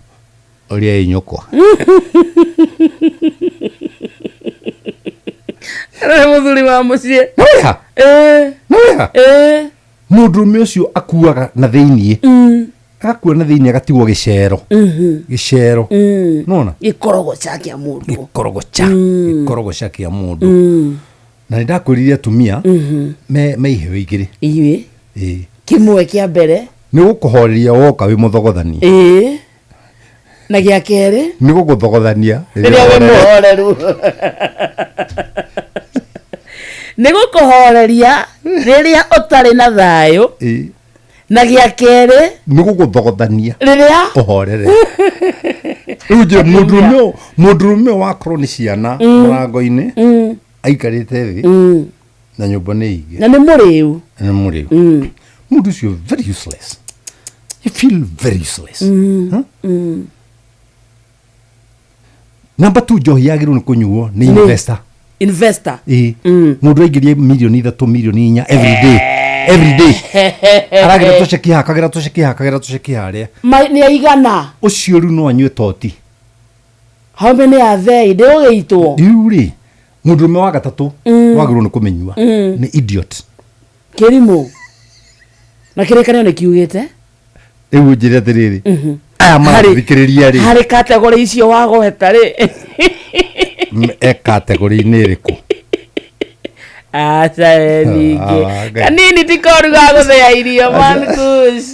Ũrĩa nyũkwa. Nĩ mũthuri wa mũciĩ. Nĩwĩha? Nĩwĩha? Mũndũrũme ũcio akuaga na thĩiniĩ. Agakua na thĩiniĩ agatigwo gĩcero. Gĩcero. Nona? Gĩkorogoca kĩa mũndũ. Gĩkorogoca. Gĩkorogoca kĩa mũndũ. Na nĩ ndakwĩrire atumia me iheo igĩrĩ. Inyuĩ. Ĩĩ. Kĩmwe kĩa mbere. Nĩ gũkũhoreria woka wĩ mũthogothani. Ĩĩ. Na gĩa kerĩ. Nĩ gũgũthogothania Rĩrĩa wĩ mũhoreru. Nĩ gũkũhoreria rĩrĩa ũtarĩ na thayũ. Ĩĩ. Na gĩa kerĩ. Nĩ gũgũthogothania Rĩrĩa ũhorere. Rĩu njĩra mũndũrũme mũndũrũme wakorwo nĩ ciana mũrango-inĩ aikarĩte thĩ na nyũmba nĩ ingĩ na nĩ mũrĩu. Nĩ mũrĩu. Mũndũ ũcio very useless. You feel very useless. Huh? Number 2 njohi yagĩrĩirwo nĩ kũnyuo nĩ investor. Investor. Ĩĩ. Mũndũ aingĩrie mirioni 3 mirioni 4 every day. Every day. Aragĩra tũceki haha, akagĩra tũceki haha, akagĩra tũceki harĩa. Nĩ aigana. Ũcio rĩu no anyue toti. How many are they? Ndĩũgĩitwo. Rĩu rĩ, mũndũrũme wa gatatũ wagĩrĩirwo nĩ kũmĩnyua nĩ idiot. Kĩrimũ. Na kĩrĩkanĩro nĩ kiugĩte. Rĩu njĩre atĩrĩrĩ, aya marathikĩrĩria rĩ, Harĩ kategori icio wagweta rĩ. E kategori-inĩ ĩrĩkũ? Aca we ningĩ. Ah, Ngai. Kanini ti koru ga gũthĩa irio man kush.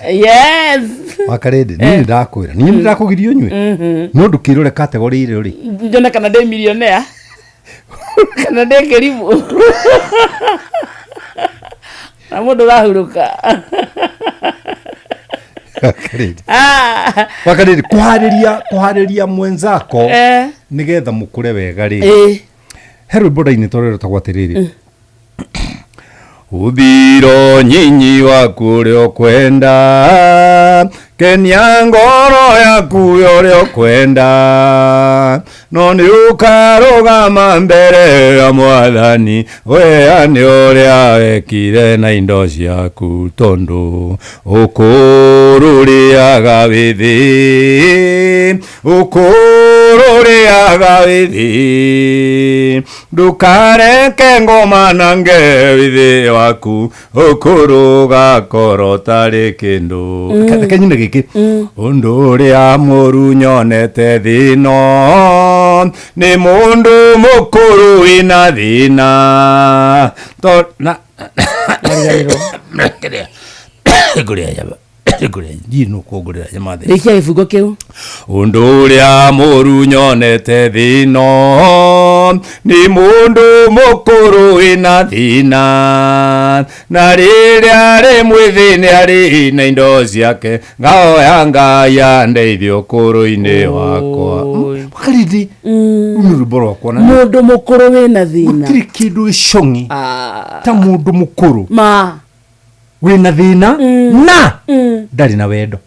Yes. Wakarĩndĩ, niĩ nĩ ndakwĩra, niĩ nĩ ndakũgiria ũnyue. No ndũkĩrore kategori ĩrĩ rĩ. Njone kana ndĩ millionaire. Kana ndĩ kĩrimũ. Na mũndũ ũrahurũka. Wakarĩndĩ. Ah. Wakarĩndĩ, kũharĩria mwenzako nĩgetha mũkũre wega rĩ. He rwĩmbo ndainĩtwo rũrĩa rwĩtagwo atĩrĩrĩ. Uthiro nyinyi waku ũrĩa ũkwenda, kenia ngoro yaku ũrĩa ũkwenda, no nĩ ũkarũgama mbere ya mwathani weane ũrĩa wekire na indo ciaku, tondũ ũkũrũrĩaga wĩthĩ, ũkũrũrĩaga wĩthĩ, ndũkareke ngoma nange wĩthĩ waku, ũkũrũgakorwo tarĩ kĩndũ. Reke nyine gĩkĩ. Ũndũ ũrĩa mũru nyonete thĩno nĩ mũndũ mũkũrũ wĩna thĩna. Na ngũrĩa nyama. Ngũrĩa ndiĩ nũ kũngũrĩra nyama thĩ. Rĩkia gĩbungo kĩu. Ũndũ ũrĩa mũru nyonete thĩno nĩ mũndũ mũkũrũ wĩna thĩna, na rĩrĩa arĩ mwĩthĩ nĩ arĩ na indo ciake, ngahoya Ngai andeithie ũkũrũ-inĩ wakwa. Wakarĩndĩ, rũu nĩ rwĩmbo rwakwa na Mũndũ mũkũrũ wĩna thĩna. Gũtirĩ kĩndũ gĩcong'i ta mũndũ mũkũrũ Ma. wĩna thĩna na ndarĩ na wendo.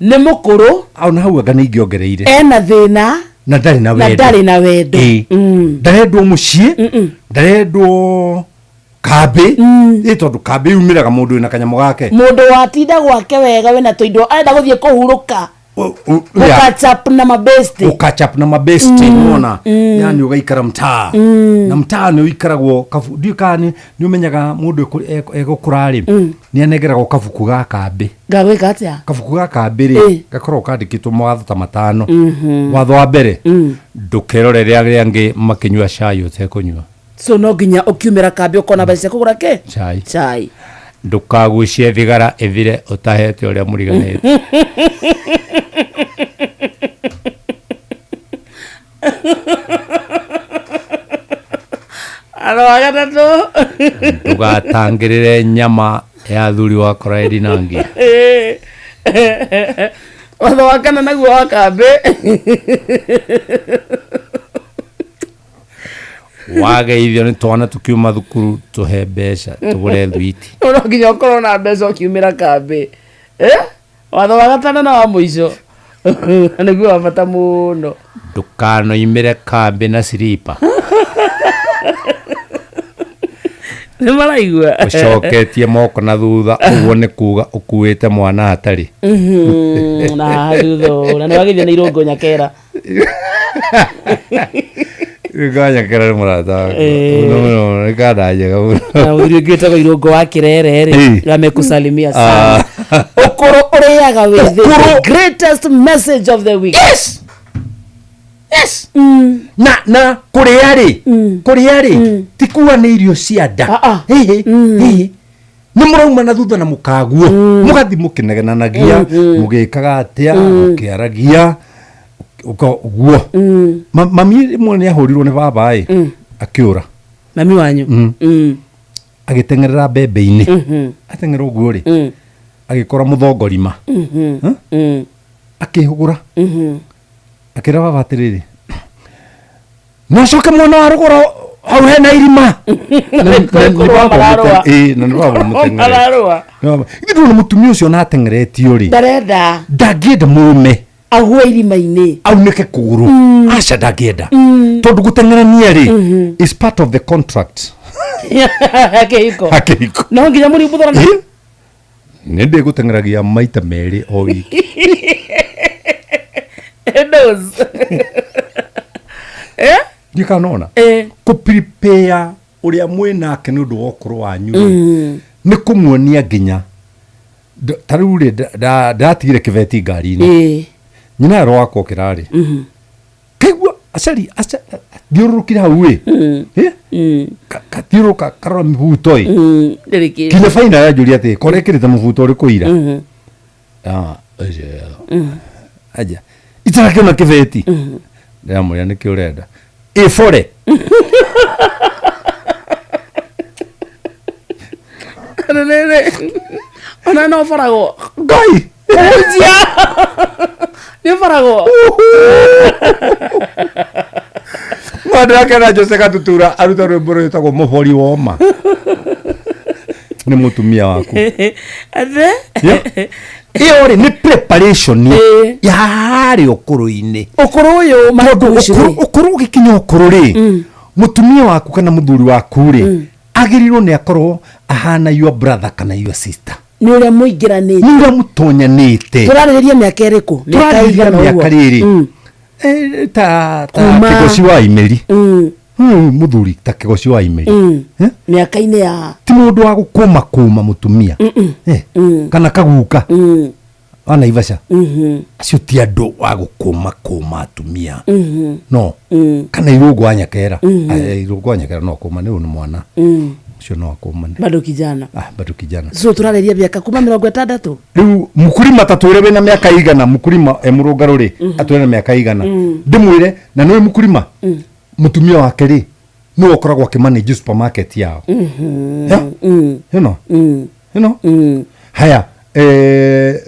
Nĩ mũkũrũ. Ona hau anga nĩ ingĩongereire. Ena thĩna Na ndarĩ na na wendo. ndarĩ na wendo. Ĩĩ. Ndarendwo mũciĩ, ndarendwo kambĩ. Ĩ tondũ kambĩ yumĩraga mũndũ wĩna kanyamũ gake. Mũndũ watinda gwake wega wĩna tũindo arenda gũthiĩ kũhurũka. Gũcatch up na mabesti. Gũcatch up na mabesti, nĩwona? Yani ũgaikara mtaa. Na mtaa nĩ ũikaragwo kabu, ndiũĩ kana nĩ ũmenyaga mũndũ egũkũra rĩ, nĩ anengeragwo kabuku ga kambĩ. Gagwĩka atĩa? Kabuku ga kambĩ rĩ, gakoragwo kandĩkĩtwo mawatho ta 5. Watho wa mbere, ndũkerorere arĩa angĩ makĩnyua cai ũtekũnyua. So no nginya ũkiumĩra kambĩ ũkona mbeca cia kũgũra kĩ? Cai. Cai. Ndũkagucie thigara ĩthire ũtahete ũrĩa mũriganĩte. Watho wa gatatũ. Ndũgatangĩrĩre nyama ya thuri wakora ĩrinangie. Watho wa kana naguo wa kambĩ. Wageithio nĩ twana tũkiuma thukuru tũhe mbeca tũgũre thwiti. No nginya ũkorwo na mbeca ũkiumĩra kambĩ. Eh? Watho wa gatano na wa mũico nĩguo wa bata mũno. Ndũkanoimĩre kambĩ na siripa. Nĩ maraigua. Ũcoketie moko na thutha ũguo nĩ kuga ũkuĩte mwana hatarĩ. Na haha thutha ũũ, na nĩ wagĩthio nĩ irũngũ nyakera. Nganyakera nĩ mũrata wakwa. Eh. Mũno mũno nĩ kanda njega mũno. Na mũthuri ũngĩ wĩtagwo irũngũ wa kĩrere rĩ Eh. amekusalimia sana. Ũkũrũ ũrĩaga wĩ thĩ. The greatest message of the week. Yes. Yes. Na kũrĩa rĩ kũrĩa rĩ ti kuga nĩ irio cia nda. Hĩhĩ hĩhĩ nĩ mũrauma na thutha na mũkaguo mũgathi mũkĩnegenanagia mũgĩkaga atĩa mũkĩaragia ũguo. Mami rĩmwe nĩ ahũrirwo nĩ baba ĩ akĩũra. Mami wanyu. Agĩteng'erera mbembe-inĩ. Ateng'era ũguo rĩ agĩkora mũthongorima. Akĩhũgũra. Akĩra baba atĩrĩrĩ nacoke mwena wa rũgũrũ hau hena irima. Kũrũa mararũa. Ĩĩ, na nĩ baba mũteng'erete. Mararũa. Ithuĩ ndũrona mũtumia ũcio ona ateng'eretio rĩ Ndarenda ndangĩenda mũrũme agwe irima-inĩ. Aunĩke kũgũrũ. Aca ndangĩenda tondũ gũteng'erania rĩ is part of the contract. Kĩhiko. Akĩhiko. No nginya mũriumbũthorana. Nĩ ndĩgũteng'eragia maita merĩ o wiki. Nose. Eh? Ndiũ kana nona Eh. kũ prepare ũrĩa mwĩnake nĩ ũndũ wa ũkũrũ wanyu rĩ nĩ kũmuonia nginya ta rĩu rĩ ndatigire kĩbeti ngari-inĩ. Eh. Nyina ero wakwa okĩra rĩ kaigua acari thiũrũrũkire hau ĩ kathiũrũrũka karora mĩbuto ĩ Ndĩrĩ kĩndũ. kinya baina yanjũria atĩ kora ĩkĩrĩte mũbuto ũrĩkũ ira. Ũcio aja itarakĩona kĩbeti ndĩramũria nĩkĩ ũrenda ĩbore. Rĩrĩ. Ona no ũboragwo. Ngai. Kũhunjia. Nĩ ũboragwo. Mandĩrakena Jose Gatutura aruta rwĩmbo rwĩtagwo mũbori woma nĩ mũtumia waku. Atĩ? Ĩyo rĩ nĩ preparation ya harĩa ũkũrũ-inĩ. Ũkũrũ ũyũ Tondũ ũkũrũ ũgĩkinya ũkũrũ rĩ mũtumia waku kana mũthuri waku rĩ agĩrĩirwo nĩ akorwo ahana your brother kana your sister. Nĩ ũrĩa mũingĩranĩte. Nĩ ũrĩa mũtonyanĩte. Tũrarĩrĩria mĩaka ĩrĩkũ? Mĩaka Tũrarĩrĩria ĩigana ũguo? mĩaka rĩrĩ ta Kuma- kĩgoci wa imeri. Mũthuri ta kĩgoci wa imeri. Mĩaka-inĩ ya ti mũndũ wa gũkũma kũma mũtumia kana kaguka wa Naivasha acio ti andũ wa gũkũma kũma atumia no kana irũngũ wa nyakera. Irũngũ wa nyakera no kũma nĩ ũyũ nĩ mwana ũcio no akũmane. Bado kijana. Bado kijana. So tũrarĩria mĩaka kuma 60. Rĩu mũkurima ta twĩre wĩna mĩaka igana mũkurima e mũrũngarũ rĩ atwĩre na mĩaka igana ndĩmwĩre na nĩwe mũkurima mũtumia wake rĩ nĩwe ũkoragwo akĩmanage supermarket yao. You know? You know? Haya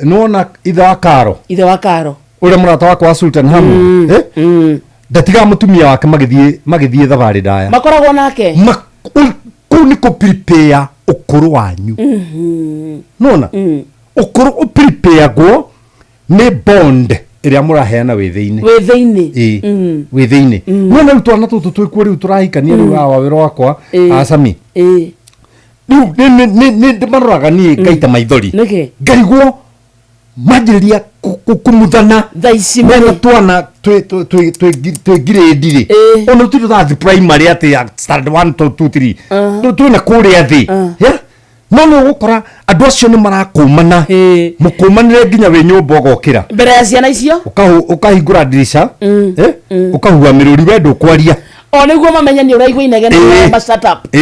nĩwona ithe wa Karo. Ithe wa Karo. Ũrĩa mũrata wakwa wa Sultan Hamu ndatigaga mũtumia wake magĩthiĩ thabarĩ ndaya. Makoragwo nake. Kũu nĩ kũ prepare ũkũrũ wanyu. Nona ũkũrũ ũprepareagwo nĩ bond ĩrĩa mũraheana wĩ thĩinĩ. Wĩ thĩinĩ. Ĩĩ wĩ thĩinĩ. Nona rĩu twana tũtũ twĩkuo rĩu tũrahikania rĩu hawa wĩra wakwa acami. Rĩu nĩ ndĩmaroraga niĩ ngaita maithori. Nĩkĩ? Ngarigwo manjĩrĩria kũmuthana thaa ici mena twana twĩ ngirĩndi rĩ ona tũtirĩ tũrathiĩ primary atĩ ya standard 1 2 3 twĩna kũrĩa thĩ. No nĩ ũgũkora andũ acio nĩ marakũmana mũkũmanĩre nginya wĩ nyũmba ũgokĩra mbere ya ciana icio ũkahingũra ndirica ũkahua mĩrũri we ndũkwaria o nĩguo mamenye nĩ ũraigua inegene ma shut up.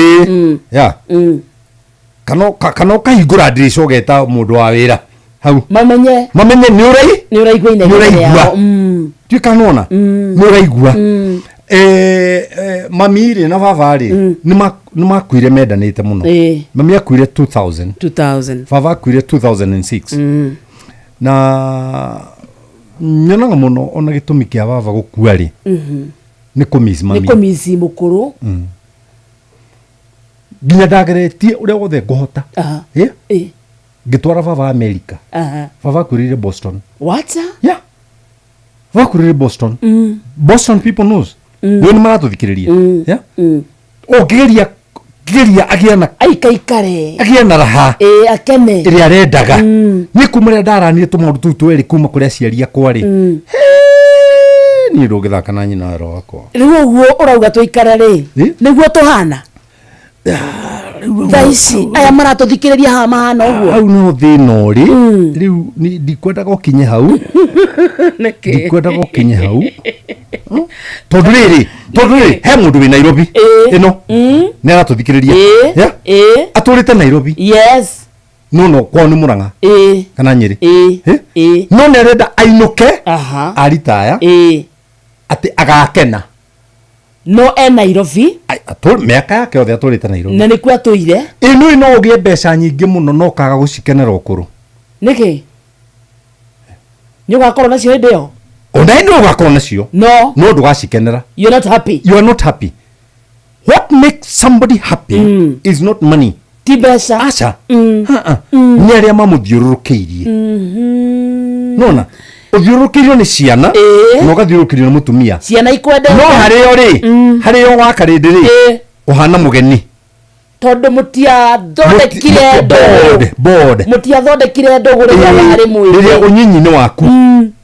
Ya kana ũkahingũra ndirica ũgeta mũndũ wa wĩra hau mamenye nĩ ũraigua inegene yao. Tuĩka nona nĩ ũraigua. Mami rĩ na baba rĩ nĩ makuire mendanĩte mũno. Mami akuire 2000. 2000. Baba akuire 2006. Na nyonaga mũno ona gĩtũmi kĩa baba gũkua rĩ Nĩ kũmiss Nĩ mami. kũmici mũkũrũ. Nginya ndageretie ũrĩa wothe ngũhota. Aha. Yeah? Ĩ. Ngĩtwara baba America. Aha. Baba akurĩire Boston. Wacha. Yeah. Baba akurĩire Boston. Boston people knows. Nĩ nĩ maratũthikĩrĩria. Yeah? Ũngĩgeria geria agĩe na Aikaikare. agĩe na raha Ĩ akene. ĩrĩa arendaga. Niĩ kuma rĩrĩa ndaranire tũmaũndũ tũu twerĩ kuma kũrĩ aciari akwa rĩ, niĩ ndũngĩthaka na nyina wero wakwa. Rĩu ũguo ũrauga tũikare rĩ. Ĩ? Nĩguo tũhana. Thaa ici aya maratũthikĩrĩria haha mahana ũguo. Hau nĩho thĩna ũrĩ. Rĩu ni- ndikwendaga ũkinye hau. Nĩkĩ? Ndikwendaga ũkinye hau. Tondũ rĩrĩ, tondũ rĩrĩ, he mũndũ wĩ Nairobi ĩno nĩ aratũthikĩrĩria. Yeah? Ĩ. Atũrĩte Nairobi. Yes. No no kwao nĩ Mũrang'a Ĩ. kana Nyĩrĩ. Ĩ. Eh? Ĩ. No nĩ arenda ainũke Aha. aritaya Ĩ. atĩ agakena. No e Nairobi Mĩaka yake yothe atũrĩte Nairobi. na nĩkuo atũire. Ĩ nĩ no ũgĩe mbeca nyingĩ mũno no ũkaga gũcikenera ũkũrũ. Nĩkĩ? Nĩ ũgakorwo nacio hĩndĩ ĩyo? Ona ĩ nĩ ũgakorwo nacio. No. No ndũgacikenera. You're not happy. You are not happy. What makes somebody happy is not money. Ti mbeca. Aca. Nĩ arĩa mamũthiũrũrũkĩirie. Nona ũthiũrũrũkĩirio nĩ ciana na ũgathiũrũrũkĩrio nĩ mũtumia. Ciana ikwendete. No harĩo rĩ, harĩo wakarĩndĩ rĩ, ũhana mũgeni. Tondũ mũtiathondekire ndũgũ. Bored, bored. Mũtiathondekire ndũgũ rĩrĩa warĩ mwĩthĩ. Rĩrĩa ũnyinyi-inĩ waku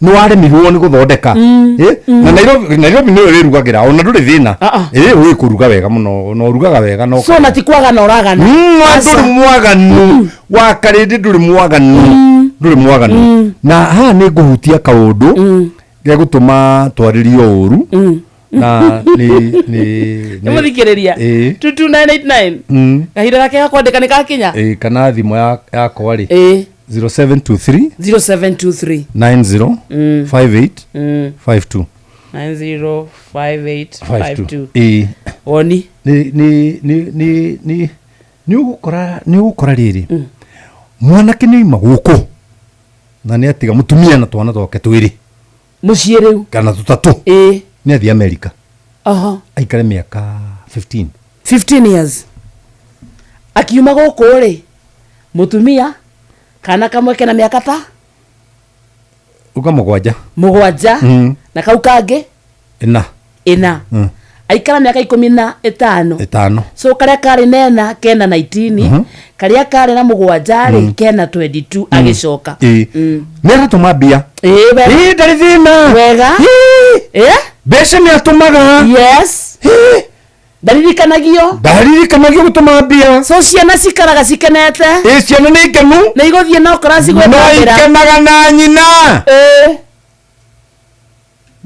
nĩ waremirwo nĩ gũthondeka. Ĩ? Na Nairobi Nairobi nĩwe wĩrugagĩra ona ndũrĩ thĩna. Ĩ ũĩ kũruga wega mũno na ũrugaga wega na So na ti kwagana ũragana. Aca. Ndũrĩ mwaganu wakarĩndĩ ndũrĩ mwaganu ndũrĩ mwaganu na haha nĩ ngũhutia kaũndũ gegũtũma twarĩrio ũru na nĩ nĩ Nĩ mũthikĩrĩria. Ĩ. 22989. Kahinda gake ga kwandĩka nĩ gakinya? Ĩ, kana thimũ yakwa rĩ Ĩ. 0723 0723 90 58 52 905852. Ĩ. Woni. Nĩ nĩ nĩ nĩ nĩ nĩ ũgũkora nĩ ũgũkora rĩrĩ mwanake nĩ oima gũkũ na nĩ atiga mũtumia na twana twake twĩrĩ Mũciĩ rĩu. kana tũtatũ Ĩ. nĩ athiĩ Amerika Aha. aikare mĩaka 15 15 years. Akiuma gũkũ rĩ, mũtumia kana kamwe kena mĩaka ta uga mũgwanja mũgwanja na kau kangĩ ĩna ĩna. Aikara mĩaka 15. Ĩtano. So karĩa karĩ na ĩna kena 19, karĩa karĩ na mũgwanja rĩ kena 22 agĩcoka. Ĩ. Nĩ aratũma mbia. Ĩ, wega. Ĩ, ndarĩ thĩna. Wega. Ĩ? Mbeca nĩ atũmaga. Yes. Ndaririkanagio. Ndaririkanagio gũtũma mbia. So ciana cikaraga cikenete. Ĩ, ciana nĩ ikenu. Nĩ igũthiĩ na ũkora No cigwĩthambĩra. ikenaga na nyina. Ĩ.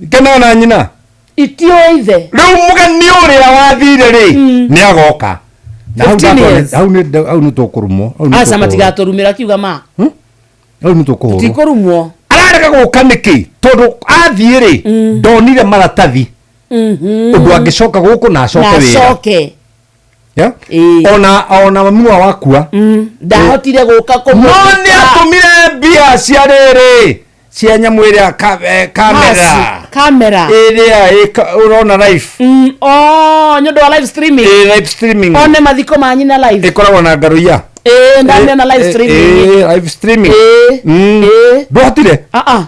Ikenaga na nyina. Itiũĩ ithe. Rĩu mũgeni ũrĩa wathire rĩ nĩ agoka. Na hau 15 years. hau nĩ hau nĩ tũkũrumwo. Hau nĩ Aca tũkũhũrwo. matigatũrumĩra kiuga ma. Hau nĩ tũkũhũrwo. Tikũrumwo. Ararega gũka nĩkĩ? Tondũ athiĩ rĩ ndonire maratathi ũndũ angĩcoka gũkũ na acoke Na wĩra. acoke. Yeah? Ona mami wa wakua Ndahotire gũka no kũmũthika. nĩ atũmire mbia cia rĩrĩ cia nyamũ ĩrĩa kamera Kamera. ĩrĩa ũrona live. Oh, nĩ ũndũ wa live streaming. Ĩ, live streaming. One mathiko ma nyina live. Ĩkoragwo na ngaruiya. Ĩ, ndamĩona live streaming. Ĩ, live streaming. Ĩ. Ĩ. Ndwahotire? Ah ah.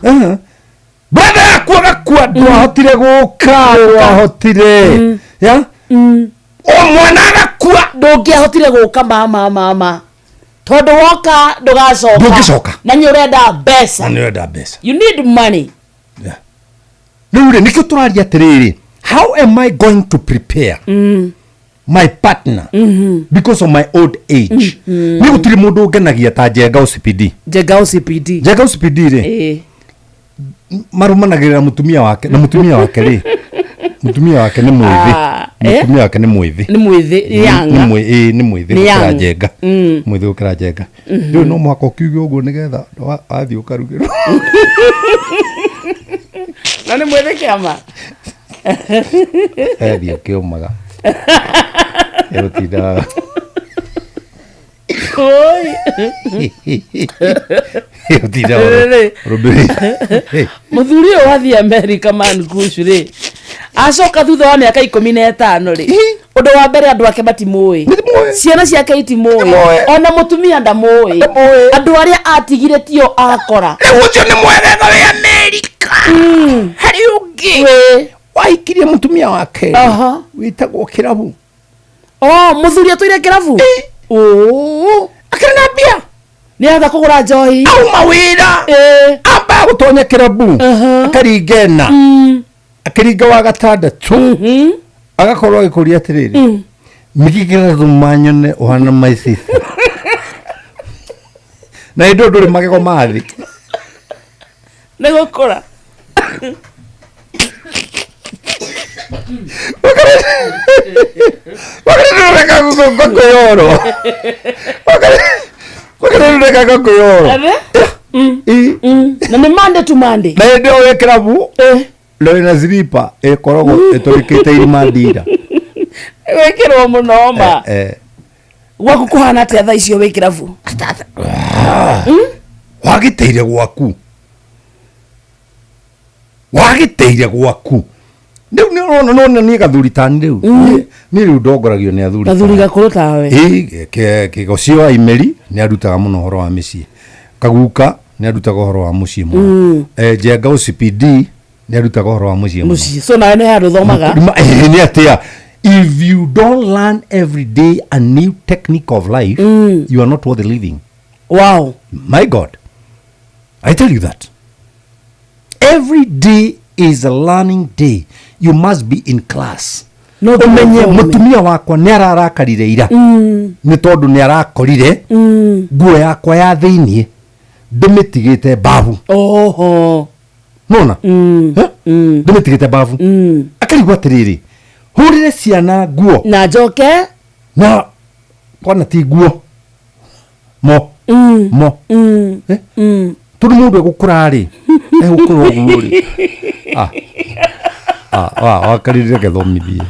Brother yaku agakua ndwahotire gũka ndwahotire. Ya? O mwana agakua. Ndũngĩahotire gũka mama mama. Tondũ woka ndũgacoka. Ndũngĩcoka. Na nĩ ũrenda mbeca. Na nĩ ũrenda mbeca. You need money. Rĩu rĩ nĩkĩo tũraria atĩrĩrĩ how am I going to prepare my partner because of my old age? Nĩ gũtirĩ mũndũ ũngenagia ta Njenga OCPD. Njenga OCPD. Njenga OCPD rĩ Ĩ. marumanagĩrĩra mũtumia wake na mũtumia wake rĩ mũtumia wake nĩ mwĩthĩ. Ah, eh? Mũtumia wake nĩ mwĩthĩ. Nĩ mwĩthĩ, Nĩ young. ĩ, nĩ mwĩthĩ Nĩ gũkĩra young. Njenga. Mwĩthĩ gũkĩra Njenga. Rĩu no mũhaka ũkiuge ũguo nĩgetha wathiĩ ũkarugĩrwo. Na nĩ mwĩthĩ kĩama. Ethiĩ akĩũmaga. Egũtinda Oi. Egũtinda Rĩrĩ. rũmbĩrĩire. Mũthuri ũyũ wathiĩ America man Kush rĩ Acoka thutha wa mĩaka 15 rĩ, ũndũ wa mbere andũ ake matimũĩ, ciana ciake itimũĩ, ona mũtumia ndamũĩ, andũ arĩa atigire tio akora. Rĩu ũcio nĩ mwegega wĩ Amerika. Harĩ ũngĩ wahikirie mũtumia wake wĩtagwo kĩrabu. Oh, mũthuri atũire kĩrabu. Akĩrĩ na mbia, nĩ ahota kũgũra njohi, auma wĩra amba gũtonya kĩrabu, akaringa ĩna, akĩringa wa gatandatũ, agakorwo agĩkũria atĩrĩrĩ, nĩkĩ kĩratũma nyone ũhana my sister na hĩndĩ ĩyo ndũrĩ magego ma thĩ. Nĩ gũkũra. Wakarĩrĩrĩka kwĩyoro, wakarĩrĩrĩka kwĩyoro. Na nĩ Monday to Monday. Na hĩndĩ ĩyo wĩ kĩrabu na wĩna slipper ĩkoragwo ĩtũrĩkĩte irima ndira. Gwĩkĩrwo mũno ma. Gwaku kũhana atĩa thaa icio wĩ kĩrabu? Wagĩteire gwaku, wagĩteire gwaku rĩu nĩ ũrona nona niĩ gathuri tani rĩu niĩ rĩu ndongoragio nĩ athuri. Gathuri gakũrũ tawe. Ĩĩ, kĩgocio wa imeri nĩ arutaga mũno ũhoro wa mĩciĩ, kaguka nĩ arutaga ũhoro wa mũciĩ mũno, Njenga OCPD nĩ arutaga ũhoro wa mũciĩ mũno. Mũciĩ, so nawe nĩ handũ ũthomaga. Nĩ atĩa, if you don't learn every day a new technique of life, you are not worth living. Wow. My God, I tell you that every day is a learning day. You must be in class. No ũmenye ũthome. Mũtumia wakwa nĩ ararakarire ira nĩ tondũ nĩ arakorire nguo yakwa ya thĩiniĩ ndĩmĩtigĩte babu. Oho. Nona ndĩmĩtigĩte babu, akarigwo atĩrĩrĩ, hũrĩre ciana nguo na njoke na kwana ti nguo mo mo. Eh? Tondũ mũndũ egũkũra rĩ, egũkũra ũguo rĩ. Ah. Ah, wakarire gethomithie.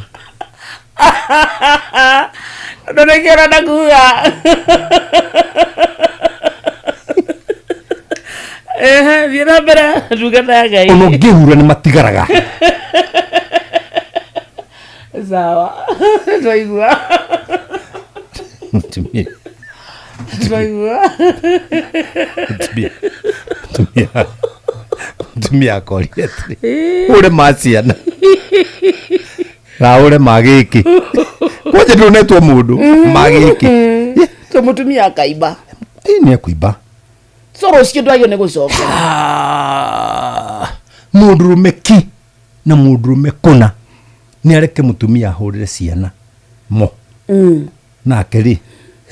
Tondũ nĩkĩo ũrenda kuga. Ehe, thiĩ na mbere, ndungata ya Ngai. Ona ũngĩhura nĩ matigaraga. Sawa, twaigua. Mũtumia. Twaigua. Mũtumia akoria atĩrĩ, ũre ma ciana na ũre ma gĩkĩ kwanja ndũnetwo mũndũ ma gĩkĩ. So mũtumia akaimba. Ĩ, nĩ ekũimba. So rũciũ ndwagĩrĩirwo nĩ gũcokera. Mũndũrũme ki na mũndũrũme kũna nĩ areke mũtumia ahũrĩre ciana mo, nake rĩ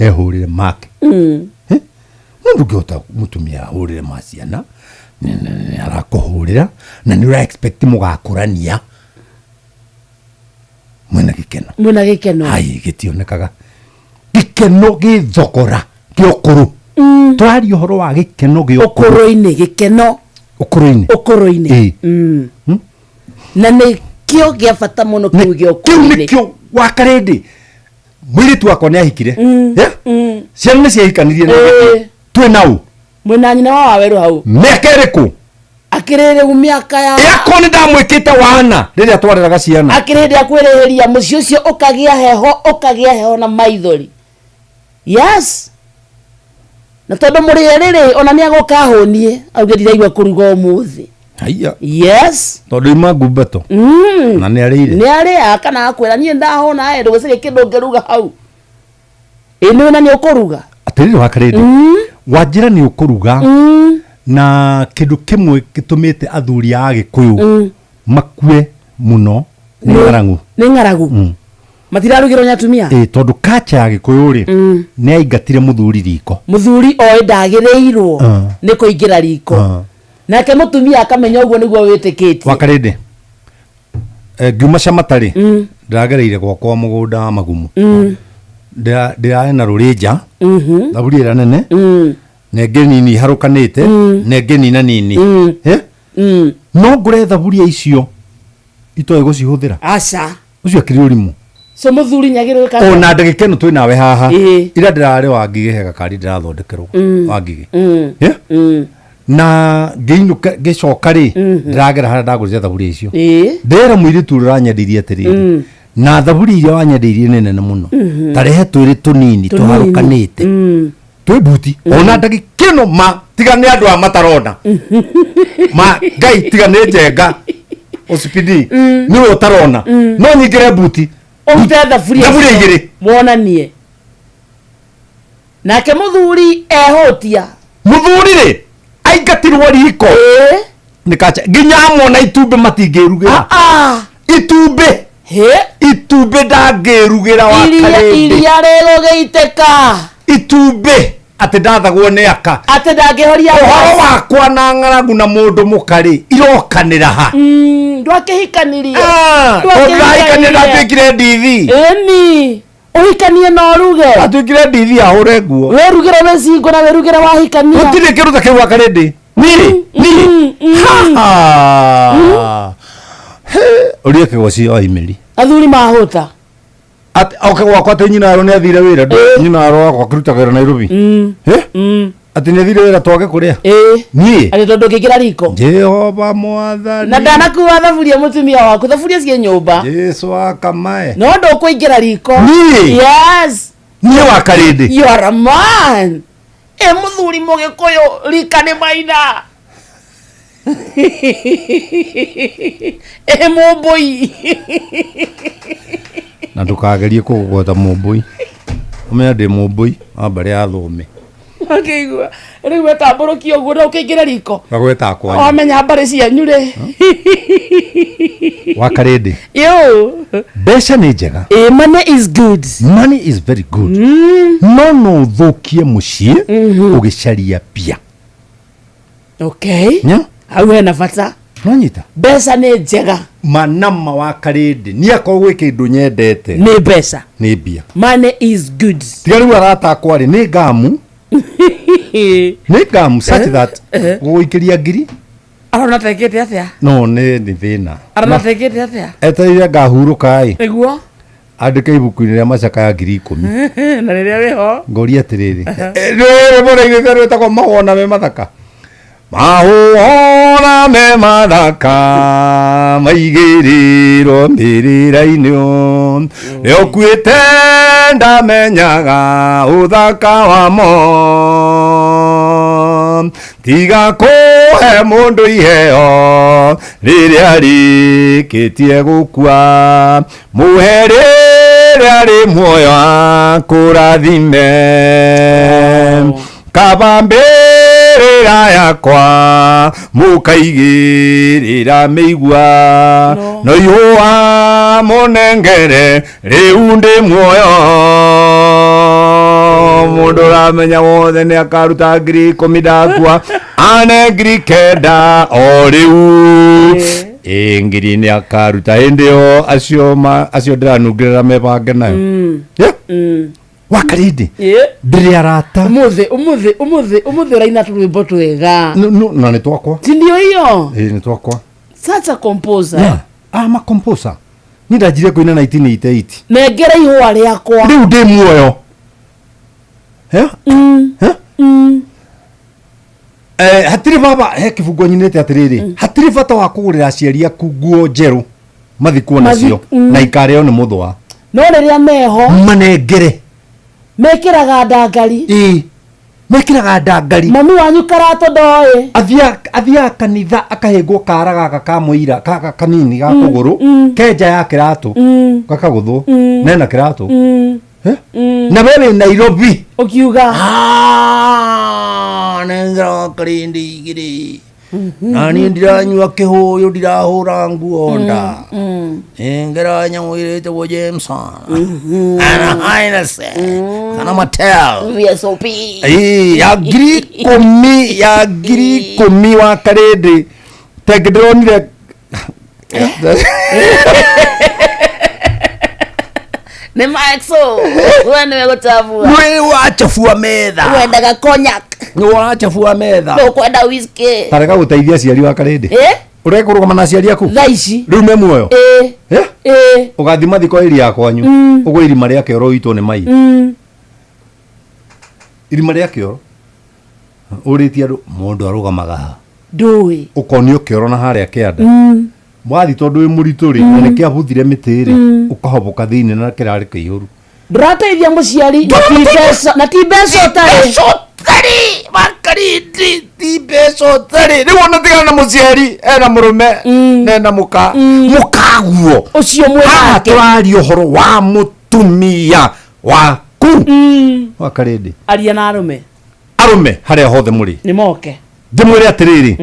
ehũrĩre make. Mũndũ ũngĩhota mũtumia ahũrĩre ma ciana nĩ arakũhũrĩra na nĩ ũra expect mũgakũrania mwĩna gĩkeno. Mwĩna gĩkeno. Ai, gĩtionekaga gĩkeno gĩ thogora kĩa ũkũrũ. Tũraria ũhoro wa gĩkeno gĩa ũkũrũ. Ũkũrũ-inĩ, gĩkeno. Ũkũrũ-inĩ. Ũkũrũ-inĩ. Ĩĩ. Na nĩkĩo gĩa bata mũno kĩu gĩa kĩu ũkũrũ-inĩ. Nĩkĩo wakarĩndĩ mũirĩtu wakwa nĩ ahikire. Yeah? Ciana nĩ ciahikanirie na twĩ nau. Mwĩna nyina wa Wawerũ hau. Mĩaka ĩrĩkũ? Akĩrĩ rĩu mĩaka ya Ĩakorwo nĩ ndamwĩkĩte wana rĩrĩa twareraga ciana. Akĩrĩ hĩndĩ ya kwĩrĩhĩria mũciĩ ũcio ũkagĩa heho, ũkagĩa heho na maithori. Yes. Na tondũ mũrĩ erĩ rĩ, ona nĩ agoka ahũnie auge ndiraigua kũruga ũmũthĩ. Haiya. Yes. Tondũ ima ngumbato. Na nĩ arĩire. Nĩ arĩa kana akwĩra niĩ ndahũna ĩ, ndũgũcarie kĩndũ ũngĩruga hau. Ĩ nĩ na nĩ ũkũruga. Atĩrĩrĩ wakarĩndĩ, wanjĩra nĩ ũkũruga, na kĩndũ kĩmwe gĩtũmĩte athuri a Agĩkũyũ makue mũno nĩ ng'aragu. Nĩ ng'aragu. Matirarugĩrwo nĩ atumia. Ĩ, tondũ kacha ya Gĩkũyũ rĩ, nĩ aingatire mũthuri riko. Mũthuri oĩ ndagĩrĩirwo nĩ kũingĩra riko. Nake mũtumia akamenya ũguo nĩguo wĩtĩkĩtie. Wakarĩndĩ, ngiuma Camata rĩ, ndĩragereire gwakwa mũgũnda wa magumu. Ndĩrarĩ na rũrĩnja, thaburia ĩrĩa nene na ĩngĩ nini iharũkanĩte na ĩngĩ nina nini. Eh? No ngũre thaburia icio itoĩ gũcihũthĩra. Aca. Ũcio akĩrĩ ũrimũ. So mũthuri nĩagĩrĩirwo gwĩka atĩa? Ona ndagĩka ĩno twĩ nawe haha, Ĩĩ. ira ndĩrarĩ wa ngigĩ, he gakari ndĩrathondekerwo wa ngigĩ. Eh? Na ngĩinũka ngĩcoka rĩ, ndĩragera harĩa ndagũrire thaburia icio. Ndĩra mũirĩtu ũrĩa ũranyendeirie atĩrĩrĩ, na thaburia iria wanyendeirie nĩ nene mũno, ta rehe twĩrĩ tũnini tũharũkanĩte twĩ mbuti ona ndagĩka ĩno ma tiga nĩ andũ aya matarona ma ngai, tiga nĩ njenga OCPD nĩwe ũtarona, no nyingĩre mbuti ũrute thaburia thaburia icio, igĩrĩ. Wonanie nake mũthuri ehũtia. Mũthuri rĩ aingatirwo riko nĩ kacha nginya amwe na itumbĩ matingĩrugĩra itumbĩ. Itumbĩ ndangĩrugĩra wa iria karĩndĩ. Iria rĩgũgĩitĩka. Itumbĩ atĩ ndathagwo nĩ aka. Atĩ ndangĩhoria ũhoro gas. Wakwa na ng'aragu na mũndũ mũkarĩ irokanĩra ha? Ndwakĩhikanirie. Tondũ ndahikania ndatuĩkire ndithi. Ĩni ũhikanie na ũruge. Ndatuĩkire ndithi ahũre nguo. Wĩrugĩre wĩ single na wĩrugĩre wahikania. Gũtirĩ kĩndũ ta kĩu wakarĩndĩ niĩ niĩ haha ũria kĩgoci wa imĩri. Athuri mahũta. Atĩ oke gwakwa atĩ nyina aro nĩ athire wĩra, nyina aro wakwa akĩruta wĩra Nairobi. Eh? Atĩ nĩ athire wĩra twage kũrĩa niĩ. Atĩ tondũ ũngĩingĩra riko. Jehova mwathani. Na ndanakuua thaburia mũtumia waku, thaburia ciĩ nyũmba. Jesu akamae. No ndũkũingĩra riko. Niĩ? Yes. Niĩ wa karĩndĩ. You are a man. Ĩ mũthuri mũgĩkũyũ rika nĩ maina. Ĩ mũmbũi. Na ndũkagerie kũgweta mũmbũi, ũmenya ndĩ mũmbũi wa mbarĩ ya thũme. Makĩigua rĩu wetambũrũkia ũguo no ũkĩingĩra riko. Gagweta kwanyu. Wamenya mbarĩ cianyu rĩ. Wa karĩndĩ. Yo. Mbeca nĩ njega. Ĩ, money is good. Money is very good, no no ũthũkie mũciĩ ũgĩcaria mbia. Okay. Nya? Hau hena bata. Nonyita. Mbeca nĩ njega. Manama wa karĩndĩ niĩ akorwo gwĩ kĩndũ nyendete nĩ mbeca. Nĩ mbia. Money is good. Tiga rĩu arata akwa rĩ nĩ ngamu, nĩ ngamu such that gũgũikĩria ngiri Arona tekĩte atĩa? No nĩ thĩna. Arona tekĩte atĩa? Etereire ngahurũka ĩ Nĩguo. Andĩke ibuku-inĩ rĩa macaka ya 10,000. Na rĩrĩa wĩho. Ngoria atĩrĩrĩ, rĩrĩ mũraigĩte rwĩtagwo mahũa me mathaka, mahũa me mathaka maigĩrĩrwo mbĩrĩra-inĩ nĩũkuĩte ndamenyaga ũthaka wamo, tiga kũhe mũndũ iheo rĩrĩa rĩkĩtie gũkua, mũhe rĩrĩa rĩ muoyo akũrathime, kaba mbĩrĩra yakwa mũkaigĩrĩra mĩigua no ihũa mũnengere rĩu ndĩ muoyo. Mũndũ ũramenya wothe nĩ akaruta 10,000 ndakua ane 9,000 o rĩu ĩ ngiri nĩ akaruta hĩndĩ ĩyo acio acio ndĩranungĩrĩra mebange nayo. Yeah? Wakarĩndĩ ndĩrĩ arata. Ũmũthĩ ũmũthĩ ũmũthĩ ũmũthĩ ũraina tũrwĩmbo twega. No, na nĩ twakwa. Si ndio hiyo? Ĩ nĩ twakwa. Such a composer. Yeah. I'm a composer. Niĩ ndanjirie kũina 1988. Nengera ihũa rĩakwa. Rĩu ndĩ muoyo. Eh? Eh? Eh, hatirĩ baba he kĩbungo nyinĩte atĩrĩrĩ, hatirĩ bata wa kũgũrĩra aciari aku nguo njerũ mathikwo nacio na ikarĩo nĩ mũthũa. No rĩrĩa meho manengere mekĩraga ndangari. Ĩ mekĩraga ndangari. Mami wanyu karatũ ndoĩ. Athiaga kanitha akahĩngwo kara gaka ka mũira kaka kanini ga kũgũrũ kenja ya kĩratũ gakagũthwo nena kĩratũ. Eh? Na we wĩ Nairobi ũkiuga nengera karĩndĩ igĩrĩ na niĩ ndiranyua kĩhũyũ ndirahũra nguo nda nengera nyamũ ĩrĩtagwo Jameson kana Heineken kana Martell VSOP. Ĩĩ, ya 10,000, ya 10,000 wa karĩndĩ tengĩ ndĩronire. Nĩ maxo we nĩwe gũcabua. Nĩwe wacabua metha. Wendaga cognac. Nĩwe wacabua metha. Ndũkwenda whisky. Tareka gũteithia aciari wa karĩndĩ. Eh? Ũreka kũrũgama na aciari aku thaa ici rĩu me muoyo? Ĩ. Eh? Ĩ. Ũgathiĩ mathiko ĩria ya kwanyu ũgwe irima rĩa kĩoro ũitwo nĩ mai. Irima rĩa kĩoro Ũrĩtie andũ mũndũ arũgamaga ha Ndũĩ. Ũkonio kĩoro na harĩa kĩanda. Wathi tondũ wĩ mũritũ rĩ, na nĩkĩabuthire mĩtĩ rĩ, ũkahoboka thĩinĩ na kĩrarĩ kĩihũru. Ndũrateithia mũciari na ti mbeca, na ti mbeca ũtarĩ. Mbeca ũtarĩ Wakarindi, ti mbeca ũtarĩ. Rĩu ona tigana na mũciari ena mũrũme na ena mũka mũkaguo ũcio mwĩ haha nake. Tũraria ũhoro wa mũtumia waku. Wakarindi. Aria na arũme. Arũme harĩa hothe mũrĩ, nĩ moke. Ndĩmwĩre atĩrĩrĩ,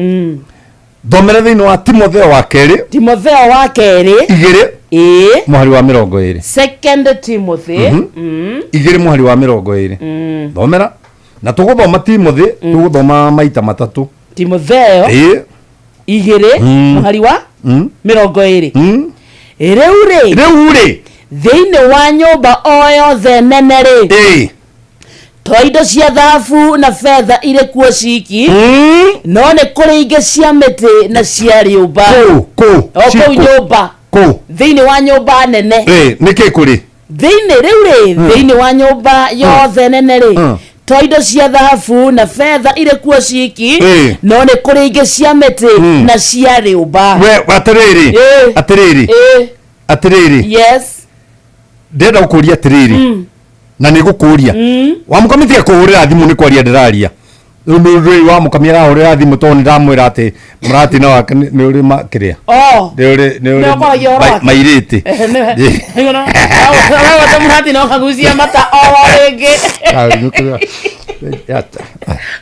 thomere thĩinĩ wa Timotheo wa kerĩ. Timotheo wa kerĩ. 2. Ĩĩ. Mũhari wa 20. Second Timothy. 2 mũhari wa 20. Thomera na tũgũthoma Timothy, tũgũthoma maita matatũ. Timotheo Ĩĩ. 2 mũhari wa 20. Rĩu rĩ, rĩu rĩ, thĩinĩ wa nyũmba o yothe nene rĩ, ĩĩ, to indo cia thahabu na betha irĩ kuo ciki, no nĩ kũrĩ ingĩ cia mĩtĩ na cia rĩũmba. Kũ kũ? O kũu Cikũ. nyũmba. Kũ? Thĩinĩ wa nyũmba nene. Ĩĩ, nĩkĩ kũrĩ? Thĩinĩ rĩu rĩ, thĩinĩ wa nyũmba yothe nene rĩ, to indo cia thahabu na betha irĩ kuo ciki, no nĩ kũrĩ ingĩ cia mĩtĩ na cia rĩũmba. We atĩrĩrĩ. Ĩĩ. Atĩrĩrĩ. Ĩĩ. Atĩrĩrĩ. Yes. Ndĩrenda gũkũria atĩrĩrĩ, na nĩ ngũkũria wamũkami, tiga kũhũrĩra thimũ, nĩ kwaria ndĩraria. Rĩu nĩ wamũkami arahũrĩra thimũ tondũ nĩ ndamwĩra atĩ mũratina wake nĩ ũrĩ kĩrĩa Oh. nĩ ũrĩ nĩ Nĩ ũrĩ ũkwaragia ũhoro wake? mairĩtĩ. Wagwata mũratina ũkagucia mata oro rĩngĩ. Ah, nĩ ũkũrĩa-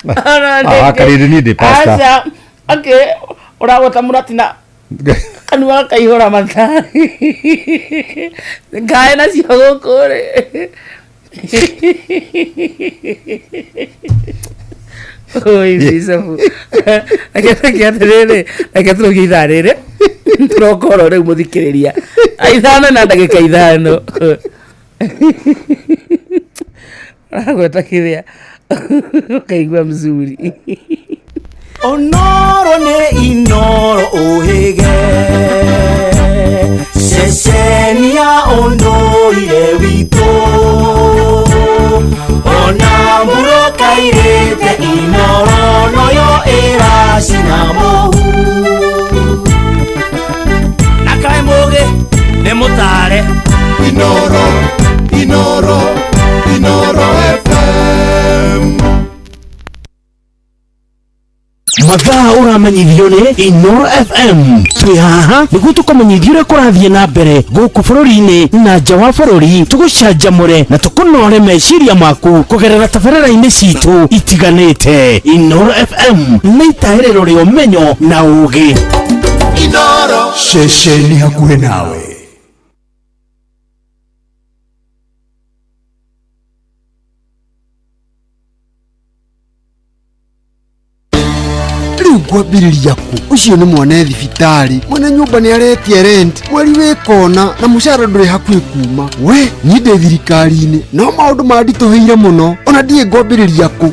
Oro Ah, rĩngĩ. Wakarĩndĩ, niĩ ndĩ pastor. Aca. Okay, ũragwata mũratina kanua gakaihũra mata ngaĩ nacio gũkũ rĩ. Oi, Bishop. Reke tuge atĩrĩrĩ, reke tũrũgie ithaa rĩrĩ tũroka oro rĩu mũthikĩrĩria 5:05 ũragweta kĩrĩa ũkaigua mzuri. Onoro nĩ Inoro ũhĩge ceceni ya ũndũire witũ ona mũrũkairĩte Inoro noyo ĩracina mũhu na kaĩ mũgĩ nĩ mũtare. Inoro, Inoro, Inoro FM. Mathaa ũramenyithio nĩ Inoro FM. Twĩ haha nĩguo tũkũmenyithia ũrĩa kũrathiĩ na mbere gũkũ bũrũri-inĩ na nja wa bũrũri, tũgũcanjamũre na tũkũnore meciria maku kũgerera tabarĩra-inĩ citũ itiganĩte. Inoro FM nĩ itahĩrĩro rĩa ũmenyo na ũũgĩ. Inoro. Ceceni hakuhĩ nawe. Rĩu ngwambĩrĩria kũ? Ũcio nĩ mwana e thibitarĩ, mwene nyũmba nĩ aretia rent mweri wĩ kona na mũcara ndũrĩ hakuhĩ kuma. We niĩ ndĩ thirikari-inĩ no maũndũ manditũhĩire mũno, ona ndiĩ ngwambĩrĩria kũ.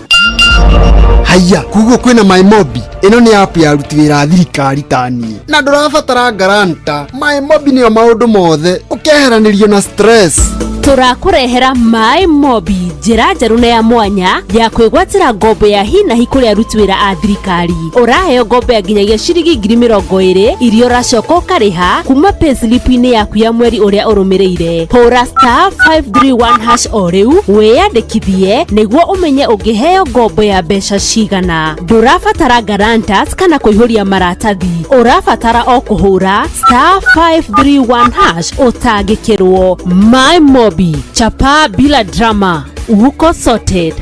Haiya, koguo kwĩna MyMobi. Ĩno nĩ app ya aruti wĩra a thirikari ta niĩ na ndũrabatara guarantor. MyMobi nĩyo maũndũ mothe, ũkeheranĩrio na stress. Tũrakũrehera Maĩ Mobi, njĩra njerũ na ya mwanya ya kwĩgwatĩra ngombo ya hi na hi kũrĩ aruti wĩra a thirikari. Ũraheo ngombo ya nginyagia ciringi 20,000 iria ũracoka ũkarĩha kuma payslip-inĩ yaku ya mweri ũrĩa ũrũmĩrĩire. Hũra *531# o rĩu wĩyandĩkithie nĩguo ũmenye ũngĩheo ngombo ya mbeca cigana. Ndũrabatara guarantors kana kũihũria maratathi, ũrabatara o kũhũra *531# ũtangĩkĩrwo. My Mobi, chapa bila drama, uko sorted.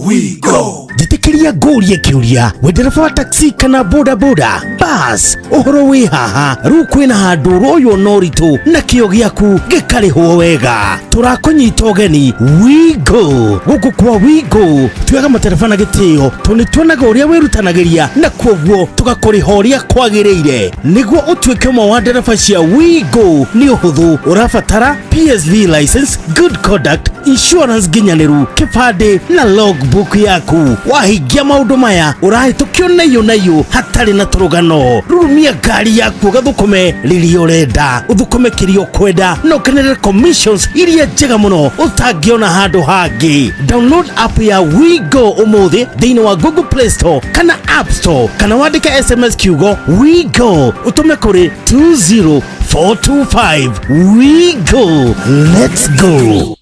We go. Njĩtĩkĩria ngũrie kĩũria, we ndereba wa taxi kana bodaboda bas, ũhoro wĩ haha rĩu kwĩna handũ ũroywo na ũritũ na kĩo gĩaku gĩkarĩhwo wega. Tũrakũnyita ũgeni Wigo. Gũkũ kwa Wigo tuoyaga matereba na gĩtĩo tondũ nĩ tuonaga ũrĩa wĩrutanagĩria na kuoguo tũgakũrĩha ũrĩa kwagĩrĩire. Nĩguo ũtuĩke ũmwe wa ndereba cia Wigo nĩ ũhũthũ, ũrabatara PSV license, good conduct, insurance nginyanĩru, kĩbandĩ na logbook yaku. Wahingia maũndũ maya ũrahĩtũkio na iyo hatarĩ na tũrũgano. Rurumia ngari yaku ũgathũkũme rĩrĩa ũrenda, ũthũkũme kĩrĩa ũkwenda, na ũkenere commissions iria njega mũno ũtangĩona handũ hangĩ. Download app ya WeGo ũmũthĩ thĩinĩ wa Google Play Store kana App Store, kana wandĩke SMS kiugo WeGo ũtũme kũrĩ 20425. WeGo, let's go.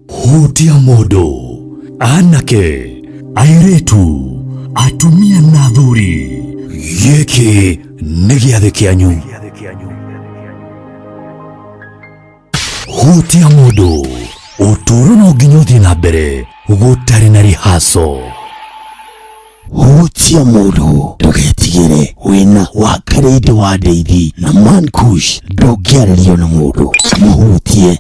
Hutia mũndũ, anake, airĩtu, atumia na athuri, gĩkĩ nĩ gĩathĩ kĩanyu. Hutia mũndũ, ũtũũro no nginya ũthiĩ na mbere gũtarĩ na rihaco. Hutia mũndũ, ndũgetigĩre, wĩna wa Karĩndĩ wa Ndeithi na Man Kush, ndũngĩarĩrio nĩ mũndũ, mũhutie.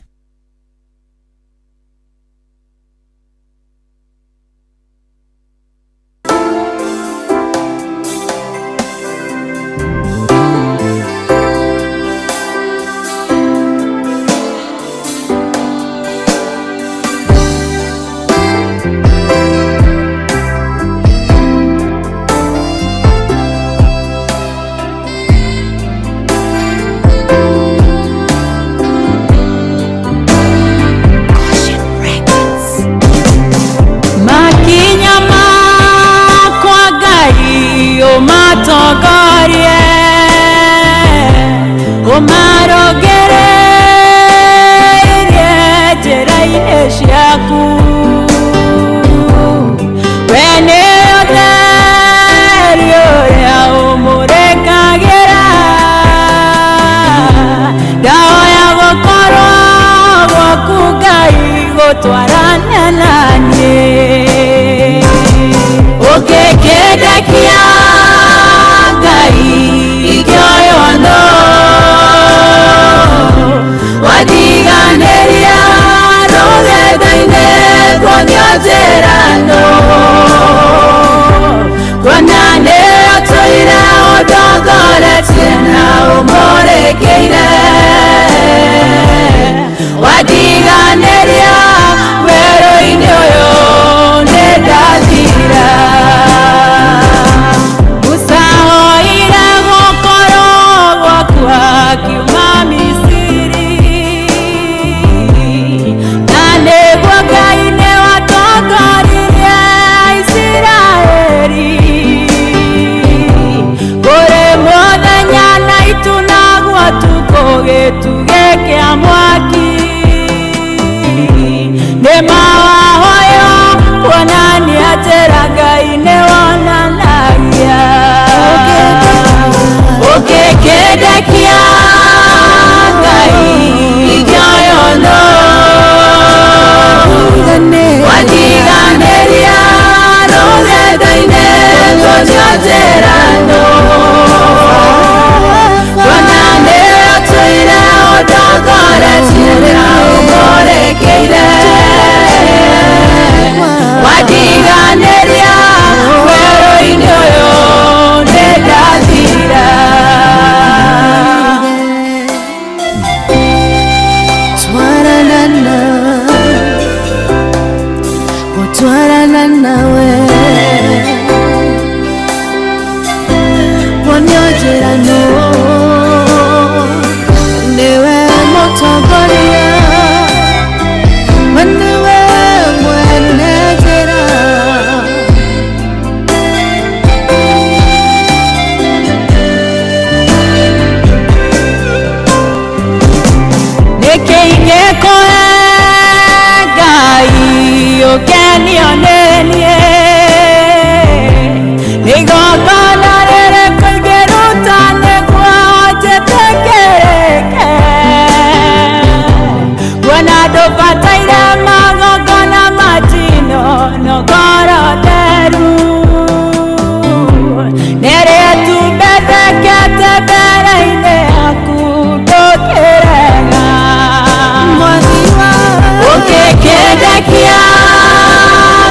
Kia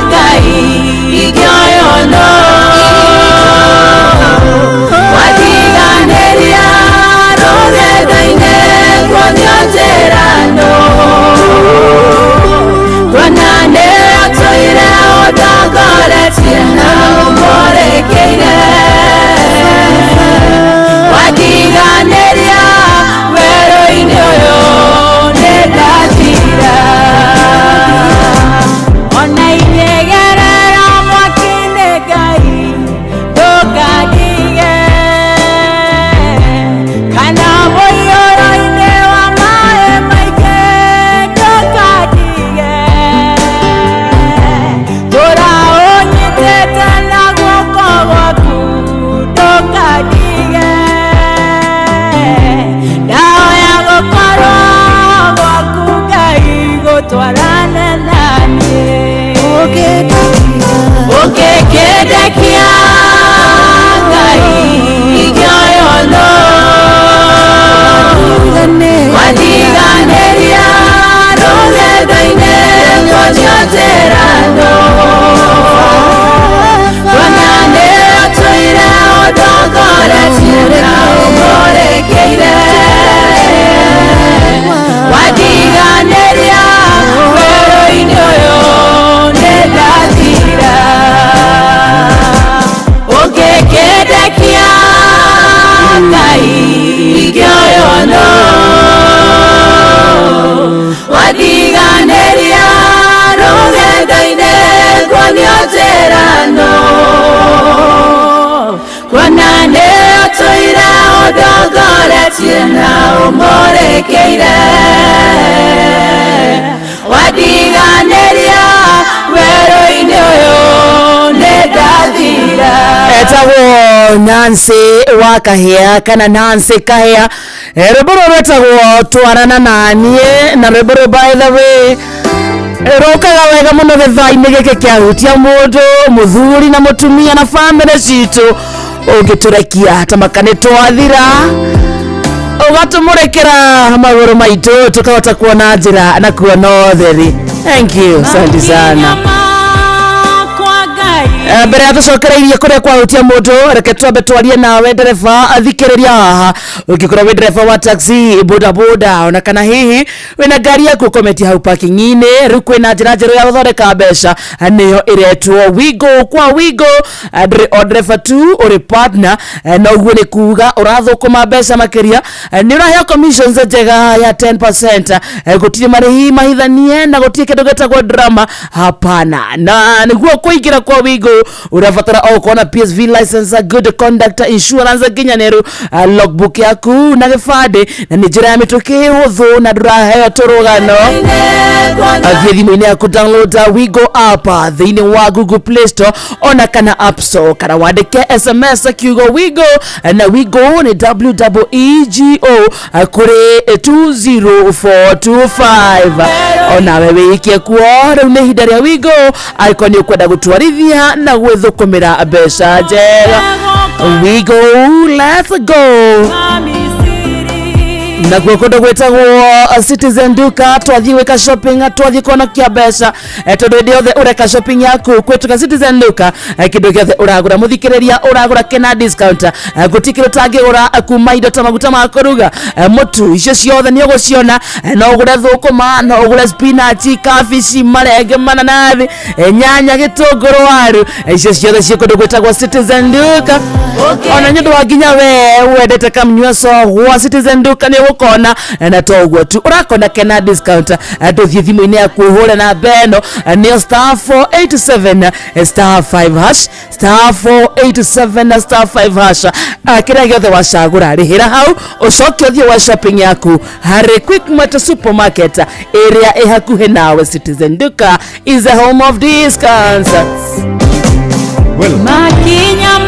Ngai. Twarana naniĩ Ũngĩkĩndekia Ngai ingĩoywo nũ Wandiganĩria rũgendo-inĩ kuonio njĩra nũ Kuona nĩ ũtũire ũndongoretie na ũmũrĩkĩire Wandiganĩria werũ-inĩ ũyũ nĩ ndathira Ũngĩkĩndekia Ngai ingĩoywo nũ Wandiganĩria rũgendo-inĩ kuonio njĩra nũ Kuona nĩ ũtũire ũndongoretie na ũmũrĩkĩire Wandiganĩria werũ-inĩ ũyũ nĩ ndathira Etagwo Nancy wa Kahĩa kana Nancy Kahĩa. Rwĩmbo rũrũ rwĩtagwo Twarana naniĩ na rwĩmbo rũrũ by the way rũkaga wega mũno gĩthaa-inĩ gĩkĩ kĩahutia mũndũ mũthuri na mũtumia na bamĩrĩ citũ ũngĩtũrekia ta maka nĩ twathira ũgatũmũrĩkĩra magũrũ maitũ tũkahota kuona njĩra na kuona ũtheri. Thank you, asante sana. Mbere ya tũcokereirie kũrĩa kwahutia mũndũ reke twambe twarie nawe ndereba athikĩrĩria haha ũngĩkorwo wĩ ndereba wa taxi boda boda ona kana hihi wĩna ngari yaku ũkometie hau parking-inĩ rĩu kwĩna njĩra njerũ ya gũthondeka mbeca nĩyo ĩretwo Wigo kwa Wigo ndũrĩ o ndereba tu ũrĩ partner na ũguo nĩ kuga ũrathũkũma mbeca makĩria nĩ ũraheo commissions njega ya 10% gũtirĩ marĩhi mahithanie na gũtirĩ kĩndũ gĩtagwo drama hapana na nĩguo kũingĩra kwa Wigo ũrabatara o gũkorwo na PSV license good conduct insurance nginyanĩru logbook yaku na gĩbandĩ na nĩ njĩra ya mĩtũkĩ hũthũ na ndũraheo tũrũgano athiĩ thimũ-inĩ yaku download Wigo app thĩinĩ wa Google Play Store ona kana App Store kana wandĩke SMS kiugo Wigo na Wigo nĩ WEEGO kũrĩ 20425 onawe wĩikie kuo rĩu nĩ ihinda rĩa Wigo angĩkorwo nĩ ũkwenda gũtwarithia na gwĩthũkũmĩra mbeca njega. Wigo, let's go. Nakuo kũndũ gwĩtagwo Citizen Duka twathiĩ gwĩka shopping twathiĩ kũhonokia mbeca tondũ hĩndĩ yothe ũreka shopping yaku kwĩtuka Citizen Duka kĩndũ gĩothe ũragũra mũthikĩrĩria ũragũra kĩna discount gũtirĩ kĩndũ ũtangĩgũra kuma indo ta maguta ma kũruga mũtu icio ciothe nĩ ũgũciona no ũgũre thũkũma no ũgũre spinach kabici marenge mananathi nyanya gĩtũngũrũ waru icio ciothe ciĩ kũndũ gwĩtagwo Citizen Duka ona nĩ ũndũ wa nginya we wendete kamnyuaco gwa Citizen Duka nĩ ũgũkona na to ũguo tu ũrakona kena discount ndũthiĩ thimũ-inĩ yaku ũhũre namba ĩno nĩyo star 487 star 5 hash star 487 star 5 hash kĩrĩa gĩothe wacagũra rĩhĩra hau ũcoke ũthiĩ wa shopping yaku harĩ Quickmart supermarket ĩrĩa ĩ hakuhĩ nawe. Citizen Duka is the home of discounts. Makinya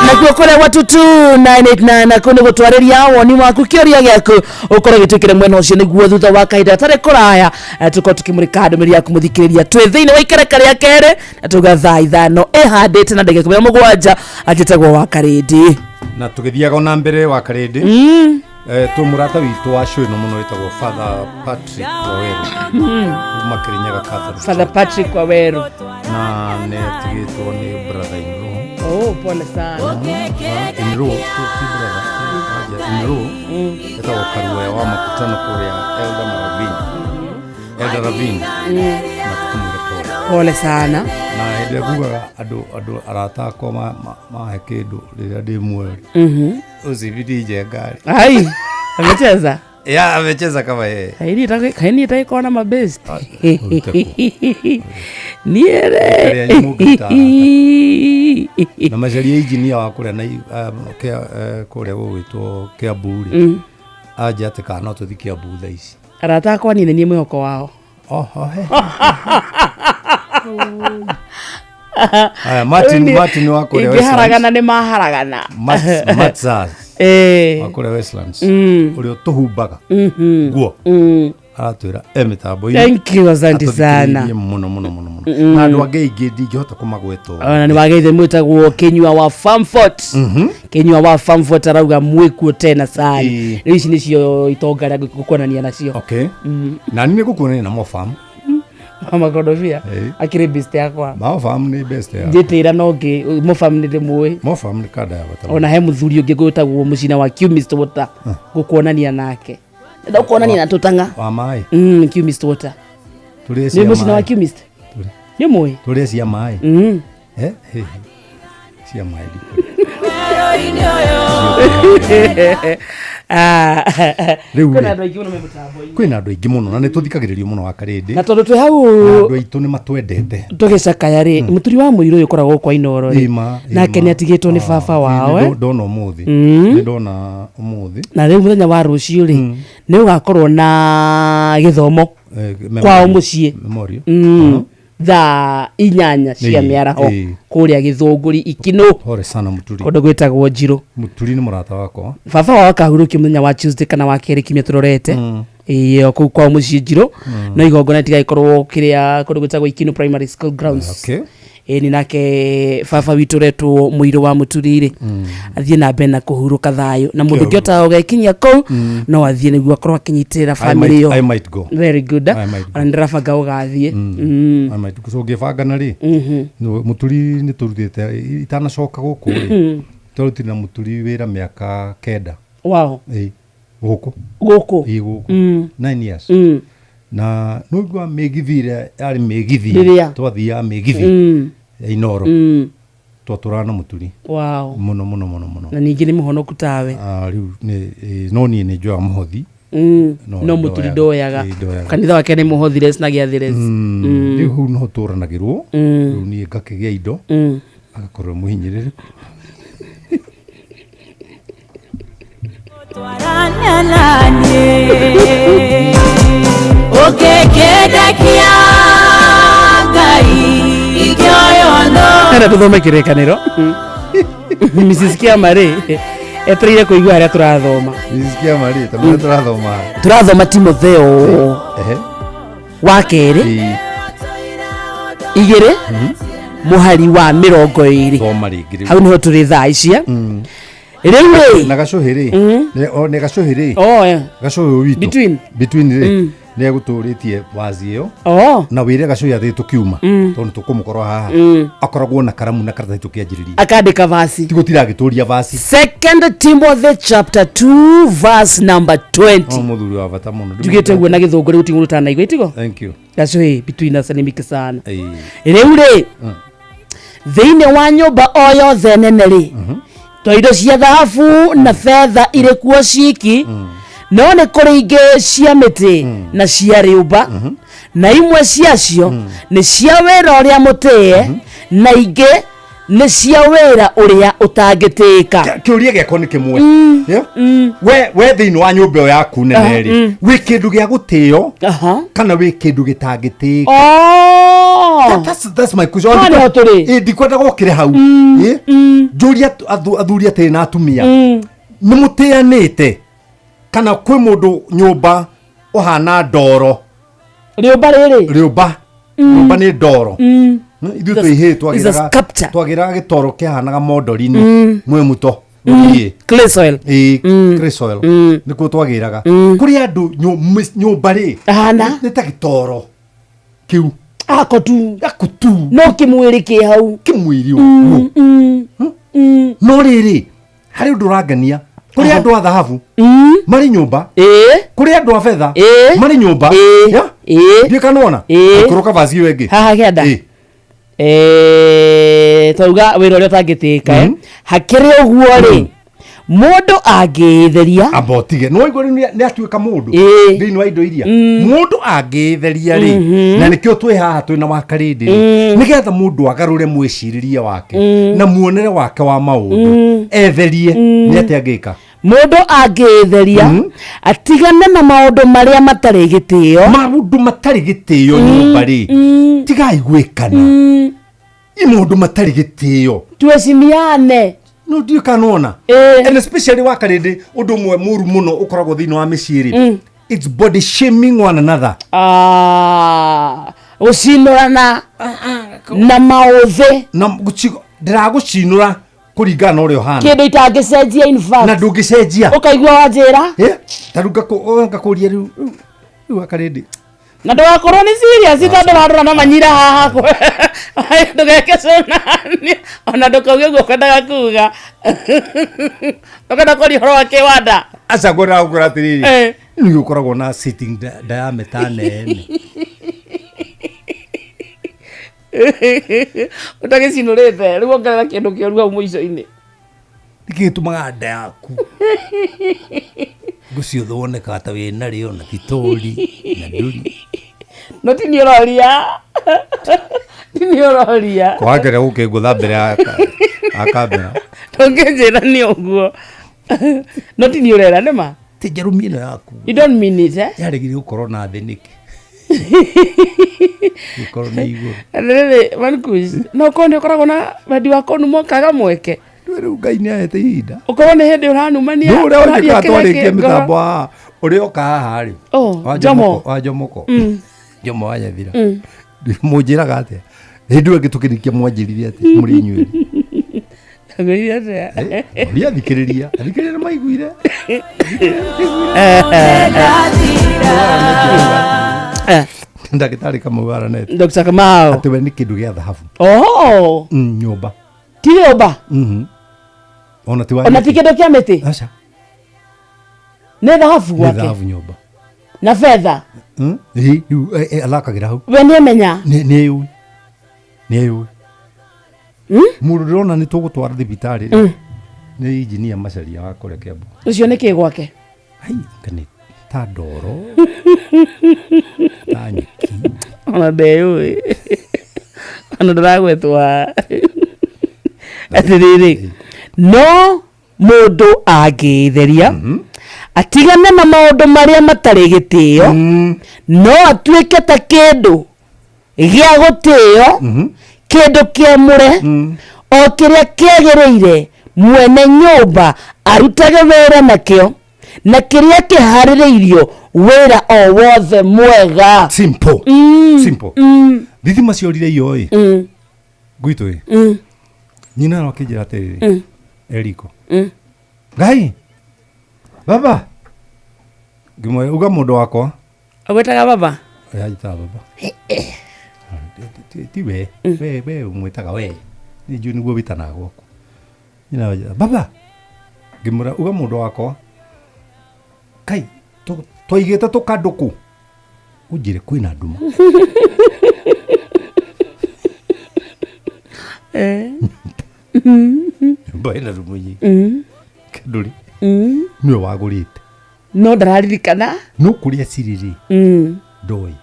nakuo kũrĩa gwa 22989 nakuo nĩ gũtwarĩria woni waku kĩũria gĩaku ũkorwo gĩtwĩkĩre mwena ũcio nĩguo thutha wa kahinda gatarĩ kũraya tũkorwo tũkĩmũrĩka ndũmĩrĩri yaku mũthikĩrĩria twĩ thĩinĩ wa ikereka rĩa kerĩ na tuga thaa 5 ĩhandĩte na ndagĩka 17 anjĩtagwo wa Karĩndĩ na tũgĩthiaga ona mbere wa Karĩndĩ tũ mũrata witũ wa cũ ĩno mũno wĩtagwo Father Patrick Waweru kuma Kĩrĩnyaga Catholic Father Patrick Waweru na nĩ atigĩtwo nĩ brother in law. Oh, pole sana. In law, ti brother, in law etagwo Karuoya wa Makutano kũrĩa Elder Ravine. Elder Ravine. Na tũkamwĩra pole. Pole sana. Na hĩndĩ ĩrĩa ngugaga andũ arata akwa mahe kĩndũ rĩrĩa ndĩ muoyo. Ũcibidi njenga. Ai, amecheza. Ya, amecheza kama yeye. Kaini itaikona mabest. Niere. Na macaria engineer wa kũrĩa na kũrĩa gũgwĩtwo Kiambu rĩ. Anja atĩ kana no tũthiĩ Kiambu thaa ici. Arata akwa niĩ nĩ niĩ mwĩhoko wao. Oho he. Aya Martin wa kũrĩa Westlands. Ingĩharagana nĩ maharagana. Matsas. Wa kũrĩa Westlands. Ũrĩa ũtũhumbaga. Nguo. Aratwĩra e mĩtambo-inĩ. Thank you, asante sana. Atũthikĩrĩirie mũno mũno mũno mũno. Na andũ angĩ aingĩ ndingĩhota kũmagweta othe. Ona nĩ wageithe mwĩtagwo Kinyua wa Famfort. Kinyua wa Famfort arauga mwĩkuo tena sana. Rĩu ici nĩcio itonga rĩa gũkuonania nacio. Okay. Na niĩ nĩngũkuonania na Mofam. Makodobia Ĩĩ. akĩrĩ best yakwa. Mofam nĩ best ya. Njĩtĩra no ngĩ Mofam nĩ ndĩmũĩ. Mofam nĩ kanda ya bata. Ona he mũthuri ũngĩ gwĩtagwo mũcina wa Cumist Water gũkuonania nake. Ndenda gũkuonania na tũtang'a. Wa maĩ. Cumist Water. Tũrĩe Nĩ cia mũcina wa maĩ. Cumist. Nĩ mũĩ? Tũrĩe cia maĩ. Eh? He, he. Cia maĩ ndikũrĩ. Rĩu Kwĩna rĩ, andũ aingĩ mũno me mũtambo-inĩ. Kwĩna andũ aingĩ mũno na nĩ tũthikagĩrĩrio mũno wa Karĩndĩ. Na tondũ twĩ hau Na andũ aitũ nĩ matwendete. Tũgĩcakaya rĩ, mũturi wa mũirũ ũyũ ũkoragwo kwa Inooro rĩ, Ĩma, nake ĩma. nĩ atigĩtwo nĩ baba wao, eh? Ndona ũmũthĩ. Nĩ ndona ũmũthĩ. Na rĩu mũthenya wa rũciũ rĩ, nĩ ũgakorwo na gĩthomo Eh, kwao memorial. mũciĩ. Memorial. Thaa 8 cia mĩaraho kũrĩa Gĩthũngũri Ikinũ. Pole sana Mũturi. Kũndũ gwĩtagwo Njirũ. Mũturi nĩ mũrata wakwa. Baba wao akahurũkio mũthenya wa Tuesday kana wa kerĩ kiumia tũrorete. Ĩĩ, o kũu kwao mũciĩ Njirũ. No igongona rĩtigagĩkorwo kĩrĩa kũndũ gwĩtagwo Ikinũ Primary School grounds. Okay. Ĩĩ ni nake baba witũ ũretwo mũirũ wa mũturi rĩ, athiĩ na mbere na kũhurũka thayũ, na mũndũ ũngĩ ũtagũgekinyia kũu no athiĩ nĩguo akorwo akĩnyitĩrĩra I family might- ĩyo. I might go. Very good. I might go. Ona nĩndĩrabanga ũgathiĩ. I might go. So ũngĩbangana rĩ, mũturi nĩ tũrutĩte itanacoka gũkũ rĩ, twarutire na mũturi wĩra mĩaka 9. Wow. Ĩĩ, gũkũ. Gũkũ? Ĩĩ, gũkũ. 9 years. Na nĩũigua mĩgithi ĩrĩa yarĩ mĩgithi. Rĩrĩa. Twathiaga mĩgithi ya Inooro. Twatũraga na mũturi. Wow. Mũno mũno mũno mũno. Na ningĩ nĩ mũhonoku tawe. Ah, rĩu nĩ ĩĩ, no niĩ nĩ njoyaga mũhothi. No mũturi ndoyaga. Ĩĩ, ndoyaga. Kanitha wake nĩ mũhothires na gĩathĩres. Rĩu hau noho tũranagĩrwo. Rĩu niĩ ngakĩgĩa indo. Agakorwo mũhinyĩrĩrĩku. Ũkĩkĩndekia Ngai ikĩoywo Enda tũthome kĩrĩkanĩro. Mrs. Kiama rĩ, etereire kũigua harĩa tũrathoma. Mrs. Kiama rĩ, ta mũrĩa tũrathoma. Tũrathoma Timotheo Ehe. wa kerĩ 2 mũhari wa 20. Thoma rĩngĩ rĩu. Hau nĩho tũrĩ thaa icia. Rĩu rĩ. Na gacũhĩ rĩ. O nĩ gacũhĩ rĩ. Oh, eh. Gacũhĩ witũ. Between. Between rĩ. Nĩ egũtũrĩtie wazi ĩyo. Oh. Na wĩre gacũhĩ atĩ tũkiuma. Tondũ tũkũmũkorwo haha. Akoragwo na karamu na karatathi tũkĩanjĩrĩria. Akandĩka vasi. Tigũtira agĩtũria vasi. Second Timothy chapter 2 verse number 20. O mũthuri wa bata mũno. Njugĩte ũguo na gĩthũngũ rĩu tigũrũ tanaigua itigo. Thank you. Gacũhĩ between us nĩ miki sana. Ĩĩ. Rĩu rĩ, thĩinĩ wa nyũmba o yothe nene rĩ, to indo cia thahabu na betha irĩ kuo ciki, no nĩ kũrĩ ingĩ cia mĩtĩ na cia rĩũmba, na imwe ciacio nĩ cia wĩra ũrĩa mũtĩe, na ingĩ nĩ cia wĩra ũrĩa ũtangĩtĩĩka. Kĩũria gĩakwa nĩ kĩmwe. Yeah? We thĩinĩ wa nyũmba ĩyo yaku nene rĩ, wĩ kĩndũ gĩa gũtĩo kana wĩ kĩndũ gĩtangĩtĩĩka? Oh. That's my question. Haha nĩho tũrĩ. Ĩ, ndikwenda gũkĩre hau. Ĩ? Njũrie athuri atĩrĩ na atumia. Nĩ mũtĩanĩte kana kwĩ mũndũ nyũmba ũhana ndoro? Rĩũmba rĩrĩ? Rĩũmba. Rĩũmba nĩ ndoro. Ithuĩ twĩ ihĩĩ It's a sculpture. twagĩraga gĩtoro kĩahanaga mondorini mwĩ mũto. Gũthiĩ. Clay soil. Ĩĩ, clay soil. Nĩkuo twagĩraga. Kũrĩ andũ nyũmba rĩ. Ahana. Nĩ ta gĩtoro kĩu. Ako tu. Ako tu. No kĩmwĩrĩ kĩ hau. Kĩmwĩrĩ ũguo. No rĩrĩ, harĩ ũndũ ũrangenia. Kũrĩ andũ a thahabu marĩ nyũmba. Kũrĩ andũ a betha marĩ nyũmba. Yeah? Ndiũĩ kana nĩwona? Ikũrũka vaci ĩyo ĩngĩ. Haha kĩanda. Twauga wĩra ũrĩa ũtangĩtĩĩka, eh? Hakĩrĩ ũguo rĩ, mũndũ angĩĩtheria. Amba ũtige nĩ waigua rĩu nĩ atuĩka mũndũ thĩinĩ wa indo iria mũndũ angĩĩtheria rĩ, na nĩkĩo twĩ haha twĩ na wakarĩndĩ rĩ, nĩgetha mũndũ agarũre mwĩcirĩrie wake na muonere wake wa maũndũ, etherie, nĩ atĩa angĩka? Mũndũ angĩĩtheria atigane na maũndũ marĩa matarĩ gĩtĩo. Maũndũ matarĩ gĩtĩo nyũmba rĩ, tigai gwĩkana i maũndũ matarĩ gĩtĩo. Tuheshimiane. No ndiũ kana nĩwona? And especially wakarĩndĩ, ũndũ ũmwe mũru mũno ũkoragwo thĩinĩ wa mĩciĩ rĩ, It's body shaming one another. Ah, gũcinũrana na maũthĩ. Na ndĩragũcinũra kũringana na ũrĩa ũhana. Kĩndũ itangĩcenjia in fact. Na ndũngĩcenjia. Ũkaigua wanjĩra. Ta rĩu ngakũria rĩu rĩu akarĩndĩ. Na ndũgakorwo nĩ serious tondũ warora na manyira haha ndũgeke cũnani ona ndũkauge ũguo ũkwendaga kuga. Ũkwenda kwaria ũhoro wa kĩwanda. Aca ngwendaga gũkwĩra atĩrĩrĩ. Nĩ ũkoragwo na sitting diameter nene. Ũtagĩcinũrĩte rĩu ongerera kĩndũ kĩũru hau mũico-inĩ. Nĩkĩ gĩtũmaga nda yaku ngũciũthũ wonekaga ta wĩ narĩo na ti tũri na ndũri. No ti niĩ ũroria. Ti niĩ ũroria. Kwagĩrĩra gũkĩngũtha mbere ya kamera. Ndũngĩnjĩra nĩ ũguo. No ti niĩ ũrera nĩ ma? Ti njarumi ĩno yaku. You don't mean it, eh? Yaregire gũkorwo na thĩ nĩkĩ? Gũkorwo nĩ igũrũ. Rĩrĩ, Mankush, no ũkorwo nĩ ũkoragwo na wendi wa kũnuma ũkaga mweke. Rĩu Ngai nĩ ahete ihinda. Ũkorwo nĩ hĩndĩ ũranumania. Nĩ ũrĩa ũngĩkorwo twarĩkia mĩtambo haha, ũrĩa oka haha rĩ. Oh, Jomo. Wa Jomoko. Jomo wa Nyathira. Mũnjĩraga atĩa? Hĩndĩ ĩyo ĩngĩ tũkĩrĩkia mwanjĩrire atĩa mũrĩ inyuĩ? Ngwĩrire atĩa? Ũria athikĩrĩria. Athikĩrĩria nĩ maiguire. Ndagĩtarĩ Kamau aranete. Dr. Kamau. Atĩ we nĩ kĩndũ gĩa thahabu. Oh. Nyũmba. Ti rĩũmba? Ona ti wa Ona ti kĩndũ kĩa mĩtĩ? Aca. Nĩ thahabu Nĩ gwake? thahabu nyũmba. Na betha? Ĩĩ, rĩu athakagĩra hau. We nĩemenya? Nĩ yũĩ. Nĩ yũĩ. Mũndũ ndĩrona nĩ tũgũtwara thibitarĩ rĩ. Nĩ injinia Macharia wa kũrĩa Kiambu. Ũcio nĩ kĩ gwake? Ai, nĩ ta ndoro. Ta nyeki. Ona ndeyũĩ. Ona ndĩragwetwo haha. Atĩrĩrĩ, no mũndũ angĩĩtheria atigane na maũndũ marĩa matarĩ gĩtĩo, no atuĩke ta kĩndũ gĩa gũtĩo, kĩndũ kĩamũre, o kĩrĩa kĩagĩrĩire mwene nyũmba arutage wĩra nakĩo, na kĩrĩa kĩharĩrĩirio wĩra o wothe mwega. Simple. Simple. Thitima ciorire iyo ĩ. Gwitũ ĩ. Nyina no akĩnjĩra atĩrĩrĩ. Eriko. Ngai. Baba. Ngĩmwĩra uga mũndũ wakwa. Ũgwĩtaga baba? Anjĩtaga baba. Ti we. We we ũmwĩtaga we. Nĩ njũĩ nĩguo wĩtanaga gwaku. Nyina anjĩra baba. Ngĩmwĩra uga mũndũ wakwa. Kai twaigĩte tũkandũ kũ? Ũnjĩre kwĩna nduma. Nyũmba ĩna rumu nyingĩ. Kĩndũri. Nĩwe wagũrĩte. No ndararirikana. No kũrĩa cirĩ rĩ. Ndoĩ.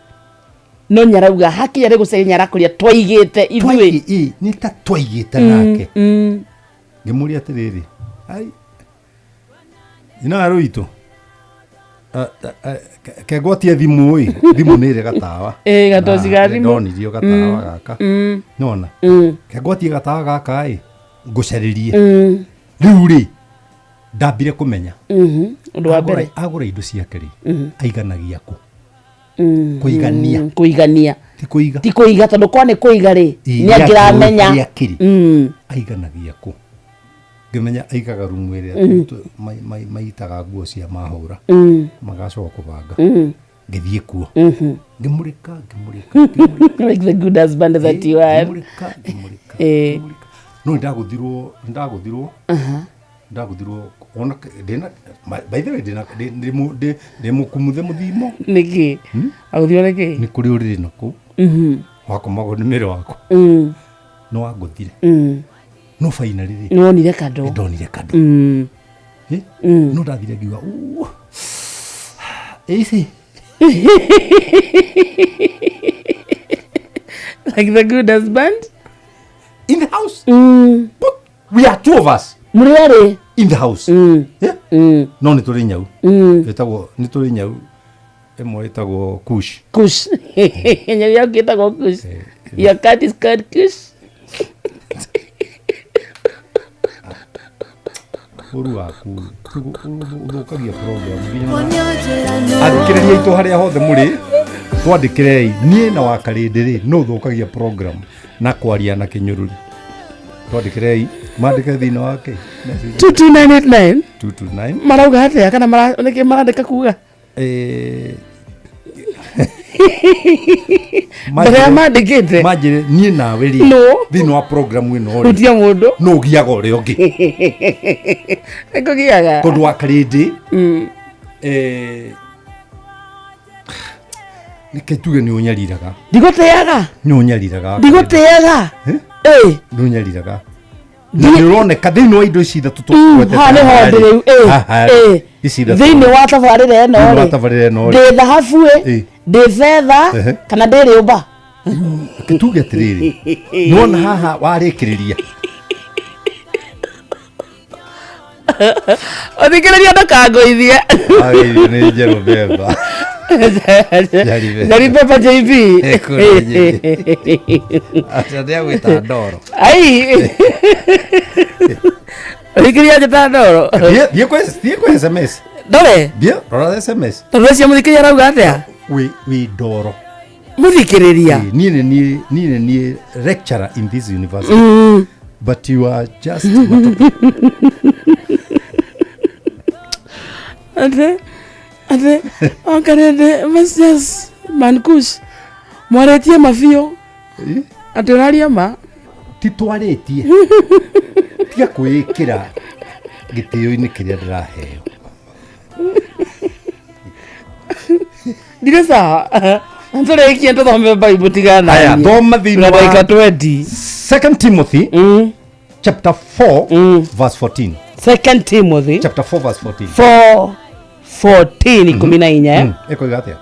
No nyarauga hakinya nĩ gũcaria nyarakũrĩa twaigĩte ithuĩ. Nĩ ta twaigĩte nake. Ngĩmũria atĩrĩrĩ. Ai. Nyina rũitũ. Kengwatie thimũ ĩ. Thimũ nĩ ĩrĩ gatawa. Ĩ, gatoci ga thimũ. Ndonirio gatawa gaka. Nona. Kengwatie gatawa gaka ĩ. Ngũcarĩrie. Rĩu rĩ ndambire kũmenya. Ũndũ wa mbere. Agũra indo ciake rĩ. Aiganagia kũ? Kũigania. Kũigania. Ti kũiga. Ti kũiga tondũ kwa nĩ kũiga rĩ. Nĩ angĩramenya. Aiganagia kũ? Ngĩmenya aigaga rumu ĩrĩa maitaga nguo cia mahũra. Magacoka kũbanga. Ngĩthiĩ kuo. Ngĩmũrĩka, ngĩmũrĩka, ngĩmũrĩka. Like the good husband that you are. Ngĩmũrĩka, ngĩmũrĩka. No ndagũthirwo, ndagũthirwo. Ndagũthirwo ona ndĩna by the way ndĩna ndĩ mũkumuthe mũthimo. Nĩkĩ? Agũthirwo nĩkĩ? Nĩ kũrĩ ũrĩrĩ na kũu. Wakomagwo nĩ mĩrĩ wakwa. No wangũthire. No finally rĩ. Nĩ wonire kandũ. Ndonire kandũ. No ndathire ngiuga easy. Like the good husband in the house. But we are two of us. Mũrĩ erĩ in the house. Yeah? No nĩ tũrĩ nyau. Ĩtagwo nĩ tũrĩ nyau ĩmwe ĩtagwo Kush. Kush. Nyau yaku ĩtagwo Kush. Your cat is called Kush. Ũru waku ũthũkagia program nginya athikĩrĩria aitũ harĩa hothe mũrĩ, twandĩkĩrei niĩ na Wakarĩndĩ rĩ, no ũthũkagia program na kwaria na kĩnyũrũri. Twandĩkĩrei, mandĩke thĩinĩ wa kĩ 22989. 229. Marauga atĩa kana nĩkĩ marandĩka kuga? Mbere ya mandĩkĩte. Manjĩre niĩ nawe rĩ, No. thĩinĩ wa program ĩno rĩ, Hutia mũndũ. No ũgiaga ũrĩa ũngĩ. Nĩkũgiaga. Tondũ Wakarĩndĩ, nĩke tuge nĩ ũnyariraga. Ndigũtĩaga. Nĩ ũnyariraga. Ndigũtĩaga. Ĩ nĩ ũnyariraga na nĩ ũroneka thĩinĩ wa indo ici ithatũ tũgwetete Haha nĩho haha ndĩ rĩ. rĩu, ĩ, Haha rĩ. ĩ. Ici ithatũ. Thĩinĩ wa tabarĩra ĩno Thĩinĩ wa rĩ, tabarĩra ĩno rĩ. ndĩ thahabu ĩ, ndĩ betha, kana ndĩ rĩũmba. Reke tuge atĩrĩrĩ, nĩwona haha warĩkĩrĩria. Ũthikĩrĩria ndũkangũithie. Wagĩrĩire nĩ njerũ mbemba. Njari. Njari mbemba JB. Kũrĩa njĩrĩ. Aca nĩagwĩta ndoro. Ai. Ũthikĩrĩria njĩta ndoro. Thiĩ kwĩ SMS. Ndore. Thiĩ rora SMS. Tondũ ũcio mũthikĩrĩria arauga atĩa? Wĩ ndoro. Mũthikĩrĩria. Niĩ nĩ niĩ lecturer in this university. But you are just matope. Atĩ Wakarĩndĩ Masias Mankush mwarĩtie mabiũ atĩ ũraria ma. Ti twarĩtie. Tiga kwĩĩkĩra gĩtĩo-inĩ kĩrĩa ndĩraheo. Ndirĩ sawa. Tũrĩkie tũthome Bible tigana. Aya, thoma thĩinĩ wa ndagĩka 20. Second Timothy chapter 4 verse 14. Second Timothy chapter 4 verse 14. 4 14, 14, eh? Ĩkoiga atĩa?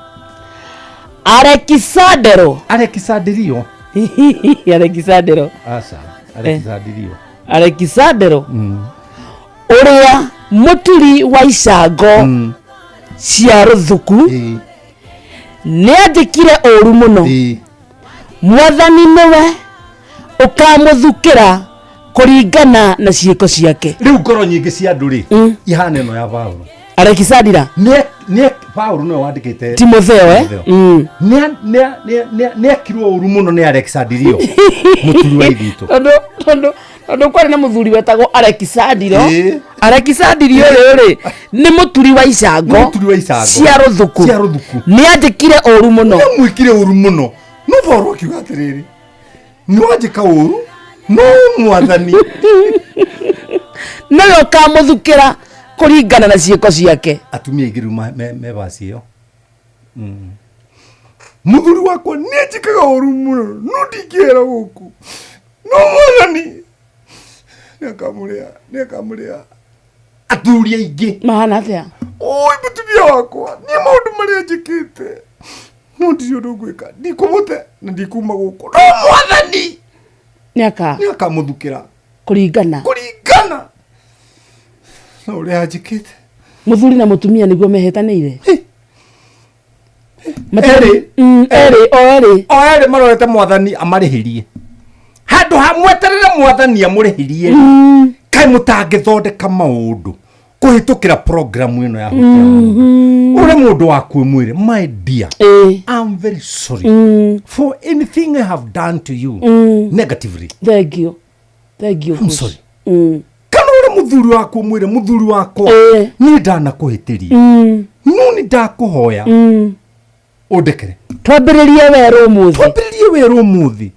Alekisandero. Alekisandrio. Alekisandero. Aca, Alekisandrio. Alekisandero ũrĩa mũturi wa icango cia rũthuku nĩ anjĩkire ũru mũno. Mwathani nĩwe ũkamũthukĩra kũringana na ciĩko ciake. Rĩu ngoro nyingĩ cia andũ rĩ, ihana ĩno ya Paulo. Alekisandira. Nĩ Paulo nĩwe wandĩkĩte Timotheo, eh? Timotheo. Nĩ ekirwo ũru mũno nĩ Alexandrio mũturi wa ithitũ. Tondũ kwarĩ na mũthuri wetagwo Alexandiro. Alexandrio ũyũ rĩ, nĩ mũturi wa icango Nĩ mũturi wa icango. cia rũthuku. Cia rũthuku. Nĩ anjĩkire ũru mũno. Nĩ amwĩkire ũru mũno. No Paulo akiuga atĩrĩrĩ, nĩ wanjĩka ũru no mwathani nĩwe ũkamũthukĩra kũringana na ciĩko ciake. Atumia aingĩ rĩu me vaci ĩyo. Mũthuri wakwa nĩ anjĩkaga ũru mũno no ndingĩhera gũkũ, no mwathani nĩakamũrĩa, nĩakamũrĩa. Athuri aingĩ mahana atĩa? Oi mũtumia wakwa, niĩ maũndũ marĩa njĩkĩte no ndirĩ ũndũ ngwĩka, ndikũmũte na ndikuma gũkũ, no mwathani nĩakamũthukĩra kũringana kũringana na ũrĩa anjĩkĩte. Mũthuri na mũtumia nĩguo mehetanĩire. Erĩ. Erĩ, o erĩ. O erĩ marorete mwathani amarĩhĩrie. Handũ ha mweterere mwathani amũrĩhĩrie, kaĩ mũtangĩthondeka maũndũ kũhĩtũkĩra programu ĩno ya Hutia Mũndũ. Ũrĩa mũndũ waku ĩmwĩre, my dear, I'm very sorry for anything I have done to you negatively. Thank you. Thank you. I'm sorry. Kana ũrĩa mũthuri waku ũmwĩre, mũthuri wakwa, niĩ ndanakũhĩtĩria, no nĩ ndakũhoya ũndekere. Twambĩrĩrie werũ ũmũthĩ. Twambĩrĩrie werũ ũmũthĩ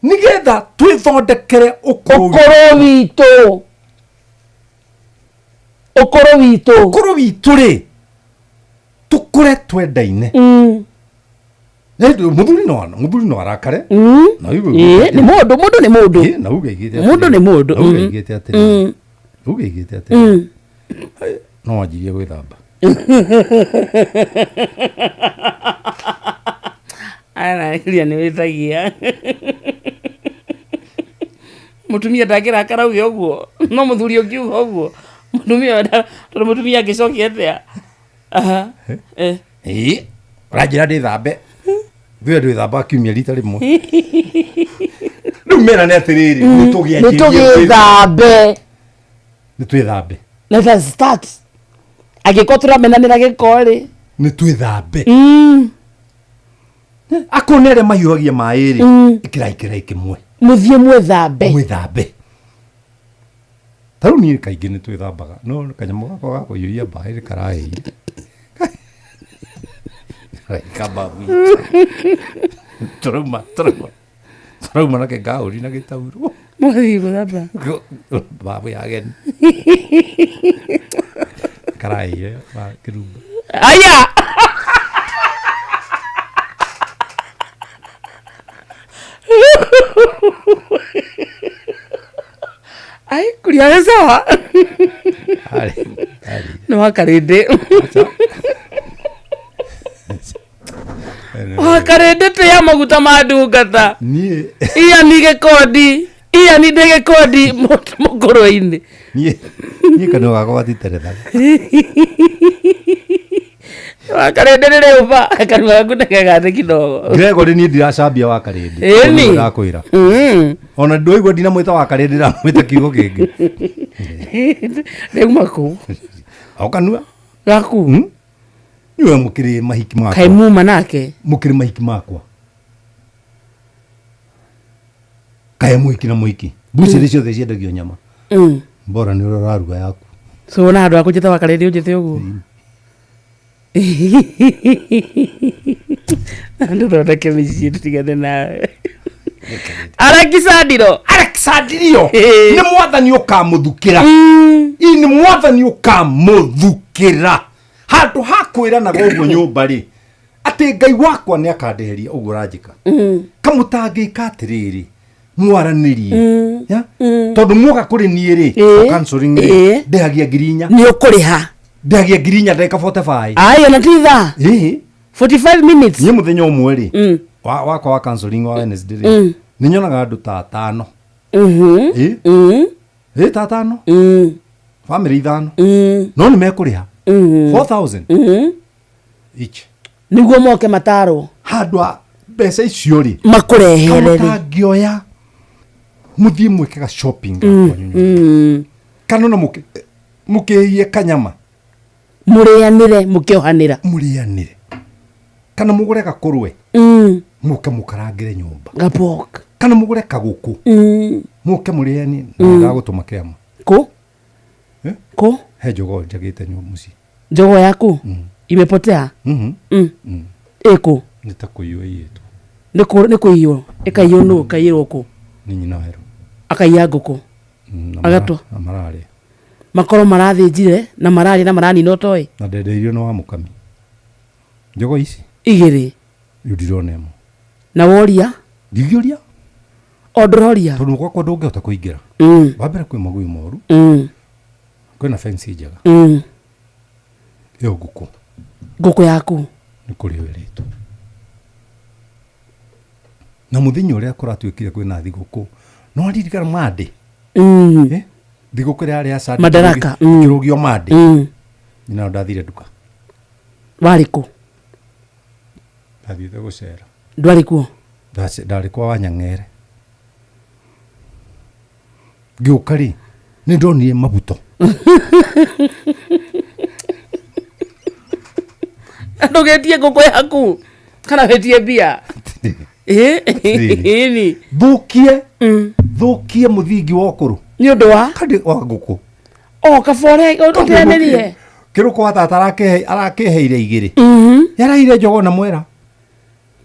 nĩgetha twĩthondekere ũkũrũ Ũkũrũ witũ. Ũkũrũ witũ. Ũkũrũ witũ rĩ, tũkũre twendaine. Mũthuri no arakare. Na uge Ĩĩ, nĩ mũndũ, mũndũ nĩ mũndũ. Ĩĩ, na uge aigĩte Mũndũ nĩ mũndũ. Na uge aigĩte atĩrĩrĩ. Uge aigĩte atĩrĩrĩ. No wanjirie gwĩthamba. Ararĩria nĩ wĩtagia. Mũtumia ndangĩrakara auge ũguo, no mũthuri ũngiuga ũguo. Mũtumia tondũ mũtumia angĩcokia atĩa? Aha. Ĩĩ, ũranjĩra ndĩthambe. Thuĩ ndwĩthambaga kiumia rita rĩmwe. Rĩu mera nĩ atĩrĩrĩ, nĩtũgĩanjĩrie Nĩtũgĩthambe. Nĩtwĩthambe. Let us start. Angĩkorwo tũramenanĩra gĩko rĩ, nĩ twĩthambe. Akorwo nĩ arĩa mahiũhagia maĩ rĩ, ĩkĩrai kĩrai kĩmwe. Mũthiĩ mwĩthambe. Mwĩthambe. Ta rĩu niĩ kaingĩ nĩ twĩthambaga, no kanyamũ gakwa ga kũhiũhia maĩ nĩ karahĩire. Kaba gwitũ. Tũrauma na kĩngaũri na gĩtaurũ. Mũgathiĩ gwĩthamba. Babu ya ageni. Karahĩire kĩrumba. Aya. Ai, kuria nĩ sawa. Nĩ wakarĩndĩ. Wakarĩndĩ tĩa maguta ma ndungata. Niĩ Iya ni gĩkondi. Iya ni ndĩ gĩkondi mũkũrũ-inĩ. Niĩ kanua gakwa gatiterethaga. Wakarĩndĩ nĩ rĩũmba. Kanua gaku nĩ kegathe kidogo. Gregory niĩ ndiracambia wakarĩndĩ. Ĩni. Ndakwĩra. Ona ndwaigua ndinamwĩta wakarĩndĩ, ndamwĩta kiugo kĩngĩ. Rĩu kũ? O kanua. Gaku. Niwe mũkĩrĩ mahiki makwa. Kaĩ muma nake? Mũkĩrĩ mahiki makwa. Kaĩ mũhiki na mũhiki. Mbucĩrĩ ciothe ciendagio nyama. Bora nĩ ũrĩa ũraruga yaku. So wona handũ ha kũnjĩta wakarĩndĩ ũnjĩte ũguo? Ndũthondeke mĩciĩ tũtigane nawe. Alexandiro. Alexandrio nĩ mwathani ũkamũthukĩra. Ĩ nĩ mwathani ũkamũthukĩra. Handũ ha kwĩranaga ũguo nyũmba rĩ, atĩ Ngai wakwa nĩ akandeheria ũguo ũranjĩka. Kamũtangĩka atĩrĩrĩ, mwaranĩrie. Tondũ muoka kũrĩ niĩ rĩ, counseling rĩ, ndĩhagia 4,000. Nĩ ũkũrĩha. Ndĩhagia 4,000 ndagĩka 45. Aya na ti thaa. Ĩĩ. 45 minutes. Niĩ mũthenya ũmwe rĩ, wakwa wa counseling wa Wednesday rĩ, nĩ nyonaga andũ ta atano. Ĩĩ. Ĩĩ ta atano. Family ithano. No nĩ mekũrĩha. 4,000 each. Nĩguo moke matarwo. Handũ ha mbeca icio rĩ, makũrehere rĩ. Kamũtangĩoya mũthiĩ mwĩke ga shopping kana ona mũkĩhĩie kanyama. Mũrĩanĩre mũkĩohanĩra. Mũrĩanĩre. Kana mũgũre gakũrwe. Mũke mũkarangĩre nyũmba. Gapok. Kana mũgũre kagũkũ. Mũke mũrĩanie na ndagũtũma kĩama. Kũ? Kũ? He jogoo njagĩte mũciĩ. Jogoo yaku? Imepotea? Ĩkũ? Nĩ ta kũiywo iyĩtwo. Nĩ kũiywo. Ĩkaiywo nũ? Ĩkaiyĩrwo kũ? Nĩ nyina werũ. Akaiya ngũkũ. Agatwa. Na mararĩa. Makorwo marathĩnjire na mararĩa na maranina ũtoĩ. Na ndendeirio nĩ wa mũkami. Jogoo ici? Igĩrĩ. Rĩu ndirona ĩmwe. Na woria? Ndingĩũria. O ndũroria? Tondũ gwakwa ndũngĩhota kũingĩra. Wa mbere kwĩ magui moru. Kwĩna fence njega. Ĩyo ngũkũ. Ngũkũ yaku? Nĩ kũrĩo ĩrĩtwo. Na mũthenya ũrĩa kũratuĩkire kwĩna thigũkũ, no aririkana Monday? Thigũkũ ĩrĩa yarĩ ya Sunday, Madaraka. Kĩrũgio Monday. Nyina ndathire nduka. Warĩ kũ? Ndathiĩte gũcera. Ndwarĩ kuo? Ndarĩ kwa Wanyang'ere. Ngĩũka rĩ, nĩ ndonire mabuto. Ndũgetie ngũkũ yaku kana wĩtie mbia. Ĩni. Thũkie. Thũkie mũthingi wa ũkũrũ. Nĩ ũndũ wa? Kandi wa ngũkũ. O kabore ũteanĩrie. Kĩrũko wa tata arakĩheire igĩrĩ. Yaraire jogoo na mwera.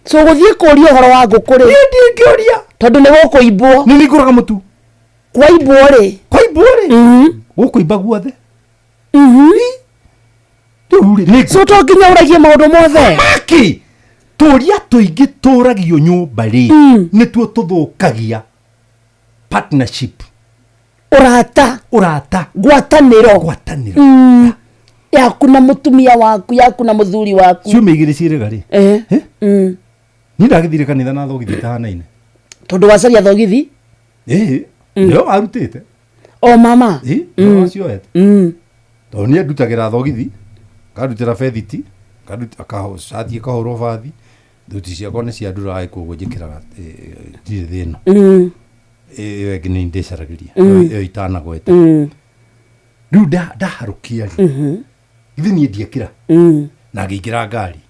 So gũthiĩ kũria ũhoro wa ngũkũ rĩ? Niĩ ndingĩũria. Tondũ nĩ gũkũimbwo. Nĩ ningũraga mũtu. Kwaimbwo rĩ? Kwaimbwo rĩ? Gũkũimba guothe. Rĩu rĩ, So to nginya ũragie maũndũ mothe. Maki! Tũria tũingĩ tũragio nyũmba rĩ, nĩtuo tũthũkagia partnership. Ũrata. Ũrata. Ngwatanĩro. Ngwatanĩro. Yaku na mũtumia waku, yaku na mũthuri waku. Ciumia igĩrĩ ciĩrĩga rĩ? Niĩ ndagĩthire kanitha na thogithi itahanaine. Tondũ wacaria thogithi? Ĩĩ. Nĩo arutĩte. O mama? Ĩĩ, nĩo acioete. Tondũ niĩ ndutagĩra thogithi, ngandutĩra bethiti, cati ĩkahũrwo bathi, thuti ciakwa nĩ cia nduraĩ koguo njĩkĩraga ndirĩ thĩna. Ĩyo ĩngĩ nĩ ndĩcaragĩria, ĩyo itanagweta. Rĩu ndaharũkia rĩ, githĩ niĩ ndiekĩra na ngĩingĩra ngari,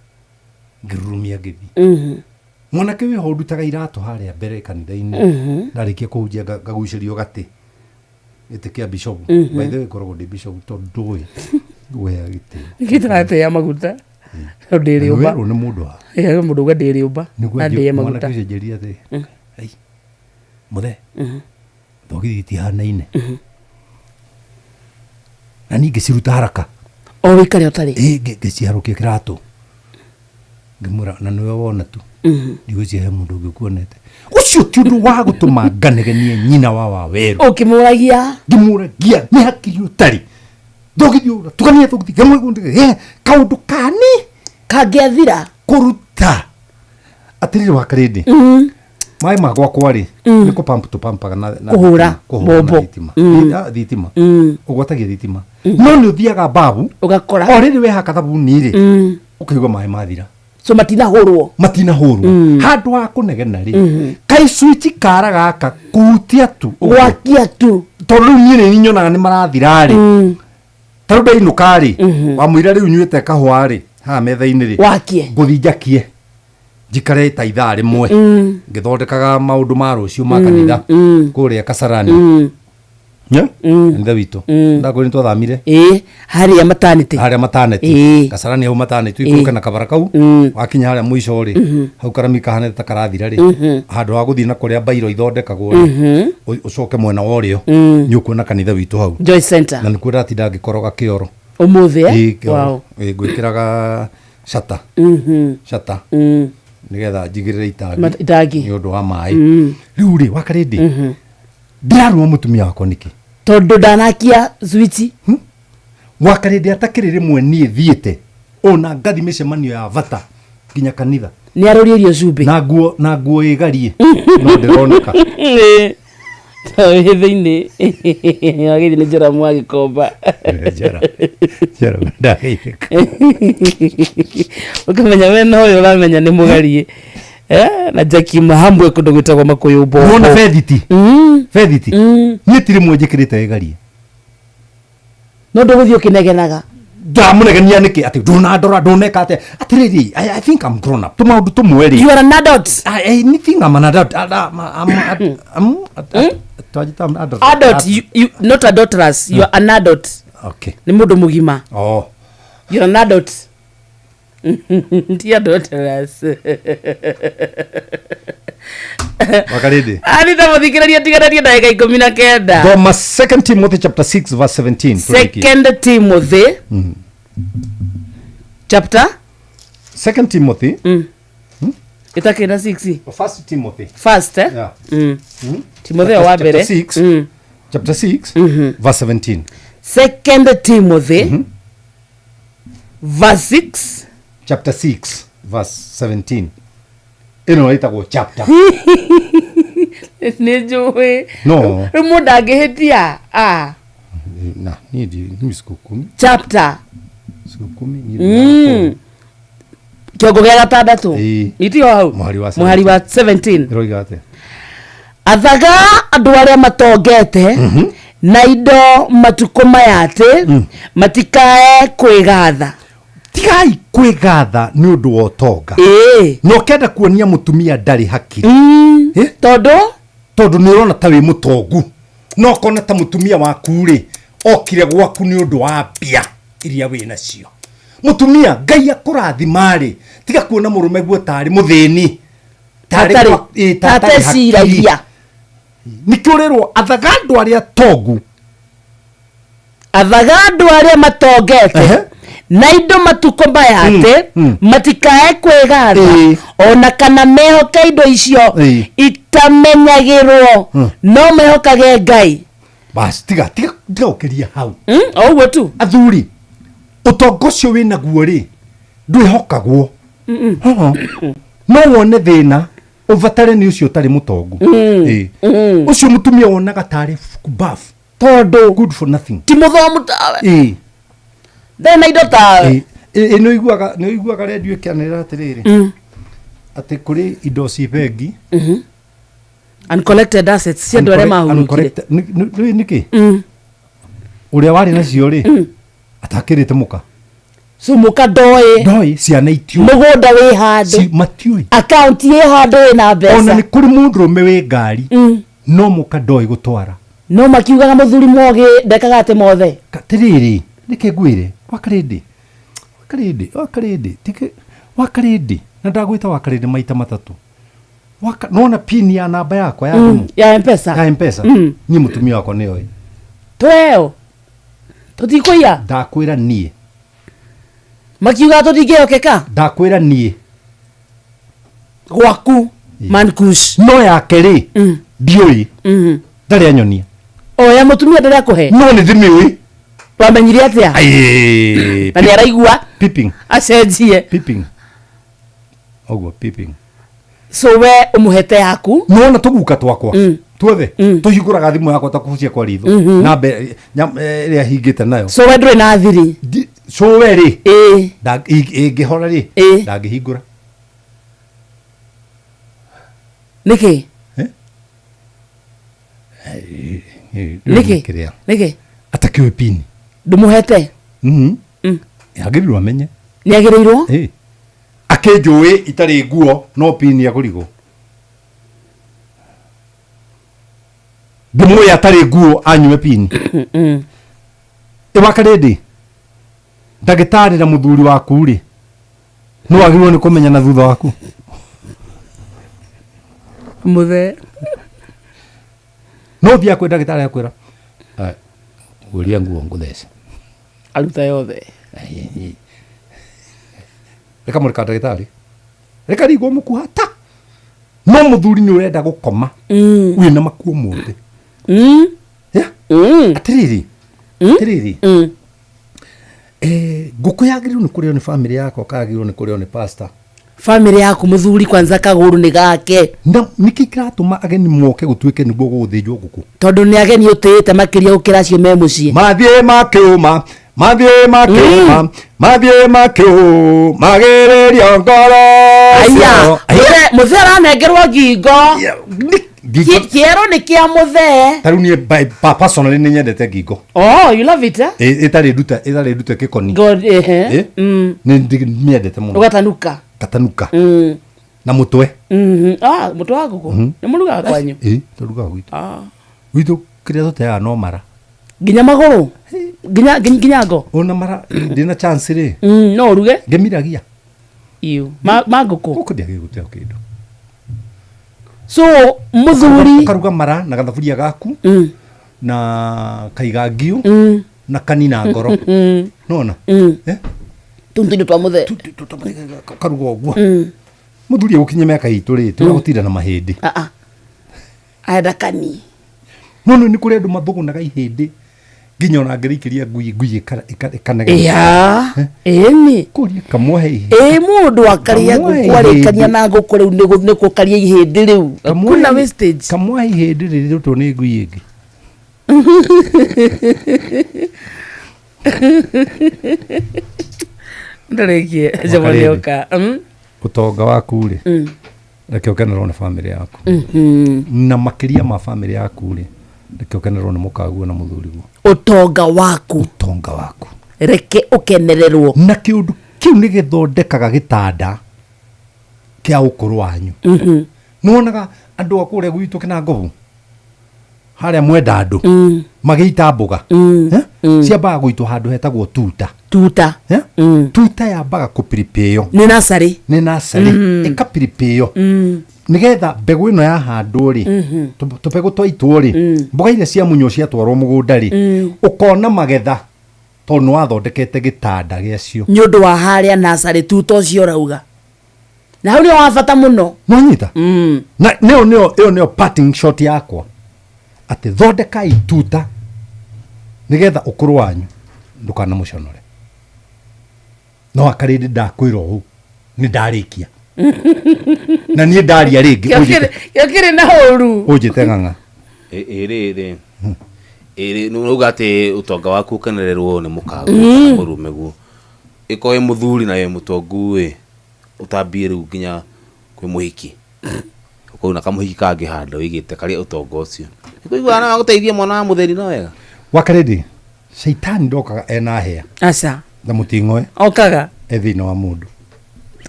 ngĩrurumia ngĩthiĩ. Mwanake wĩho ũndutaga iratũ harĩa mbere kanitha-inĩ. Ndarĩkia kũhunjia ngagucĩrio gatĩ, gĩtĩ kĩa bishop. By the way, ngoragwo ndĩ bishop tondũ ndũĩ ngũhea gĩtĩ. Gĩtaratea maguta tondũ ndĩ rĩũmba. Werwo nĩ mũndũ wa Ĩ, mũndũ uga ndĩ rĩũmba nĩguo na ndĩe maguta. Mwanake ũcio njĩrire atĩ, "Ai, mũthee, thogithi itihanaine." Na niĩ ngĩciruta haraka. O wĩkare ũtarĩ. Ĩ, ngĩciharũkia kĩratũ, ngĩmwĩra, na nĩwe wona tu, ndigwĩciria he mũndũ ũngĩ ũkuonete. Ũcio ti ũndũ wa gũtũma nganegenie nyina wa Wawerũ. Ũkĩmũragia. Ngĩmũragia nĩ hakiri ũtarĩ, thogithi ũra tuganie thogithi gamwe gũndĩ kaũndũ kani kangĩathira kũruta. Atĩrĩrĩ wa Karĩndĩ, maĩ ma gwakwa rĩ, nĩ kũ pump tũpampaga na Kũhũra, thitima, kũhũra na mbombo. thitima. Thitima ũgwatagia thitima, no nĩ ũthiaga babu ũgakora o rĩrĩ wehaka thabuni rĩ, ũkaigua maĩ mathira. So matinahũrwo. Matinahũrwo. Handũ ha kũnegena rĩ, kai switch kara gaka kuhutia tu ũguo. Gwakia tu. Tondũ rĩu niĩ nĩ nyonaga nĩ marathira rĩ, ta rĩu ndainũka rĩ, wamũira rĩu nyuĩte kahũa rĩ, haha metha-inĩ rĩ, Wakie. ngũthi njakie njikare ta ithaa rĩmwe ngĩthondekaga maũndũ ma rũciũ ma kanitha kũrĩa Kasarani. Kanitha witũ ndakwĩra nĩ twathamire. Ĩ, harĩa matanĩtĩ. Harĩa mataneti. Ĩ. Kasarani hau mataneti, Ĩ. ikũrũke na kabara kau, wakinya harĩa mũico rĩ, hau karami kahanĩte ta karathira rĩ, handũ ha gũthiĩ na kũrĩa mbairo ithondekagwo rĩ, ũcoke mwena wa ũrĩo, nĩ ũkuona kanitha witũ hau. Joy Center. Na nĩkuo ndatinda ngĩkoroga kĩoro. Ũmũthĩ, eh? Ĩ, kĩoro. Wow. Ĩ, ngwĩkĩraga cata cata nĩgetha njigĩrĩre itangi. Itangi. Nĩ ũndũ wa maĩ. Rĩu rĩ, wakarĩndĩ, ndĩraruma mũtumia wakwa nĩkĩ? Tondũ ndanakia switch. Wakarĩndĩ atakĩrĩ rĩmwe niĩ thiĩte ona ngathi mĩcemanio ya bata nginya kanitha. Nĩ arũrĩirio cumbĩ. Na nguo ĩgarie no ndĩroneka. Ĩ. Tondũ wĩ thĩinĩ wagĩrĩire nĩ Joramu wa Gĩkomba. Joramu ndageithĩka. Ũkamenya we no ũyũ ũramenya nĩ mũgarie. Eh, na Jackie Mahambwe kũndũ gwĩtagwo Makũyũ Mbombo. Wona bethiti bethiti niĩ ti rĩmwe njĩkĩrĩte ĩgarie. No ndũgũthiĩ ũkĩnegenaga. Ndamũnegenia nĩkĩ atĩ ndũnandora ndũneka atĩa? Atĩrĩrĩ, I think I'm grown up. Tũmaũndũ tũmwe rĩ, You are an adult. I think I'm an adult. I'm, twanjĩta I'm adult. Adult, you, not adulterous, you are an adult. Okay. Nĩ mũndũ mũgima. Oh. You are an adult, ti adulterous. Wakarĩndĩ, Anita mũthikĩrĩria, tiganĩrie ndagĩka 19. Thoma Second Timothy chapter 6 verse 17 tũrĩkie. Second Timothy chapter Second Timothy. Ĩtakĩrĩ na 6. First Timothy. First, eh? Yeah. Timotheo wa mbere. Chapter 6, chapter 6 verse 17. Second Timothy verse 6. Chapter 6 verse 17, ĩno ĩtagwo chapter. Nĩ njũĩ. No. Rĩu mũndũ angĩhĩtia, ah. Na niĩ niĩ siku 10. Chapter. Siku 10 niĩ. Kĩongo gĩa gatandatũ. Ĩĩ. Itio hau. Mũhari wa Mũhari wa 17. Ĩroiga atĩa? Athaga andũ arĩa matongete na indo matukũ maya atĩ matikae kwĩgatha. Tigai kwĩgatha nĩ ũndũ wa ũtonga. Na ũkenda kuonia mũtumia ndarĩ hakiri. Eh? Tondũ Tondũ nĩ ũrona ta wĩ mũtongu, no ũkona ta mũtumia waku rĩ okire gwaku nĩ ũndũ wa mbia iria wĩ nacio. Mũtumia Ngai akũrathima rĩ, tiga kuona mũrũme guo tarĩ mũthĩni. Tarĩ ta atarĩ hakiri. Ateciragia. Nĩkĩo ũrerwo athaga andũ arĩa tongu. Athaga andũ arĩa matongete na indo matukũ maya atĩ matikae kwĩgatha ona kana mehoke indo icio itamenyagĩrwo, no mehokage Ngai. Bas, tiga tiga tiga ũkĩria hau. O ũguo tu. Athuri, ũtonga ũcio wĩ naguo rĩ, ndwĩhokagwo. Hoho. No wone thĩna ũbatare nĩ ũcio ũtarĩ mũtongu. Ĩĩ. Ũcio mũtumia wonaga tarĩ bafu tondũ good for nothing. Ti mũthomu tawe. Ndarĩ na indo tawe. Ĩĩ. Ĩ nĩ ũiguaga redio ĩkĩanĩrĩra atĩrĩrĩ, atĩ kũrĩ indo ci bengi. Uncollected assets cia andũ arĩa mahurũkire. Nĩkĩ? Ũrĩa warĩ nacio rĩ atakĩrĩte mũka. So mũka ndoĩ. Ndoĩ ciana itiũĩ. Mũgũnda wĩ handũ. Matiũĩ. Akaunti ĩ handũ ĩna mbeca. Ona nĩ kũrĩ mũndũrũme wĩ ngari no mũka ndoĩ gũtwara. No makiugaga mũthuri mogĩ ndekaga atĩ mothe. Atĩrĩrĩ, reke ngwĩre, wakarĩndĩ. Wakarĩndĩ, wakarĩndĩ, tike wakarĩndĩ. Na ndagwĩta wakarĩndĩ maita matatũ. Waka, nona pin ya namba yakwa ya thimũ. Ya M-Pesa. Ya M-Pesa. Niĩ mũtumia wakwa nĩoĩ. Tweo. Tũtikũiya. Ndakwĩra niĩ. Makiugaga tũtingĩhokeka. Ndakwĩra niĩ. Gwaku Mankush. No yake rĩ ndiũĩ. Ndarĩ anyonia. O ya mũtumia ndĩrĩ akũhe. No nĩ ndĩmĩũĩ. Wamenyire atĩa? Aĩ. Na nĩ araigua. Peeping. Acenjie. Peeping. Ũguo peeping. So we ũmũhete yaku. Nona tũguka twakwa. Tuothe tũhingũraga thimũ yakwa ta kũbucia kwa ritho. Namba ĩrĩa hingĩte nayo. So we ndũrĩ na thiri. So we rĩ. Ĩngĩhora rĩ. Ndangĩhingũra. Nĩkĩ? Nĩkĩ? Nĩkĩ? Atakĩũĩ pini. Ndũmũhete? Agĩrĩirwo amenye. Nĩ agĩrĩirwo? Akĩnjũĩ itarĩ nguo no pini agũrigwo. Ndĩmũĩ atarĩ nguo anyue pini. Ĩwakarĩndĩ. Ndagĩtarĩ na mũthuri waku rĩ. Nĩ wagĩrĩirwo nĩ kũmenya na thutha waku. Mũthee. No thiĩ akwĩ ndagĩtarĩ akwĩra. Guria nguo ngũthece. Aruta yothe. Reka mũreka ndagĩtarĩ. Reka rigwo mũkuha ta. No mũthuri nĩ ũrenda gũkoma. Wĩna makuo mothe. Atĩrĩrĩ. Atĩrĩrĩ. Ngũkũ yagĩrĩirwo nĩ kũrĩo nĩ bamĩrĩ yakwa kagĩrĩirwo nĩ kũrĩo nĩ pastor. Bamĩrĩ yaku mũthuri kwanza kagũrũ nĩ gake. Na nĩkĩ kĩratũma ageni moke gũtuĩke nĩguo gũgũthĩnjwo ngũkũ? Tondũ nĩ ageni ũtĩĩte makĩria gũkĩra acio me mũciĩ. Mathiĩ makĩũma, mathiĩ makĩũma, mathiĩ makĩũma, magĩrĩrio ngoro. Aya, mũthee aranengerwo ngingo. Kĩero nĩ kĩa mũthee. Ta rĩu niĩ personally nĩ nyendete ngingo. Oh, you love it, eh? Ĩtarĩ ndute, ĩtarĩ ndute gĩkoni. God, ehe. Nĩ mĩendete mũno. Ũgatanuka. Gatanuka. Na mũtwe. Ah, mũtwe wa ngũkũ. Nĩ mũrugaga kwanyu? Ĩ, tũrugaga gwitũ. Gwitũ kĩrĩa tũteaga no mara. Nginya magũrũ? Nginya ngo? Ona mara ndĩna chance rĩ. No ũruge? Ngĩmiragia. Iu. Ma ngũkũ? Ngũkũ ndĩagĩrĩirwo gũteo kĩndũ. So mũthuri ũkaruga mara na gathaburia gaku na kaiga ngiũ na kanina ngoro. Nona? Tundu twa mũthee. Karuga ũguo. Mũthuri egũkinyia mĩaka itũ rĩ, tũragũtinda na mahĩndĩ. Arenda kani. No no nĩ kũrĩ andũ mathũgũnaga ihĩndĩ nginya ona angĩrĩikĩria ngui ngui ĩkanegena. Ĩa, ĩni. Kũria kamũhe ihĩndĩ. Ĩ mũndũ akarĩa ngũkũ arĩkania na ngũkũ rĩu nĩ gũkaria ihĩndĩ rĩu. Kuna wastage. Kamũhe ihĩndĩ rĩrĩrũtwo nĩ ngui ĩngĩ. Ndarĩkie njamani oka. Ũtonga waku rĩ. Reke ũkenerwo nĩ bamĩrĩ yaku. Na makĩria ma bamĩrĩ yaku rĩ, reke ũkenerwo nĩ mũkaguo na mũthuriguo. Ũtonga waku. Ũtonga waku. Reke ũkenererwo. Na kĩũndũ kĩu nĩ gĩthondekaga gĩtanda kĩa ũkũrũ wanyu. Nĩwonaga andũ a kũrĩa gwitũ Kĩnangobu harĩa mwenda andũ magĩita mboga ciambaga gũitwo handũ hetagwo tuta. Tuta. Tuta yambaga kũpiripĩo. Nĩ nursery. Nĩ nursery. Ĩkapiripĩo. Nĩgetha mbegũ ĩno yahandwo rĩ, tũbegũ twaitwo rĩ, mboga iria ciamunywo ciatwarwo mũgũnda rĩ, ũkona magetha tondũ nĩwathondekete gĩtanda gĩacio. Nĩ ũndũ wa harĩa nursery tuta ũcio ũrauga. Na hau nĩho wa bata mũno. Nĩwanyita? Na nĩyo nĩyo ĩyo nĩyo parting shot yakwa. Atĩ thondekai tuta nĩgetha ũkũrũ wanyu ndũkanamũconore. No akarĩndĩ ndakwĩra ũũ nĩ ndarĩkia. Na niĩ ndaria rĩngĩ Kĩo kĩrĩ na ũru. Ũnjĩte ng'ang'a. Ĩrĩ ĩrĩ nĩ uga atĩ ũtonga waku ũkenererwo nĩ mũkaguo kana mũrũmeguo. Ĩkorwo wĩ mũthuri na wĩ mũtongu ĩ, ũtambie rĩu nginya kwĩ mũhiki. Ũkorwo na kamũhiki kangĩ handũ wĩigĩte karĩa ũtonga ũcio. Nĩkũigua no agũteithie mwana wa mũthĩni no wega. Wakarĩndĩ Shaitani ndokaga ena hĩa. Aca. Na mũting'oe. Okaga. E thĩinĩ wa mũndũ.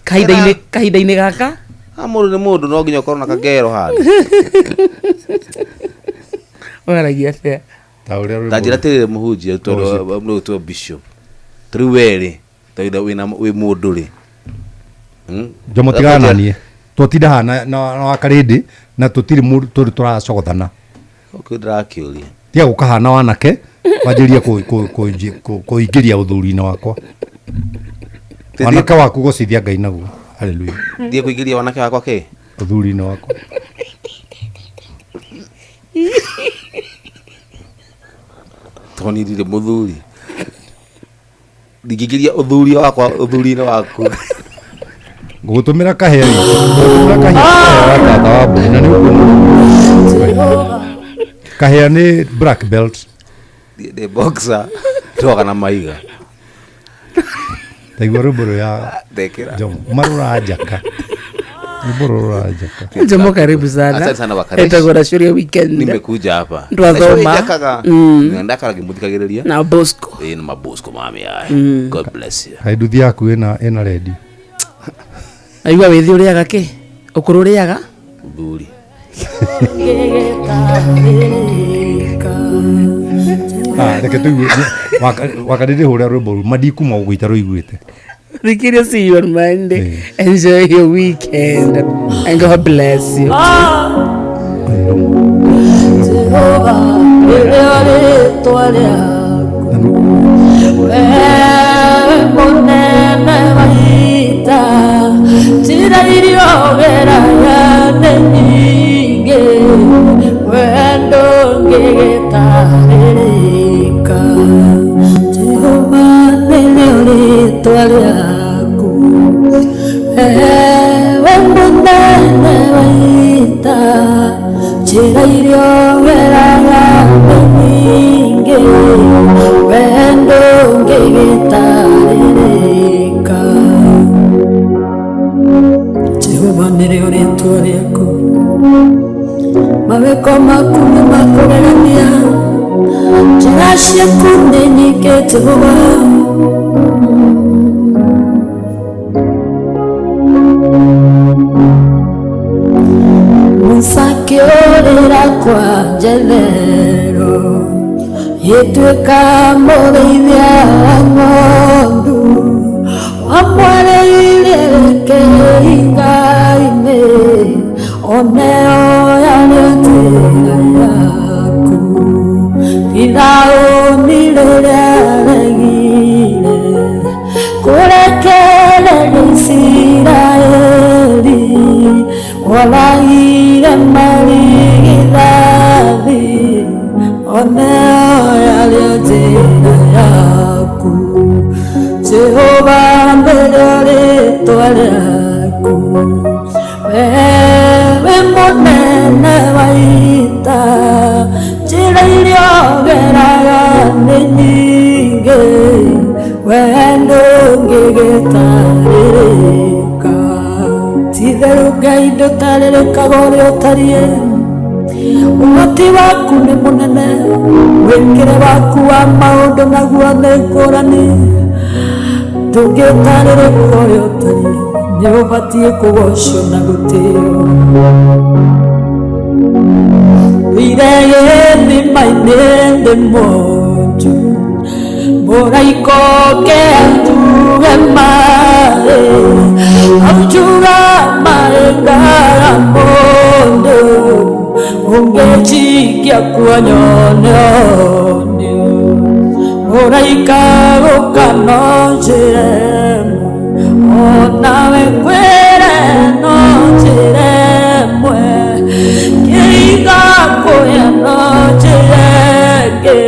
Kahinda-inĩ kahinda-inĩ gaka. Ah, mũndũ nĩ mũndũ no nginya ũkorwo na kangero handũ. Waragia atĩa? Ta ũrĩa rwĩmbo. Ta njĩra atĩrĩrĩ mũhunjia tondũ mũgũtwo bishop. Ta rĩu we rĩ, ta wĩna wĩ mũndũ rĩ. Jomo tigana naniĩ. Twatinda haha na wakarĩndĩ na tũtirĩ mũndũ tũrĩ tũracogothana. Okay, ndĩrakĩũria. Tiga gũka haha na wanake wanjĩrĩrie kũingĩria ũthuri-inĩ wakwa. Wanake waku gũcithia Ngai naguo. Hallelujah. Thiĩ kũingĩria wanake wakwa kĩ? Ũthuri-inĩ wakwa. Tondũ niĩ ndirĩ mũthuri. Ndingĩingĩria ũthuri wakwa ũthuri-inĩ waku. Ngũgũtũmĩra kahĩa rĩ. Ngũgũtũmĩra kahĩa kahĩa ga tata wa mbũri na nĩ ũkuona. Kahĩa nĩ black belt. Ndĩ boxer. Ndũaga na maiga. Taigua rwĩmbo rũrĩa Ndekĩra. Jomo marũranjaka. Rwĩmbo rũranjaka. Jomo karibu sana. Asante sana Wakaresh. Etagwo Racũria weekend. Nimekuja hapa. Ndwathoma. Njakaga. Ndakara ngĩmũthikagĩrĩria. Na Bosco. Ĩĩ na mabosco mami aya. God bless you. Kaĩ nduthi yaku ĩna rendi. Aigua wĩthĩ ũrĩaga kĩ? Ũkũrũ ũrĩaga? Ũthuri. Ah, reke tũigue wakarĩndĩ hũra rwĩmbo rũu mandikuma gũgũita rũiguĩte. Thikĩrĩria, see you on Monday. Enjoy your weekend and God bless you. Jehova rĩrĩa rĩtwa rĩaku wewe mũnene wa ita njĩra iria ũgeraga nĩ nyingĩ wendo ndũngĩgĩtarĩrĩka Jehova nĩrĩo rĩtwa rĩaku wewe mũnene wa ita njĩra iria ũgeraga nĩ nyingĩ wendo ndũngĩgĩtarĩrĩka Jehova nĩrĩo rĩtwa rĩaku mawĩko maku nĩ makũgegania njĩra ciaku nĩ nyingĩ Jehova Musa akĩũrĩra kwa Jethero gĩtuĩka mũrĩithia wa ng'ondu wamwarĩire kĩhinga-inĩ oneo yarĩ njĩra yaku Firaũni rĩrĩa aregire kũrekereria Isiraeli oragire marigithathi oneo yarĩ njĩra yaku Jehova nĩrĩo rĩtwa rĩaku wewe mũnene wa ita njĩra iria ũgeraga nĩ nyingĩ wendo ndũngĩgĩtarĩrĩka ti-itherũ Ngai ndũtarĩrĩkaga ũrĩa ũtariĩ ũhoti waku nĩ mũnene mwĩkĩre waku wa maũndũ naguo nĩ ngũrani ndũngĩtarĩrĩka ũrĩa ũtariĩ nĩ ũbatiĩ kũgocwo na gũtĩo Ndũire gĩthima-inĩ ndĩ mwonju mũraika oke anjuge maĩ anjuga maĩ ngara mũndũ ũngĩnjikia kuo nyone ũnio mũraika gũka no njĩra ĩmwe onawe ngwĩre no njĩra ĩmwe kĩiga kũya no njĩra ĩngĩ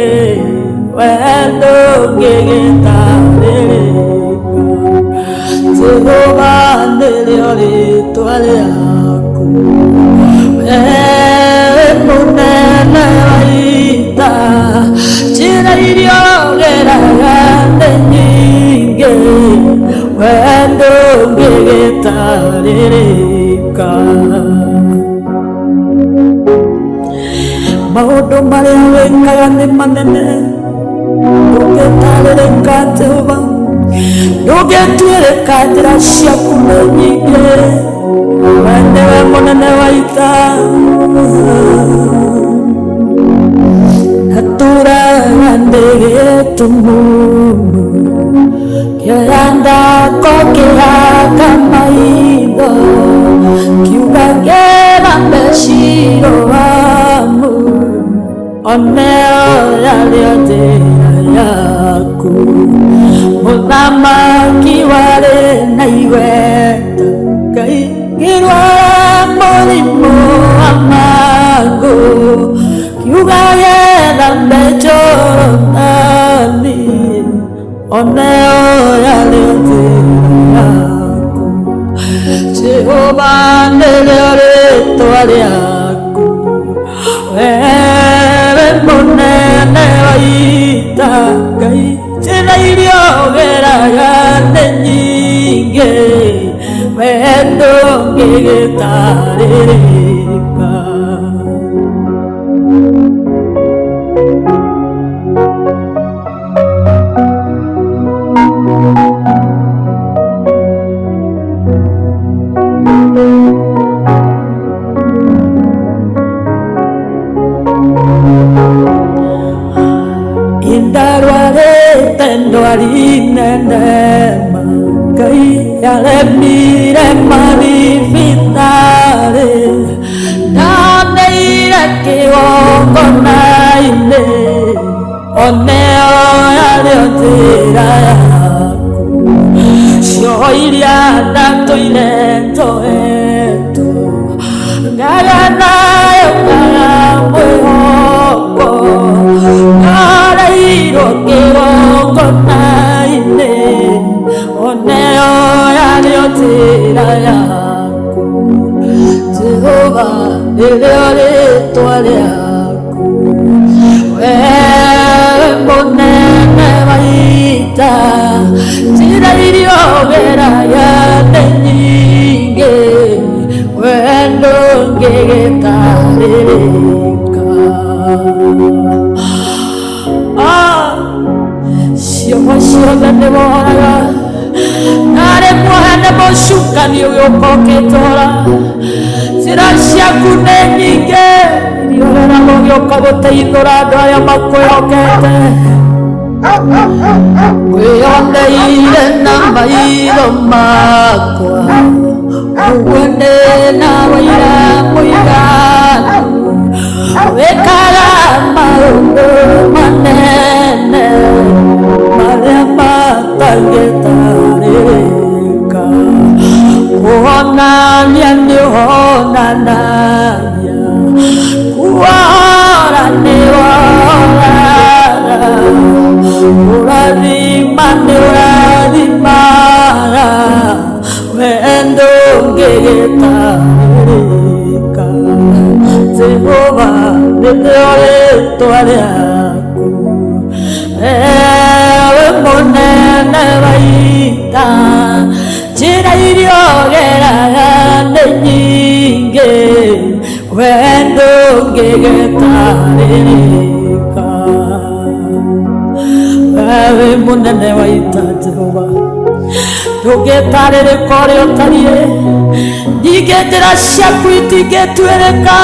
wendo ndũngĩgĩtarĩrĩka Jehova nĩrĩo rĩtwa rĩaku wewe mũnene wa ita njĩra iria ũgeraga nĩ nyingĩ wendo ndũngĩgĩtarĩrĩka maũndũ marĩa wĩkaga nĩ manene Ndũngĩtarĩrĩka Jehova, ndũngĩtuĩrĩka, njĩra ciaku nĩ nyingĩ, we nĩwe mũnene wa ita. Natũraga ndĩ gĩtumumu, kĩoya ndako kĩhaka maitho, kiuga ngĩthambe ciro wamu, oneo yarĩo njĩra yaku. Mũthamaki warĩ na igweta, Ngai, ngĩrwara mũrimũ wa mangũ, kiuga gĩthambe Jorodani, oneo yarĩo njĩra yaku. Jehova nĩrĩo rĩtwa rĩaku, wewe mũnene wa ita. Ngai, njĩra iria ũgeraga nĩ nyingĩ, we ndũngĩgĩtarĩrĩka. Indarwarĩte ndwari nene ma, Ngai, yaremire mathibitarĩ, ndaneire kĩgongona-inĩ, oneo yarĩo njĩra yaku. Cioho iria ndatũire njohetwo, ngaga nayo ngaga mwĩhoko, ndareirwo kĩgongona-inĩ, oneo yarĩo njĩra yaku. Jehova nĩrĩo rĩtwa rĩaku, wewe mũnene wa ita. Njĩra iria ũgeraga nĩ nyingĩ, we ndũngĩgĩtarĩrĩka. Ah, cioho ciothe nĩ woraga, narĩ muohe nĩ mũcukani ũgĩũka ũkĩtũra. Njĩra ciaku nĩ nyingĩ iria ũgeraga ũgĩũka gũteithũra andũ arĩa makwĩhokete. Wĩyoneire na maitho makwa, ũguo ndĩ na wĩira mũiganu, wĩkaga maũndũ manene marĩa matangĩtarĩrĩka. Kũhonania nĩ ũhonanagia, kuohora nĩ wohoraga, kũrathima nĩ ũrathimaga, we ndũngĩgĩtarĩrĩka. Jehova nĩrĩo rĩtwa rĩaku, ewe mũnene wa ita. Njĩra iria ũgeraga nĩ nyingĩ, we ndũngĩgĩtarĩrĩka. Wewe mũnene wa ita Jehova, ndũngĩtarĩrĩka ũrĩa ũtariĩ, ningĩ njĩra ciaku itingĩtuĩrĩka.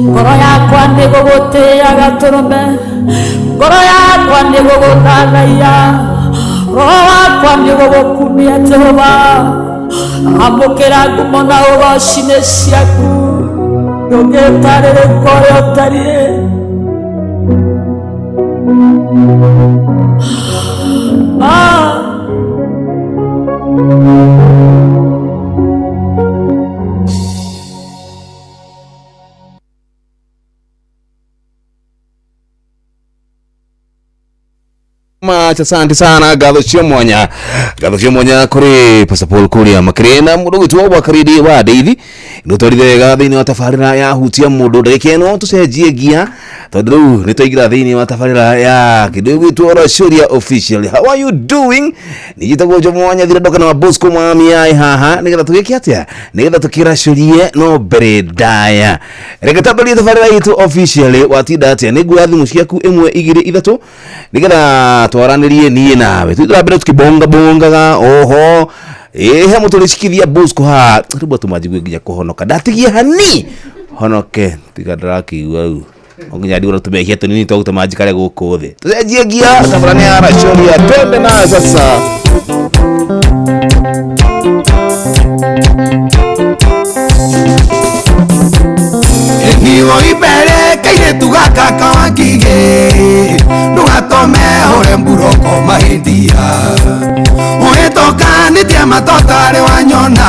Ngoro yakwa nĩ gũgũtĩaga tũrũme, ngoro yakwa nĩ gũgũthathaiya, roho wakwa nĩ gũgũkumia Jehova. Amũkĩra ngumo na ũgoci nĩ ciaku, ndũngĩtarĩrĩka ũrĩa ũtariĩ. Ah. Much asante sana ngatho cia mwanya, ngatho cia mwanya kuri Pastor Paul Kuria makirina mundu gwitwo Wakaridi wa Ndeithi nutwarire wega thiini wa tabarira ya hutia mundu. Ndagika ino tucenjie ngia tondu riu ni twaingira thiini wa tabarira ya kindu gwitwo Racuria official. How are you doing? Nijitagwo Jomo Wanyathira ndoka na Bosco Mwami ai haha nigetha tugike atia, nigetha tukiracurie no mbere ndaya. Reke twambĩrĩrie tabarira itu officially. Watinda atia? Nĩnguoya thimũ ciaku 1 2 3 nigetha twaranirie niĩ nawe. Twithira mbere tukibonga bongaga oho he muturicikithia Bosco ha rĩmwe tũmanjigue nginya kũhonoka ndatigie hani honoke tiga ndĩrakĩigua rĩu nginya ndigwo tũmehia tũnini twa gũtũma njikare gũkũ thĩ. Tũcenjie ngia tabarani ya Racuria, twende nayo sasa. Niwo ibere kairetu gaka kawangige ndugatome hure mburoko mahindia uhitokanĩtie matota rĩ wanyona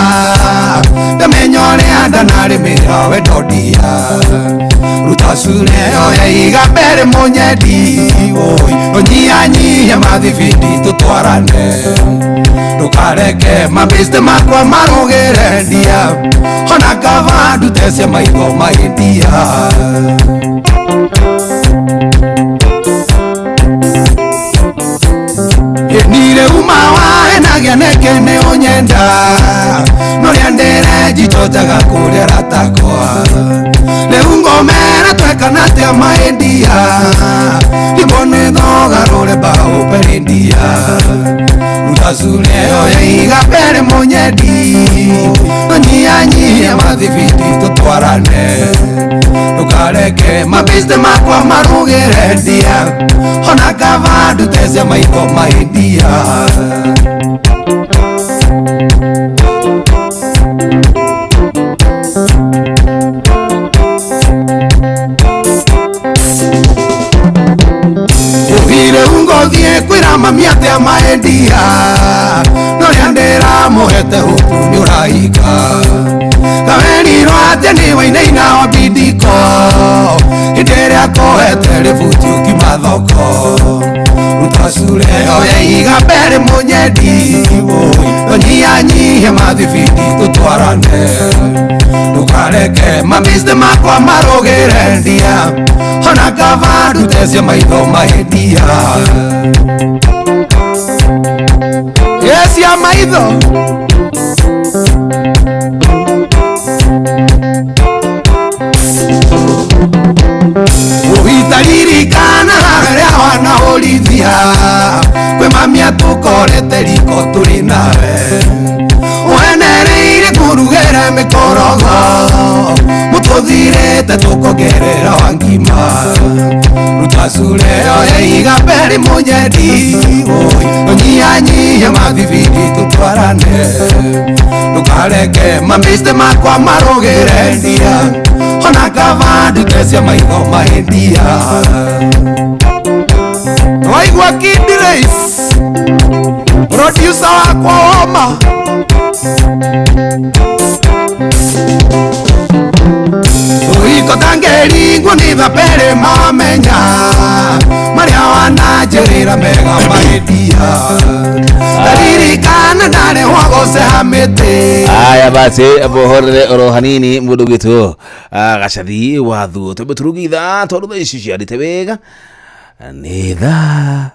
ndamenya ũrĩa ndanarĩmĩra wendodia ruta cure oya iga mbere mũnyendi oi ũnyihanyihie mathibindi tũtwarane ndukareke mabiste makwa marũgĩre ndia ona kava ndute cia maitho mahindia. Nire umawa enagia neke nĩ ũnyenda noria ndĩre njitonjaga kũrĩa ratakwa rĩu ngomera twekana atĩa mahindia rĩmbo nĩ thogarũre mbaũ perindia ruta cure oya iga mbere mũnyendi ũnyihanyihie mathibindi tũtwarane ndukareke mabiste makwa marũgĩre ndia ona kava ndute cia maitho mahindia. Ũhire ngothiĩ kwĩra mami atĩa maendia noria ndĩramũhete huku nĩ ũraika kawerirwo atĩ nĩ wainaina wa bindiko hĩndĩ ĩrĩa kũhete rĩbuti ũkiuma thoko ruta cure oya iga mbere mũnyendi ũnyihanyihie mathibindi tũtwarane ndukareke mabiste makwa marũgĩre ndia ona kava ndute cia maitho mahindia. Yes, ya maitho ũhitaririkana harĩa wanahũrithia kwĩ mami atũkorete riko tũrĩ nawe wenereire kũrugĩra mĩkorogo mũtũthirĩte tũkongerera wa ngima ruta cure oya iga mbere mũnyendi ũnyihanyihie mathibindi tũtwarane ndukareke mabiste makwa marũgĩre ndia ona kava ndute cia maitho mahindia. Waigua Kid Race producer wakwa woma Uiko tangeringwo nĩ thapere mamenya marĩa wananjĩrĩra mega mahindia ndaririkana ndarehwo gũceha mĩtĩ. Aya basi bohorere oro hanini mundu gwitwo gacathi wathuo twambe turugitha tondu thaa ici ciarĩte wega nĩ thaa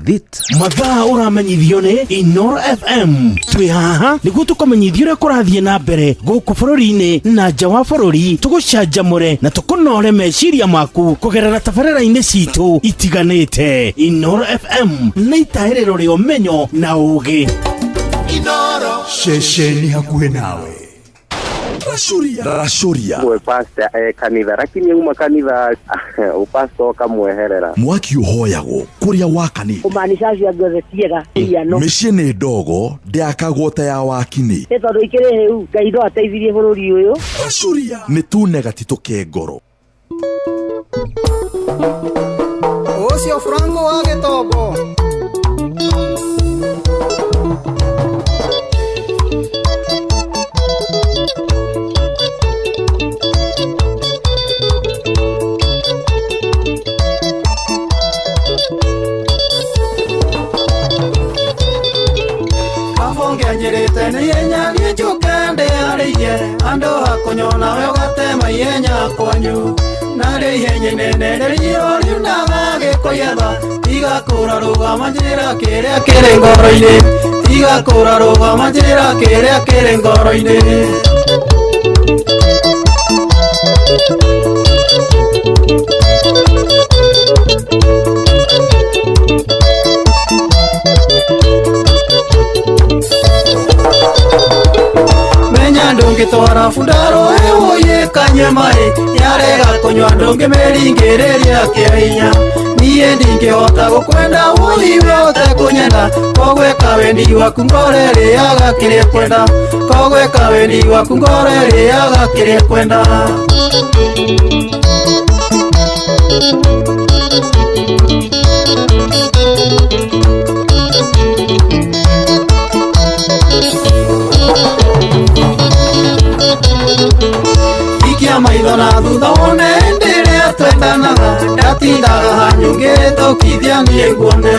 thita. Mathaa ũramenyithio nĩ Inoro FM. Twĩ haha nĩguo tũkũmenyithia ũrĩa kũrathiĩ na mbere gũkũ bũrũri-inĩ na nja wa bũrũri, tũgũcanjamũre na tũkũnore meciria maku kũgerera tabarĩra-inĩ citũ itiganĩte. Inoro FM nĩ itaĩrĩro rĩa ũmenyo na ũũgĩ. Inoro ceceni hakuhĩ nawe. Racuria we pastor kanitha lakini uma kanitha upasto ukamweherera mwaki uhoyagwo kuria wakani kumaanisha cia ngothe tiega iano mĩciĩ nĩ ndogo ndĩakagwo ta ya wakini nĩ tondũ ikĩrĩ hĩu Ngai no ateithirie bũrũri ũyũ. Racuria nĩ tune gatitũ ke ngoro. Ũcio Franco wa Gĩtombo. kwanyu narĩ ihenya inene rĩriro riunaga gĩkoyatha tiga kũrarũgama njĩra kĩrĩa kĩrĩ ngoro-inĩ tiga kũrarũgama njĩra kĩrĩa kĩrĩ ngoro-inĩ. Menya ndũngĩtwara bunda rũĩ ũyĩ kanyue maĩ yarega kũnyua ndũngĩmĩringĩrĩria kĩa hinya niĩ ndingĩhota gũkwenda ũiwe ũtekũnyenda kogwĩka wendi waku ngoro ĩrĩaga kĩrĩa kwenda kogwĩka wendi waku ngoro ĩrĩaga kĩrĩa kwenda. Ikia maitho na thutha wone hĩndĩ ĩrĩa twendanaga ndatindaga hanyũngĩte ũkithia niĩ nguone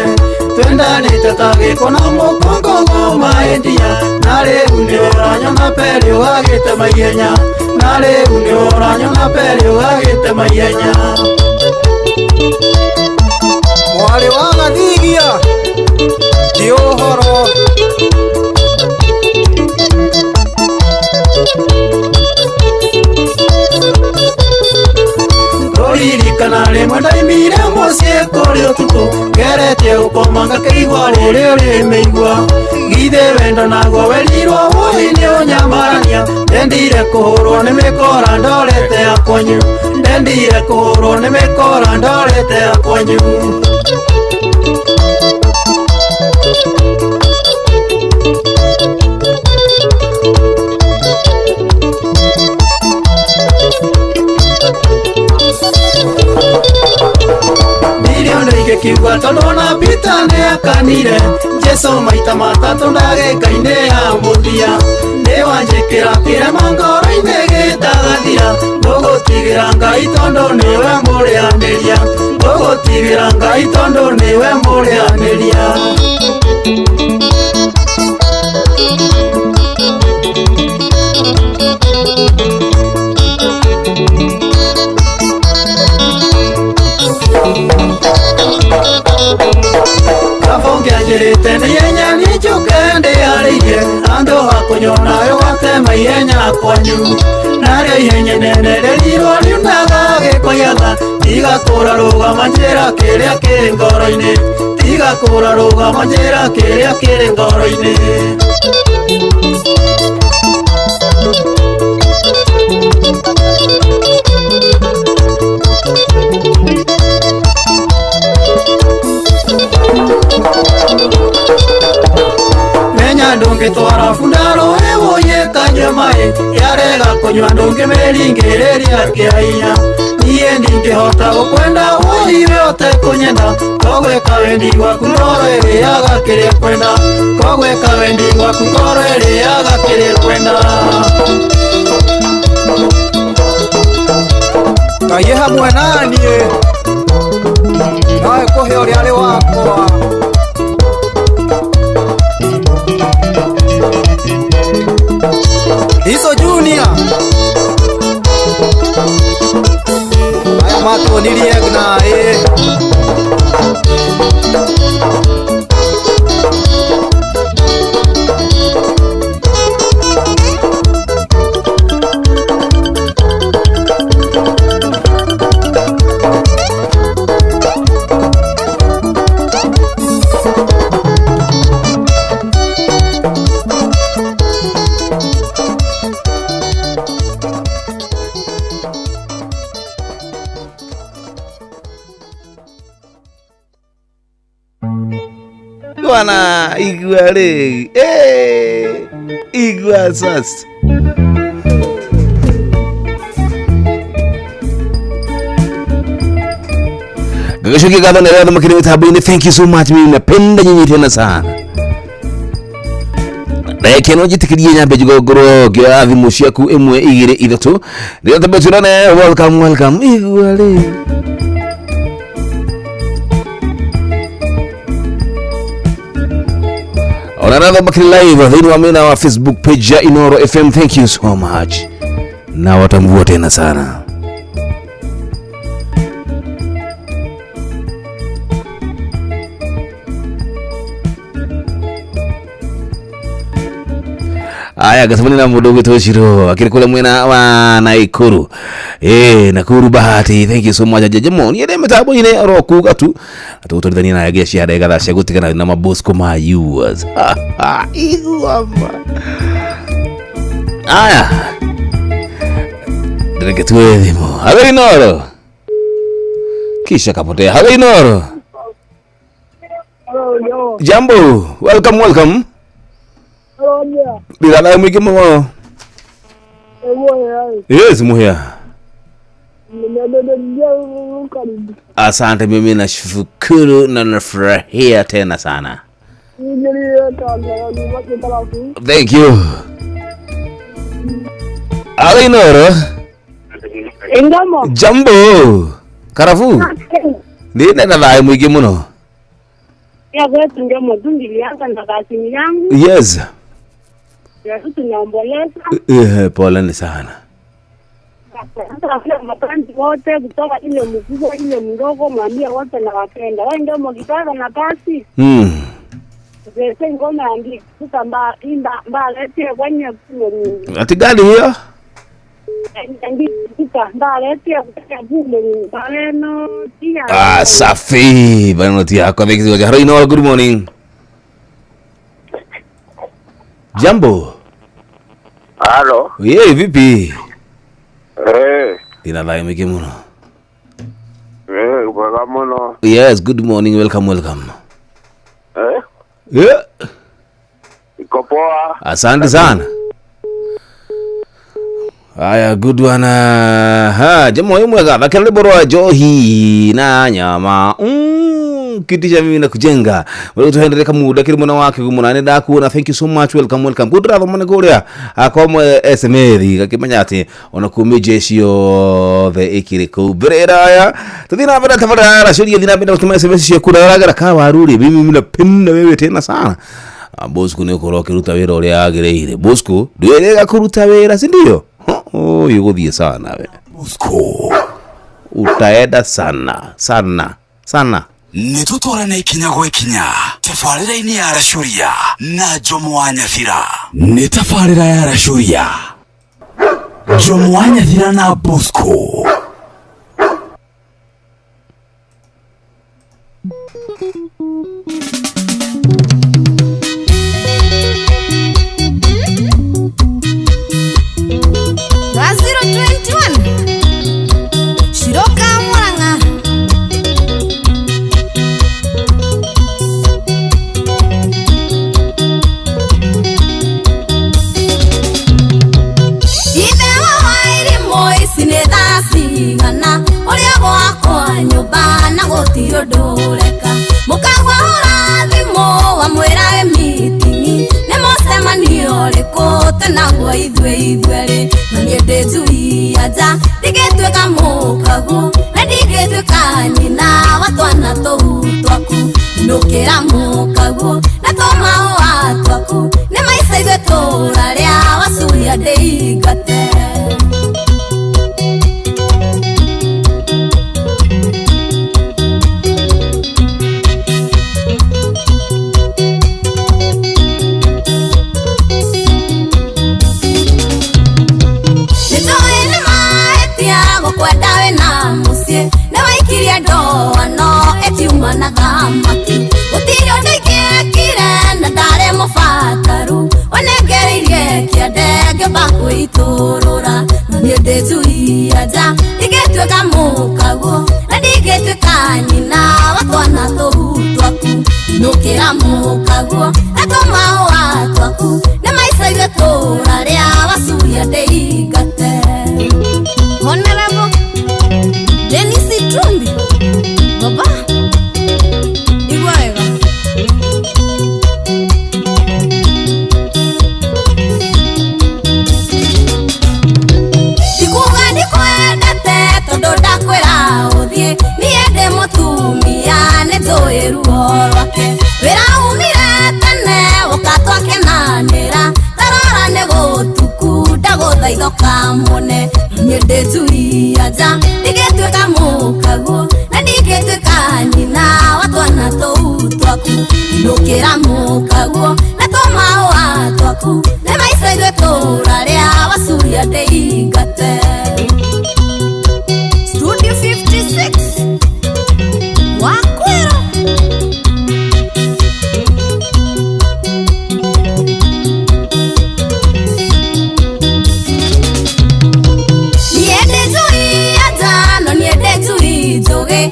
twendanĩte ta gĩko na mũkongogo maendia na rĩu nĩ ũranyona perĩ ũgagĩte maihenya na rĩu nĩ ũranyona perĩ ũgagĩte maihenya. Mwarĩ wa Gathigia ti ũhoro. Ngũririkana rĩmwe ndaimire mũciĩ kũrĩ ũtukũ ngeretie gũkoma ngakĩigua rũrĩ ũrĩmĩigua githĩ wendo naguo werirwo wũi nĩ ũnyamarania ndendire kũhũrwo nĩ mĩkora ndorete ya kwanyu ndendire kũhũrwo nĩ mĩkora ndorete ya kwanyu. Ndirĩ tondũ na Peter nĩakanire Jesũ maita matatũ ndagĩka-inĩ ya mũthia nĩwanjĩkĩra kĩrema ngoro-inĩ gĩtagathira ngũgũtigĩra Ngai tondũ nĩwe mũrĩanĩria ngũgũtigĩra Ngai tondũ nĩwe mũrĩanĩria. Kabonge anjĩrĩte nĩ ihenya niĩ njũke ndĩarĩirie handũ ha kũnyona ũgate maihenya kwanyu narĩo ihenya inene rĩrirwo riunaga gĩkoyatha tiga kũrarũgama njĩra kĩrĩa kĩrĩ ngoro-inĩ tiga kũrarũgama njĩra kĩrĩa kĩrĩ ngoro-inĩ. Menya ndũngĩtwara bunda rũĩ ũyĩ kanyue maĩ yarega kũnyua ndũngĩmĩringĩrĩria kĩa hinya niĩ ndingĩhota gũkwenda ũiwe ũtekũnyenda kogwĩka wendi waku ngoro ĩrĩaga kĩrĩa kwenda kogwĩka wendi waku ngoro ĩrĩaga kĩrĩa kwenda. Ngai hamwe naniĩ nowe kũhe ũrĩa arĩ wakwa. Iso Junior aya matuonirie naĩ. Bwana igua rĩ igua sasa. Gagacũkia ngatho nĩ arĩa makĩrĩ mĩtambo-inĩ. Thank you so much, mimi napenda nyinyi tena sana. Reke no njĩtĩkĩrie nyambe njuge ngorwo ngĩoya thimũ ciaku 1 2 3 rĩrĩa tambe tũrane. Welcome welcome igua rĩ. Ona makiri live thĩinĩ wa mwena wa Facebook page ya Inooro FM. Thank you so much. Na watambua tena sana. Aya gacemania na mũndũ ũgwĩtwo Shiro akĩrĩ kũrĩa mwena wa Naikuru. Nakuru Bahati, thank you so much. Jejemo niĩ ndĩ mĩtambo-inĩ oro kuga tu na tũgũtwarithania nawe nginya ciarega thaa cia gũtigana na mabosco ma yours. Igua ma. Aya reke tuwe thimũ. Halo Inoro. Kisha kapotea. Halo Inoro. Jambo, welcome, welcome. Ndĩrathayo mũingĩ mũno. Yes, Muhia. Asante, mimi nashukuru na nafurahia tena sana. Thank you. Halo Inoro. Ingamo. Jambo. Karafu. Ndĩ na thayũ mũingĩ mũno. Ya kwetu ndio nilianza na kazi yangu. Yes. Ya tunaomboleza. Pole sana. Sasa mapenzi wote kutoka ile mkubwa ile mdogo mwambie wote na wapenda. Wewe ndio mkitaka na basi. Sasa ngoma andi kutamba imba mbalete kwenye kule. Ati gani hiyo? Andi kutambalete kule bareno tia. Ah, safi. Bareno tia. Kwa viki kwa Hello Inoro, good morning. Jambo. Halo. Ye, vipi? Dina lai miki muno. Mwega muno. Yes, good morning, welcome, welcome. Yeah. Iko poa. Asante sana. Aya, good one. Ha, jamaa huyu mwega, bakele bora johi na nyama. Kitisha mimi na kujenga. Wewe tuendelee kama muda kile mwana wake kumuna nenda kuona. Thank you so much, welcome, welcome. Good rather mwana kuria. Akomwe SMS gakimenya ati ona kumi jeshi yothe ikiri kuu mbere ya tuthina mbere tafadhali shuria thina mbere gutuma SMS ciaku ragara ka waruri mimi napenda wewe tena sana. Bosco ni ukorwo akiruta wira uria agiriire. Bosco ndwirega kuruta wira, si ndio? Oh, yuguthie sana we. Bosco utaenda sana sana sana. Nĩtũtwarane ikinya gwa ikinya tabarĩra-inĩ ya Racũria na Jomo wa Nyathira. Nĩ tabarĩra ya Racũria, Jomo wa Nyathira na Bosco. Ra 021 Shiroka Murang'a. Sinethacigana uria gwakwa nyumba na gutiri undu ureka mukagwa hura thimu wamwira wi mitingi ni mucemanio uriku twenaguo ithuĩ ithuerĩ na niĩ ndĩ njui anja ndingĩtuĩka mũkaguo na ndingĩtuĩka nyina wa twana tũu twaku inũkĩra mũkaguo na tũmahũa twaku nĩ maica ithuĩ tũrarĩa wacuria ndĩingate. Nĩwaikirie ndoano ĩkiuma na thamaki gũtirĩ ũndũ ingĩekire na ndarĩ mũbataru wanengereirie kĩande ngĩũmba kwĩitũrũra no niĩ ndĩ njui anja ndingĩtuĩka mũkaguo na ndingĩtuĩka nyina wa twana tũu twaku inũkĩra mũkaguo na tũmahũa twaku nĩ maica ithuĩ tũrarĩa wacuria ndĩingate. Honorable Dennis Itumbi, baba, igua wega. Ndikuga ndikwendete tondu ndakwĩra ũthiĩ niĩ ndĩ mũtumia nĩnjũĩ ruo rwake wĩra umire tene woka twakenanĩra tarora nĩ gũtuku ndagũthaitha ũkamũne niĩ ndĩ njui anja ndingĩtuĩka mũkaguo na ndingĩtuĩka nyina wa twana tũu twaku inũkĩra mũkaguo na tũmahũa twaku nĩ maica ithuĩ.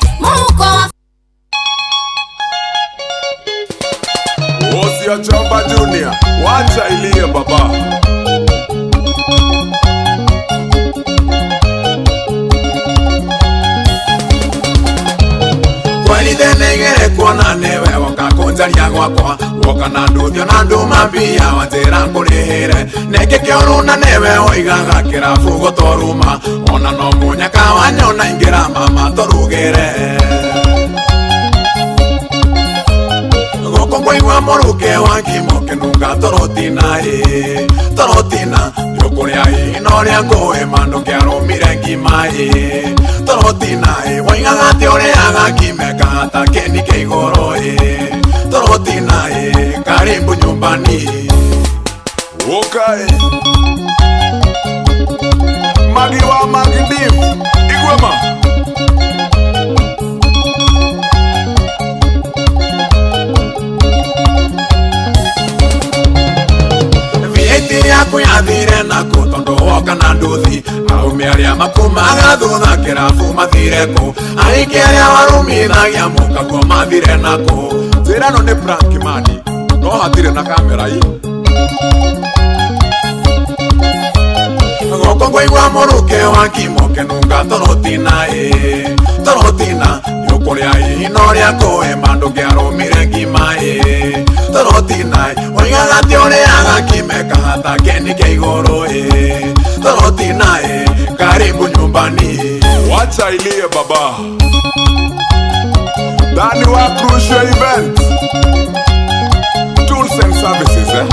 Mũhuko wa Osia Chomba Junior, wacha ilie baba. Kweli kuona newe wakakunjaria gwakwa woka na nduthio na nduma mbia wanjĩra ngũrĩhĩre nĩkĩ kĩũru na newe woigaga kĩrabu gũtũruma ona no mũnyaka wanyona ingĩra mama tũrugĩre gũkũ ngũigua mũrukĩ wa ngima ũkĩnunga tũrũtina ĩ tũrũtina nĩũkũrĩa hihi na ũrĩa ngũĩ ma ndũngĩarũmire ngima ĩ tũrũtina ĩ woigaga atĩ ũrĩaga ngima ĩkahata kĩni kĩa igũrũ ĩ tũrũtina ĩ karibu nyumbani. Okay. Magi wa Magi Beef, Igwema. VAT yaku yathire naku tondu woka na nduthi arũme arĩa makumaga thutha kĩrabu mathire kũ aingĩ arĩa warumithagia mũkaguo mathire nakũ. Njĩra ĩno nĩ prank mani no hatirĩ na kamera ĩ. Gũkũ ngũigua mũrukĩ wa ngima ũkĩnunga tũrũtina ĩ tũrũtina nĩũkũrĩa hihi na ũrĩa ngũĩ ma ndũngĩarũmire ngima ĩ tũrũtina ĩ woigaga atĩ ũrĩaga ngima ĩkahata kĩni kĩa igũrũ ĩ tũrũtina ĩ karibu nyumbani. Wacha ilie baba. Dani wa Crucial Event Tools and Services eh?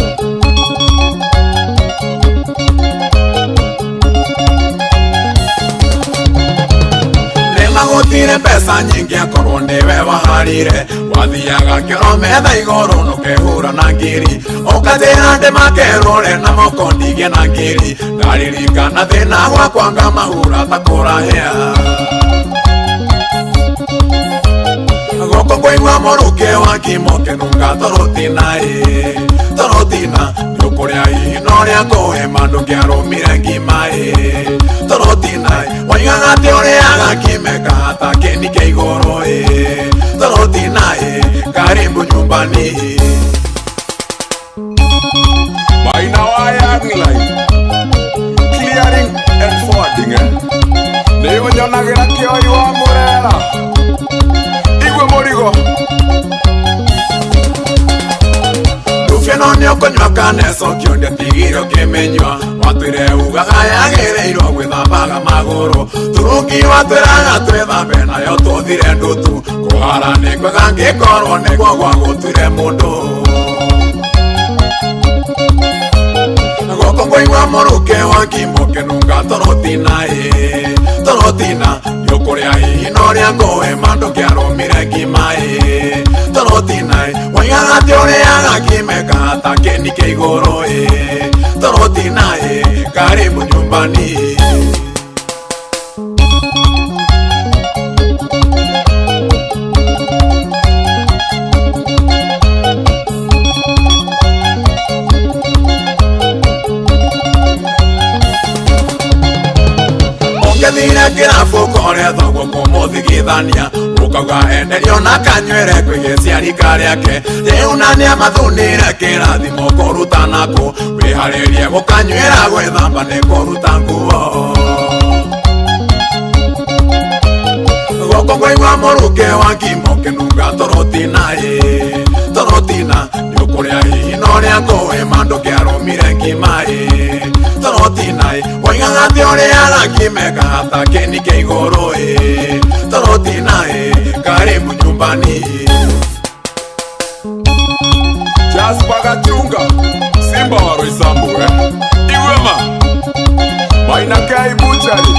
Magutire mbeca nyingĩ akorwo nĩwe waharire wathiaga kĩoro metha igũrũ nũkehura na ngiri ũkanjĩra ndĩmakerũre na moko ndigĩe na ngiri ndaririkana thĩna gwakwa ngamahura ta kũrahĩa gũkũ ngũigua mũrukĩ wa ngima ũkĩnunga tũrũtina ĩ tũrũtina nĩũkũrĩa hihi na ũrĩa ngũĩ ma ndũngĩarũmire ngima ĩ tũrũtina ĩ woigaga atĩ ũrĩaga ngima ĩkahata kĩni kĩa igũrũ ĩ tũrũtina ĩ karibu nyumbani. Maina wa Young Line Clearing and forwarding eh? Nĩũnyonagĩra kĩoi wa mũrera igwe mũrigo. Ndubia no nĩũkũnyua kaneco kĩondia tigire ũkĩmĩnyua watwĩre ugaga yagĩrĩirwo gwĩthambaga magũrũ turungi watwĩraga twĩthambe nayo tũthire ndutu kũhara nĩ kwega ngĩkorwo nĩguo gwagũtuire mũndũ gũkũ ngũigua mũrukĩ wa ngima ũkĩnunga tũrũtina ĩ tũrũtina nĩũkũrĩa hihi na ũrĩa ngũĩ ma ndũngĩarũmire ngima ĩ tũrũtina ĩ woigaga atĩ ũrĩaga ngima ĩkahata kĩni kĩa igũrũ ĩ tũrũtina ĩ karibu nyumbani. Ũngĩthire kĩrabu kũrĩa thoguo kũmũthigithania ũkauga enderio na kanywĩre kwĩ gĩciari karĩake rĩu na nĩamathunire kĩrathimo kũruta nakũ wĩharĩrie gũkanywĩra gwĩthamba nĩ kũruta nguo gũkũ ngũigua mũrukĩ wa ngima ũkĩnunga tũrũtina ĩ tũrũtina nĩũkũrĩa hihi na ũrĩa ngũĩ ma ndũngĩarũmire ngima ĩ tũrũtina ĩ woigaga atĩ ũrĩaga ngima ĩkahata kĩni kĩa igũrũ ĩ tũrũtina ĩ karibu nyumbani. Jasper Gachunga Simba wa Roysambu eh? Igwema Maina Kei Butchery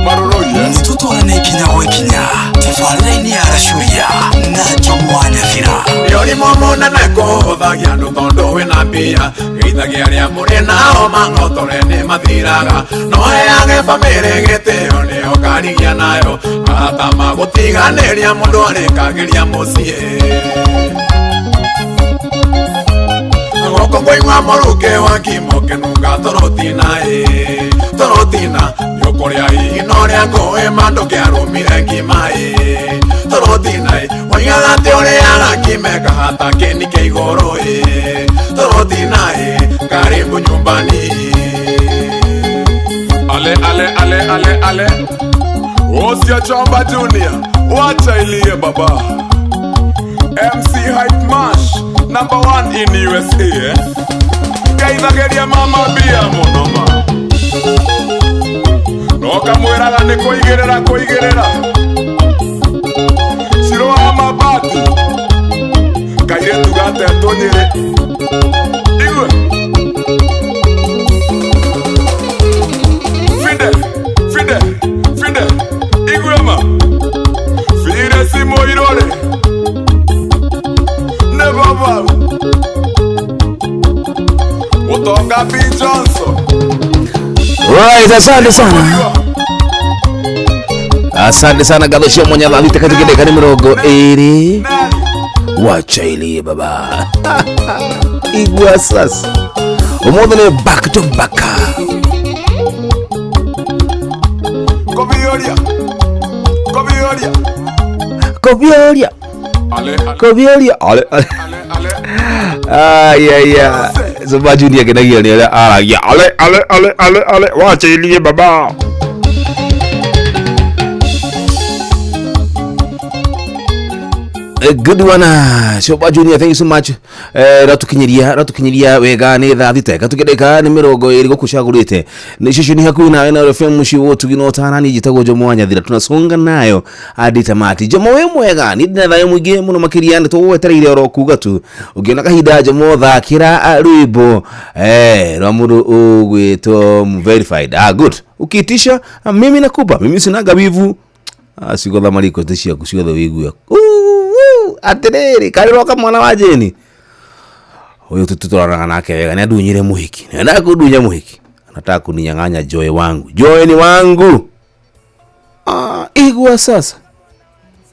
Marurui eh? Nĩtũtwarane ikinya gwa ikinya tabarĩra-inĩ ya Racuria na Jomo wa Nyathira. Nĩ ũrimũ mũnene kũhũthagia andũ tondũ wĩna mbia geithagia arĩa mũrĩ nao mang'otore nĩ mathiraga no heage bamĩrĩ gĩtĩo nĩyo karigia nayo arata magũtiganĩria mũndũ arĩkagĩria mũciĩ gũkũ ngũigua mũrukĩ wa ngima ũkĩnunga tũrũtina ĩ tũrũtina nĩũkũrĩa hihi na ũrĩa ngũĩ ma ndũngĩarũmire ngima ĩ Torotina oigaga atĩ ũrĩaga kĩmeka hata kĩni kĩa igũrũ ĩ Torotina ĩ karibu nyumbani. Ale ale ale ale ale Osia Chomba Junior, wacha ilie baba. MC Hype Mash, number 1 in USA, eh? Kaithageria mama bia mũno ma. No kamwĩraga nĩ kũigĩrĩra kũigĩrĩra. Ciro wa mabati kairĩtu gatetwo Nyĩrĩ. Igue Fide, fide, fide. Igue ma Fide si moirore. Ne baba Utonga B Johnson. Right, asante sana. Asante sana Gathosio Mwanyathithite katika dakika ni 20. Wacha ilie baba. Igwa sasa. Umuthi ni back to back. Kobioria. Kobioria. Kobioria. Kobioria. Ale ale. Ay ay ay. Zumba Junior kenagia ni aragia. Ale ale ale ale ale. Wacha ilie baba. A good one, Shoba Junior, thank you so much. Ratukinyiria wega ni thaa thita katugedeka ni 20 gukucagurite ni cicio ni hakuhi nawe na FM muciĩ wotu gino tana ni njitagwo Jomo wa Nyathira tunasonga nayo hadi tamati. Jomo we mwega ni ndina thayo mwingi muno makiria ni tugwetereire oro kuga tu ungiona kahinda Jomo thakira rwimbo rwa mundu ugwitwo verified. Ah, good, ukiitisha mimi nakupa, mimi sinaga wivu. Ciothe mariko ciaku ciothe wiguya atiriri karirwo mwana wa Jeni uyu tututwaranaga nake wega ni andunyire muhiki na kundunya muhiki anataka kuninyang'anya Joy wangu. Joy ni wangu. Igua sasa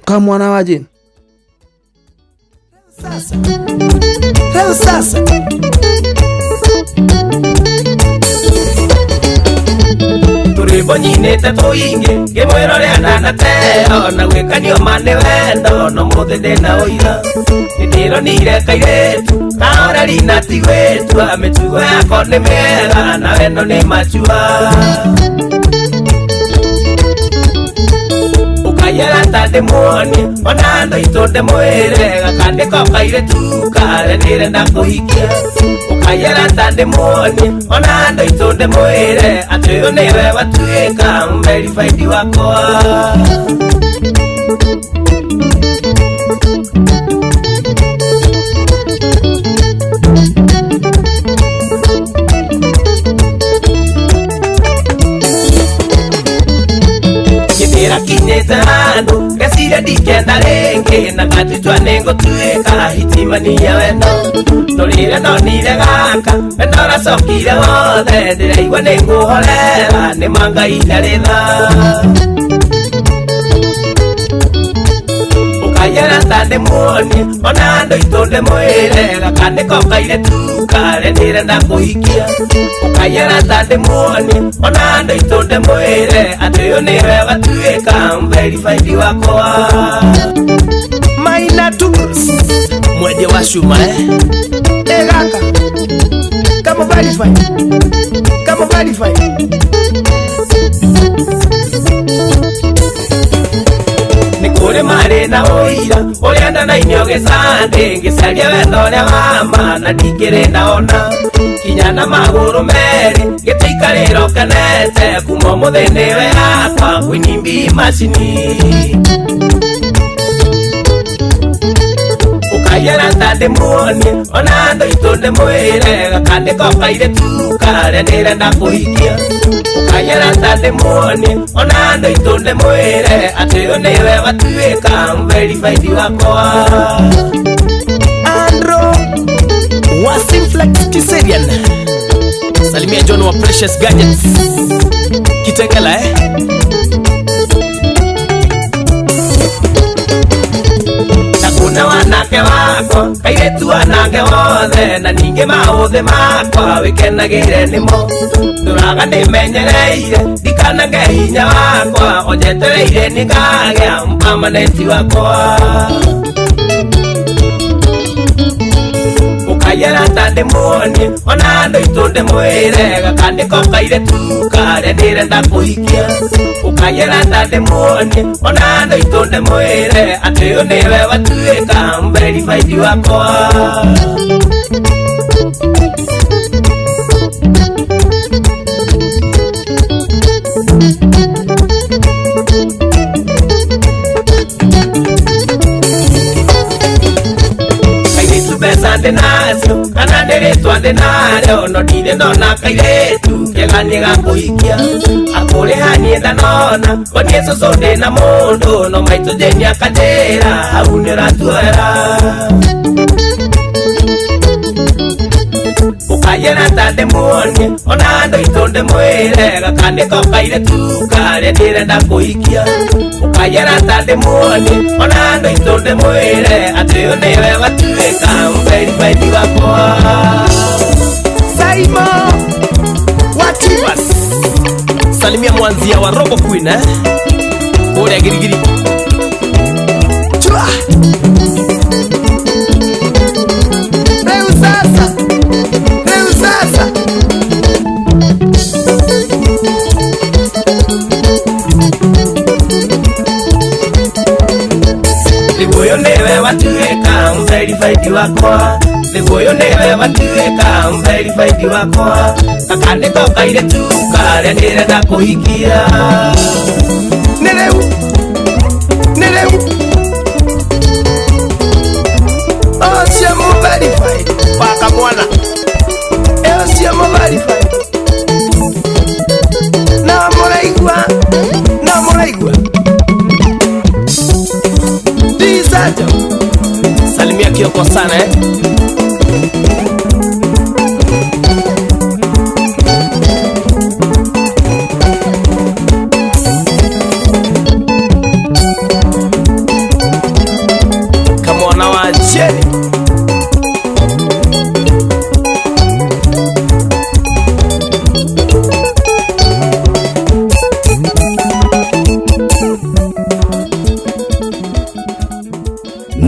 kama mwana wa Jeni sasa. Sasa Turĩmbo nyinĩte tũingĩ ngĩmwĩra ũrĩa ndanateo na gwĩkanio ma nĩ wendo no mũthĩ ndĩna ũira nĩndĩronire kairĩtu kahoreri na ti gwĩtua mĩtugo yako nĩ mĩega na wendo nĩ machua ũkaiyara ta ndĩmuonie ona andũ aitũ ndĩmwĩre gakandĩko kairĩtu karĩa ndĩrenda kũhikia ũkaiyara ta ndĩmuonie ona andũ aitũ ndĩmwĩre atĩ ũyũ nĩwe watuĩka verified wakwa. Kinyĩte handũ ngeciria ndikenda rĩngĩ na ngatutua nĩngũtuĩka hitimania wendo no rĩrĩa ndonire gaka wendo ũracokire wothe ndĩraigua nĩngũhorera nĩ ma Ngai ndarĩ tha ũkaiyara ta ndĩmuonie ona andũ aitũ ndĩmwĩre gaka nĩko kairĩtu karĩa ndĩrenda kũhikia ũkaiyara ta ndĩmuonie ona andũ aitũ ndĩmwĩre atĩ ũyũ nĩwe watuĩka verified wakwa. Maina Tools mwendia wa cuma gaka kama verify kama verify kũrĩ marĩ na ũira ũrĩa ndanainio gĩcandĩ ngĩcaria wendo ũrĩa wa ma na ndikĩrĩ ndaona kinya na magũrũ merĩ gĩtĩikarĩra ũkenete kuma ũmũthĩ nĩwe yakwa kwinimbi macini ũkaiyara ta ndĩmuonie ona andũ aitũ ndĩmwĩre gakandĩko kairĩtu karĩa ndĩrenda kũhikia ũkaiyara ta ndĩmuonie ona andũ aitũ ndĩmwĩre atĩ ũyũ nĩwe watuĩka verified wakwa. Andro wa Simflex Kiserian salimia John wa Precious Gadgets Kitengela Kuna wanake wako kairĩtu wanange Wĩtĩage wothe na ningĩ maũthĩ makwa wĩkenagĩre nĩmo. Ndũraga ndĩmenyereire ndikanage hinya wakwa onjetereire nĩngagĩa mpamanenti wakwa. Ũkayera ta ndĩmuonie ona andũ aitũ ndĩmwĩre gaka nĩko kairĩtu karĩa ndĩrenda kũhikia. Ũkayera ta ndĩmuonie ona andũ aitũ ndĩmwĩre atĩ ũyũ nĩwe watuĩka verified wakwa. Mbeca ndĩnacio kana nĩ rĩtwa ndĩnarĩo no ndirĩ ndona kairĩtu kega nĩ gakũhikia. Akũrĩha niĩ ndanona ko niĩ cũcũ ndĩna mũndũ no maitũ Jane akanjĩra hau nĩũratuoera. Ũkayera ta ndĩmuonie ona andũ aitũ ndĩmwĩre gaka nĩko kairĩtu karĩa ndĩrenda kũhikia. Ũkayera ta ndĩmuonie ona andũ aitũ ndĩmwĩre atĩ ũyũ nĩwe watuĩka verified wakwa. Simon wa Chivas, salimia mwanzia wa Robo Queen kũrĩa Girigiri. Chua Rĩu sasa, rĩu sasa. Rĩu ũyũ nĩwe watuĩka verified wakwa. Rĩu ũyũ nĩwe watuĩka verified wakwa. Gaka nĩko kairĩtu karĩa ndĩrenda kũhikia. Nĩ rĩu, nĩ rĩu. Ũcio mũ verified wa kamwana. Ũcio mũ verified. No mũraigua, no mũraigua. Disajo. Salimia Kioko sana Kamwana wa Jenny.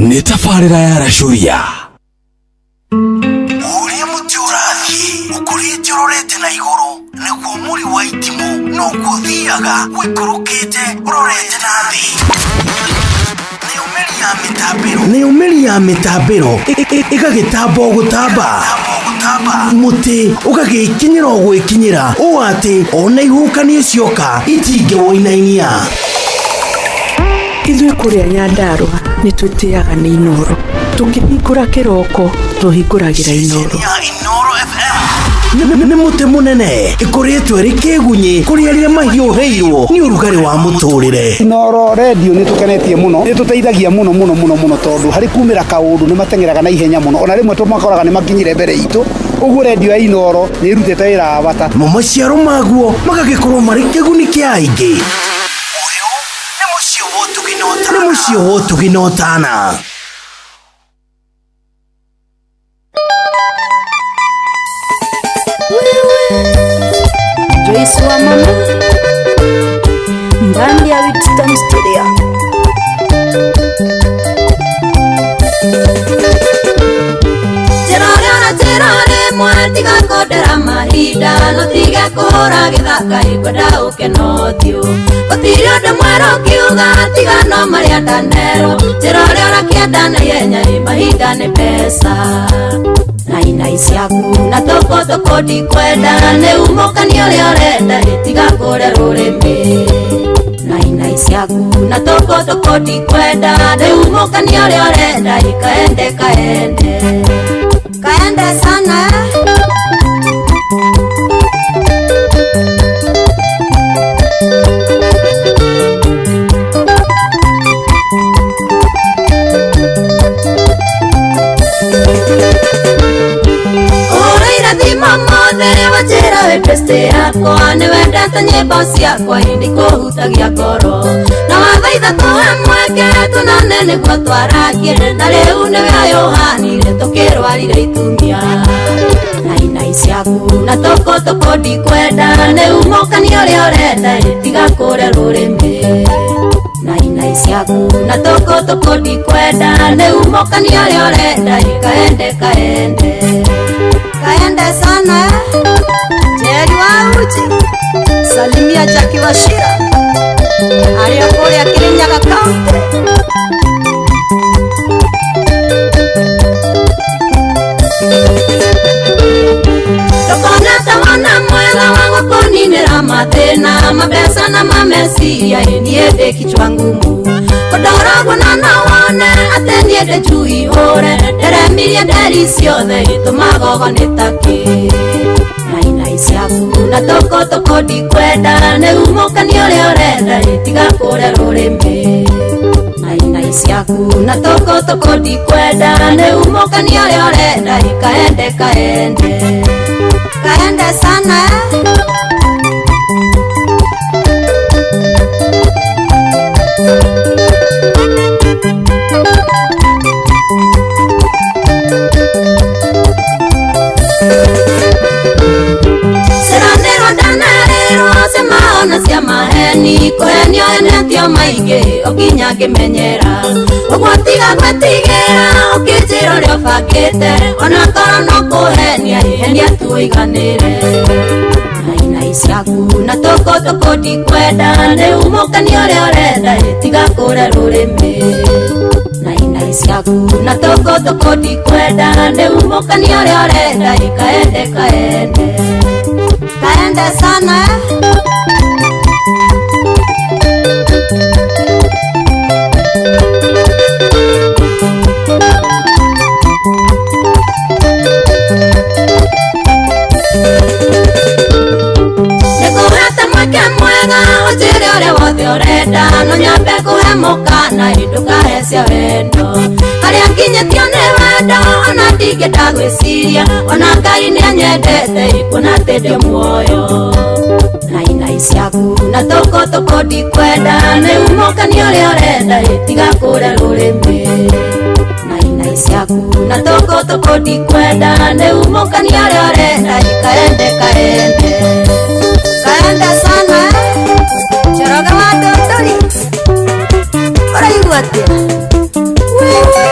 Nĩ tabarĩra ya Racuria. Ũrĩa mũtĩ ũrathiĩ ũkũrĩte ũrorete na igũrũ nĩguo mũri wa itimũ noguo ũthiaga ũikũrũkĩte ũrorete na thĩ. Nayo mĩri ya mĩtambĩro ĩgagĩtamba o gũtamba, mũtĩ ũgagĩkinyĩra o gwĩkinyĩra ũũ atĩ ona ihuhũkanio cioka itingĩwũinainia. Ithuĩ kũrĩa Nyandarũa nĩ twĩtĩaga nĩ Inooro. Tũkĩhingũra kĩroko tũhingũragĩra Inooro. Nĩ mũtĩ mũnene ĩkũrĩtwo ĩrĩ kĩgunyĩ kũrĩ arĩa mahiũhĩirwo nĩ ũrugarĩ wa mũtũrĩre. Inooro redio nĩ tũkenetie mũno, nĩ tũteithagia mũno mũno mũno mũno tondũ harĩ kumĩra kaũndũ nĩ mateng'eraga na ihenya mũno, ona rĩmwe tũmakoraga nĩ makinyire mbere itũ. Ũguo redio ya Inooro nĩ ĩrutĩte wĩra wa bata. Mo maciaro maguo magagĩkorwo marĩ kĩguni kĩa aingĩ. Nĩ mũciĩ wa ũtugi na ũtana. Joyce wa mama ndani ya Wheatstone Studio. Tirore mwatiga kondera mahinda no tiga kũhũra gĩthaka ngwenda ũkeno ũthiũ. Gũtirĩ ũndũ mwerũ ũkiuga tiga no marĩa ndanerwo. Njĩra ũrĩa ũrakĩenda na ihenya ĩ mahinda nĩ mbeca. Na inai ciaku na tũkũ tũkũ ndikwenda nĩ umũkani ũrĩa ũrenda ĩ tiga kũrĩa rũrĩmĩ. Na inai ciaku na tũkũ tũkũ ndikwenda nĩ umũkani ũrĩa ũrenda ĩ kaende kaende. Kaende sana. Ũrĩira thimo mothe wanjĩra wĩ best yakwa nĩ wendete nyĩmbo ciakwa ĩndĩ kũhutagia ngoro. Na watha Ndagũthaitha tũhe mweke tũnane nĩguo twarakie na rĩu nĩwe ũyũhanire tũkĩrwarire itumia nainai ciaku na tũkũtũkũ ndikwenda nĩ umũkani ũrĩa ũrenda tiga kũrĩa rũrĩmĩ nainai ciaku na tũkũtũkũ ndikwenda nĩ umũkani ũrĩa ũrenda kaende kaende kaende sana. Jerry wa Uji salimia Jackie Wachira arĩa kũrĩa Kirinyaga County. Ndũkona ta mwana mwega wa gũkũninĩra mathĩna mabeca na mameciria niĩ ndĩ kichwa ngumu kũndoragwo na no wone atĩ niĩ ndĩ njui hũre nderemirie nderi ciothe itũmagogo nĩ takĩ nainai ciaku na tũkũtũkũ ndikwenda nĩ umũkani ũrĩa ũrenda tiga kũrĩa rũrĩmĩ nainai ciaku na tũkũtũkũ ndikwenda nĩ umũkani ũrĩa ũrenda kaende kaende kaende sana. Ciranĩrwo ndanerĩrwo ciamaona cia maheni kũhenio henetio maingĩ ũkinya ngĩmenyera ũguo tiga gwĩtigĩra ũkĩnjĩra ũrĩa ũbangĩte ona korwo no kũhenia henia tu ũiganĩre nainai ciaku na tũkũtũkũ ndikwenda nĩ umũkani ũrĩa ũrenda tiga kũrĩa rũrĩmĩ nainai ciaku na tũkũtũkũ ndikwenda nĩ umũkani ũrĩa ũrenda kaende kaende kaende sana. Nĩngũhete mweke mwega ũnjĩre ũrĩa wothe ũrenda no nyambe kũhe mũkana ndũkahe cia wendo harĩa nginyĩtio nĩ wendo ona ndingĩenda gwĩciria ona Ngai nĩanyendete kuona atĩ ndĩ muoyo nainai ciaku na tũkũtũkũ ndikwenda nĩ umũkani ũrĩa ũrenda tiga kũrĩa rũrĩmĩ nainai ciaku na tũkũtũkũ ndikwenda nĩ umũkani ũrĩa ũrenda kaende kaende kaende sana. Njoroge wa Ndũndũri ũraigua atĩa? Wewe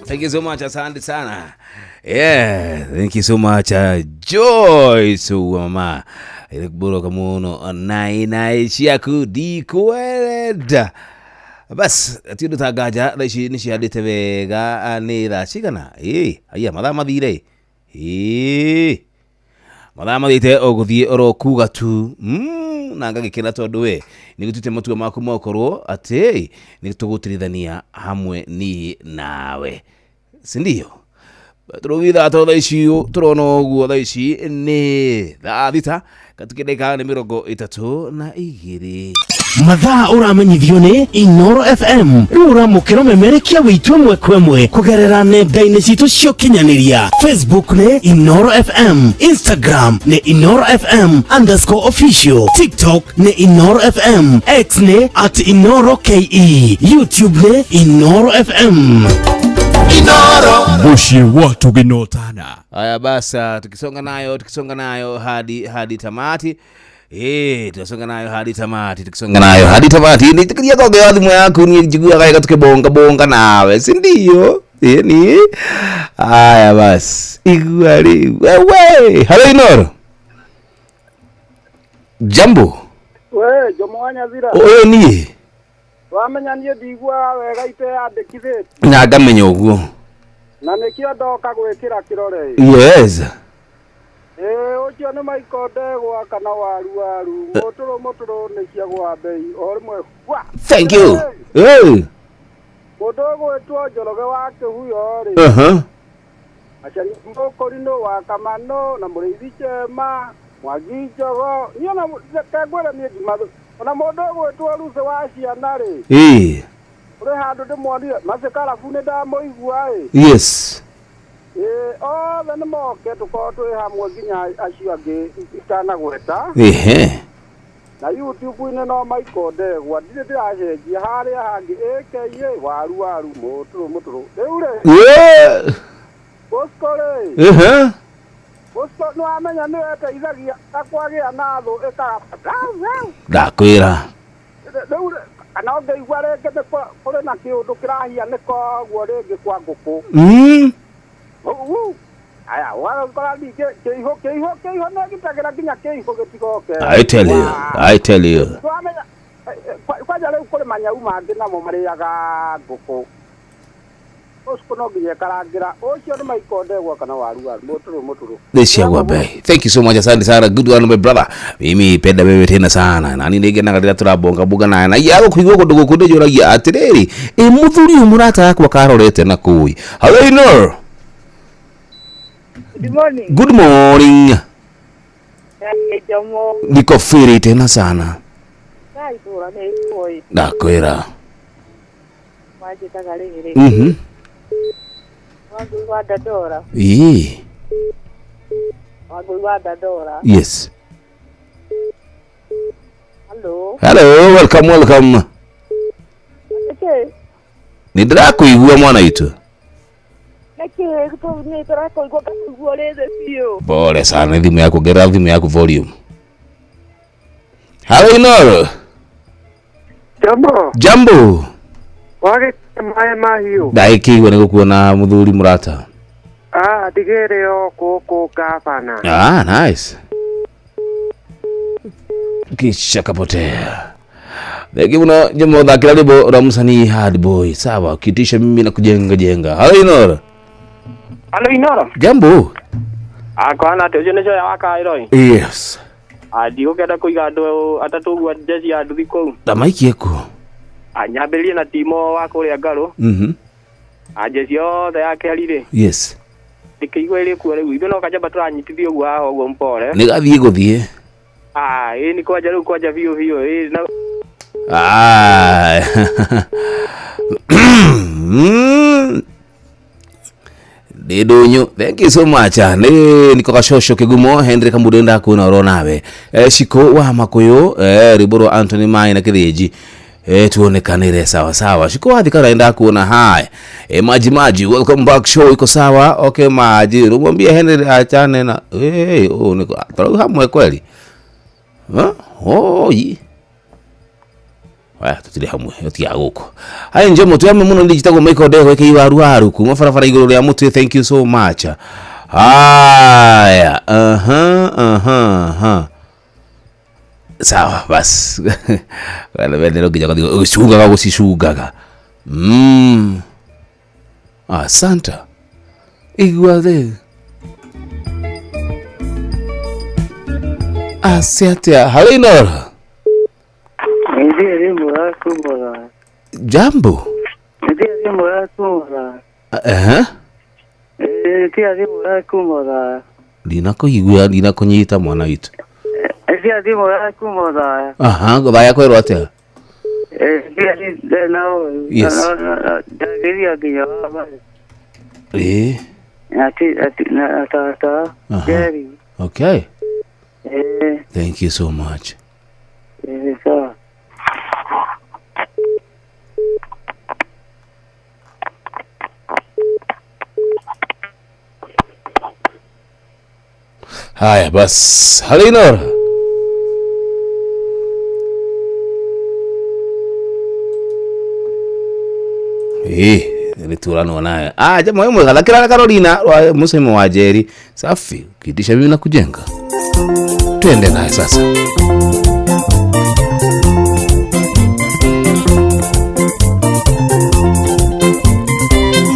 Thank you so much, asante sana. Yeah, thank you so much, Joyce mama. Ilikuburoka muno nainai ciaku ndikwenda. Bas ti undu ta nganja thaa ici nĩ cihandĩte wega nĩ thaa cigana aya mathaa mathire mathaa mathiĩte o gũthiĩ oro kuga tu na ngagĩkena tondũ we nĩ gũtuĩte matua maku makorwo atĩ nĩ tũgũtirithania hamwe niĩ nawe sindio tũrũgitha to thaa ici tũrona ũguo thaa ici nĩ thaa 6 katukĩndeka nĩ 32. Mathaa ũramenyithio nĩ Inoro FM rĩu ũramũkĩra memerekia witũ ĩmwe kwa ĩmwe kũgerera nenda-inĩ citũ cia ũkinyanĩria. Facebook nĩ Inoro FM, Instagram nĩ Inoro FM _official, TikTok nĩ Inoro FM, X nĩ @InoroKE, YouTube nĩ Inoro FM. Inoro Inoro muciĩ wa tũgĩnotana. Haya basi, tukisonga nayo hadi tamati. Tunasonga nayo hadi tamati, tukisonga nayo hadi tamati. Nitikiria kwa thimu yaku ni njiguaga wega tukibonga bonga nawe, si ndio? Ni haya basi. Igua rĩu. Wewe, hello Inoro. Jambo. We, Jomo wa Nyathira. Ũyũ niĩ. Wamenya niĩ ndigua wega iteyandĩkithĩtie. Na ngamenya ũguo. Na nĩkĩo ndoka gwĩkĩra kĩrore. Yes. Ũcio nĩ Michael Ndegwa kana waru waru. Mũtũrũ mũtũrũ nĩ cia gwa bei o rĩmwe. Thank you. Hey. Mũndũ ũgwĩtwo Njoroge wa Kĩhuyo rĩ. Aciari Mũkũrinũ wa Kamano na Mũrĩithi Chema Mwangi Njogo. Niĩ ona kengwĩre niĩ ngima. Ona mũndũ ũgwĩtwo Ruth wa ciana rĩ. Kũrĩ handũ ndĩmuonire Macikarabu nĩ ndamũigua ĩ. Yes. Othe nĩ moke tũkorwo twĩ hamwe nginya acio angĩ itanagweta. Na YouTube-inĩ no Michael Ndegwa ndirĩ ndĩracenjia harĩa hangĩ AKA waru waru mũtũrũ mũtũrũ. Rĩu rĩ. Bosco rĩ. Bosco nĩ wamenya nĩ weteithagia akwagĩa na thũ ĩkaga. Ndakwĩra. Rĩu kana ũngĩigua rĩngĩ nĩ kũrĩ na kĩũndũ kĩrahianĩka ũguo rĩngĩ kwa ngũkũ. Aya, ũgakora ningĩ kĩihũ nĩ gitagĩra nginya kĩihũ gĩtigoke. I tell you. Twamenya kwanja rĩu kũrĩ manyau mangĩ namo marĩaga ngũkũ. Ũcio no nginya ĩkarangĩra. Ũcio nĩ Michael Ndegwa kana waru waru mũtũrũ mũtũrũ. Nĩciagwa bei. Thank you so much, asante sana. Good one my brother. Mimi penda wewe tena sana. Na ni ngenaga rĩrĩa tũrabonga bunga naye. Na yago kũigua kũndũ gũkũ ndĩnjũragia atĩrĩrĩ, ĩ mũthuri ũyũ mũrata wakwa karorete na kũu. Hello Inoro. Good morning. Good morning. Jomo. Niko firi tena sana. Ndakwĩra. Wangui wa Dandora. Wangui wa Dandora. Yes. Hello. Hello, welcome, welcome. Okay. Nĩ ndĩrakũigua mwana witũ. Pole sana thimu yaku, gerera thimu yaku volume. Hello Inoro. Jambo. Jambo. Wage maĩ mahiũ. Ndaĩkĩigua nĩ gũkuona mũthuri mũrata. Ndigĩrĩ o gũkũ gavana. Nice. Kisha kapotea. Thank you muno Jomo thakĩra rwĩmbo rwa mũsanii Hard Boy. Sawa, ukitisha mimi na kujenga jenga. Hello Inoro. Hello Inoro. Jambo. Kwana atĩ ũcio nĩ Joya wa Kairoi. Yes. Ndigũkenda kũiga andũ atatũ ũguo njeci ya nduthi kũu. Tamaikie kũ. Nyambĩrĩrie na Timo wa kũrĩa Ngarũ. Njeci yothe ya Keri rĩ. Yes. Ndĩkĩigua ĩrĩ kuo rĩu ithuĩ no kanjamba tũranyitithio ũguo haha ũguo mpore. Nĩ gathiĩ gũthiĩ. Ĩ nĩ kwanja rĩu kwanja biũ biũ ĩ na Ndidunyu, thank you so much. Ni niko kashosho kigumo Henry Kambude ndakuona oro nawe. Shiko wa Makuyu, riboro Anthony Mai na Kithiji. Tuonekanire sawa sawa. Shiko wa thikara ndakuona hai. Maji maji, welcome back show iko sawa. Okay maji, rumwambie Henry achane na niko tarau hamwe kweli. Oi. Aya tutire hamwe yotia gũkũ. Haya njomo tuyame muno ndijitagwo Michael Ndegwa kä waru waru kuma barabara igũrũ rĩa mũtĩ. Thank you so much. Haya, sawa bas. Wala bendero nginya gathiĩ ũgĩcungaga gũcicungaga. Asante. Igua thĩ. Asiatia. Hello Inoro. Jambo. Ndinakũigua ndinakũnyita mwana witũ. Thaya kwerwo atĩa? Yes. Okay. Thank you so much. Haya basi, halo Inoro. Eh, nilituranwa naye. Ah, jamaa wewe mwega lakini Carolina wa Muslim wa Jerry. Safi, ukiitisha mimi na kujenga. Twende naye sasa.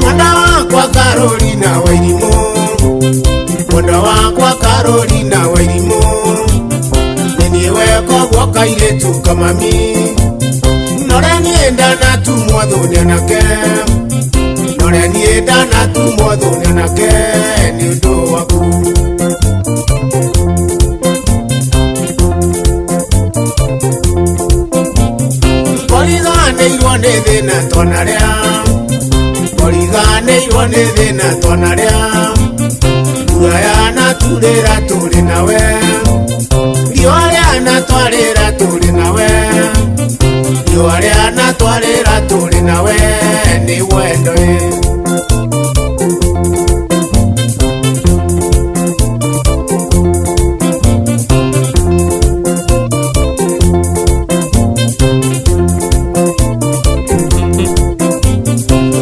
Mwenda wakwa Carolina Wairimu, mwenda wakwa Carolina Wairimu, niniwe kogwo kairetu kamami, nore niĩ ndanatumwo thũ nĩ anake, nore niĩ ndanatumwo thũ nĩ anake nĩ ũndũ waku. Ngoriganĩirwo nĩ thĩna twanarĩa, ngoriganĩirwo nĩ thĩna twanarĩa, mbura yanaturĩra tũrĩ nawe, riũa rĩanatwarĩra tũrĩ nawe, riũa rĩanatwarĩra tũrĩ nawe nĩ wendo ĩ.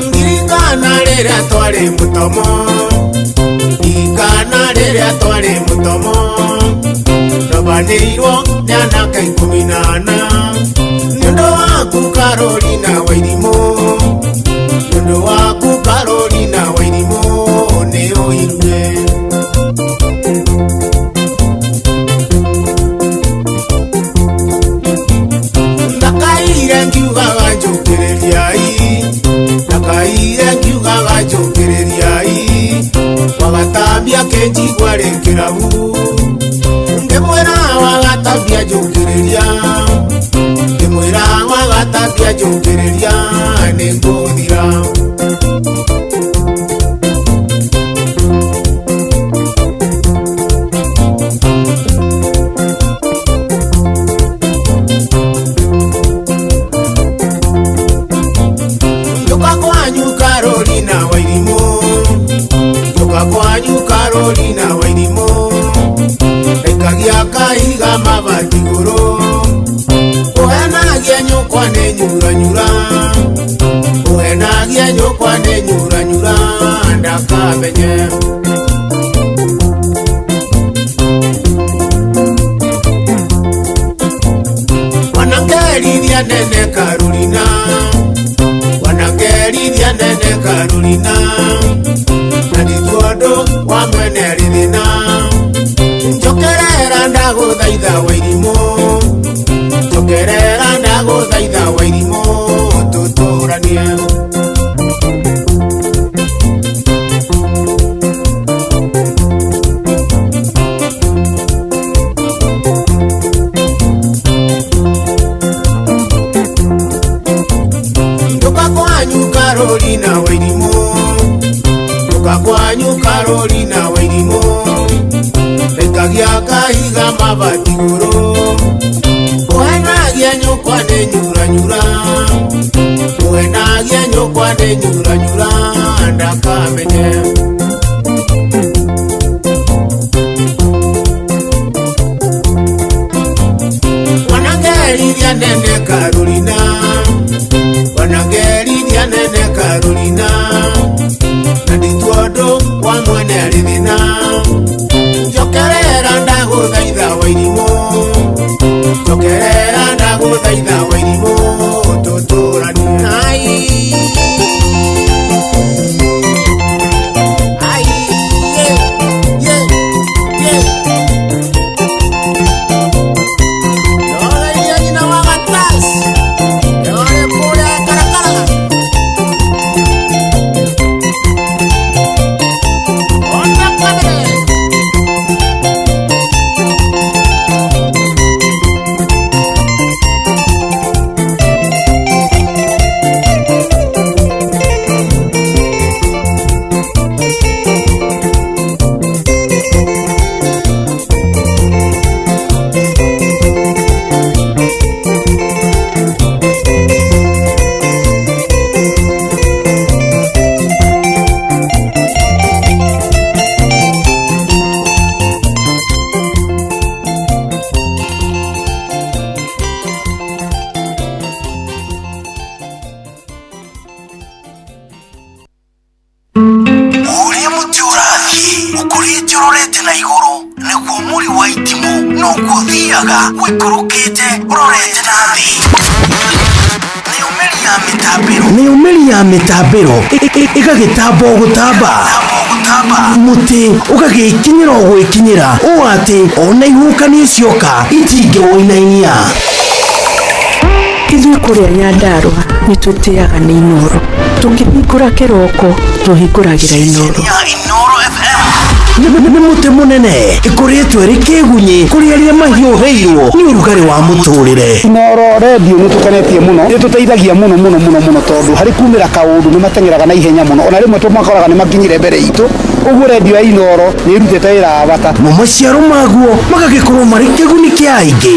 Ndirikana rĩrĩa twarĩ mũtomo, ndirikana rĩrĩa twarĩ mũtomo, ndobanĩirwo nĩ anake 14, nĩ ũndũ waku Carolina Wairimu, nĩ ũndũ waku Carolina Wairimu nĩ ũirue. Ndakaire ngiugaga njũkĩrĩriai, ndakaire ngiugaga njũkĩrĩriai, wagatambia kĩnjigua rĩ kĩrabu, ngĩmwĩra wagatambia njũkĩrĩria, ngĩmwĩra wagatambia njũkĩrĩria nĩ ngũthira. Njoka kwanyu Carolina Wairimu, njoka kwanyu Carolina Wairimu, ndaikagia kahiga mabati igũrũ, ũhenagia nyũkwa nĩ nyuranyura, ũhenagia nyũkwa nĩ nyuranyura ndakamenye. Wanangerithia nene Carolina, wanangerithia nene Carolina, na nĩ tondũ wa mwene arĩ thĩna, njokerera ndagũthaitha Wairimu, njokerera ndagũthaitha Wairimu tũtũranie. Njoka kwanyu Carolina Wairimu, njoka kwanyu Carolina Wairimu, ndaikagia kahiga mabati igũrũ, ũhenagia nyũkwa nĩ nyuranyura, ũhenagia nyũkwa nĩ nyuranyura ndakamenye. Wanangerithia nene Carolina, wanangerithia nene Carolina, na nĩ tondũ wa mwene arĩ thĩna, njokerera ndagũthaitha Wairimu, njokerera ndagũthaitha Wairimu tũtũranie. Ai. Ai. Naguo mũri wa itimũ noguo ũthiaga ũikũrũkĩte ũrorete na thĩ. Nayo mĩri ya mĩtambĩro ĩgagĩtamba o gũtamba, mũtĩ ũgagĩkinyĩra o gwĩkinyĩra ũũ atĩ ona ihuhũkanio cioka itingĩwũinainia. Ithuĩ kũrĩa Nyandarũa nĩ twĩtĩaga nĩ Inooro. Tũkĩhingũra kĩroko tũhingũragĩra Inooro. Nĩ mũtĩ mũnene ĩkũrĩtwo ĩrĩ kĩgunyĩ kũrĩ arĩa mahiũhĩirwo nĩ ũrugarĩ wa mũtũrĩre. Inooro redio nĩ tũkenetie mũno, nĩ tũteithagia mũno mũno mũno mũno tondũ harĩ kumĩra kaũndũ nĩ mateng'eraga na ihenya mũno, ona rĩmwe tũmakoraga nĩ makinyire mbere itũ. Ũguo redio ya Inooro nĩ ĩrutĩte wĩra wa bata. Mo maciaro maguo magagĩkorwo marĩ kĩguni kĩa aingĩ.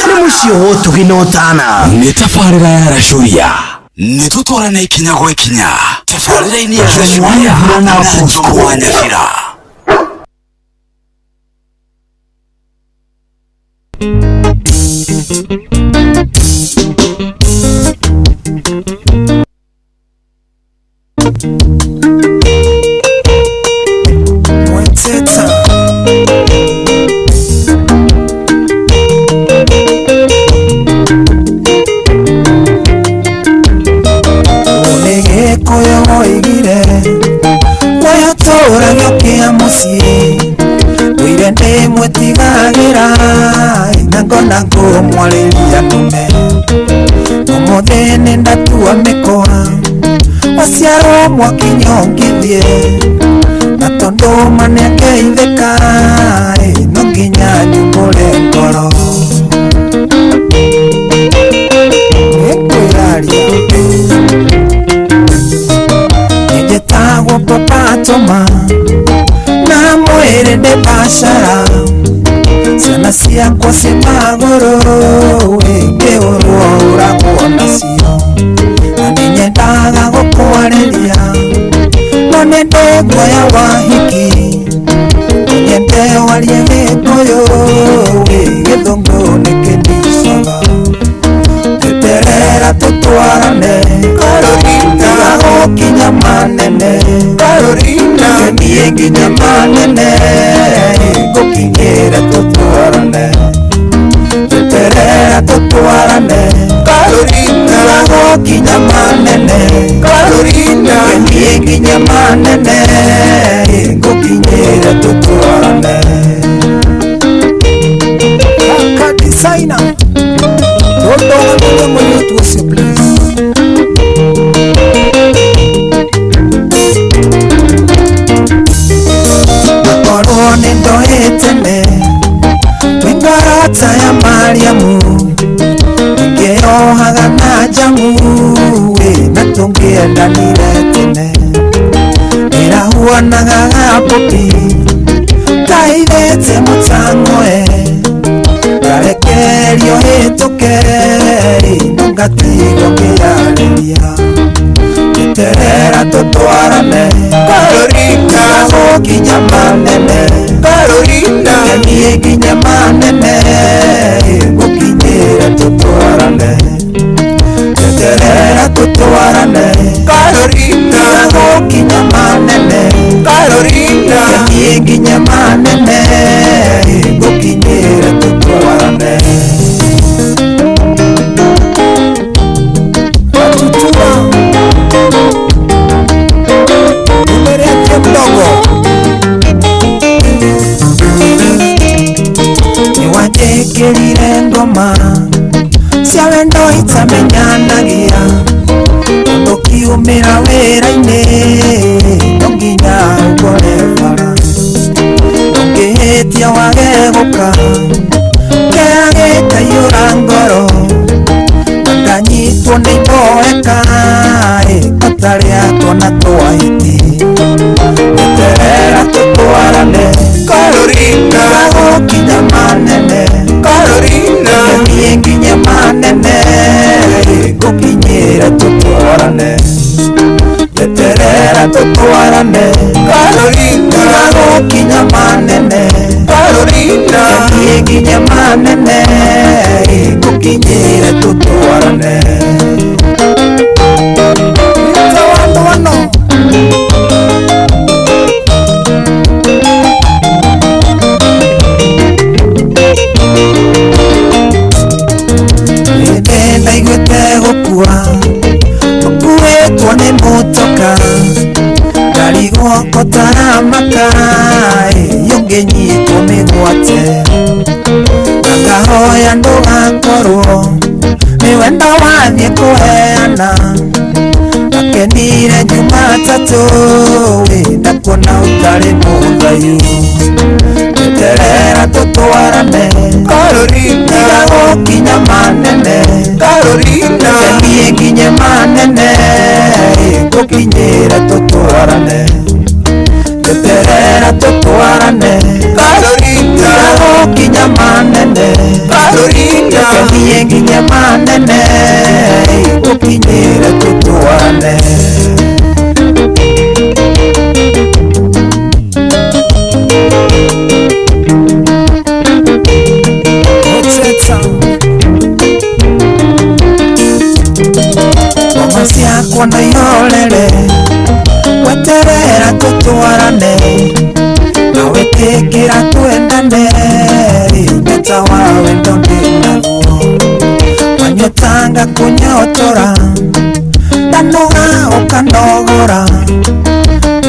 Nĩ mũciĩ wa ũtugi na ũtana. Nĩ tabarĩra ya Racuria. Nĩ tũtwarane ikinya gwa ikinya tabarĩra-inĩ ya Racuria na Bosco wa Nyabira. Gĩkũyũ woigire muoyo tũragio kĩa mũciĩ ndũire ndĩmwĩtigagĩra na ngona ngũmwarĩria nũme ũmũthĩ nĩndatua mĩkwa waciarwo mwakinya ũngĩthiĩ na tondũ ma nĩageithĩka no nginya nyumbũre ngoro nĩngwĩraria njĩtagwo Papa Toma na mwĩrĩ ndĩ biacara ciana ciakwa ciĩ magũrũ ingĩũrwo ũragwo nacio na nĩnyendaga gũkwarĩria no nĩ ndĩ guoya wa hiki nyende warie Gĩkũyũ Gĩthũngũ nĩkĩndicaga eterera tũtwarane Carolina gũkinya manene Carolina niĩ nginya manene ngũkinyĩre tũtwarane eterera tũtwarane Carolina gũkinya manene Carolina niĩ nginya manene ngũkinyĩre tũtwarane. Kaka designer Don't go to us, please. Makorwo nĩ ndoĩtene twĩ ngorota ya Mariamu ngĩohaga na njamu na tũngĩendanire tene ndĩrahuanaga gapopi taithĩte mũtang'oe ngarekererio hĩtũke no ngatigwo ngĩarĩria eterera tũtwarane Carolina gũkinya manene Carolina niĩ nginya manene ngũkinyĩre tũtwarane eterera tũtwarane Carolina gũkinya manene Carolina niĩ nginya manene ngũkinyĩre tũtwarane. Watutua umeretia mdogo nĩwanjĩkĩrire ngoma cia wendo itamenyanagia ũndũ kiumĩra wĩra-inĩ no nginya ũkore bara ũngĩhĩtia wage gũka kĩrĩa gĩkaiyũra ngoro na nganyitwo nĩ iboeka ĩkota rĩa twana twa hiti eterera tũtwarane Carolina gũkinya manene Carolina niĩ nginya manene ngũkinyĩre tũtwarane eterera tũtwarane Carolina gũkinya manene Carolina niĩ nginya manene ngũkinyĩre tũtwarane. Tawando wano Ngahoya ndũgakorwo nĩ wendo wathiĩ kũheana. Ndakenire Jumatatũ wĩ ndakuona ũtarĩ mũthayu. Eterera tũtwarane Carolina, tiga gũkinya manene Carolina, niĩ nginye manene ngũkinyĩre tũtwarane. Eterera tũtwarane Carolina, tiga gũkinya manene Carolina, niĩ nginye manene ngũkinyĩre tũtwarane. Ngoma ciakwa no ihorere, weterera tũtwarane, na wĩtĩkĩra twendane, nyota wa wendo ndĩnaguo, wanyotanga kũnyotora, ndanoga ũkanogora,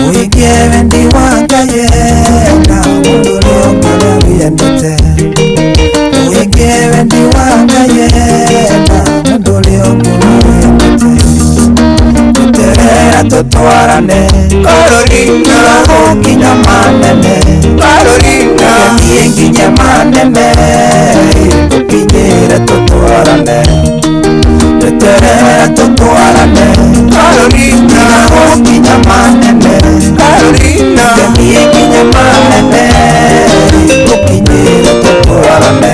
ũigie wendi wa Ngai na mũndũ ũrĩa ũngĩ wĩendete, ũigie wendi wa Ngai na mũndũ ũrĩa ũngĩ wĩendete. Eterera tũtwarane Carolina, gũkinya manene Carolina, niĩ nginye manene ngũkinyĩre tũtwarane. Eterera tũtwarane Carolina, gũkinya manene Carolina, niĩ nginye manene ngũkinyĩre tũtwarane.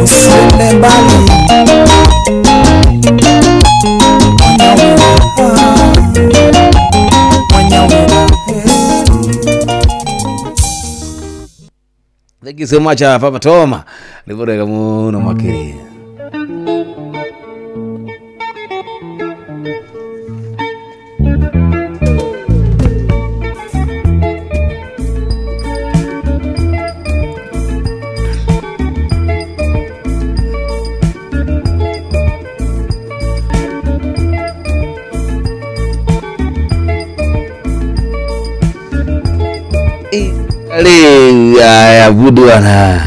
Usiende mbali Thank you so much, Papa Toma. Nĩvũrega mũno makĩria. Rĩu aya bundu ana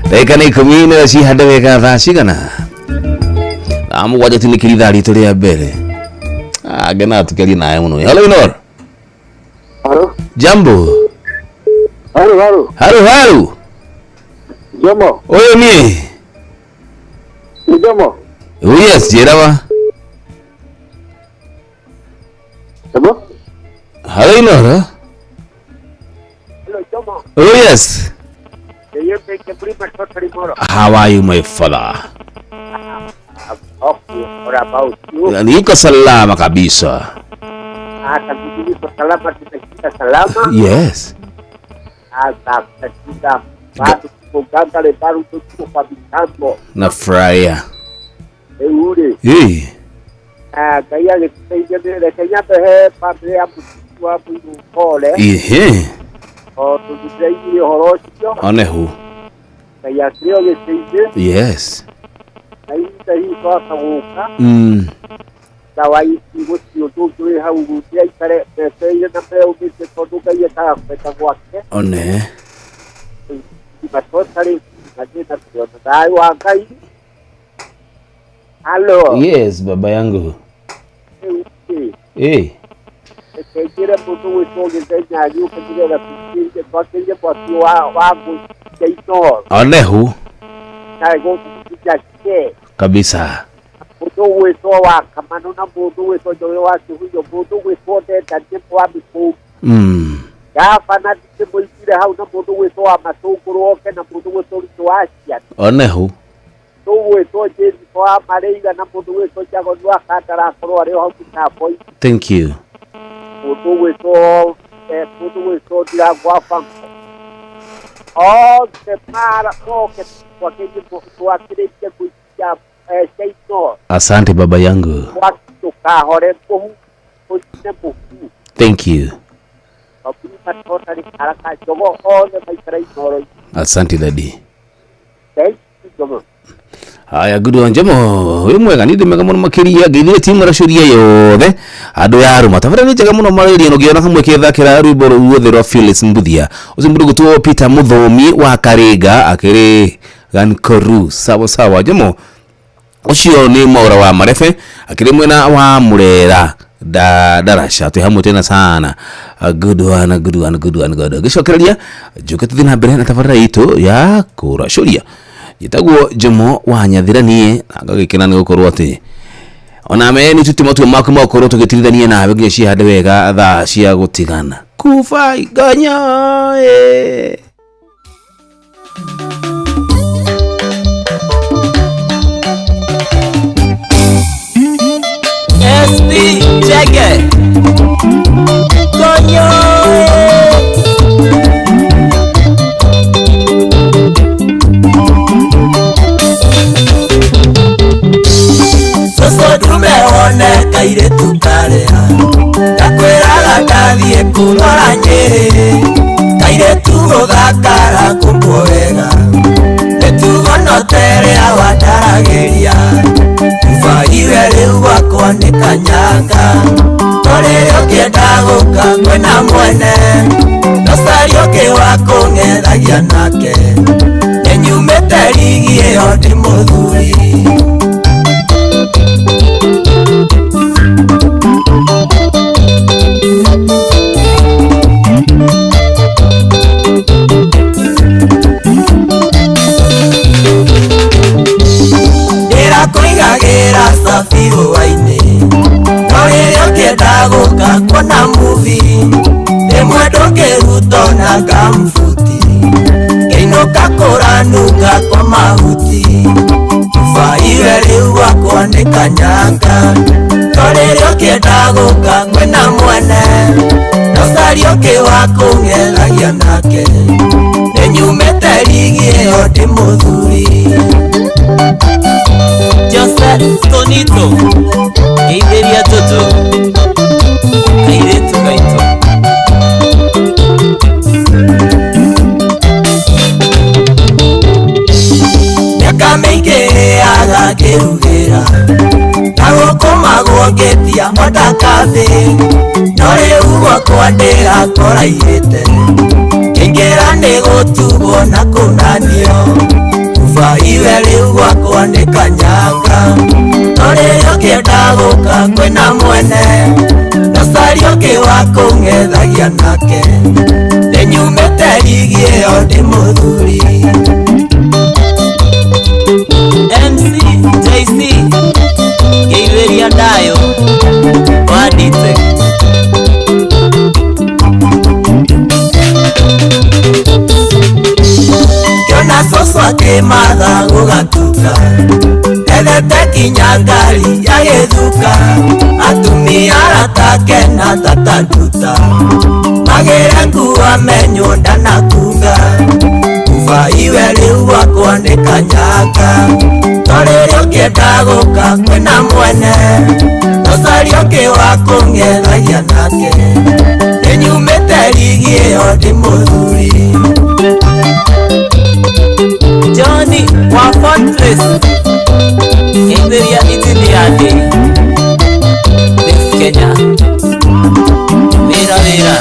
ndagĩka nĩ ikũmi nĩyo cihande wega thaa cigana thaa mũgwanja tinĩkĩria ithaa ritũ rĩa mbere. Ngena tukerie nawe mũno. Hello Inoro. Halo. Jambo. Halo halo. Halo halo. Jomo. Ũyũ niĩ. Ni Jomo. Oh yes, njĩrawa. Hello. Hello Inoro. Hello Jomo. Oh yes. How are you, my father? Okay, what about you? Niko salama kabisa. Hata niko salama, tumeshinda salama. Yes. Hata tumeshinda bado tuko gangale, bado tuko kwa mitambo. Nafurahia. Ule. Eh. Ngai agĩtũteithia reke nyambe he bamĩrĩ ya mũciĩ wa Mũirũ pole. Ehe. O tũthuthurie ũhoro ũcio. Onehu. Ngai akĩrĩ o gĩtĩinĩ. Yes. Na ihinda hihi twahota gũka. Ndawa ici gũtirĩ ũndũ ũngĩ wĩ hau gũtirĩ aikare metereire na meũmĩte tondũ Ngai ekaga kwenda gwake. One. Matotally na tũrĩ thayũ wa Ngai. Halo. Yes, baba yangu. Eh. Reke njĩre mũndũ gwĩtwo Gĩthenya agĩũke nĩgetha tũkĩrie twakĩrie mwaki wa ngũ cia Inooro. Onehu. Na gũkũ cia Kabisa. Mũndũ gwĩtwo wa Kamano na mũndũ gwĩtwo Njoroge wa Kĩhuyo, mũndũ gwĩtwo Ndenda nĩ wa Mĩkũngũ. Gabana ndĩmũigire hau na mũndũ gwĩtwo wa Matũngũrũ oke na mũndũ gwĩtwo Ruto wa Ciana. Onehu. Mũndũ gwĩtwo James wa Marĩiga na mũndũ gwĩtwo Njagoni wa Kandara akorwo arĩ o hau mĩtambo-inĩ. Thank you. Mũndũ gwĩtwo Ndirango wa Banko. Othe mara moke twakĩrĩtie gũikia cia Inooro. Asante baba yangu. Mwaki ndũkahore mũhu ũcine mũhu. Thank you. Wambui Haraka Njogo othe maikara Inooro. Asante daddy. Thank you Njogo. Haya good one Njomo wĩ mwega nĩ ndĩ mwega mũno makĩria ngeithie timu racuria yothe andũ ya arũma tabarĩra nĩ njega mũno marĩria ũngĩona kamwe kĩthakĩra rwĩmbo ruothe rwa Phyllis Mbuthia ũcio mũndũ gũtwo Peter Mũthomi wa Karinga akĩrĩ Gankoru sawa sawa Njomo ũcio nĩ Mwaura wa Marebe akĩrĩ mwena wa Murera darasha twĩ hamwe tena sana. Good one good one good one good gĩcokereria njoke tũthiĩ na mbere na tabarĩra itũ ya kũracũria njĩtagwo Njomo wa Nyathira niĩ na ngagĩkena nĩ gũkorwo atĩ ona me nĩ tũti matua maku ma gũkorwo tũgĩtirithania nawe nginya cihande wega thaa cia gũtigana kuba iganyo SP Chege Gonyo Soso dume one kairetu karea Ndakwĩraga ndathiĩ kũrora Nyĩrĩ Kairetu gũthakara kũmbwo wega Mĩtugo no ta ĩrĩa wandaragĩria Ubaiwe rĩu gwakwa nĩ kanyanga Torĩrĩa ũkĩenda gũka kwĩna mwene No caria ũngĩ wa kũng'ethagia nake Nĩnyumĩte rigi ĩyo ndĩ mũthuri. Ndĩrakũigagĩra cabi hwaĩ-inĩ No rĩrĩa ũkĩenda gũka kuona movie Rĩmwe ndũngĩruta ona ngambuti Ngĩinũka kũranuka kwa mahuti Ubaiwe rĩu gwakwa nĩ kanyanga No rĩrĩa ũkĩenda gũka kwĩna mwene No caria ũngĩ wa kũng'ethagia nake Nĩnyumĩte rigi ĩyo ndĩ mũthuri. Jose Tonito Geithĩria Jojo kairĩtu gaitũ. Mĩaka mĩingĩ ĩrĩaga ngĩrugĩra na gũkũmagwo ngĩtia onda kathĩ no rĩu gwakwa ndĩrakoraihĩte ngĩingĩra nĩ gũtugwo na kũnanio Ubaiwe rĩu gwakwa nĩ kanyanga No rĩrĩa ũkĩenda gũka kwĩna mwene No caria ũngĩ wa kũng'ethagia nake Nĩnyumĩte rigi ĩyo ndĩ mũthuri. MC JC Ngeithĩria Ndayo wa Ditech. Ngĩona cũcũ akĩmatha gũgatuka Ethete kinya ngari ya gĩthuka Atumia aratake na tata nduta Magĩre nguo amenywo ndanakunga Ubaiwe rĩu gwakwa nĩ kanyanga No rĩrĩa ũkĩenda gũka kwĩna mwene No caria ũngĩ wa kũng'ethagia nake Nĩnyumĩte rigi ĩyo ndĩ mũthuri. Johnny wa Fortress Geithĩria engineer ndĩ Miss Kenya Wĩra wĩra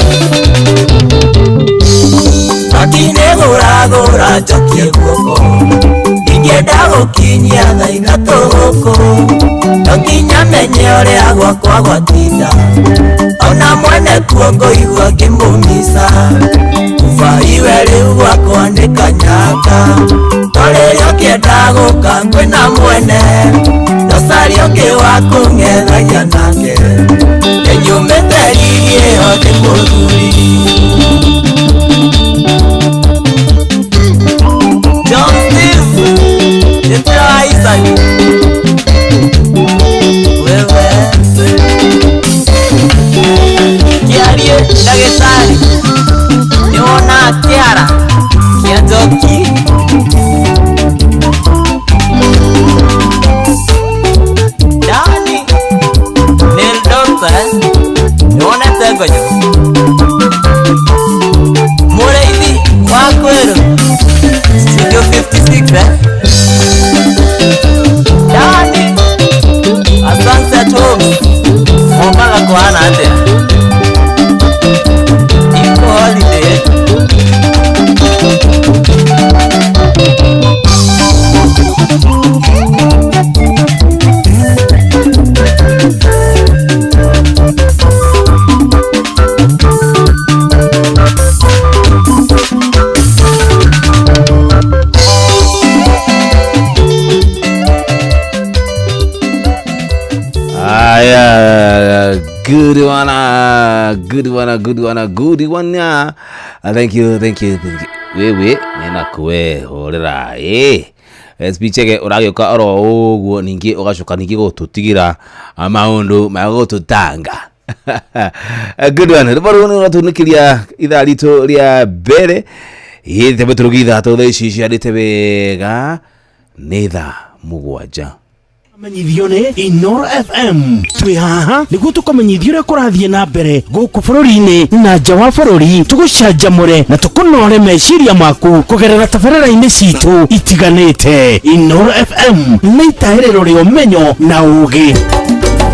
Makinĩ gũragũra njokie guoko Ingĩenda gũkinyia thaa ithatũ gũkũ No nginya menye ũrĩa gwakwa gwatinda Ona mwene kuo ngũigua ngĩmũmisa Ubaiwe rĩu gwakwa nĩ kanyanga No rĩrĩa ũkĩenda gũka kwĩna mwene No caria ũngĩ wa kũng'ethagia nake Nĩnyumĩte rigi ĩyo ndĩ mũthuri. John Steve Njĩtĩra Isaac Wewe Kĩarie ndagĩtarĩ. good one, a good one, a good one. Thank you, thank you, thank you. Wewe nena kwe horera SP Chege ũragĩũka oro ũguo ningĩ ũgacoka ningĩ gũtũtigĩra maũndũ ma gũtũtanga. A good one. Rĩu rĩu ũratũnĩkĩria ithaa ritũ rĩa mbere ĩthĩ tũrũgi ithatũ thaa ici ciarĩte wega nĩ thaa 7. Menyithio nĩ Inoro FM twĩ haha nĩguo tũkũmenyithia ũrĩa kũrathiĩ na mbere gũkũ bũrũri-inĩ na nja wa bũrũri, tũgũcanjamũre na tũkũnore meciria maku kũgerera tabarĩra-inĩ citũ itiganĩte. Inoro FM nĩ itahĩrĩro rĩa ũmenyo na ũũgĩ.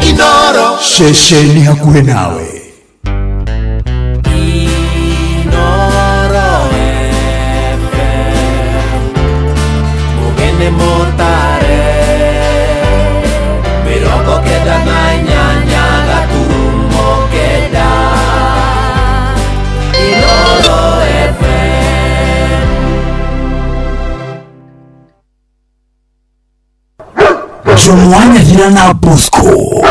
Inoro ceceni hakuhĩ nawe. Inoro FM mugene motare 98 gaturumo 9 Inoro FM. Jomwanyathira na Bosco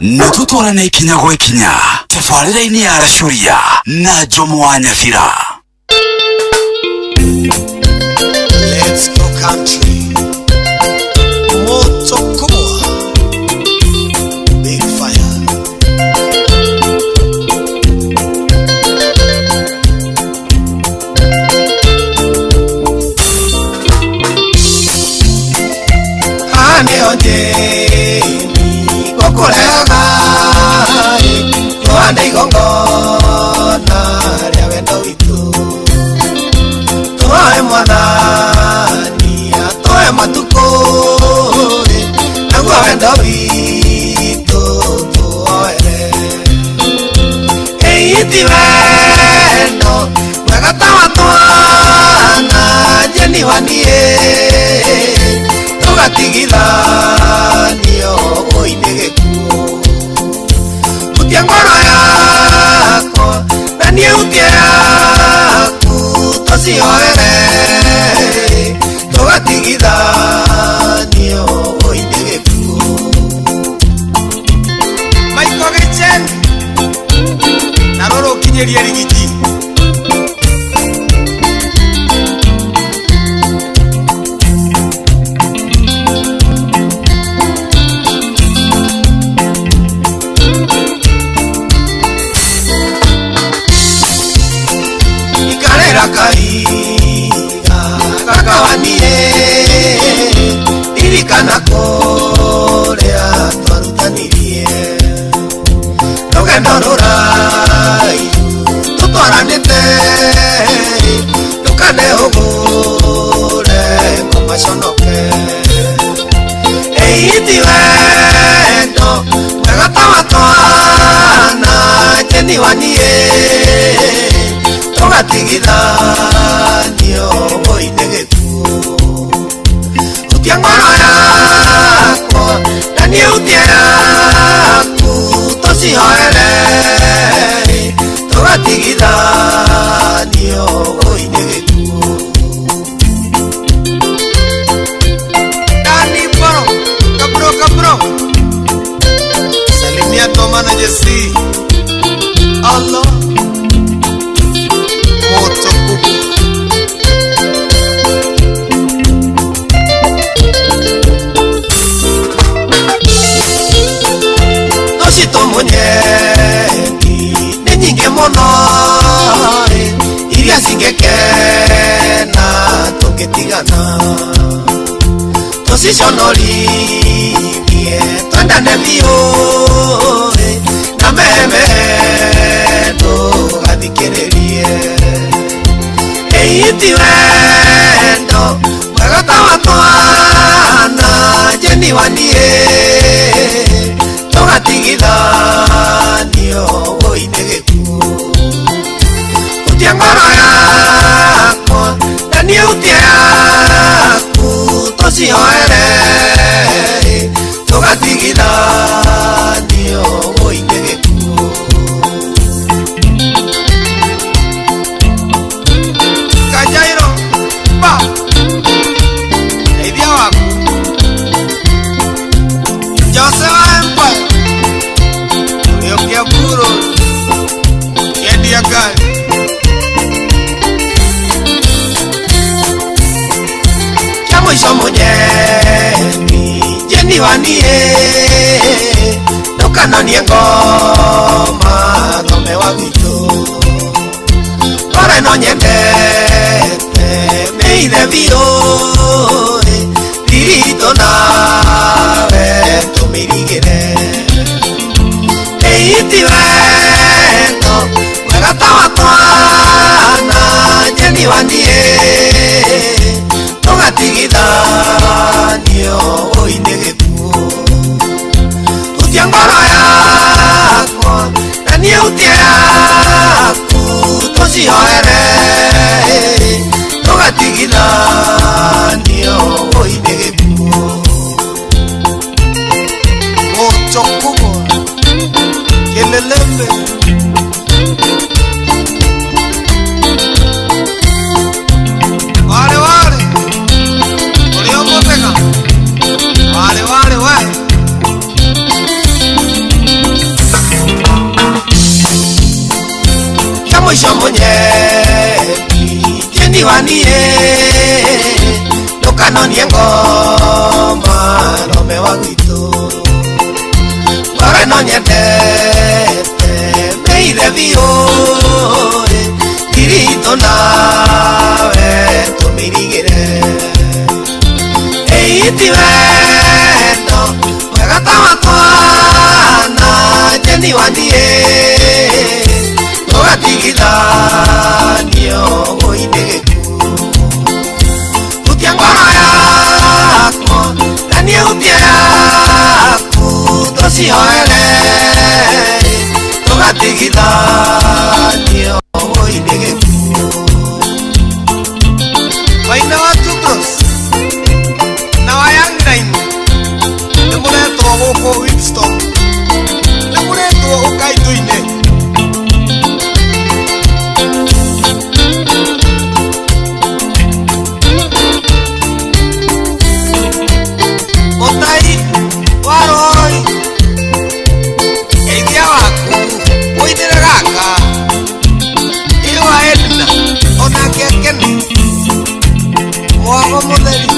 nĩ tũtwarane ikinya gwa ikinya tabarĩra-inĩ ya Racuria na Jomwanyathira. Let's go country. Moto kubwa. Big fire. Hane oje gokurehaga tuhande igongona rĩa wendo witũ, tuhoe Mwathani atũhe matukũ naguo wendo witũ tuoere. Ĩĩ ti wendo mwega ta wa twana Jeni wa niĩ tũgatigithanio ũinĩ gĩkuũ. Hutia ngoro yakwa na niĩ hutie yaku tũcihoere tũgatigithanio ũinĩ gĩkuũ. Michael Gichen na rũrũ ũkinyĩrie rigiji. Ikarĩra kahiga gakawanie ririkana kũrĩa twarutanirie rũgendo rũraihu tũtwaranĩte ndũkanehũgũre ngoma conoke. Ĩĩ ti wendo mwega ta wa twana Jeni wa niĩ tũgatigithanio ũinĩ gĩkuũ. Hutia ngoro yakwa na niĩ hutie yaku tũcihoere tũgatigithanio ũinĩ gĩkuũ. Dani Boro Kabro Kabro salimia Toma na Jesse Allah moto kubwa. Tũcitũmunyeki nĩ nyingĩ mũno iria cingĩkena tũngĩtigana, tũciconorithie twendane biũ na mehemehe tũgathikĩrĩrie. Ĩĩ ti wendo mwega ta wa twana Jeni wa niĩ tũgatigithanio ũinĩ gĩkuũ. Hutia ngoro yakwa na niĩ hutie yaku tũcihoere tũgatigithanio ũinĩ gĩkuũ. Kajairo ba teithia waku Jose wa Empire ũrĩũkia mburu. Jeni wanie Ndũkanonie ngoma Thome wa gwitũ Ngoro ĩno nyendete Mĩithe biũ Thiritũ nawe tũmĩrigĩre Ĩiti wendo Mwega ta wa twana Jeni wanie Tũgatigithanio ũinĩ gĩkuũ Hutia ngoro yakwa na niĩ hutie yaku tũcihoere tũgatigithanio ũinĩ gĩkuũ Moto kubwa Kelelembe Wale wale Uliomoteka Wale wale wale Kia mũico mũnyeki Jeni wanie Ndũkanonie ngoma Thome wa gwitũ Ngoro ĩno nyendete Mĩithe biũ Thiritũ nawe tũmĩrigĩre Ĩiti wendo Mwega ta wa twana Jeni wanie Tũgatigithanio ũinĩ gĩkuũ Hutia ngoro yakwa na niĩ hutie yaku tũcihoere Tũgatigithanio ũinĩ gĩkuũ Waina wa Tubros na wa Young Nine nĩ mũretwo gũkũ Whipstorm nĩ mũretwo ũkai tũine Mũtai wa Roy geithia waku ũinĩre gaka ĩ wa Edna onake akene mwago mũtheri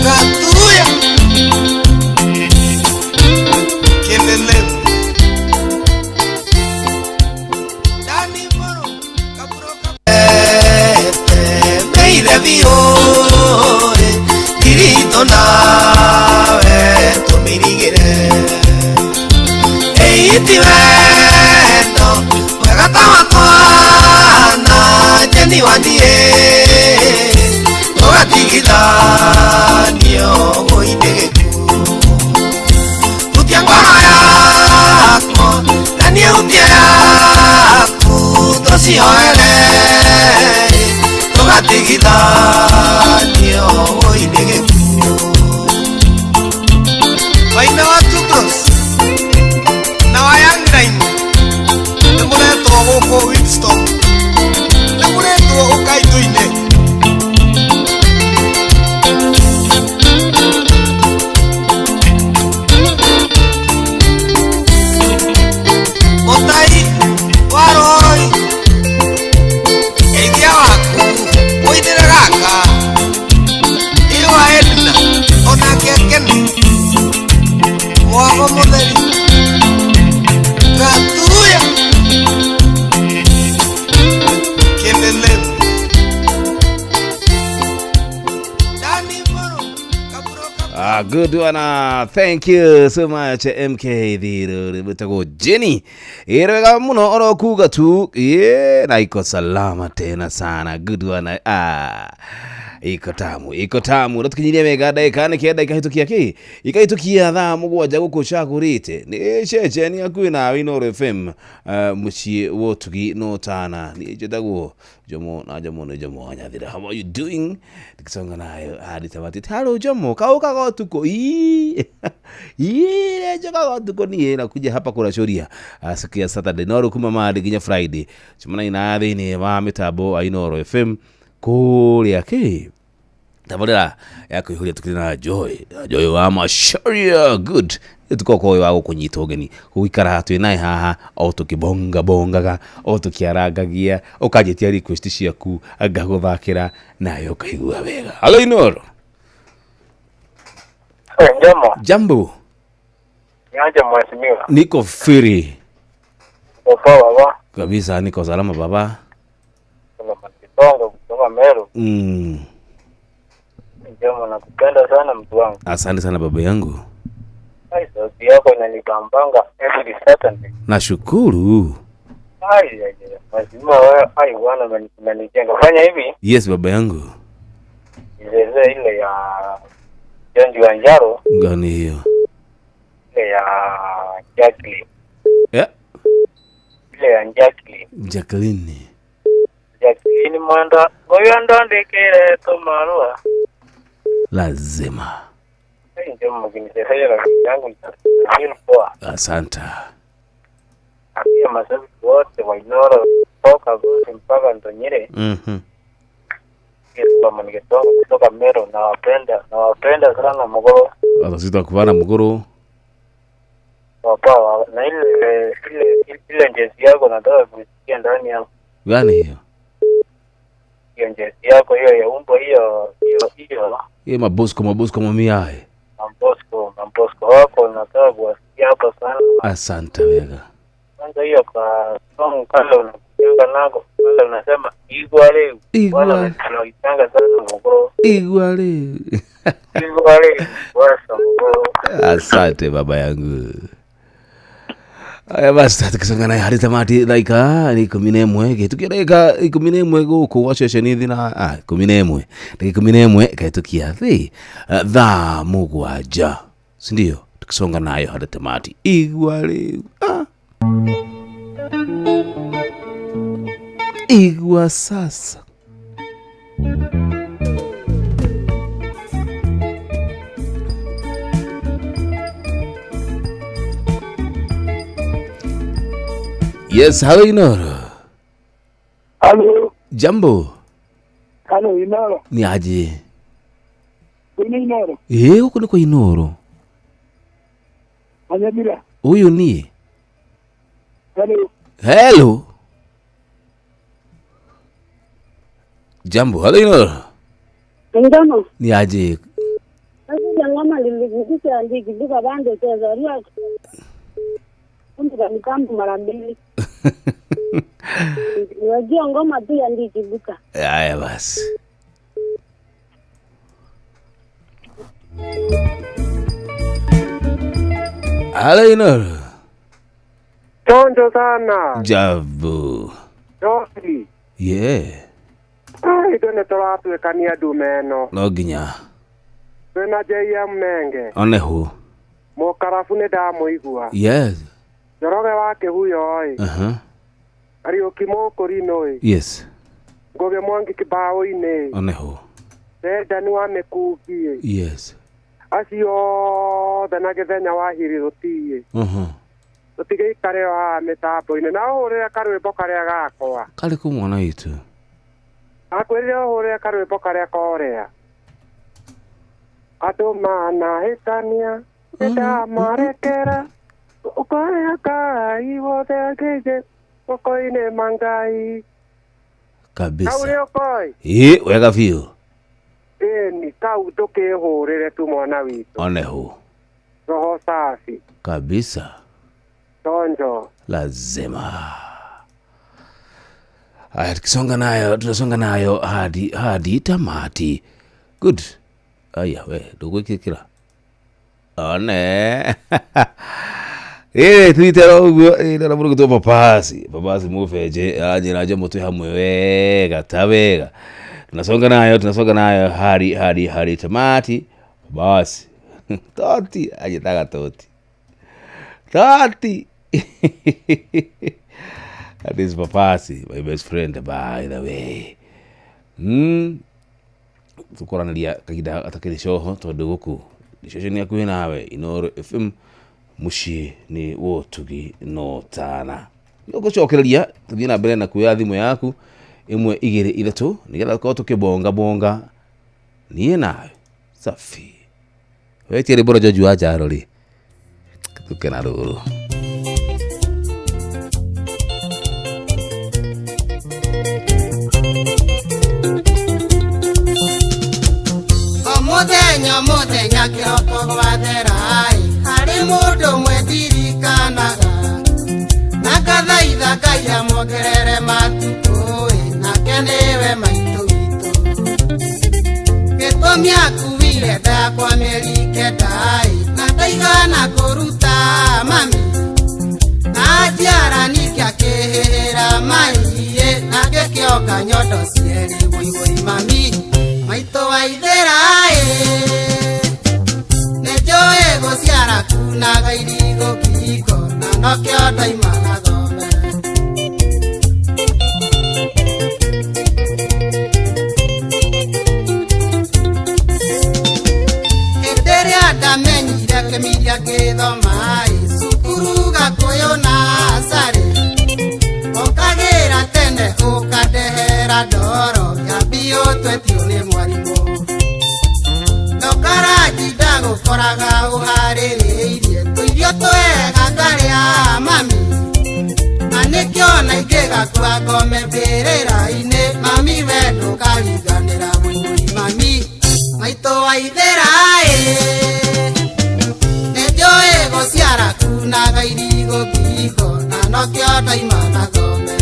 Gatuya Kelele Mĩithe biũ Thiritũ nawe tũmĩrigĩre Ĩiti wendo Mwega ta wa twana Jeni wanie Tũgatigithanio ũinĩ gĩkuũ Hutia ngoro yakwa na niĩ hutie yaku tũcihoere Tũgatigithanio ũinĩ gĩkuũ Waina wa Tubros na wa Young Nine nĩ mũretwo gũkũ Whipstorm nĩ mũretwo ũkai tũine Mũtai wa Roy geithia waku ũinĩre gaka ĩ wa Edna onake akene mwago mũtheri Gatuya Kelele Ah, good one. Thank you so much MK Thiro Bitago Jenny. Irwega muno oro kuga tu. Yeah, na iko salama tena sana. Good one. Ah. Iko tamu, iko tamu. Natukinyirie wega ndagĩka nĩ kenda ikahĩtũkia kĩ? Ikahĩtũkia thaa mũgwanja gũkũ cagũrĩte. Nĩ ceceni hakuhĩ nawe Inooro FM mũciĩ wa ũtugi na ũtana. Niĩ njĩtagwo Jomo na Jomo nĩ Jomo wa Nyathira. How are you doing? Tukisonga nayo hadi tamati. Halo Jomo, kaukaga ũtukũ. Ii. Ii, njokaga ũtukũ niĩ nakuja hapa kũracũria siku ya Saturday no rĩu kuma Monday nginya Friday. Cemanagia na thĩinĩ wa mĩtambo wa Inooro FM kũrĩa kĩ tabarĩra ya kwĩhũria tukĩrĩ na Joy Joy wa Macharia good tukorwo wa gũkũnyita ũgeni gũikara twĩ naye haha o tũkĩbonga bongaga o tũkĩarangagia ũkanjĩtia request ciaku ngagũthakĩra nawe ũkaigua wega. Halo Inooro. Njemo. Jambo. Niaje mheshimiwa? Niko firi. Uko poa baba? Kabisa niko salama baba. Salama kitongo kutoka Meru. Njemo, nakupenda sana mtu wangu. Asante sana baba yangu. Ai, sauti yako inanibambanga every Saturday. Nashukuru. Ai, mheshimiwa wewe, ai bwana unanijenga. Fanya hivi. Yes baba yangu. Ile ile ya John Wanjaro. Ngani hiyo? Ile ya Jacqueline. Yeah. Ile ya Jacqueline. Jacqueline. Jacqueline mwenda goyo ndandikire tumarua. Lazima. Ndio mgeni rafiki yangu nitakuwa. Asante. Pia mashabiki wote wa Inoro kutoka Gusii mpaka Ndonyere. Kama ningetoka kutoka Meru na wapenda sana Mugoro. Sasa sitakuvana Mugoro. Papa na ile njezi yako nataka kusikia ndani yangu. Gani hiyo? Hiyo njezi yako hiyo ya umbo hiyo hiyo. Hiyo mabosko mamia. Mabosko wako nataka kusikia hapa sana. Asante wega. Kwanza hiyo kwa song kale unakujenga nako kale unasema igwale. Bwana tunaitanga sana Mugoro. Igwale. Igwale wasa Mugoro. Asante baba yangu. Aya basi tukisonga naye hadi tamati dakika ni 11 gĩtukia dakika 11 gũkũ gwa ceceni thina 11 dakika 11 kaitukia thi thaa 7, si ndio? Tukisonga nayo hadi tamati igwa rĩu igwa sasa. Yes, hello Inoro. Hello. Jambo. Hello Inoro. Ni aje? Ni Inoro. Huko niko Inoro. Anyabira. Huyu ni? Hello. Hello. Jambo, hello Inoro. Ngamo. Ni aje? Sasa ngoma lilikuja ndiki duka bando cheza ria. Kumbuka nikambu mara mbili. Unajua ngoma tu ya ndiki duka. Haya basi. Hello Inoro. Chonjo sana. Jambo. Josi. Yeah. Ai done toratwekania ndume ĩno. No nginya. Twĩna JM Menge. One hu. Mũkarabu nĩ ndamũigua. Yes. Njoroge wa Kĩhuyo ĩ. Kariũki Mũkũrinũ ĩ. Yes. Ngũgĩ Mwangi Kĩbaũ-inĩ. One hu. Dendani wa Mĩkungi ĩ. Yes. Acio othe na Gĩthenya wa Hiri rũtiĩ. Tũtigĩikare o haha mĩtambo-inĩ na ũhũrĩre karwĩmbo karĩa gakwa. Karĩ kũ mwana witũ? Akwĩrire ũhũrĩre karwĩmbo karĩa korea. Andũ manahĩtania nĩndamarekera ũkoya Ngai wothe angĩje ũkoine mangai. Kabisa. Kau nĩ ũkoi? Ĩ wega biũ. Ĩni kau ndũkĩhũrĩre tu mwana witũ. One hu. Roho safi. Kabisa. Tonjo. Lazima. Aya tukisonga nayo tunasonga nayo hadi tamati. Good. Aya we ndũgwĩkĩkĩra. One. Twitter uguo na mũndũ gũtwo papasi. Papasi mufeje anjĩra nje mũtwe hamwe wega ta wega. Tunasonga nayo hadi tamati. Basi. Toti ajitaga toti. Toti. That is Papasi, my best friend, by the way. Tukoranĩria kahinda gatakĩrĩ coho tondũ gũkũ ceceni hakuhĩ nawe Inoro FM mũciĩ nĩ wotugi no tana. Nĩgũcokereria tũthiĩ na mbere na kuoya thimũ yaku 1 2 3 nĩgetha tũkorwo tũkĩbonga bonga niĩ nawe. Safi. Wetie rĩmbo George wa Njaro rĩ tũkena rũrũ. Muthenya muthenya kĩroko gwathera-ĩ harĩ mũndũ ũmwe ndirikanaga na ngathaitha Ngai amuongerere matukũ-ĩ nake nĩwe maitũ witũ gĩtũmi akuire nda yakwa mĩeri kenda-ĩ na ndaigana kũruta mami na njiara ningĩ akĩhĩhĩra mai-ĩ na ngĩkĩonga nyondo cierĩ wũiwũi mami maitũ wa ithĩra-ĩ nĩnjũĩ gũciara kunaga irigũ ngingo na nokĩo ndaima na thome. Hĩndĩ ĩrĩa ndamenyire kĩmiria gĩthoma-ĩ cukuru Gakũyũ na Carĩ ũkagĩra tene ũkandehera ndoro kĩambio twetio nĩ mwarimũ ndũkaranji ndagũkoraga ũharĩrĩirie tũirio twega ngarĩa mami na nĩkĩo na ingĩgakua ngome mbĩrĩra-inĩ mami we ndũkariganĩra wũiwũi mami maitũ wa ithĩra-ĩ nĩnjũĩ gũciara kunaga irigũ ngingo na nokĩo ndaima na thome.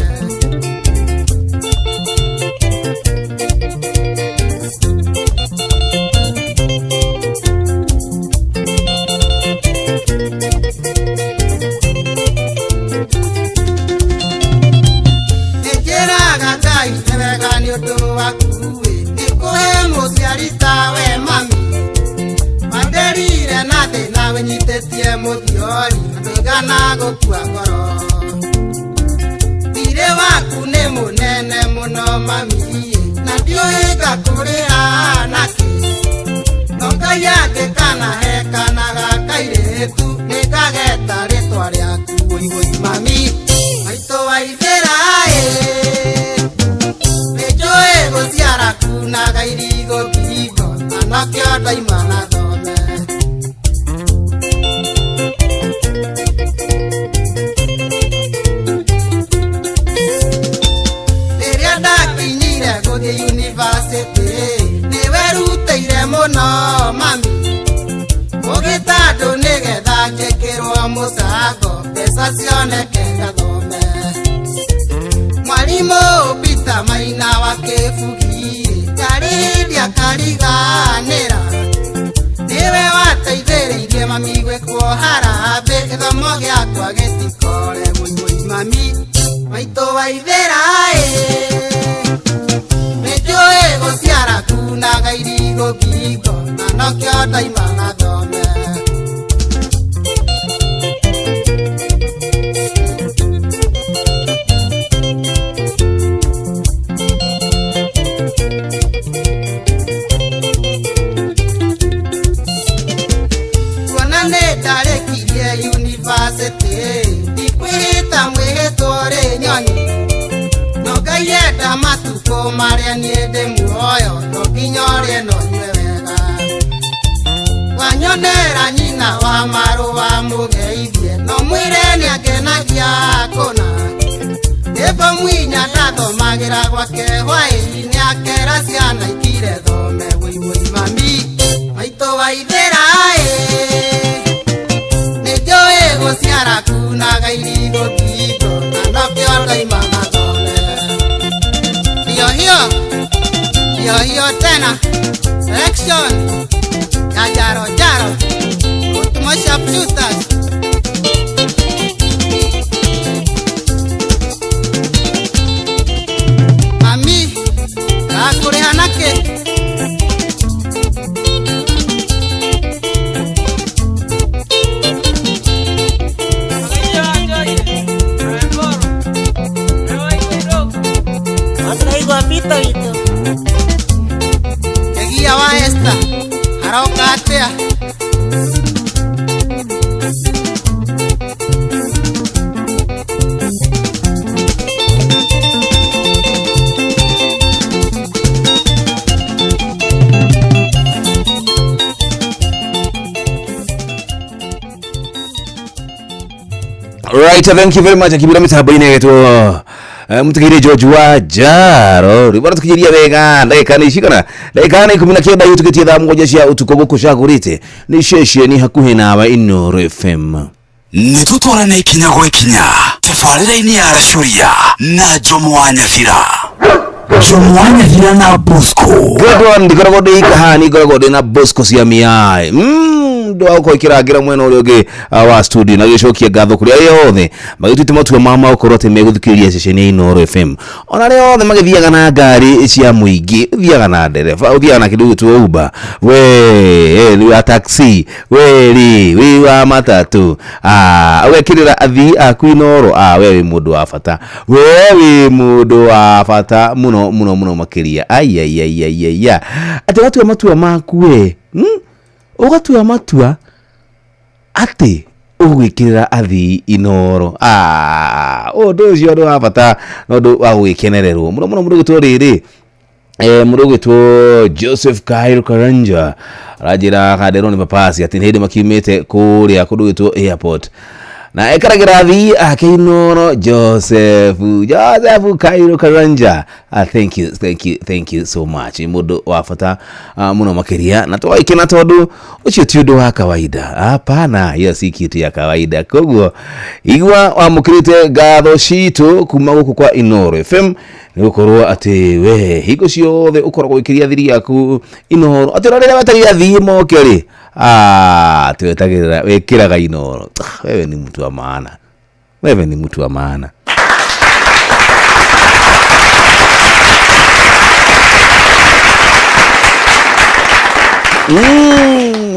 Nĩnjĩraga Ngai nĩ wega nĩ ũndũ waku-ĩ nĩkũhe mũciari tawe mami wanderire na thĩna wĩnyitĩtie mũthiori na ndũigana gũkua ngoro thirĩ waku nĩ mũnene mũno mami-ĩ na ndiũĩ ngakũrĩha nakĩ no Ngai angĩkanahe kana ga kairĩtu nĩngageta rĩtwa rĩaku wũiwũi mami maitũ wa ithĩra-ĩ nĩnjũĩ gũciara kunaga irigũ ngingo na nokĩo ndaima na thome. Rĩrĩa ndakinyire gũthiĩ yunivasĩtĩ nĩwerutĩire mũno mami ũgĩta andũ nĩgetha njĩkĩrwo mũcango mbeca cioneke ngathome mwarimũ Peter Maina wa Kĩbugi ndarĩ hĩndĩ akariganĩra nĩwe wateithĩrĩirie mami gwĩkwo harambĩ gĩthomo gĩakwa gĩtikore wũiwũi mami maitũ wa ithĩra-ĩ nĩnjũĩ gũciara kunaga irigũ ngingo na nokĩo ndaima na thome. Kuona nĩ ndarĩkirie yunivasĩtĩ ndikwĩhĩta mwĩhĩtwo rĩ nyoni no Ngai enda matukũ marĩa niĩ ndĩ muoyo no nginya ũrĩe na ũnyue wega wanyonera nyina wa marũa mũgeithie no mwĩre nĩangenagia kũna nĩbo mwinya ndathomagĩra gwake hwaĩ-inĩ akera ciana ikire thome wũiwũi mami maitũ wa ithĩra-ĩ nĩnjũĩ gũciara kunaga irigũ ngingo na nokĩo ndaima na thome. Hiyo hiyo hiyo hiyo tena selection ya jaro jaro Ultimo sharpshooters. Mami ngakũrĩha nakĩ? Guapito witũ Kegia wa Esther aroka atĩa? Right, thank you very much. Akibira mitambo-inĩ ĩgĩtwo Mutigire George wa Jaro rĩu baratukinyiria wega ndagĩka nĩ cigana ndagĩka nĩ 19 ihĩtũkĩtie thaa 7 cia ũtukũ gũkũ cagũrĩte nĩ ceceni hakuhĩ nawe Inooro FM. Nĩ tũtwarane ikinya gwa ikinya tabarĩra-inĩ ya Racuria na Jomo wa Nyathira. Jomo wa Nyathira na Bosco. Good one, ndikoragwo ndĩ ikahani ngoragwo ndĩ na Bosco cia miai ndå wa gũkorwo ikĩrangĩra mwena ũrĩa ũngĩ wa studio na gĩcokia ngatho kũrĩ arĩa othe magĩtuĩte matua ma gũkorwo atĩ megũthikĩrĩria ceceni ya Inooro FM ona arĩa othe magĩthiaga na ngari cia mũingĩ ũthiaga na ndereba ũthiaga na kĩndũ gĩtwo Uber we nĩ wa taxi we rĩ wĩ wa matatũ ũgekĩrĩra athii aku Inooro we wĩ mũndũ wa bata we wĩ mũndũ wa bata mũno mũno mũno makĩria aiaiaiaiaia atĩ ũgatua matua maku we ũgatua matua atĩ ũgwĩkĩrĩra athii Inooro ũndũ ũcio ũndũ wa bata na ũndũ wa gũgĩkenererwo mũno mũno mũndũ ũgĩtwo rĩrĩ mũndũ ũgĩtwo Joseph Kairo Karanja aranjĩra kanderwo nĩ papasi atĩ nĩ hĩndĩ makiumĩte kũrĩa kũndũ gwĩtwo airport na ekaragĩra athii ake Inooro Joseph Kairo Karanja. Thank you thank you thank you so much mũndũ wa bata mũno makĩria na tũgagĩkena tondũ ũcio ti ũndũ wa kawaida hapana hiyo si kitu ya kawaida koguo igua wamũkĩrĩte ngatho citũ kuma gũkũ kwa Inooro FM nĩ gũkorwo atĩ we hingo ciothe ũkoragwo ũkĩria thiri yaku Inooro atĩ ona rĩrĩa weterire athii moke rĩ atĩ wetagĩrĩra wĩkĩraga Inooro. Wewe ni mtu wa maana, wewe ni mtu wa maana.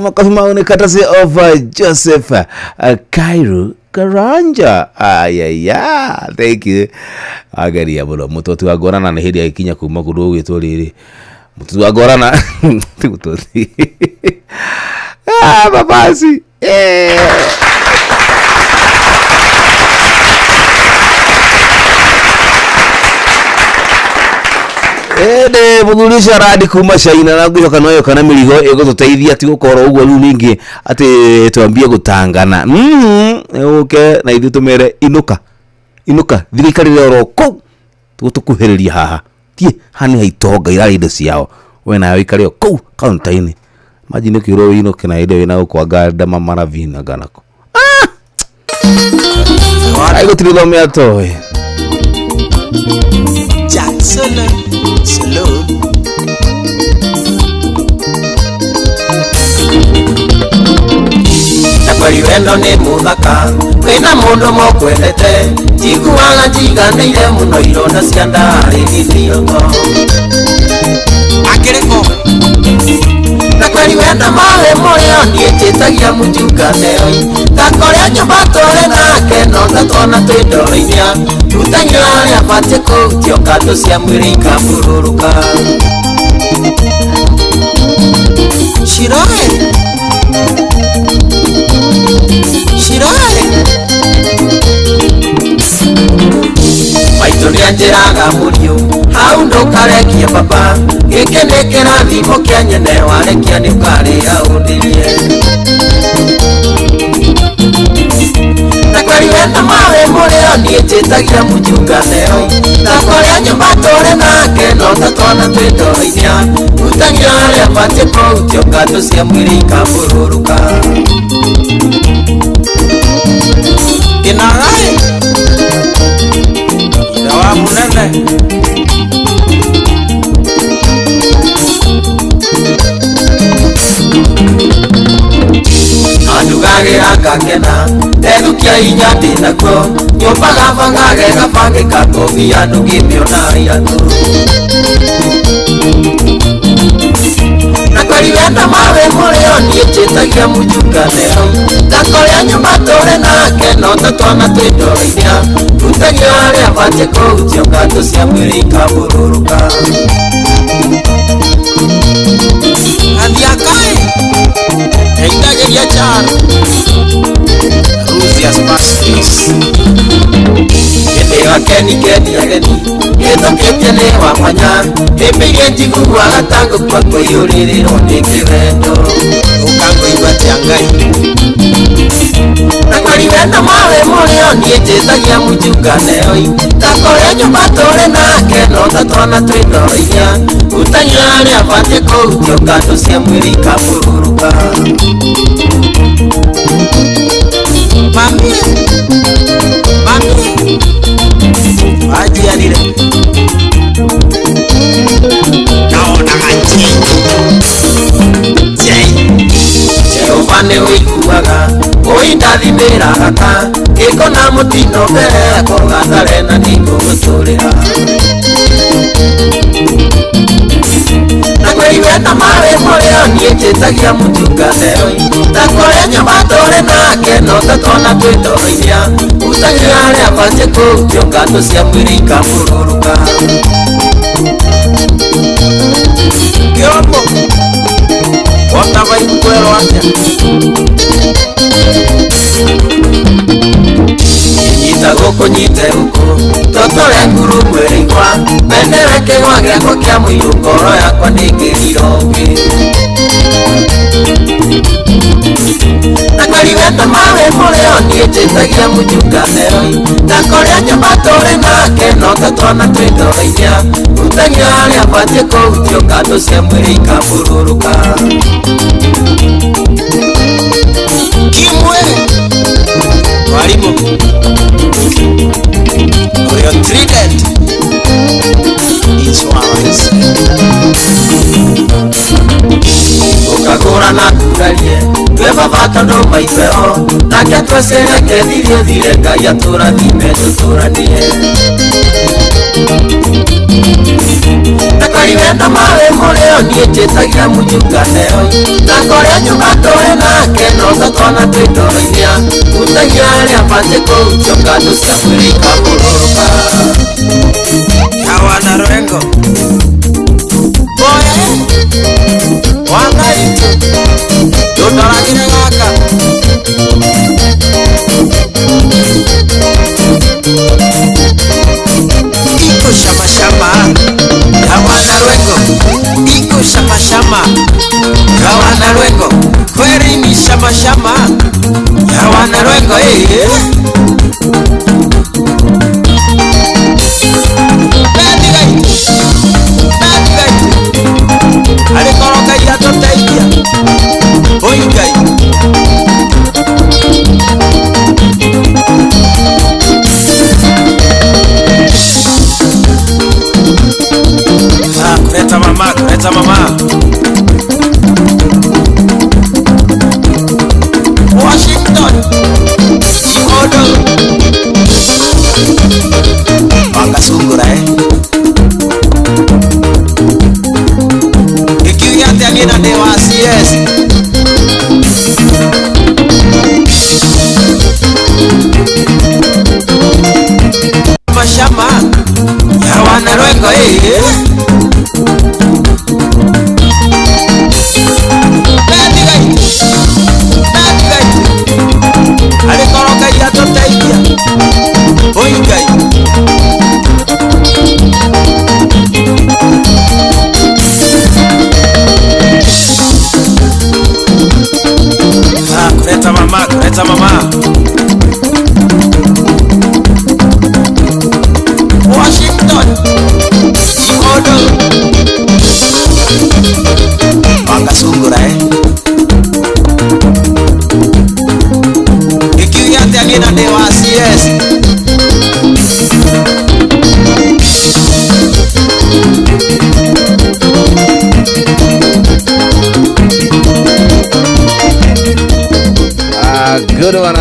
Makofi maone courtesy of Joseph Kairo Karanja. Ayaya, thank you. Ageria mũno mũtoti wa ngorana nĩ hĩndĩ agĩkinya kuma kũndũ gũgĩtwo rĩrĩ mũtoti wa ngorana ti mũtoti babasi ĩndĩ mũthuri ũcio arandi kuma China na ngwĩhoka no yoka na mĩrigo ĩgũtũteithia ti gũkorwo ũguo rĩu ningĩ atĩ twambie gũtangana ũke na ithuĩ tũmere inũka inũka thirikari oro kũu tũgũtũkuhĩrĩria haha tie haha nĩ haitonga irarĩ indo ciao we nawe ũikare o kũu kaunta-inĩ imagine ũkĩũrwo wĩinũke na hĩndĩ ĩyo wĩna gũkũ anga ndama maravina ganako ai gũtirĩ thome atoĩ Jackson Slow na kweli wendo nĩ mũthaka kwĩna mũndũ mokwendete njiguaga njiganĩire mũno ironda cia ndarĩ gĩthioko akĩrĩkũ na kweli wendo mawe mũrĩo niĩ njĩtagia mũnjunganeo takorĩa nyũmba tũrĩ nake no ndatwona twĩ ndoro-inia rutagia harĩa batiĩ kũhutio kandũ cia mwĩrĩ ikambũrũrũka Shiroe Shiroe maitũ nĩanjĩraga mũriũ hau ndũkarekie baba gĩkĩ nĩ kĩrathimo kĩa nyene warekia nĩ ũkarĩa ũndĩrie na kweli wendo mawe mũrĩo niĩ njĩtagia mũnjunganeo takorĩa nyũmba tũrĩ nake no ndatwona twĩ ndoro-inia rutagia harĩa batiĩ kũhutio kandũ cia mwĩrĩ ikambũrũrũka Kĩnagaĩ ithe wa mũnene andugagĩra ngakena ndethukia inya ndĩnakuo nyũmba gabangage gabangĩka ngũbia ndũngĩmĩona iratũ na kweli wendo mawe mũrĩo niĩ njĩtagia mũnjunganeo takorĩa nyũmba tũrĩ nake no ndatwana twĩ ndoro-inia rutagia harĩa batiĩ kũhutio kandũ cia mwĩrĩ ikambũrũrũka Athiakaĩ Eindagĩria Charo Rusias Pastries Hĩndĩ ĩyo akeni keni ageni gĩthũkĩtie nĩ wa mwanya hĩmbĩirie njiguaga ta ngũkua kũiyũrĩrĩrwo nĩ kĩwendo ũkangũigua atĩa Ngai Na kweli wendo mawe mũrĩo niĩ njĩtagia mũnjungane oi Takorĩa nyũmba tũrĩ nake no ta twana twĩ ndoro-inya Hutagia harĩa batiĩ kũhutio ngandũ cia mwĩrĩ ikambũrũrũka Mami, mami, wanjiarire Ndaonaga Jehova nĩ ũiguaga ũindathimĩra gaka gĩko na mũtino mbere yakwa gathare na nĩngũgũtũrĩra Na kweli wendo mawe mũrĩo niĩ njĩtagia mũtungane oi Ta kũrĩa nyũmba tũrĩ nake no ta twana twĩ ndoro-inya Hutagia harĩa batiĩ kũhutio ngandũ cia mwĩrĩ ikambũrũrũka Kĩombo Wona vaibu kwerwo atĩa Nyita gũkũ nyite gũkũ Totore nguru mwĩrĩ ikwa Mendere kĩgwa gĩakwa kĩa mũiyũ ngoro yakwa nĩngĩriro ũngĩ Na kweli wendo mawe mũrĩo niĩ njĩtagia mũnjungane oi Ta kũrĩa nyũmba tũrĩ nake no ta twana twĩ ndoro-inya Hutagia harĩa batiĩ kũhutio ngandũ cia mwĩrĩ ikambũrũrũka Kimwe Mwalimu Oreo Trident Insurance Ukagũra na kurarie Twe baba tondũ maitweo Nake twecereke thirie thire Ngai atũrathime tũtũranie Na kweli wendo mawe mũrĩo niĩ njĩtagia mũnjungane oi Na kũrĩa nyũmba tũrĩ nake no ta twana twĩ ndoro-inya Hutagia harĩa batiĩ kũhutio ngandũ cia mwĩrĩ ikambũrũrũka Hawana Rwengo Boye Wangaitu Ndũndoragĩre gaka Iko shama shama Hawana Rwengo Iko shama shama Hawana Rwengo Kweli ni shama shama Hawana Rwengo eh Bendi gaitu Bendi gaitu Arĩkorwo Ngai atũteithia Oi Ngai Ah, kuleta mama, kuleta mama Washington Imodo Wakasungura eh Gĩkiuge atĩa niĩ na ndĩ wa CS Mashama Hawana Rwengo eh Bendi gaitu Bendi gaitu Arĩkorwo Ngai atũteithia Oi Ngai Ah, kuleta mama, kuleta mama Washington Imodo Wakasungura eh Gĩkiuge atĩa niĩ na ndĩ wa CS Ah, good one.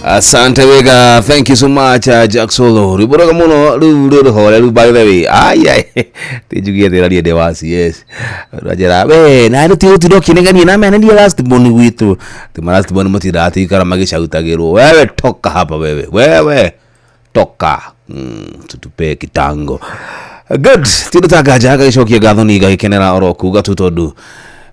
Asante wega, thank you so much Jack Solo. Rwĩmbo rwega mũno rĩu rũrũhore rĩu by the way. Ai ai. Tinjugie thĩra ndĩ wa CS. Rwanjĩra we na nĩ tiũtinda ũkĩnegenia na mene ndiye last born gwitũ. Ti ma last born mũtindaga tũikara magĩcautagĩrwo. Wewe toka hapa wewe. Wewe toka. Tutupe kitango. Good. Tindu ta nganja gagĩcokia ngatho nĩ ngagĩkenera oro kuga tu tondũ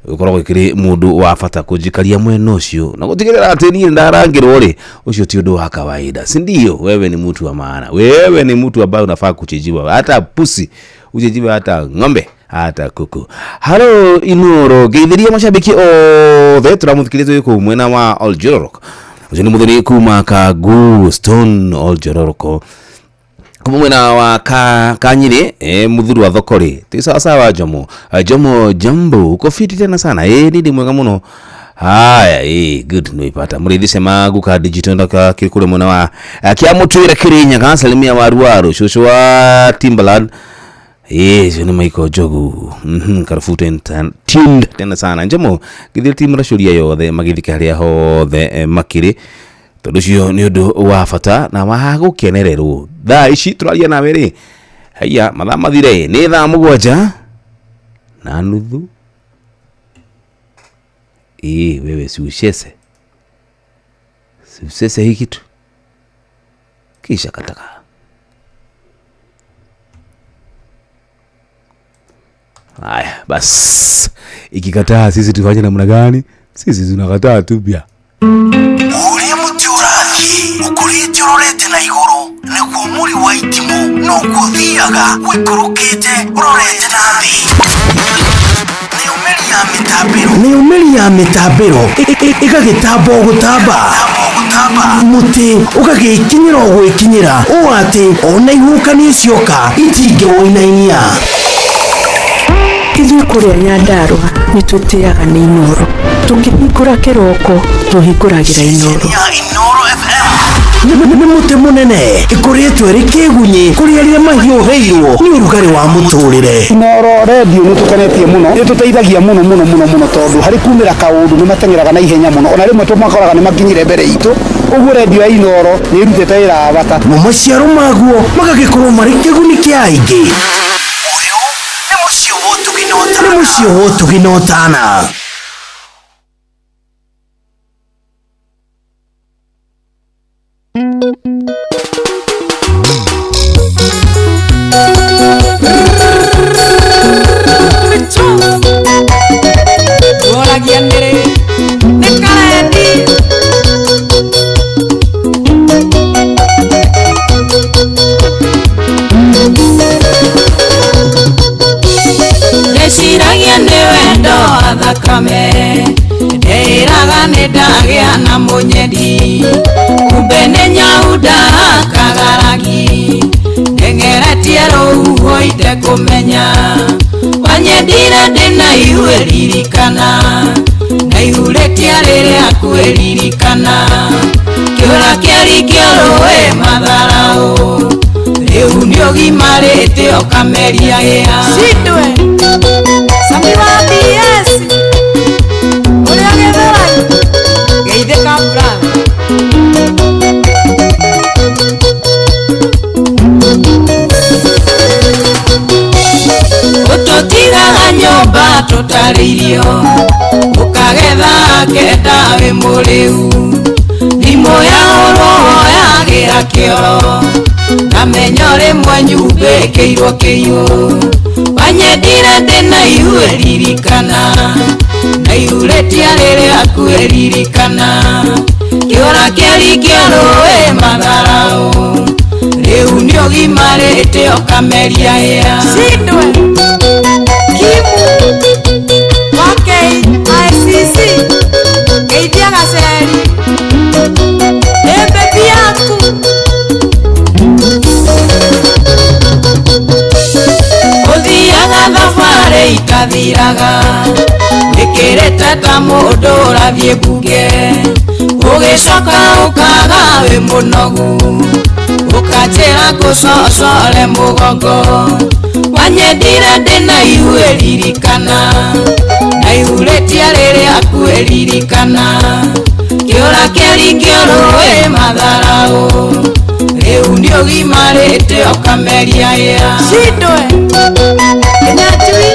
ukoragwo ikiri mundu wa bata kunjikaria mwena ucio na gutigirira ati nie ndarangirwo ri ucio ti undu wa kawaida, si ndio? Wewe ni mtu wa maana, wewe ni mtu ambaye unafaa kuchijiwa, hata pusi uchijiwe, hata ng'ombe. Hata kuku. Halo Inoro, geithiria mashabiki othe turamuthikiririe kuu mwena wa Oljororok. Ucio ni muthoni kuma Kagu Stone Oljororoko. Kuma mwena wa Kanyiri, muthuru wa thokori. Ti sawa sawa Jomo. Jomo jambo, uko fiti tena sana. Nidi mwega muno. Haya, good niipata. Murithi sema guka digital ndaka kiri mwena wa Kiamutwire Kirinyaga, salimia waruaru, shosho wa Timbaland. Sio ni Michael Jogu. Karafute tuned tena sana. Njemo githiri timu racuria yothe magithika haria hothe makiri. Tondu cio ni undu wa bata na wa gukenererwo. Thaa ici turaria nawe ri. Haiya mathaa mathire ni thaa 7:30. Wewe si ushese. Si usese hii kitu. Kisha kataka. Haya, bas. Ikikataa sisi tufanye namna gani? Sisi tunakataa tu pia. Uria muti urathie ukurite urorete na iguru niguo muri wa itimu noguo thiaga wikurukite urorete na thi. Nĩ umĩri ya mĩtambĩro ĩgagĩtamba gũtamba mũtĩ ũgagĩkinyĩra gwĩkinyĩra ũũ atĩ ona ihuhũkanio cioka itingĩwũinainia. Ithuĩ kũrĩa Nyandarũa nĩ twĩtĩaga nĩ Inoro. Tũkĩhingũra kĩroko tũhingũragĩra Inoro. Nĩ mũtĩ mũnene ĩkũrĩtwo ĩrĩ kĩgunyĩ kũrĩ arĩa mahiũhĩirwo nĩ ũrugarĩ wa mũtũrĩre. Inoro radio nĩ tũkenetie mũno, nĩ tũteithagia mũno mũno mũno mũno tondu harĩ kumĩra kaũndũ nĩ mateng'eraga na ihenya mũno, ona rĩmwe tũmakoraga nĩ makinyire mbere itũ. Ũguo radio ya Inoro nĩ ĩrutĩte wĩra wa bata. Mo maciaro maguo magagĩkorwo marĩ kĩguni kĩa aingĩ. Nĩ mũciĩ wa ũtugi na ũtana. Ndeciragia nĩ wendo wa thakame, ndeĩraga nĩ ndagĩa na mũnyendi, kumbe nĩ nyau ndahakaga rangi, ndengeretie rũhuho itekũmenya, wanyendire ndĩna ihu ĩririkana, na ihu rĩtiarĩ rĩaku ĩririkana, kĩũra kĩarikio rũĩ matharaũ, rĩu nĩũgimarĩte ũkameria hĩa. Cindwe Sami wa BS ũrĩa gĩthũrai geithĩka brother. Ũtũtigaga nyũmba tũtarĩ irio, ũkagetha kenda wĩ mũrĩu, thimũ yahũrwo woyagĩra kĩoro, ngamenya rĩmwe nyumbĩkĩirwo kĩiyũ, wanyendire ndĩna ihu ĩririkana, na ihu rĩtiarĩ rĩaku ĩririkana, kĩũra kĩarikio rũĩ matharaũ, rĩu nĩũgimarĩte ũkameria hĩa. Cindwe Kimu wa KICC geithia gaceri ĩ bebi yaku. Ũthiaga thabarĩ itathiraga, wĩkĩrĩte ta mũndũ ũrathiĩ mbunge, ũgĩcoka ũkaga wĩ mũnogu, ũkanjĩra ngũcocore mũgongo, wanyendire ndĩna ihu ĩririkana, na ihu rĩtiarĩ rĩaku ĩririkana, kĩũra kĩarikio rũĩ matharaũ, rĩu nĩũgimarĩte ũkameria hĩa. Cindwe Kĩnyanjui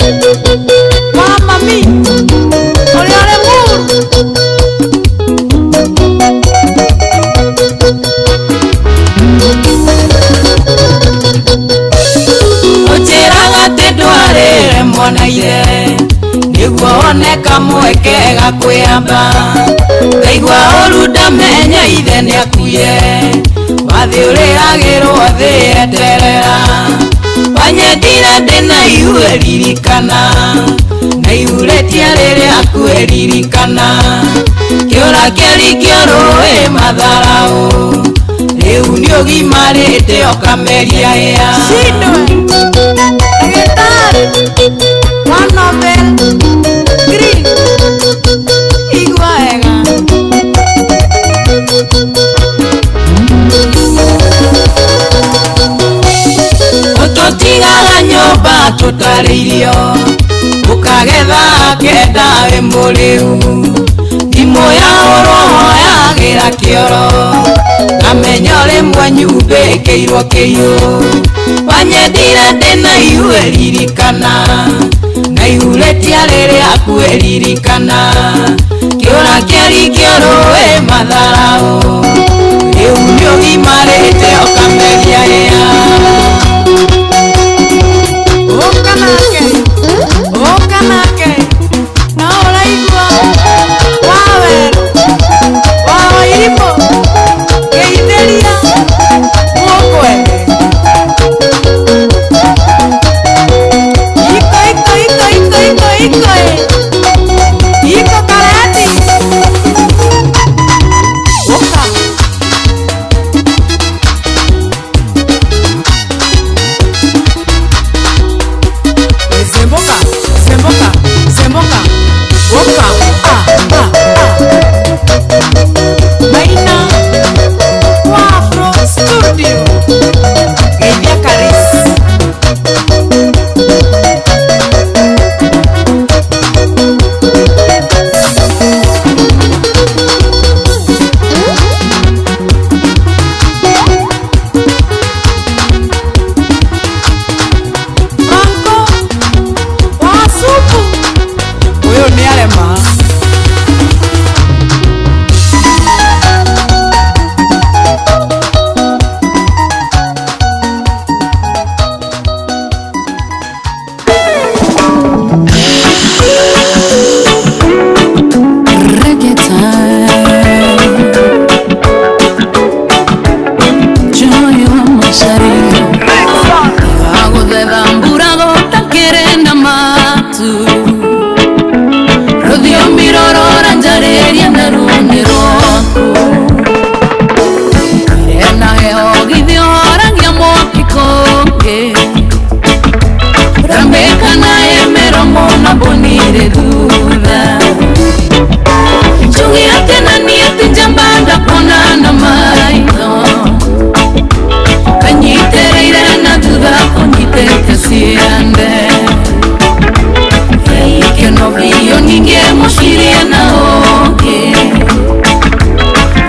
wa mami ũrĩa ũrĩ mũru. Ũnjĩraga atĩ ndwarĩre mwana ithe, nĩguo wone kamweke ga kwĩyamba, ngaigua ũru ndamenya ithe nĩakuire, wathĩ ũrĩhagĩrwo thĩ eterera, Wanyendire ndĩna ihu ririkana na ihu rĩtiarĩ rĩaku ririkana kĩũra kĩarikio rũĩ matharaũ rĩu nĩũgimarĩte ũkameria ĩa Ndagĩtarĩ wa Nobel Green igua wega. Ũtũtigaga nyũmba tũtarĩ irio ũkagetha kenda wĩ mũrĩu thimũ ya ũrohoyagĩra kĩoro ngamenya rĩmwe nyumbĩkĩirwo kĩiyũ wanyendire ndĩna ihu ririkana na ihu rĩtiarĩ rĩaku ririkana kĩũra kĩarikio rũĩ matharaũ rĩu nĩũgimarĩte ũkameria ĩa. Ũka nake, ũka nake, no ũraigua wa werũ, wa wairimũ, ngeithĩria mũkwende. Iko, iko, iko, iko, iko, iko, ĩ. Iko karati. Ũka. Zemboka, zemboka, zemboka. Oka, ah, ah, ah. Maina wa Afro Studio. Geithia Karis. Franco wa supu. Ũyũ nĩ arema. Reggae time. Joy wa macaria. Aguthetha mbura gũtakĩrĩ na matu. Rũthiomi rũrũ njarĩria na ruo nĩ rwaku. Ĩrĩ na heho githĩ ũhoragia mwaki kũngĩ. Rambĩka na ĩ mĩromo na mbũni irĩ thutha. Njuge atĩ na niĩ ti njamba ndakuona na maitho. Kanyitĩrĩire na thutha kũnyitĩte ciande. Ikeno biũ ningĩ mũcirie na ũngĩ.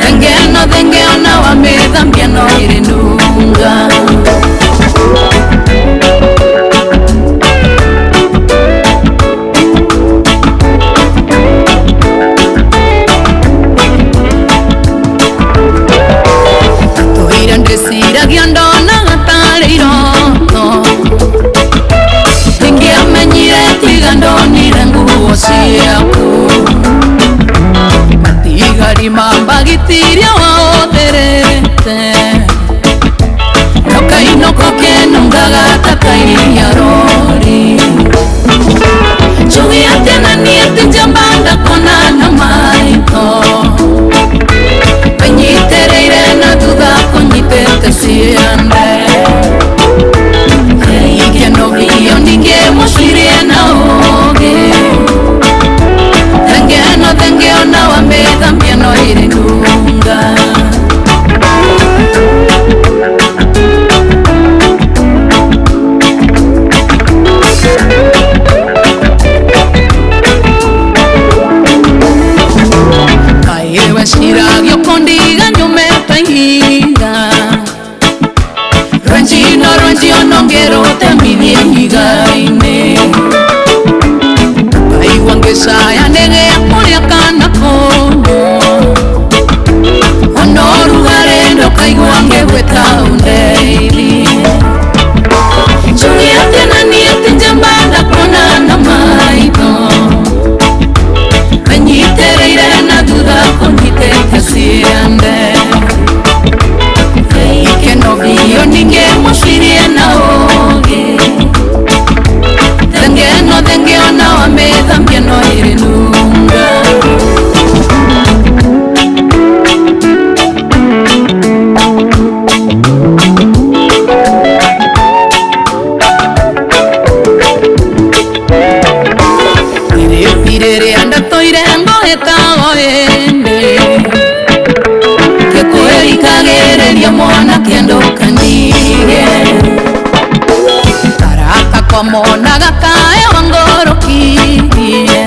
Thenge no thenge ona wamĩthambia no ĩrĩ nunga. Tũire ndĩciragia ndonaga tarĩ iroto. Ndingĩamenyire tiga ndonire nguo ciaku. Matigari ma mbagitiria wahũthĩrĩte. Nokainũka ũkĩnungaga ta kairia rori. Njuge atĩ na niĩ ti njamba ndakuona na maitho. Kanyitĩrĩire na thutha kũnyitĩte ciande. Ikeno biũ ningĩ mũcirie na ũũgĩ. Thenge no thenge ona wamĩthambia no ĩrĩ nunga. Wamonaga kae wangorokirie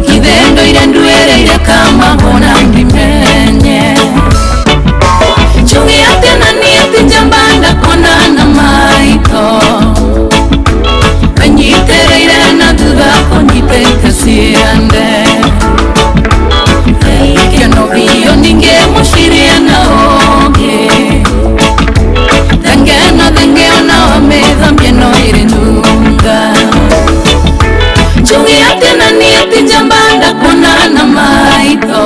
Kithendo ire nduereire kama hona ndimenye Chungi ate na nieti njambanda kona na maito Wenyitereire na thutha kũnyitĩte ciande Kĩono biũ ningĩ mũciria na ũngĩ Thengeno thengeo na wamĩthambia no ĩrĩ nunga Njuge atĩ na niĩ ti njamba ndakuona na maitho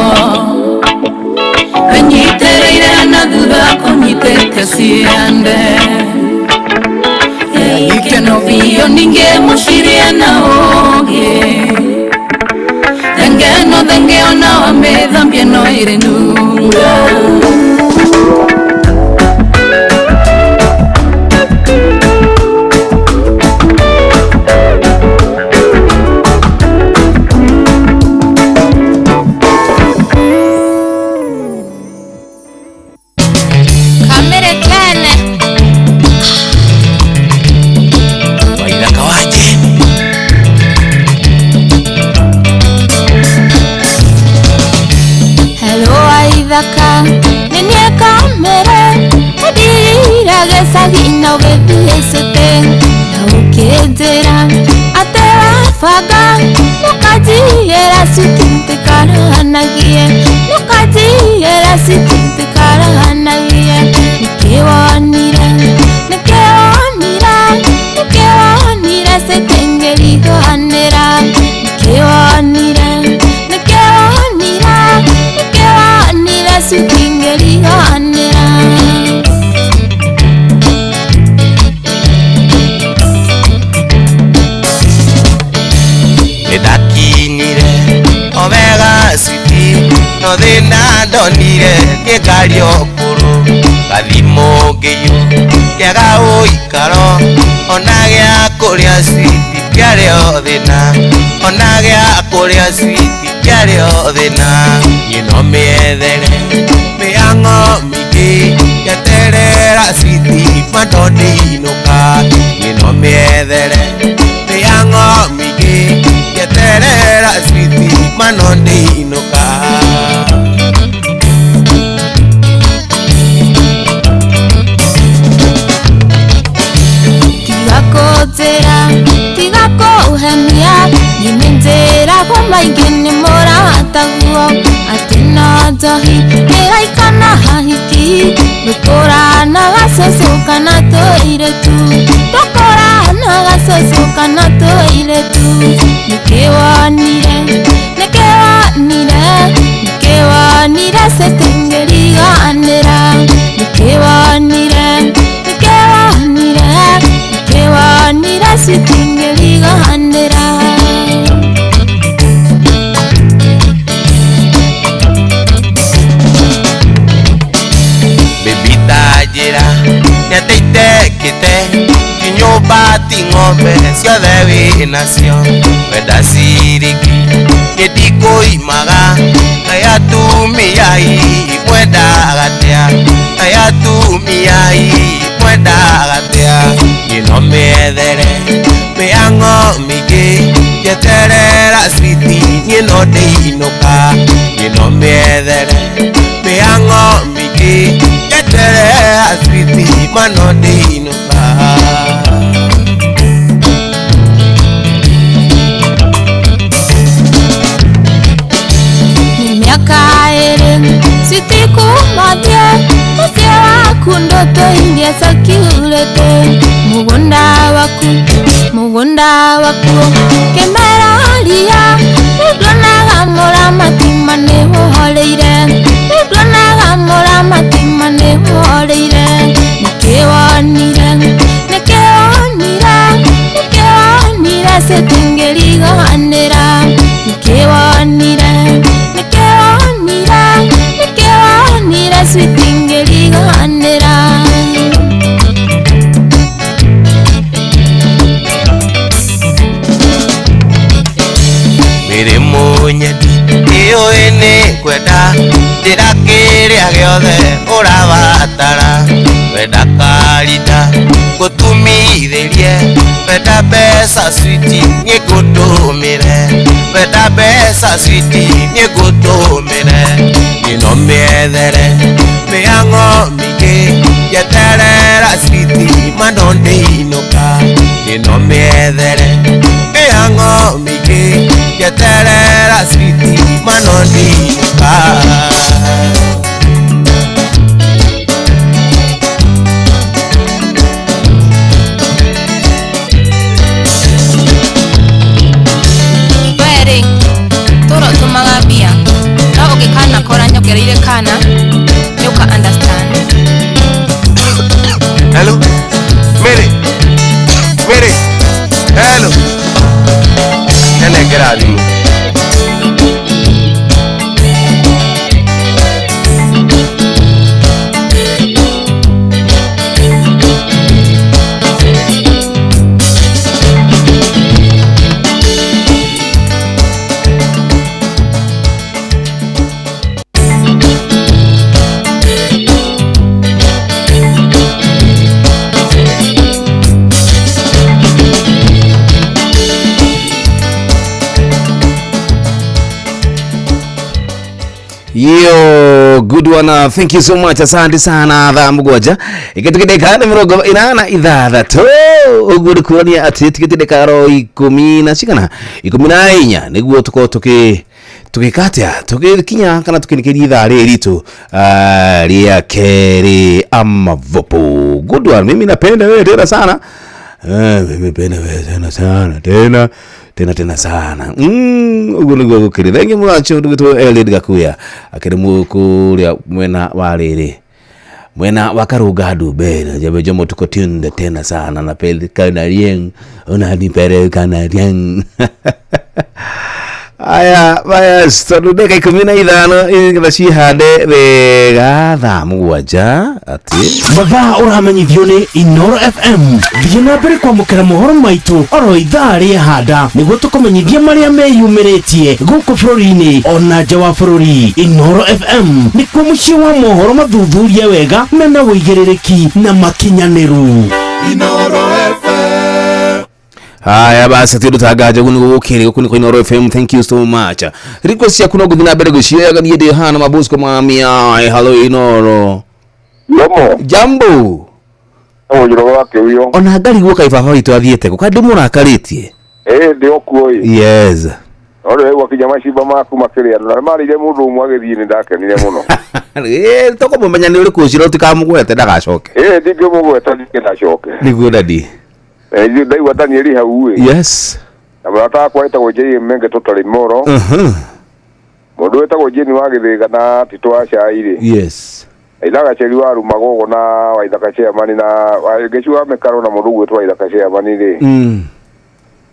Wenyitereire na thutha kũnyitĩte ciande Kĩono biũ ningĩ mũciria na ũngĩ Thengeno thengeo na wamĩthambia no ĩrĩ nunga Ndonire ngĩkaria ũkũrũ gathimũ ngĩiywo kĩaga ũikaro ona gĩa kũrĩa switi kĩarĩ o thĩna ona gĩa kũrĩa switi kĩarĩ o thĩna niĩ no mĩethere mĩhang'o mĩingĩ ngeterera switi bado ndĩinũka niĩ no mĩethere mĩhang'o mĩingĩ ngeterera switi bado ndĩinũka. Tiga kũhenia niĩ nĩnjĩragwo maingĩ nĩ mũrataguo atĩ no njohi ĩraikana hahiki ndũkũranaga cũcũ kana tũirĩtu ndũkũranaga cũcũ kana tũirĩtu nĩkĩ wonire nĩkĩ wonire nĩkĩ wonire cĩtingĩriganĩra nĩkĩ wonire nĩkĩ wonire nĩkĩ wonire cĩtingĩriganĩra. Nĩateithĩkĩte ti nyũmba ti ng'ombe ciothe wĩ nacio wenda ciringi niĩ ndikũimaga kaĩ atumia ii mwendaga atĩa kaĩ atumia ii mwendaga atĩa niĩ no mĩethere mĩhang'o mĩingĩ njeterera switi niĩ no ndĩinũka niĩ no mĩethere mĩhang'o mĩingĩ njeterera switi mano ndĩinũka. Miaka ĩrĩ switi kuma thiĩ mũciĩ waku ndũtũirie security mũgũnda waku kĩmera ria nĩnduonaga mũramati ma nĩũhoreire nĩnduonaga mũramati ma nĩũhoreire nĩkĩ wonire nĩkĩ wonire nĩkĩ wonire cĩtingĩriganĩra nĩkĩ wonire nĩkĩ wonire nĩkĩ wonire cĩtingĩriganĩra. Mĩrĩmũ nyendi ĩũĩ nĩ kwenda njĩra kĩrĩa gĩothe ũrabatara wenda karita ngũtumithĩrie Ngũteithĩrie wenda mbeca switi niĩ ngũtũmĩre wenda mbeca switi niĩ ngũtũmĩre ĩno mĩethere mĩhang'o mĩingĩ njeterera switi mano ndĩinũka ĩno mĩethere mĩhang'o mĩingĩ njeterera switi mano ndĩinũka. Werĩ tũra ũtũmaga mbia no ũngĩkanakora nyongereire kana nĩũka understand. Hello Mary Mary hello nyenengera thimũ. Yo, good one. Thank you so much. Asante sana thaa mũgwanja ĩkĩtũkĩndĩka nĩ mĩrongo ĩnana na ithathatũ ũguo nĩ kuonania atĩ tũkĩtindĩka ro ikũmi na cigana 14 nĩguo tũkorwo tũgĩka atĩa tũgĩkinya kana tũkĩnĩkĩria ithaa rĩrĩ ritũ rĩa kerĩ amavopo. Good one. Mimi napenda wewe tena sana. Mimi penda wewe tena sana tena tena tena sana. Uguo nĩguo gũkĩrĩ. Thengi mũno ndũgĩtwo Eliud Gakuya akĩrĩ kũrĩa mwena wa rĩrĩ mwena wa Karunga Ndumberi jambe jomo tuko tunde tena sana na peleka na rieng unanipeleka na rieng. Aya baya tondũ ndagĩka 15 nĩgetha cihande wega thaa mũgwanja atĩ mathaa ũramenyithio nĩ Inoro FM. Thiĩ na mbere kwamũkĩra mohoro maitũ oro ithaa rĩahanda nĩguo tũkũmenyithie marĩa meyumĩrĩtie gũkũ bũrũri-inĩ ona nja wa bũrũri. Inoro FM nĩkuo mũciĩ wa mohoro mathuthurie wega mena ũigĩrĩrĩki na makinyanĩru. Inoro FM. Haya basi ati ndutangaje guo niguo gukiri guku ni Inoro FM. Thank you so much. Request yaku no guthi na mbere gucioyaga nie ndi hana Mabosco mamia. Hello Inoro. Jambo. Jambo. Njoroge wa Kĩhuyo. Ona ngarigwo kaĩ baba witũ athiĩte kũ kaĩ ndĩmũrakarĩtie? Ĩĩ ndĩ o kuo ĩ. Yes. No rĩu wakinya macimba maku makĩrĩa andũ na marĩire mũndũ ũmwe agĩthiĩ nĩ ndakenire mũno. Ĩĩ tũkũmũmenya nĩ ũrĩkũ ũcio ũtikamũgwete ndagacoke. Ĩĩ ndingĩmũgweta ndingĩnacoke. Nĩguo dadi. Ndaigua Danieli hau ĩ. Yes. Na mũrata wakwa wĩtagwo Jane Menge tũtarĩ moro. Mũndũ wĩtagwo Jane wa Gĩthĩga na Tito wa Cai rĩ. Yes. Waithaka Cheri wa Rumagogo na Waithaka Chairman na Gĩcu wa Mĩkaro na mũndũ ũgwĩtwo Waithaka Chairman rĩ.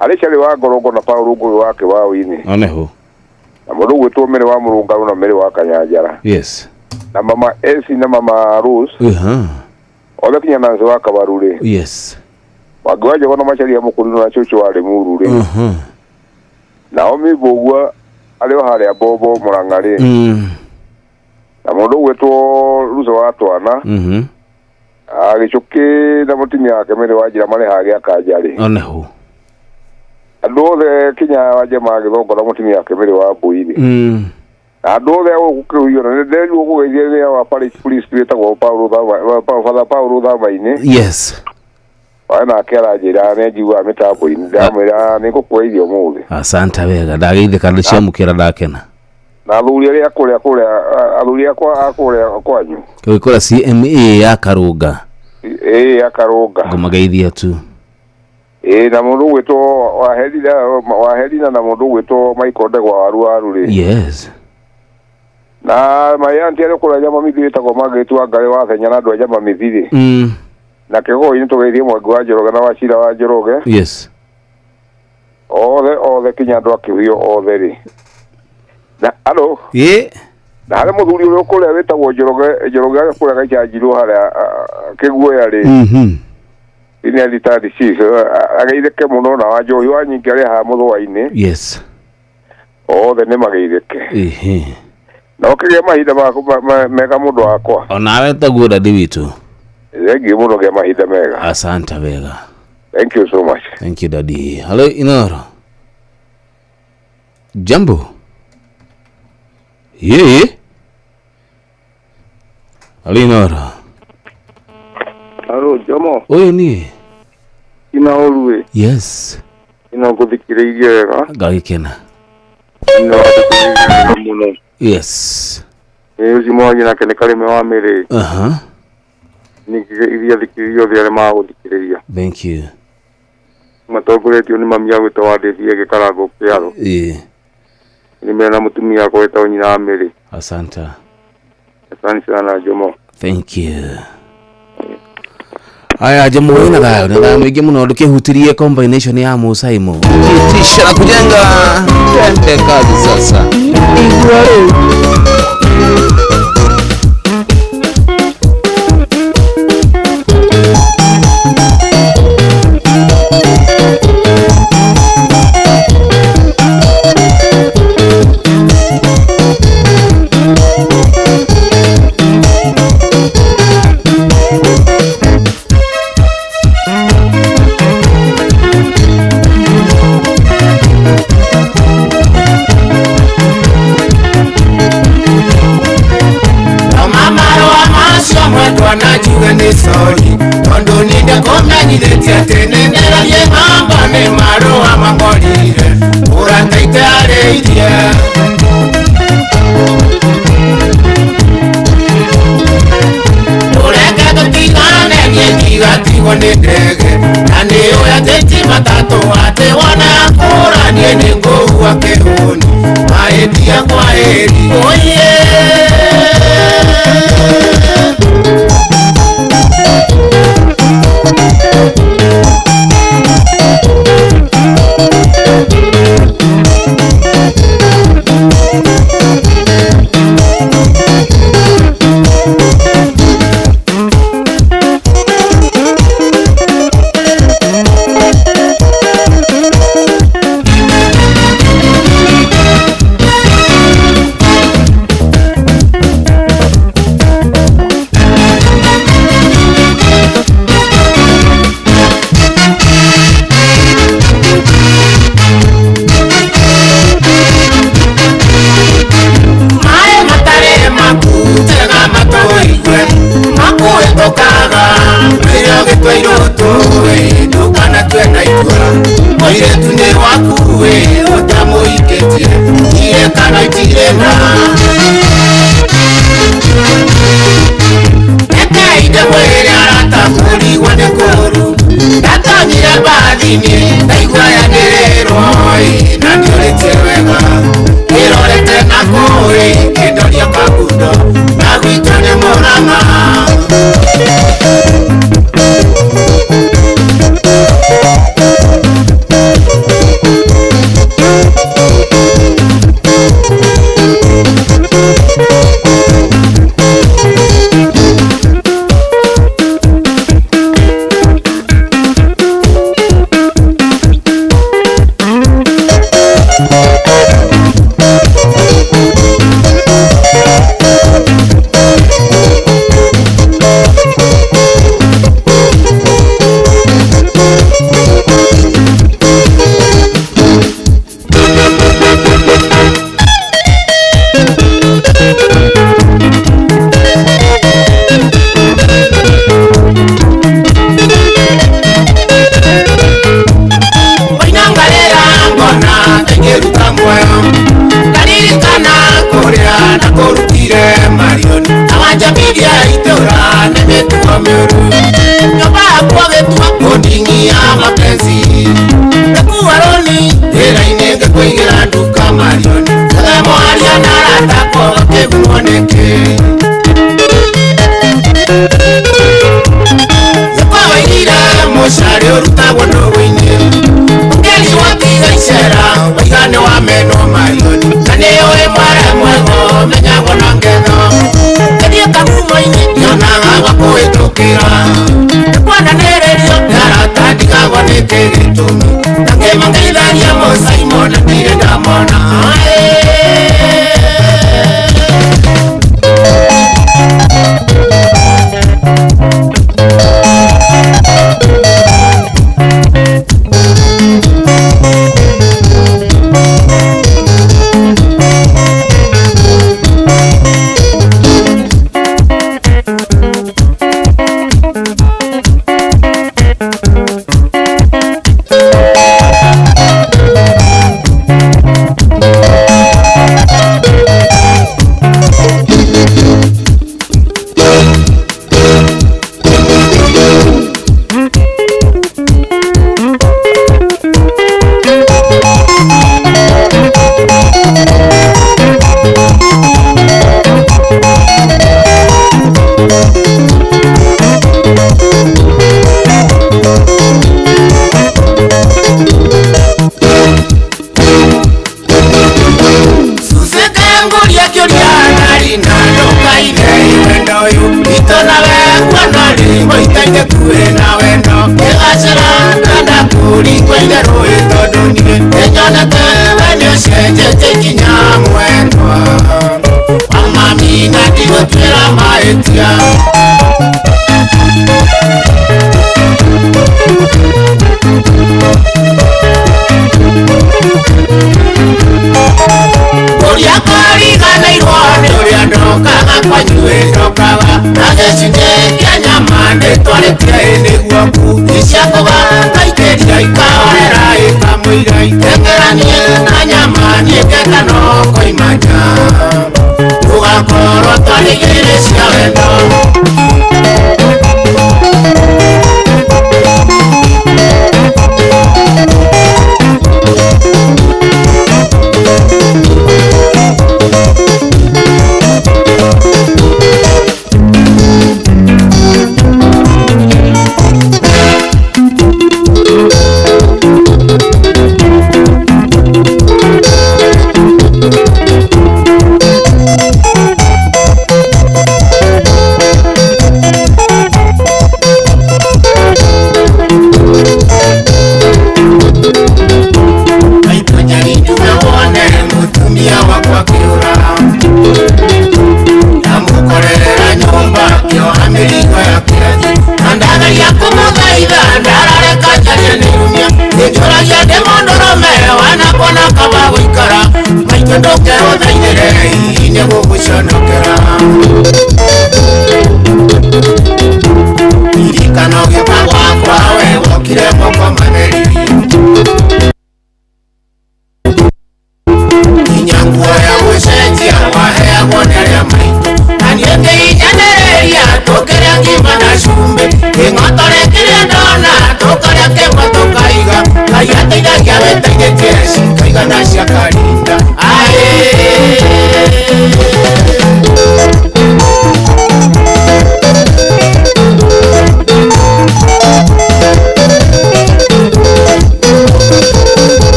Arĩ Cheri wa Ngorongo na Paul Ngũgĩ wa Kĩwaũ-inĩ. Oneho. Na mũndũ ũgwĩtwo Mĩrĩ wa Mũrũngarũ na Mĩrĩ wa Kanyanjara. Yes. Na mama Elsie na mama Rose. Othe kinya Nancy wa Kabaru rĩ. Yes. Wangi wa Njogo na Macharia Mũkũrinũ na cũcũ wa Rĩmuru rĩ. Naomi Mbũgua arĩ o harĩa Mbombo Mũrang'a rĩ. Na mũndũ ũgwĩtwo Ruco wa Twana. Gĩcũkĩ na mũtumia wake Mĩrĩ wa Njĩra marĩ harĩa Kanja rĩ. Oneho. Andũ othe kinya wa Njema Gĩthongo na mũtumia wake Mĩrĩ wa Mbũi rĩ. Na andũ othe a gũkũ Kĩhuyo na nĩnderirwo kũgeithia rĩrĩa wa parish priest wĩtagwo Father Paul Thama-inĩ. Yes. Wa nake aranjĩra nĩ njiguaga mĩtambo-inĩ ndamwĩra nĩ ngũkũgeithia ũmũthĩ. Asante wega ndageithĩka ndĩciamũkĩra ndakena. Na athuri arĩa kũrĩa kũrĩa athuri akwa a kũrĩa kwanyu. Kũrĩa CMA ya Karũnga. Ĩĩ ya Karũnga. Ngũmageithia tu. Ĩĩ na mũndũ ũgwĩtwo Waherina na mũndũ ũgwĩtwo Michael Ndegwa wa Ruaru rĩ. Yes. Na mayanti arĩa kũrĩa Nyamamithi wĩtagwo Margaret wa Ngarĩ wa Thenya na andũ a Nyamamithi rĩ. Na kĩgogo-inĩ tũgeithie Mwangi wa Njoroge na Wachira wa Njoroge. Yes. Othe othe kinya andũ a Kĩhuyo othe rĩ. Na alo. Ĩĩ. Na harĩ mũthuri ũrĩa kũrĩa wĩtagwo Njoroge Njoroge arĩa kũrĩa Gaicanjirwo harĩa Kĩguoya rĩ. Nĩ retired chief ageithĩke mũno na wa Njohi wa Nyingĩ arĩa haha Mũthũa-inĩ. Yes. Othe nĩ mageithĩke. Ĩhĩ. Na ũkĩgĩa mahinda maku mega mũndũ wakwa. Onawe taguo dadi witũ. Thengiũ mũno gĩa mahinda mega. Asante wega. Thank you so much. Thank you daddy. Hello Inoro. Jambo. Yeah. Hello Inoro. Hello Jomo. Oye ni. Ina olwe. Yes. Ina kuthikiriria wega. Ngagikena. Ina kuthikiriria muno. Yes. Ucio mwaria nake nĩ Karĩme wa Mĩrĩ. Aha. Ningĩ iria thikĩrĩria othe arĩa magũthikĩrĩria. Thank you. Matongoretio nĩ mami agwĩtwo Wandĩthie Gĩkarango Kĩaro. Ĩĩ. Nĩ mena mũtumia wakwa wĩtagwo nyina wa Mĩrĩ. Asante. Asante sana Jomo. Thank you. Aya Jomo wĩna thayũ na thayũ mũingĩ mũno ndũkĩhutirie combination ya Musaimo. Kitisha na kujenga. Twende kazi sasa. Igua rĩu. gũtuĩra mahĩtia. Ũrĩa kwariganĩirwo nĩ ũrĩa ndokaga kwanyu ndokaga na gĩcunjĩ kĩa nyama ndĩtwarĩtie nĩguo ku iciakũga ngaitĩria ikahorera ikamũira itengeranie na nyama niĩ ngeka no koima nja tũgakorwo twarĩ igĩrĩ cia wendo.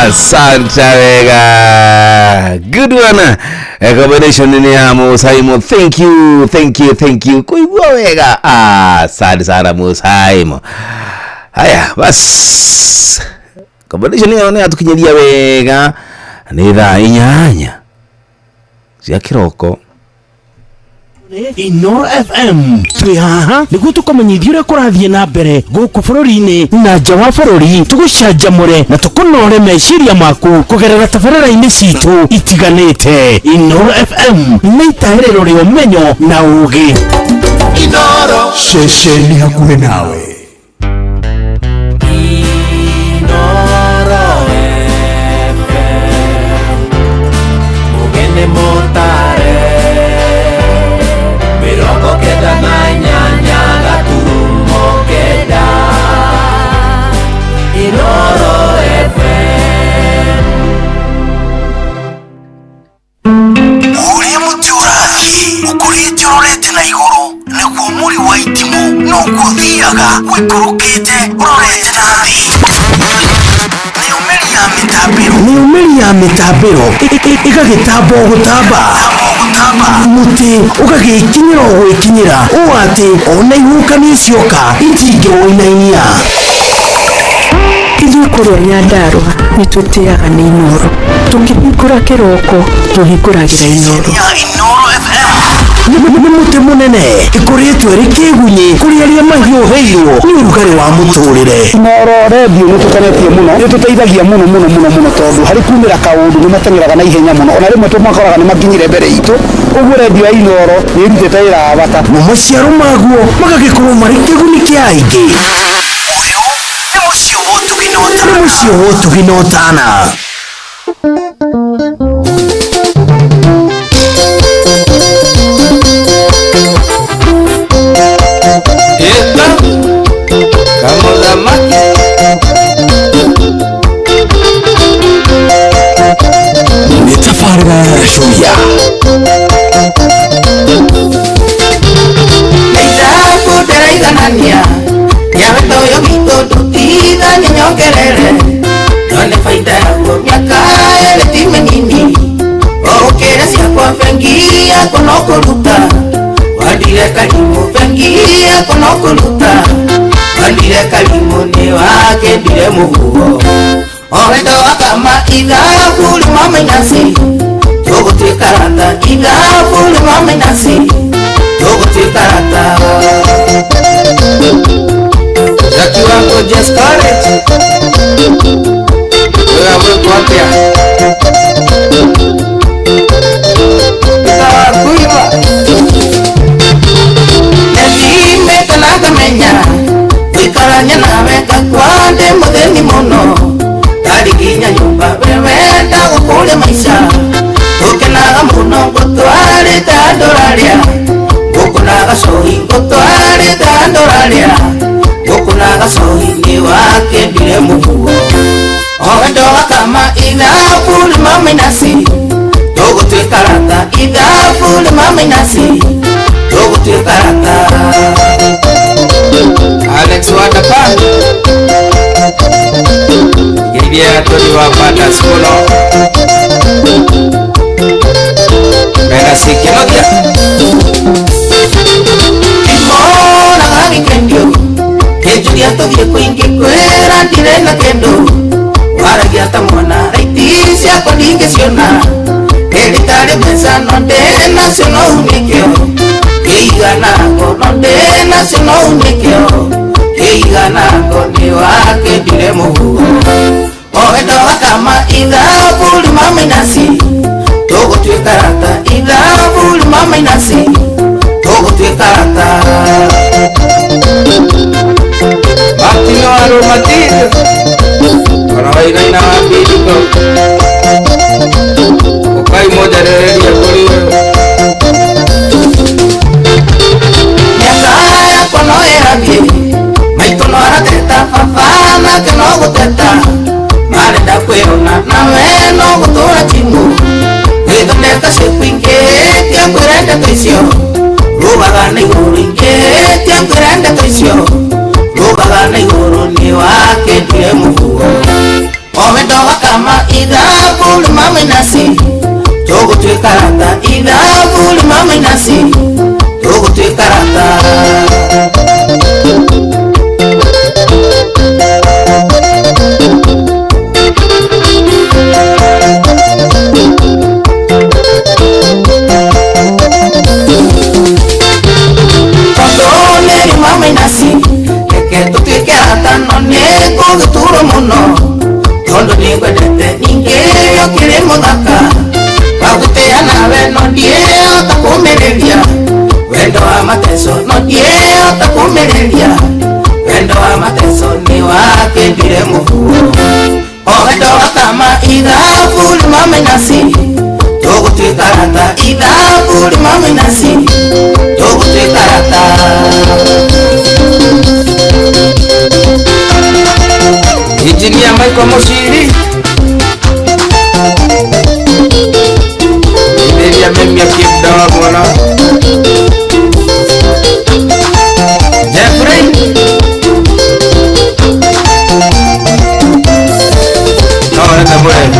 Asante wega. Good one. Combination ni ya Musaimo. Thank you, thank you, thank you. Kuigua wega. Asante sana Musaimo. Haya, bas. Combination ni ya tukinyeria wega. Ni thaa 8 cia kiroko. Inoro FM twi haha niguo tukumenyithia uria kurathie na mbere guku bururi-ini na nja wa bururi, tugucanjamure na tukunore meciria maku kugerera tabarĩra-inĩ citu itiganĩte. Inoro FM nĩ itaherero rĩa ũmenyo na ũgĩ. Inoro ceceni hakuhĩ nawe. Inoro FM mugene motare mirongo kenda na inyanya gaturumo kenda. Inoro FM. Uria muti urathie ukurite urorete na iguru niguo muri wa itimu noguo thiaga wikurukite urorete na thi. Nĩ umĩri ya mĩtambĩro igagĩtamba o gũtamba. Mũtĩ ũgagĩkinyĩra o gwĩkinyĩra ũũ atĩ ona ihuhũkanio cioka itingĩwũinainia. Ithuĩ kũrĩa Nyandarũa nĩ tũtĩaga nĩ Inooro. Tũkĩhingũra kĩroko tũhingũragĩra Inooro. Nĩ mũtĩ mũnene ĩkoretwo ĩrĩ kĩgunyĩ kũrĩ arĩa mahiũhĩirwo nĩ ũrugarĩ wa mũtũrĩre. Inooro redio nĩ tũkenetie mũno, nĩ tũteithagia mũno mũno mũno mũno tondũ harĩ kumĩra kaũndũ nĩ mateng'eraga na ihenya mũno, ona rĩmwe tũmakoraga nĩ makinyire mbere itũ. Ũguo redio ya Inooro nĩ ĩrutĩte wĩra wa bata. Namo maciaro maguo magagĩkorwo marĩ kĩguni kĩa aingĩ. Nĩ mũciĩ wa ũtugi na ũtana. Eta kamuthamaki Nĩ tabarĩra ya Racuria. Ithabu ndĩraiganania rĩa wendo ũyũ witũ ndutithanie nyongerere none baida yaguo mĩaka ĩrĩ ti mĩnini ũgũkĩre ciakwa bengi yakwa no kũruta wandire karimũ bengi yakwa no kũruta wandire karimũ nĩ wakĩndire mũhuo o wendo wakama ithabu rĩmwe mainasi tũgũtuĩka rata ithabu rĩmwe mainasi tũgũtuĩka rata. Jackie wako Jess College wega gwĩkwo atĩa Peter Wakuiba Nĩthimĩte na ngamenya gũikarania nawe ngakua ndĩ mũthĩni mũno ndarĩ nginya nyũmba we wenda gũkũria maica tũkenaga mũno ngũtwarĩte andũ rarĩa ngũkũ na gacohi ngũtwarĩte andũ rarĩa ngũkũ na gacohi nĩ wakĩndire mũhuo o wendo wakama ithabu rĩmwe mainasi tũgũtuĩka rata ithabu rĩmwe mainasi tũgũtuĩka rata. Alex Wadapa Geithia Tony wa Pandas mũno mena sikinothia Ndimonaga gĩkendio kĩnjũria tũthiĩ kũingĩ kwĩra ndirĩ na kĩndũ waragia ta mwana raiti ciakwa ndingĩciona ndĩrĩ mbeca no ndĩ nacio no unĩkĩo kĩiganago no ndĩ nacio no unĩkĩo kĩiganago nĩ wakĩndire mũhuo o wendo wakama ithabu rĩmwe mainasi tũgũtuĩka rata ithabu rĩmwe mainasi tũgũtuĩka rata. Martino Aromatino ona wainaina wa mbiriko ũkai mũnjarĩrĩrie kũrĩ we. Mĩaka yakwa no ĩrathiĩ maitũ no arateta baba nake no gũteta marenda kwĩona nawe no gũtũra timu gwĩthondeka ciĩku ingĩtia kwĩra ndeto icio rũgaga na igũrũ ingĩtia kwĩra ndeto icio rũgaga na igũrũ nĩ wakĩndire mũhuo o wendo wakama ithabu rĩmwe mainasi tũgũtuĩka rata ithabu rĩmwe mainasi tũgũtuĩka rata. Tondũ nĩ rĩmwe mainasi reke tũtuĩke rata no nĩ ngũgĩturwo mũno tondũ nĩngwendete ningĩ ũkĩrĩ mũthaka wagũtĩa nawe no ndiĩhota kũmĩrĩria wendo wa mateso no ndiĩhota kũmĩrĩria wendo wa mateso nĩ wakĩndire mũhuo o wendo wakama ithabu rĩmwe mainasi tũgũtuĩka rata ithabu rĩmwe mainasi tũgũtuĩka rata. Engineer Michael Mushiri Geithĩria memia kĩmdawa mũno Jeffrey no ũrete mũremi.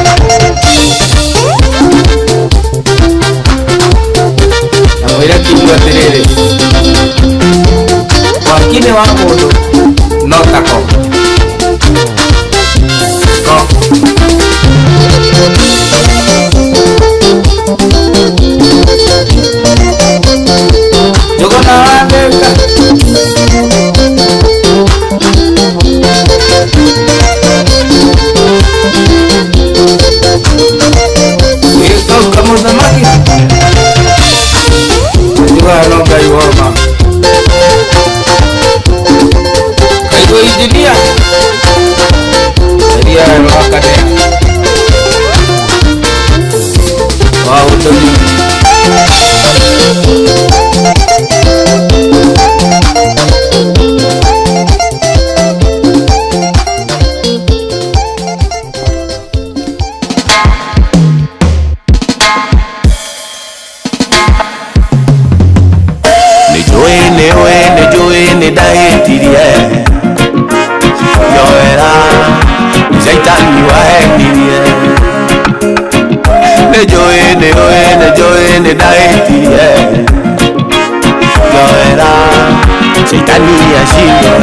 ashindwe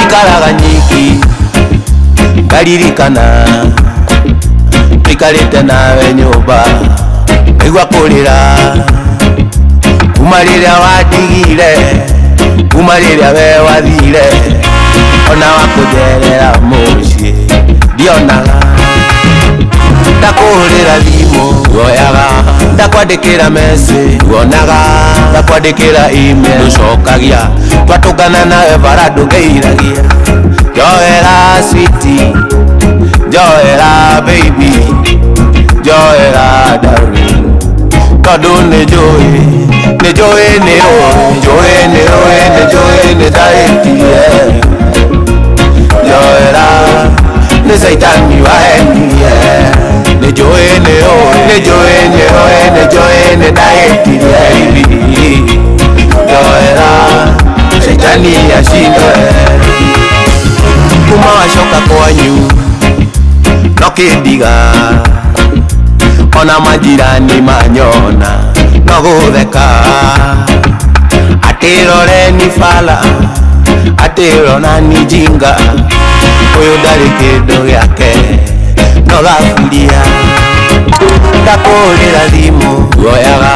ikaraga nyiki ngaririkana twikarĩte nawe nyũmba ngaigua kũrĩra kuma rĩrĩa wandigire kuma rĩrĩa we wathire ona wakũnjerera mũciĩ ndionaga ndakũhũrĩra thimũ woyaga ndakwandĩkĩra message wonaga ndakwandĩkĩra email ndũcokagia twatũngana nawe bara ndũngeiragia njoera sweetie njoera baby njoera darling tondũ nĩ njũĩ nĩ njũĩ nĩ ũĩ njũĩ nĩ ũĩ nĩ njũĩ nĩ ndahĩtirie njoera nĩ caitani wahenirie nĩ njũĩ nĩ ũĩ nĩ njũĩ nĩ ũĩ nĩ njũĩ nĩ ndahĩtirie njoera caitani acindwe kuma wacoka kwanyu no kĩndiga ona majirani manyona no gũtheka atĩ rore ni fala atĩ rona ni jinga ũyũ ndarĩ kĩndũ gĩake no thaburia ndakũhũrĩra thimũ woyaga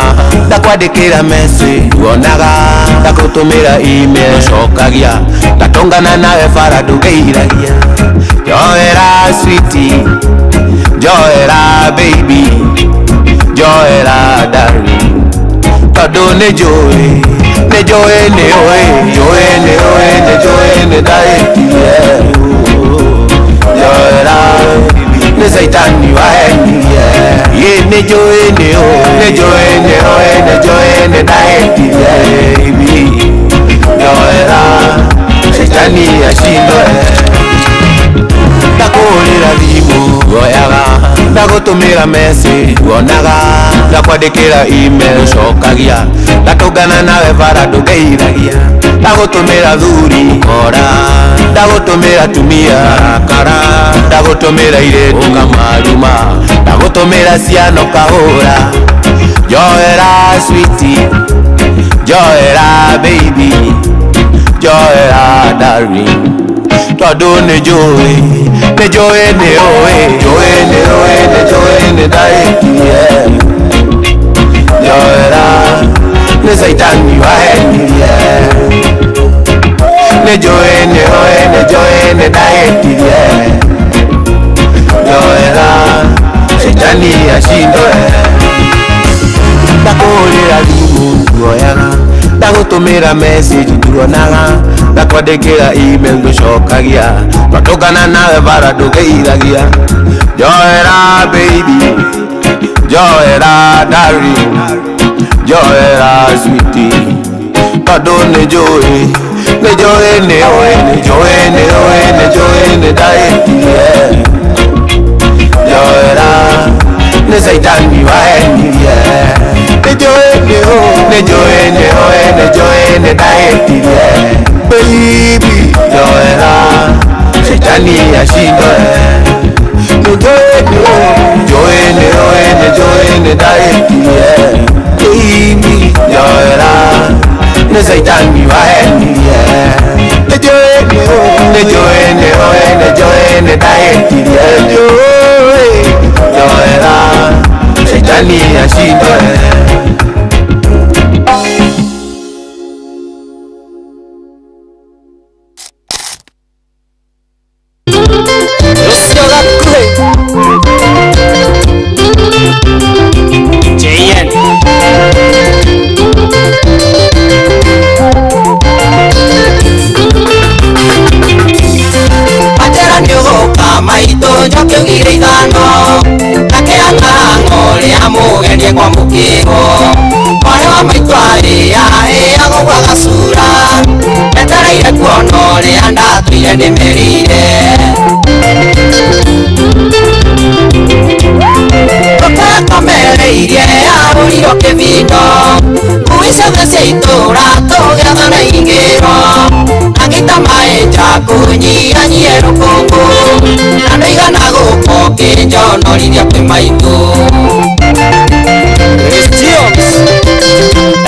ndakwandĩkĩra message wonaga ndakũtũmĩra email ũcokagia ndatũngana nawe bara ndũngeiragia njoera sweetie njoera baby njoera darling tondũ nĩ njũĩ nĩ njũĩ nĩ ũĩ njũĩ nĩ ũĩ nĩ njũĩ nĩ ndahĩtirie njoera nĩ caitani wahenirie ĩ nĩ njũĩ nĩ ũĩ nĩ njũĩ nĩ ũĩ nĩ njũĩ nĩ ndahĩtirie njoera caitani acindwe ndakũhũrĩra thimũ woyaga ndagũtũmĩra message wonaga ndakwandĩkĩra email ũcokagia ndatũngana nawe bara ndũngeiragia ndagũtũmĩra thuri kora ndagũtũmĩra tumia kara ndagũtũmĩra irĩtu ũkamaruma ndagũtũmĩra ciana ũkahũra njoera sweetie njoera baby njoera darling tondũ nĩ njũĩ nĩ njũĩ nĩ ũĩ njũĩ nĩ ũĩ nĩ njũĩ nĩ ndahĩtirie njoera nĩ caitani wahenirie nĩ njũĩ nĩ ũĩ nĩ njũĩ nĩ ndahĩtirie njoera caitani acindwe ndakũhũrĩra thimũ woyaga ndagũtũmĩra message nduonaga ndakwandĩkĩra email ndũcokagia twatũngana nawe bara ndũngeiragia njoera baby njoera darling njoera sweetie tondũ nĩ njũĩ nĩ njũĩ nĩ ũĩ nĩ njũĩ nĩ ũĩ nĩ njũĩ nĩ ndahĩtirie njoera nĩ caitani wahenirie nĩ njũĩ nĩ ũĩ nĩ njũĩ nĩ ũĩ nĩ njũĩ nĩ ndahĩtirie baby njoera caitani acindwe nĩ njũĩ nĩ ũĩ njũĩ nĩ ũĩ nĩ njũĩ nĩ ndahĩtirie baby njoera nĩ caitani wahenirie nĩ njũĩ nĩ ũĩ nĩ njũĩ nĩ ũĩ nĩ njũĩ nĩ ndahĩtirie njũĩ njoera caitani acindwe.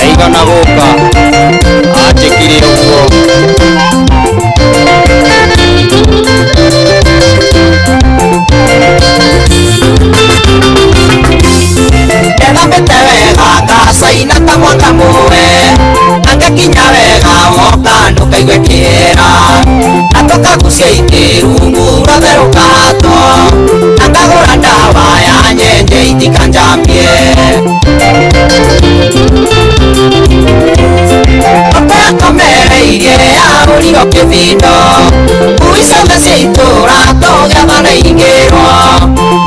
Aigana gũka anjĩkire. ngĩthambie. Akomereirie ahũrirwo kĩbindo ngui ciothe cia itũũra tũgĩatha na ingĩrwo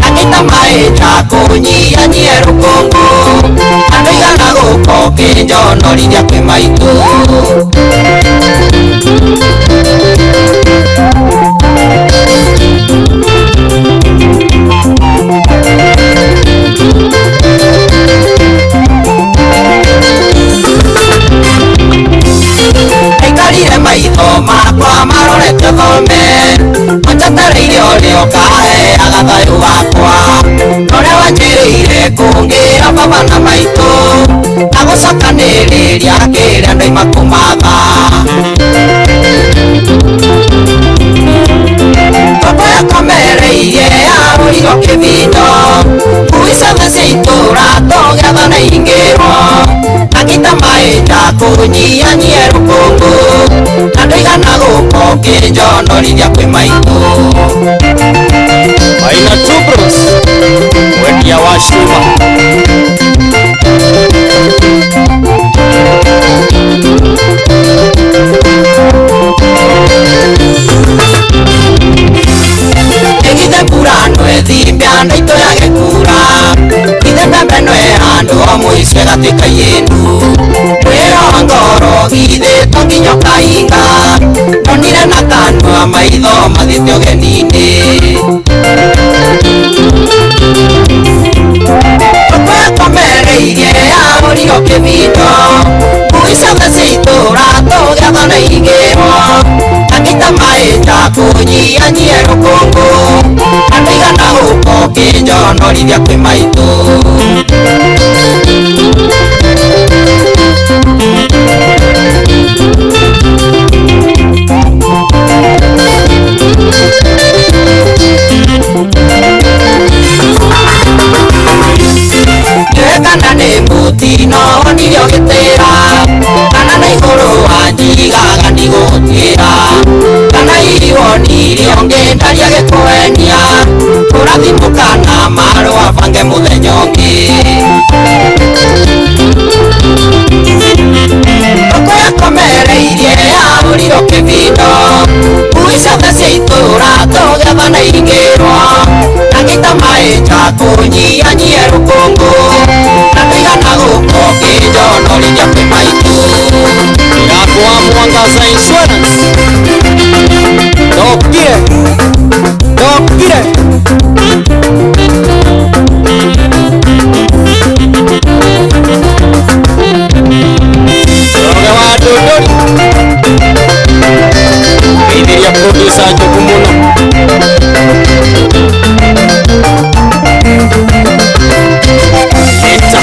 akĩita maĩ nja kũnyianyie rũkũngũ andũ igana gũka ũkĩnjonorithia kwĩ maitũ. Aikarire maitho makwa marorete thome manjatereire ũrĩa ũkaheaga thayũ wakwa norĩa wanjĩrĩire kũngĩra baba na maitũ na gũcokanĩrĩria kĩrĩa ndoima kũmatha. Baba yakomereirie ahũrirwo kĩbindo ngui ciothe cia itũũra tũgĩatha na ingĩrwo akĩita maĩ nja kũnyianyie rũkũngũ na ndũigana gũka ũkĩnjonorithia kwĩ maitũ. Maina Two Bros, mwendia wa cuma. Ĩgithe mbura no ĩthimbia na itũyage kura ithe mbembe no ĩhandwo mũico ĩgatuĩka yĩndu mwĩro wa ngoro githĩtwo nginya ũkahinga ndonire na kanua maitho mathiĩte ũgeni-inĩ. Baba yakomereirie ahũrirwo kĩbindo ngui ciothe cia itũũra tũgĩatha na ingĩrwo akĩita maĩ nja kũnyianyie rũkũngũ andũ igana gũka ũkĩnjonorithia kwĩ maitũ. Ndiũĩ kana nĩ mũtino wonirio gĩtĩra kana na igũrũ wanjigaga ndigũtuĩra kana hihi wonirio ngĩndaria gĩkũhenia kũrathimũ kana marũa bange mũthenya ũngĩ. Baba yakomereirie ahũrirwo kĩbindo ngui ciothe cia itũũra tũgĩatha na ingĩrwo akĩita maĩ nja kũnyianyie rũkũngũ na ndũigana gũka ũkĩnjonorithia kwĩ maitũ. Yakwa Mwangaza Insurance ndokire ndokire. Njoroge wa Ndũndũri geithĩria producer Njogu mũno. Ĩta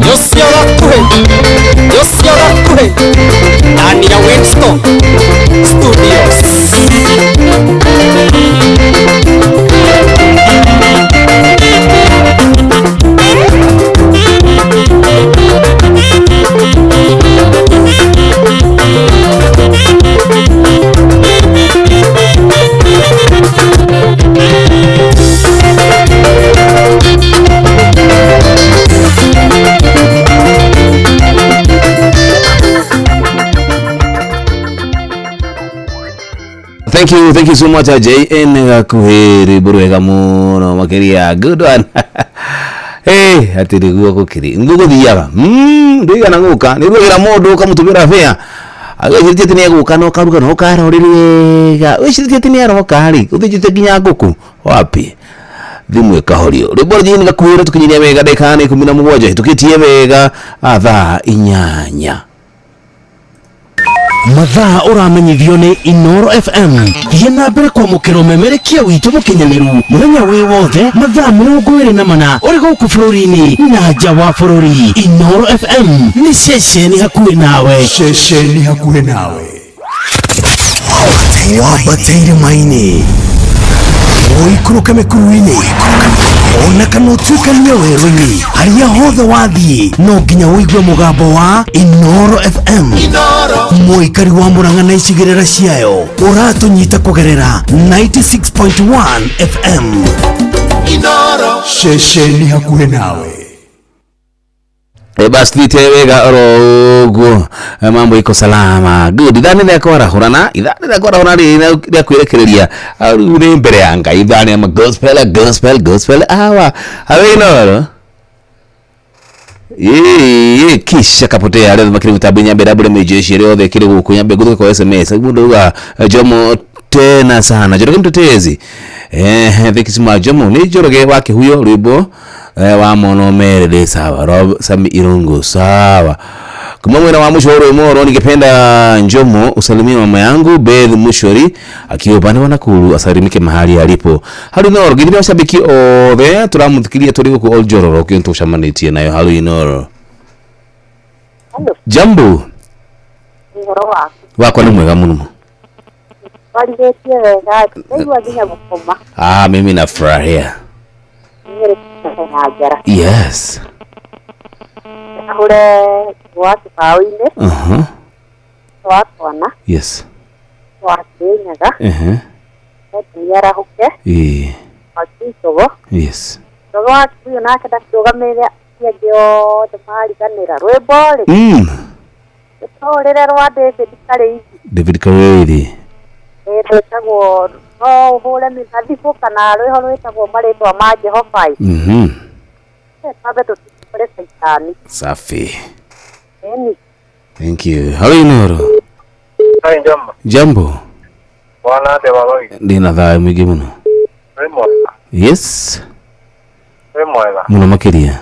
Yosia gakuhĩ Yosia gakuhĩ ndani ya Winston Studios. Thank you so much JN gakuhĩ rwĩmbo rwega mũno makĩria good one. Hey, atĩ nĩguo gũkĩrĩ nĩguo gũthiaga ndũigana gũka nĩruagĩra mũndũ ũkamũtũmĩra bĩa agĩcirĩtie atĩ nĩegũka na ũkaruga na ũkarorĩria wega wĩcirĩtie atĩ nĩaroka rĩ ũthĩnjĩte nginya ngũkũ wapi thimũ ĩkahorio. Rwĩmbo rwa JN gakuhĩ rũtũkinyirie wega ndagĩka nĩ 17 hĩtũkĩtie wega thaa 8. Mathaa ũramenyithio nĩ Inoro FM. Thiĩ na mbere kwamũkĩra ũmemerekia witũ mũkinyanĩru mũthenya wĩ wothe mathaa 24 ũrĩ gũkũ bũrũri-inĩ na nja wa bũrũri. Inoro FM nĩ ceceni hakuhĩ nawe. Ceceni hakuhĩ nawe. Wambatĩire maini ũikũrũke mĩkuru-inĩ Ona kana ũtuĩkanie werũ-inĩ harĩa hothe wathiĩ no nginya ũigue mũgambo wa Inoro FM. Mũikari wa Murang'a na icigĩrĩra ciayo ũratũnyita kũgerera 96.1 FM. Inoro ceceni hakuhĩ nawe. Basi thite wega oro uguo, mambo iko salama good. Ithaa nĩ rĩa kwarahũrana, ithaa nĩ rĩa kwarahũrana rĩa kwĩrekereria rĩu nĩ mbere ya Ngai. Ithaa nĩ ama gospel gospel gospel awa awe Inoro ĩĩ kisha kapotea arĩa makĩrĩ mũtambo nyambe ndambũre mĩjeshi ĩrĩa yothe ĩkĩrĩ gũkũ nyambe ngũthũke kwa SMS mũndũ uga Jomo tena sana Njoroge mtetezi thank you Jomo nĩ Njoroge wa Kĩhuyo rwĩmbo wa mono mere sawa Rob Sami Irungu sawa kuma mwena wa mwisho moro ningependa Njomo usalimie mama yangu Beth Mushori akiwa upande wa Nakuru asalimike mahali alipo. Hali Inoro githimi mashabiki othe turamuthikiria turi guku Oljororo kintu tucamanitie nayo. Hali Inoro. Hello. Jambo. Uhoro waku? Wakwa ni mwega muno. Warigĩtie wega ndaigua nginya gũkoma. Ah, mimi nafurahia. Yes. Ahure wa kĩbaũ-inĩ. Wa twana. Yes. Wa Kĩrĩnyaga. Nĩarahũke. Wa Kĩcogo. Yes. Njogo wa Kĩhuyo nake ndakĩrũgamĩrĩre acio angĩ othe mariganĩra. Rwĩmbo rĩ. Rũtũrĩre rwa David Karĩithi. David Karĩithi. Rwĩtagwo no ũhũre mĩthabibũ kana rwĩho rwĩtagwo marĩtwa ma Jehova. Twambe tũtikore Saitani. Safi. Eni. Thank you. Halo Inoro. Hai Jambo. Jambo. Bwana ate baba. Ndina thayũ mũingĩ mũno. Wĩ mwega. Yes. Wĩ mwega. Mũno makĩria.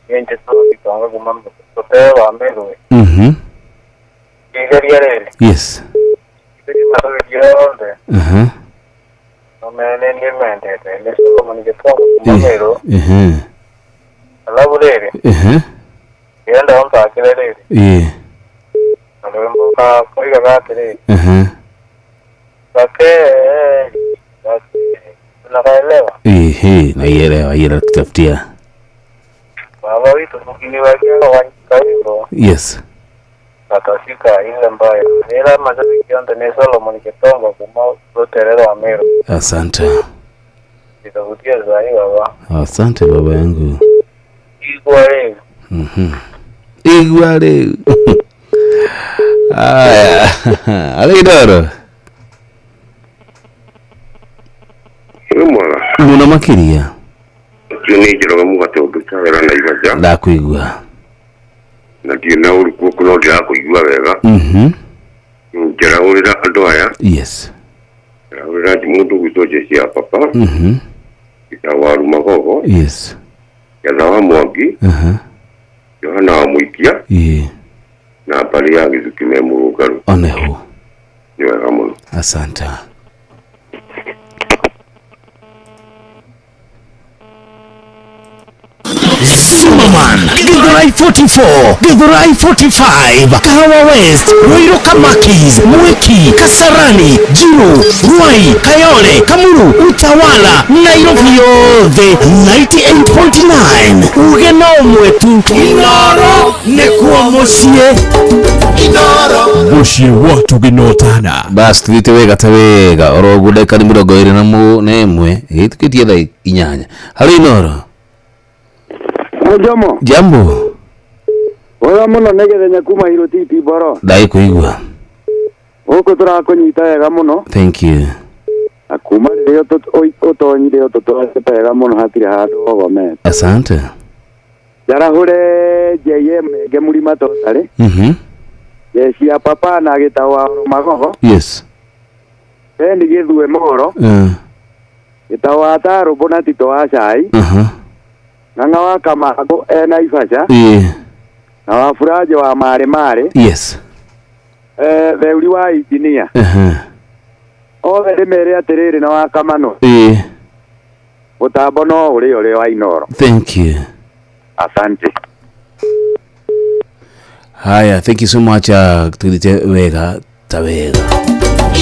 Nĩ tũtonga kuma mũtũte wa Meru. Igeria rĩrĩ. Yes. Igeria yothe. No mene nĩ mendete. Nĩ Solomon Gĩtonga kuma Meru. Alafu rĩrĩ. Ngĩenda ũnthakĩre rĩrĩ. Rwĩmbo koigaga atĩrĩrĩ. Gake unakaelewa? Naielewa, ila tutafutia. Baba witu mkiniwekea wanyika hivyo. Yes. Natashika ile mbaya. Ila mashabiki yote ni Solomon Kitonga kuma Rutere wa Meru. Asante. Nitakutia zaidi baba. Asante baba yangu. Igwa leo. Igwa leo. Aya. Ale Idoro. Mwega. Muno makiria. Nĩ Njoroge mũgate ũndutawĩra na Ibaja. Ndakuigua. Na ndirĩ na ũru guoko no ndĩrakũigua wega. Njerahũrĩra andũ aya. Yes. Njerahũrĩra mũndũ gwitũ jeshi ya papa. Gita wa Rumagogo. Yes. Getha wa Mwangi. Yohana wa Mũikia. Na mbarĩ ya Gĩthuki me Mũrũngarũ. Oneho. Nĩ wega mũno. Asante. Superman, Githurai 44, Githurai 45, Kahawa West, Ruiru Kamakis, Mwiki, Kasarani, Jiru, Ruai, Kayole, Kamuru, Utawala, Nairobi yothe 98.9. Uge no mwetu Inoro nekuo muciĩ. Inoro muciĩ watu gĩnotana. Bas tuthiĩte wega ta wega oro ũguo ndagĩka nĩ 21 ĩhĩtũkĩtie thaa 8. Halo Inoro. Jomo. Jambo. Wega muno nĩ gĩthenya kuma Hirotiti Mboro. Ndagĩkũigua. Gũkũ tũrakũnyita wega mũno. Thank you. Na kuma rĩrĩa ũtonyire ũtũtwarĩte wega mũno hatirĩ handũ hogomete. Asante. Njarahũre JM Menge Mũrima Totarĩ. Jeshi ya papa na Gĩtaũ wa Magogo. Yes. Beni Gĩthue Moro. Gĩtaũ wa Tarũmbũ na Tito wa Cai. Ng'ang'a wa Kamago ena Ibaca. Na wa Furajo wa Mare Mare. Yes. Theuri wa injinia. Othe ndĩmere atĩrĩrĩ na wa Kamano. Mũtambo no ũrĩ ũrĩ wa Inoro. Thank you. Asante. Haya, thank you so much. Tuthiĩte wega ta wega.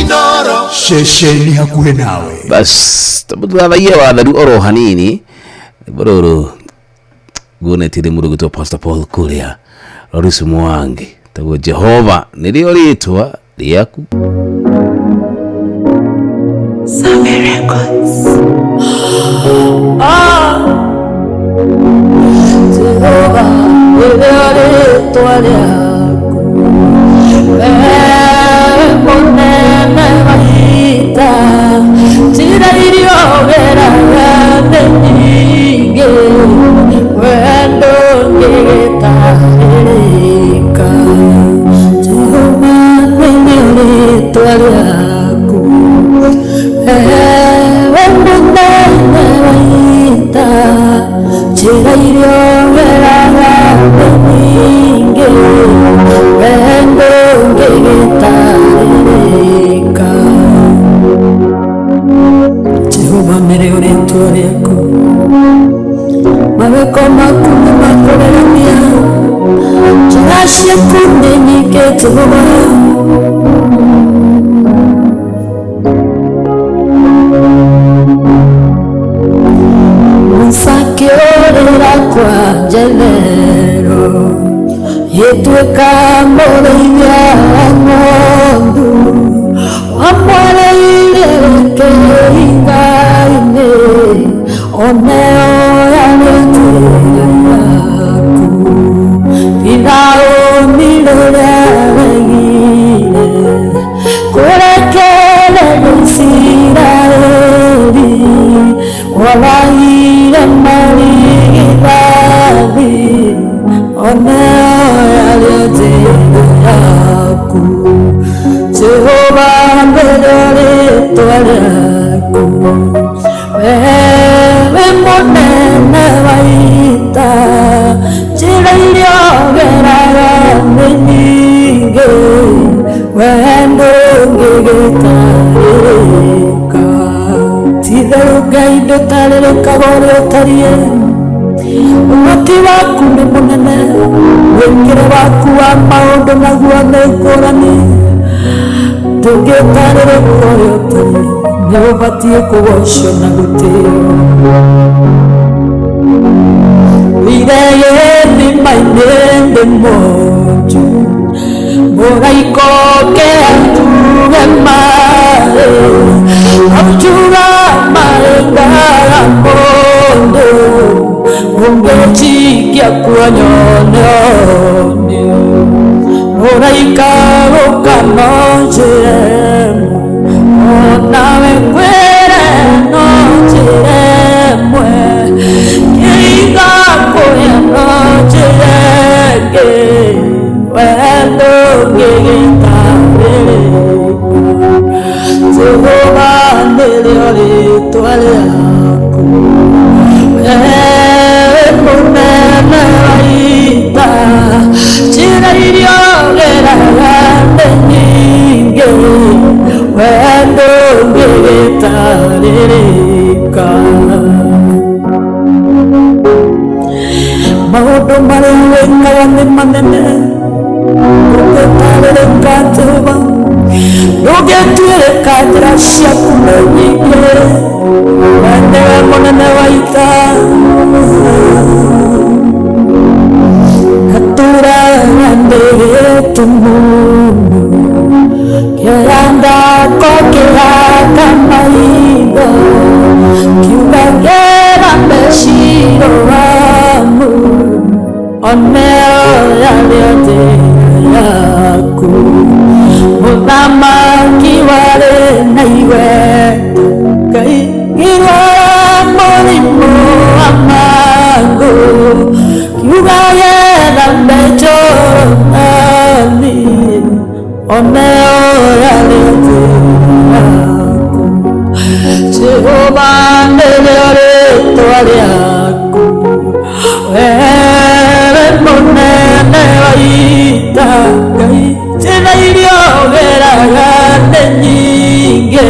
Inoro ceceni hakuhĩ nawe. Bas, tuthathaie watharu oro hanini. Rwĩmbo rũrũ guonetie nĩ mũndũ gwĩtwo Pastor Paul kũrĩa Lawrence Mwangi taguo Jehova nĩrĩo rĩtwa rĩaku. Save Records. Ah, Jehova, nĩrĩo rĩtwa rĩaku. Wee mũnene wa ita, njĩra iria ũgeraga nĩ nyingĩ, wee ndũngĩgĩtarĩrĩka. Jehova, nĩrĩo rĩtwa rĩaku. Ewe mũnene wa ita, njĩra iria ũgeraga nĩ nyingĩ, wee ndũngĩgĩtarĩrĩka. Jehova, nĩrĩo rĩtwa rĩaku. Mawĩko maku nĩ ma kũgegania, njĩra ciaku nĩ nyingĩ, Jehova. Musa akĩũrĩra kwa Jethero, gĩtuĩka mũrĩithia wa ng'ondu, wamwarĩire kĩhinga-inĩ, oneo yarĩ njĩra yaku. Firaũni rĩrĩa aregire kũrekereria Isiraeli, oragire marigithathi, oneo yarĩ njĩra yaku. Jehova, nĩrĩo rĩtwa rĩaku. Wewe mũnene wa ita, njĩra iria ũgeraga nĩ nyingĩ, wee ndũngĩgĩtarĩrĩka. Ti-itherũ Ngai ndũtarĩrĩkaga ũrĩa ũtariĩ, ũhoti waku nĩ mũnene, mwĩkĩre waku wa maũndũ naguo nĩ ngũrani. Ndũngĩtarĩrĩka ũrĩa ũtariĩ, nĩ ũbatiĩ kũgocwo na gũtĩo. Wĩire gĩthima-inĩ ndĩ mwonju, mũraika oke anjuge maĩ, anjuga maĩ ngaga mũndũ, ũngĩnjikia kuo nyone one. Mũraika gũka no njĩre ĩmwe, onawe ngwĩre no njĩre ĩmwe, kĩhinga kũrĩa no njĩre ĩngĩ, wee ndũngĩgĩtarĩrĩka. Jehova, nĩrĩo rĩtwa rĩaku. Wewe mũnene wa ita, njĩra iria ũgeraga nĩ nyingĩ, wee ndũngĩgĩtarĩrĩka. Maũndũ marĩa wĩkaga nĩ manene, ndũngĩtarĩrĩka Jehova, ndũngĩtuĩrĩka, njĩra ciaku nĩ nyingĩ, wee nĩwe mũnene wa ita. Ngatũraga ndĩ gĩtumumu, kĩrandako kĩhaka maitho, kiuga ngera meciro wamu, oneo yarĩ njĩra yaku. Mũthamaki warĩ na igweta, Ngai ngĩrwara mũrimũ wa mangũ, kiuga getha Jorodani, oneo yarĩ njĩra yaku. Jehova, nĩrĩo rĩtwa rĩaku. Wewe mũnene wa ita, Ngai njĩra iria ũgeraga nĩ nyingĩ,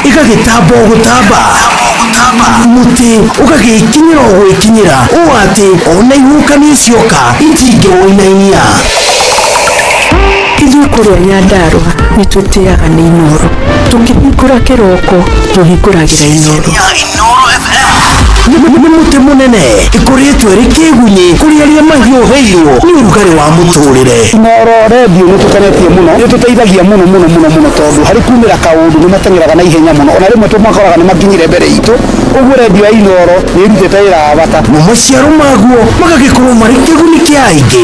Igagĩtamba gũtamba mũtĩ ũgagĩkinyĩra o gwĩkinyĩra ũũ atĩ ona ihuhũkanio cioka itingĩwũinainia. Ithuĩ kũrĩa Nyandarũa nĩ tũtĩaga nĩ Inooro. Tũkĩhingũra kĩroko tũhingũragĩra Inooro. Nĩ mũtĩ mũnene ĩkoretwo ĩrĩ kĩgunyĩ kũrĩ arĩa mahiũhĩirwo nĩ ũrugarĩ wa mũtũrĩre. Inooro redio nĩ tũkenetie mũno, nĩ tũteithagia mũno mũno mũno mũno tondũ harĩ kumĩra kaũndũ nĩ mateng'eraga na ihenya mũno, ona rĩmwe tũmakoraga nĩ makinyire mbere itũ. Ũguo redio ya Inooro nĩ ĩrutĩte wĩra wa bata. Mo maciaro maguo magagĩkorwo marĩ kĩguni kĩa aingĩ.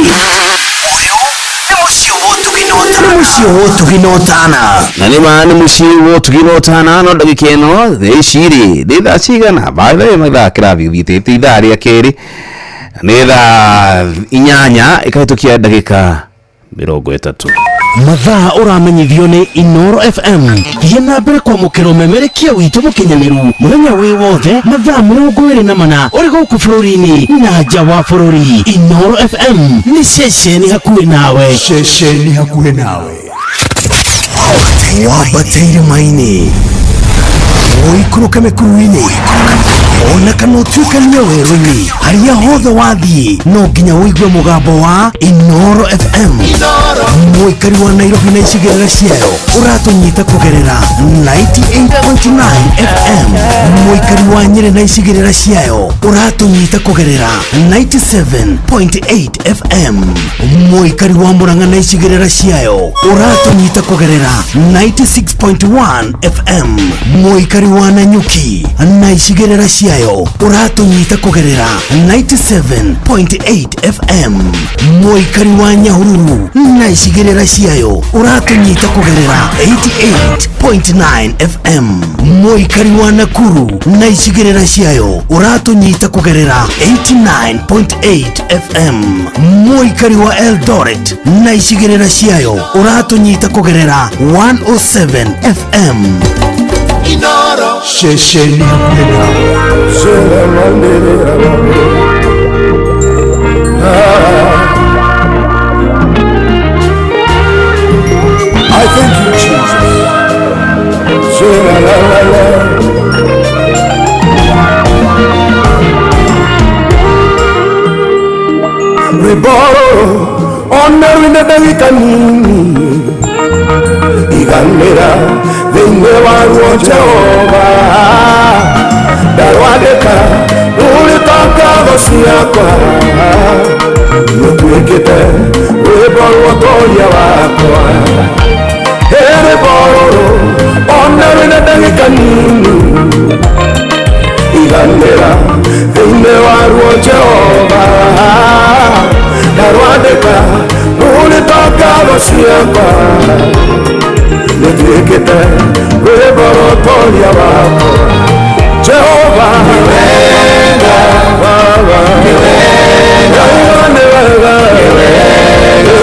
Nĩ mũciĩ wa ũtugi na ũtana. Na nĩ ma nĩ mũciĩ wa ũtugi na ũtana no ndagĩka ĩno thaa ici rĩ nĩ thaa cigana by mathaa kĩrathiĩ ũthiĩte ithaa rĩa kerĩ nĩ thaa 8 ĩkahĩtũkia ndagĩka 30. Mathaa ũramenyithio nĩ Inooro FM. Thiĩ na mbere kwamũkĩra ũmemerekia witũ mũkinyanĩru mũthenya wĩ wothe mathaa 24 ũrĩ gũkũ bũrũri-inĩ na nja wa bũrũri. Inooro FM nĩ ceceni hakuhĩ nawe. Ceceni hakuhĩ nawe. Wambate irĩma-inĩ, ũikũrũke mĩkuru-inĩ, ona kana ũtuĩkanie werũ-inĩ, harĩa hothe wathiĩ no nginya ũigue mũgambo wa Inooro FM. Mũikari wa Nairobi na icigĩrĩra ciayo ũratũnyita kũgerera 98.9 FM. Mũikari wa Nyĩrĩ na icigĩrĩra ciayo ũratũnyita kũgerera 97.8 FM. Mũikari wa Murang'a na icigĩrĩra ciayo ũratũnyita kũgerera 96.1 FM. Mũikari wa Nanyuki na icigĩrĩra ciayo ũratũnyita kũgerera 97.8 FM. Mũikari wa Nyahururu na icigĩrĩra ciayo ũratũnyita kũgerera 88.9 FM. Mũikari wa Nakuru na icigĩrĩra ciayo ũratũnyita kũgerera 89.8 FM. Mũikari wa Eldoret na icigĩrĩra ciayo ũratũnyita kũgerera 107 FM. Inoro Shesheni Mwena. I thank you, Jesus. La la la. Riboro ona ndagika nini iganira thĩinĩ wa ruo Jehova ndarwandĩka rũrĩ ta ngatho ciakwa nĩtuĩkĩte rwĩmbo rwa ũtoria wakwa. Rwĩmbo rũrũ ona rwĩna ndagĩka nini iganĩra thĩinĩ wa ruo Jehova ndarwandĩka rũrĩ ta ngatho ciakwa nĩtuĩkĩte rwĩmbo rwa ũtoria wakwa. Jehova ni wega, Baba ni wega, ni wega, ni wega,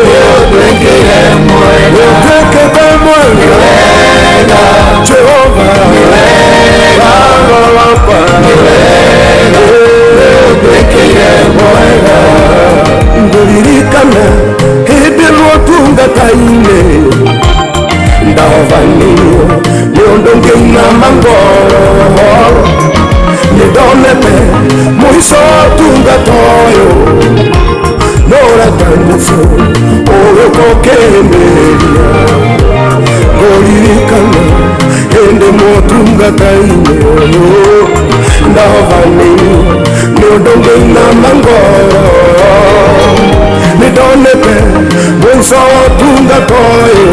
nĩũndwĩkĩire mwega, nĩũndwĩkĩte mwega, ni wega, Jehova ni wega, Baba wakwa ni wega, nĩũndwĩkĩire mwega. Ngũririkana hĩndĩ rwotungata-inĩ ndahovanĩirio nĩ ũndũ ngĩinama ngoro nĩndonete mũico ũtungata ũyũ nũrata Jesũ ũgĩũka ũkĩhĩmbĩria. Ngũririkana hĩndĩ motungata-inĩ ũyũ ndahovanĩirio nĩ ũndũ ngĩinama ngoro nĩndonete mũico ũtungata ũyũ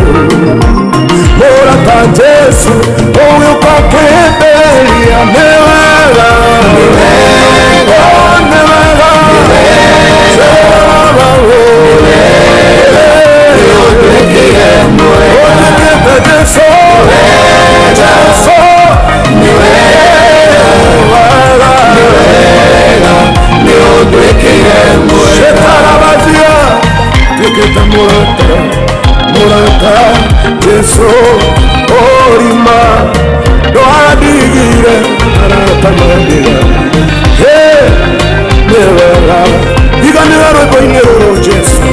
nũrata Jesũ ũgĩũka ũkĩhĩmbĩria. Nĩ wega, nĩ wega, nĩ wega, Jehova nĩ wega, nĩũndwĩkĩire mwega, ũnjĩkĩte Jesũ, Jesũ nĩ wega, nĩ wega, nĩũndwĩkĩire mwega. Shetarabazia tuĩkĩte mũrata, mũrata Jesũ ũrima ndwandigire arata mandiga. Hey, nĩ wega iganĩra rwĩmbo-inĩ rũrũ Jesũ.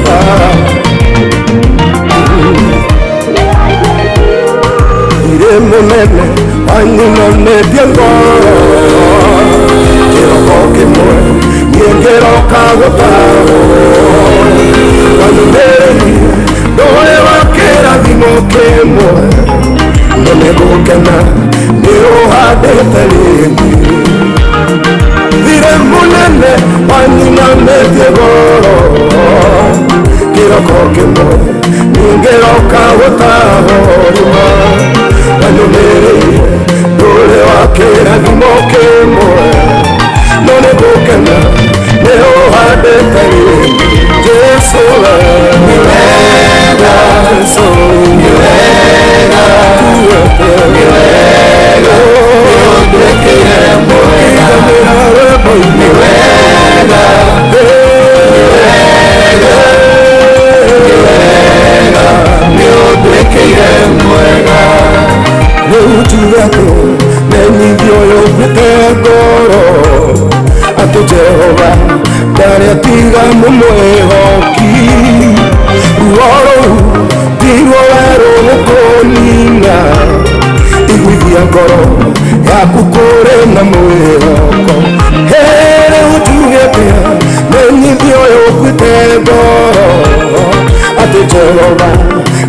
Irĩ mũnene wanyinanĩtie ngoro kĩroko kĩmwe niĩ ngĩroka gũtarwo wanyumĩrĩirie ndũrĩ wa kĩrathimo kĩmwe no nĩngũkena nĩ ũhandĩte rĩngĩ. Thirĩ mũnene wanyinanĩtie ngoro kĩroko kĩmwe niĩ ngĩroka gũtarwo wanyumĩrĩirie ndũrĩ wa kĩrathimo kĩmwe no nĩngũkena nĩ ũhandĩte rĩngĩ. Jesũ nĩ wega, Jesũ nĩ wega, nĩ wega, nĩũndwĩkĩire mwega, nĩ wega, nĩ wega, nĩ wega, nĩũndwĩkĩire mwega. Rĩu njuge atĩ menyithia ũyũ ũkuĩte ngoro atĩ Jehova ndarĩ atiga mũmwĩhoki. Ruo rũu ti ruo werũ gũkũnina iguithia ngoro yaku kũrĩ na mwĩhoko. Rĩu njuge atĩ menyithia ũyũ ũkuĩte ngoro atĩ Jehova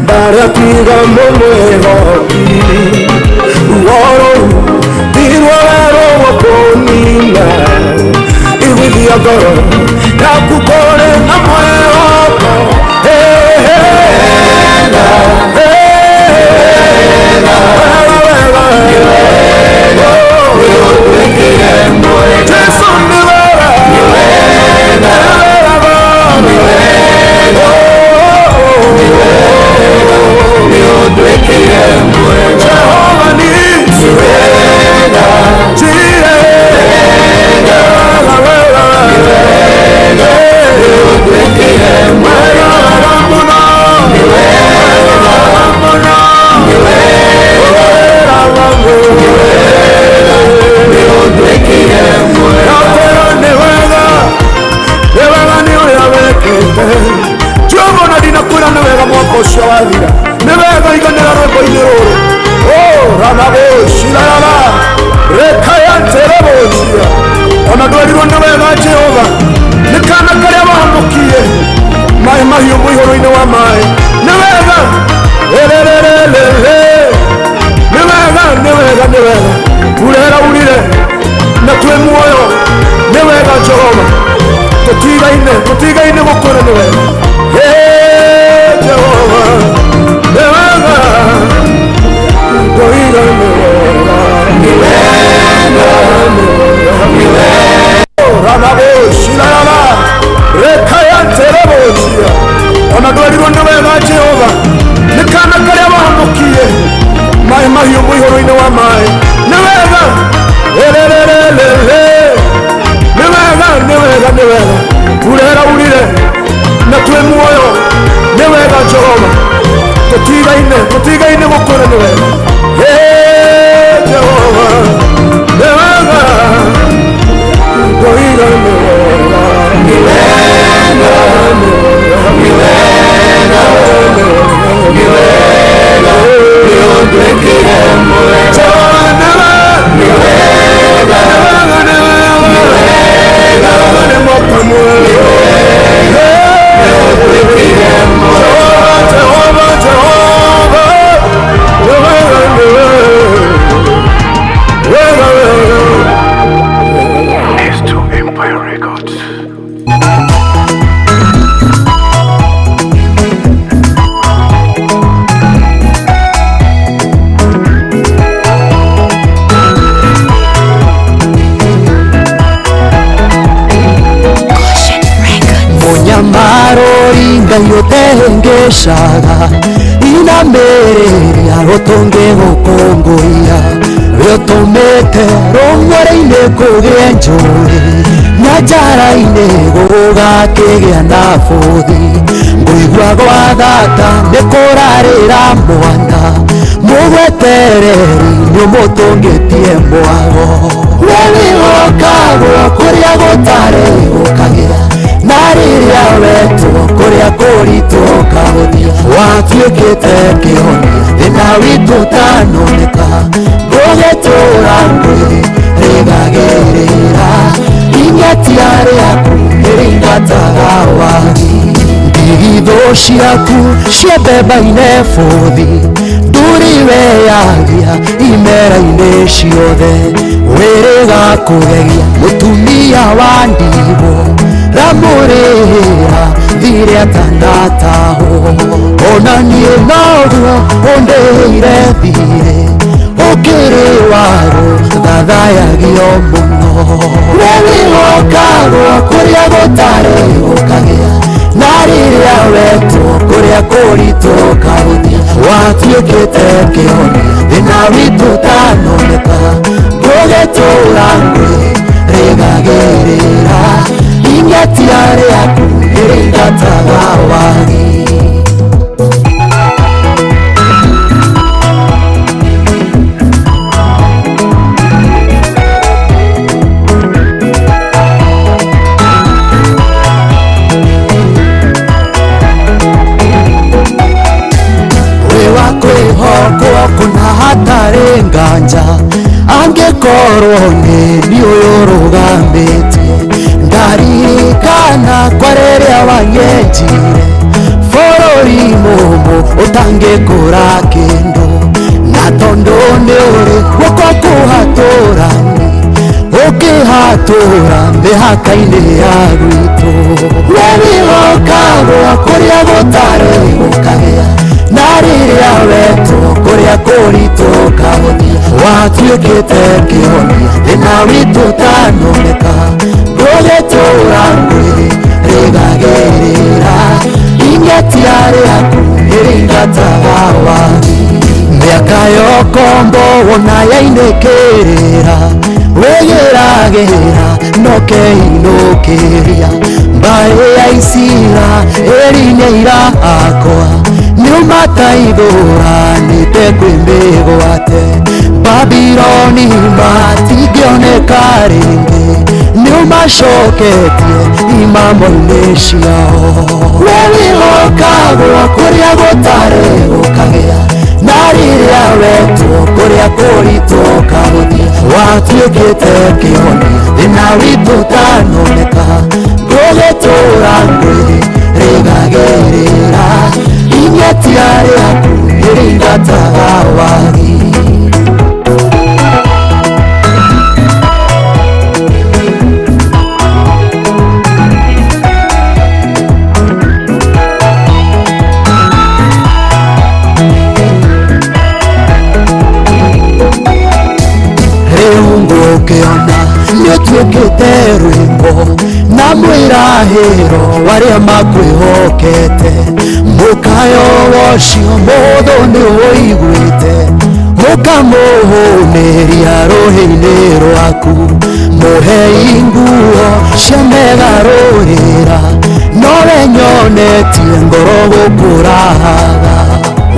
ndarĩ atiga mũmwĩhoki. Ruo rũu ti ruo werũ gũkũnina iguithia ngoro yaku kũrĩ na mwĩhoko. Hey, hey, hey, wega, wega, Tutigaine tutigaine gukora ni wega Jehova ni wega ndoiga ni wega ni wega ni wega ranaboshirara rekayantereboshia ona ndwerirwo nĩ wega Jehova nĩ kana karĩa wahonokie maĩ mahiũ mũihũro-inĩ wa maĩ nĩ wega ererererere nĩ wega nĩ wega nĩ wega urera urire na twĩ muoyo nĩ wega Jehova tũtigaine tũtigaine gũkũra nĩ wega Jehova nĩ wega ndoiga nĩ wega nĩ wega nĩ wega nĩ wega nĩ ũndwĩkire mwega nĩ wega nĩ wega nĩ mwaka mwega nĩ ũndwĩkire mwega Jehova Jehova nĩ wega nĩ wega wega. S2 Empire Records. Yotengeshaga inamerere arotonge gokongoia riotomete rong'ore-inĩ kũgĩe njũĩ na njara-inĩ gũgakĩgĩa na bũthi ngũigua gwa thata nĩ kũrarĩra mwana mũgwetereri nĩũmũtũngĩtie mwago we wĩhokagwo kũrĩa gũtarĩ gũkagĩa na rĩrĩa wetwo kũrĩa kũritũ ũkahũthia watuĩkĩte kĩhonia thĩna witũ ũtanoneka ngũgĩtũra ngwĩ rĩgagĩrĩra ing'atia rĩaku nĩrĩingataga wagi ndigithũ ciaku cia mbemba-inĩ bũthi ndũrĩ weyagia imera-inĩ ciothe wĩrĩga kũgegia mũtumia wa ndigwo ramũrĩhĩra thirĩ atanatahwo ona niĩ noguo ũndĩhĩire thirĩ ũkĩrĩ warũ thathayagio mũno we wĩhokagwo kũrĩa gũtarĩ gũkagĩa na rĩrĩa wetwo kũrĩa kũritũ ũkahũthia watuĩkĩte kĩhonia thĩna witũ ũtanoneka ngũgĩtũra ngwĩ rĩgagĩrĩra ing'atia rĩaku nĩrĩingataga wagi. Wĩ wa kwĩhokwo kũna hatarĩ nganja angĩkorwo nĩ niĩ ũyũ ũrũgamĩtie ndaririkana kwa rĩrĩa wanyenjire bũrũri mũmũ ũtangĩkũra kĩndũ na tondũ nĩ ũrĩ guoko kũhatũrani ũkĩhatũra mĩhaka-inĩ ya gwitũ we wĩhokagwo kũrĩa gũtarĩ gũkagĩa na rĩrĩa wetwo kũrĩa kũritũ ũkahũthia watuĩkĩte kĩhonia thĩna witũ ũtanoneka ngũgĩtũra ngwĩ rĩgagĩrĩra ing'atia rĩaku nĩrĩingataga wagi mĩaka yokombo wona yainĩkĩrĩra wĩgĩragĩra nokeinũkĩria mbaĩ ya Isiraeli nĩira akwa nĩũmataithũranĩte kwĩ mĩgwate Babiloni matingĩoneka rĩngĩ nĩũmacoketie imamo-inĩ ciao we wĩhokagwo kũrĩa gũtarĩ gũkagĩa na rĩrĩa wetwo kũrĩa kũritũ ũkahũthia watuĩkĩte kĩhonia thĩna witũ ũtanoneka ngũgĩtũra ngwĩ rĩgagĩrĩra ing'atia rĩaku nĩrĩingataga wagi. Nĩũtuĩkĩte rwĩmbo na mwĩrahĩro warĩa makwĩhokete mũkayo wocio mũthũ nĩũiguĩte ũkamũhũnĩria rũhĩ-inĩ rwaku mũhei nguo cia megarũrĩra nowe nyonetie ngoro gũkũrahaga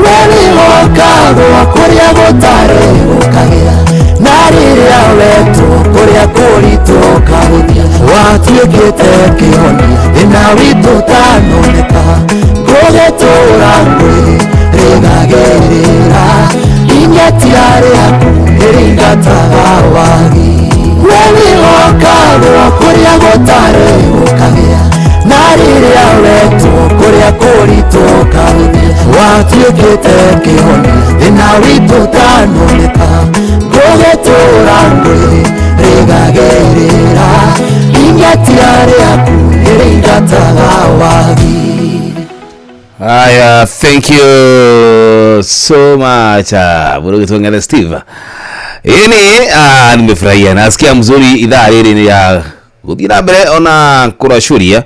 we wĩhokagwo kũrĩa gũtarĩ gũkagĩa na rĩrĩa wetwo kũrĩa kũritũ ũkahũthia watuĩkĩte kĩhonia thĩna witũ ũtanoneka ngũgĩtũra ngwĩrĩgagĩrĩra ingetia rĩaku nĩrĩingataga wagi we wĩhokagwo kũrĩa gũtarĩ gũkagĩa na rĩrĩa wetwo kũrĩa kũritũ ũkahũthia watuĩkĩte kĩhonia thĩna witũ ũtanoneka ngũgĩtũra ngwĩrĩgagĩrĩra ingetia rĩaku nĩrĩingataga wagi. Haya, thank you so much. Murugi Steve. Ini nimefurahia. Nasikia mzuri idhaa hili ni ya gũthiĩ na mbere ona kũracuria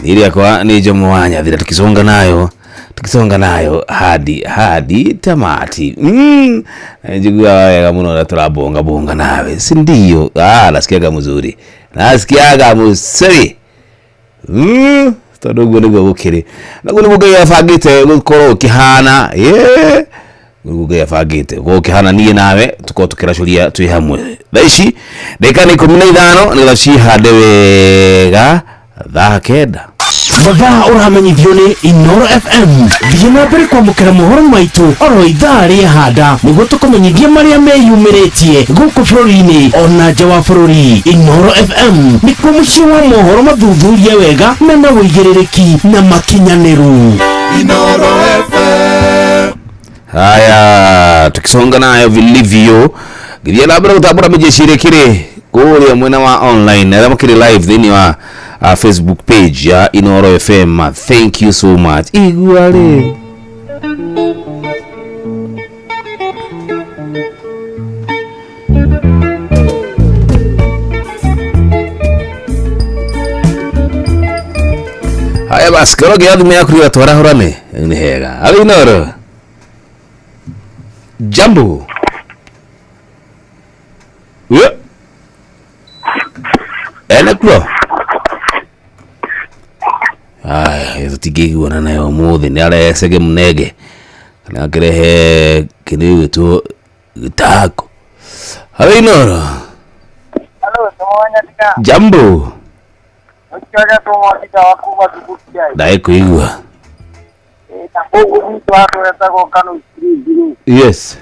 nĩ yakwa nĩ Jomo wa Nyathira tukisonga nayo hadi tamati. Njigua wega muno na turabonga bonga nawe, si ndio? Nasikiaga mzuri, nasikiaga mzuri. Tondu guo niguo gukiri na guo niguo Ngai abangite gukorwo ukihana guo Ngai abangite gukorwo ukihana niĩ nawe tukorwo tukiracuria twi hamwe. Thaa ici ndagĩka nĩ 15 nĩgetha cihande wega thaa 9. Mathaa ũramenyithio nĩ Inoro FM. Thiĩ na mbere kwamũkĩra mohoro maitũ oro ithaa rĩahanda nĩguo tũkũmenyithie marĩa meyumĩrĩtie gũkũ bũrũri-inĩ ona nja wa bũrũri. Inoro FM nĩkuo mũciĩ wa mohoro mathuthurie wega mena ũigĩrĩrĩki na makinyanĩru. Inoro FM. Haya, tukisonga nayo vilivyo githia na mbere gũtambũra mĩjeshi ĩrĩkĩrĩ kũrĩa mwena wa online arĩa makĩrĩ live thĩinĩ wa Facebook page ya Inoro FM. Thank you so much. Igua rĩ. Haya basi, koro gĩa thimũ yaku rĩu twarahũrane nĩ hega. Harĩ Inoro. Jambo. Yeah. Ena kuo. Aya, tutingĩiguana nayo ũmũthĩ nĩ arecege mũnenge kana akĩrehe kĩndũ gĩgwĩtwo gĩtako. Harĩ Inoro. Jambo. Ndaĩkũigua. Yes.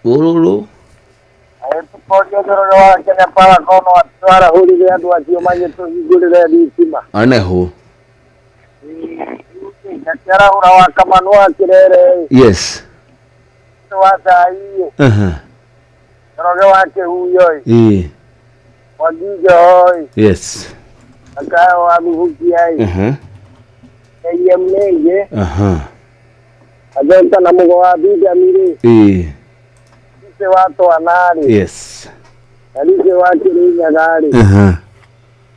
Ũrũrũ. Aneho. Yes. Yes. Yes.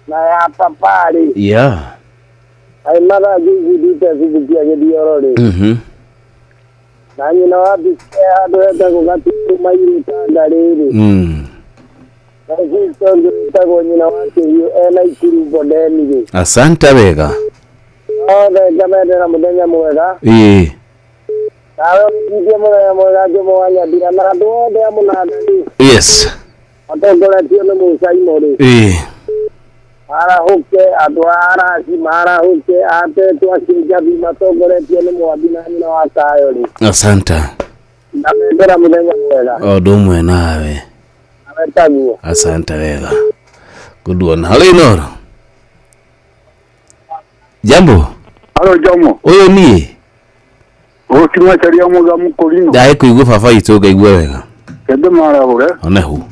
Na ya papari. Yeah. Ai mara githite thubukia githioro ri. Na nyina wa biske andu etagwo Gatitu Mairu Tanga riri. Na sister etagwo nyina wa Kĩhiũ ena Ikuru Bondeni ri. Asante wega. Othe ngamendera muthenya mwega. Ĩĩ. Nawe ũthithie mũthenya mwega Jomo wa Nyathira na andũ othe a mũnanda ri. Yes. Matongoretio nĩ Mũcaimo ri. Ĩĩ. Marahũke andũ a Araci marahũke atetũ a Kĩnjabi matongoretio nĩ Mwambi na nyina wa Kayo ri. Asante. Ndamendera mũthenya mwega. O ũndũ ũmwe nawe. Nawe taguo. Asante wega. Good one. Halo Inoro. Jambo. Halo Jomo. Ũyũ niĩ. Ũkimacaria mũga mũkũrino. Ndaĩkũigua baba itũ ngaigua wega. Kende marahũre. Onehu.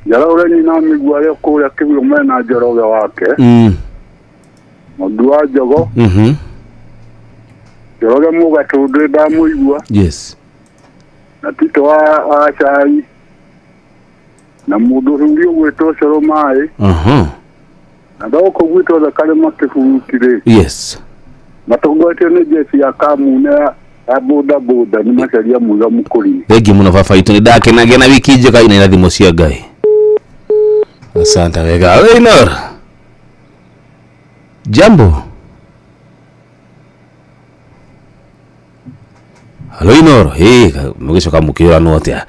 Njaraũre nyina mĩigua arĩa kũrĩa Kĩguũ mena Njoroge wake. Mũndu wa Njogo. Njoroge Mũgatũndũ ndamũigua. Yes. Na Tito wa cai. Na mundu ũcio ũgwĩtwo Coro Maĩ. Na thoko gwĩtwo Thakare makĩhurutire. Yes. Matongoretio nĩ jeshi ya Kamune ya boda boda nĩ macaria mwega mũkũrinĩ. Thengi mũno baba itũ, nĩ ndakenagia na wiki njega ina irathimo cia Ngai. Asante wega. Weinor. Jambo. Halo Inoro. Hey, mũgĩcoka mũkĩũranwo atĩa?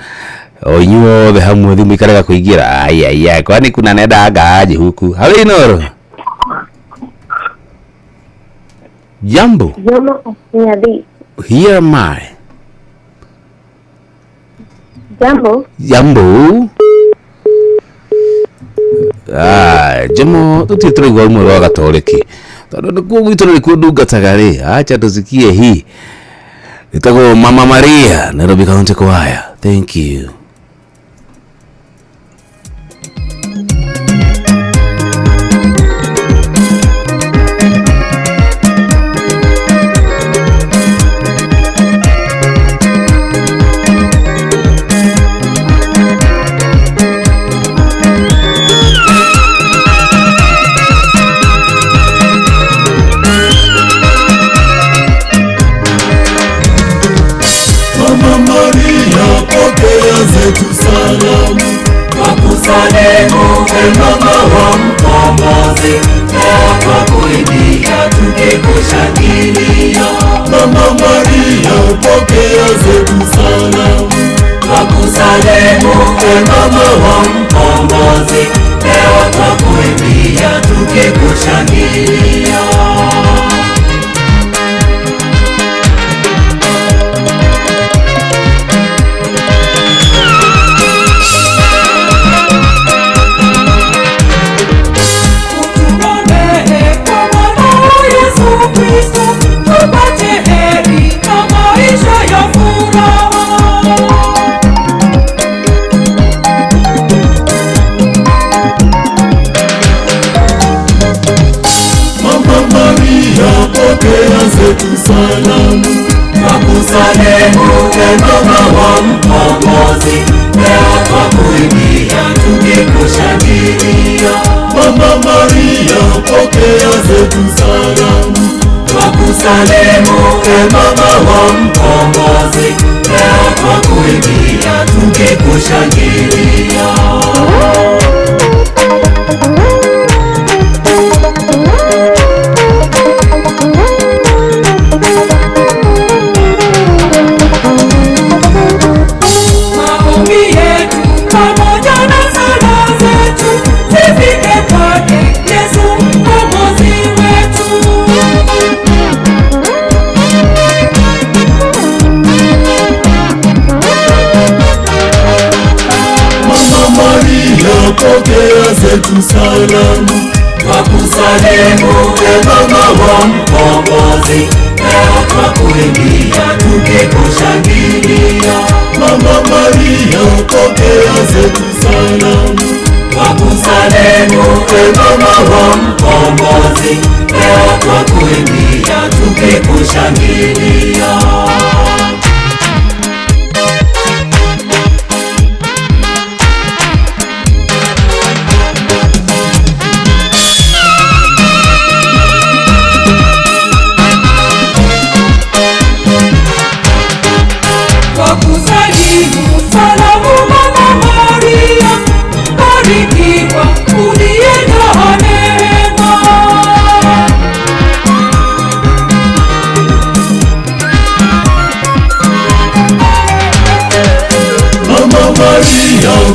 O inyuothe hamwe thimũ ikarega kũingĩra. Ai ai ai, kwani kuna nenda aje huku. Halo Inoro. Jambo. Jambo, Nyathi. Here am I. Jambo. Jambo. Ah, Jomo tutirĩ tũraigua rũmwe rwa Gatoreki. Tondũ nĩkuo gwitũ nĩkuo ndungataga rĩ. Acha tusikie hii. Ĩtagwo Mama Maria, Nairobi County Choir. Thank you. Mama wa mkombozi, leo twakuimbia tukikushangilia. Mama Maria, pokea zetu salamu. Twakusalimu mama wa mkombozi, leo twakuimbia tukikushangilia. Twakusalimu mama wa mkombozi, leo twakuimbia tukikushangilia. Mama Maria, pokea zetu salamu. Twakusalimu mama wa mkombozi, leo twakuimbia tukikushangilia. Pokea zetu salamu. Twakusalimu mama wa mkombozi, leo twakuimbia tukikushangilia. Mama Maria, pokea zetu salamu. Twakusalimu mama wa mkombozi, leo twakuimbia tukikushangilia.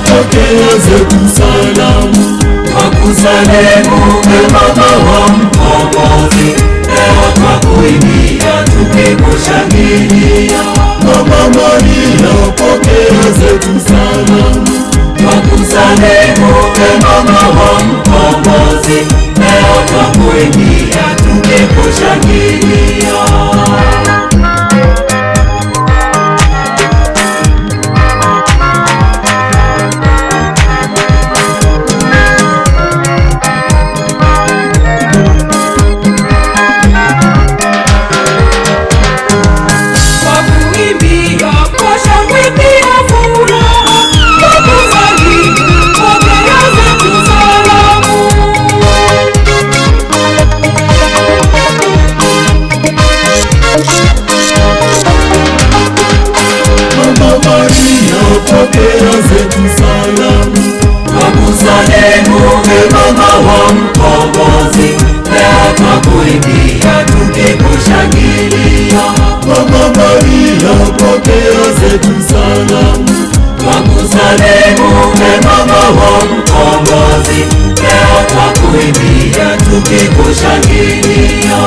Pokea zetu salamu. Twakusalimu mama wa mkombozi, leo twakuimbia tukikushangilia. Mama Maria, pokea zetu salamu. Twakusalimu mama wa mkombozi, leo twakuimbia tukikushangilia. Kwa kuimbia kwa shangwe. Roho Mkombozi, leo twakuimbia tukikushangilia.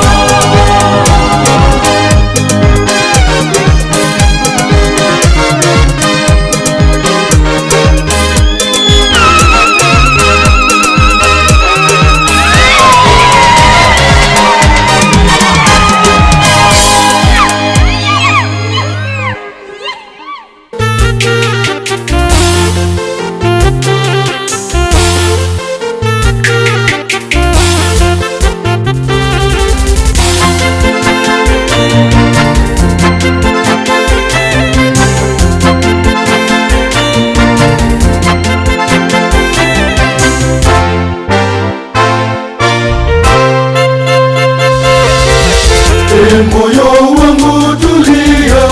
Moyo wangu tulia,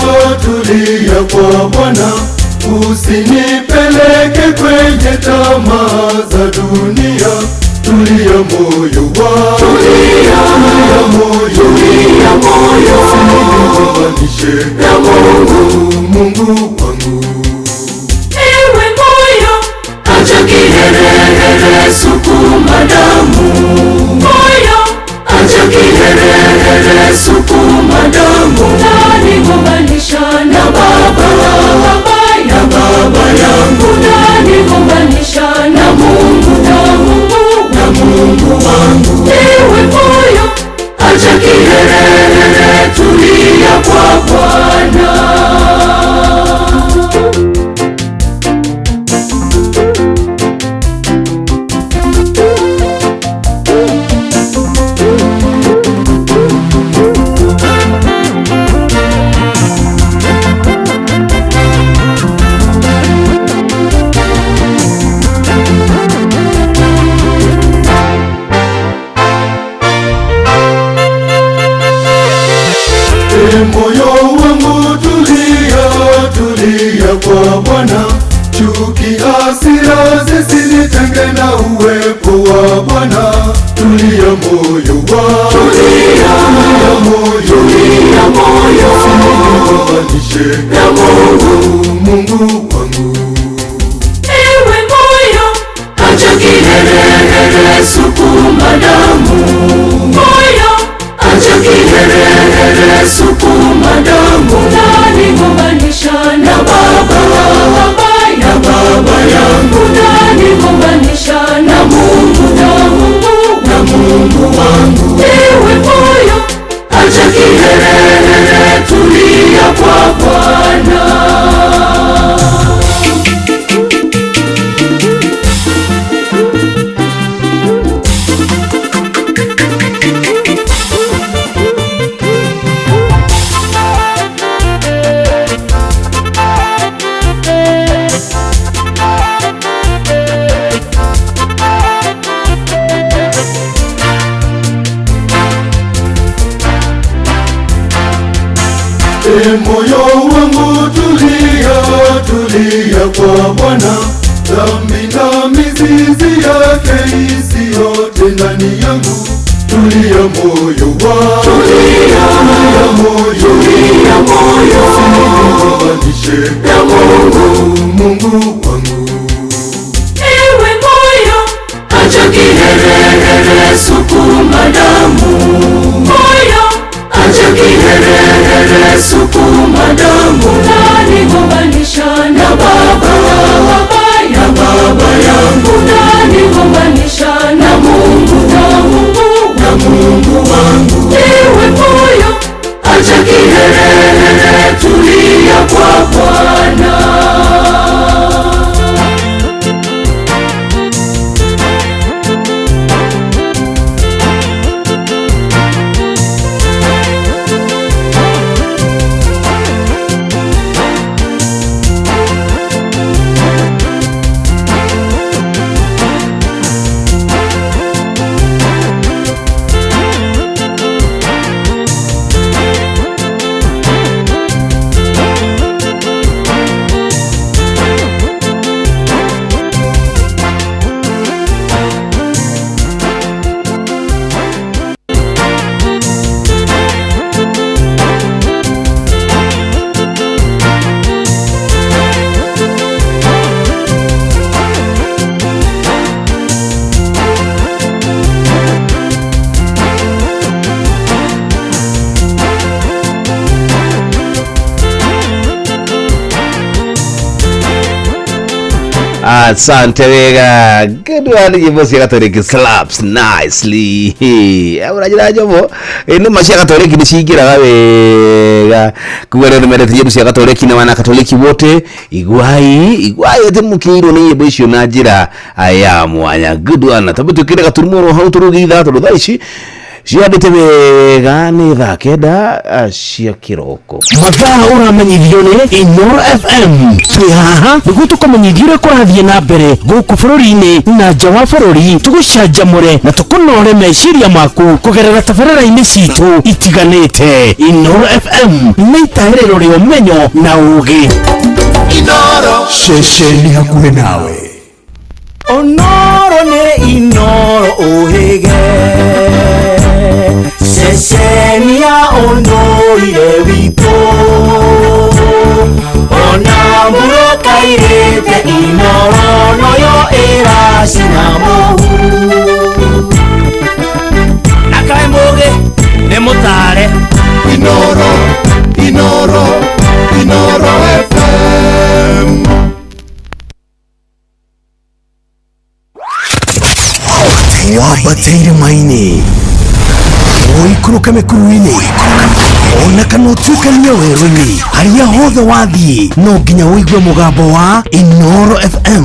tulia kwa Bwana, usinipeleke kwenye tamaa za dunia. Tulia moyo wangu, tulia moyo, tulia moyo, usinigombanishe na Mungu, Mungu wangu. Ewe moyo, acha kiherehere, sukuma damu. Moyo, acha kiherehere, sukuma damu. Unanigombanisha na baba, na baba yangu. Unanigombanisha na Mungu, na Mungu, na Mungu wangu. Ewe moyo, acha kiherehere, tulia kwa Bwana. Moyo wangu tulia, tulia kwa Bwana, chuki hasira zisinitenge na uwepo wa Bwana. Tulia moyo wangu, tulia moyo, tulia moyo, usinigombanishe na Mungu, Mungu wangu. Ewe moyo, acha kiherehere, sukuma damu. Moyo, acha kiherehere, sukuma damu. Unanigombanisha na baba, na baba yangu. Unanigombanisha na Mungu, na Mungu, na Mungu wangu. Ewe moyo, acha kiherehere, tulia kwa Bwana. Moyo wangu tulia, tulia kwa Bwana, dhambi na mizizi yake isiyote ndani yangu. Tulia moyo wangu, tulia moyo, tulia moyo, usinigombanishe na Mungu, Mungu wangu. Ewe moyo, acha kiherehere, sukuma damu. Moyo, acha kiherehere, sukuma damu. Unanigombanisha na baba, na baba yangu. Unanigombanisha na Mungu, na Mungu, na Mungu wangu. Ewe moyo, acha kiherehere, tulia kwa Bwana. Asante wega. Good one nyimbo cia Gatoreki slaps nicely. Urajira Jomo nĩ ma cia Gatoreki nĩ cingĩraga wega. Kuga rĩu nĩmendete nyimbo cia Gatoreki na wana Katoliki wote iguai iguai atĩ mũkĩirwo nĩ nyimbo icio na njĩra ya mwanya. Good one. Tambe tukire gaturumo ro hau turuge ithaa tondũ thaa ici ciandĩte wega nĩ thaa 9 cia kĩroko. Mathaa ũramenyithio nĩ Inooro FM. Twĩ haha nĩguo tũkũmenyithie ũrĩa kũrathiĩ na mbere gũkũ bũrũri-inĩ na nja wa bũrũri, tũgũcanjamũre na tũkũnore meciria maku kũgerera tabarĩra-inĩ citũ itiganĩte. Inooro FM nĩ itaĩrĩro rĩa ũmenyo na ũũgĩ. Inooro ceceni hakuhĩ nawe. Onoro nĩ Inooro ũhĩge ceceni ya ũndũire witũ ona mũrũkairĩte Inooro noyo ĩracina mũhu na kaĩ mũgĩ nĩ mũtare. Inooro Inooro Inooro FM. Wambateire maini ũikũrũke mĩkuru-inĩ ona kana ũtuĩkanie werũ-inĩ harĩa hothe wathiĩ no nginya ũigue mũgambo wa Inooro FM.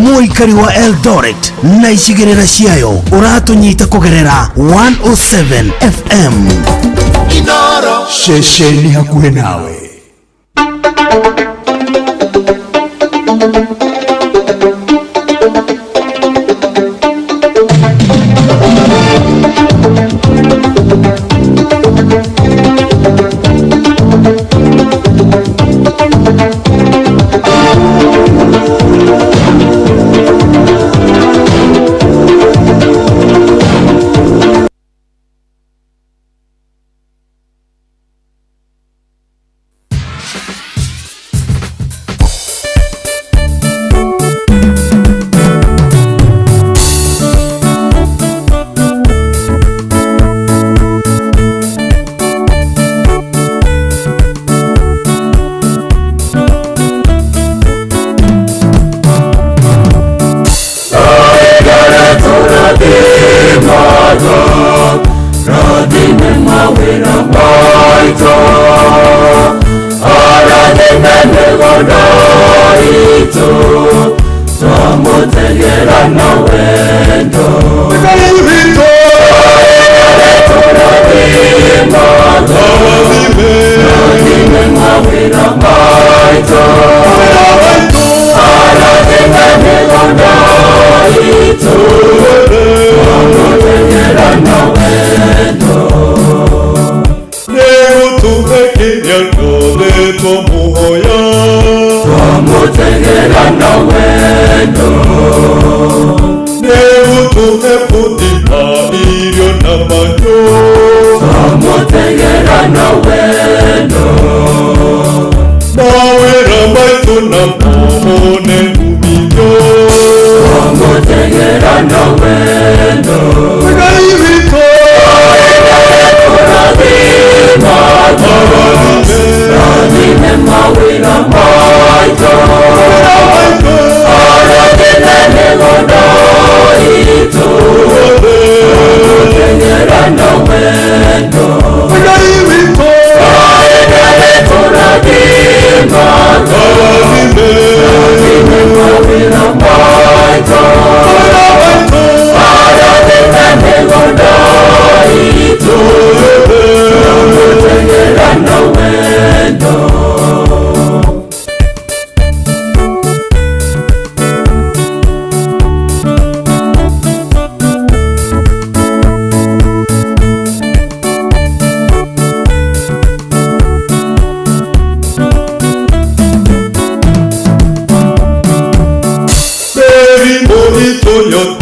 Mũikari wa Eldoret na icigĩrĩra ciayo ũratũnyita kũgerera 107 FM. Inooro ceceni hakuhĩ nawe. Corona.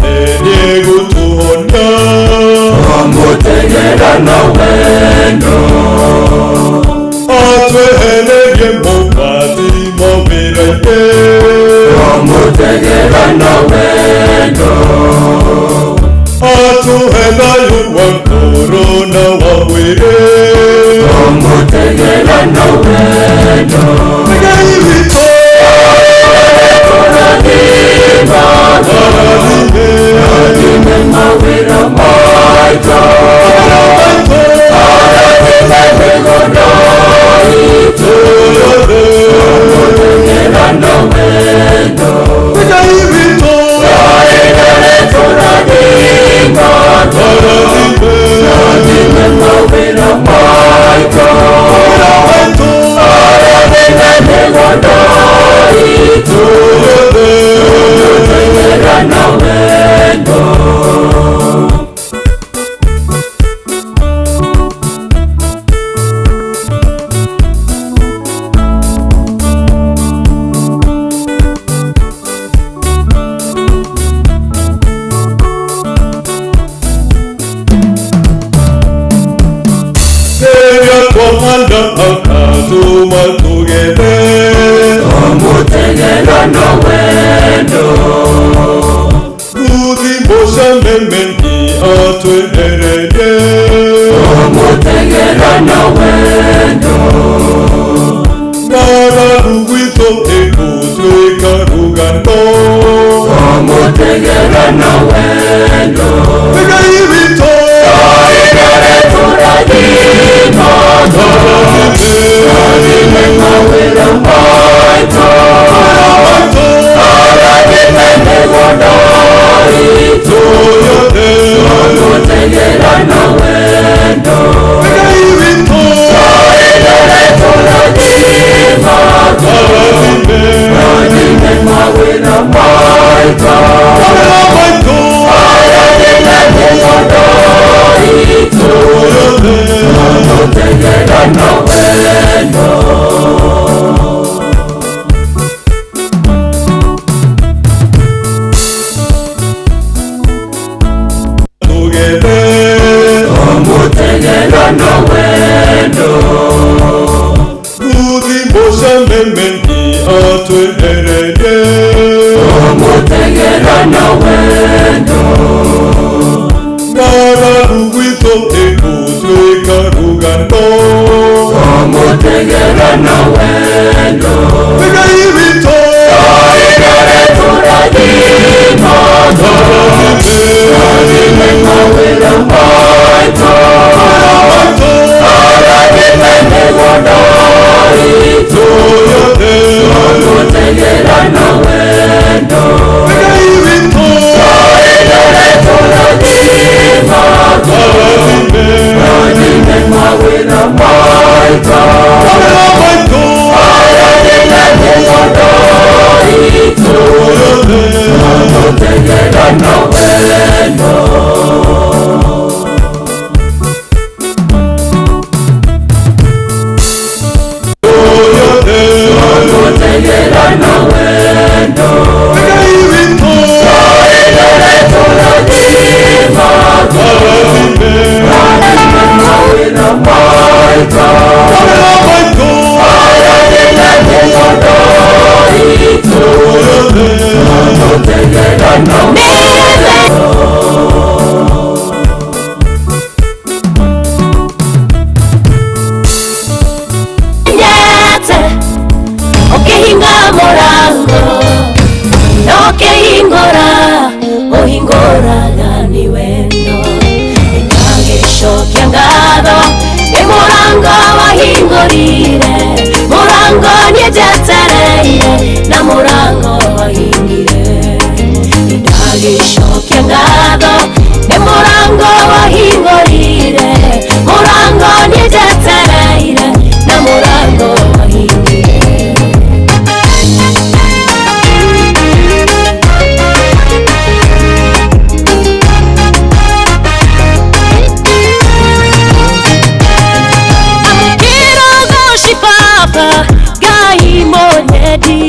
Twahanda akatuma tugethe Tũmũtegera na wendo Guthi mũcemementi atwehererie Tũmũtegera na wendo Ng'aragu gwitũ ĩgũtuĩka rũgano Tũmũtegera na wendo Ngai witũ Tũigere tũrathimo Tũrathime mawĩra maitũ Tũrathime mĩgũnda itũ Tũmũtegera na wendo Ngai witũ Tũigere tũrathimo Tũrathime mawĩra maitũ Tũrathime mĩgũnda itũ Tũmũtegera na wendo Tugethe Tũmũtegera na wendo Guthi mũcemementi atwehererie Tũmũtegera na wendo Ng'aragu gwitũ ĩgũtuĩka rũgano Tũmũtegera na wendo Ngai witũ Tũigere tũrathimo Tũrathime mawĩra maitũ Tũrathime mĩgũnda itũ Tũmũtegera na wendo Ngai witũ Tũigere tũrathimo Tũrathime mawĩra maitũ Tũrathime mĩgũnda itũ Tũmũtegera na wendo Tũmũtegera na wendo Ngai witũ Tũigere tũrathimo Tũrathime mawĩra maitũ Tũrathime mĩgũnda itũ Tũmũtegera na wendo Nyete Ukihinga mũrango na ũkĩhingũra ũhingũraga nĩ wendo Nĩndagĩcokia ngatho nĩ mũrango wahingũrire mũrango niĩ njetereire na mũrango wahingire Nĩndagĩcokia ngatho nĩ mũrango wahingũrire mũrango niĩ njetereire na mũrango wahingire Amũkĩra Baba Ngai mũnyendi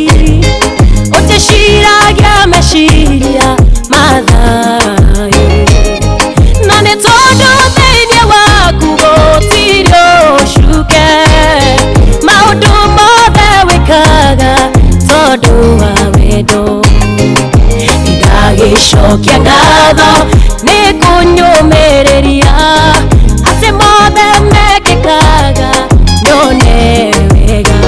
ũtĩciragia meciria mathayo na nĩ tondũ thĩinĩ waku gũtirĩ ũcuke maũndũ mothe wĩkaga tondũ wa wendo Nĩndagĩcokia ngatho nĩ kũnyũmĩrĩria atĩ mothe mekĩkaga nyone wega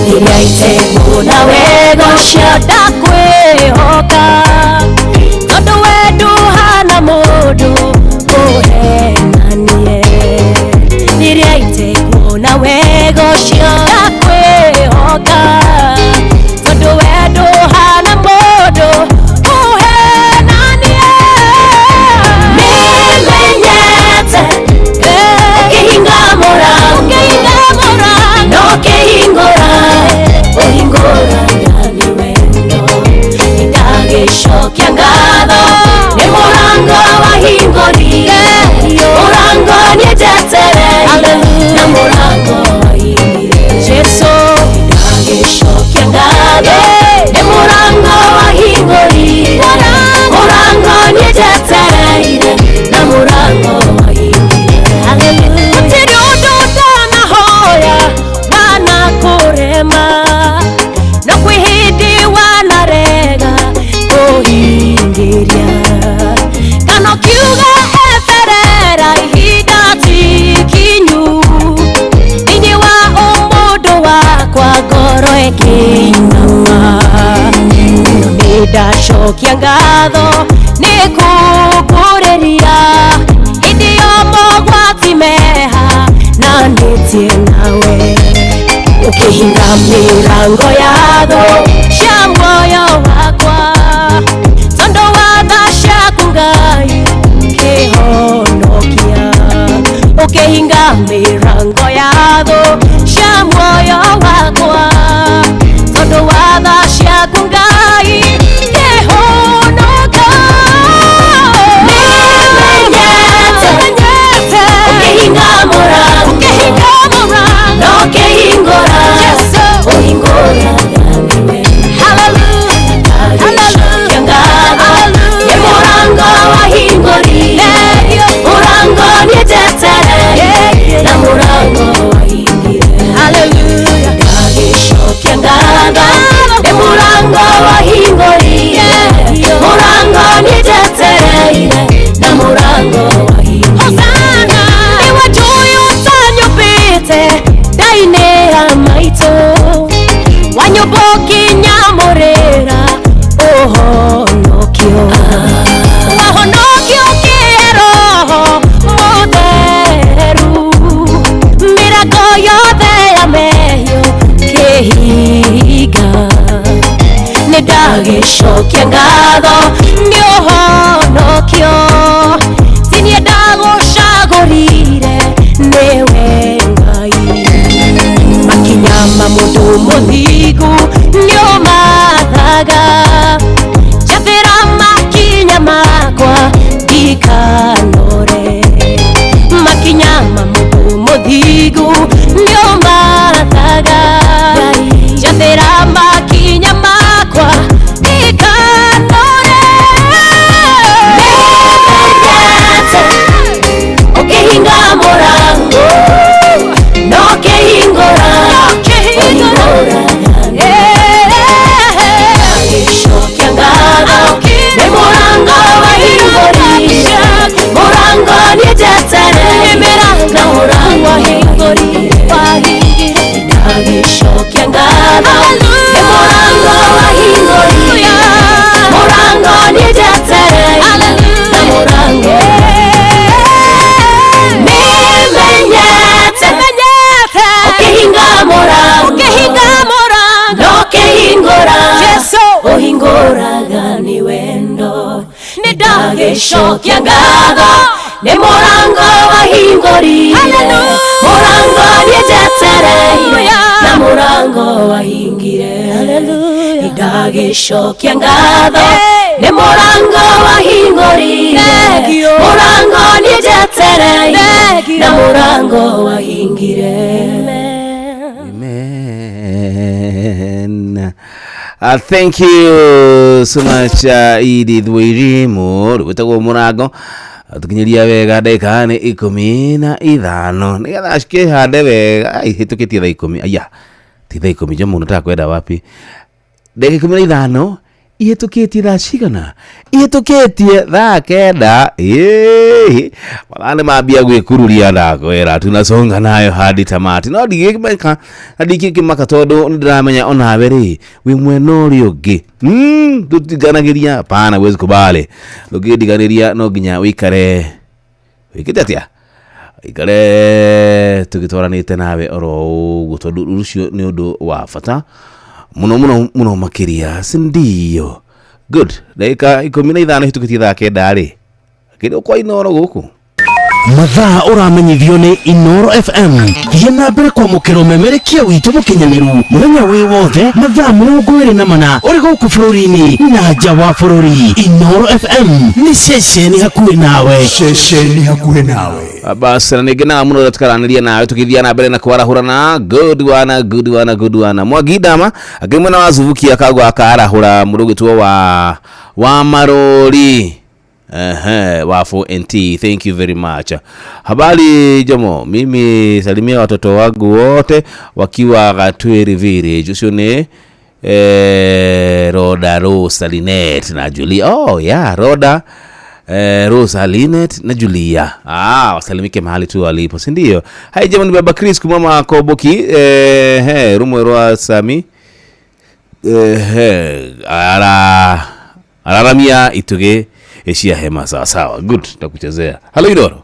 Rĩrĩa itekuona wega ũcio ndakwĩhoka tondũ we ndũhana mũndũ ũhenanie Rĩrĩa itekuona wega ũcio ndakwĩhoka tondũ we ndũhana mũndũ ũhenanie Nĩmenyete ũkĩhinga mũrango na ũkĩhingũra ũhingũraga nĩ wendo Nĩndagĩcokia Ndagĩcokia ngatho nĩ kũngũrĩria hĩndĩ yo mogwati meha na nĩtie nawe ũkĩhinga mĩrango yatho cia muoyo wakwa tondũ wa tha ciaku Ngai ũkĩhonokia ũkĩhinga mĩrango yatho cia muoyo wakwa tondũ wa tha ciaku Ngai ngĩhonoka. Nĩmenyete ũkĩhinga mũrango na ũkĩhingũra ũhingũraga nĩwe. Ndagĩcokia ngatho nĩ mũrango wahingũrire mũrango niĩ njetereire na mũrango wahingire. Ndagĩcokia ngatho nĩ mũrango wahingũrire mũrango niĩ njetereire na mũrango wahingire. Hosana nĩwe njũĩ ũtanyũmbĩte ndainĩ ya maitũ wanyũmba ũkĩnyamũrĩra ũhonokio wahonokio kĩroho mũtheru mĩrango yothe ya mehio kĩhinga nĩ ndagĩcokia ngatho nĩ ũhonokio ti niĩ ndagũcagũrire nĩwe Ngai makinya ma mũndũ mũthingu nĩũmathaga njathĩra makinya makwa ndikanore makinya ma mũndũ mũthingu nĩũmathaga njathĩra makinya makwa ndikanore. Nĩmenyete ũkĩhinga mũrango na ũkĩhingũra ũhingũraga ndagĩcokia ngatho nĩ mũrango wahingũrire mũrango niĩ njetereire na mũrango wahingũrire ndagĩcokia ngatho nĩ mũrango wahingũrire mũrango niĩ njetereire na mũrango nĩmenyete ũkĩhinga mũrango na ũkĩhingũra ũhingũraga nĩ wendo nĩ ndagĩcokia ngatho nĩ mũrango wahingũrire mũrango niĩ njetereire na mũrango wahingire nĩ ndagĩcokia ngatho nĩ mũrango wahingũrire mũrango niĩ njetereire na mũrango wahingire. Amen. Thank you so much Edith Wairimu rwĩtagwo mũrango tukinyiria wega ndagĩka nĩ 15 nĩgetha cikĩhande wega ihĩtũkĩtie thaa 10 aya ti thaa 10 Jomo nataka kwenda wapi ndagĩka 15 ihĩtũkĩtie thaa cigana ihĩtũkĩtie thaa 9 ĩĩ mathaa nĩ mambia gwĩkururia ndakwĩra tunasonga nayo hadi tamati no ndigĩkĩmaka na ndingĩkĩmaka tondũ nĩndĩramenya onawe rĩ wĩ mwena ũrĩa ũngĩ tũtiganagĩria hapana huwezi kubali ndũngĩndiganĩria no nginya wĩikare wĩkĩte atĩa ikare tũgĩtwaranĩte nawe oro ũguo tondũ ũcio nĩ ũndũ wa bata muno muno muno makiria sindio good ndagĩka 15 hĩtũkĩtie thaa 9 rĩ kĩrĩ kwa Inooro gũkũ mathaa ũramenyithio nĩ Inooro FM thiĩ na mbere kwamũkĩra ũmemerekia witũ mũkinyanĩru mũthenya wĩ wothe mathaa 24 ũrĩ gũkũ bũrũri-inĩ na nja wa bũrũri. Inooro FM nĩ ceceni hakuhĩ nawe ceceni hakuhĩ nawe basi na nĩngenaga mũno rĩrĩa tũkaranĩria nawe tũgĩthiĩ na mbere na kwarahũrana good wana good wana good wana Mwagindama akĩrĩ mwena wa Zubuki akagwa akarahũra mũndũ ũgĩtwo wa Marori wa 4NT. Thank you very much. Habari Jomo, mimi salimia watoto wangu wote wakiwa Gatweri Village. Ucio ni Roda Rosalinet na Julia. Oh yeah, Roda Rosalinet na Julia. Wasalimike mahali tu walipo, si ndio? Hai jamani, baba Chris kumama Koboki rumwe rwa Sami Araramia itugĩ cia hema. Sawa sawa, good, takuchezea. Hello Idoro.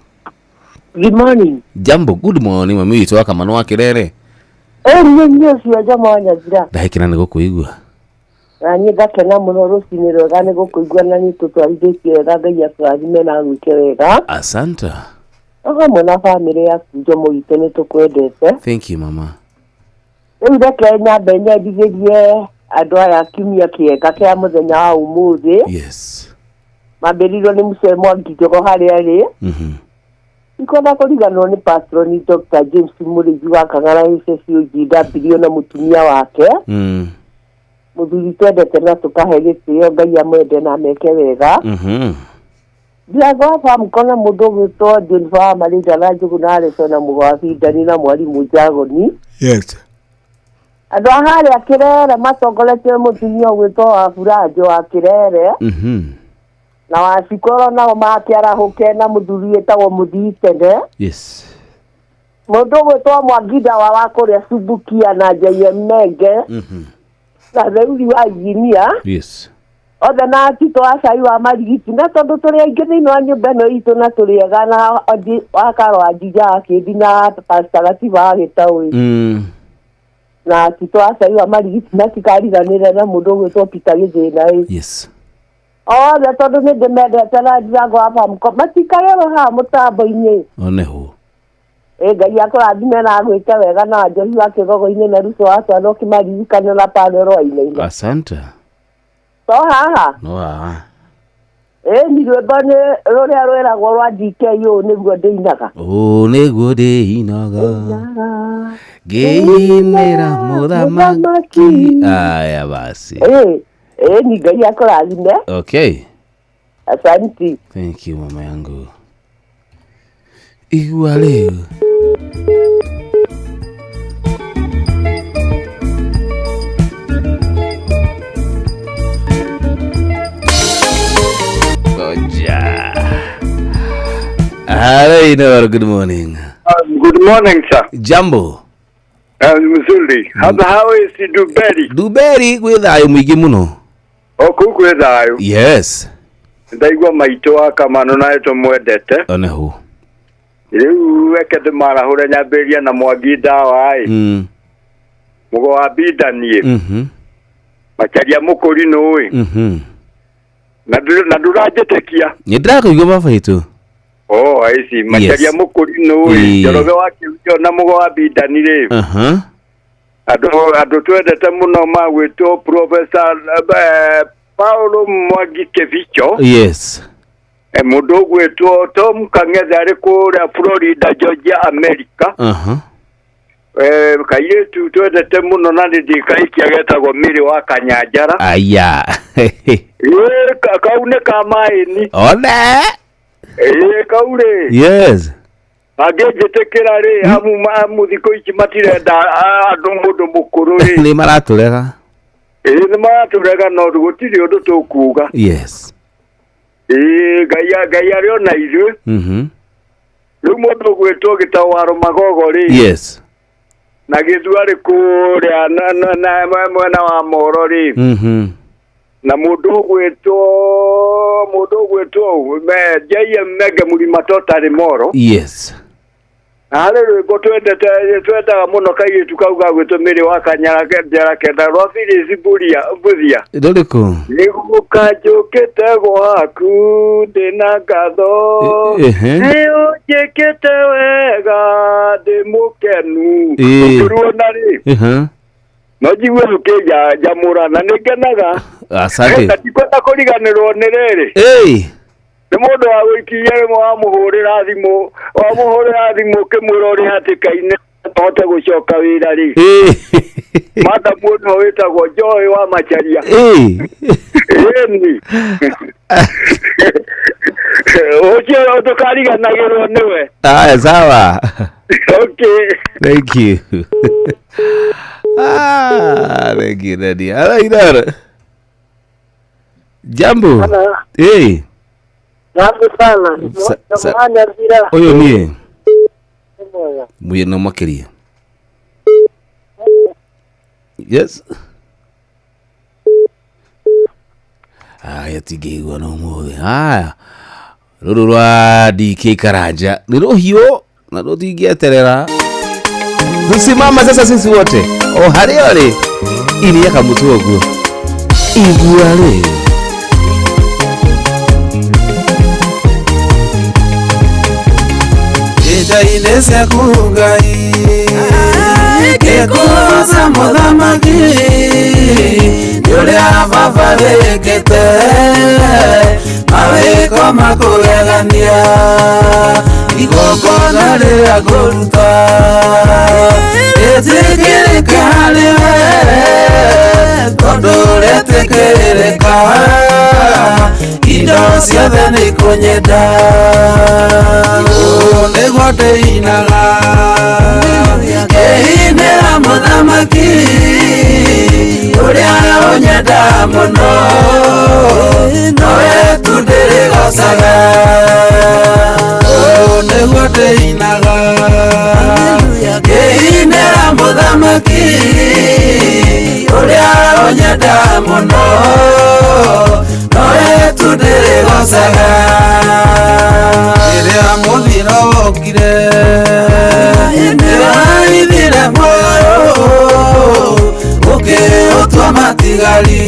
Good morning. Jambo, good morning mami witũ wa Kamano wa Kirere. Niĩ ũcio Jomo wa Nyathira. Ndahĩkĩra nĩ gũkũigua. Na niĩ ngakena mũno rũcinĩ rwega nĩ gũkũigua na nĩ tũtwarithĩtie wega. Ngai akũrathime na agwĩke wega. Asante. O hamwe na bamĩrĩ yaku Jomo witũ nĩ tũkwendete. Thank you mama. Rĩu reke nyambe nyendithĩrie andũ aya kiumia kĩega kĩa mũthenya wa ũmũthĩ. Yes. Mambĩrĩirio nĩ Mũcee Mwangi Njogo harĩa arĩ. Ikwenda kũriganĩrwo nĩ Patroni Dr. James Mũrĩithi wa Kang'ara HSUGW na mũtumia wake. Mũthuri twendete na tũkahe gĩtĩo, Ngai amwende na ameke wega. Ndiratho wa Famco na mũndũ ũgwĩtwo Jennifer wa Marinda na Njũgũ na Alison na Mũgwa Bindani na mwarimũ Njagoni. Yes. Andũ a harĩa Kĩrere matongoretio nĩ mũtumia ũgwĩtwo Waburanjo wa Kĩrere. Na wacikoro nao makĩarahũke na mũthuri wĩtagwo Mũthii Tene. Yes. Mũndũ ũgwĩtwo Mwanginda wa kũrĩa Subukia na JM Menge. Na Theuri wa Injinia. Yes. Othe na Tito wa Cai wa Marigiti na tondũ tũrĩ aingĩ thĩinĩ wa nyũmba ĩno itũ na tũrĩ ega na wa Karo wa Njija wa Kĩndi na Pastor Gatiba wa Gĩtaũĩ. Na Tito wa Cai wa Marigiti na tikariganĩre na mũndũ ũgwĩtwo Peter Gĩthĩna. Yes. Othe tondũ nĩ ndĩmendete na ndirango wa Famco matikarĩrwo haha mũtambo-inĩ. Oneho. Ngai akũrathime na agwĩke wega na Njohi wa Kĩgogo-inĩ na Ruto wa Twana ũkĩmaririkana na Panero wa Inaina. Asante. To haha? No haha. Ni rwĩmbo nĩ rũrĩa rwĩragwo rwa DK ũũ nĩguo ndĩinaga. Ũũ nĩguo ndĩinaga. Ngĩinĩra mũthamaki. Aya basi. Ni Ngai akũrathime. Okay. Asante. Thank you mama yangu. Igua rĩu. Goja. Hello, Inoro, good morning. Good morning, sir. Jambo. Mzuri. How is Duberi? Duberi gwĩ thayũ mũingĩ mũno. O kũu kwĩ thayũ. Yes. Ndaigua maitũ wa Kamano nawe tũmwendete. Oneho. Rĩu reke ndĩmarahũre nyambĩrĩria na Mwangi ndawa ĩ. Mũgo wa Bindani. Macharia mũkũri nũĩ. Na ndũranjĩtĩkia. Nĩ ndĩrakũigua baba witũ. Oh, I see. Macharia mũkũri nũĩ. Njoroge wa Kĩhujo na Mũgo wa Bindani rĩ. Andũ twendete mũno magwĩtwo Professor Paulo Mwangi Kevicho. Yes. Mũndũ ũgwĩtwo Tom Kang'ethe arĩ kũrĩa Florida, Georgia, America. Kairĩtu twendete mũno na nĩ ndĩkaikia getagwo Mĩrĩ wa Kanyanjara. Aya. Kau nĩ ka maĩni. One. Kau rĩ. Yes. Angĩnjĩtĩkĩra rĩ, amu thikũ ici matirenda andũ mũndũ mũkũrũ rĩ. Nĩ maratũrega. Nĩ maratũrega no gũtirĩ ũndũ tũkuga. Yes. Ngai arĩ ona ithuĩ. Rĩu mũndũ ũgwĩtwo Gĩtawaro Magogo rĩ. Yes. Na Gĩthu arĩ kũrĩa na mwena wa Moro rĩ. Na mũndũ ũgwĩtwo JM Menge Mũrima Totarĩ Moro. Yes. Na harĩ rwĩmbo twendaga mũno kairĩtu kau gagwĩtwo Mĩrĩ wa Kanyanjara kenda rwa Phyllis Mbuthia. Rũrĩkũ? Nĩgũka njũkĩte gwaku ndĩna ngatho. Nĩ ũnjĩkĩte wega ndĩ mũkenu. Ũkĩruona rĩ. No njigue ũkĩnjanjamũra na nĩ ngenaga. Asante. Na ndikwenda kũriganĩrwo nĩ rĩrĩ. Nĩ mũndũ wa gũikiria rĩmwe wamũhũrĩra thimũ ũkĩmwĩra ũrĩ hatĩka-inĩ ahote gũcoka wĩra rĩ. Madam ũno wĩtagwo Joy wa Macharia. Ĩni. Ũcio ndũkariganagĩrwo nĩwe. Aya sawa. Okay. Thank you. Thank you, Daddy. Hello, Idara. Jambo. Hello. Hey. Jambo sana. Oyo niĩ. Mwĩna makĩria. Yes. Aya tingĩigua no ũmũthĩ. Haya, rũrũ rwa DK Karanja nĩ rũhiũ na rũtingĩeterera. Tusimama sasa sisi wote o harĩa ũrĩ, iria kamũtwe ũguo igua rĩ. Njaine ciaku Ngai ngĩkũgoca mũthamaki nĩ ũrĩa baba wĩkĩte mawĩko makũgegania igongona rĩrĩa ngũruta rĩtĩkĩrĩke harĩ we tondũ rĩtĩkĩrĩka indo ciothe nĩ ikũnyenda. Ũũ nĩguo ndĩinaga ngĩinĩra mũthamaki ũrĩa ũnyenda mũno nowe tu ndĩrĩgocaga. Ũũ nĩguo ndĩinaga ngĩinĩra mũthamaki ũrĩa ũnyenda mũno nowe tu ndĩrĩgocaga. Rĩrĩa mũthiro wokire nĩwaithire muoyo ũkĩũtua matigari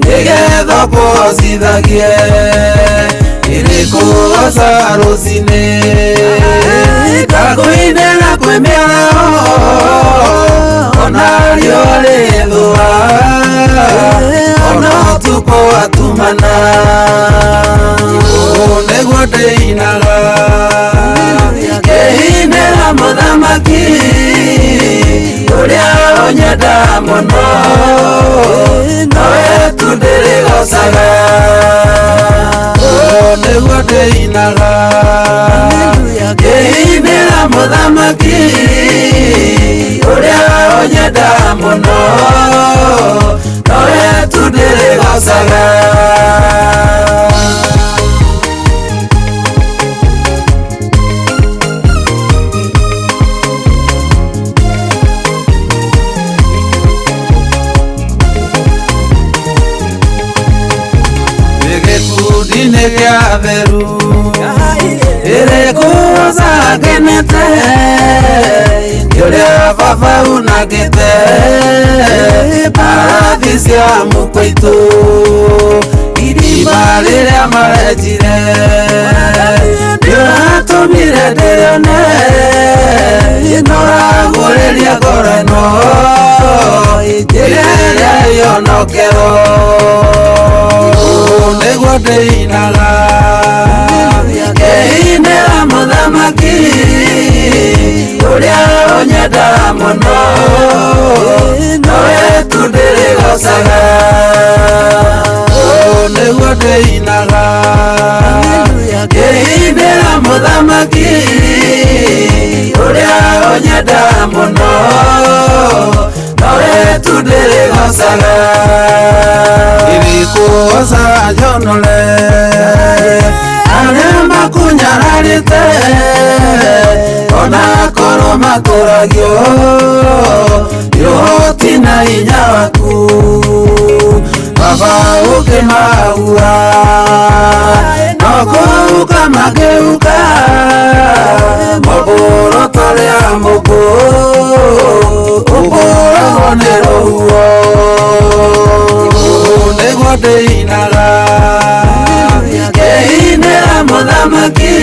nĩgetha ũkũgocithagie ĩrĩkũgoca rũcinĩ ngakũinĩra kwĩ mĩaraho ona riũa rĩthũa ona ũtukũ watumana. Ũũ nĩguo ndĩinaga ngĩinĩra mũthamaki ũrĩa ũnyenda mũno nowe tu ndĩrĩgocaga. Ũũ nĩguo ndĩinaga ngĩinĩra mũthamaki ũrĩa ũnyenda mũno nowe tu ndĩrĩgocaga. Gĩkundi-inĩ kĩa atheru ĩrĩkũgoca ngenete nĩ ũrĩa baba unangĩte mbarathi cia mũkwaitũ irima rĩrĩa marenjire nĩũratũmire ndĩrĩone na ũragũrĩria ngoro ĩno njĩra ĩrĩa ĩhonokerwo. Ũũ nĩguo ndĩinaga ngĩinĩra mũthamaki ũrĩa ũnyenda mũno nowe tu ndĩrĩgocaga. Ũũ nĩguo ndĩinaga ngĩinĩra mũthamaki ũrĩa ũnyenda mũno nowe tu ndĩrĩgocaga. Ĩrĩkũgoca njonore arĩa makunyararĩte ona korwo matũragio nĩ ũhoti na hinya waku baba ũkĩmahuha no kũhuka makĩhuka mũkũrũ ta rĩa mũkũ ũkũragwo nĩ rũhuho. Ũũ nĩguo ndĩinaga ngĩinĩra mũthamaki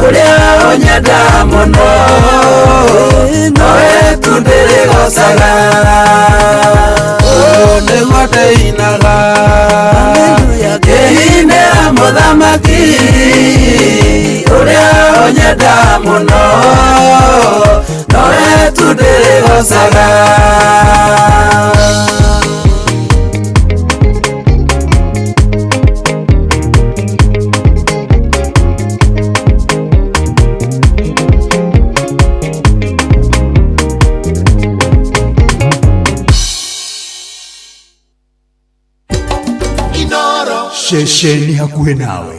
ũrĩa ũnyenda mũno nowe tu ndĩrĩgocaga. Ũũ nĩguo ndĩinaga ngĩinĩra mũthamaki ũrĩa ũnyenda mũno nowe tu ndĩrĩgocaga. Ceceni hakuhĩ nawe.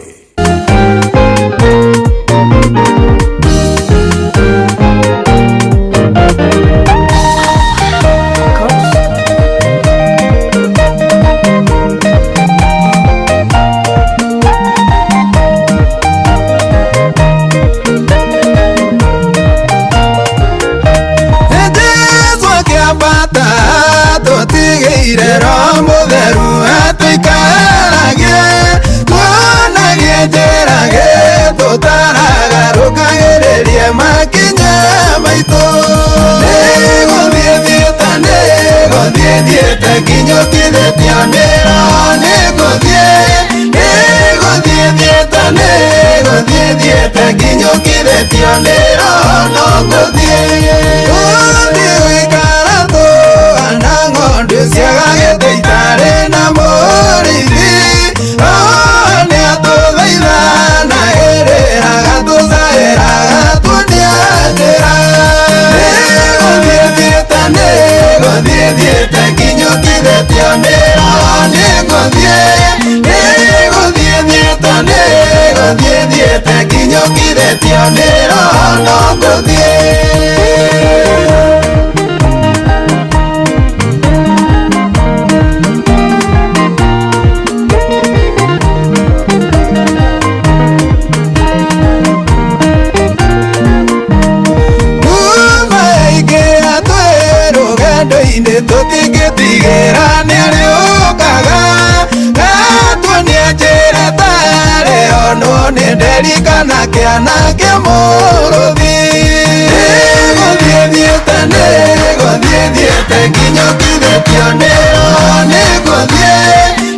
nginyũkithĩtio nĩ Roho no ngũthiĩ. Kuma yaingĩra twĩ rũgendo-inĩ tũtingĩtigĩra nĩarĩũkaga gatuonia njĩra tarĩ onwo nĩ nderikana kĩana kĩa mũrũthi. Nĩgũthiĩ thiĩte nĩgũthiĩ thiĩte nginyũkithĩtio nĩ Roho nĩngũthiĩ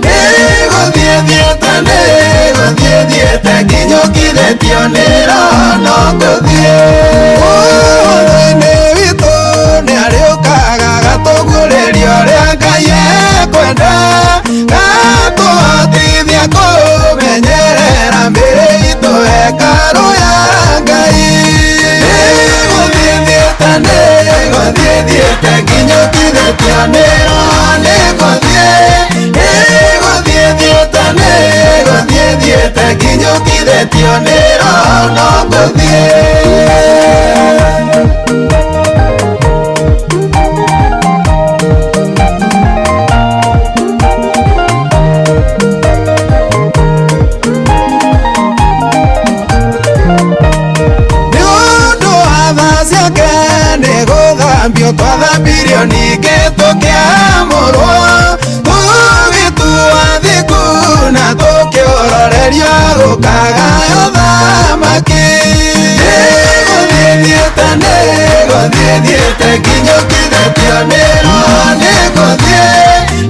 nĩgũthiĩ thiĩte nĩgũthiĩ thiĩte nginyũkithĩtio nĩ Roho no ngũthiĩ. Ũhoro-inĩ witũ nĩarĩũkaga gatũguũrĩria ũrĩa Ngai ekwenda gatũhotithia kũmenyerera mĩĩrĩ itũ hekarũ ya Ngai. Nĩgũthiĩ thiĩte nĩgũthiĩ thiĩte nginyũkithĩtio nĩ Roho nĩngũthiĩ nĩgũthiĩ thiĩte nĩgũthiĩ thiĩte nginyũkithĩtio nĩ Roho no ngũthiĩ. Nĩgũthambio twathambirio ningĩ tũkĩamũrwo tũgĩtua thiku na tũkĩũrorerio gũkagayo thamaki. Nĩgũthiĩ thiĩte nĩgũthiĩ thiĩte nginyũkithĩtio nĩ Roho nĩngũthiĩ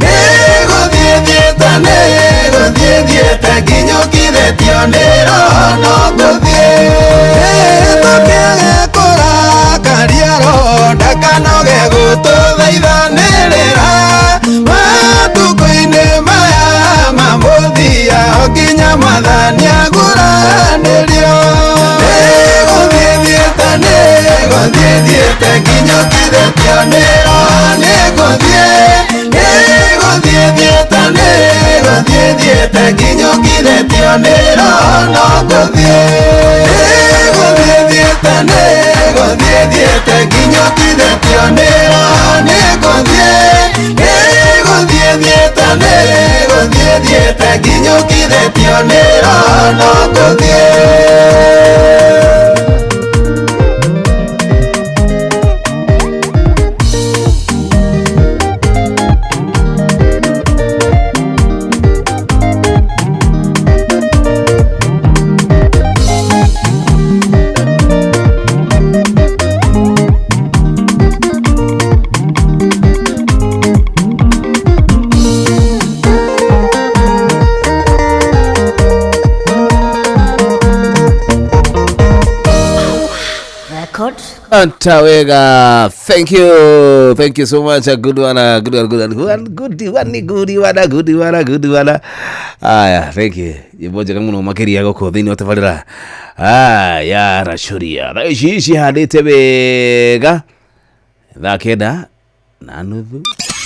nĩgũthiĩ thiĩte nĩgũthiĩ thiĩte nginyũkithĩtio nĩ Roho no ngũthiĩ. Tũkĩage kũrakaria Roho ndakanoge gũtũthaithanĩrĩra matukũ-inĩ maya ma mũthia o nginya Mwathani aguũranĩrio. Nĩgũthiĩ thiĩte nĩgũthiĩ thiĩte nginyũkithĩtio nĩ Roho nĩngũthiĩ nĩgũthiĩ thiĩte nĩgũthiĩ thiĩte nginyũkithĩtio nĩ Roho no ngũthiĩ. Nĩgũthiĩ thiĩte nĩgũthiĩ thiĩte nginyũkithĩtio nĩ Roho nĩngũthiĩ nĩgũthiĩ thiĩte nĩgũthiĩ thiĩte nginyũkithĩtio nĩ Roho no ngũthiĩ. Antawega, thank you so much. A good one, a good one, good one, good one, good one, good one, good one. Aya, thank you. Nyĩmbo muno makiria gũkũ thĩinĩ wa tabarĩra ya Racuria. Thaa ici cihandĩte wega thaa 9:30.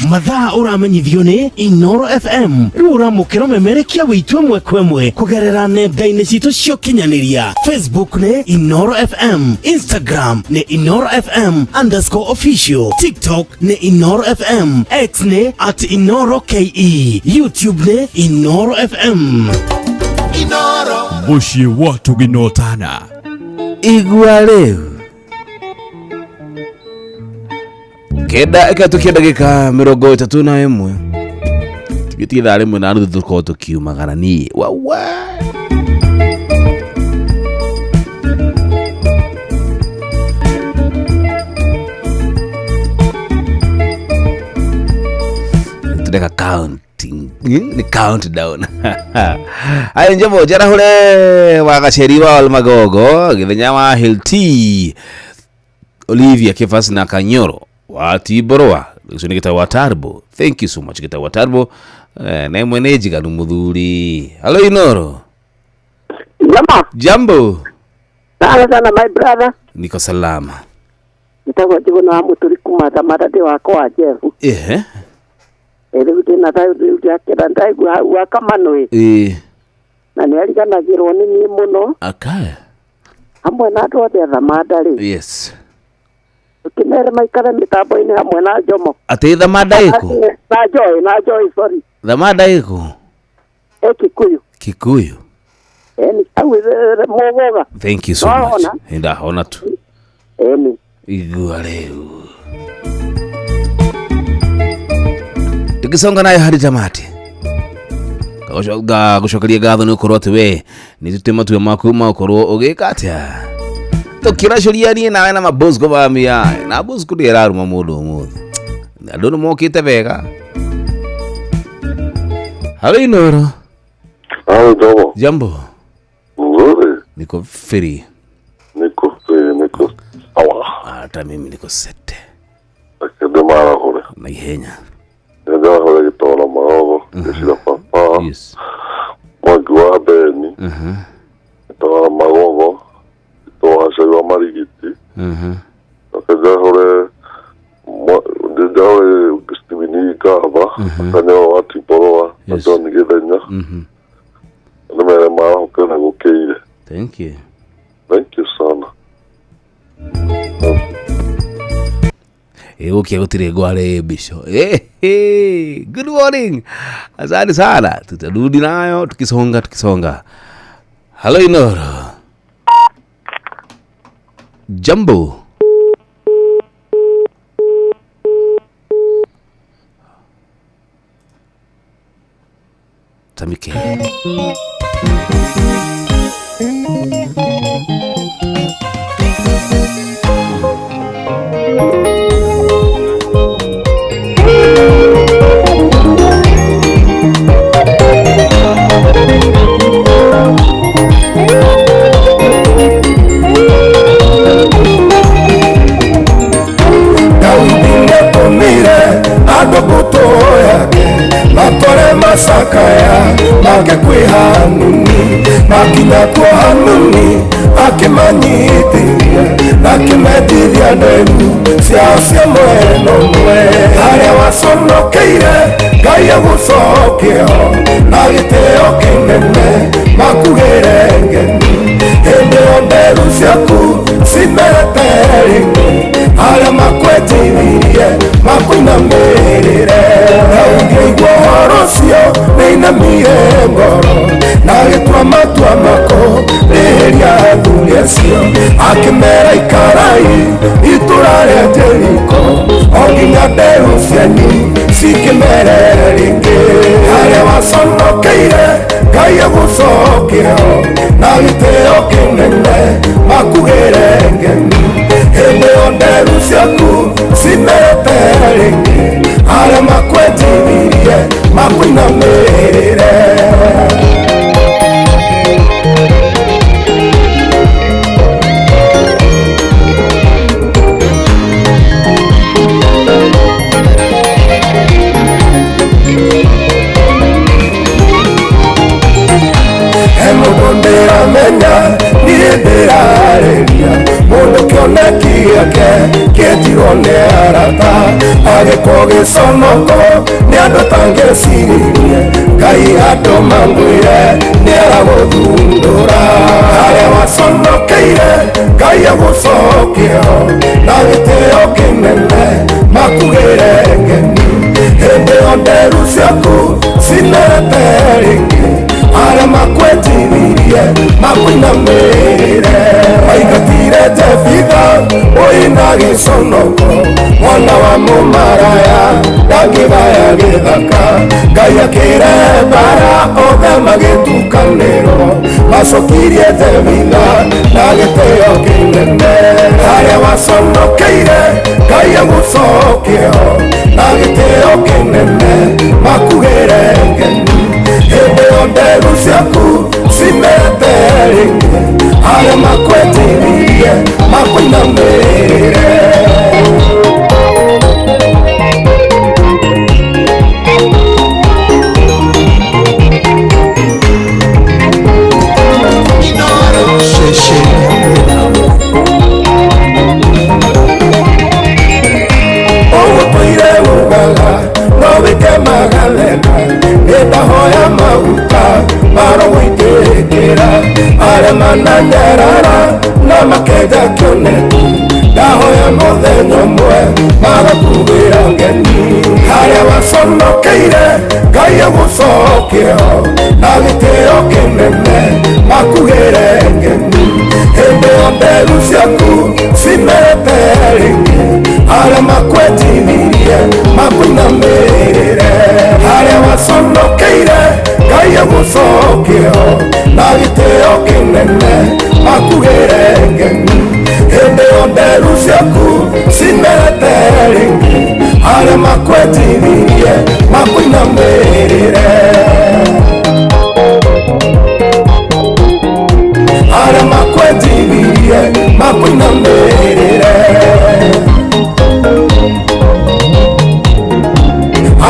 Mathaa ũramenyithio nĩ Inoro FM rĩu ũramũkĩra ũmemerekia wĩitũ ĩmwe kwa ĩmwe kũgerera nenda-inĩ citũ cia ũkinyanĩria. Facebook nĩ Inoro FM, Instagram nĩ Inoro FM _official, TikTok nĩ Inoro FM, X nĩ @InoroKE, YouTube nĩ Inoro FM. Inoro Mũciĩ wa tũginotana igua rĩu kenda ĩkatukia ndagĩka 31 tũgĩtiga thaa 1:30 tũkorwo tũkiumagara niĩ wawa. Tureka counting ni countdown. Ayo njemo njarahure wa gaceri wa Almagogo githenya wa Hilti Olivia Kefas na Kanyoro wa Tiborwa ucio nĩ gĩtagwo Tarbo. Thank you so much gĩtagwo Tarbo. Na mwene njiganu muthuri. Hello Inoro. Jama. Jambo. Sana sana my brother. Niko salama. Nitagwo Njuguna wa Mũturi kuma Thamara ndĩ wakwa wa Jefu. Ehe. Rĩu ndĩna thayũ rĩu ndakĩra ndaigua hau wa Kamanũ. Ĩĩ. Na nĩ ariganagĩrwo nĩ niĩ mũno. Akaya. Hamwe na andũ othe a Thamanda rĩ. Yes. Ũkĩmere maikare mĩtambo-inĩ hamwe na Jomo. Atĩ Thamanda ĩkũ? Na Joy, na Joy, sorry. Thamanda ĩkũ? E Kikuyu. Kikuyu. Eni, au Mugoga. Thank you so much. Ndahona tu. Eni. Igua rĩu. Tukisonga nayo hadi tamati. Gucokeria ngatho nĩ ũkorwo atĩ we nĩ tũtĩ matua maku ma ũkorwo ũgĩka atĩa. Tũkĩracuria niĩ nawe na mabosco mamia. Na Bosco ndĩraruma mũndũ ũmũthĩ. Andũ nĩ mokĩte wega. Halo Inoro. Halo Jomo. Jambo. Mzuri. Niko free. Niko free, niko sawa. Hata mimi niko sete. Akende mara hore. Na ihenya. Ndio hore gitola maogo. Kishira papa. Yes. Mwangi wa Beni. Gitola magogo. Gitola shayo marigiti. Akende hore ndore Steveni Gaba. Akane wa Tiporoa. John Githenya. Nĩ mara gũkĩire. Thank you. Thank you sana. Gũkia gũtirĩ ngware mbico. Good morning. Asante sana. Tutarudi nayo tukisonga tukisonga. Hello Inoro. Jambo. Tamike. Masakaya make kwi Hanuni makinya kwa Hanuni akimanyitithia akimendithia nderu ciao cia mwena ũmwe harĩa waconokeire Ngai agũcokia na gĩtĩo kĩnene makugĩre ngemi hĩndĩ ĩyo nderu ciaku cimerete rĩngĩ arĩa makwetithirie makuinamĩrĩre ũngĩigua ũhoro ũcio nĩinamire ngoro na agĩtua matua mako rĩhĩria athuri acio akĩmera ikarai itũra rĩa Jeriko o nginya nderu cianyu cikĩmere rĩngĩ harĩa waconokeire Ngai agũcokia na gĩtĩo kĩnene makugĩre ngemi hĩndĩ ĩyo nderu ciaku cimerete rĩngĩ arĩa makwetithirie makuinamĩrĩre. Mũndũ ndĩramenya niĩ ndĩrarĩria mũndũ kĩoneki gĩake kĩetirwo nĩ arata agĩkwo gĩconoko nĩ andũ tangĩciririe Ngai andũ mangwĩre nĩ aragũthundũra harĩa waconokeire Ngai agũcokia na gĩtĩo kĩnene makugĩre ngemi hĩndĩ ĩyo nderu ciaku cimerete rĩngĩ arĩa makwetithirie makuinamĩrĩre maingatire Jefitha ũina gĩconoko mwana wa mũmaraya ndangĩgaya gĩthaka Ngai akĩre mbara othe magĩtukanĩrwo macokirie Jefitha na gĩtĩo kĩnene harĩa waconokeire Ngai agũcokia na gĩtĩo kĩnene makugĩre ngemi hĩndĩ ĩyo nderu ciaku cimerete rĩngĩ arĩa makwetithirie makuinamĩrĩre. Ũguo tũire ugaga no wĩke magaleka nĩndahoya maguta marogũitĩkĩra arĩa mananyarara na Makugĩra ngeni harĩa waconokeire Ngai agũcokia na gĩtĩo kĩnene makugĩre ngeni hĩndĩ ĩyo nderu ciaku cimerete rĩngĩ arĩa makwetithirie makũinamĩrĩre harĩa waconokeire Ngai agũcokia na gĩtĩo kĩnene makugĩre ngeni hĩndĩ ĩyo nderu ciaku cimerete rĩngĩ arĩa makwetithirie makũinamĩrĩre arĩa makwetithirie makũinamĩrĩre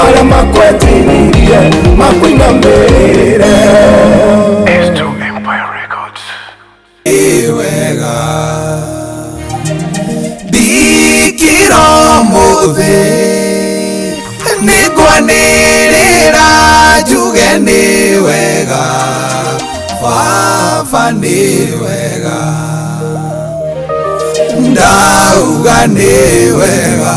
arĩa makwetithirie makũinamĩrĩre. S2 Empire Records. Wega ndikira mũthĩ nĩngwanĩrĩra njuge nĩ wega baba nĩ wega ndauga nĩ wega.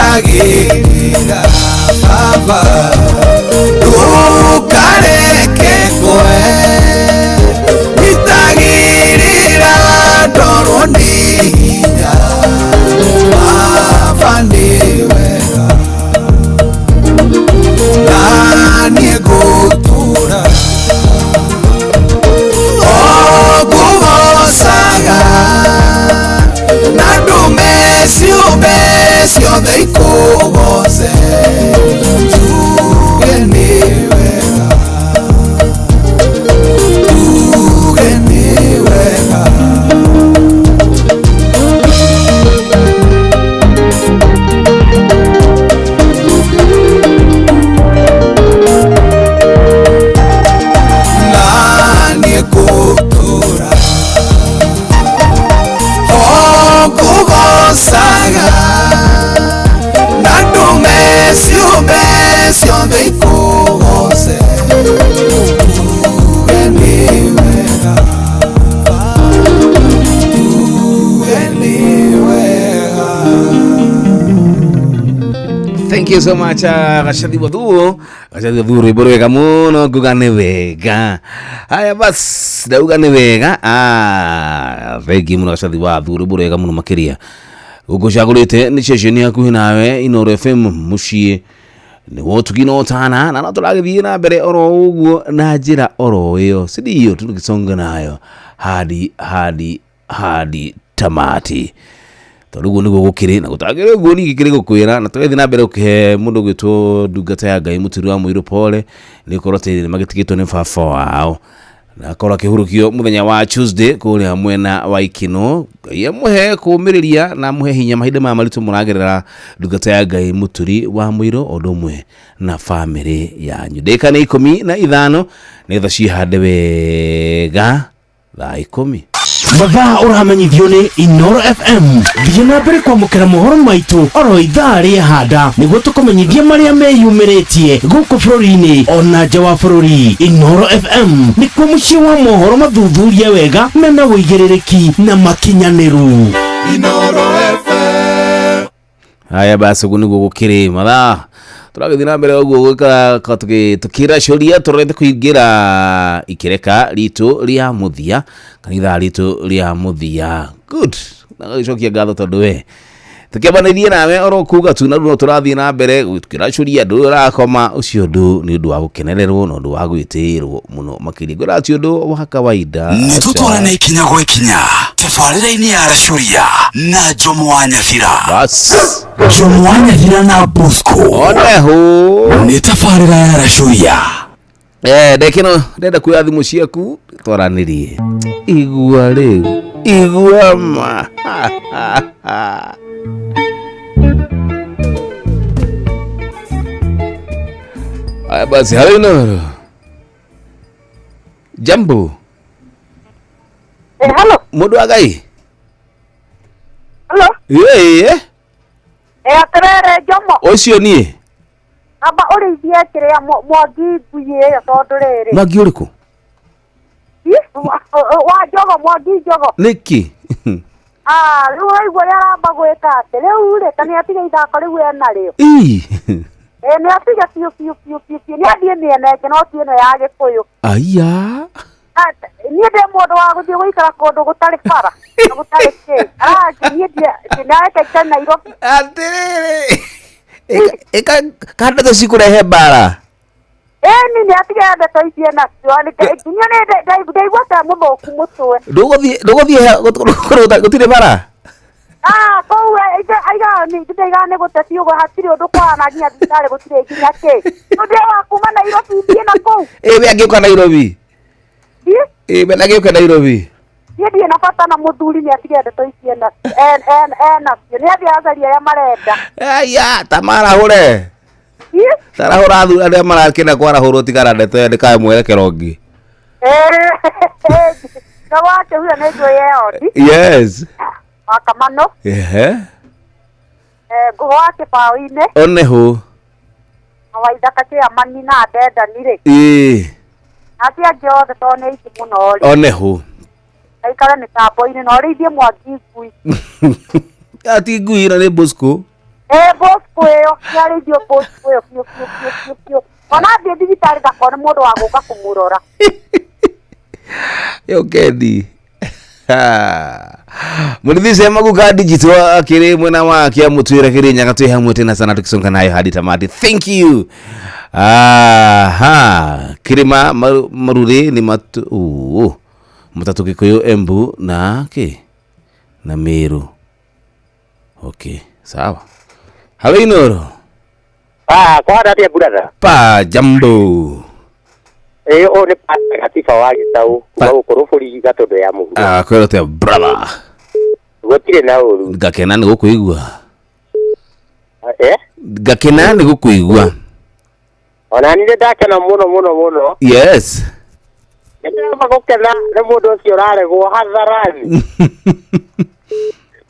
Nyitagĩrĩra baba ndũkareke ngwe Nyitagĩrĩra ndorwo nĩ hinya Baba nĩ wega Na niĩ ngũtũũra Ngũgocaga Na ndũme ciũmbe ciothe ikũgoce Tuge nĩ wega Tuge nĩ wega Na niĩ ngũtũũra Ngũgocaga Na ndũme ciũmbe ciothe ikũgoce Tuge nĩ wega Tuge nĩ wega Thank you so much Gacathi Wathuo. Gacathi Wathuo rwimbo rwega muno nguga nĩ wega. Haya bas ndauga nĩ wega. Thank you muno Gacathi Wathuo rwimbo rwega muno makiria. Gũkũcagũrĩte nĩ ceceni hakuhĩ nawe Inooro FM mũciĩ nĩ wotugi na ũtana na no tũragĩthiĩ na mbere oro ũguo na njĩra oro ĩyo sindio tũgĩsonga nayo hadi hadi hadi tamati tondũ ũguo nĩguo gũkĩrĩ na gũtagĩrĩ ũguo ningĩ kĩrĩ gũkwĩra na tũgathiĩ na mbere gũkĩhe mũndũ ũgwĩtwo ndungata ya Ngai Mũturi wa Mũirũ pole nĩ gũkorwo atĩ nĩmagĩtigĩtwo nĩ baba wao na akorwo akĩhurũkio mũthenya wa Tuesday kũrĩa mwena wa Ikeno. Ngai amũhe kũũmĩrĩria na amũhe hinya mahinda maya maritũ mũragerera ndungata ya Ngai Mũturi wa Mũirũ o ũndũ ũmwe na bamĩrĩ yanyu. Ndagĩka nĩ 15 nĩgetha ciĩhande wega thaa 10. Mathaa ũramenyithio nĩ Inooro FM. Thiĩ na mbere kwamũkĩra mohoro maitũ oro ithaa rĩahanda nĩguo tũkũmenyithie marĩa meyumĩrĩtie gũkũ bũrũri-inĩ ona nja wa bũrũri. Inooro FM nĩkuo mũciĩ wa mohoro mathuthurie wega mena ũigĩrĩrĩki na makinyanĩru. Inooro FM. Haya basi ũguo nĩguo gũkĩrĩ mathaa tũragĩthiĩ na mbere ũguo gwĩka tũkĩracũria tũrorete kũingĩra ikĩreka ritũ rĩa mũthia kana ithaa ritũ rĩa mũthia. Good, na gagĩcokia ngatho tondũ we tũkĩambanĩrie nawe oro kuga tu na rĩu no tũrathiĩ na mbere tũkĩracũria ndũ ũrakoma ũcio ũndũ nĩ ũndũ wa gũkenererwo na ũndũ wa gwĩtĩĩrwo mũno makĩria ngwĩra ti ũndũ wa kawaida. Nĩtũtwarane ikinya gwa ikinya tabarĩra-inĩ ya Racuria na Jomo wa Nyathira. Bas Jomo wa Nyathira na Bosco oneho nĩ tabarĩra ya Racuria. Ndekeno ndenda kuoya thimũ ciaku twaranĩrie. Igua rĩu igua ma. Haya basi, halo Inooro. Jambo. Halo. Mũndũ wa Ngai. Halo. Ĩĩ. Atĩrĩrĩ Jomo. Ũcio niĩ. Amba ũrĩithie kĩrĩa Mwangi ngui ĩyo tondũ rĩrĩ. Mwangi ũrĩkũ? Wa Njogo, Mwangi Njogo. Nĩkĩ? Rĩu waigua ũrĩa aramba gwĩka atĩ rĩu rĩ ta nĩatiga ithako rĩu enarĩo. Ĩĩ. Nĩatiga biũ biũ biũ biũ biũ nĩathiĩ mĩena ĩngĩ no ti ĩno ya Gĩkũyũ. Aya. Niĩ ndĩ mũndũ wa gũthiĩ gũikara kũndũ gũtarĩ bara na gũtarĩ kĩ. Niĩ ndĩreka ikare Nairobi. Atĩrĩrĩ. Ĩka ndeto cikũrehe mbara. Ĩni nĩatiga ndeto ici enacio. Nginya nĩ ndaigua ta mũthũku mũtwe. Ndũgũthiĩ gũtirĩ bara? Kũu aigaga ndaigaga nĩ gũte biũ hatirĩ ũndũ kwana nginya thibitarĩ gũtirĩ nginya kĩ. Ndĩ wa kuma Nairobi thiĩ na kũu. Ĩ we angĩũka Nairobi? Ĩ we angĩũka Nairobi? Niĩ ndirĩ na bata na mũthuri nĩatige ndeto ici enacio. Nĩathiĩ acarie arĩa marenda. Aya ta marahũre. Tarahũra athuri arĩa marakĩenda kwarahũrwo tigana ndeto ĩyo ndĩkae mwerekero ũngĩ. Njogo wa Kĩhuyo nĩ njũĩ eondi. Yes. Wa Kamano. Ehe. Ngũgũ wa Kĩbaũ-inĩ. Oneho. Na Waithaka Kĩamani na Ndendani rĩ. Ĩĩ. Acio angĩ othe tondũ nĩ aingĩ mũno rĩ. Oneho. Aikare mĩtambo-inĩ na ũrĩithie Mwangi ngui. Ati ngui na nĩ Bosco. Eh Bosco ĩyo nĩarĩithio Bosco ĩyo biũ biũ biũ biũ biũ. Ona athiĩ thibitarĩ ndakone mũndũ wa gũka kũmũrora. Yo kendi. Mũrĩithi sema guka digital akĩrĩ mwena wa Kiamutwĩra Kĩrĩnyaga, twĩ hamwe tena sana tukisonga nayo hadi tamati. Thank you. Aha, Kirima Maruri ni matu Mutatu Gikuyu, Embu na ki na Meru. Okay, sawa. Halo Inoro. Ah, kwa atia brother. Pa jambo. Eh, o nĩ Pastor Gatiba wa Gĩtaũ kuma gũkũ Rũbũri Gatũndũ ya mũhuro. Ah, kwĩrwo atĩa brother? Gũtirĩ na ũru. Ngakena nĩ gũkũigua. Eh? Ngakena nĩ gũkũigua. Ona niĩ ndakena mũno mũno mũno. Yes. Nĩndĩramba gũkena nĩ mũndũ ũcio ũraregwo hadharani.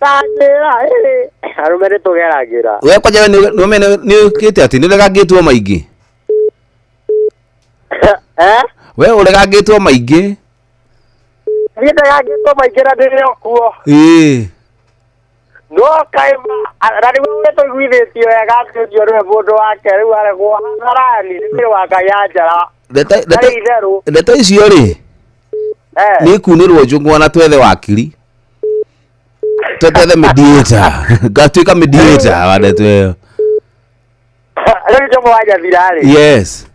Tanjĩra, ĩĩ, arũme nĩ tũgeragĩra. We kwanja nĩ nĩ ũkĩte atĩ nĩ ũregangĩtwo maingĩ. Eh? We ũregangĩtwo maingĩ. Niĩ ndegangĩtwo maingĩ na ndĩrĩ o kuo. Ĩĩ. No kaima, na nĩguo ũrĩa tũiguithĩtio wega atĩ ũcio nĩwe mũndũ wake rĩu aregwo hadharani nĩ mwĩrĩ wa Kanyanja. Ndarĩ itherũ. Ndeto icio rĩ Eh. nĩ kunĩrwo njũng'wa na twethe wakiri. Twethe mediator. Ngatuĩka mediator wa ndeto ĩyo. Rĩu Jomo wa Nyathira rĩ. Yes.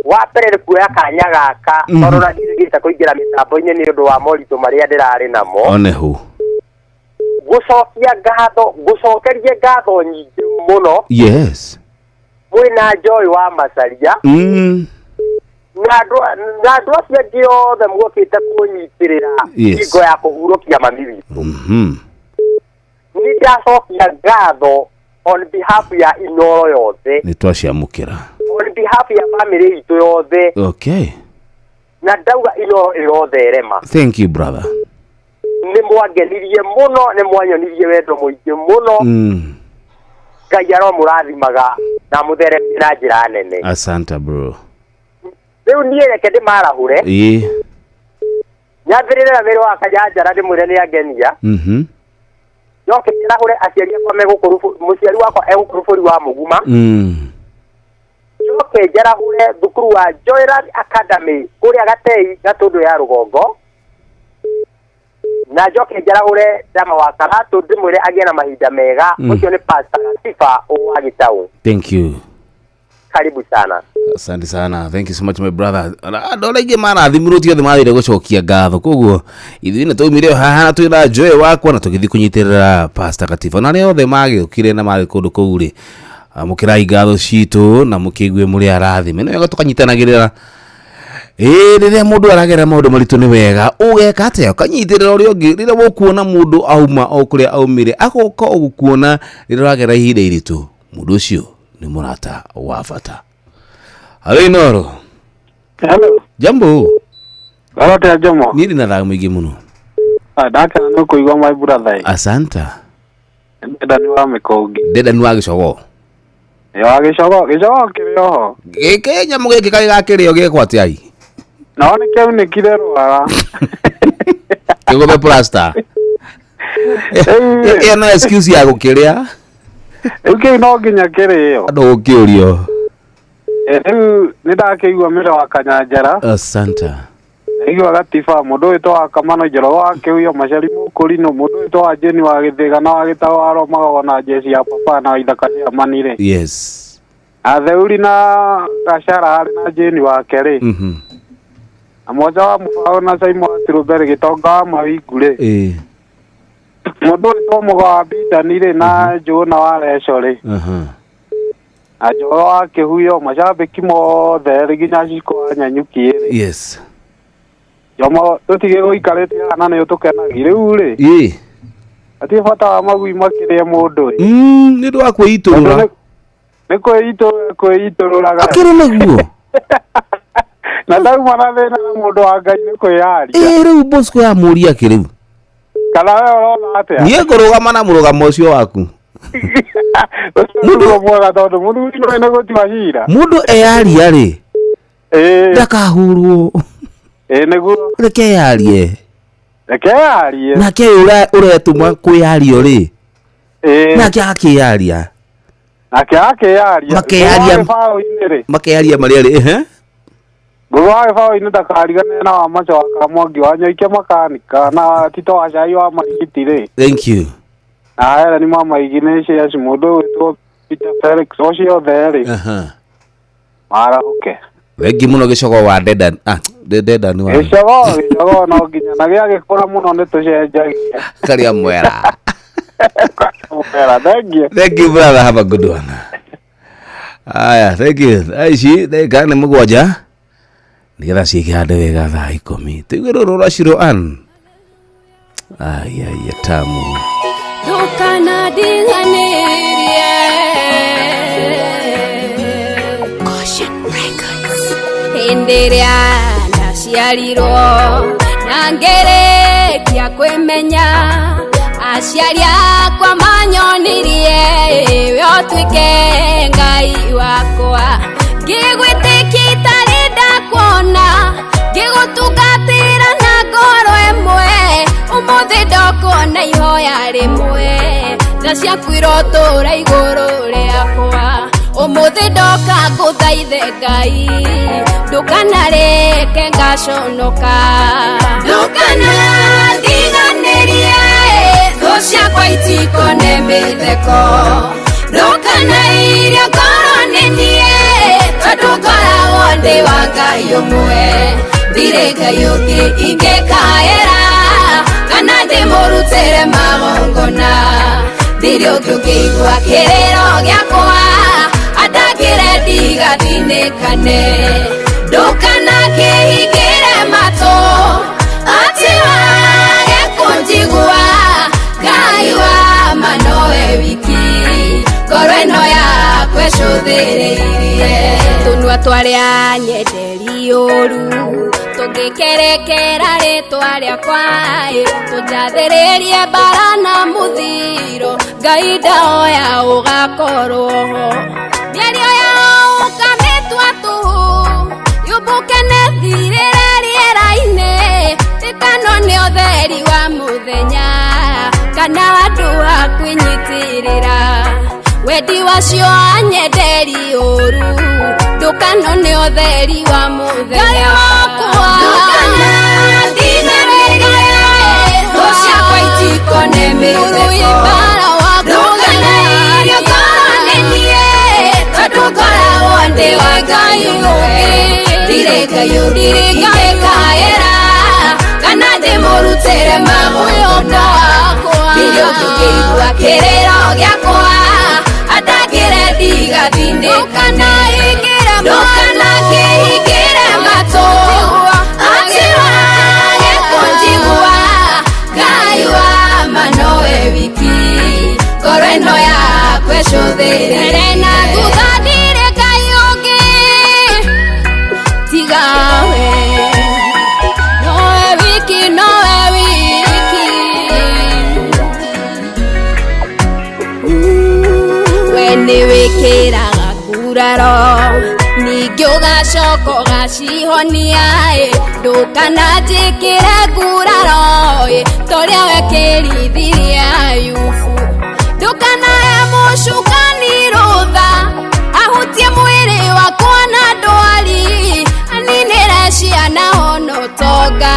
Wa mbere nĩ kuoya kanya gaka tondũ na ndirigĩte kũingĩra mĩtambo-inĩ nĩ ũndũ wa moritũ marĩa ndĩrarĩ namo. One hu. Gũcokia ngatho, ngũcokerie ngatho nyingĩ mũno. Yes. Mwĩna Joy wa Macaria. Na andũ acio angĩ othe muokĩte kũnyitĩrĩra Yes. hingo ya kũhurũkia mami witũ. Nĩ ndacokia ngatho on behalf ya Inoro yothe. Nĩ twaciamũkĩra. On behalf ya family itũ yothe. Okay. Na ndauga Inoro ĩrotherema. Thank you brother. Nĩ mwangenirie mũno, nĩ mwanyonirie wendo mũingĩ mũno. Ngai aromũrathimaga na mũtheremie na njĩra nene. Asante bro. Rĩu niĩ reke ndĩmarahũre. Ĩĩ. Nyambĩrĩre na wĩra wa Kanyanjara ndĩmwĩre nĩ angenia. Njoke ndĩrahũre aciari akwa megũkũ, mũciari wakwa egũkũ bũrũri wa Mũguma. Njoke njarahũre thukuru wa Joyland Academy kũrĩa Gatei Gatũndũ ya Rũgongo. Na njoke njarahũre Ndama wa Karatũ ndĩmwĩre agĩe na mahinda mega. Ũcio nĩ Pastor Gatiba wa Gĩtaũ. Thank you. Karibu sana. Asante sana. Thank you so much my brother. Andũ arĩa aingĩ marathimirwo ti othe mathire gũcokia ngatho, koguo ithuĩ nĩ twaumire haha na twĩna Joy wakwa na tũgĩthiĩ kũnyitĩrĩra Pastor Gatiba na arĩa othe magĩũkire na marĩ kũndũ kũu rĩ, amũkĩrai ngatho citũ na mũkĩigue mũrĩ arathime. Nĩ wega tũkanyitanagĩrĩra. Ĩĩ, rĩrĩa mũndũ aragera maũndũ maritũ nĩ wega ũgeka atĩa, ũkanyitĩrĩra ũrĩa ũngĩ. Rĩrĩa ũkuona mũndũ auma o kũrĩa aumire agoka ũgũkuona rĩrĩa ũragera ihinda iritũ, mũndũ ũcio nĩ mũrata wa bata. Halo Inoro. Hello. Jambo. Halo tia Jomo. Niĩ ndĩ na thayũ mũingĩ mũno. Ah, ndakena nĩ kũigua my brother. Asante. Ndedani wa Mĩkũngi. Ndedani wa Gĩcogo. Ĩ wa Gĩcogo, Gĩcogo kĩrĩ oho. Gĩkĩ nyamũ gĩkĩ karĩ gakĩrĩo gĩkwo atĩa ai? No nĩ kĩaunĩkire rwara. Kĩgũthe plaster. Ĩyo no excuse ya gũkĩrĩa. Rĩu kĩu no nginya kĩrĩo. Andũ gũkĩũrio. Rĩu nĩ ndakĩigua mĩro wa Kanyanjara. Asante. Ndaigua Gatiba, mũndũ wĩtwo wa Kamano Njoroge wa Kĩhuyo, Macari Mũkũrinũ, mũndũ wĩtwo wa Jane wa Gĩthĩga na wa Gĩtaũ wa Romagogo na Jeci ya Papa na Ithaka cia Manire. Yes. Atheuri na Gachara harĩ na Jane wake rĩ. Na Mwaca wa Mũbaũ na Simon wa Tirũmbere Gĩtonga wa Mawingu rĩ. Ĩĩ. Mũndũ wĩtwo Mũgo wa Bindani rĩ na Njũgũna wa Reco rĩ. Na Njoroge wa Kĩhuyo, macambĩki mothe rĩ nginya Ciko wa Nyanyuki rĩ. Yes. Jomo tũtige gũikarĩte haha na nĩ ũtũkenagia rĩu rĩ. Ĩĩ. Hatirĩ bata wa magui makĩrĩe mũndũ ĩ. Nĩ ũndũ wa kwĩitũrũra. Nĩ kwĩitũrũraga. Akĩrĩ nĩguo. Na ndauma na thĩna na mũndũ wa Ngai nĩ kwĩyaria. Ĩĩ rĩu Bosco yamũria kĩ rĩu? Kana we ũrona atĩa? Niĩ ngũrũgama na mũrũgamo ũcio waku. Mũndũ mwega tondũ mũthuri no nĩ gũtua cira. Mũndũ eyaria rĩ. Ĩĩ. Ndakahurwo. Ĩĩ nĩguo. Reke eyarie. Reke eyarie. Nake ũrĩa ũretũma kwĩyario rĩ. Nake akĩaria. Nake akĩaria. Makearia. Makearia marĩa rĩ Ngũgĩ wa gĩbaũ-inĩ ndakarigane na wa maco wa Kamwangi wa Nyoike makanika na Tito wa Cai wa Marigiti rĩ. Thank you. Na Helen mama Ignatius mũndũ wĩtwo Peter Felix ũcio othe rĩ. Marahuke. Wengi mũno gĩcogo wa Dedan. Ah, Dedan wa. Gĩcogo no nginya na gĩagĩkũra mũno nĩ tũcenjagia. Karĩa mwera. Mwera, thank you. Thank you brother, have a good one. Aya, thank you. Aici, ndagĩka nĩ 7. Nigetha ciĩkĩhande wega thaa 10. Tũigue rũrũ rwa Shiro Ann. Aya, ya tamu. Ndukanandiganĩrie. Caution Records. Hĩndĩ ĩrĩa ndaciarirwo na ngĩrĩkia kwĩmenya aciari akwa manyonirie we ũtuĩke Ngai wakwa ngĩgwĩtĩkia itarĩ ndakuona ngĩgũtungatĩra na ngoro ĩmwe ũmũthĩ ndokuona ihoya rĩmwe tha ciaku irotũra igũrũ rĩakwa ũmũthĩ ndoka ngũthaithe Ngai ndukanareke ngaconoka ndukanandiganĩrie thũ ciakwa itikone mĩtheko ndukanairie ngoro nĩ niĩ tondũ ngoragwo ndĩ wa Ngai ũmwe ndirĩ Ngai ũngĩ ingĩkaĩra kana ndĩmũrutĩre magongona ndirĩ ũngĩ ũngĩigua kĩrĩro gĩakwa andangĩre ndigathinĩkane ndukanakĩhingĩre matũ atĩ wage kũnjigua Ngai wa ma nowe wiki ngoro ĩno yakwa ĩcũthĩrĩirie tũnua twarĩa nyenderi ũru tũngĩkerekera rĩtwa rĩakwa tũnjathĩrĩrie mbara na mũthiro Ngai ndaoya ũgakorwo ho mĩario yao ũkamĩtua tũhũ yũmbũke na ĩthirĩre rĩera-inĩ ĩtano nĩ ũtheri wa mũthenya kana andũ a kwĩnyitĩrĩra wendi wacio anyenderi ũru ndũkano nĩ ũtheri wa mũthenya Ngai wakwa ndukanandiganĩrie thũ ciakwa itikone mĩtheko ndukanairie ngoro nĩ niĩ tondũ ngoragwo ndĩ wa Ngai ũmwe ndirĩ Ngai ũngĩ ingĩkaĩra kana ndĩmũrutĩre magongona ndirĩ ũngĩ ũngĩigua kĩrĩro gĩakwa andangĩre ndigathinĩkane ndukanakĩhingĩre matũ atĩ wage kũnjigua Ngai wa ma nowe wiki ngoro ĩno yakwa ĩcũthĩrĩrie na thutha ndirĩ Ngai ũngĩ tiga we nowe wiki nowe wiki we nĩ wĩkĩraga nguraro ningĩ ũgacoka ũgacihonia ndũkananjĩkĩre nguraro torĩa wekĩrithirie Ayubu ndũkanahe mũcukani rũtha ahutie mwĩrĩ wakwa na ndwari aninĩre ciana ona ũtonga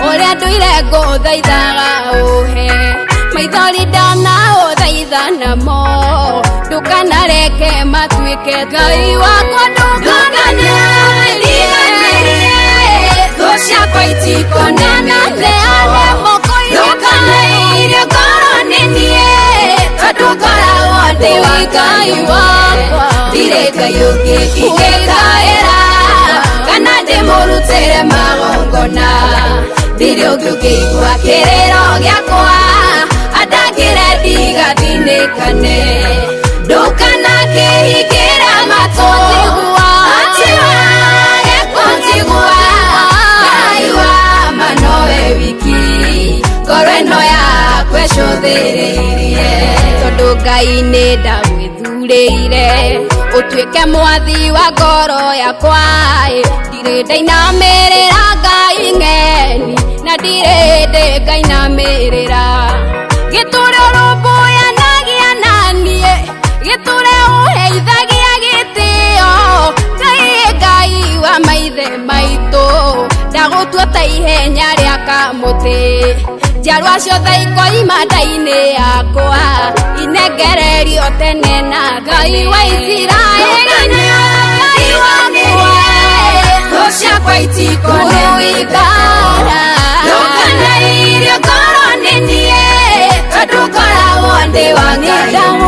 ũrĩa ndũire ngũthaithaga ũhe maithori ndanaũthaitha namo ndukanareke matuĩke Ngai wakwa ndukanandiganĩrie thũ ciakwa itikone mĩtheko ndukanairie ngoro nĩ niĩ tondũ ngoragwo ndĩ wa Ngai wakwa ndirĩ Ngai ũngĩ ingĩkaĩra kana ndĩmũrutĩre magongona ndirĩ ũngĩ ũngĩigua kĩrĩro gĩakwa andangĩre ndigathinĩkane ndukanakĩhingĩre matũ atĩ wage kũnjigua Ngai wa ma nowe wiki ngoro ĩno yakwa ĩcũthĩrĩirie tondũ Ngai nĩ ndagwĩthurĩire ũtuĩke mwathi wa ngoro yakwa ndirĩ ndainamĩrĩra Ngai ng'eni na ndirĩ ndĩ ngainamĩrĩra gĩtũre ũrũmbũyanagia Njiarwa ciothe ikoima nda-inĩ yakwa inengererio tene na Ngai wa Isiraeli Ngai wakwa thũ ciakwa itikũigara ndũkanairie ngoro nĩ niĩ tondũ ngoragwo ndĩ wa Ngai.